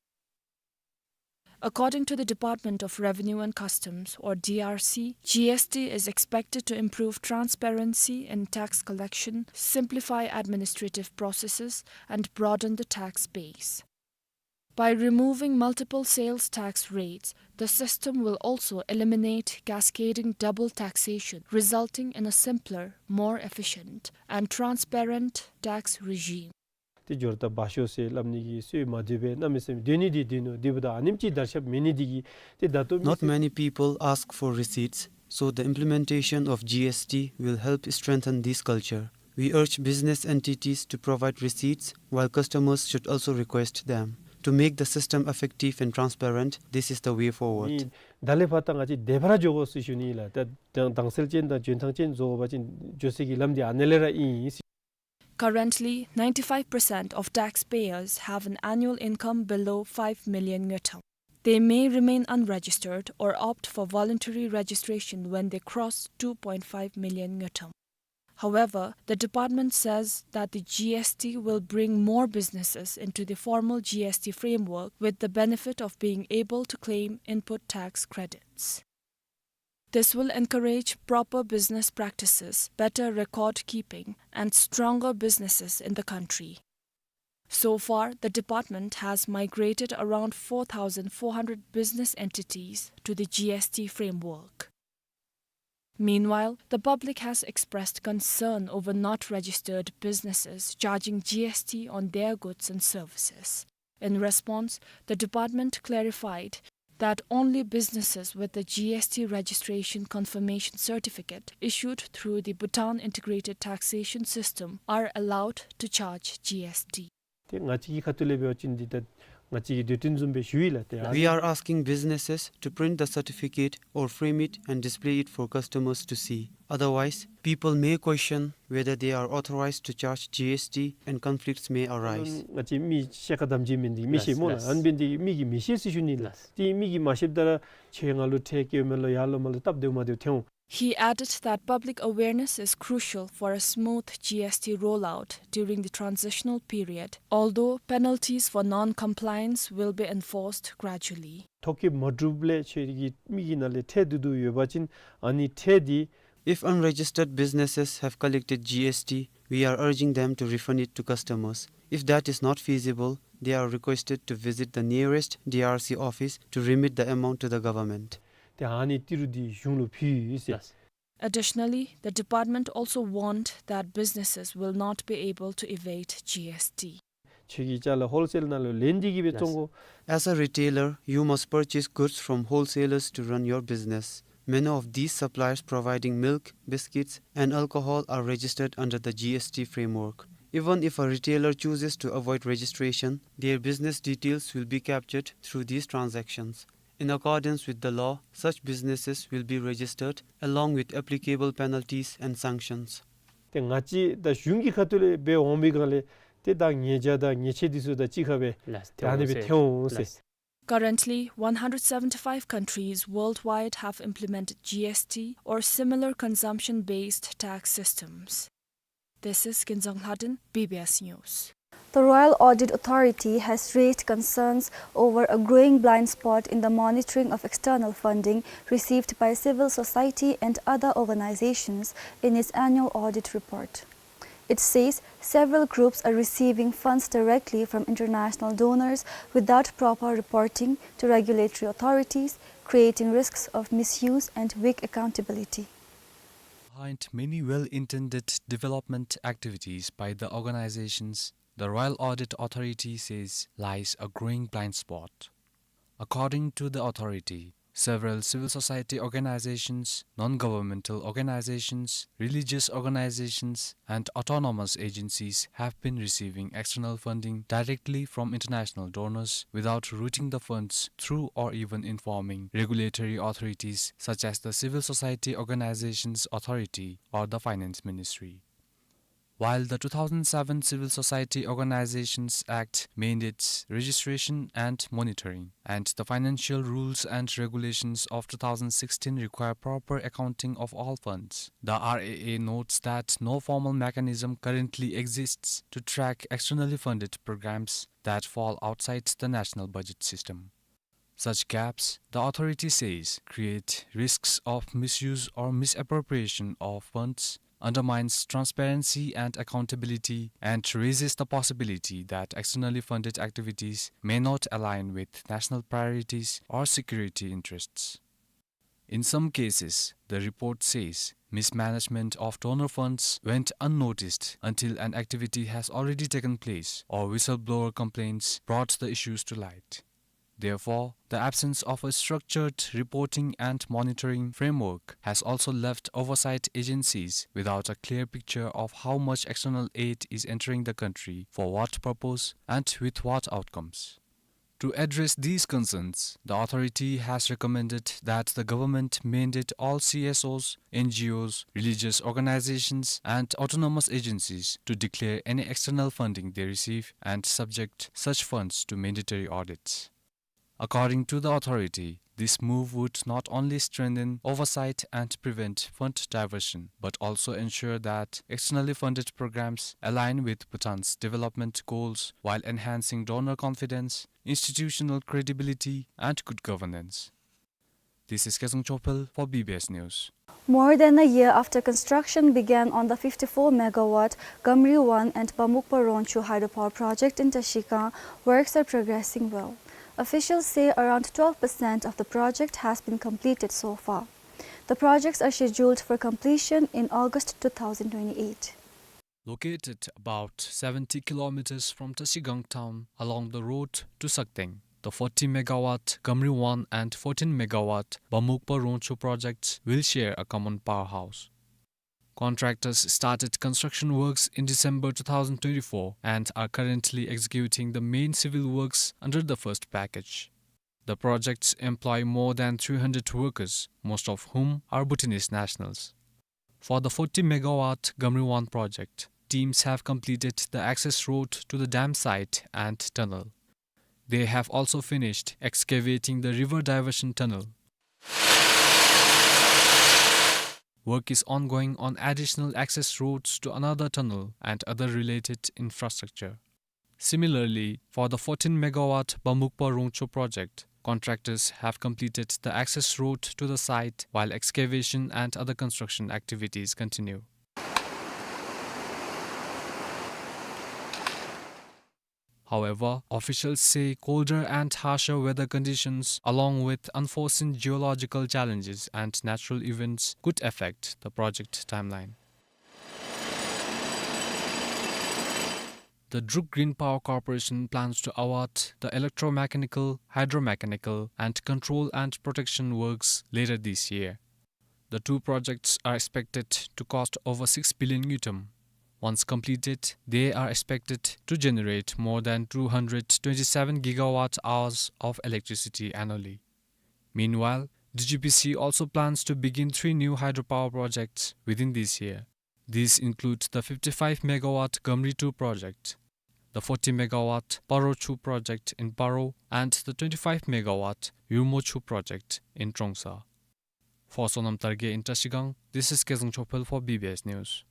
According to the Department of Revenue and Customs, or D R C, G S T is expected to improve transparency in tax collection, simplify administrative processes, and broaden the tax base. By removing multiple sales tax rates, the system will also eliminate cascading double taxation, resulting in a simpler, more efficient, and transparent tax regime. ཏེ་འབྱོར་ད་འབག་ཤོག་ཟེར་སླབ་ནི་གི་སྲོལ་མ་འདུག་པས། གནམ་མེད་ས་མེད་སྡོད་ནི་འདི་སྡོད་ནུག། འདི་འབདཝ་ད་ཨ་ནེམ་ཅིག་དར་ཁྱབ་མེད་ནི་འདི་གིས་ཏེ་ད་ལྟོ་མི་Not སེར many people ask for receipts, so the implementation of G S T will help strengthen this culture. We urge business entities to provide receipts, while customers should also request them to make the system effective and transparent. This is the way forward. ནི་ད་ལས་ཕར་ད་ང་བཅས་བདེ་བར་འགྱོ་དགོ་ཟེར་ཞུ་ནི་ལགས། ད་དྭངས་གསལ་ཅན་དང་འཇོན་ཐང་ཅན་བཟོ་བ་ཅིན་འགྱོ་སའི་གི་ལམ་འདི་ཨ་ནི་ལས་ར་ཨིན། Currently, ninety-five percent of taxpayers have an annual income below five million ngultrum. They may remain unregistered or opt for voluntary registration when they cross two point five million ngultrum. However, the department says that the G S T will bring more businesses into the formal G S T framework with the benefit of being able to claim input tax credits. This will encourage proper business practices, better record keeping, and stronger businesses in the country. So far, the department has migrated around four thousand four hundred business entities to the G S T framework. Meanwhile, the public has expressed concern over not registered businesses charging G S T on their goods and services. In response, the department clarified that only businesses with the G S T registration confirmation certificate issued through the Bhutan Integrated Taxation System are allowed to charge G S T. ཏེ་ང་བཅས་ཀྱི་ཁ་ཐུག་ལས་འབད་བ་ཅིན་འདི་ད་ང་བཅས་ཀྱི་འདོད་དོན་བཟུམ་སྦེ་ཞུ་ཡི་ལགས། ཏེ་ཨ་We are asking businesses to print the certificate or frame it and display it for customers to see. Otherwise, people may question whether they are authorized to charge G S T and conflicts may arise. ང་བཅས་མི་ཤེས་ཁ་དམ་བཅའ་མེན་འདི་མི་ཤེས་སྨོ་ལགས། ཨ་ནི་འབད་ནི་འདི་མི་གིས་མི་ཤེས་ཟེར་ཞུ་ནི་ལགས། ཏེ་མི་གིས་མ་ཤེསཔ་ད་ར་ཁྱོད་ང་ལུ་ཁྲལ་བཀལཝ་མས་ལོ་ཡར་ལོ་མར་ལོ་སྟབས་བདེཝ་མ་བདེཝ་ཐོན་འོང་། He added that public awareness is crucial for a smooth G S T rollout during the transitional period, although penalties for non-compliance will be enforced gradually. ཐོ་བཀོད་མ་གྲུབ་ལས་ཁྱོད་ཀྱི་མི་གི་ནང་ལས་ཁྲལ་བསྡུ་བསྡུཝ་ཡོད་པ་ཅིན་ཨ་ནི་ཁྲལ་འདི If unregistered businesses have collected G S T, we are urging them to refund it to customers. If that is not feasible, they are requested to visit the nearest D R C office to remit the amount to the government. ཏེ་ཨ་ནི་ཏི་རུ་འདི་གཞུང་ལུ་ཕུལ་ཡི་ཟེར། Additionally, the department also warned that businesses will not be able to evade G S T. ཁྱོད་ཀྱིས་ཅ་ལ་ཧོལ་སེལ་ནང་ལུ་ལེན་ཏེ་གིས་སྦེ་བཙོང་དགོ། As a retailer, you must purchase goods from wholesalers to run your business. Many of these suppliers providing milk, biscuits, and alcohol are registered under the G S T framework. Even if a retailer chooses to avoid registration, their business details will be captured through these transactions. In accordance with the law, such businesses will be registered along with applicable penalties and sanctions. ཏེ་ང་བཅས་ད་གཞུང་གི་ཁ་ཐུག་ལས་འབད་འོང་པའི་སྒང་ལས་ཏེ་ད་ཉེས་བྱ་དང་ཉེས་ཆད་འདི་ཚུ་ད་གཅིག་ཁར་སྦེ་ལགས། ད་ཨ་ནི་སྦེ་ཐོན་འོང་ཟེར། ལགས། Currently, one hundred seventy-five countries worldwide have implemented G S T or similar consumption-based tax systems. This is Kinzang Lhadon, B B S News. The Royal Audit Authority has raised concerns over a growing blind spot in the monitoring of external funding received by civil society and other organizations in its annual audit report. It says several groups are receiving funds directly from international donors without proper reporting to regulatory authorities, creating risks of misuse and weak accountability. Behind many well-intended development activities by the organizations, the Royal Audit Authority says lies a growing blind spot. According to the authority, several civil society organizations, non-governmental organizations, religious organizations, and autonomous agencies have been receiving external funding directly from international donors without routing the funds through or even informing regulatory authorities such as the Civil Society Organizations Authority or the Finance Ministry. While the two thousand seven Civil Society Organizations Act mandates registration and monitoring, and the financial rules and regulations of two thousand sixteen require proper accounting of all funds, the R A A notes that no formal mechanism currently exists to track externally funded programs that fall outside the national budget system. Such gaps, the authority says, create risks of misuse or misappropriation of funds, undermines transparency and accountability, and raises the possibility that externally funded activities may not align with national priorities or security interests. In some cases, the report says, mismanagement of donor funds went unnoticed until an activity has already taken place or whistleblower complaints brought the issues to light. Therefore, the absence of a structured reporting and monitoring framework has also left oversight agencies without a clear picture of how much external aid is entering the country, for what purpose, and with what outcomes. To address these concerns, the authority has recommended that the government mandate all C S Os, N G Os, religious organizations, and autonomous agencies to declare any external funding they receive and subject such funds to mandatory audits. According to the authority, this move would not only strengthen oversight and prevent fund diversion, but also ensure that externally funded programs align with Bhutan's development goals while enhancing donor confidence, institutional credibility, and good governance. This is Ketsang Chophel for B B S News. More than a year after construction began on the fifty-four megawatt Gamri one and Bamukpa Rongcho hydropower project in Trashigang, works are progressing well. Officials say around twelve percent of the project has been completed so far. The projects are scheduled for completion in August two thousand twenty-eight. Located about seventy kilometers from Trashigang town along the road to Sakteng, the forty megawatt Gamri one and fourteen megawatt Bamukpa Rongcho projects will share a common powerhouse. Contractors started construction works in December two thousand twenty-four and are currently executing the main civil works under the first package. The projects employ more than three hundred workers, most of whom are Bhutanese nationals. For the forty megawatt Gamri one project, teams have completed the access road to the dam site and tunnel. They have also finished excavating the river diversion tunnel. Work is ongoing on additional access roads to another tunnel and other related infrastructure. Similarly, for the fourteen megawatt Bamukpa Rongcho project, contractors have completed the access road to the site while excavation and other construction activities continue. However, officials say colder and harsher weather conditions, along with unforeseen geological challenges and natural events, could affect the project timeline. The Druk Green Power Corporation plans to award the electromechanical, hydromechanical, and control and protection works later this year. The two projects are expected to cost over six billion ngultrum. Once completed, they are expected to generate more than two hundred twenty-seven gigawatt hours of electricity annually. Meanwhile, D G P C also plans to begin three new hydropower projects within this year. These include the fifty-five megawatt Gamri two project. the forty megawatt Paro Chu project in Paro, and the twenty-five megawatt Yurmo Chu project in Trongsa. For Sonam Targe in Trashigang, this is Kezang Chopel for B B S News.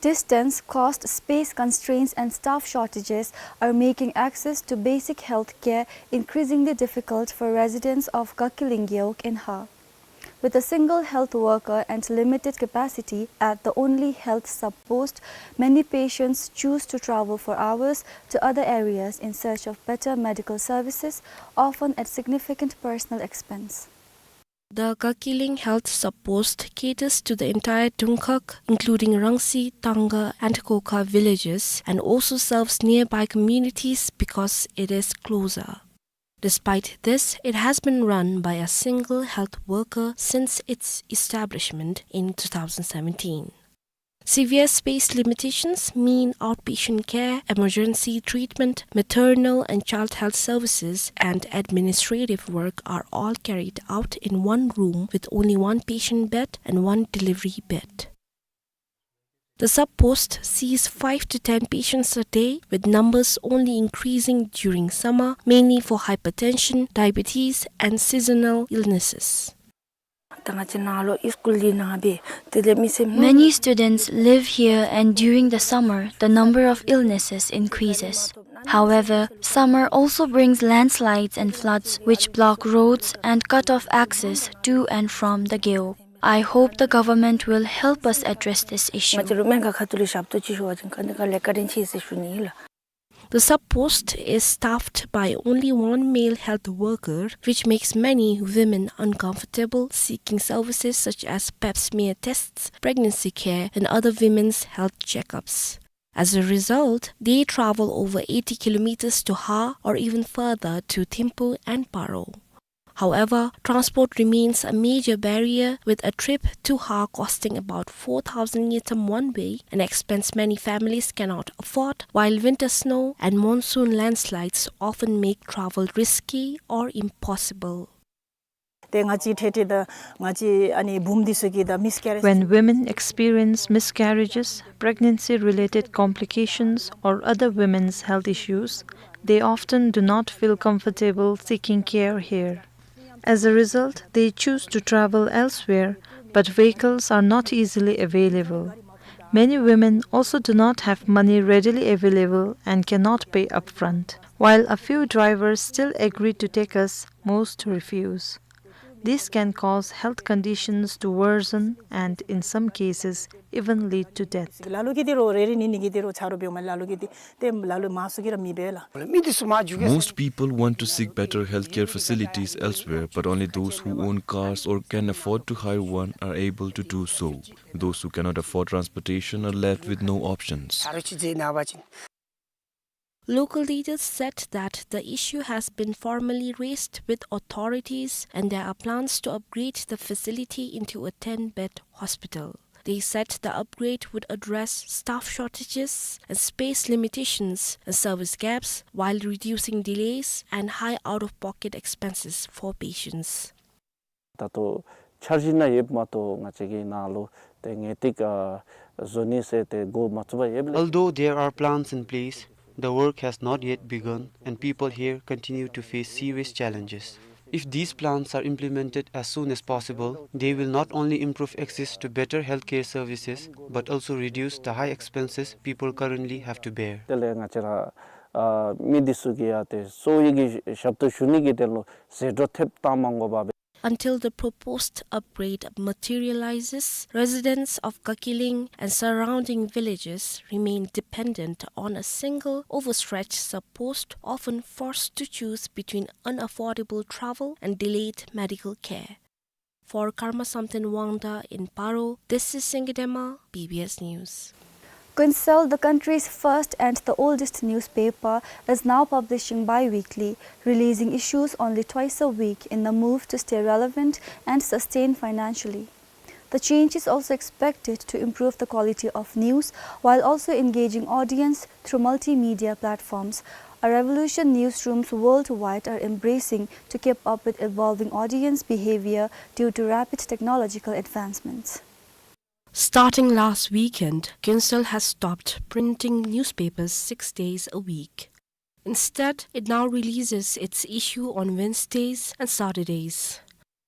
Distance, cost, space constraints, and staff shortages are making access to basic health care increasingly difficult for residents of Kakiling Gewog in Har. With a single health worker and limited capacity at the only health sub-post, many patients choose to travel for hours to other areas in search of better medical services, often at significant personal expense. The Kakiling Health Sub-post caters to the entire Dungkhag, including Rangsi, Tangga, and Kokha villages, and also serves nearby communities because it is closer. Despite this, it has been run by a single health worker since its establishment in two thousand seventeen. Severe space limitations mean outpatient care, emergency treatment, maternal and child health services, and administrative work are all carried out in one room with only one patient bed and one delivery bed. The sub-post sees five to ten patients a day, with numbers only increasing during summer, mainly for hypertension, diabetes, and seasonal illnesses. Many students live here, and during the summer, the number of illnesses increases. However, summer also brings landslides and floods, which block roads and cut off access to and from the Gewog. I hope the government will help us address this issue. The sub-post is staffed by only one male health worker, which makes many women uncomfortable seeking services such as pap smear tests, pregnancy care, and other women's health checkups. As a result, they travel over eighty kilometers to Har or even further to Thimphu and Paro. However, transport remains a major barrier, with a trip to Har costing about four thousand ngultrum one way, an expense many families cannot afford, while winter snow and monsoon landslides often make travel risky or impossible. When women experience miscarriages, pregnancy-related complications, or other women's health issues, they often do not feel comfortable seeking care here. As a result, they choose to travel elsewhere, but vehicles are not easily available. Many women also do not have money readily available and cannot pay upfront. While a few drivers still agree to take us, most refuse. This can cause health conditions to worsen and, in some cases, even lead to death. Most people want to seek better healthcare facilities elsewhere, but only those who own cars or can afford to hire one are able to do so. Those who cannot afford transportation are left with no options. Local leaders said that the issue has been formally raised with authorities and there are plans to upgrade the facility into a ten-bed hospital. They said the upgrade would address staff shortages and space limitations and service gaps while reducing delays and high out-of-pocket expenses for patients. ད་ལྟོ་འཆར་གཞི་ནང་ཡོདཔ་མ་གཏོགས་ང་བཅས་ཀྱི་ནང་ལུ་ཏེ་ངེས་ཏིག་ཨ་བཟོ་ནི་ཟེར་ཏེ་འགོ་མ་བཙུགས་པར་ཡོདཔ་ལས། Although there are plans in place, the work has not yet begun and people here continue to face serious challenges. If these plans are implemented as soon as possible, they will not only improve access to better healthcare services but also reduce the high expenses people currently have to bear. དེ་ལས་ང་བཅས་ར་ཨ་མི་འདི་ཚུ་གིས་ཡང་ཏེ་གསོ་བའི་གི་ཞབས་ཏོག་ཞུ་ནི་གི་དོན་ལུ་ཟད་འགྲོ་ཐེབས་བཏང་མ་དགོ་པར་སྦེ། Until the proposed upgrade materializes, residents of Kakiling and surrounding villages remain dependent on a single overstretched sub-post, often forced to choose between unaffordable travel and delayed medical care. For Karma Samten Wangda in Paro, this is Singye Dema, B B S News. Kuensel, the country's first and the oldest newspaper, is now publishing bi-weekly, releasing issues only twice a week in the move to stay relevant and sustain financially. The change is also expected to improve the quality of news while also engaging audience through multimedia platforms, a revolution newsrooms worldwide are embracing to keep up with evolving audience behavior due to rapid technological advancements. Starting last weekend, Kinsale has stopped printing newspapers six days a week. Instead, it now releases its issue on Wednesdays and Saturdays.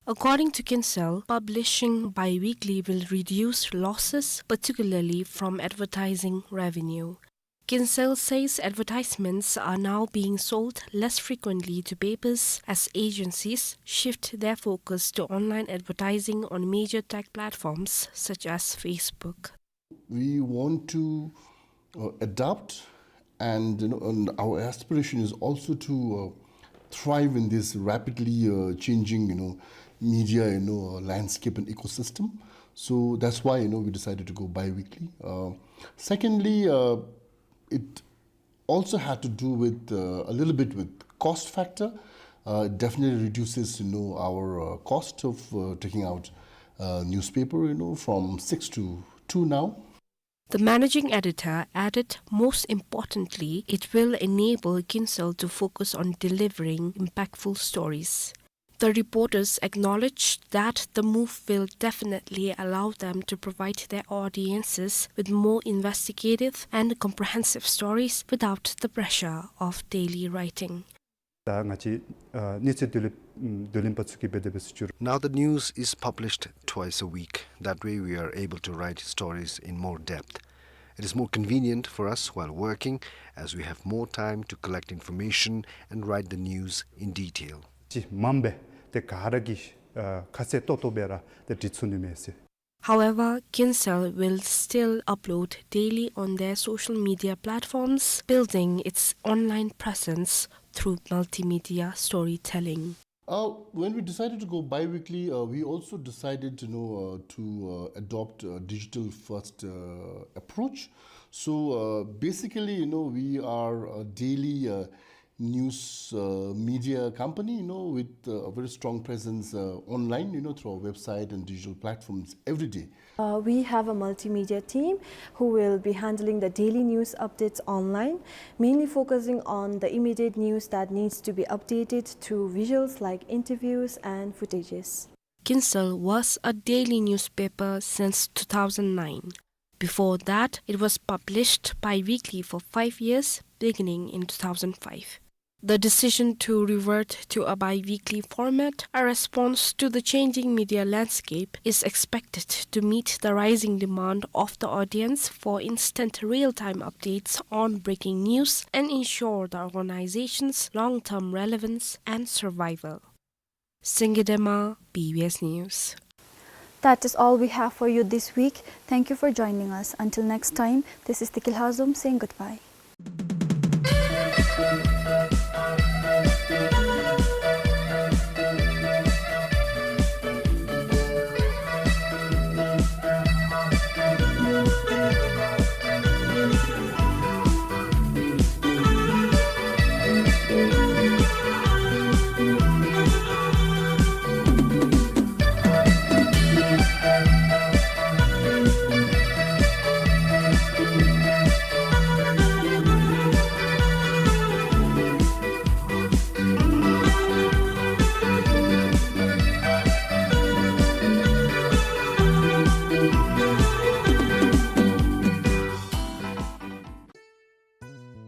According to Kinsale, publishing bi-weekly will reduce losses, particularly from advertising revenue. Kinsale says advertisements are now being sold less frequently to papers as agencies shift their focus to online advertising on major tech platforms such as Facebook. We want to, uh, adapt, and, you know, and our aspiration is also to, uh, thrive in this rapidly, uh, changing, you know, media, you know, uh, landscape and ecosystem. So that's why, you know, we decided to go bi-weekly. Uh, secondly, uh, it also had to do with, uh, a little bit with cost factor. Uh, it definitely reduces, you know, our, uh, cost of, uh, taking out, uh, newspaper, you know, from six to two now. The managing editor added, most importantly, it will enable Kinsale to focus on delivering impactful stories. The reporters acknowledged that the move will definitely allow them to provide their audiences with more investigative and comprehensive stories without the pressure of daily writing. ད་ང་བཅས་ཨ་གནས་ཚུལ་བསྡུ་ལེན་ཨམ་བསྡུ་ལེན་པ་ཚུ་གིས་འབད་དེ་སྦེ་ཞུ་རུང་། Now the news is published twice a week. That way we are able to write stories in more depth. It is more convenient for us while working, as we have more time to collect information and write the news in detail. ཅིག་མངམ་སྦེ་ཏེ་ག་ར་གིས་ཨ་ཁ་གསལ་ཏོག་ཏོ་སྦེ་ར་ཏེ་འབྲི་ཚུགས་ནི་མས་ཟེར། However, Kinsale will still upload daily on their social media platforms, building its online presence through multimedia storytelling. Uh, when we decided to go bi-weekly, uh, we also decided, you know, uh, to, uh, adopt a digital-first, uh, approach. So, uh, basically, you know, we are a daily, uh, news, uh, media company, you know, with, uh, a very strong presence, uh, online, you know, through our website and digital platforms every day. Uh, we have a multimedia team who will be handling the daily news updates online, mainly focusing on the immediate news that needs to be updated through visuals like interviews and footages. Kinsale was a daily newspaper since two thousand nine. Before that, it was published bi-weekly for five years, beginning in two thousand five. The decision to revert to a bi-weekly format, a response to the changing media landscape, is expected to meet the rising demand of the audience for instant real-time updates on breaking news and ensure the organization's long-term relevance and survival. Singye Dema, B B S News. That is all we have for you this week. Thank you for joining us. Until next time, this is Tiki Lhazom saying goodbye.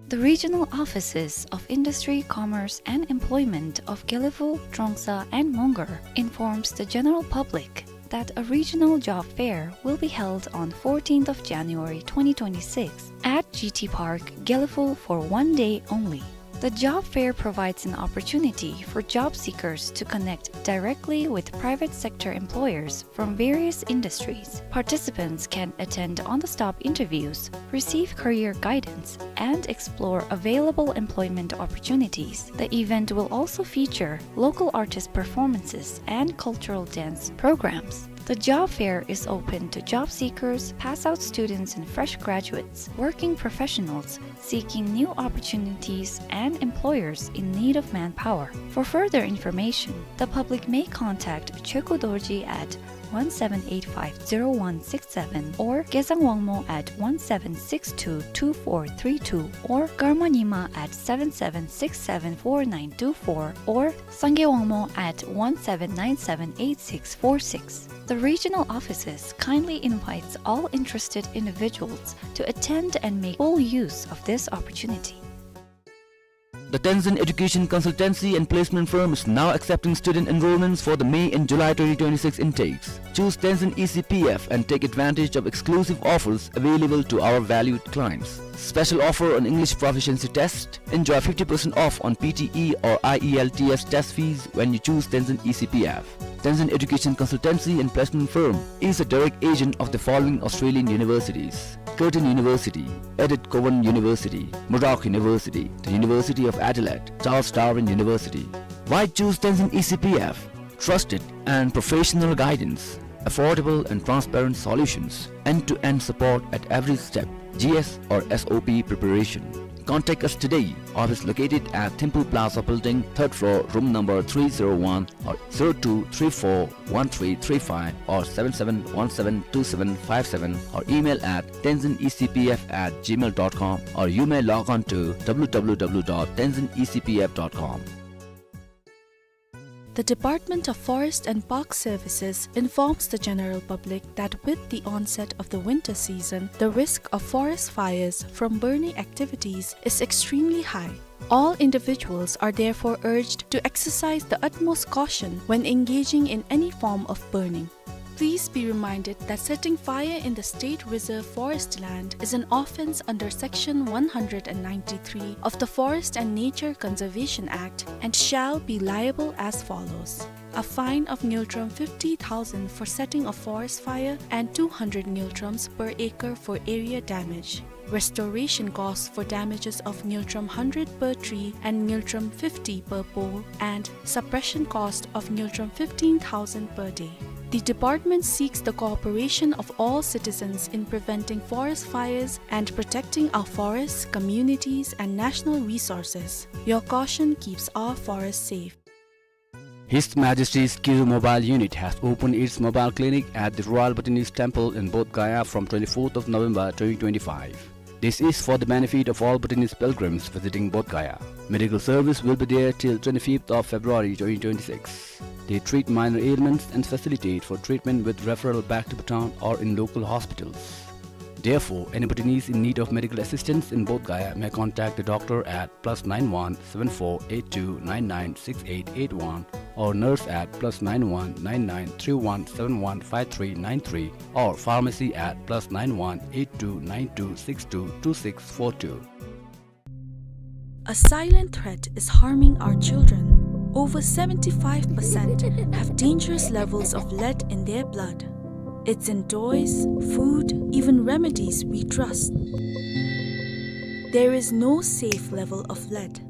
The regional offices of Industry, Commerce and Employment of Gelephu, Trongsa and Mongar informs the general public that a regional job fair will be held on fourteenth of January twenty twenty-six at G T Park, Gelephu for one day only. The job fair provides an opportunity for job seekers to connect directly with private sector employers from various industries. Participants can attend on-the-spot interviews, receive career guidance, and explore available employment opportunities. The event will also feature local artist performances and cultural dance programs. The job fair is open to job seekers, pass-out students and fresh graduates, working professionals seeking new opportunities, and employers in need of manpower. For further information, the public may contact Chökyi Dorji at one seven eight five zero one six seven or Gezang Wangmo at one seven six two two four three two or Karma Nyima at seven seven six seven four nine two four or Sangay Wangmo at one seven nine seven eight six four six. The regional offices kindly invites all interested individuals to attend and make full use of this opportunity. The Tenzin Education Consultancy and Placement Firm is now accepting student enrollments for the May and July twenty twenty-six intakes. Choose Tenzin E C P F and take advantage of exclusive offers available to our valued clients. Special offer on English proficiency test. Enjoy fifty percent off on P T E or I E L T S test fees when you choose Tenzin E C P F. Tenzin Education Consultancy and Placement Firm is a direct agent of the following Australian universities: Curtin University, Edith Cowan University, Murdoch University, the University of Adelaide, Charles Darwin University. Why choose Tenzin E C P F? Trusted and professional guidance, affordable and transparent solutions, end-to-end support at every step, G S or S O P preparation. Contact us today. Office located at Thimphu Plaza Building, third floor, room number three zero one, or zero two three four one three three five, or seven seven one seven two seven five seven, or email at tenzin E C P F at gmail dot com, or you may log on to W W W dot tenzin E C P F dot com. The Department of Forest and Park Services informs the general public that with the onset of the winter season, the risk of forest fires from burning activities is extremely high. All individuals are therefore urged to exercise the utmost caution when engaging in any form of burning. Please be reminded that setting fire in the state reserve forest land is an offence under Section one hundred and ninety-three of the Forest and Nature Conservation Act and shall be liable as follows: a fine of ngultrum fifty thousand for setting a forest fire and two hundred ngultrums per acre for area damage. Restoration cost for damages of ngultrum hundred per tree and ngultrum fifty per pole, and suppression cost of ngultrum fifteen thousand per day. The department seeks the cooperation of all citizens in preventing forest fires and protecting our forests, communities, and national resources. Your caution keeps our forests safe. His Majesty's Kiru Mobile Unit has opened its mobile clinic at the Royal Bhutanese Temple in Bodh Gaya from twenty-fourth of November twenty twenty-five. This is for the benefit of all Bhutanese pilgrims visiting Bodh Gaya. Medical service will be there till twenty-fifth of February twenty twenty-six. They treat minor ailments and facilitate for treatment with referral back to Bhutan or in local hospitals. Therefore, any Bhutanese in need of medical assistance in Bodh Gaya may contact the doctor at plus nine one seven four eight two nine nine six eight eight one or nurse at plus nine one nine nine three one seven one five three nine three or pharmacy at plus nine one eight two nine two six two two six four two. A silent threat is harming our children. Over seventy-five percent have dangerous levels of lead in their blood. It's in toys, food, even remedies we trust. There is no safe level of lead.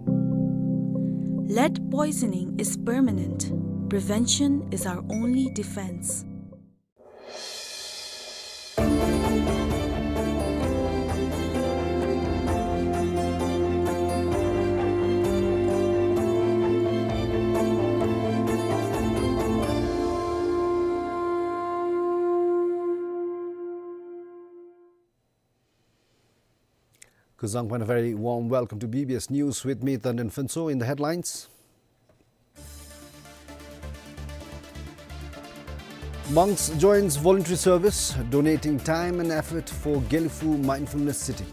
Lead poisoning is permanent. Prevention is our only defense. Kuzuzangpo, a very warm welcome to B B S News with me, Tandin Phuntsho. In the headlines: Monks joins voluntary service, donating time and effort for Gelephu Mindfulness City.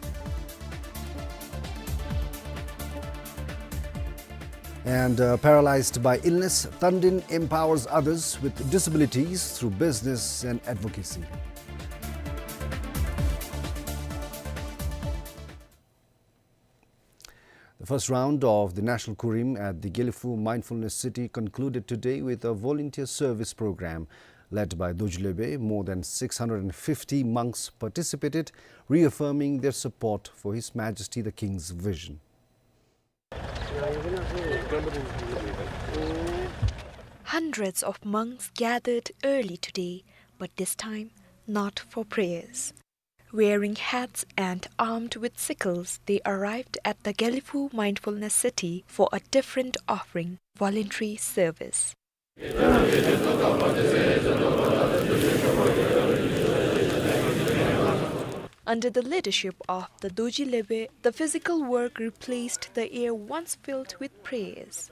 And, uh, paralyzed by illness, Tandin empowers others with disabilities through business and advocacy. The first round of the National Kurim at the Gelephu Mindfulness City concluded today with a volunteer service program led by Dorji Lhebe. More than six hundred and fifty monks participated, reaffirming their support for His Majesty the King's vision. Hundreds of monks gathered early today, but this time not for prayers. Wearing hats and armed with sickles, they arrived at the Gelephu Mindfulness City for a different offering, voluntary service. Under the leadership of the Dorji Lebe, the physical work replaced the air once filled with prayers.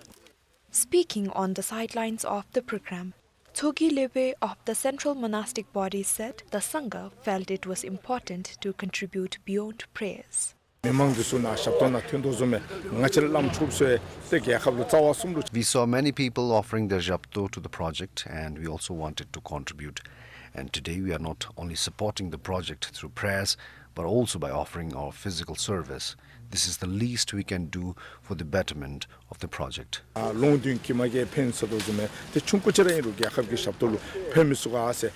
Speaking on the sidelines of the program, Tshogye Lebe of the Central Monastic Body said the Sangha felt it was important to contribute beyond prayers. མི་མང་འདི་ཚུ་ནཱ་ཞབས་ཏོག་ནང་ཐོན་དོ་བཟུམ་སྦེ་ང་བཅས་ར་བླམ་ཆོསཔ་ཚུ་ཡང་ཏེ་རྒྱལ་ཁབ་ལུ་རྩ་བ་གསུམ་ལུ། We saw many people offering their japto to the project, and we also wanted to contribute. And today we are not only supporting the project through prayers, but also by offering our physical service. This is the least we can do for the betterment of the project. ཨ་ལོང་བདུན་གྱིས་མ་གིས་ཕན་ཟེར་དོ་བཟུམ་སྦེ་ཏེ་ཆུང་ཀུ་ཅིག་ར་ཨིན་རུང་རྒྱལ་ཁབ་ཀྱི་ཞབས་ཏོག་ལུ་ཕན་མི་ཚུགས་ག་ཟེར།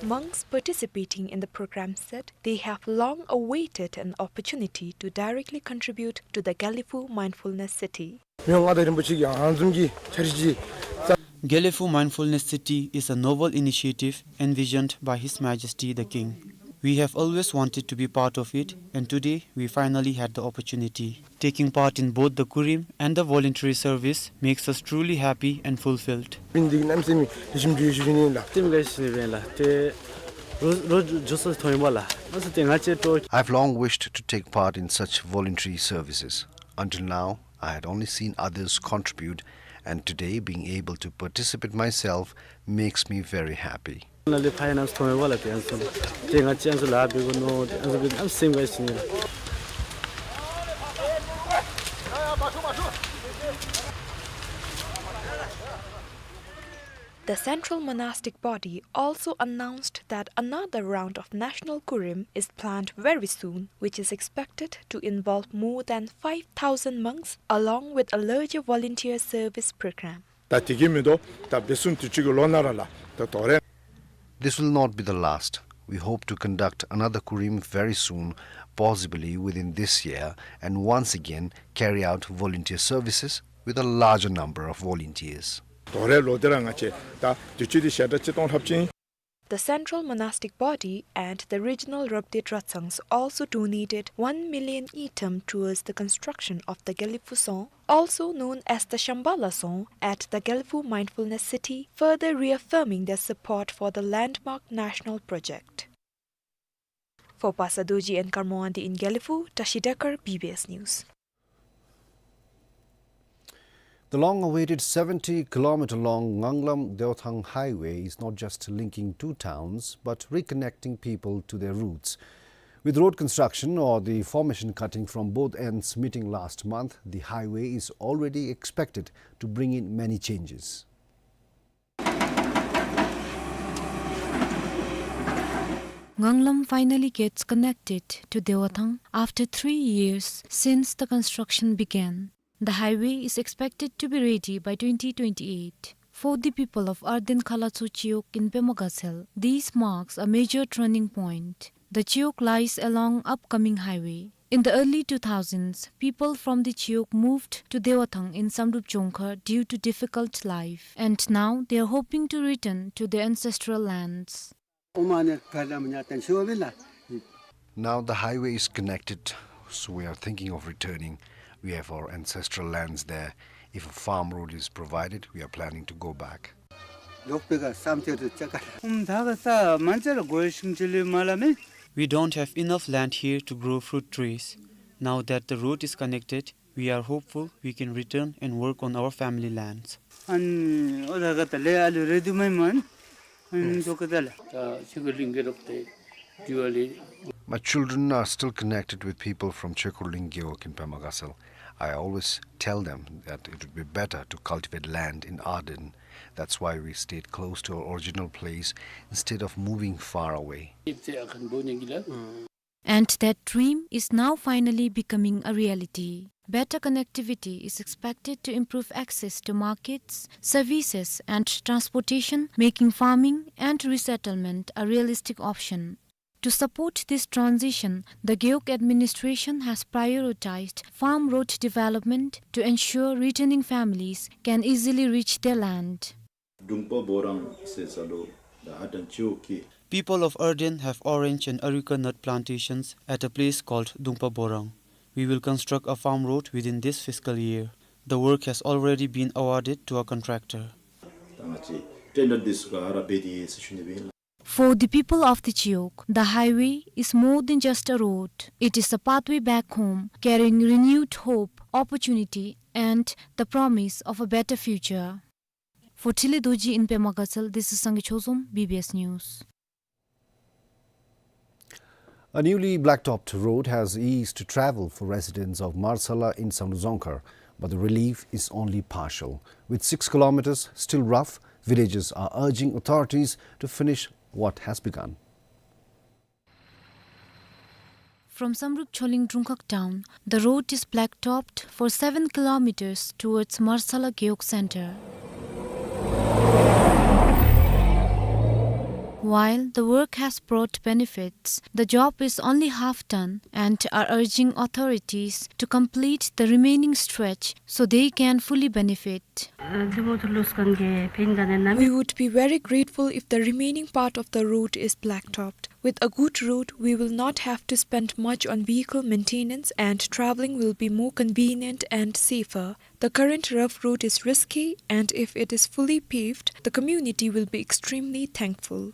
Monks participating in the program said they have long awaited an opportunity to directly contribute to the Gelephu Mindfulness City. མི་དབང་མངའ་བདག་རིན་པོ་ཆེ་གིས་ཨ་ནི་བཟུམ་གྱི་འཆར་གཞི་བརྩམས། Gelephu Mindfulness City is a noble initiative envisioned by His Majesty the King. We have always wanted to be part of it, and today we finally had the opportunity. Taking part in both the Kurim and the voluntary service makes us truly happy and fulfilled. སྤུན་ཟླ་གནམ་མེད་ས་མེད་ཞིམ་འདྲིས་ཞུ་ནི་ལགས། ལྟདམོ་ག་ཅི་ནི་སྦེ་ལགས། ཏེ་རོགས་རོགས་འགྱོ་ས་མཐོང་ཡི་པ་ལགས། ཨ་ཙི་ཏེ་ང་བཅས་ཏོ། I've long wished to take part in such voluntary services. Until now, I had only seen others contribute, and today being able to participate myself makes me very happy. ལགས་ལས་ཕར་ཡང་ནཱ་མཐོང་ཡི་པ་ལགས། ཏེ་ཨ་ནི་ཚུ་ཏེ་ང་བཅས་ཨ་ནི་ཚུ་ལཱ་འབད་དགོ་མནོ་ཏེ་ཨ་ནི་ཚུ་འབད་ཨ་ནི་སེམས་ག་ཅི་ནི་ལགས། The Central Monastic Body also announced that another round of National Kurim is planned very soon, which is expected to involve more than five thousand monks along with a larger volunteer service program. ད་དེ་གིས་མི་དོ། ད་འབད་ཚུགས་དུས་ཅི་གི་ལོ་ནང་ར་ལགས། ད་དོ་རུང་། This will not be the last. We hope to conduct another Kurim very soon, possibly within this year, and once again carry out volunteer services with a larger number of volunteers. དོ་རུང་ལོག་སྟེ་ར་ང་བཅས་ད་དུས་ཅི་འདི་ཞག་གྲངས་ཆིག་སྟོང་ལྷགཔ་ཅིག་ཨིན། The Central Monastic Body and the Regional Rabde Dratsangs also donated one million ngultrum towards the construction of the Gelephu Tsong, also known as the Shambhala Tsong, at the Gelephu Mindfulness City, further reaffirming their support for the landmark national project. For Pasa Dorji and Karma Wangdi in Gelephu, Tashi Dekar, B B S News. The long-awaited seventy kilometer long Nganglam Deothang Highway is not just linking two towns, but reconnecting people to their roots. With road construction or the formation cutting from both ends meeting last month, the highway is already expected to bring in many changes. Nganglam finally gets connected to Dewathang after three years since the construction began. The highway is expected to be ready by twenty twenty-eight. For the people of Ardent Khalatso Chiwog in Pema Gatshel, this marks a major turning point. The chiwog lies along upcoming highway. In the early two thousands, people from the chiwog moved to Dewathang in Samdrup Jongkhar due to difficult life, and now they are hoping to return to their ancestral lands. Now the highway is connected, so we are thinking of returning. We have our ancestral lands there. If a farm road is provided, we are planning to go back. We don't have enough land here to grow fruit trees. Now that the road is connected, we are hopeful we can return and work on our family lands. My children are still connected with people from Chekurling Gewog in Pema Gatshel. I always tell them that it would be better to cultivate land in Ardent. That's why we stayed close to our original place instead of moving far away. And that dream is now finally becoming a reality. Better connectivity is expected to improve access to markets, services, and transportation, making farming and resettlement a realistic option. To support this transition, the Gewog administration has prioritized farm road development to ensure returning families can easily reach their land. Dungpa Borang se salo, the Ardent Chiwog ki People of Ardent have orange and areca nut plantations at a place called Dungpa Borang. We will construct a farm road within this fiscal year. The work has already been awarded to a contractor. For the people of Tachiok, the highway is more than just a road. It is a pathway back home, carrying renewed hope, opportunity, and the promise of a better future. For Thili Dorji in Pema Gatshel, this is Sangay Chozom, B B S News. A newly blacktopped road has eased travel for residents of Marsala in Samdrup Dzongkhar, but the relief is only partial. With six kilometers still rough, villagers are urging authorities to finish what has begun. From Samdrup Choling Drungkhag town, the road is blacktopped for seven kilometers towards Marsala Gewog center. While the work has brought benefits, the job is only half done and are urging authorities to complete the remaining stretch so they can fully benefit. We would be very grateful if the remaining part of the road is blacktopped. With a good road, we will not have to spend much on vehicle maintenance and traveling will be more convenient and safer. The current rough road is risky, and if it is fully paved, the community will be extremely thankful.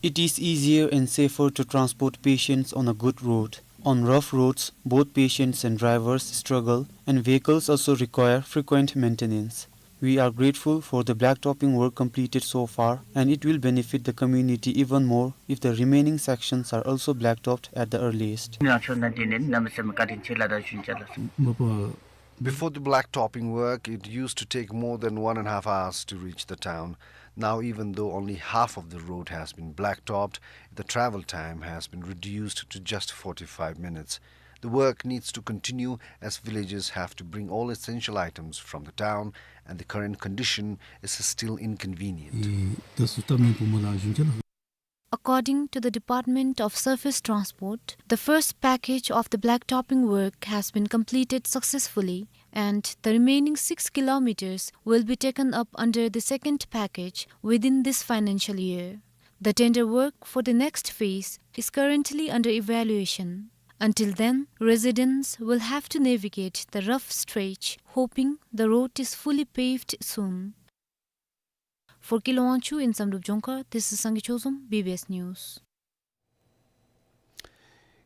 It is easier and safer to transport patients on a good road. On rough roads, both patients and drivers struggle, and vehicles also require frequent maintenance. We are grateful for the blacktopping work completed so far, and it will benefit the community even more if the remaining sections are also blacktopped at the earliest. Before the blacktopping work, it used to take more than one and a half hours to reach the town. Now, even though only half of the road has been blacktopped, the travel time has been reduced to just forty-five minutes. The work needs to continue as villagers have to bring all essential items from the town, and the current condition is still inconvenient. According to the Department of Surface Transport, the first package of the blacktopping work has been completed successfully, and the remaining six kilometers will be taken up under the second package within this financial year. The tender work for the next phase is currently under evaluation. Until then, residents will have to navigate the rough stretch, hoping the road is fully paved soon. For Kilo Wangchuk in Samdrup Dzongkhar, this is Sangay Chozom, B B S News.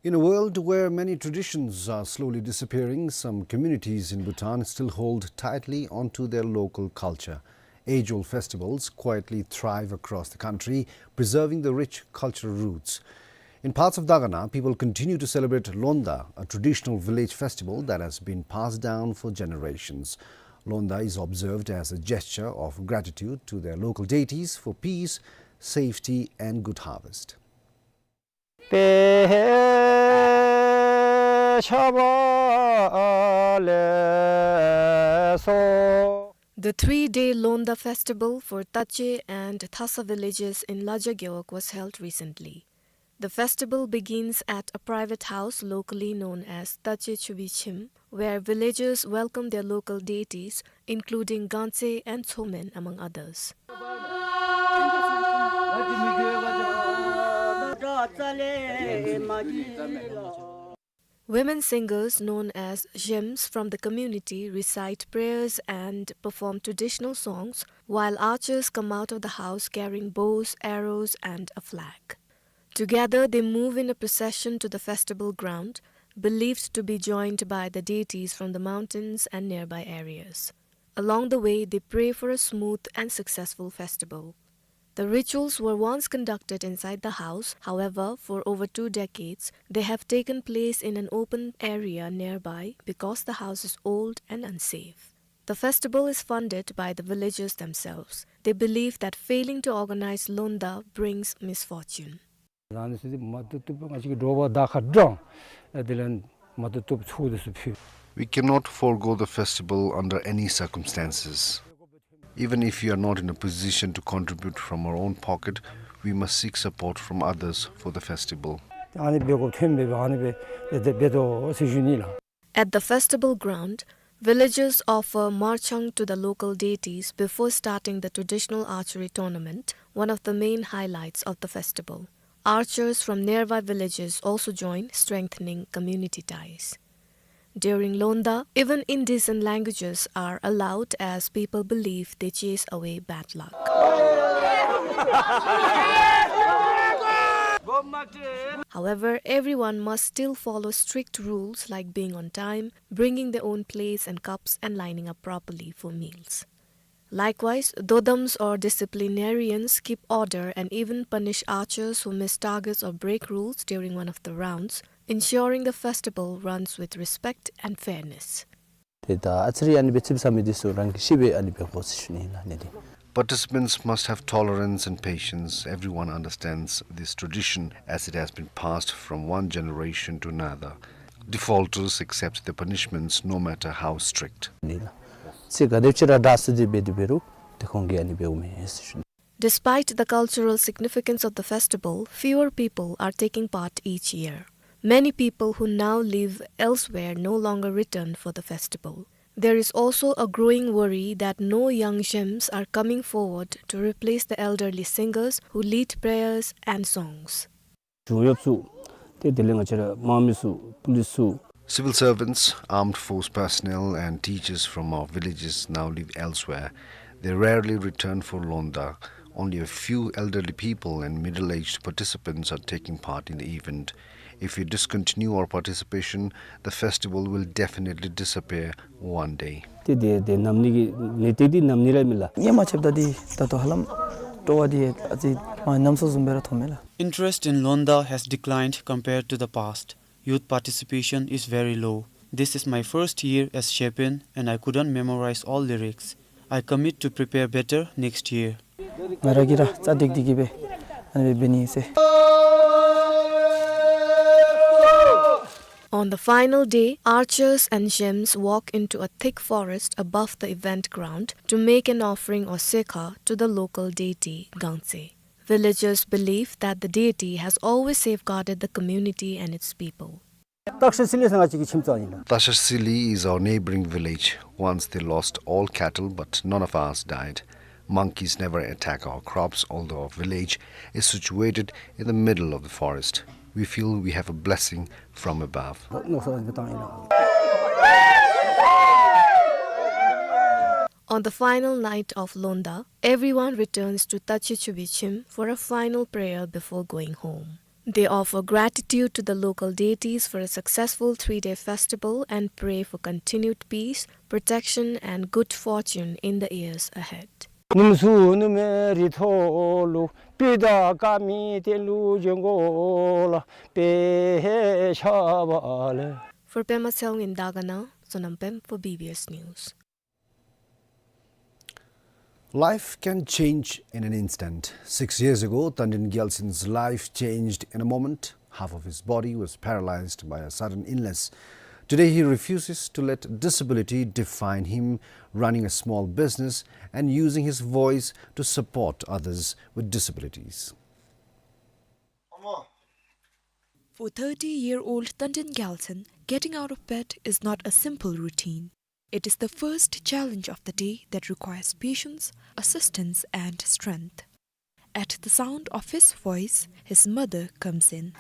In a world where many traditions are slowly disappearing, some communities in Bhutan still hold tightly onto their local culture. Age-old festivals quietly thrive across the country, preserving the rich cultural roots. In parts of Dagana, people continue to celebrate Londa, a traditional village festival that has been passed down for generations. Londa is observed as a gesture of gratitude to their local deities for peace, safety, and good harvest. The three-day Londa festival for Tache and Thasa villages in Laja Gewog was held recently. The festival begins at a private house locally known as Tache Chubi Chim, where villagers welcome their local deities, including Gangtse and Tsomen, among others. Women singers known as Jems from the community recite prayers and perform traditional songs, while archers come out of the house carrying bows, arrows, and a flag. Together, they move in a procession to the festival ground, believed to be joined by the deities from the mountains and nearby areas. Along the way, they pray for a smooth and successful festival. The rituals were once conducted inside the house. However, for over two decades, they have taken place in an open area nearby because the house is old and unsafe. The festival is funded by the villagers themselves. They believe that failing to organize Londa brings misfortune. རང་ནི་སྲིད་མ་ཏུ་ཏུ་པ་ང་ཅིག་གི་འགྲོ་བ་བདག་ཁ་དྲང་། ཨ་དེ་ལན་མ་ཏུ་ཏུ་པ་ཚུགས་དུ་སུ་ཕུལ། We cannot forego the festival under any circumstances. Even if we are not in a position to contribute from our own pocket, we must seek support from others for the festival. ཨ་ནི་བེ་གོ་ཐོན་བེ་བེ་ཨ་ནི་བེ་བེ་བེ་དོ་སི་ཞུ་ནི་ལ། At the festival ground, Villagers offer marchang to the local deities before starting the traditional archery tournament, one of the main highlights of the festival. Archers from nearby villages also join, strengthening community ties. During Londa, even indecent languages are allowed as people believe they chase away bad luck. However, everyone must still follow strict rules like being on time, bringing their own plates and cups, and lining up properly for meals. Likewise, dodams or disciplinarians keep order and even punish archers who miss targets or break rules during one of the rounds, ensuring the festival runs with respect and fairness. ཏེ་ད་ཨར་ཅེ་རི་ཨ་ནི་སྦེ་རྩིགཔ་ཟ་མི་འདི་ཚུ་རང་གིས་ཤེས་སྦེ་ཨ་ནི་སྦེ་འགོ་ཟེར་ཞུ་ནི་ཨིན་ལགས་ཨ་ནི་འདི། Participants must have tolerance and patience. Everyone understands this tradition as it has been passed from one generation to another. Defaulters accept their punishments no matter how strict. ཨ་ནི་ལགས། རྩིག་ག་དེམ་ཅིག་ར་དྲག་སུ་འདི་འབད་དེ་འབད་རུང་ཏེ་ཁོང་གིས་ཨ་ནི་འབདཝ་མས་ཟེར་ཞུ་ནི། Despite the cultural significance of the festival, fewer people are taking part each year. Many people who now live elsewhere no longer return for the festival. There is also a growing worry that no young Zhems are coming forward to replace the elderly singers who lead prayers and songs. འབྱོན་ཡོདཔ་ཚུ་ཏེ་དེ་ལས་ང་བཅས་ར་དམག་མི་ཚུ་པུ་ལིསི་ཚུ། Civil servants, armed force personnel and teachers from our villages now live elsewhere. They rarely return for Londa. Only a few elderly people and middle-aged participants are taking part in the event. If we discontinue our participation, the festival will definitely disappear one day. ཏེ་དེ་དེ་ནམ་ནི་གི་ནི་ཏེ་འདི་ནམ་ནི་ར་མེད་ལགས། ངོ་མ་ཆེབ་ད་འདི་ད་ལྟོ་ཧ་ལམ་སྤྲོ་བ་འདི་ཨ་ཙི་མ་ནམ་སོ་བཟུམ་སྦེ་ར་མཐོང་མས་ལགས། Interest in Londa has declined compared to the past. Youth participation is very low. This is my first year as chairman and I couldn't memorize all lyrics. I commit to prepare better next year. ང་ར་གིས་ར་རྩ་འགེངས་ཏེ་གི་སྦེ་ཨ་ནི་སྦེ་འབད་ནི་ཟེར། On the final day, archers and Zhems walk into a thick forest above the event ground to make an offering or sekha to the local deity Gangtse. Villagers believe that the deity has always safeguarded the community and its people. Tasha Sili is our neighboring village. Once they lost all cattle, but none of ours died. Monkeys never attack our crops, although our village is situated in the middle of the forest. We feel we have a blessing from above. On the final night of Londa, everyone returns to Tachi Chubi Chim for a final prayer before going home. They offer gratitude to the local deities for a successful three-day festival and pray for continued peace, protection, and good fortune in the years ahead. For Pema Tshewang in Dagana, Sonam Pem for B B S News. Life can change in an instant. Six years ago, Tandin Gyaltsen's life changed in a moment. Half of his body was paralyzed by a sudden illness. Today, he refuses to let disability define him, running a small business and using his voice to support others with disabilities. For thirty-year-old Tandin Gyaltsen, getting out of bed is not a simple routine. It is the first challenge of the day that requires patience, assistance, and strength. At the sound of his voice, his mother comes in.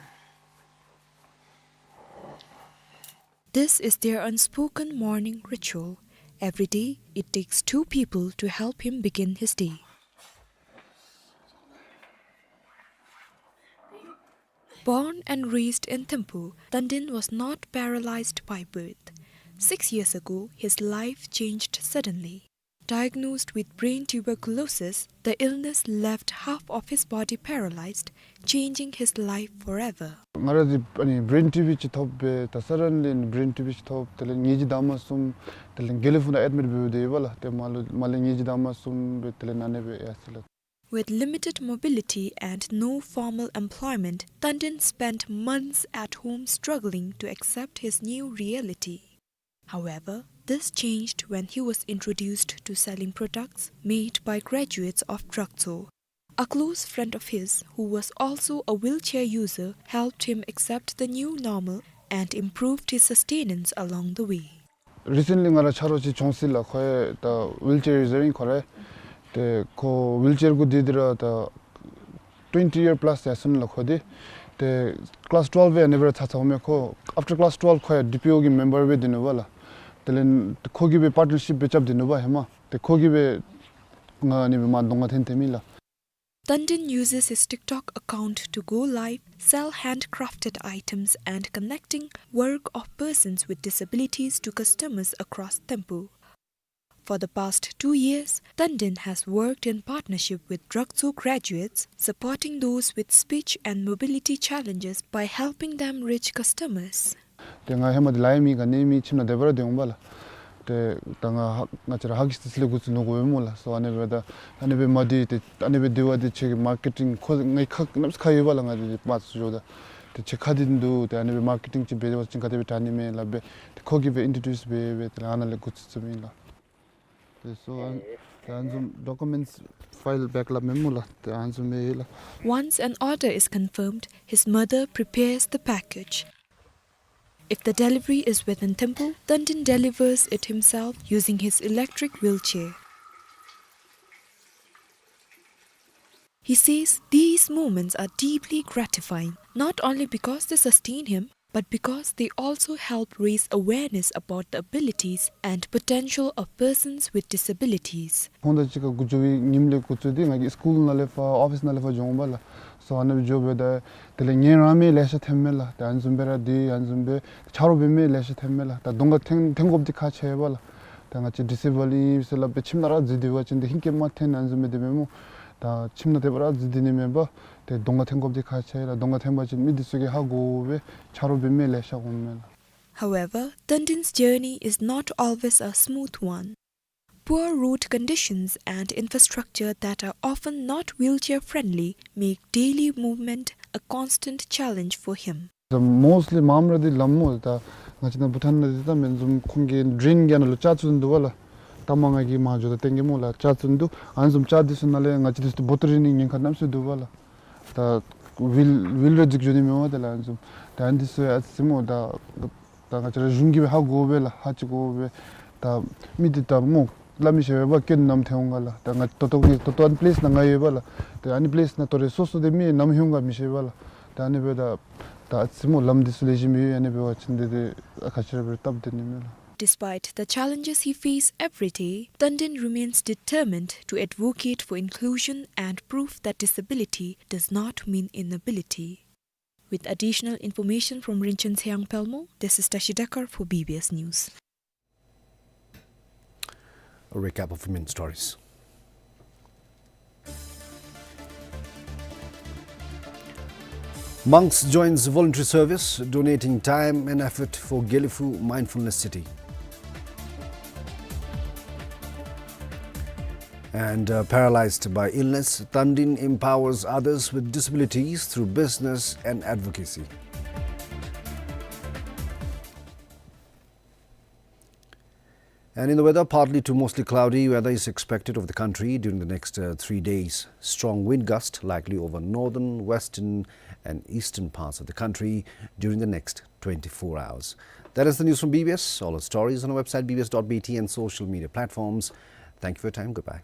This is their unspoken morning ritual. Every day, it takes two people to help him begin his day. Born and raised in Thimphu, Tandin was not paralyzed by birth. Six years ago, his life changed suddenly. Diagnosed with brain tuberculosis, the illness left half of his body paralyzed, changing his life forever. ང་ར་འདི་ཨ་ནི་brain tumor ཅིག་ཐོབ་སྦེ་ད་suddenly brain tumor ཅིག་ཐོབ། དེ་ལས་ཉིནམ་གཅིག་དང་མ་གསུམ་དེ་ལས་དགེ་ལེགས་ཕུག་ནང་admit འབད་དེ་ཡོདཔ་ལགས། དེ་མ་ལུ་མ་ལས་ཉིནམ་གཅིག་དང་མ་གསུམ་སྦེ་དེ་ལས་ན་ནི་སྦེ་ཡར་སོ་ཡི་ལགས། With limited mobility and no formal employment, Tandin spent months at home struggling to accept his new reality. However, this changed when he was introduced to selling products made by graduates of Drakso. A close friend of his, who was also a wheelchair user, helped him accept the new normal and improved his sustenance along the way. རི་སེནཊ་ལི་ང་ར་ཆ་རོགས་ཅིག་བྱུང་སི་ལགས། ཁོ་ཡང་ད་ཝིལ་ཅེར་ཡུ་ཟར་ཨིན་ཁོ་ར། ཏེ་ཁོ་ཝིལ་ཅེར་གུ་སྡོད་དེ་ར་ད་ཊུ་ཝེན་ཊི་ཡར་པ་ལཱསི་ཡར་སོ་ནུག་ལགས་ཁོ་འདི། ཏེ་ཀི་ལཱསི་ཊུ་ཝེལབ་སྦེ་ཨ་ནི་སྦེ་ར་ཚར་ཚརཝ་མས་ཁོ། ཨབ་ཊར་ཀི་ལཱསི་ཊུ་ཝེལབ་ཁོ་ཡང་ཌི་པི་ཨོ་གི་མེམ་བར་སྦེ་སྡོད་ནུག་པ་ལགས། དེ་ལས་ཁོ་གིས་སྦེ་པར་ཊནར་ཤིཔ་སྦེ་རྐྱབ་སྡོད་ནུག་པ་ཧེ་མ། ཏེ་ཁོ་གིས་སྦེ་ང་ཨ་ནི་སྦེ་མར་གདོང་ཁར་འཐོན་འཐོནམ་ཨིན་ལགས། Tandin uses his TikTok account to go live, sell handcrafted items, and connecting work of persons with disabilities to customers across Thimphu. For the past two years, Tandin has worked in partnership with Dragtso graduates, supporting those with speech and mobility challenges by helping them reach customers. ཏེ་ང་ཧེ་མ་འདི་ལཱ་ཡང་མེད་ག་ནི་མེད། ཁྱིམ་ནང་དེ་སྦེ་ར་སྡོད་འོང་པ་ལགས། ཏེ་ད་ང་ཧ་ང་བཅས་ར་ཧ་གི་སི་ལས་འགོ་བཙུགས་ནུག་གོ་སྦེ་སྨོ་ལགས། སོ་ཨ་ནི་སྦེ་ད་ཨ་ནི་སྦེ་མ་འདི་ཏེ་ཨ་ནི་སྦེ་འདི་བ་འདི་ཁྱོད་ཀྱི་མར་ཀེ་ཊིང་ཁོ་ངེའི་ཁ་གནམ་མེད་ས་མེད་ཁ་ཡོད་པ་ལགས། ང་འདི་མ་ཚུགས་འགྱོ་ད། ཏེ་ཁྱོད་ཁ་འདི་འདུག། ཏེ་ཨ་ནི་སྦེ་མར་ཀེ་ཊིང་ཅིག་འབད་བ་ཅིན་ག་དེ་སྦེ་དྲག་ནི་མས་ལགས་སྦེ། ཏེ་ཁོ་གིས་སྦེ་ཨིན་ཊྲོ་ཌིའུསི་འབད་འབད་ཏེ་ཨ་ནཱ་ལས་འགོ་བཙུགས་བཙུགསཔ་ཨིན་ལགས། ཏེ་སོ་ཨ་ཏེ་ཨ་ནི་བཟུམ་ཌོ་ཀུ་མེནཊསི་ཕའིལ་བེཀ་ལཱ་མེན་སྨོ་ལགས། ཏེ་ཨ་ནི་བཟུམ་སྦེ་ཡོད་ལགས། Once an order is confirmed, his mother prepares the package. If the delivery is within Thimphu, Tandin delivers it himself using his electric wheelchair. He says these moments are deeply gratifying, not only because they sustain him, but because they also help raise awareness about the abilities and potential of persons with disabilities. ཁོང་དང་གཅིག་ཁར་འགོ་འགྱོ་བའི་ཉིནམ་ལས་འགོ་བཙུགས་ཏེ་ང་གིས་སི་ཀུལ་ནང་ལས་ཕར་ཨོ་ཕིསི་ནང་ལས་ཕར་འགྱོ་འོང་པ་ལགས། སོ་ཨ་ནི་སྦེ་འགྱོ་སྦེ་ད་དེ་ལས་ངལ་རངས་མི་ལེ་ཤ་ཐོནམ་མས་ལགས། ཏེ་ཨ་ནི་བཟུམ་སྦེ་ར་འདི་ཨ་ནི་བཟུམ་སྦེ་ཆ་རོགས་འབད་མི་ལེ་ཤ་ཐོནམ་མས་ལགས། ད་གདོང་ཁར་འཐོན་འཐོན་དགོཔ་འདི་ཁག་ཆེ་བས་ལགས། ད་ང་བཅས་ཌི་སེ་བཱལ་ཨིན་ཟེར་སླབ་སྦེ་ཁྱིམ་ནང་ར་འཛུལ་སྡོད་པ་ཅིན་ཏེ་ཧིང་སྐྱིད་མ་ཐོན། ཨ་ནི་བཟུམ་སྦེ་འདི་མེན་སྨོ། ད་ཁྱིམ་ནང་དེ་སྦེ་ར་འཛུལ་སྡོད་ནི་མེན་པར་ཏེ་གདོང་ཁར་འཐོན་དགོཔ་འདི་ཁག་ཆེ་ལགས། གདོང་ཁར་འཐོན་པ་ཅིན་མི་འདི་ཚུ་གིས་ཧ་གོ་སྦེ་ཆ་རོགས་འབད་མི་ལེ་ཤ་འོང་མས་ལགས། However, Tandin's journey is not always a smooth one. Poor road conditions and infrastructure that are often not wheelchair friendly make daily movement a constant challenge for him. ད་མོསཊ་ལི་མངམ་ར་འདི་ལམ་སྨོ། ད་ང་བཅས་ནཱ་བྷུ་ཊཱན་ནང་འདི་ད་མེན་བཟུམ་ཁོང་གི་ཌྲེན་གྱི་ནང་ལུ་ལྕགས་བཙུགས་འདུག་པ་ལགས། ད་མ་ང་གིས་མར་འགྱོཝ་ད་སྟོན་གེ་སྨོ་ལགས། ལྕགས་བཙུགས་འདུག། ཨ་ནི་བཟུམ་ལྕགས་འདི་ཚུ་ནང་ལས་ང་བཅས་འདི་ཚུ་བོ་ཏོ་རིལ་ནི་ཉེན་ཁ་གནམ་མེད་ས་མེད་འདུག་པ་ལགས། ད་ཝིལ་ཝིལ་ར་འཛེགས་འགྱོ་ནི་མེད་པ་ད་ལགས། ཨ་ནི་བཟུམ་ད་ཨ་ནི་འདི་ཚུ་ཡང་ཨ་ཙི་སྨོ་ད་ད་ང་བཅས་ར་གཞུང་གིས་སྦེ་ཧ་གོ་སྦེ་ལགས། ཧ་ཅིག་གོ་སྦེ་ད་མི་འདི་ད་སྨོ་སླབ་མི་ཤེས་པས་པ། སྐྱོན་ནམ་ཐོན་འོང་ག་ལགས། ད་ང་ད་ལྟོ་ད་ལྟོ་ཨ་ནི་པི་ལེསི་ནང་ང་ཡོད་པ་ལགས། ད་ཨ་ནི་པི་ལེསི་ནང་ད་རེས་སོ་སོ་འདི་མི་ནམ་ལྷོད་འོང་ག་མི་ཤེས་པས་ལགས། ད་ཨ་ནི་སྦེ་ད་ད་ཨ་ཙི་སྨོ་ལམ་འདི་ཚུ་ལེགས་ཤོམ་མེད། ཨ་ནི་འབད་བ་ཅིན་འདི་འདི་ཨ་ཁ་ཤས་ར་སྦེ་སྟབས་བདེ་ནི་མས་ལགས། Despite the challenges he faces every day, Tandin remains determined to advocate for inclusion and prove that disability does not mean inability. With additional information from Rinchen Shyang Pelmo, this is Tashi Dekar for B B S News. A recap of main stories. Monks joins voluntary service, donating time and effort for Gelephu Mindfulness City. And, uh, paralyzed by illness, Tandin empowers others with disabilities through business and advocacy. And in the weather, partly to mostly cloudy weather is expected over the country during the next, uh, three days. Strong wind gust likely over northern, western and eastern parts of the country during the next twenty-four hours. That is the news from B B S. All our stories on our website, B B S dot B T, and social media platforms. Thank you for your time. Goodbye.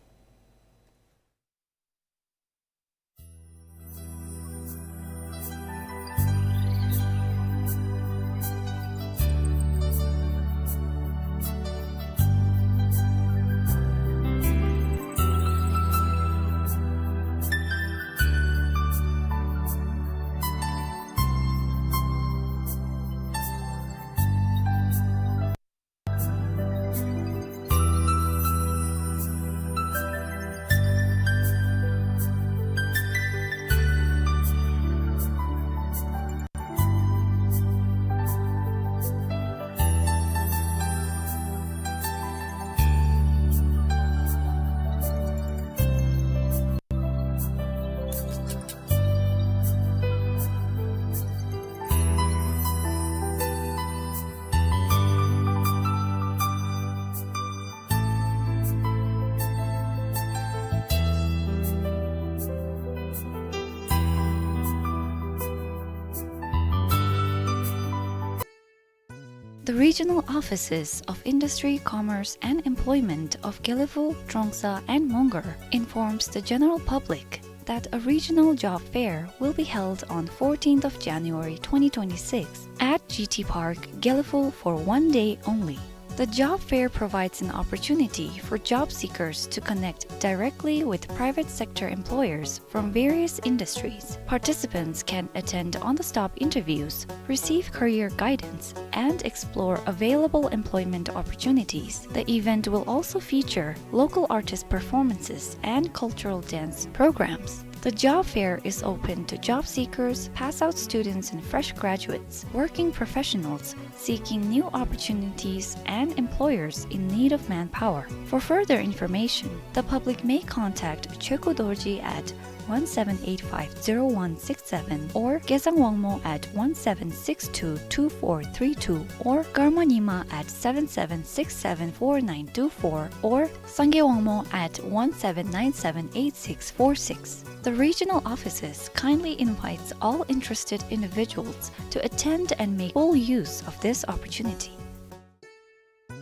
The regional offices of Industry, Commerce and Employment of Gelephu, Trongsa and Mongar informs the general public that a regional job fair will be held on fourteenth of January twenty twenty-six at G T Park, Gelephu for one day only. The job fair provides an opportunity for job seekers to connect directly with private sector employers from various industries. Participants can attend on-the-spot interviews, receive career guidance, and explore available employment opportunities. The event will also feature local artist performances and cultural dance programs. The job fair is open to job seekers, pass-out students and fresh graduates, working professionals seeking new opportunities, and employers in need of manpower. For further information, the public may contact Chekhu Dorji at one seven eight five zero one six seven or Gezang Wangmo at one seven six two two four three two or Karma Nyima at seven seven six seven four nine two four or Sangay Wangmo at one seven nine seven eight six four six. The regional offices kindly invites all interested individuals to attend and make full use of this opportunity.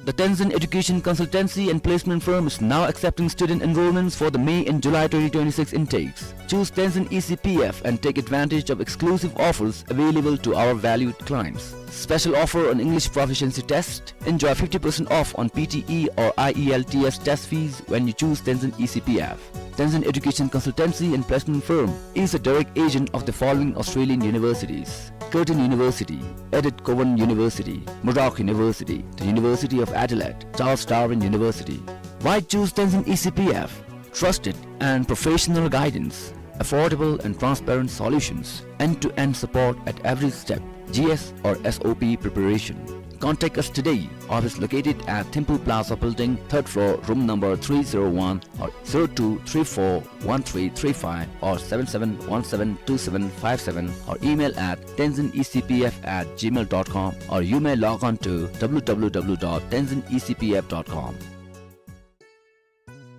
The Tenzin Education Consultancy and Placement Firm is now accepting student enrollments for the May and July twenty twenty-six intakes. Choose Tenzin E C P F and take advantage of exclusive offers available to our valued clients. Special offer on English proficiency test. Enjoy fifty percent off on P T E or I E L T S test fees when you choose Tenzin E C P F. Tenzin Education Consultancy and Placement Firm is a direct agent of the following Australian universities: Curtin University, Edith Cowan University, Murdoch University, the University of Adelaide, Charles Darwin University. Why choose Tenzin E C P F? Trusted and professional guidance, affordable and transparent solutions, end-to-end support at every step, G S or S O P preparation. Contact us today. Office located at Thimphu Plaza Building, third floor, room number three zero one, or zero two three four one three three five, or seven seven one seven two seven five seven, or email at tenzin E C P F at gmail dot com, or you may log on to W W W dot tenzin E C P F dot com.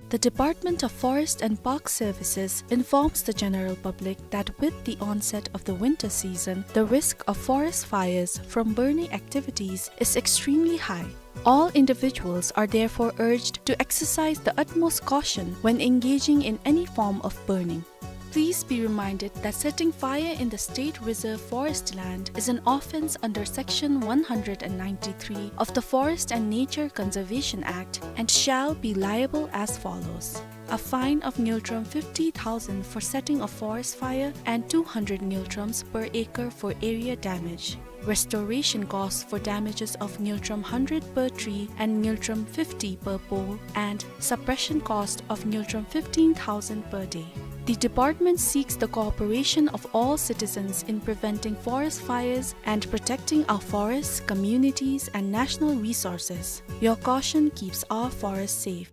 The Department of Forest and Park Services informs the general public that with the onset of the winter season, the risk of forest fires from burning activities is extremely high. All individuals are therefore urged to exercise the utmost caution when engaging in any form of burning. Please be reminded that setting fire in the State Reserve Forest land is an offence under Section one hundred and ninety-three of the Forest and Nature Conservation Act and shall be liable as follows: a fine of ngultrum fifty thousand for setting a forest fire and two hundred ngultrums per acre for area damage. Restoration costs for damages of ngultrum hundred per tree and ngultrum fifty per pole, and suppression cost of ngultrum fifteen thousand per day. The department seeks the cooperation of all citizens in preventing forest fires and protecting our forests, communities, and national resources. Your caution keeps our forests safe.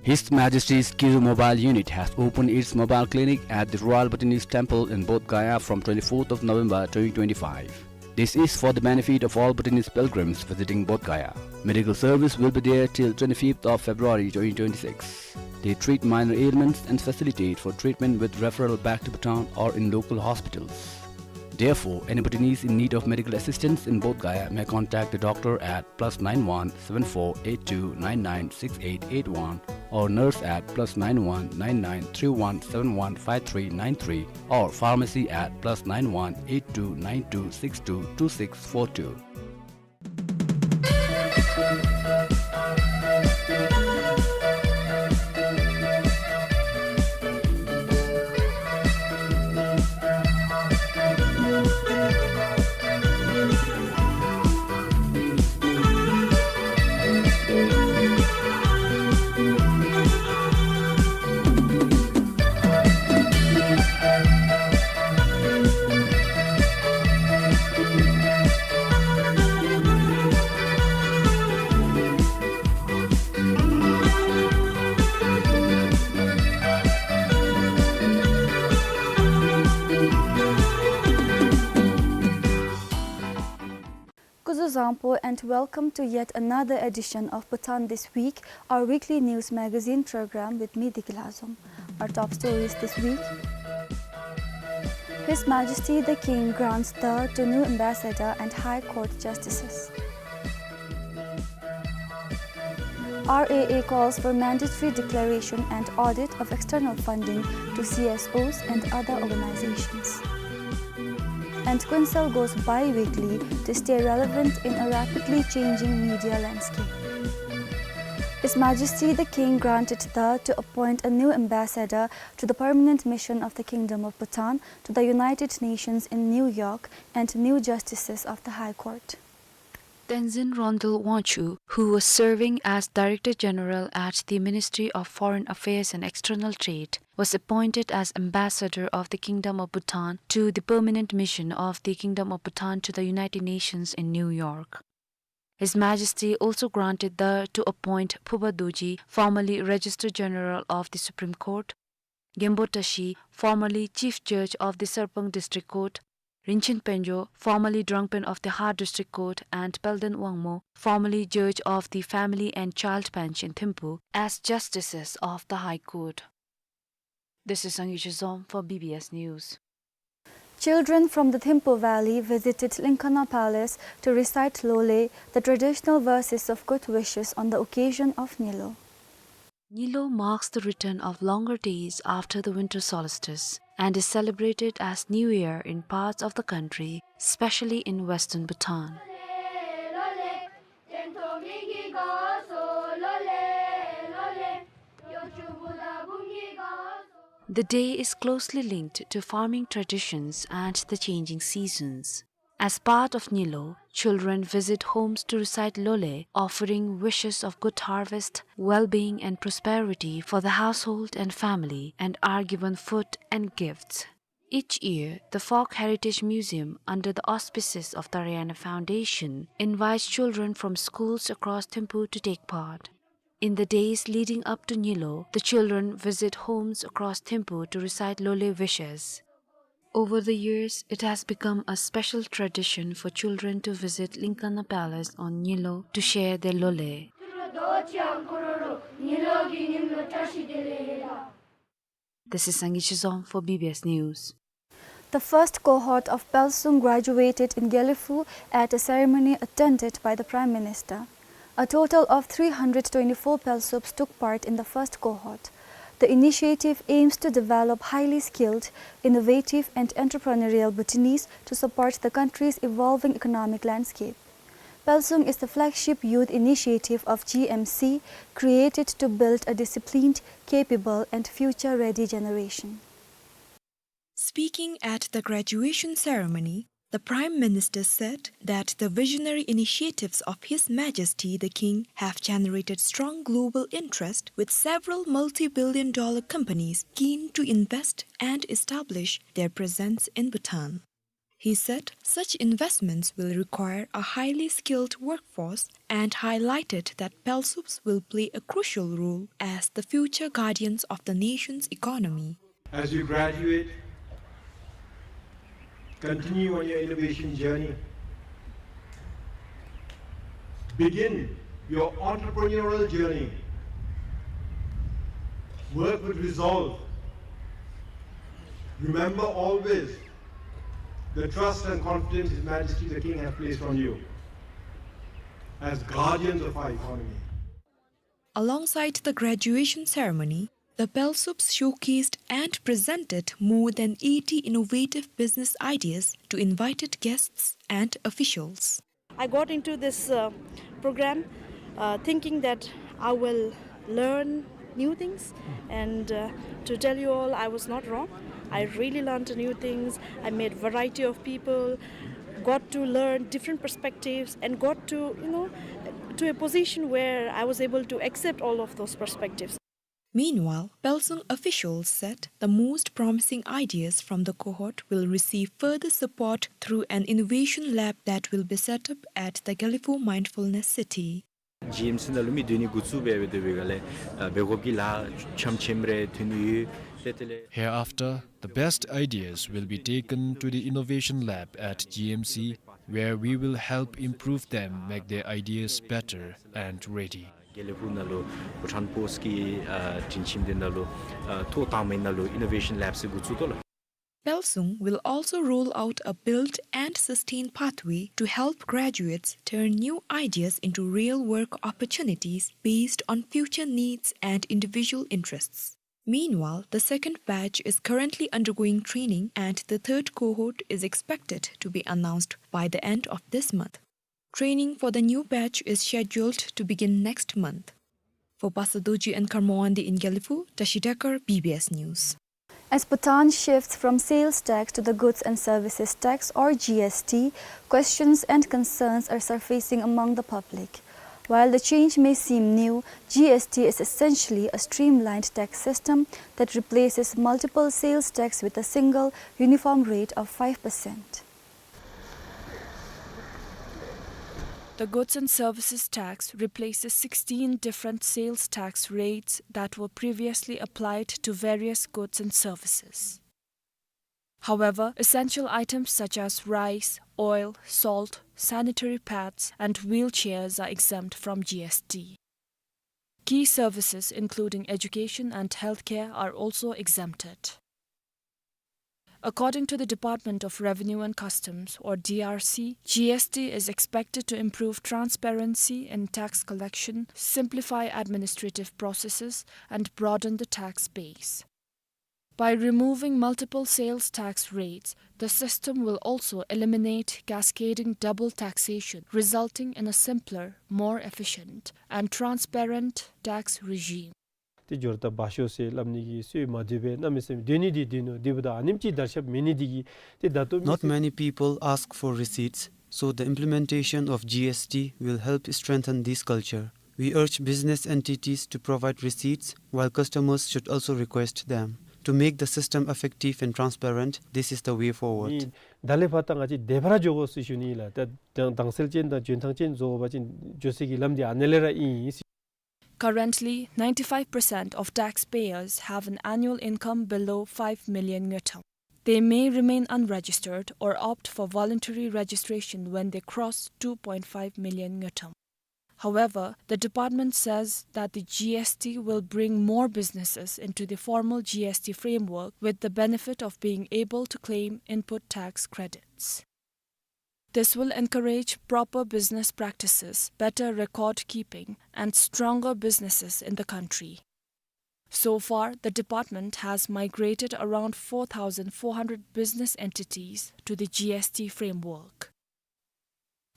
His Majesty's Kiru Mobile Unit has opened its mobile clinic at the Royal Bhutanese Temple in Bodh Gaya from twenty-fourth of November twenty twenty-five. This is for the benefit of all Bhutanese pilgrims visiting Bodh Gaya. Medical service will be there till twenty-fifth of February twenty twenty-six. They treat minor ailments and facilitate for treatment with referral back to Bhutan or in local hospitals. Therefore, any Bhutanese in need of medical assistance in Bodh Gaya may contact the doctor at plus nine one seven four eight two nine nine six eight eight one or nurse at plus nine one nine nine three one seven one five three nine three or pharmacy at plus nine one eight two nine two six two two six four two. Kuzuzangpo and welcome to yet another edition of Bhutan This Week, our weekly news magazine program with me, Deki Lazom. Our top stories this week. His Majesty the King grants the to new ambassador and High Court justices. R A A calls for mandatory declaration and audit of external funding to C S Os and other organizations. And Kuensel goes bi-weekly to stay relevant in a rapidly changing media landscape. His Majesty the King granted the to appoint a new ambassador to the permanent mission of the Kingdom of Bhutan to the United Nations in New York and new justices of the High Court. Tenzin Ronthal Wangchuk, who was serving as Director General at the Ministry of Foreign Affairs and External Trade, was appointed as Ambassador of the Kingdom of Bhutan to the Permanent Mission of the Kingdom of Bhutan to the United Nations in New York. His Majesty also granted the to appoint Phoba Dorji, formerly Registrar General of the Supreme Court, Genpo Tashi, formerly Chief Judge of the Sarpang District Court, Rinchen Penjo, formerly Drangpen of the Har District Court, and Palden Wangmo, formerly Judge of the Family and Child Bench in Thimphu, as justices of the High Court. This is Sangay Chizom for B B S News. Children from the Thimphu Valley visited Linkana Palace to recite Lole, the traditional verses of good wishes on the occasion of Nyilo. Nyilo marks the return of longer days after the winter solstice and is celebrated as New Year in parts of the country, especially in western Bhutan. The day is closely linked to farming traditions and the changing seasons. As part of Nyilo, children visit homes to recite Lole, offering wishes of good harvest, well-being and prosperity for the household and family, and are given food and gifts. Each year, the Folk Heritage Museum, under the auspices of the Rayana Foundation, invites children from schools across Thimphu to take part. In the days leading up to Nyilo, the children visit homes across Thimphu to recite Lole wishes. Over the years, it has become a special tradition for children to visit Linkana Palace on Nyilo to share their Lole. This is Sangay Chizom for B B S News. The first cohort of Pelsung graduated in Gelephu at a ceremony attended by the Prime Minister. A total of three hundred twenty-four Pelsups took part in the first cohort. The initiative aims to develop highly skilled, innovative and entrepreneurial Bhutanese to support the country's evolving economic landscape. Pelsung is the flagship youth initiative of G M C, created to build a disciplined, capable and future-ready generation. Speaking at the graduation ceremony, the Prime Minister said that the visionary initiatives of His Majesty the King have generated strong global interest, with several multi-billion dollar companies keen to invest and establish their presence in Bhutan. He said such investments will require a highly skilled workforce and highlighted that Pelsups will play a crucial role as the future guardians of the nation's economy. As you graduate, continue on your innovation journey. Begin your entrepreneurial journey. Work with resolve. Remember always the trust and confidence His Majesty the King has placed on you as guardians of our economy. Alongside the graduation ceremony, the Pelsups showcased and presented more than eighty innovative business ideas to invited guests and officials. I got into this, uh, program, uh, thinking that I will learn new things, and, uh, to tell you all, I was not wrong. I really learned new things. I met variety of people, got to learn different perspectives, and got to, you know, to a position where I was able to accept all of those perspectives. Meanwhile, Pelsung officials said the most promising ideas from the cohort will receive further support through an innovation lab that will be set up at the Gelephu Mindfulness City. G M C ནང་ལུ་མི་སྡོད་ནི་འགོ་བཙུགས་འབད་འབད་དེ་འབད་ག་ལས་ཨ་འབད་དགོཔ་གི་ལཱ་ཆམ་ཆེམ་རེ་ཐོན་ནི་ཡོད། ཏེ་དེ་ལས། Hereafter, the best ideas will be taken to the innovation lab at G M C, where we will help improve them, make their ideas better and ready. དགེ་ལེགས་ཕུག་ནང་ལུ་བྷུ་ཊཱན་པོསཊ་ཀྱི་ཨ་དྲིན་ཆེན་འདི་ནང་ལུ་ཨ་ཐོག་དང་པའི་ནང་ལུ་innovation lab ཟེར་འགོ་བཙུགས་དོ་ལགས། Pelsung will also roll out a build and sustain pathway to help graduates turn new ideas into real work opportunities based on future needs and individual interests. Meanwhile, the second batch is currently undergoing training and the third cohort is expected to be announced by the end of this month. Training for the new batch is scheduled to begin next month. For Pastor Dorji and Kharmawande in Gelephu, Tashi Dekar, B B S News. As Bhutan shifts from sales tax to the goods and services tax, or G S T, questions and concerns are surfacing among the public. While the change may seem new, G S T is essentially a streamlined tax system that replaces multiple sales tax with a single uniform rate of five percent. The goods and services tax replaces sixteen different sales tax rates that were previously applied to various goods and services. However, essential items such as rice, oil, salt, sanitary pads, and wheelchairs are exempt from G S T. Key services including education and healthcare are also exempted. According to the Department of Revenue and Customs, or D R C, G S T is expected to improve transparency in tax collection, simplify administrative processes, and broaden the tax base. By removing multiple sales tax rates, the system will also eliminate cascading double taxation, resulting in a simpler, more efficient, and transparent tax regime. ཏེ་འབྱོར་ད་འབག་ཤོག་ཟེར་སླབ་ནི་གི་སྲོལ་མ་འདུག་པས། གནམ་མེད་ས་མེད་སྡོད་ནི་འདི་སྡོད་ནུག། འདི་འབདཝ་ད་ཨ་ནེམ་ཅིག་དར་ཁྱབ་མེད་ནི་འདི་གིས་ཏེ་ད་ལྟོ་མི་Not sེར many people ask for receipts, so the implementation of G S T will help strengthen this culture. We urge business entities to provide receipts, while customers should also request them. To make the system effective and transparent, this is the way forward. ཨིན། ད་ལས་ཕར་ད་ང་བཅས་བདེ་བར་འགྱོ་དགོ་ཟེར་ཞུ་ནི་ལགས། ད་དང་དང་སེལ་ཅན་དང་འཇོན་ཐང་ཅན་བཟོ་བ་ཅིན་འགྱོ་སའི་གི་ལམ་འདི་ཨ་ནི་ལས་ར་ཨིན། Currently, ninety-five percent of taxpayers have an annual income below five million ngultrum. They may remain unregistered or opt for voluntary registration when they cross two point five million ngultrum. However, the department says that the G S T will bring more businesses into the formal G S T framework with the benefit of being able to claim input tax credits. This will encourage proper business practices, better record keeping, and stronger businesses in the country. So far, the department has migrated around four thousand four hundred business entities to the G S T framework.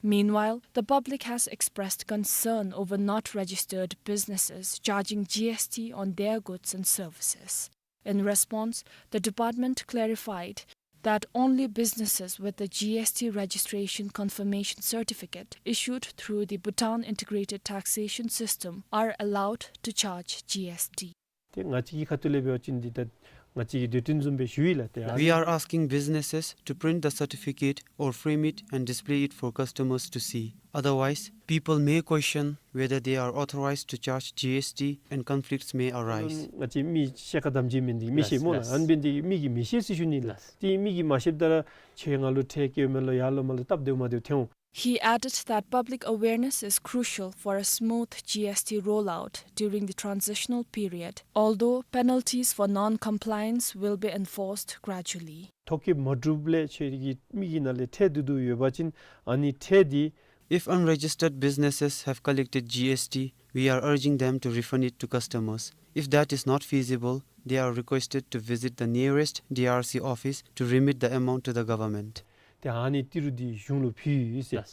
Meanwhile, the public has expressed concern over not registered businesses charging G S T on their goods and services. In response, the department clarified that only businesses with the G S T registration confirmation certificate issued through the Bhutan Integrated Taxation System are allowed to charge G S T. ཏེ་ང་བཅས་ཀྱི་ཁ་ཐུག་ལས་འབད་བ་ཅིན་འདི་ད་ང་བཅས་ཀྱི་འདོད་དོན་བཟུམ་སྦེ་ཞུ་ཡི་ལགས། ཏེ་ཨ་We are asking businesses to print the certificate or frame it and display it for customers to see. Otherwise, people may question whether they are authorized to charge G S T and conflicts may arise. ང་བཅས་མི་ཤེས་ཁ་དམ་བཅའ་མེན་འདི་མི་ཤེས་སྨོ་ལགས། ལགས། ཨ་ནི་འབད་ནི་འདི་མི་གིས་མི་ཤེས་ཟེར་ཞུ་ནི་ལགས། ལགས། ཏེ་མི་གིས་མ་ཤེསཔ་ད་ར་ཁྱོད་ང་ལུ་ཁྲལ་བཀལཝ་མས་ལོ་ཡར་ལོ་མར་ལོ་སྟབས་བདེཝ་མ་བདེཝ་ཐོན་འོང་། He added that public awareness is crucial for a smooth G S T rollout during the transitional period, although penalties for non-compliance will be enforced gradually. ཐོ་བཀོད་མ་གྲུབ་ལས་ཁྱོད་ཀྱི་མི་གི་ནང་ལས་ཁྲལ་བསྡུ་བསྡུཝ་ཡོད་པ་ཅིན་ཨ་ནི་ཁྲལ་འདི། If unregistered businesses have collected G S T, we are urging them to refund it to customers. If that is not feasible, they are requested to visit the nearest D R C office to remit the amount to the government. ཏེ་ཨ་ནི་ཏི་རུ་འདི་གཞུང་ལུ་ཕུལ་ཡི་ཟེར།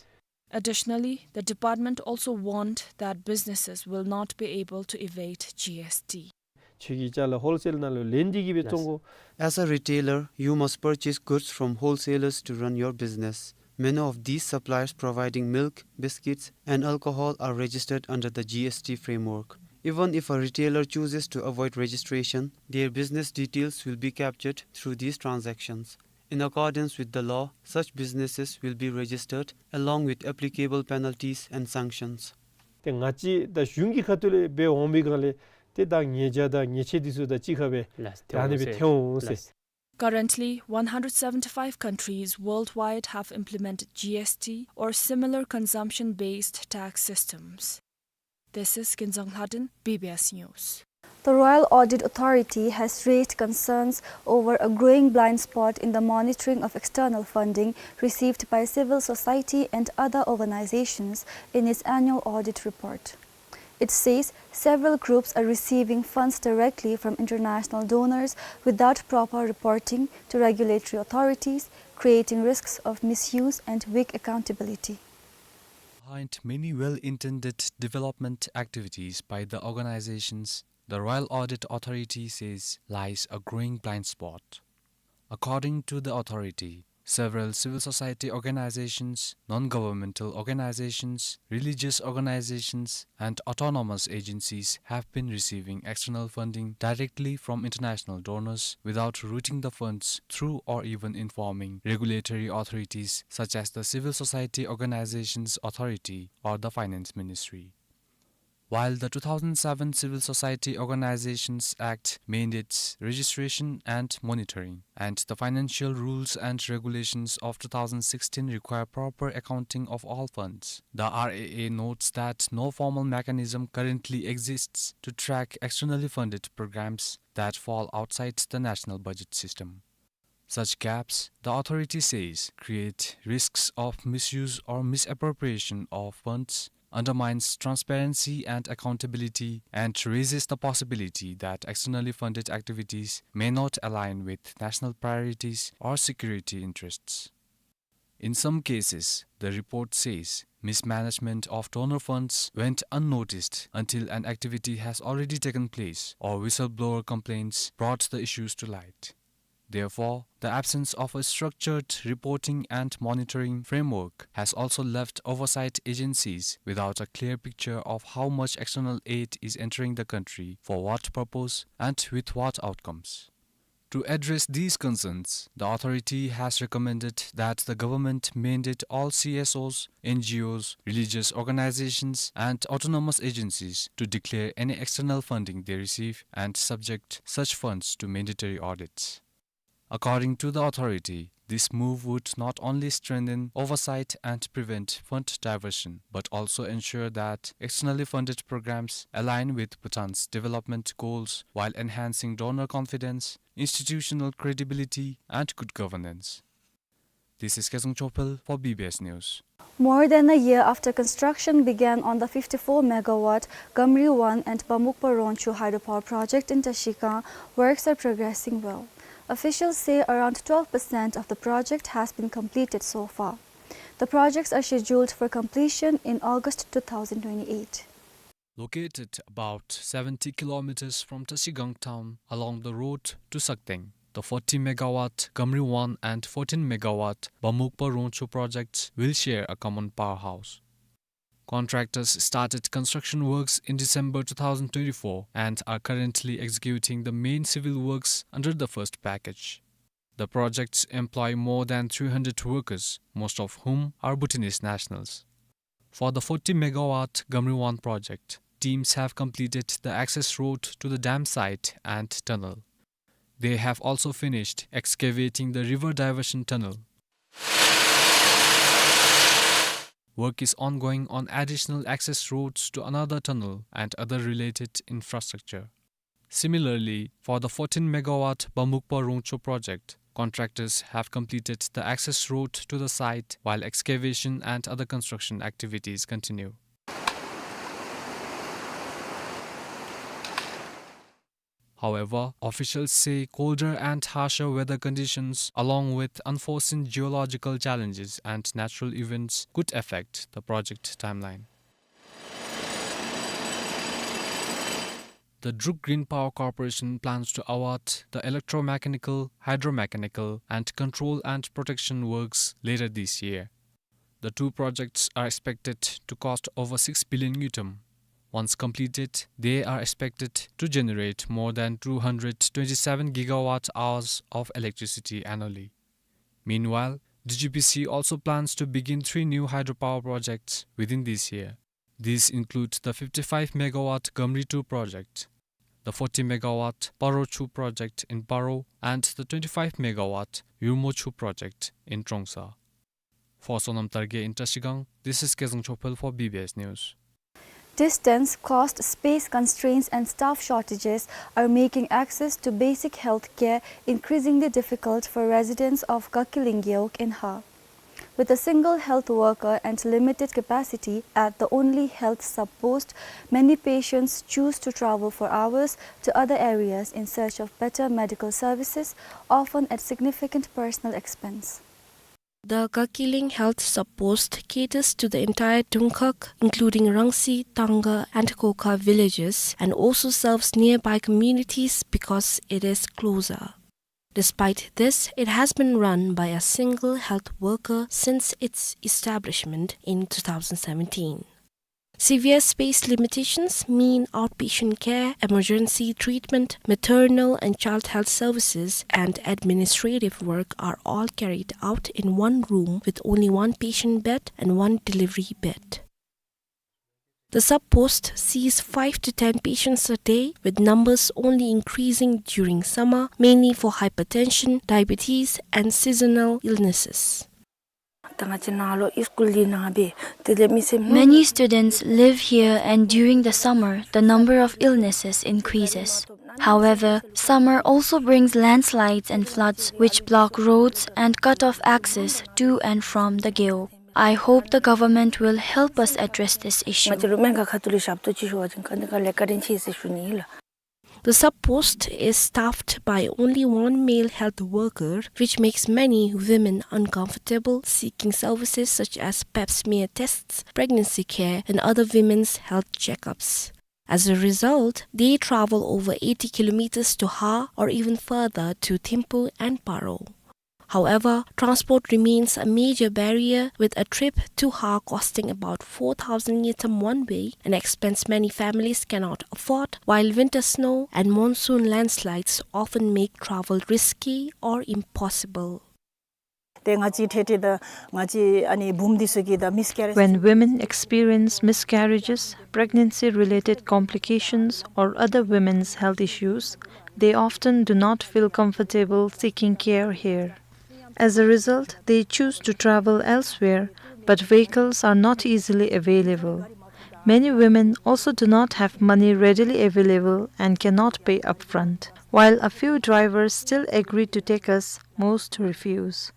Additionally, the department also warned that businesses will not be able to evade G S T. ཁྱོད་ཀྱིས་ཅ་ལ་ཧོལ་སེལ་ནང་ལུ་ལེན་ཏེ་གིས་སྦེ་བཙོང་དགོ། As a retailer, you must purchase goods from wholesalers to run your business. Many of these suppliers providing milk, biscuits, and alcohol are registered under the G S T framework. Even if a retailer chooses to avoid registration, their business details will be captured through these transactions. In accordance with the law, such businesses will be registered along with applicable penalties and sanctions. ཏེ་ང་བཅས་ད་གཞུང་གི་ཁ་ཐུག་ལས་འབད་འོང་པའི་སྒང་ལས་ཏེ་ད་ཉེས་བྱ་དང་ཉེས་ཆད་འདི་ཚུ་ད་གཅིག་ཁར་སྦེ་ལགས། ད་ཨ་ནི་སྦེ་ཐོན་འོང་ཟེར། ལགས། Currently, one hundred seventy-five countries worldwide have implemented G S T or similar consumption-based tax systems. This is Kinzang Lhadon, B B S News. The Royal Audit Authority has raised concerns over a growing blind spot in the monitoring of external funding received by civil society and other organizations in its annual audit report. It says several groups are receiving funds directly from international donors without proper reporting to regulatory authorities, creating risks of misuse and weak accountability. Behind many well-intended development activities by the organizations, the Royal Audit Authority says lies a growing blind spot. According to the authority, several civil society organizations, non-governmental organizations, religious organizations, and autonomous agencies have been receiving external funding directly from international donors without routing the funds through or even informing regulatory authorities such as the Civil Society Organizations Authority or the Finance Ministry. While the two thousand seven Civil Society Organizations Act mandates registration and monitoring, and the financial rules and regulations of two thousand sixteen require proper accounting of all funds, the R A A notes that no formal mechanism currently exists to track externally funded programs that fall outside the national budget system. Such gaps, the authority says, create risks of misuse or misappropriation of funds, undermines transparency and accountability, and raises the possibility that externally funded activities may not align with national priorities or security interests. In some cases, the report says, mismanagement of donor funds went unnoticed until an activity has already taken place or whistleblower complaints brought the issues to light. Therefore, the absence of a structured reporting and monitoring framework has also left oversight agencies without a clear picture of how much external aid is entering the country, for what purpose, and with what outcomes. To address these concerns, the authority has recommended that the government mandate all C S Os, N G Os, religious organizations, and autonomous agencies to declare any external funding they receive and subject such funds to mandatory audits. According to the authority, this move would not only strengthen oversight and prevent fund diversion, but also ensure that externally funded programs align with Bhutan's development goals while enhancing donor confidence, institutional credibility, and good governance. This is Kezang Chophel for B B S News. More than a year after construction began on the fifty-four megawatt Gamri one and Bamukpa Rongcho hydropower project in Trashigang, works are progressing well. Officials say around twelve percent of the project has been completed so far. The projects are scheduled for completion in August two thousand twenty-eight. Located about seventy kilometers from Trashigang town along the road to Sakteng, the forty megawatt Gamri one and fourteen megawatt Bamukpa Rongcho projects will share a common powerhouse. Contractors started construction works in December two thousand twenty-four and are currently executing the main civil works under the first package. The projects employ more than three hundred workers, most of whom are Bhutanese nationals. For the forty megawatt Gamri one project, teams have completed the access road to the dam site and tunnel. They have also finished excavating the river diversion tunnel. Work is ongoing on additional access roads to another tunnel and other related infrastructure. Similarly, for the fourteen megawatt Bamukpa Rongcho project, contractors have completed the access road to the site while excavation and other construction activities continue. However, officials say colder and harsher weather conditions, along with unforeseen geological challenges and natural events, could affect the project timeline. The Druk Green Power Corporation plans to award the electromechanical, hydromechanical, and control and protection works later this year. The two projects are expected to cost over six billion ngultrum. Once completed, they are expected to generate more than two hundred twenty-seven gigawatt hours of electricity annually. Meanwhile, D G P C also plans to begin three new hydropower projects within this year. These include the fifty-five megawatt Gamri two project, the forty megawatt Paro Chu project in Paro, and the twenty-five megawatt Yurmo Chu project in Trongsa. For Sonam Targe in Trashigang, this is Kezang Chophel for B B S News. Distance, cost, space constraints, and staff shortages are making access to basic health care increasingly difficult for residents of Kakiling Gewog in Har. With a single health worker and limited capacity at the only health sub-post, many patients choose to travel for hours to other areas in search of better medical services, often at significant personal expense. The Kakiling Health Sub-post caters to the entire Dungkhag, including Rangsi, Tangga, and Kokha villages, and also serves nearby communities because it is closer. Despite this, it has been run by a single health worker since its establishment in two thousand seventeen. Severe space limitations mean outpatient care, emergency treatment, maternal and child health services, and administrative work are all carried out in one room with only one patient bed and one delivery bed. The sub-post sees five to ten patients a day, with numbers only increasing during summer, mainly for hypertension, diabetes, and seasonal illnesses. Many students live here, and during the summer, the number of illnesses increases. However, summer also brings landslides and floods, which block roads and cut off access to and from the Gewog. I hope the government will help us address this issue. The sub-post is staffed by only one male health worker, which makes many women uncomfortable seeking services such as pap smear tests, pregnancy care, and other women's health checkups. As a result, they travel over eighty kilometers to Har or even further to Thimphu and Paro. However, transport remains a major barrier, with a trip to Har costing about four thousand ngultrum one way, an expense many families cannot afford, while winter snow and monsoon landslides often make travel risky or impossible. ཏེ་ང་བཅས་འཕྲལ་འཕྲལ་དང་ང་བཅས་ཨ་ནི་བུམོ་འདི་ཚུ་གིས་ད་miscarriage When women experience miscarriages, pregnancy-related complications, or other women's health issues, they often do not feel comfortable seeking care here. As a result, they choose to travel elsewhere, but vehicles are not easily available. Many women also do not have money readily available and cannot pay upfront. While a few drivers still agree to take us, most refuse.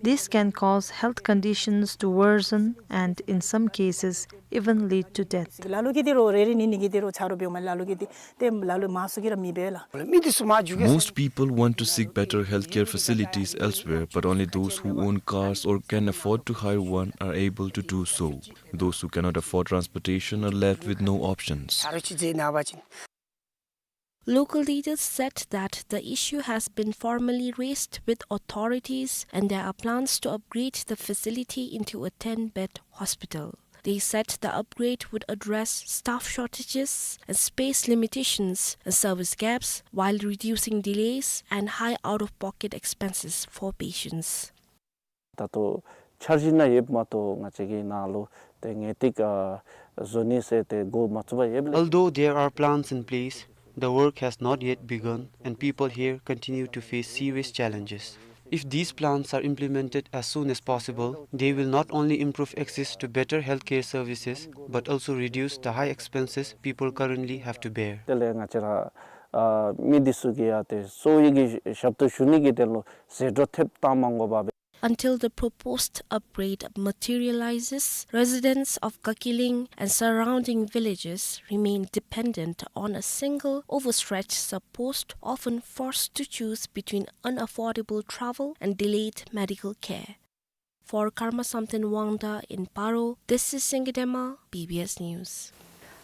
This can cause health conditions to worsen and, in some cases, even lead to death. ལ་ལུ་གིས་འདི་རུ་རེ་རེ་གཉིས་གཉིས་ཀྱིས་འདི་རུ་ཆ་རོགས་འབདཝ་མས། ལ་ལུ་གིས་འདི་ཏེ་ལ་ལུ་མང་སུ་གིས་ར་མི་འབད་ལགས། Most people want to seek better healthcare facilities elsewhere, but only those who own cars or can afford to hire one are able to do so. Those who cannot afford transportation are left with no options. Local leaders said that the issue has been formally raised with authorities and there are plans to upgrade the facility into a ten-bed hospital. They said the upgrade would address staff shortages and space limitations and service gaps while reducing delays and high out-of-pocket expenses for patients. ད་ལྟོ་འཆར་གཞི་ནང་ཡོདཔ་མ་གཏོགས་ང་བཅས་ཀྱི་ནང་ལུ་ཏེ་ངེས་ཏིག་ཨ་བཟོ་ནི་ཟེར་ཏེ་འགོ་མ་བཙུགས་པར་ཡོདཔ་ལས། Although there are plans in place, the work has not yet begun, and people here continue to face serious challenges. If these plans are implemented as soon as possible, they will not only improve access to better healthcare services, but also reduce the high expenses people currently have to bear. དེ་ལས་ང་བཅས་ར་ཨ་མི་འདི་ཚུ་གིས་ཡང་ཏེ་གསོ་བའི་གི་ཞབས་ཏོག་ཞུ་ནི་གི་དོན་ལུ་ཟད་འགྲོ་ཐེབས་བཏང་མ་དགོ་པར་སྦེ། Until the proposed upgrade materializes, residents of Kakiling and surrounding villages remain dependent on a single overstretched sub-post, often forced to choose between unaffordable travel and delayed medical care. For Karma Samten Wangda in Paro, this is Singye Dema, B B S News.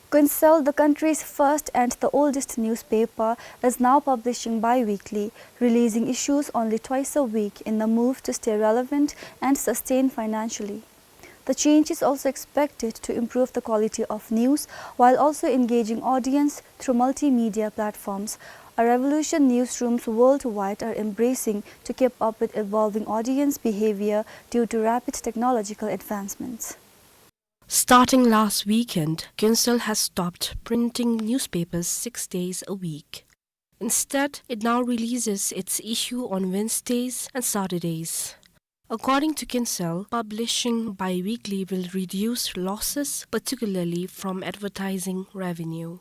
Kuensel, the country's first and the oldest newspaper, is now publishing bi-weekly, releasing issues only twice a week in the move to stay relevant and sustain financially. The change is also expected to improve the quality of news while also engaging audience through multimedia platforms, a revolution newsrooms worldwide are embracing to keep up with evolving audience behavior due to rapid technological advancements. Starting last weekend, Kuensel has stopped printing newspapers six days a week. Instead, it now releases its issue on Wednesdays and Saturdays. According to Kinsale, publishing bi-weekly will reduce losses, particularly from advertising revenue.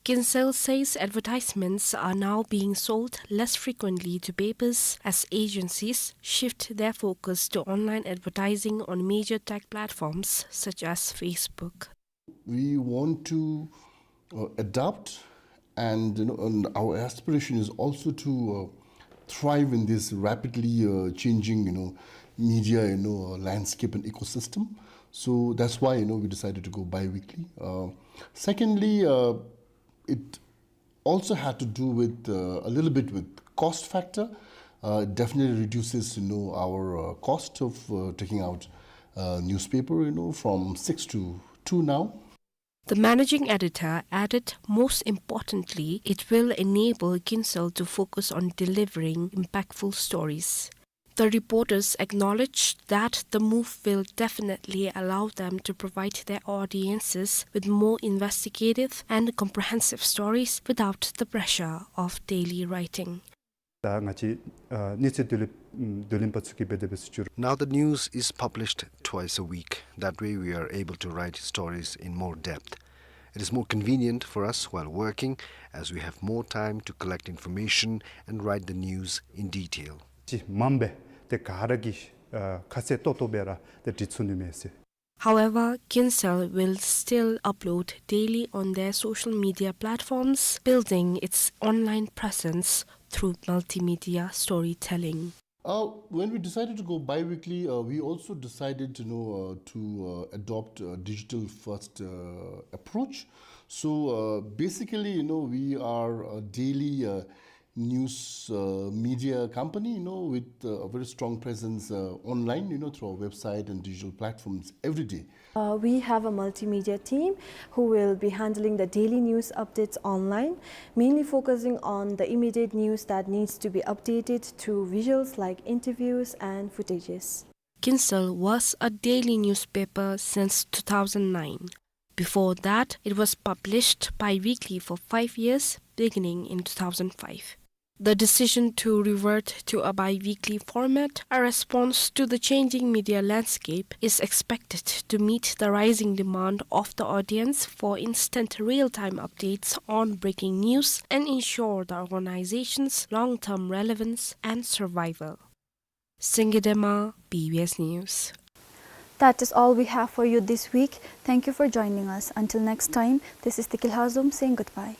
Kinsale says advertisements are now being sold less frequently to papers as agencies shift their focus to online advertising on major tech platforms such as Facebook. We want to, uh, adapt, and, you know, and our aspiration is also to, uh, thrive in this rapidly, uh, changing, you know, media, you know, uh, landscape and ecosystem. So that's why, you know, we decided to go bi-weekly. Uh, secondly, uh, it also had to do with, uh, a little bit with cost factor. Uh, it definitely reduces, you know, our, uh, cost of, uh, taking out, uh, newspaper, you know, from six to two now. The managing editor added, most importantly, it will enable Kinsale to focus on delivering impactful stories. The reporters acknowledged that the move will definitely allow them to provide their audiences with more investigative and comprehensive stories without the pressure of daily writing. ད་ང་བཅས་ཨ་གནས་ཚུལ་བསྡུ་ལེན་ཨམ་བསྡུ་ལེན་པ་ཚུ་གིས་འབད་དེ་འབད་ཟེར་ཞུ། Now the news is published twice a week. That way we are able to write stories in more depth. It is more convenient for us while working, as we have more time to collect information and write the news in detail. ཅིག་མངམ་སྦེ་ཏེ་ག་ར་གིས་ཨ་ཁ་གསལ་ཏོག་ཏོ་སྦེ་ར་ཏེ་འབྲི་ཚུགས་ནི་མས་ཟེར། However, Kinsale will still upload daily on their social media platforms, building its online presence through multimedia storytelling. Uh, when we decided to go bi-weekly, uh, we also decided, you know, uh, to, uh, adopt a digital-first, uh, approach. So, uh, basically, you know, we are a daily, uh, news, uh, media company, you know, with, uh, a very strong presence, uh, online, you know, through our website and digital platforms every day. Uh, we have a multimedia team who will be handling the daily news updates online, mainly focusing on the immediate news that needs to be updated through visuals like interviews and footages. Kinsale was a daily newspaper since two thousand nine. Before that, it was published bi-weekly for five years, beginning in two thousand five. The decision to revert to a bi-weekly format, a response to the changing media landscape, is expected to meet the rising demand of the audience for instant real-time updates on breaking news and ensure the organization's long-term relevance and survival. Singye Dema, B B S News. That is all we have for you this week. Thank you for joining us. Until next time, this is Tiki Lhazom saying goodbye.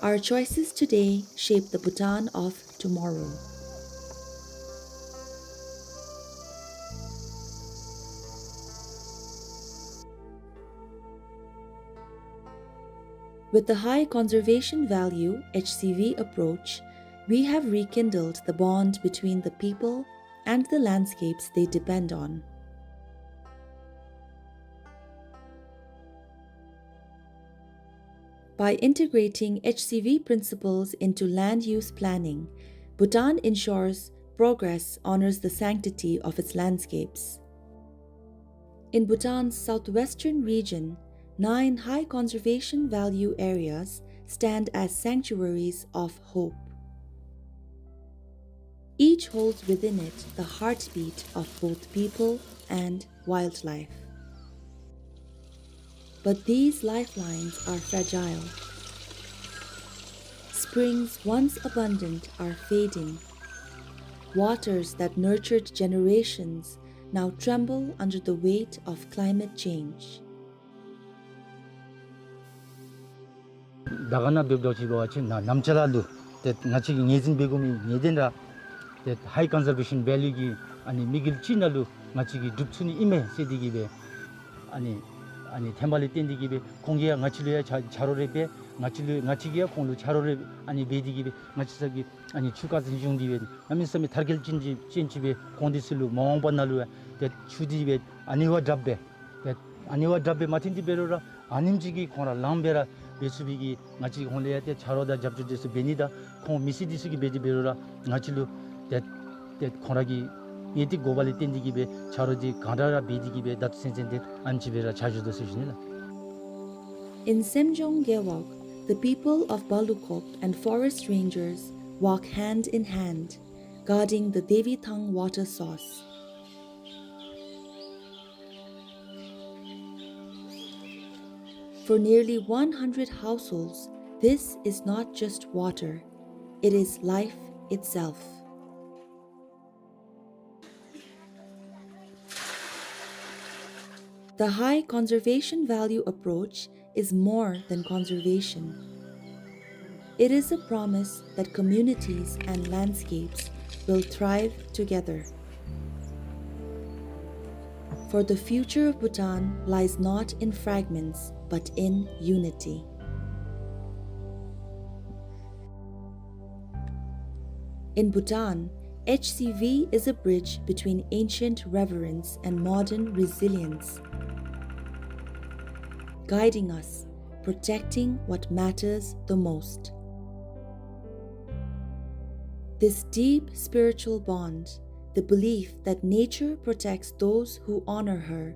Our choices today shape the Bhutan of tomorrow. With the high conservation value H C V approach, we have rekindled the bond between the people and the landscapes they depend on. By integrating H C V principles into land use planning, Bhutan ensures progress honors the sanctity of its landscapes. In Bhutan's southwestern region, nine high conservation value areas stand as sanctuaries of hope. Each holds within it the heartbeat of both people and wildlife. But these lifelines are fragile. Springs once abundant are fading. Waters that nurtured generations now tremble under the weight of climate change. ད་ག་ནང་འབདཝ་ད་ཅིག་འབད་བ་ཅིན་ནཱ་གནམ་ལྕགས་ལ་ལུ་ཏེ་ང་བཅས་ཀྱིས་ངོས་འཛིན་འབད་དགོ་མི་ངེས་བདེན་ར་ཏེ་high conservation value གི་ཨ་ནི་དམིགས་ཡུལ་ཅིག་ནང་ལུ་ང་བཅས་ཀྱིས་སྒྲུབ་ཚུགས་ནི་ཨིན་མས་ཟེར་ཏེ་གིས་སྦེ་ཨ་ནི་ཨ་ནི་ཐོན་པ་ལས་བརྟེན་ཏེ་གིས་སྦེ་ཁོང་གིས་ཡང་ང་བཅས་ལུ་ཡང་ཆ་ཆ་རོགས་རེ་འབད། ང་བཅས་ལུ་ང་བཅས་ཀྱིས་ཡང་ཁོང་ལུ་ཆ་རོགས་རེ་ཨ་ནི་འབད་དེ་གིས་སྦེ་ང་བཅས་ས་གི་ཨ་ནི་ཆུ་དཀར་ཟིང་ཆུང་འདི་སྦེ་གནམ་མེད་ས་མེད་མཐར་འཁྱོལ་ཅན་ཅིག་ཅན་ཅིག་སྦེ་ཁོང་འདི་ཚུ་ལུ་མ་འོངས་པ་ནང་ལུ་ཡང་ཏེ་ཆུ་འདི་སྦེ་ཨ་ནི་བ་དྲགཔ་སྦེ་ཏེ་ཨ་ནི་བ་དྲགཔ་སྦེ་མ་ཐོན་ཏེ་འབད་རུང་ར་ཨ་ནེམ་ཅིག་གིས་ཁོང་ར་ལངམ་སྦེ་ར་འབད་ཚུགས་པའི་གི་ང་བཅས་ཁོང་ལུ་ཡང་ཏེ་ཆ་རོགས་དང་རྒྱབ་སྐྱོར་འདི་ཚུ་འབད་ནི་དང་ཁོང་མི་སེར་འདི་ཚུ་གིས་འབད་དེ་འབད་རུང་ར་ང་བཅས་ལུ་ཏེ་ཏེ་ཁོང་ར་གིས་ཡང་ཏེ་དགོ་པ་ལས་བརྟེན་ཏེ་གིས་སྦེ་ཆ་རོགས་འདི་གང་དྲག་ར་འབད་དེ་གིས་སྦེ་ད་ལྟོ་ཚུན་ཚོད་འདི་ཨ་ནེམ་ཅིག་སྦེ་ར་ཆ་བཞག་དོ་ཟེར་ཞུ་ནི་ལགས། In Semjong Gewog, the people of Balukok and forest rangers walk hand in hand, guarding the Devithang water source. For nearly one hundred households, this is not just water, it is life itself. The high conservation value approach is more than conservation. It is a promise that communities and landscapes will thrive together. For the future of Bhutan lies not in fragments, but in unity. In Bhutan, H C V is a bridge between ancient reverence and modern resilience, guiding us, protecting what matters the most. This deep spiritual bond, the belief that nature protects those who honor her,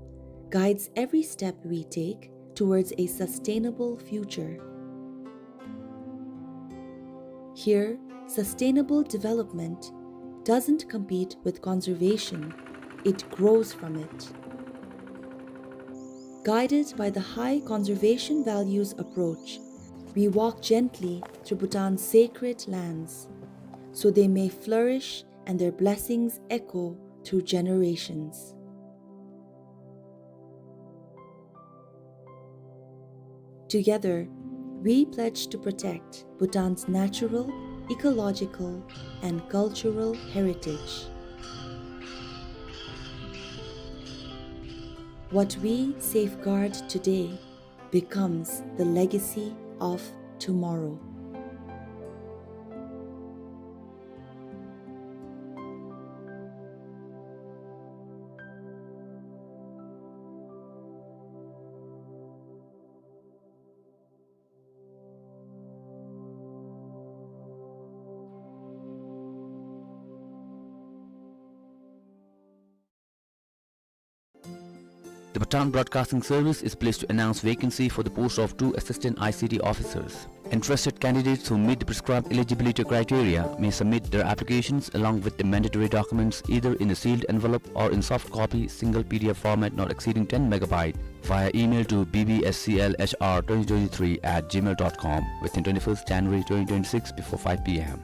guides every step we take towards a sustainable future. Here, sustainable development doesn't compete with conservation, it grows from it. Guided by the high conservation values approach, we walk gently through Bhutan's sacred lands, so they may flourish and their blessings echo through generations. Together, we pledge to protect Bhutan's natural, ecological, and cultural heritage. What we safeguard today becomes the legacy of tomorrow. The Bhutan Broadcasting Service is pleased to announce vacancy for the post of two assistant I C T officers. Interested candidates who meet the prescribed eligibility criteria may submit their applications along with the mandatory documents either in a sealed envelope or in soft copy, single P D F format not exceeding ten megabyte, via email to B B S C L H R twenty twenty-three at gmail dot com within twenty-first January twenty twenty-six before five P M.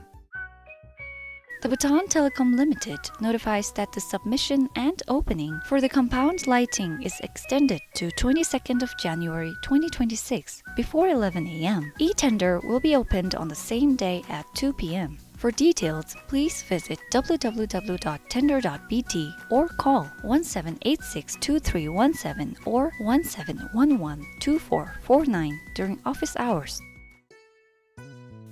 The Bhutan Telecom Limited notifies that the submission and opening for the compound lighting is extended to twenty-second of January twenty twenty-six before eleven A M. E-tender will be opened on the same day at two P M. For details, please visit W W W dot tender dot B T or call one seven eight six two three one seven or one seven one one two four four nine during office hours.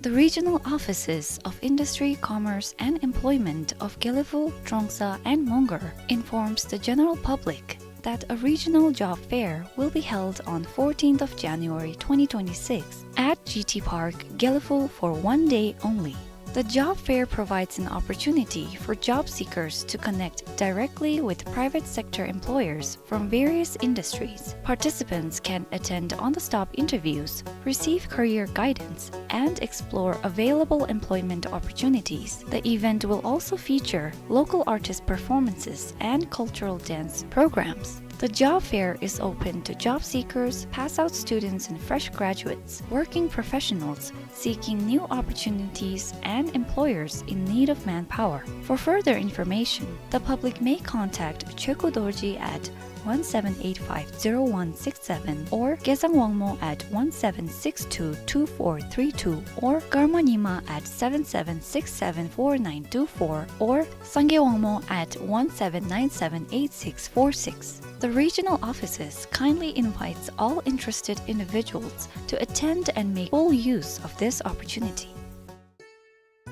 The regional offices of Industry, Commerce and Employment of Gelephu, Trongsa and Mongar informs the general public that a regional job fair will be held on fourteenth of January twenty twenty-six at G T Park, Gelephu for one day only. The job fair provides an opportunity for job seekers to connect directly with private sector employers from various industries. Participants can attend on-the-spot interviews, receive career guidance, and explore available employment opportunities. The event will also feature local artist performances and cultural dance programs. The job fair is open to job seekers, pass out students and fresh graduates, working professionals seeking new opportunities, and employers in need of manpower. For further information, the public may contact Chokhu Dorji at one seven eight five zero one six seven or Gezang Wangmo at one seven six two two four three two or Karma Nyima at seven seven six seven four nine two four or Sangay Wangmo at one seven nine seven eight six four six. The regional offices kindly invites all interested individuals to attend and make full use of this opportunity.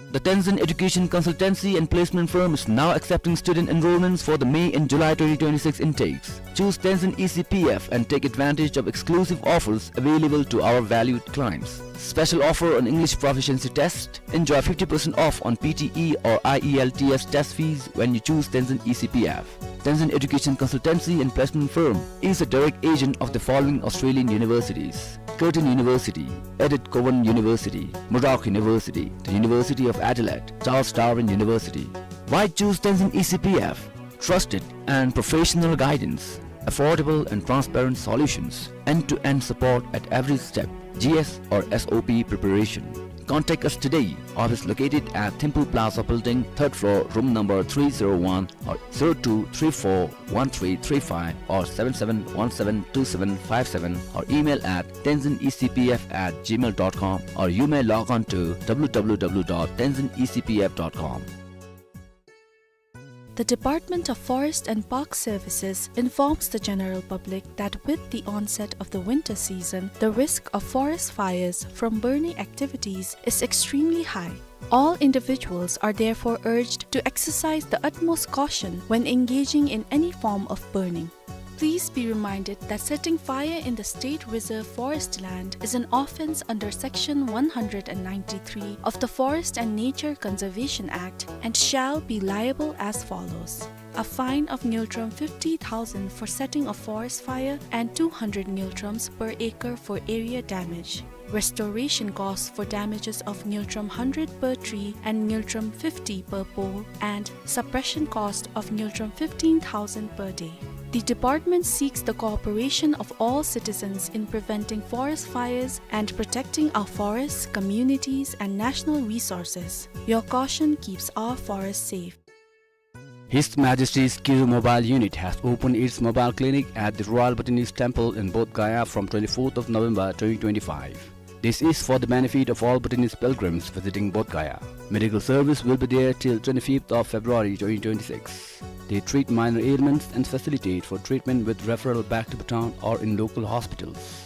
The Tenzin Education Consultancy and Placement Firm is now accepting student enrollments for the May and July twenty twenty-six intakes. Choose Tenzin E C P F and take advantage of exclusive offers available to our valued clients. Special offer on English proficiency test. Enjoy fifty percent off on P T E or I E L T S test fees when you choose Tenzin E C P F. Tenzin Education Consultancy and Placement Firm is a direct agent of the following Australian universities: Curtin University, Edith Cowan University, Murdoch University, the University of Adelaide, Charles Darwin University. Why choose Tenzin E C P F? Trusted and professional guidance, affordable and transparent solutions, end-to-end support at every step, G S or S O P preparation. Contact us today. Office located at Thimphu Plaza Building, third floor, room number three zero one, or zero two three four one three three five or seven seven one seven two seven five seven, or email at tenzin E C P F at gmail dot com, or you may log on to W W W dot tenzin E C P F dot com. The Department of Forest and Park Services informs the general public that with the onset of the winter season, the risk of forest fires from burning activities is extremely high. All individuals are therefore urged to exercise the utmost caution when engaging in any form of burning. Please be reminded that setting fire in the State Reserve Forest land is an offence under Section one hundred and ninety-three of the Forest and Nature Conservation Act and shall be liable as follows: a fine of ngultrum fifty thousand for setting a forest fire and two hundred ngultrums per acre for area damage. Restoration cost for damages of ngultrum hundred per tree and ngultrum fifty per pole, and suppression cost of ngultrum fifteen thousand per day. The department seeks the cooperation of all citizens in preventing forest fires and protecting our forests, communities, and national resources. Your caution keeps our forests safe. His Majesty's Kiru Mobile Unit has opened its mobile clinic at the Royal Bhutanese Temple in Bodh Gaya from twenty-fourth of November twenty twenty-five. This is for the benefit of all Bhutanese pilgrims visiting Bodh Gaya. Medical service will be there till twenty-fifth of February twenty twenty-six. They treat minor ailments and facilitate for treatment with referral back to Bhutan or in local hospitals.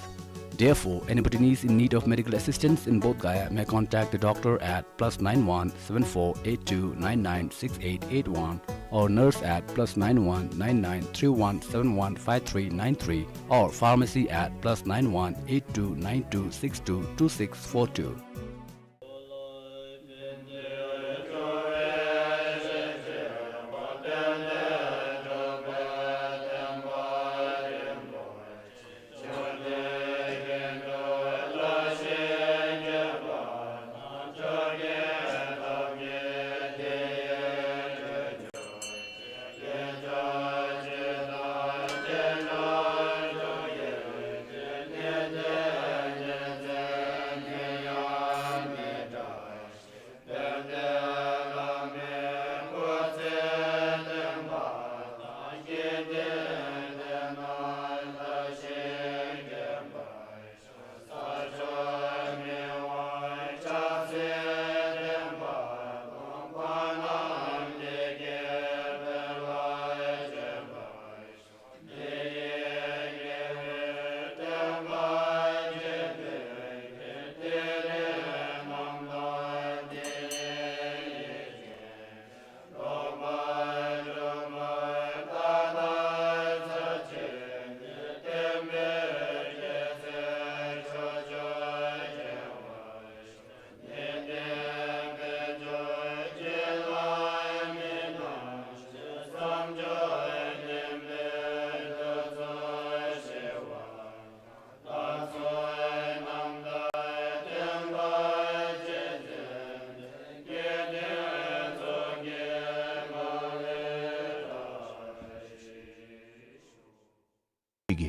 Therefore, any Bhutanese in need of medical assistance in Bodh Gaya may contact the doctor at plus nine one seven four eight two nine nine six eight eight one or nurse at plus nine one nine nine three one seven one five three nine three or pharmacy at plus nine one eight two nine two six two two six four two.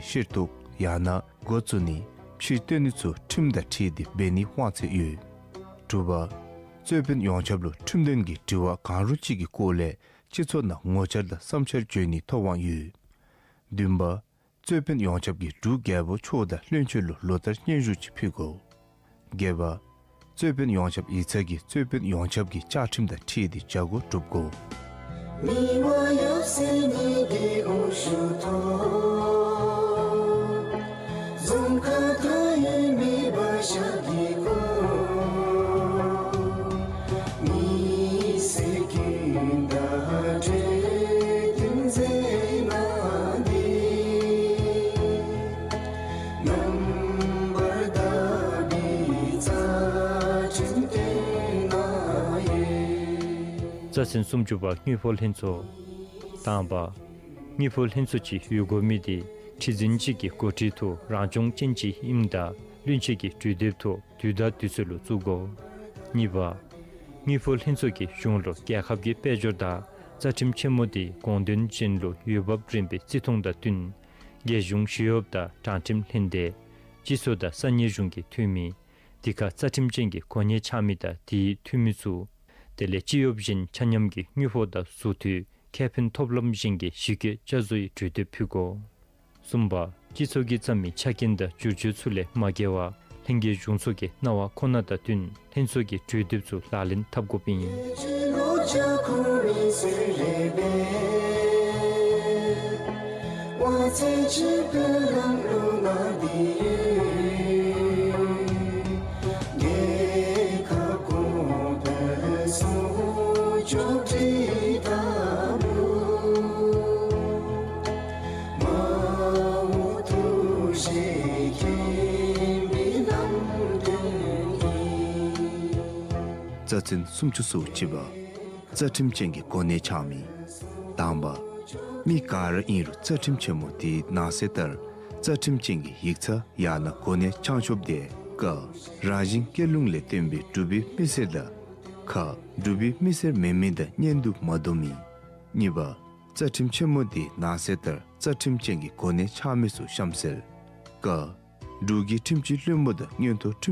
ཤེས་རྟོགས་ཡང་ན་འགོ་བཙུགས་ནི་ཕྱིར་བཏོན་ནི་ཚུ་ཁྲིམས་དང་འཁྲིལ་ཏེ་འབད་ནིའི་དབང་ཚད་ཡོད། དྲུག་པ། རྩོད་དཔོན་ཡོངས་ཁྱབ་ལུ་ཁྲིམས་དོན་གྱི་དྲི་བ་གང་རུང་ཅིག་གི་སྐོར་ལས་སྤྱི་ཚོགས་ནང་ངོ་བཅར་དང་བསམ་འཆར་བརྗོད་ནིའི་ཐོབ་དབང་ཡོད། བདུན་པ། རྩོད་དཔོན་ཡོངས་ཁྱབ་ཀྱིས་འབྲུག་རྒྱལ་པོ་མཆོག་དང་བློན་ཆེན་ལུ་ལོ་ལྟར་སྙན་ཞུ་ཅིག་ཕུལ་དགོ། བརྒྱད་པ། རྩོད་དཔོན་ཡོངས་ཁྱབ་ཡིག་ཚང་གིས་རྩོད་དཔོན་ཡོངས་ཁྱབ་ཀྱི་བཅའ་ཁྲིམས་དང་འཁྲིལ་ཏེ་བྱ་སྒོ་སྒྲུབ་དགོ། མི་དབང་ཡབ་སྲས་གཉིས་ཀྱི་དབུ་བཞུགས་ཐོག་རྫོང་ཁག་མཐའ་དབུས་མེ་འབར་ཞབས་ཀྱིས་བསྐོར། མི་སེར་ཀུན་དང་གྲོས་བསྟུན་མཛད་གནང་སྟེ། རྣམ་པར་དག་པའི་རྩ་ཁྲིམས་བཏོན་གནང་ཡོད། རྩ་ཚན་སུམ་ཅུ་པ། དངུལ་ཕོགས་ལྷན་ཚོགས། དང་པ། དངུལ་ཕོགས་ལྷན་ཚོགས་ཅིག་ཡོད་དགོ་མི་དེ་ཁྲི་འཛིན་ཅིག་གི་འགོ་ཁྲིད་དུ་རང་སྐྱོང་ཅན་ཅིག་ཨིནམ་ད་བློན་ཆེན་གྱི་གྲོས་འདེབས་ཐོག་དུས་དང་དུས་ཚོད་ལུ་བཙུགས་དགོ། གཉིས་པ། དངུལ་ཕོགས་ལྷན་ཚོགས་ཀྱིས་གཞུང་ལུ་རྒྱལ་ཁབ་ཀྱི་དཔལ་འབྱོར་དང་རྩ་ཁྲིམས་ཆེན་མོ་དེ་དགོངས་དོན་ཅན་ལུ་འོས་འབབ་རན་པའི་བརྩི་མཐོང་དང་བསྟུན། རྒྱལ་གཞུང་ཞི་གཡོགཔ་དང་དྲང་ཁྲིམས་ལྷན་སྡེ། སྤྱི་ཚོགས་དང་ས་གནས་གཞུང་གི་འཐུས་མི། དེ་ཁར་རྩ་ཁྲིམས་ཅན་གྱི་གོ་གནས་འཆང་མི་དང་དེའི་འཐུས་མི་ཚུ། དེ་ལས་སྤྱི་གཡོགཔ་གཞན་ཆ་མཉམ་གྱི་དངུལ་ཕོགས་དང་ཟུར་དུ་ཁེ་ཕན་ཐོབ་ལམ་གཞན་གྱི་གཞི་བཀོད་བསྐྱར་བཟོ་ཡི་གྲོས་འདེབས་ཕུལ་དགོ། གསུམ་པ། སྤྱི་ཚོགས་ཀྱིས་བརྩམས་མི་ཆ་རྐྱེན་དང་བསྒྱུར་བཅོས་ཚུ་ལས་མ་འགལ་བར་ལྷན་རྒྱས་གཞུང་ཚོགས་ཀྱི་གནང་བ་ཁོ་ན་དང་བསྟུན་ལྷན་ཚོགས་ཀྱི་གྲོས་འདེབས་ཚུ་ལག་ལེན་འཐབ་དགོཔ་ཨིན། རྩ་ཚན་སུམ་ཅུ་སོ་གཅིག་པ། རྩ་ཁྲིམས་ཅན་གྱི་གོ་གནས་འཆང་མི། དང་པ། མི་ག་ར་ཨིན་རུང་རྩ་ཁྲིམས་ཆེན་མོ་དེའི་ནང་གསེས་ལྟར་རྩ་ཁྲིམས་ཅན་གྱི་ཡིག་ཚང་ཡང་ན་གོ་གནས་འཆང་ཆོགཔ་དེ། ཀ། རང་བཞིན་སྐྱེ་ལུགས་ལས་བརྟེན་པའི་འབྲུག་པའི་མི་སེར་དང་། ཁ། འབྲུག་པའི་མི་སེར་མེན་མི་དང་གཉེན་དུ་མ་བསྡོམས་མི། གཉིས་པ། རྩ་ཁྲིམས་ཆེན་མོ་དེའི་ནང་གསེས་ལྟར་རྩ་ཁྲིམས་ཅན་གྱི་གོ་གནས་འཆང་མི་ཚུ་གཤམ་གསལ། ཀ། འབྲུག་གི་ཁྲིམས་སྤྱི་བློན་པོ་དང་མངོན་མཐོ་ཁྲིམས་